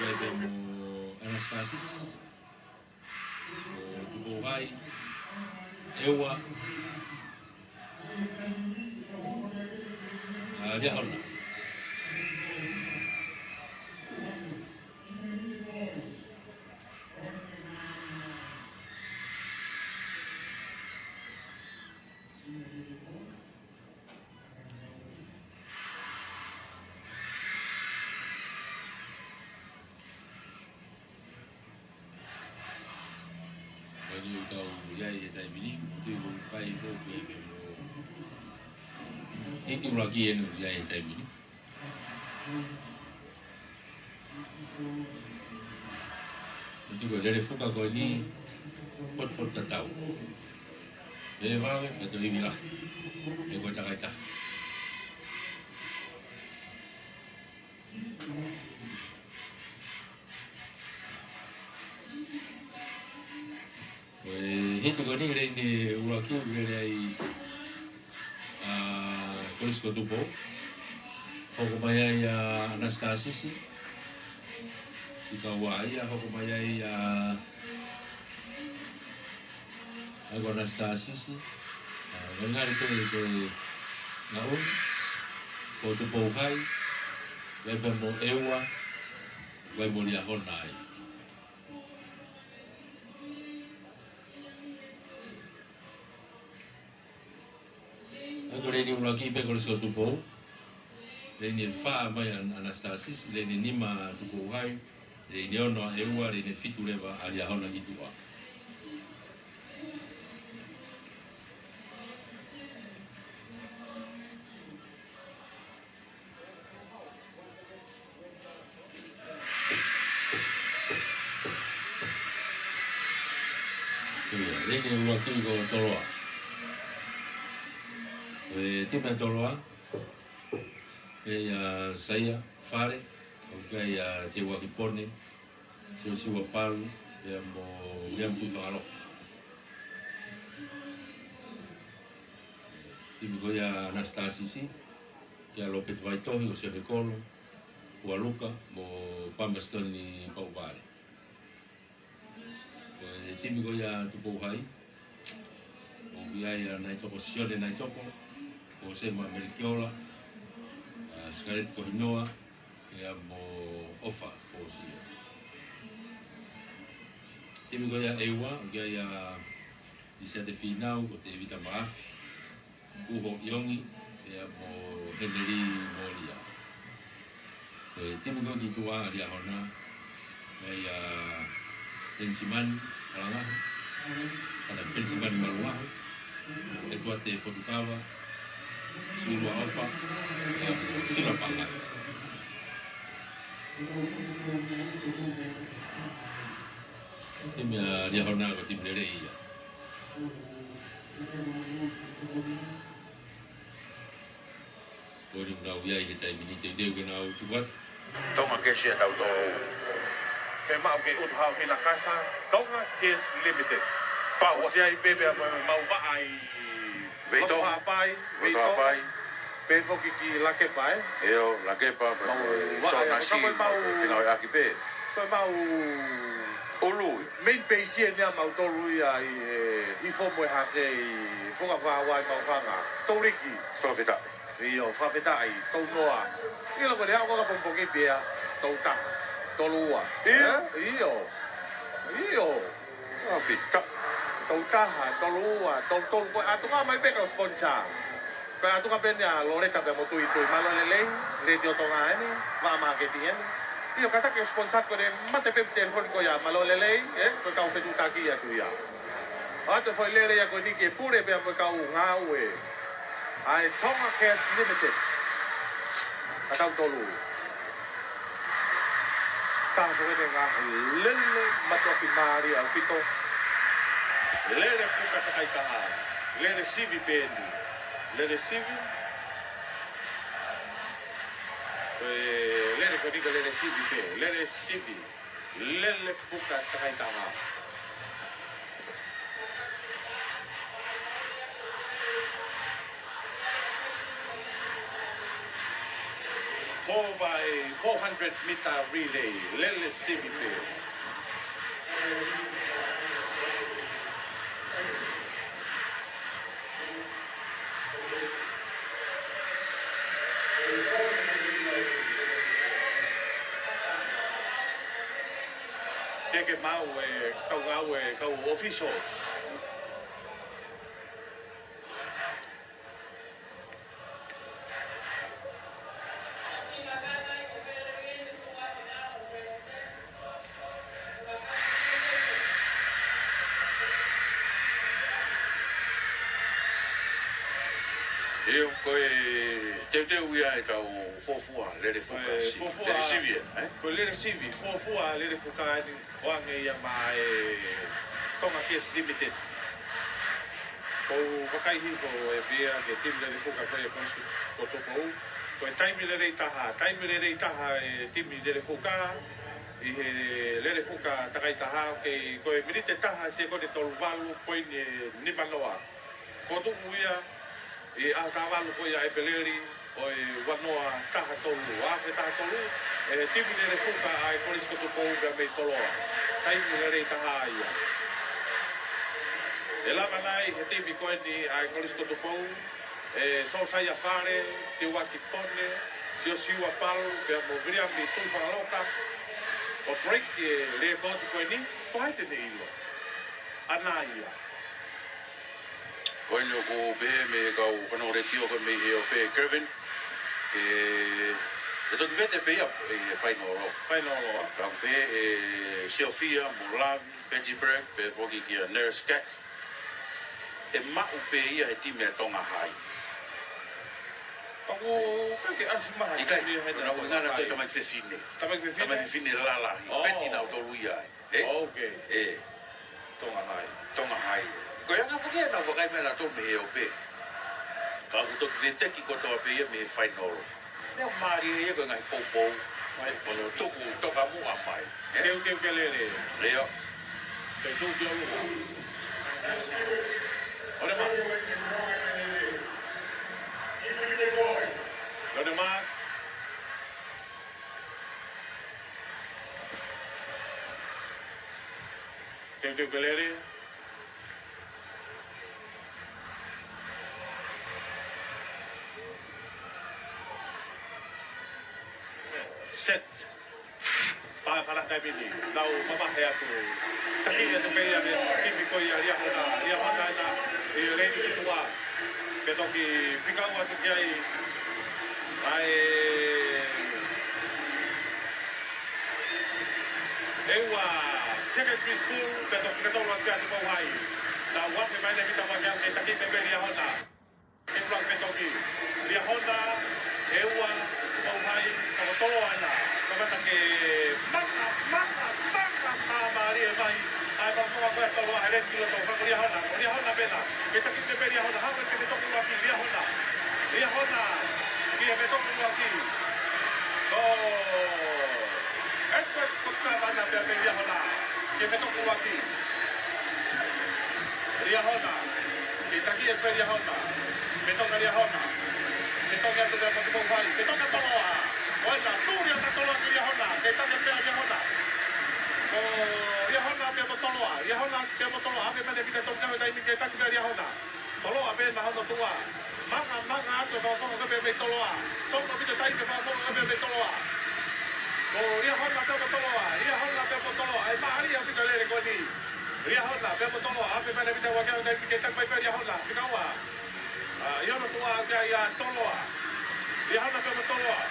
Pea mo Anastasisi, ʻo Tupou Hai, ʻEua, ʻa Liahona. Ko eni ʻoku tau ʻi ai he taimi ni, ʻoku tau ʻi ai foki pē mo e hiti ʻuluaki eni ʻoku ʻi ai he taimi ni. Hiti ko e lele fuka ko eni, potupotu tatau. Pea vave, pea toe ivi lahi. He ko e takaitaha. Ko e hiti ko eni, lele ʻuluaki, lele ai ʻa Kolisi ko Tupou. Hoko mai ai ʻa Anastasisi. ʻI ka ua ia, hoko mai ai ʻa, ʻa ko Anastasisi. ʻA, ngali pē ko e ngaʻunu, ko Tupou Hai, vai pē mo ʻEua, vai mo Liahona ai. ʻA ko e lele ʻuluaki pē Kolisi ko Tupou. Lele fā mai ʻa Anastasisi, lele nima Tupou Hai, lele ono ʻa ʻEua, lele fitu leva ʻa Liahona ki tuʻa. Ko ia, lele ʻuluaki ko Toloa. Ko e timi ʻa Toloa, ʻa ia Saia Fale, ʻoku ʻi ai ʻa Teuaki Pone, Siosiua Palu, pea mo Liam Tuʻifakaloka. Timi ko ia Anastasisi, ʻa Lopeti Vaitohi, ʻa Sione Kolo, ʻa Luka, mo Pamestoni Pauvale. Ko e timi ko ia Tupou Hai, ʻoku ʻi ai ʻa Naitoko, Sione Naitoko, ʻa Sema Melikiola, ʻa Sikaleti Kohinoa, pea mo ʻOfa Fosia. Timi ko ia ʻEua, ʻoku ʻi ai ʻa ʻIsiate Fīnau, ko Tēvita Maʻafi, Uho ʻIongi, pea mo Heneli Molia. Ko e timi ko ē ki tuʻa ʻa Liahona, ʻa ia Penisimani Maluangahu, ʻa ia Penisimani Maluangahu, ʻEtuate Fotukava, Siulua ʻOfa, pea mo Sila Pangai. Timi ʻa Liahona ko e timi lelei ia. Ko eni ʻoku nau ʻi ai he taimi ni, teuteu ke nau tuku atu. Tonga Gas ʻa tautolu. Fiemaʻu ke ʻutu hao hina kasa, Tonga Gas Limited. Pau. ʻOsi ai pē pea mau vaʻa ʻi Veitongo. Loto Haʻapai, Loto Veitongo. Haʻapai. Pea foki ki Lakepa, ē? ʻIo, Lakepa, pea mau mo e vaʻa Sona ē, Si, ka ko e mau mau ko e fina ʻo e ʻaki pē. Ko e mau ʻulu. Main base eni ʻa mautolu ia ʻi he, ʻi Fomoe hake ʻi Fukavā ʻi Maʻufanga. Touliki. Fakafetaʻi. ʻIo, fakafetaʻi. Tounoa. ʻIlo ko e lea ko ka pongipongi pea. Toutaha. Toluua. ʻIo. Ē? ʻIo. ʻIo. Fakafetaʻi. Toutaha, toluua, tolutolu, ko e ʻatu ka mai pē kau sponsor. Ko e ʻatu ka pē eni ʻa Loleta pea mo Tuitui, Mālō e Lelei, Letiō Tonga eni, Vaʻa Māketi eni. ʻIo, kātaki ʻo sponsor ko eni, mate pē telefoni ko ia, Mālō e Lelei, ē, ko e kau fetuʻutaki atu ia. ʻOatu e foʻi lele ia ko eni ke pule pea mo e kau ngāue ʻa e Tonga Gas Limited. ʻA tautolu. Taha foki eni ngaahi lele mātuʻaki mālie ʻaupito. Lele fuka takaitaha. Lele sivi pē eni. Lele sivi. Ko e lele ko eni ko e lele sivi pē. Lele sivi. Lele fuka takaitaha. Four by four hundred meter relay, Lele Sivi pē. Ke ke maʻu e kau ngāue, kau officials. ʻIo, ko e teuteu ia ʻetau fuofua Lele Fuka, ko e si-, fuofua, Lele Sivi, ē? Ko e Lele Sivi, fuofua Lele Fuka ni. ʻO hangē ia mo e Tonga Gas Limited. ʻOku ou vakai hifo ʻe pehē ki he timi Lele Fuka ko ia ʻa e Kolisi ko Tupou. Ko e taimi lelei taha, taimi lelei taha e timi Lele Fuka ʻi he Lele Fuka takai taha, ʻoku kei ko e miniti ʻe taha, sekoni ʻe tolu valu, poini ʻe nima noa. Fokotuʻu ia ʻi he ʻaho taha valu ko ia ʻo ʻEpeleli ʻo e ua noa taha tolu, afe taha tolu, ʻe he timi Lele Fuka ʻa e Kolisi ko Tupou pea mei Toloa. Taimi lelei taha ia. ʻE lava nai he timi ko eni ʻa e Kolisi ko Tupou, ʻe Sōsaia Fale, Tiuaki Pone, Siosiua Palu, pea mo Viliami Tuʻifakalota, ʻo break e lēkooti ko eni, ko hai te ne ʻilo? ʻAna ia. Ko eni ʻoku pehē mei he kau fanongo letiō ko ē mei he ʻope Kevin, ke, ke toki vete pē ia ʻi he fainolo. Fainolo, ā? Ka pehē ʻe Siofia mo Lavi, Betty Bragg, pea foki kia Nurse Cat, ʻe maʻu pē ia he timi ʻa Tonga Hai. Ka ʻoku ʻikai ke ʻasi mai ha ʻikai, timi ia he naʻa ʻoku ʻi ai ngana Tonga Hai. Ko e tamaiki fefine. Tamaiki fefine? Tamaiki fefine lalahi. Oh. Peti nautolu ia ai. Ē? Ok. Ē. Tonga Hai. Tonga Hai. Ko ia ngā puke na vakai mai nautolu mei he ʻope. Ka ʻoku toki veteki kotoa pē ia mei he fainolo. Meʻa mālie ia ko e ngaahi poupou. Mai. Ko hono tuku tokamuʻa mai. Ē? Teuteu ke lele. ʻIo. Teuteu ke ʻalu. ʻOle mā. ʻOle mā. Teuteu ke lele. Set. Pea fala taimi ni. Nau mamahi atu. Taki atu pē ia mei he timi ko ia Liahona. Liahona ena ʻi he leni ki tuʻa. Ke toki fika ua atu ki ai. ʻA e, ʻe ua Secondary School, pea toki fika tolu atu ki ai Tupou Hai. Nau afe mai ne mita ua ki ai, taki pē Liahona. Ke pula pē toki. Liahona, ʻe ua, Tupou Hai, toko tolo ana. Kamata ke maka, maka, maka, maka mālie mai. ʻA e papa ko e tolo ʻa e leti loto, ka ko Liahona, ko Liahona pē na. Ke taki pē Liahona, haʻu ki he meʻa toko ua ki Liahona. Liahona, ki he meʻa toko ua ki. Ko Edward Kokamana pea mei Liahona, ki he meʻa toko ua ki. Liahona, ke taki ʻe pē Liahona. Meʻa toko Liahona. Meʻa toko atu pea mo Tupou Hai. Meʻa toko Toloa. ʻOua, tuli ʻa Toloa ki Liahona. Ke taki pē Liahona. Ko Liahona pea mo Toloa. Liahona pea mo Toloa. Afe mai ne mita toko taimi ke taki pē Liahona. Toloa pē na hono tuʻa. Manga, manga atu e fakafofonga pē mei Toloa. Toko pita taimi e fakafofonga pē mei Toloa. Ko Liahona pea mo Toloa. Liahona pea mo Toloa. ʻE mālie ʻaupito e lele ko eni. Liahona pea mo Toloa. Afe mai ne mita ua ki ai taimi ke taki mai pē Liahona. Fika ua. ʻA, ʻi hono tuʻa ʻoku ʻi ai ʻa Toloa. Liahona pea mo Toloa.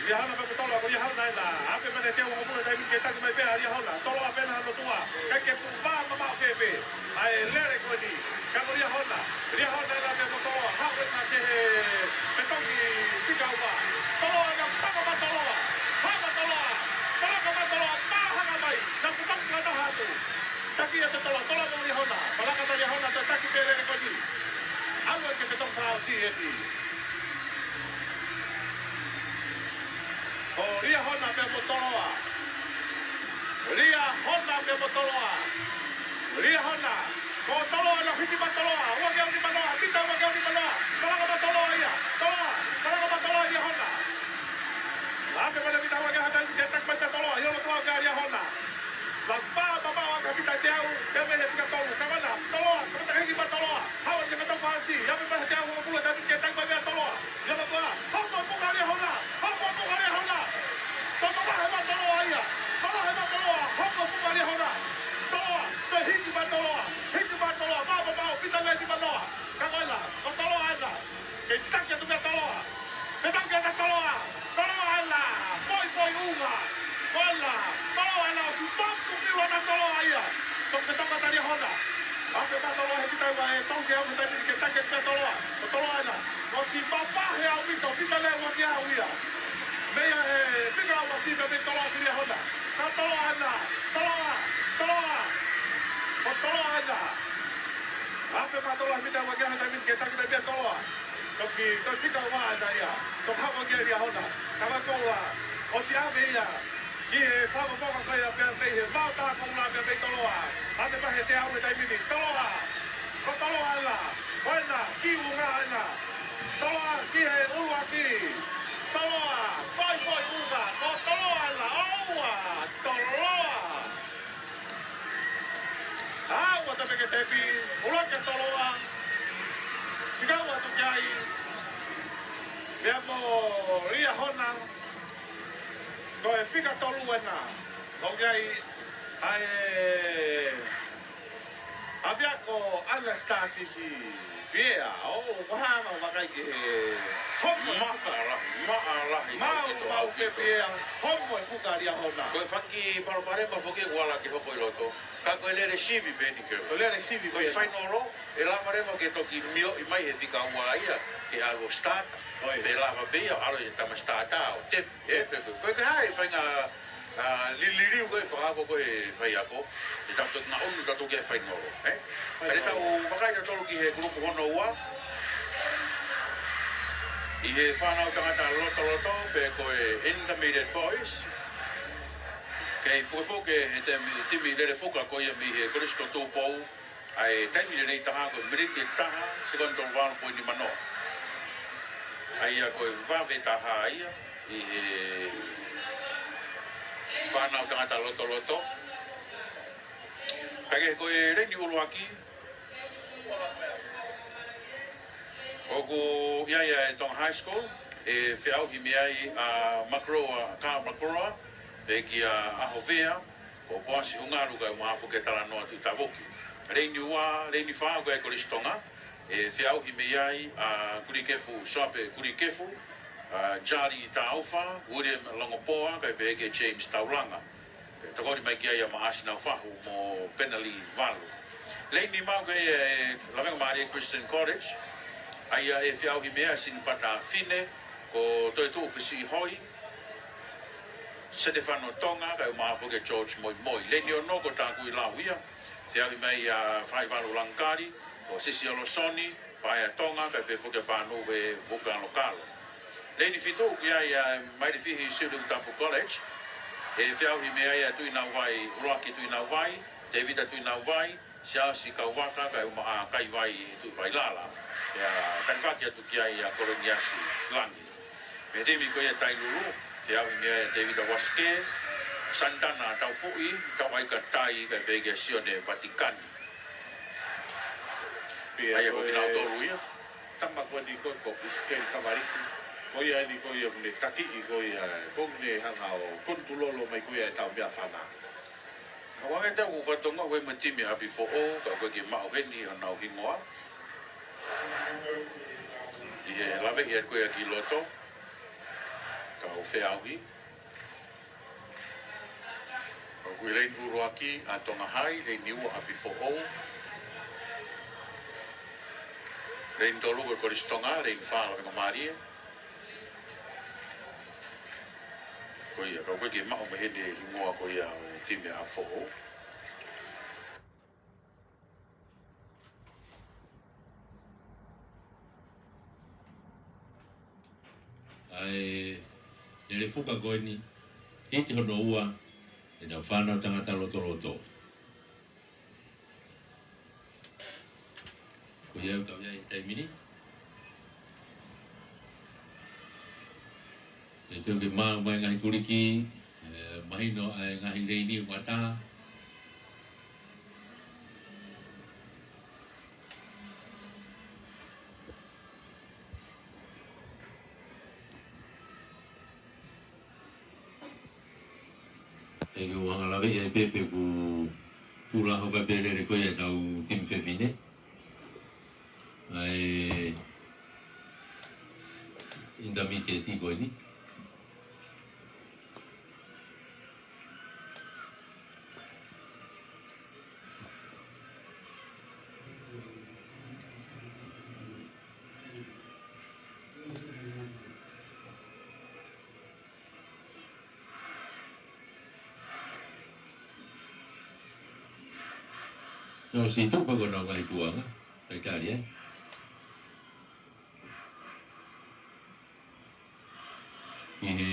Liahona pea mo Toloa, ko Liahona ena. Afe mai ne teau ʻo mula taimi ke taki mai pē ʻa Liahona. Toloa pē na hono tuʻa. ʻIkai ke fuʻu vā mamaʻo pē pē ʻa e lele ko eni. Ka ko Liahona. Liahona ena pea mo Toloa. Haʻu ena ki he petongi fika ua. Toloa ena, paka mai Toloa. Hanga Toloa. Palaka mai Toloa. Pā hanga mai. Na putaki ka taha atu. Taki ʻe Toloa, Toloa mo Liahona. Palaka mai Liahona, ta taki pē lele ko eni. ʻAlu ki he petongi fakaʻosi eni. Ko Liahona pea mo Toloa. Liahona pea mo Toloa. Liahona. Ko Toloa na hiki mai Toloa. Ua ki he nima noa. Mita ua ki he nima noa. Palaka mai Toloa ia. Toloa. Palaka mai Liahona. Afe mai e mita ua ki he taimi ke taki mai pē ʻa Toloa, ʻi he loto ʻa Liahona. Lava pā, pā, pā, ʻa ka mita teau, ke mei he fika tolu, ka mana, Toloa, ka mata hiki pē ʻa Toloa. Haʻu ʻa e fika tolu fasi, afe mai he teau, hongofulu taimi ke taki mai pē ʻa Toloa. ʻI he loto ʻa, hoko e puka ʻa Liahona, hoko e puka ʻa Liahona. Tō, tō, mavahe mai Toloa ia. Mavahe mai Toloa, hoko e puka ʻa Liahona. Toloa, toe hiki mai Toloa, hiki mai Toloa, pā, pā, pā, pita lei ki Manoa. Ka ko ena, ko Toloa ena. Ke taki atu kia Toloa. Ke taki atu Toloa. Toloa ena. Poʻi, poʻi ʻunga. Ko ena. Toloa ena. ʻOsi potu ki ua na Toloa ia. Toki ke taki atu Liahona. Afe mai Toloa he kita ua e tau ke au he taimi ke taki atu kia Toloa. Ko Toloa ena. ʻOsi papa he au mito. Pita lei ua ki au ia. Meia he fika ua si pē mei Toloa ki Liahona. Ka Toloa ena. Toloa. Toloa. Ko Toloa ena. Afe mai Toloa he mita ua ki he taimi ke taki mai pē ʻa Toloa. Toki, toki fika ua ena ia. Toki hoko ki Liahona. Ka ma Toloa. ʻOsi afe ia. ʻI he fakapoka ko ia pea mei he mau tā koula pea mei Toloa. Afe mai he teau he taimi ni. Toloa. Ko Toloa ena. Ko ena. Ki ʻunga ena. Toloa ki he ʻuluaki. Toloa. Poʻi, poʻi ʻunga. Ko Toloa ena. ʻOua. Toloa. ʻA, ua tape ke tepi, ʻuluaki ʻa Toloa, fika ua atu ki ai, pea mo Liahona, ko e fika tolu ena, ʻoku ʻi ai, ʻa e, ʻapiako ʻAnasitasi Piea, ʻo, ʻoku hanga ʻo vakai ki he homo. Maʻalahi, maʻalahi, Mau, ʻaupito, mau ke ʻaupito. Piea, homo e fuka Liahona. Ko e fanga kiʻi palopalema foki ʻoku ala ke hoko ʻi loto. Ka ko e lele sivi pē eni ke. Ko e lele sivi pē eni. Ko e fainolo, ʻe lava leva ke toki mioʻi mai he fika ua ia, ke ʻalu ʻo start. ʻOi. Pea lava pē ia, ʻalu e tama start ʻo tepi, ē, pea ko e, ko e hā e faʻahinga, ʻa, liliu ko e fakaako ko e faiako, ʻe tau toki ngaʻunu, tau toki ʻai fainolo, ē? Fainolo. Pea tau vakai tautolu ki he kulupu hono ua, ʻi he fānau tangata lotoloto, pe ko e Intermediate Boys, kei pukepuke he temi, timi lele fuka ko ia mei he Kolisi ko Tupou, ʻa e taimi lelei taha ko e miniti ʻe taha, sekoni tolu valu poini nima noa. ʻA ia ko e vave taha ia, ʻi he fānau tangata lotoloto. Ka ko e leini ʻuluaki, ʻoku ʻi ai ʻa e Tonga High School, ʻe feʻauhi mei ai ʻa Makroa, Ka Makroa, pea kia ʻAhovea, ko Poasi Hungalu kae ʻumaʻā foki ʻa Talanoa Tuʻitavoki. Leini ua, leini fā ko e Kolisi Tonga, ʻe feʻauhi mei ai ʻa Kulikefu, Soape Kulikefu, ʻa Charlie Taufa, William Longopoa, kae pehē kia James Taulanga. Pea tokoni mai ki ai ʻa Maʻasi Naufahu mo Penali Valu. Leini nima ko e, ʻe, Lavengamālie Christian College, ʻa ia ʻe feʻauhi mei ai ʻa Sinipata Fine, ko Toetuʻu Fisiʻihoi, Setefano Tonga, kae ʻumaʻā foki ʻa George Moimoi. Leini ono ko Takuilau ia, feʻauhi mei ai ʻa Faivalu Langakali, ko Sisi Olosoni, Paea Tonga, kae pehē foki ʻa Pānuve Vukalokalo. Leini fitu, ʻoku ʻi ai ʻa Mailefihi Siuʻilevu Tapu College, ʻe feʻauhi mei ai ʻa Tuʻinauvai, ʻUluaki Tuʻinauvai, Tevita Tuʻinauvai, Siaosi Kauvaka, kae ʻumaʻā ʻa Kaivai Tuʻivailala. Pea kalifaki atu ki ai ʻa Koloniasi Langi. Mei he timi ko ia Tailulu, feʻauhi mei ai ʻa Tevita Uasike, Santana Taufuʻi, Tauʻaika Tai, kae pehē kia Sione Vatikani. Pea ʻa ia ko ko e kinautolu ia. Tama ko eni ko, ko Isikeli Kavaliku. Ko ia eni ko ia ʻoku ne takiʻi ko ia, ʻoku ne hanga ʻo konitulolo mai ko ia ʻetau meʻafana. Ka ʻoange ʻetau ʻū fatongia ʻo e mo e timi ʻapi foʻou, ka ʻoku ʻikai ke maʻu heni honau hingoa. ʻI he laveʻi atu ko ia ki loto, ka ʻoku feʻauhi. ʻOku ʻi he leini ʻuluaki ʻa Tonga High, leini ua ʻapi foʻou. Leini tolu ko e Kolisi Tonga, leini fā Lavengamālie. Ko ia, ka ʻoku ʻikai ke maʻu mei heni e hingoa ko ia ʻo e timi ʻapi foʻou. ʻA e lele fuka ko eni, hiti hono ua, ʻetau fānau tangata lotoloto. Ko ia ʻoku tau ʻi ai he taimi ni. Te u ke maʻu mai ngaahi tuliki, ē, mahino ʻa e ngaahi leini ʻoku ʻatā. Te u hanga lave ʻi ai pē pe ʻoku pula hoko pē lele ko ia ʻetau timi fefine. ʻA e intermediate ko eni. Nau ʻosi tuʻu pē ko ʻenau ngaahi tuʻunga. Talitali, ē. ʻI he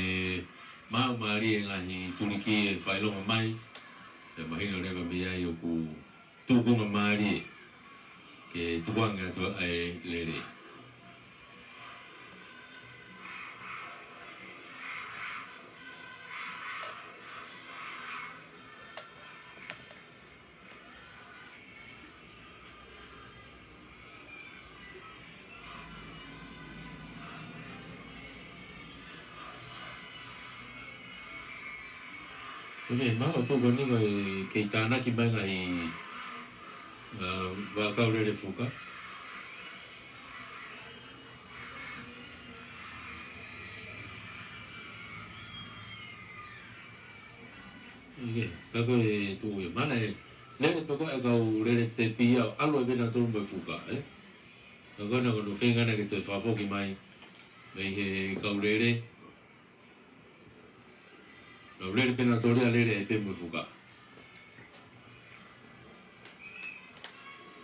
maʻu mālie e ngaahi tuliki ʻe fakaʻilonga mai, ʻe mahino leva mei ai ʻoku tuʻunga mālie ke tukuange atu ʻa e lele. Ko e meʻa ʻoku tuʻu ko eni ko e kei tānaki mai ngaahi, ā, vaʻa kau lele fuka. ʻIkai, ka ko e tuʻu ia. Mana e lele pē ko e kau lele tepi ia ʻo ʻalu ai pē nautolu mo e fuka, ē? Ka ko ena ko hono feinga ena ke toe fakafoki mai mei he kau lele. Kau lele pē nautolu ia lele ai pē mo e fuka.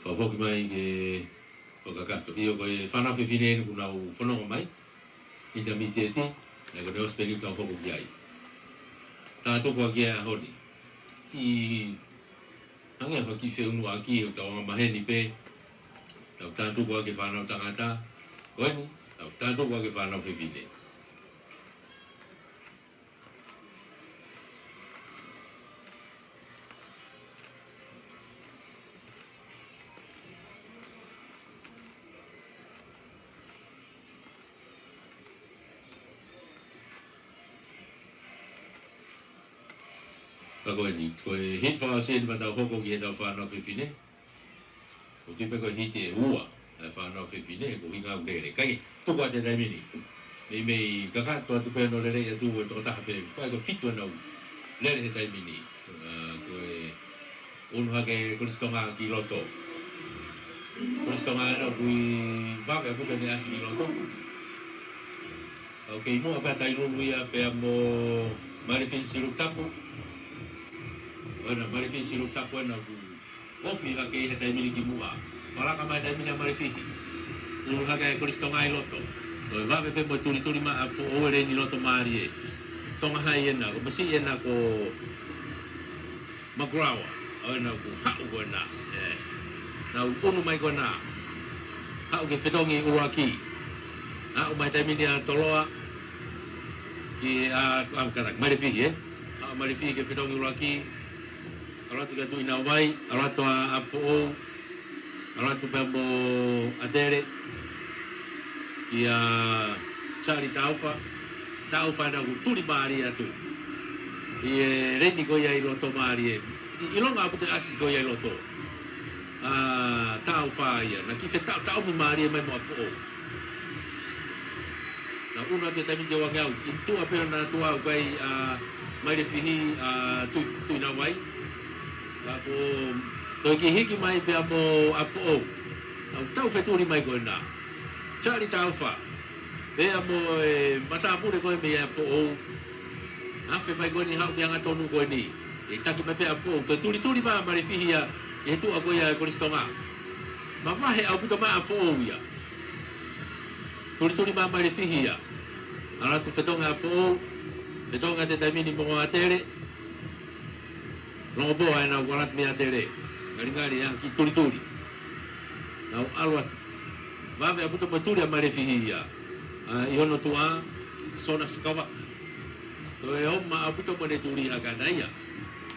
Fakafoki mai ke fakakakato. ʻIo, ko e fānau fefine eni kuo nau fononga mai. Intermediate, ē, ko ʻene ʻosi pē eni ʻetau hoko ki ai. Tā tuku ʻaki ʻa e ʻaho ni. ʻI hangē ha kiʻi feʻunuʻaki ʻo ʻetau anga maheni pē. Tau tā tuku ʻaki e fānau tangata. Ko eni, tau tā tuku ʻaki e fānau fefine. Ka ko eni, ko e hiti fakaʻosi eni pea tau hoko ki heʻetau fānau fefine. ʻOku tuʻu pē ko e hiti ʻe ua ʻa e fānau fefine, ko e ʻuhinga ʻoku lele. Kae tuku atu e taimi ni. Meimei kakato atu pē hono lele atu ʻe he tokotaha pē. Ko e, ko e fitu ʻenau lele he taimi ni. Ā, ko e ʻunu hake Kolisi Tonga ki loto. Kolisi Tonga ena ʻoku ʻi vave ʻaupito ʻene ʻasi ki loto. ʻOku kei muʻa pē ʻa Tailulu ia pea mo Malifi Silukutapu. ʻO ena Malifi Silukutapu ena ʻoku ofi hake ʻi he taimi ni ki muʻa. Fakalaka mai taimi ni ʻa Malifi. ʻUnu hake ʻa Kolisi Tonga ʻi loto. Ko e vave pē mo e tulituli mai ʻa Foʻou e leini loto mālie. Tonga Hai ena, ko Masiʻi ena ko Makulaua. ʻO ena ʻoku haʻu ko ena. Ē. Nau ʻunu mai ko ena. Haʻu ki he fetongi ʻuluaki. Haʻu mai taimi ni ʻa Toloa. Ki ʻa, ʻa, kātaki, Malifi, ē? Haʻu Malifi ki he fetongi ʻuluaki. ʻAlu atu kia Tuʻinavai, ʻalu atu ʻa, ʻa Foʻou, ʻalu atu pea mo ʻAtele, kia Sali Taufa, Taufa ena ʻoku tuli mālie atu. ʻI he leini ko ia ʻi loto mālie, ʻi, ʻilonga ʻaupito e ʻasi ko ia ʻi loto. ʻA, Taufa ia, naʻe kiʻi fetaʻotaʻomi mālie mai mo ʻa Foʻou. Nau ʻunu atu he taimi ni ki he uangeau. ʻI tuʻa pē ʻo na tuʻa ʻoku ʻi ai ʻa Malifi, ʻa Tui, Tuʻinavai. Ka ko, ko e kiʻi hiki mai pea mo ʻa Foʻou. Nau tau fetuli mai ko ena. Sali Taufa. Pea mo e matāpule ko ē mei ʻa Foʻou. Afe mai ko eni haʻu ki he angatonu ko eni. ʻE taki mai pē ʻa Foʻou. Ko e tulituli mai ʻa Malifi ia ʻi he tuʻa ko ia ʻa e Kolisi Tonga. Mavahe ʻaupito mai ʻa Foʻou ia. Tulituli mai ʻa Malifi ia. ʻAlu atu fetongi ʻa Foʻou, fetongi atu he taimi ni mo ʻAtele. Longomoʻa ena ʻoku ʻalu atu mei ʻAtele. Ngalingali ʻa e kiʻi tulituli. Nau ʻalu atu. Vave ʻaupito mo e tuli ʻa Malifi ia. ʻA, ʻi hono tuʻa, Sona Sikawa. Ko e ʻomi ʻaupito mo ʻene tuli hake ʻana ia.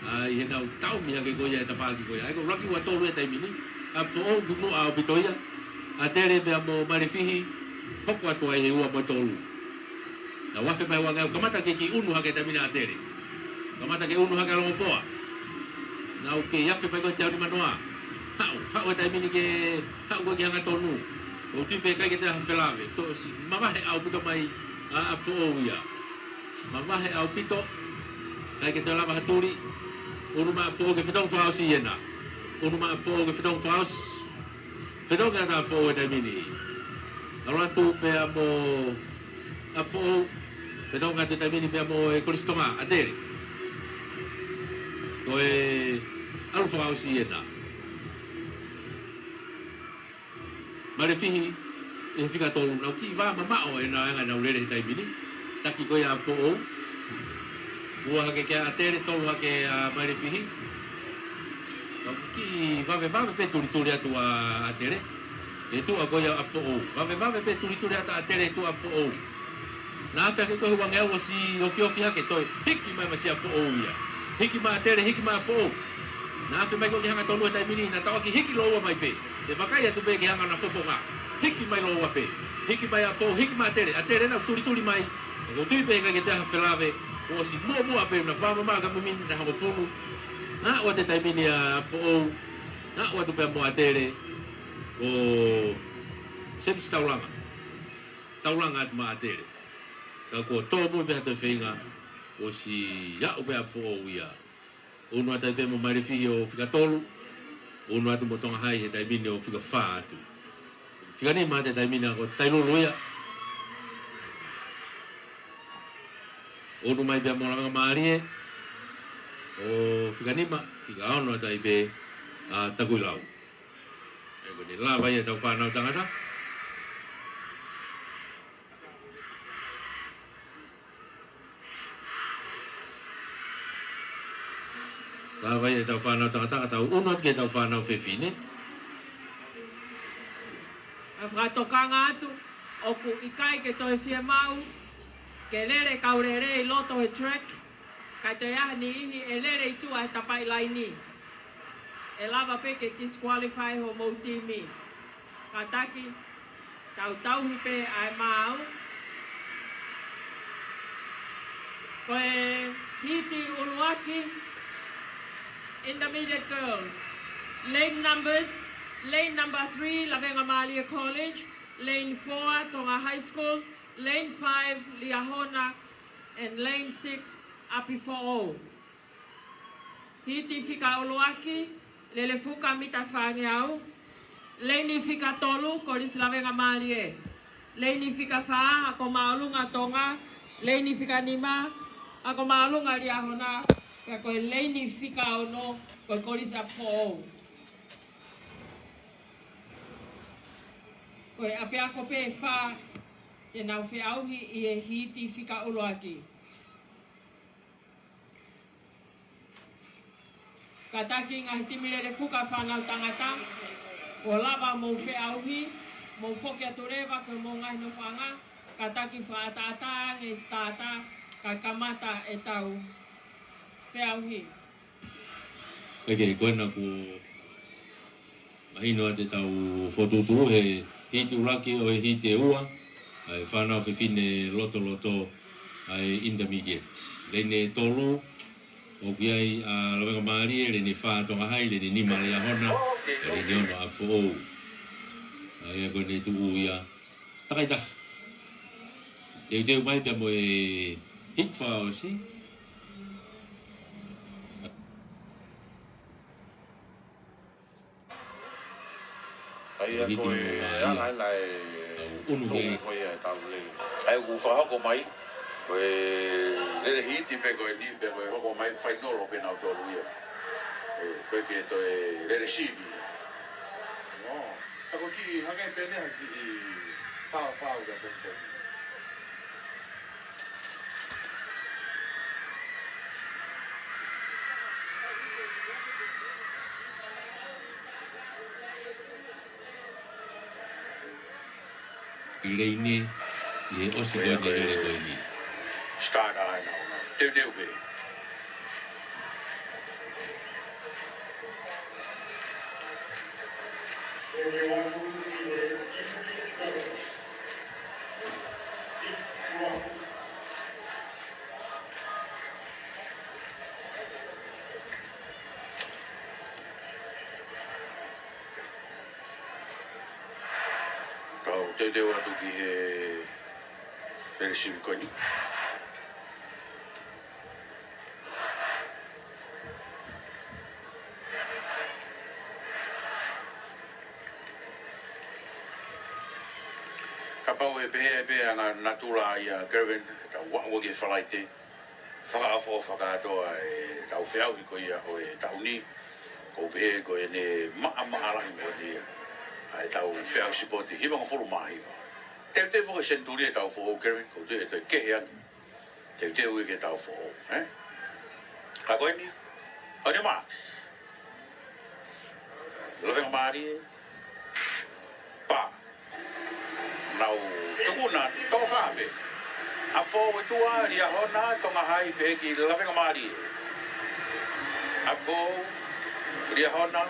ʻA, ʻi heʻenau taʻomi hake ko ia he tafaʻaki ko ia. ʻA ia ko e ʻuluaki ua tolu he taimi ni. ʻApifoʻou kunuʻa ʻaupito ia. ʻAtele pea mo Mailefihi, hoko atu ai he ua mo e tolu. Nau afe mai ʻa e ua ngeau, kamata ke kiʻi ʻunu hake he taimi ni ʻa ʻAtele. Kamata ke ʻunu hake ʻa Longopoa. Nau kei afe mai ko e teau ni manoa. Haʻu, haʻu he taimi ni ke, haʻu ko e ke hangatonu. ʻOku ou tui pē ʻikai ke toe ha felave. Toʻo si, mavahe ʻaupito mai ʻa ʻApifoʻou ia. Mavahe ʻaupito, ʻikai ke toe lava ha tuli. ʻUnu mai ʻApifoʻou ke fetongi fakaʻosi ʻena. ʻUnu mai ʻApifoʻou ke fetongi fakaʻosi. Fetongi atu ʻApifoʻou he taimi ni. ʻAlu atu pea mo ʻApifoʻou. Fetongi atu he taimi ni pea mo e Kolisi Tonga, ʻAtele. Ko e ʻalu fakaʻosi ʻena. Mailefihi ʻi he fika tolu, nau kiʻi vā mamaʻo ʻenau anga ʻenau lele he taimi ni. Taki ko ia ʻApifoʻou. Ua hake kia ʻAtele, tolu hake ʻa Mailefihi. Nau kiʻi vave, vave pē tulituli atu ʻa ʻAtele. ʻI he tuʻa ko ia ʻApifoʻou. Vave, vave pē tulituli atu ʻa ʻAtele ʻi he tuʻa ʻApifoʻou. Naʻe afe hake ko e ua ngeau ʻosi ofiofi hake, toe hiki mai masiʻi ʻApifoʻou ia. Hiki mai ʻAtele, hiki mai ʻApifoʻou. Naʻe afe mai ko e ke hangatonu he taimi ni, naʻa tau ʻaki hiki lōua mai pē. ʻE vakai atu pē ke hanga ʻo fofonga. Hiki mai lōua pē. Hiki mai ʻApifoʻou, hiki mai ʻAtele. ʻAtele nau tulituli mai. ʻOku ou tui pē ʻikai ke toe ha felave. Kuo ʻosi muʻomuʻa pē, naʻe vā mamaʻo ka mumini naʻe hongofulu. Naʻe ʻoatu he taimi ni ʻa ʻApifoʻou. Naʻe ʻoatu pē mo ʻAtele. Ko Semisi Taulanga. Taulanga atu maʻa ʻAtele. Ka kuo tōmui pē ha toe feinga, ʻosi aʻu pē ʻApifoʻou ia. ʻUnu atu ai pē mo Mailefihi ʻo fika tolu. ʻUnu atu mo Tonga Hai he taimi ni ʻo fika fā atu. Fika nima atu he taimi ni ko Tailulu ia. ʻUnu mai pē mo Lavengamālie ʻo fika nima, fika ono atu ai pē ʻa Takuilau. ʻE, ko ʻene lava ia ʻetau fānau tangata. Lava ia ʻetau fānau tangata, ka tau ʻunu atu ki heʻetau fānau fefine. ʻA e fakatokanga atu, ʻoku ʻikai ke toe fiemaʻu ke lele kau lele ʻi loto he track, kae toe ʻi ai ha niʻihi ʻe lele ʻi tuʻa he tapaʻi laini. ʻE lava pē ke disqualify homou timi. Kātaki, tau tauhi pē ʻa e maau. Ko e hiti ʻuluaki, Intermediate Girls. Lane numbers, lane number three, Lavengamālie College, lane four, Tonga High School, lane five, Liahona, and lane six, ʻApifoʻou. Hiti fika ʻuluaki, Lelefuka mita fāngeau. Lane fika tolu, Kolisi Lavengamālie. Lane fika fā, Ako Māʻolunga Tonga. Lane fika nima, Ako Māʻolunga Liahona. Pea ko e lane fika ono, ko e Kolisi ʻApifoʻou. Ko e ʻapiako pē ʻe fā te nau feʻauhi ʻi he hiti fika ʻuluaki. Kātaki ngaahi timi Lelefuka fānau tangata, ʻo lava mou feʻauhi, mou foki atu leva ki homou ngaahi nofoʻanga, kātaki fakaʻataʻatā ange e starter, kae kamata ʻetau feʻauhi. ʻEke, ko ena kuo mahino atu ʻetau fokotuʻutuʻu he hiti ʻuluaki ʻo e hiti ʻe ua, ʻa e fānau fefine lotoloto ʻa e intermediate. Lane tolu, ʻoku ʻi ai ʻa Lavengamālie, lane fā Tonga Hai, lane nima Liahona, lane ono ʻApifoʻou. ʻA ia ko ʻene tuʻu ia. Takaitaha. Teuteu mai pea mo e hiki fakaʻosi. ʻA ia ko e anga ena ʻe tau ʻunu ki ai. Ko ia ʻe tau lele. ʻA ia ʻoku fakahoko mai, ko e lele hiti pē ko eni, pea ko e hoko mai fainolo pē nautolu ia. ʻE, ko e ke toe lele sivi. ʻŌ. Ka ko e kiʻi hangē pē ʻene ha kiʻi faofao ka pē pē. ʻI lane, ʻi he ʻosi ko eni lele ko eni. Starter ʻa ena ʻo na. Teuteu pē. Kau teuteu atu ki he Pelesini ko eni. Kapau ʻe pehē pē ʻa e anga natula ia Kevin, tau ʻalu ki he Falaite. Fakaʻofoʻofa kātoa ʻetau feʻauhi ko ia ʻo e taʻu ni, ʻoku pehē ko ʻene maʻamaʻa lahi mo ia ʻa ʻetau feʻauhi sipoti hivangofulu mā hiva. Teuteu foki e senituli ʻetau foʻou Kevin, ʻoku ou tui ʻe toe kehe ange. Teuteu ia ke tau foʻou, ē? Ka ko eni, on your marks. Lavengamālie, pā. Nau tuku na, toko fā pē. ʻApifoʻou ʻi tuʻa, Liahona, Tonga Hai, pehē ki Lavengamālie. ʻApifoʻou, Liahona,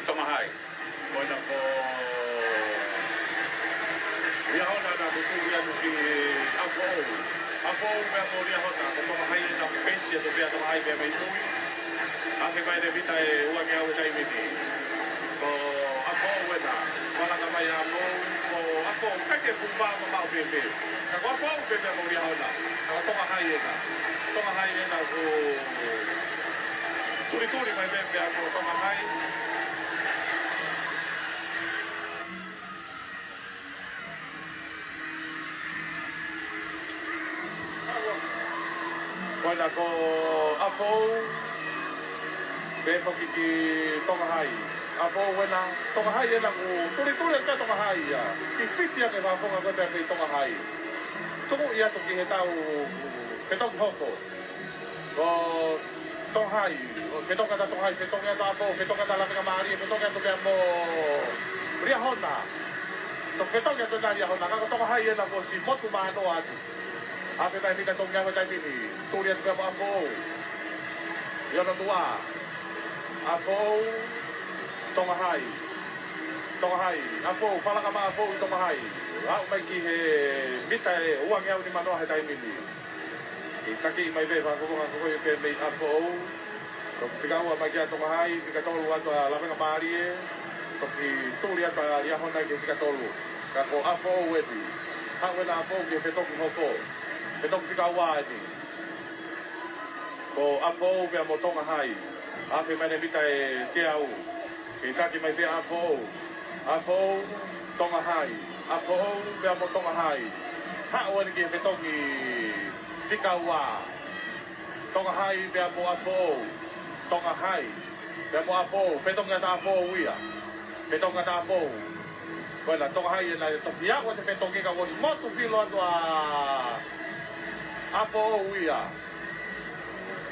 Tonga Hai. Ko ena ko Liahona naʻa ku tuli atu ki ʻApifoʻou. ʻApifoʻou pea mo Liahona, ko Tonga Hai ena, peisi atu pea Tonga Hai pea mei mui. Afe mai ʻene mita ʻe uangeau he taimi ni. Ko ʻApifoʻou ena, malanga mai ʻApifoʻou, ko ʻApifoʻou, kae ke fupa mamaʻo pēpē. Ka ko ʻApifoʻou pē pea mo Liahona, ka ko Tonga Hai ena. Tonga Hai ena ʻoku tulituli mai pē pea ko Tonga Hai. Ko ena ko ʻApifoʻou, pehē foki ki Tonga Hai. ʻApifoʻou ena, Tonga Hai ena ʻoku tulituli atu Tonga Hai ia. Ki fiti ange fakafofonga ko ē pea mei Tonga Hai. Tuku ia atu ki he tau fetongi hoko. Ko Tonga Hai, fetongi atu Tonga Hai, fetongi atu ʻApifoʻou, fetongi atu Lavengamālie, fetongi atu pea mo Liahona. Toki fetongi atu ena Liahona, ka ko Tonga Hai ena kuo ʻosi motu manoa atu. Afe mai mita toko ua he taimi ni, tuli atu pea mo ʻApifoʻou. ʻI hono tuʻa, ʻApifoʻou, Tonga Hai. Tonga Hai, ʻApifoʻou, fakalaka mai ʻApifoʻou ʻi Tonga Hai. Aʻu mai ki he mita ʻe uangeau nimanoa he taimi ni. ʻI taki mai pē fakafofonga ko ē pea mei ʻApifoʻou. Toki fika ua mai kia Tonga Hai, fika tolu atu ʻa Lavengamālie. Toki tuli atu ʻa Liahona ki he fika tolu. Ka ko ʻApifoʻou eni. Haʻu ena ʻApifoʻou ki he fetongi hoko. Fetongi fika ua eni. Ko ʻApifoʻou pea mo Tonga Hai. Afe mai ʻene mita ʻe teau. ʻI taki mai pē ʻApifoʻou. ʻApifoʻou, Tonga Hai. ʻApifoʻou pea mo Tonga Hai. Haʻu eni ki he fetongi fika ua. Tonga Hai pea mo ʻApifoʻou. Tonga Hai pea mo ʻApifoʻou. Fetongi atu ʻApifoʻou ia. Fetongi atu ʻApifoʻou. Ko ena Tonga Hai ena ʻe toki aʻu atu he fetongi ka kuo ʻosi motu filo atu ʻa ʻApifoʻou ia.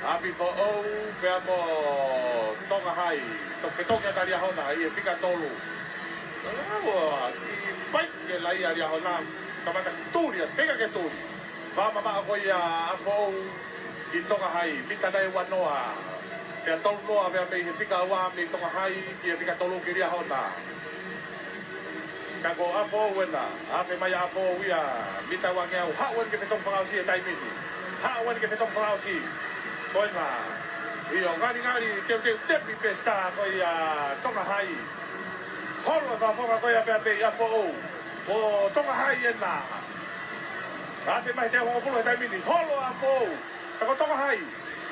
ʻApifoʻou pea mo Tonga Hai. Toki fetongi atu ʻa Liahona ʻi he fika tolu. Ua, ki paike lahi ʻa Liahona. Kamata tuli atu, fika ke tuli. Fakamamaʻo ko ia ʻApifoʻou ki Tonga Hai, mita nai uanoa. Pea tolunoa pea mei he fika ua mei Tonga Hai, ki he fika tolu ki Liahona. Ka ko ʻApifoʻou ena, afe mai ʻApifoʻou ia, mita uangeau, haʻu eni ki he fetongi fakaʻosi he taimi ni. Haʻu eni ki he fetongi fakaʻosi. Ko ena, ʻio ngalingali, teuteu tepi pē sita ko ia Tonga Hai. Holo e fakafofonga ko ia pea mei ʻApifoʻou. Ko Tonga Hai ena. Afe mai he teau hongofulu he taimi ni. Holo ʻApifoʻou. Ka ko Tonga Hai.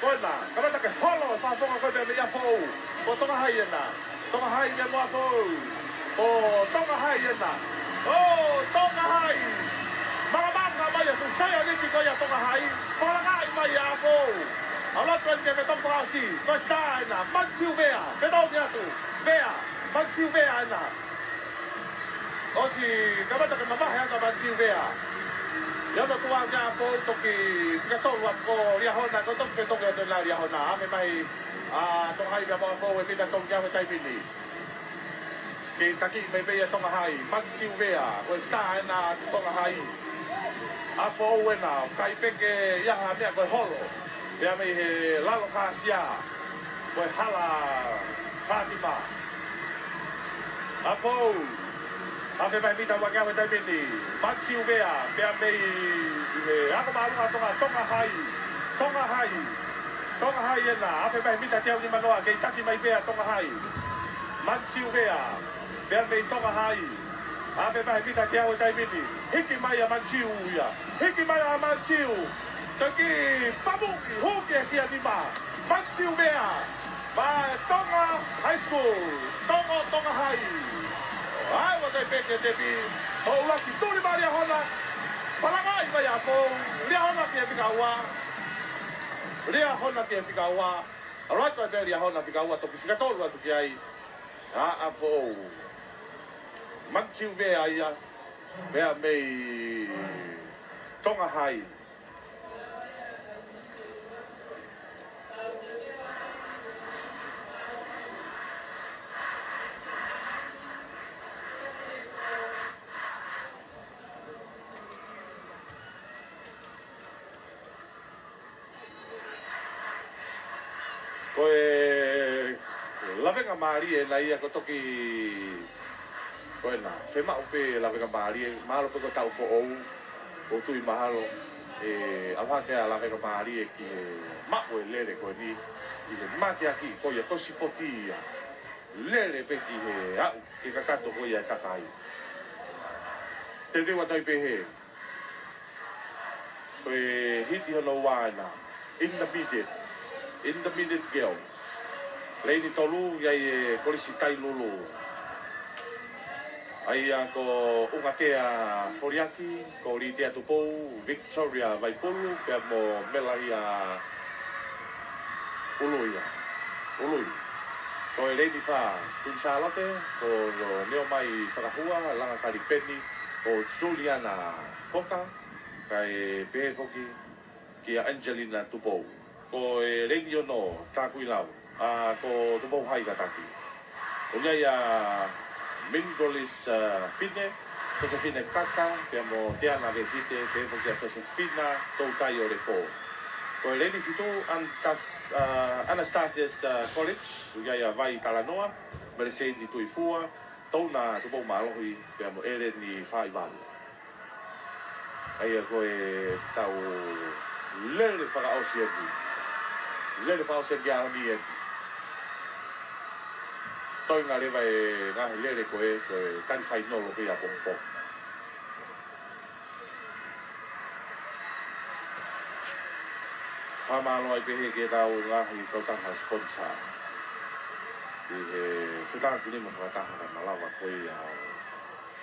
Ko ena. Kamata ke holo e fakafofonga ko ia pea mei ʻApifoʻou. Ko Tonga Hai ena. Tonga Hai ia mo ʻApifoʻou. Ko Tonga Hai ena. ʻO Tonga Hai. Makamaka mai ʻa e fuʻu saianiti ko ia Tonga Hai. Fakalaka mai ʻa ʻApifoʻou. ʻAlu atu eni ki he fetongi fakaʻosi. Ko e sita ena. Manusiu Vea. Fetongi atu. Vea. Manusiu Vea ena. ʻOsi kamata ke mamahi ange ʻa Manusiu Vea. ʻI hono tuʻa kia ʻApifoʻou toki fika tolu atu ko Liahona, ko e toki fetongi atu ena Liahona. Afe mai ʻa Tonga Hai pea mo ʻApifoʻou he mita tolu kia he taimi ni. Kei taki mai pē ia Tonga Hai, Manusiu Vea, ko e sita ena Tonga Hai. ʻApifoʻou ena, kai peke ia ha meʻa ko e holo. Pea mei he lalo kāsia, ko e hala Fātima. ʻApou, afe vahe mita ua ke afe taimi ni. Manisiu Vea, pea mei he ako māʻolunga Tonga, Tonga Hai. Tonga Hai. Tonga Hai ena, afe vahe mita teau nimanoa, kei taki mai pē ʻa Tonga Hai. Manisiu Vea, pea mei Tonga Hai. Afe vahe mita teau he taimi ni. Hiki mai ʻa Manisiu ia. Hiki mai ʻa Manisiu. Taki pamu ki huki e kia nima. Manisiu Vea. Mei Tonga High School. Tonga, Tonga Hai. ʻAi, ua tai peke tepi. Hoʻo ʻuluaki tuli mai Liahona. Falangaʻi mai ʻa ʻApou. Liahona ki he fika ua. Liahona ki he fika ua. ʻAlu atu ai pē Liahona fika ua, toki fika tolu atu ki ai. ʻA, ʻApou. Manisiu Vea ia, pea mei Tonga Hai. Ko e lavenga mālie ena ia ko e toki, ko ena, fiemaʻu pē lavenga mālie, mahalo pē ko e taʻu foʻou, ʻoku ou tui mahalo, ʻe ʻalu hake ʻa e lavenga mālie ki he maʻu e lele ko eni, ʻi he mateaki ko ia, ko e sipoti ia, lele pē ki he aʻu, ki he kakato ko ia e takai. Te te ua tai pehē. Ko e hiti hono ua ena. Intermediate. Intermediate girls. Leini tolu, ʻi ai e Kolisi Tailulu. ʻA ia ko ʻUngatea Foliaki, ko Litia Tupou, Victoria Vaipulu, pea mo Melaia Ului. Ului. Ko e leini fā, Kuini Sālote, ko Neomai Fakahua, Langa Kalipeni, ko Juliana Koka, kae pehē foki kia Angelina Tupou. Ko e leini ono, Takuilau, ʻa, ko Tupou Hai kātaki. ʻOku ʻi ai ʻa Mingolis, ʻa, Fine, Sosefine Kaka, pea mo Tiana Vekite, pehē foki kia Sosefina Toutai ʻo Lepo. Ko e leini fitu, Antas-, ʻa, Anastasius, ʻa, College, ʻoku ʻi ai ʻa Vai Talanoa, Meleseini Tuifua, Touna Tupou Mālohi, pea mo Eleni Faivalu. ʻA ia ko e tau lele fakaʻosi eni. Lele fakaʻosi eni ki he ʻaho ni eni. Toenga leva e ngaahi lele ko ē, ko e tali fainolo pē ʻapongipongi. Fakamālō ai pē ki he kau ngaahi kautaha sponsor. ʻI he fetakinima fakataha ka malava ko ia ʻo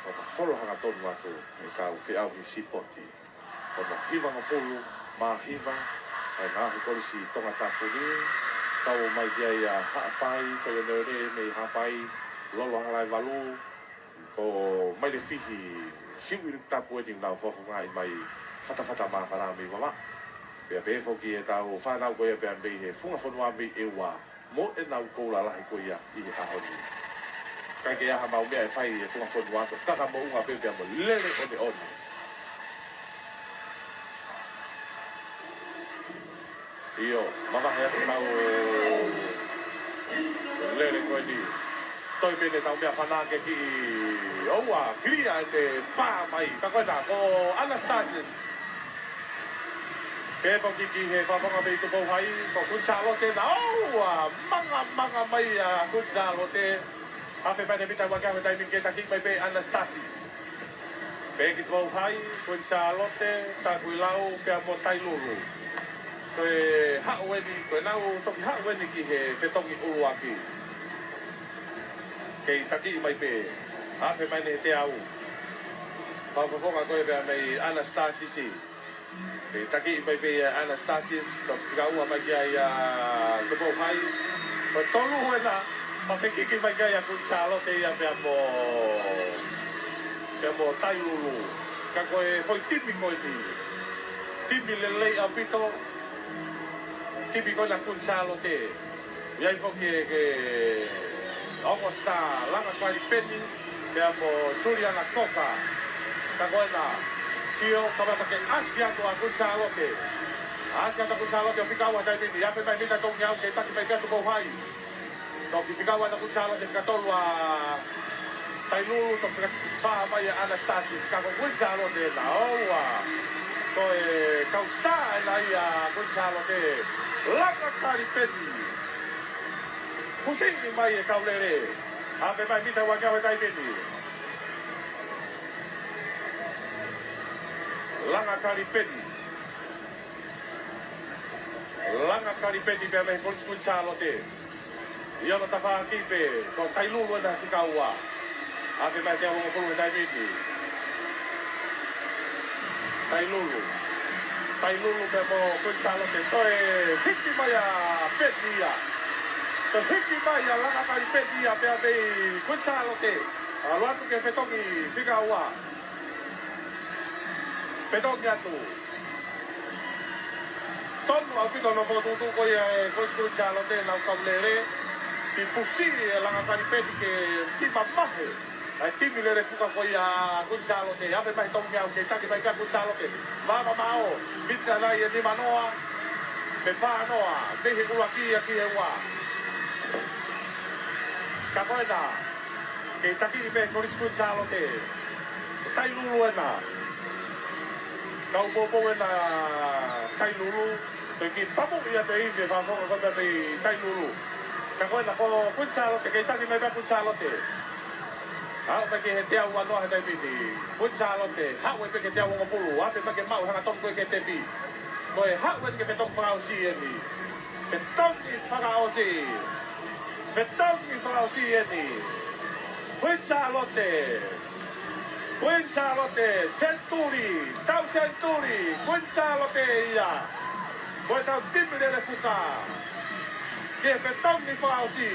fakafolo hangatonu atu e kau feʻauhi sipoti. Ko e hivangofulu mā hiva, ʻa e ngaahi kolisi Tongatapu ni, kau mai ki ai ʻa Haʻapai, Faioneone mei Haʻapai, Lolo Halaevalu, ko Mailefihi Siuʻilikutapu eni ʻoku nau fofongaʻi mai Fatafata Māfana mei Vavaʻu. Pea pehē foki e tau fānau ko ia pea mei he funga fonua mei ʻEua mo ʻenau koula lahi ko ia ʻi he ʻaho ni. ʻIkai ke ʻi ai ha mau meʻa ʻe fai ʻe he funga fonua ko e kaka moʻunga pē pea mo lele ʻoneʻone. ʻIo, mavahe atu ʻemau lele ko eni. Toe pē ʻetau meʻa fana ke kiʻi ʻoua, kilia ʻete pā mai. Ka ko ena, ko Anastasius. Pehē foki ki he fakafofonga mei Tupou Hai, ko Kuini Sālote ena ʻoua, manga, manga mai ʻa Kuini Sālote. Afe pē ʻene mita ua ki he taimi ni ke taki mai pē Anastasius. Pehē ki Tupou Hai, Kuini Sālote, Takuilau, pea mo Tailulu. Ko e haʻu eni, ko ʻenau toki haʻu eni ki he fetongi ʻuluaki. Kei taki mai pē, afe pē ʻene teau. Fakafofonga ko ē pea mei Anastasius. Kei taki mai pē ʻa Anastasius, toki fika ua mai ki ai ʻa Tupou Hai. Ko e tolu ena, ʻo fekiki mai ki ai ʻa Kuini Sālote ia pea mo, pea mo Tailulu. Ka ko e foʻi timi ko eni. Timi lelei ʻaupito. Timi ko ena Kuini Sālote. ʻI ai foki e, ke Ongo Star, Langa Kalipeni, pea mo Juliana Koka. Ka ko ena, sio, kamata ke ʻasi atu ʻa Kuini Sālote. Asa ʻa Kuini Sālote ʻo fika ua he taimi ni, afe mai mita tolungeau ke taki mai pea tuku hai. Toki fika ua ʻa Kuini Sālote, fika tolu ʻa Tailulu, toki fika fā mai ʻa Anastasis, ka ko Kuini Sālote ena ʻoua. Ko e kau sitā ena ia ʻa Kuini Sālote, Langa Kalipeni. Fusi mai e kau lele. Afe mai mita uangeau he taimi ni. Langa Kalipeni. Langa Kalipeni pea mei he Kolisi Kuini Sālote. ʻI hono tafaʻaki pē, ko Tailulu ena fika ua. Afe mai teau uofulu he taimi ni. Tailulu. Tailulu pea mo Kuini Sālote. Toe hiki mai ʻa Peni ia. Toe hiki mai ʻa Langa Kalipeni ia pea mei Kuini Sālote. ʻAlu atu ke fetongi fika ua. Fetongi atu. Tonu ʻaupito hono fokotuʻutuʻu ko ia ʻe he Kolisi Kuini Sālote ʻenau kau lele. Ke fusi ʻe Langa Kalipeni ke ke mamahi ʻa e timi lele fuka ko ia ʻa Kuini Sālote. Afe mai tolungeau ke taki mai pea Kuini Sālote. Vava mao, mita nai ʻe nima noa, pe fā noa, mei he ʻuluaki ia ki he ua. Ka ko ena, ke taki pē Kolisi Kuini Sālote. Tailulu ena. Kau poupou ena Tailulu. Toe kiʻi pamu ia pē ʻi he fakafofonga ko ia pē Tailulu. Ka ko ena ko Kuini Sālote, ke taki mai pea Kuini Sālote. Haʻu mai ki he teau uanoa he taimi ni. Kuini Sālote, haʻu ai pē ki he teau uofulu. Afe mai ke maʻu hangatonu ko ē ke tepi. Ko e haʻu eni ke fetongi fakaʻosi eni. Fetongi fakaʻosi. Fetongi fakaʻosi eni. Kuini Sālote. Kuini Sālote, senituli, tau senituli, Kuini Sālote ia. Ko ʻetau timi lele fuka. Ke fetongi fakaʻosi.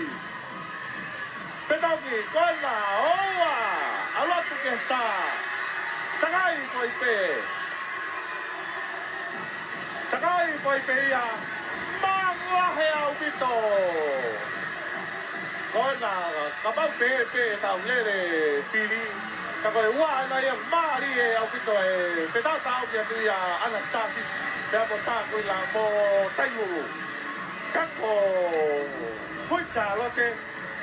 Fetongi, ko ena, ʻoua, ʻalu atu ke sitā. Takai ko ē pē. Takai ko ē pē ia. Mavahe ʻaupito. Ko ena, kapau pē, pē ʻetau lele fili. Ka ko e ua ena ia mālie ʻaupito ʻe fetaʻotaʻofi atu ia Anastasis. Pea mo Takuila mo Tailulu. Ka ko Kuini Sālote.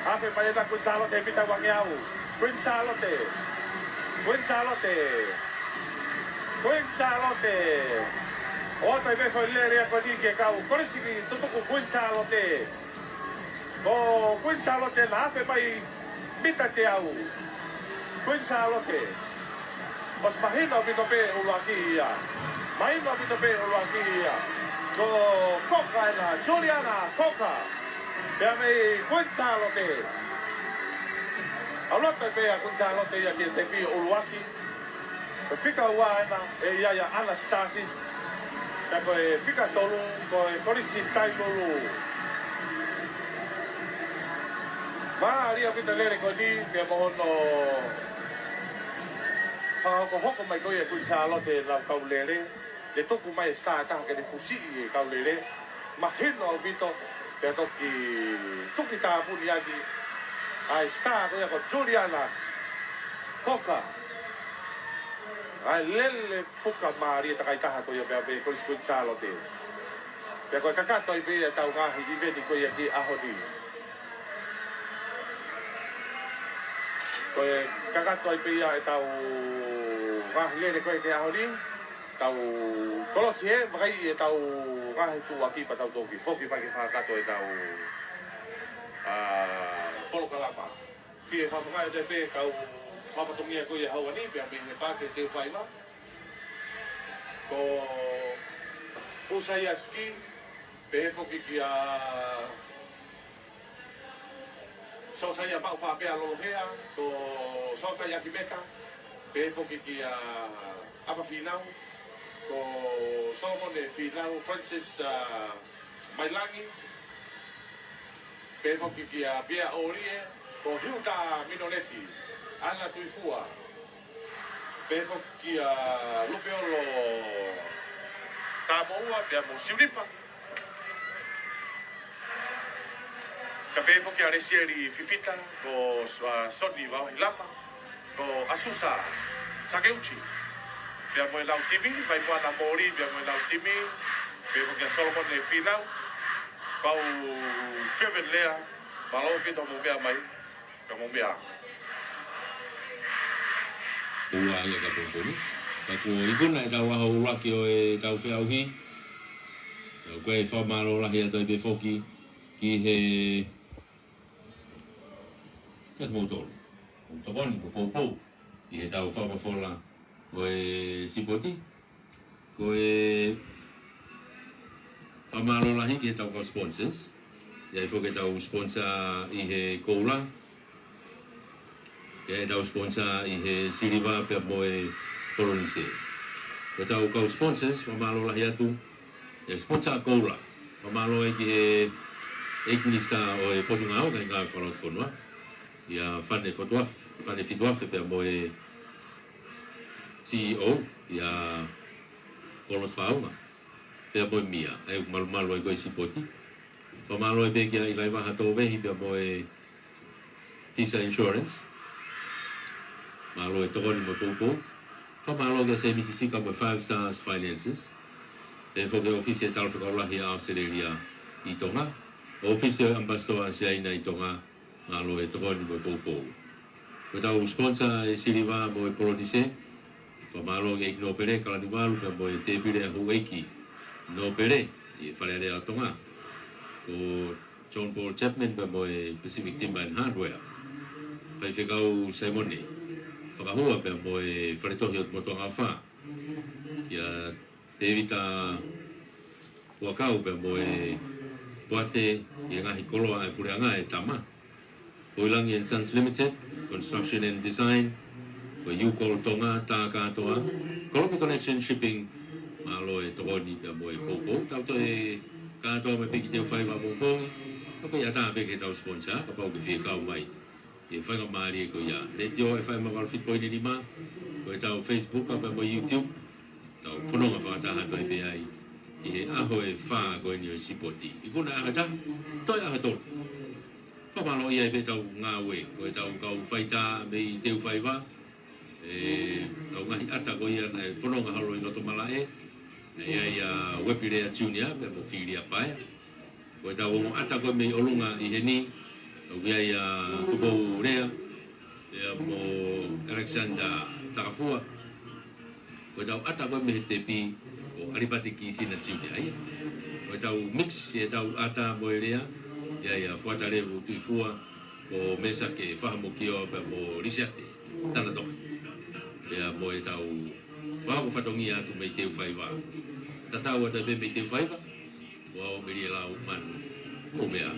Afe mai ena Kuini Sālote he mita uangeau. Kuini Sālote. Kuini Sālote. Kuini Sālote. ʻOatu ai pē foʻi lele ia ko eni ki he kau kolisi tutuku Kuini Sālote. Ko Kuini Sālote ena afe mai mita teau. Kuini Sālote. ʻOsi mahino ʻaupito pē ʻuluaki ia. Mahino ʻaupito pē ʻuluaki ia. Ko Koka ena, Juliana Koka. Pea mei Kuini Sālote. ʻAlu atu pē ʻa Kuini Sālote ia ki he tepi ʻuluaki. Ko e fika ua ena, ʻe ʻi ai ʻa Anastasis. Pea ko e fika tolu, ko e Kolisi Tailulu. Mālie ʻaupito e lele ko eni, pea mo hono fakahokohoko mai ko ia ʻe Kuini Sālote ʻenau kau lele. Ke tuku mai e sitā ʻe taha ke ne fusiʻi e kau lele. Mahino ʻaupito, pea toki tuki tāpuni ʻaki ʻa e sitā ko ia ko Juliana Koka. ʻA e lele fuka mālie takai taha ko ia pea mei Kolisi Kuini Sālote. Pea ko e kakato ai pē ia ʻetau ngaahi ʻiveni ko ia ki he ʻaho ni. Ko e kakato ai pē ia ʻetau ngaahi lele ko ia ki he ʻaho ni. Tau kolosi ē, vakai ʻetau ngaahi tuʻuaki pea tau toki foki mai ke fakakakato ʻetau, ā, polokalama. Fie fakafofongaʻi atu pē kau fakafatongia ko ia he ʻaho ni, pea mei he Paake Teufaiva. Ko Usaia Ski, pehē foki kia Sosaia Maʻufaʻapea Lolohea, ko Sokai Akimeta, pehē foki kia ʻApa Fīnau, ko Solomone Fīnau, Francis, ā, Mailangi, pehē foki kia Pia ʻOlie, ko Hiuta Minoneti, ʻAna Tuifua, pehē foki kia Lupeolo Kamoua, pea mo Siulipa. Ka pehē foki ʻa Lesieli Fifita, ko, ā, Soni Vauhilama, ko Asusa Takeuchi. Pea mo e lau timi, Vaimoana Moli, pea mo e lau timi, Pea ko kia Solomone Finau, pau Kevin Lea, mālō ʻaupito hoʻomou meʻa mai, ka mou meʻa. Ua ia ka pōpō ni. Ka kuo ikuna ʻetau ʻaho ʻuluaki ʻo ʻetau feʻauhi. ʻOku ou fakamālō lahi atu ai pē foki ki he, kia moutolu. Tokoni mo poupou ʻi heʻetau fakamafola ʻo e sipoti. Ko e fakamālō lahi ki heʻetau kau sponsors. ʻI ai foki ʻetau sponsor ʻi he koula. ʻI ai ʻetau sponsor ʻi he siliva pea mo e polonise. Ko ʻetau kau sponsors, fakamālō lahi atu. ʻI he sponsor koula. Fakamālō ai ki he ʻEiki Minisitā ʻo e Potungāue Ngaahi Ngāue Fakalotofonua. ʻIa Fane Fotuaf-, Fane Fituafe pea mo e C E O, ʻia Polo Paunga, pea mo e mia, ʻa ia ʻoku malumalu ai ko e sipoti. Fakamālō ai pē kia ʻIlaivaha Tōvehi pea mo e Tisa Insurance. Mālō e tokoni mo e poupou. Fakamālō kia Semisi Sika mo e Five Stars Finances. Pea foki ʻōfisi e Talafekau Lahi ʻa ʻAositelēlia ʻi Tonga. ʻŌfisi ʻo e ʻAmipasitoa ʻa Siaina ʻi Tonga. Mālō e tokoni mo e poupou. Ko ʻetau sponsor e siliva mo e polonise. Fakamālō ki he ʻEiki Nōpele Kalaniuvalu pea mo e Tēpile ʻa Houʻeiki Nōpele ʻi he Fale Alea ʻo Tonga. Ko John Paul Chapman pea mo e Pacific Timber and Hardware. Faifekau Saimone Fakahua pea mo e Fale Tohi ʻo Motuʻangaʻofa. ʻIa Tēvita Huakau pea mo e Poate ʻi he ngaahi koloa ʻa e puleʻanga e tama. Hoilangi and Sons Limited, Construction and Design, ko e Yukol Tonga, tā kātoa, Kolopi Connection Shipping, mālō e tokoni pea mo e poupou, tau toe kātoa mai pē ki he teu faiva poupou, ka ko ia tā pē ke tau sponsor, kapau ʻoku ke fie kau mai. ʻI he faingamālie ko ia. Letiō F M valu fitu poini nima, ko ʻetau Facebook, pea mo e YouTube, tau fononga fakataha atu ai pē ai, ʻi he ʻaho ʻe fā ko eni ʻo e sipoti. Ikuna ʻaho ʻe taha, toe ʻaho ʻe tolu. Fakamālō ai pē ʻetau ngāue, ko ʻetau kau faitā mei teu faiva, ʻetau ngaahi ʻata ko ia naʻe fononga holo ʻi loto malaʻe, ʻa ia ʻa Uepilea Junior, pea mo Filia Paea. Ko ʻetau ongo ʻata ko ē mei ʻolunga ʻi heni, ʻoku ʻi ai ʻa Tupou Lea, pea mo Alexander Takafua. Ko ʻetau ʻata ko ē mei he tepi, ko ʻAlipate Kisina Junior ia. Ko ʻetau mix, ʻetau ʻata mo e lea, ʻi ai ʻa Fuata Levu Tuifua, ko Mesake Fahamokio, pea mo Lisiate Tanatoka. Pea mo ʻetau fakafeʻao fatongia atu mei teu faiva. Tatau atu pē mei teu faiva, ʻo aʻu mei he lau manu. Mou meʻa.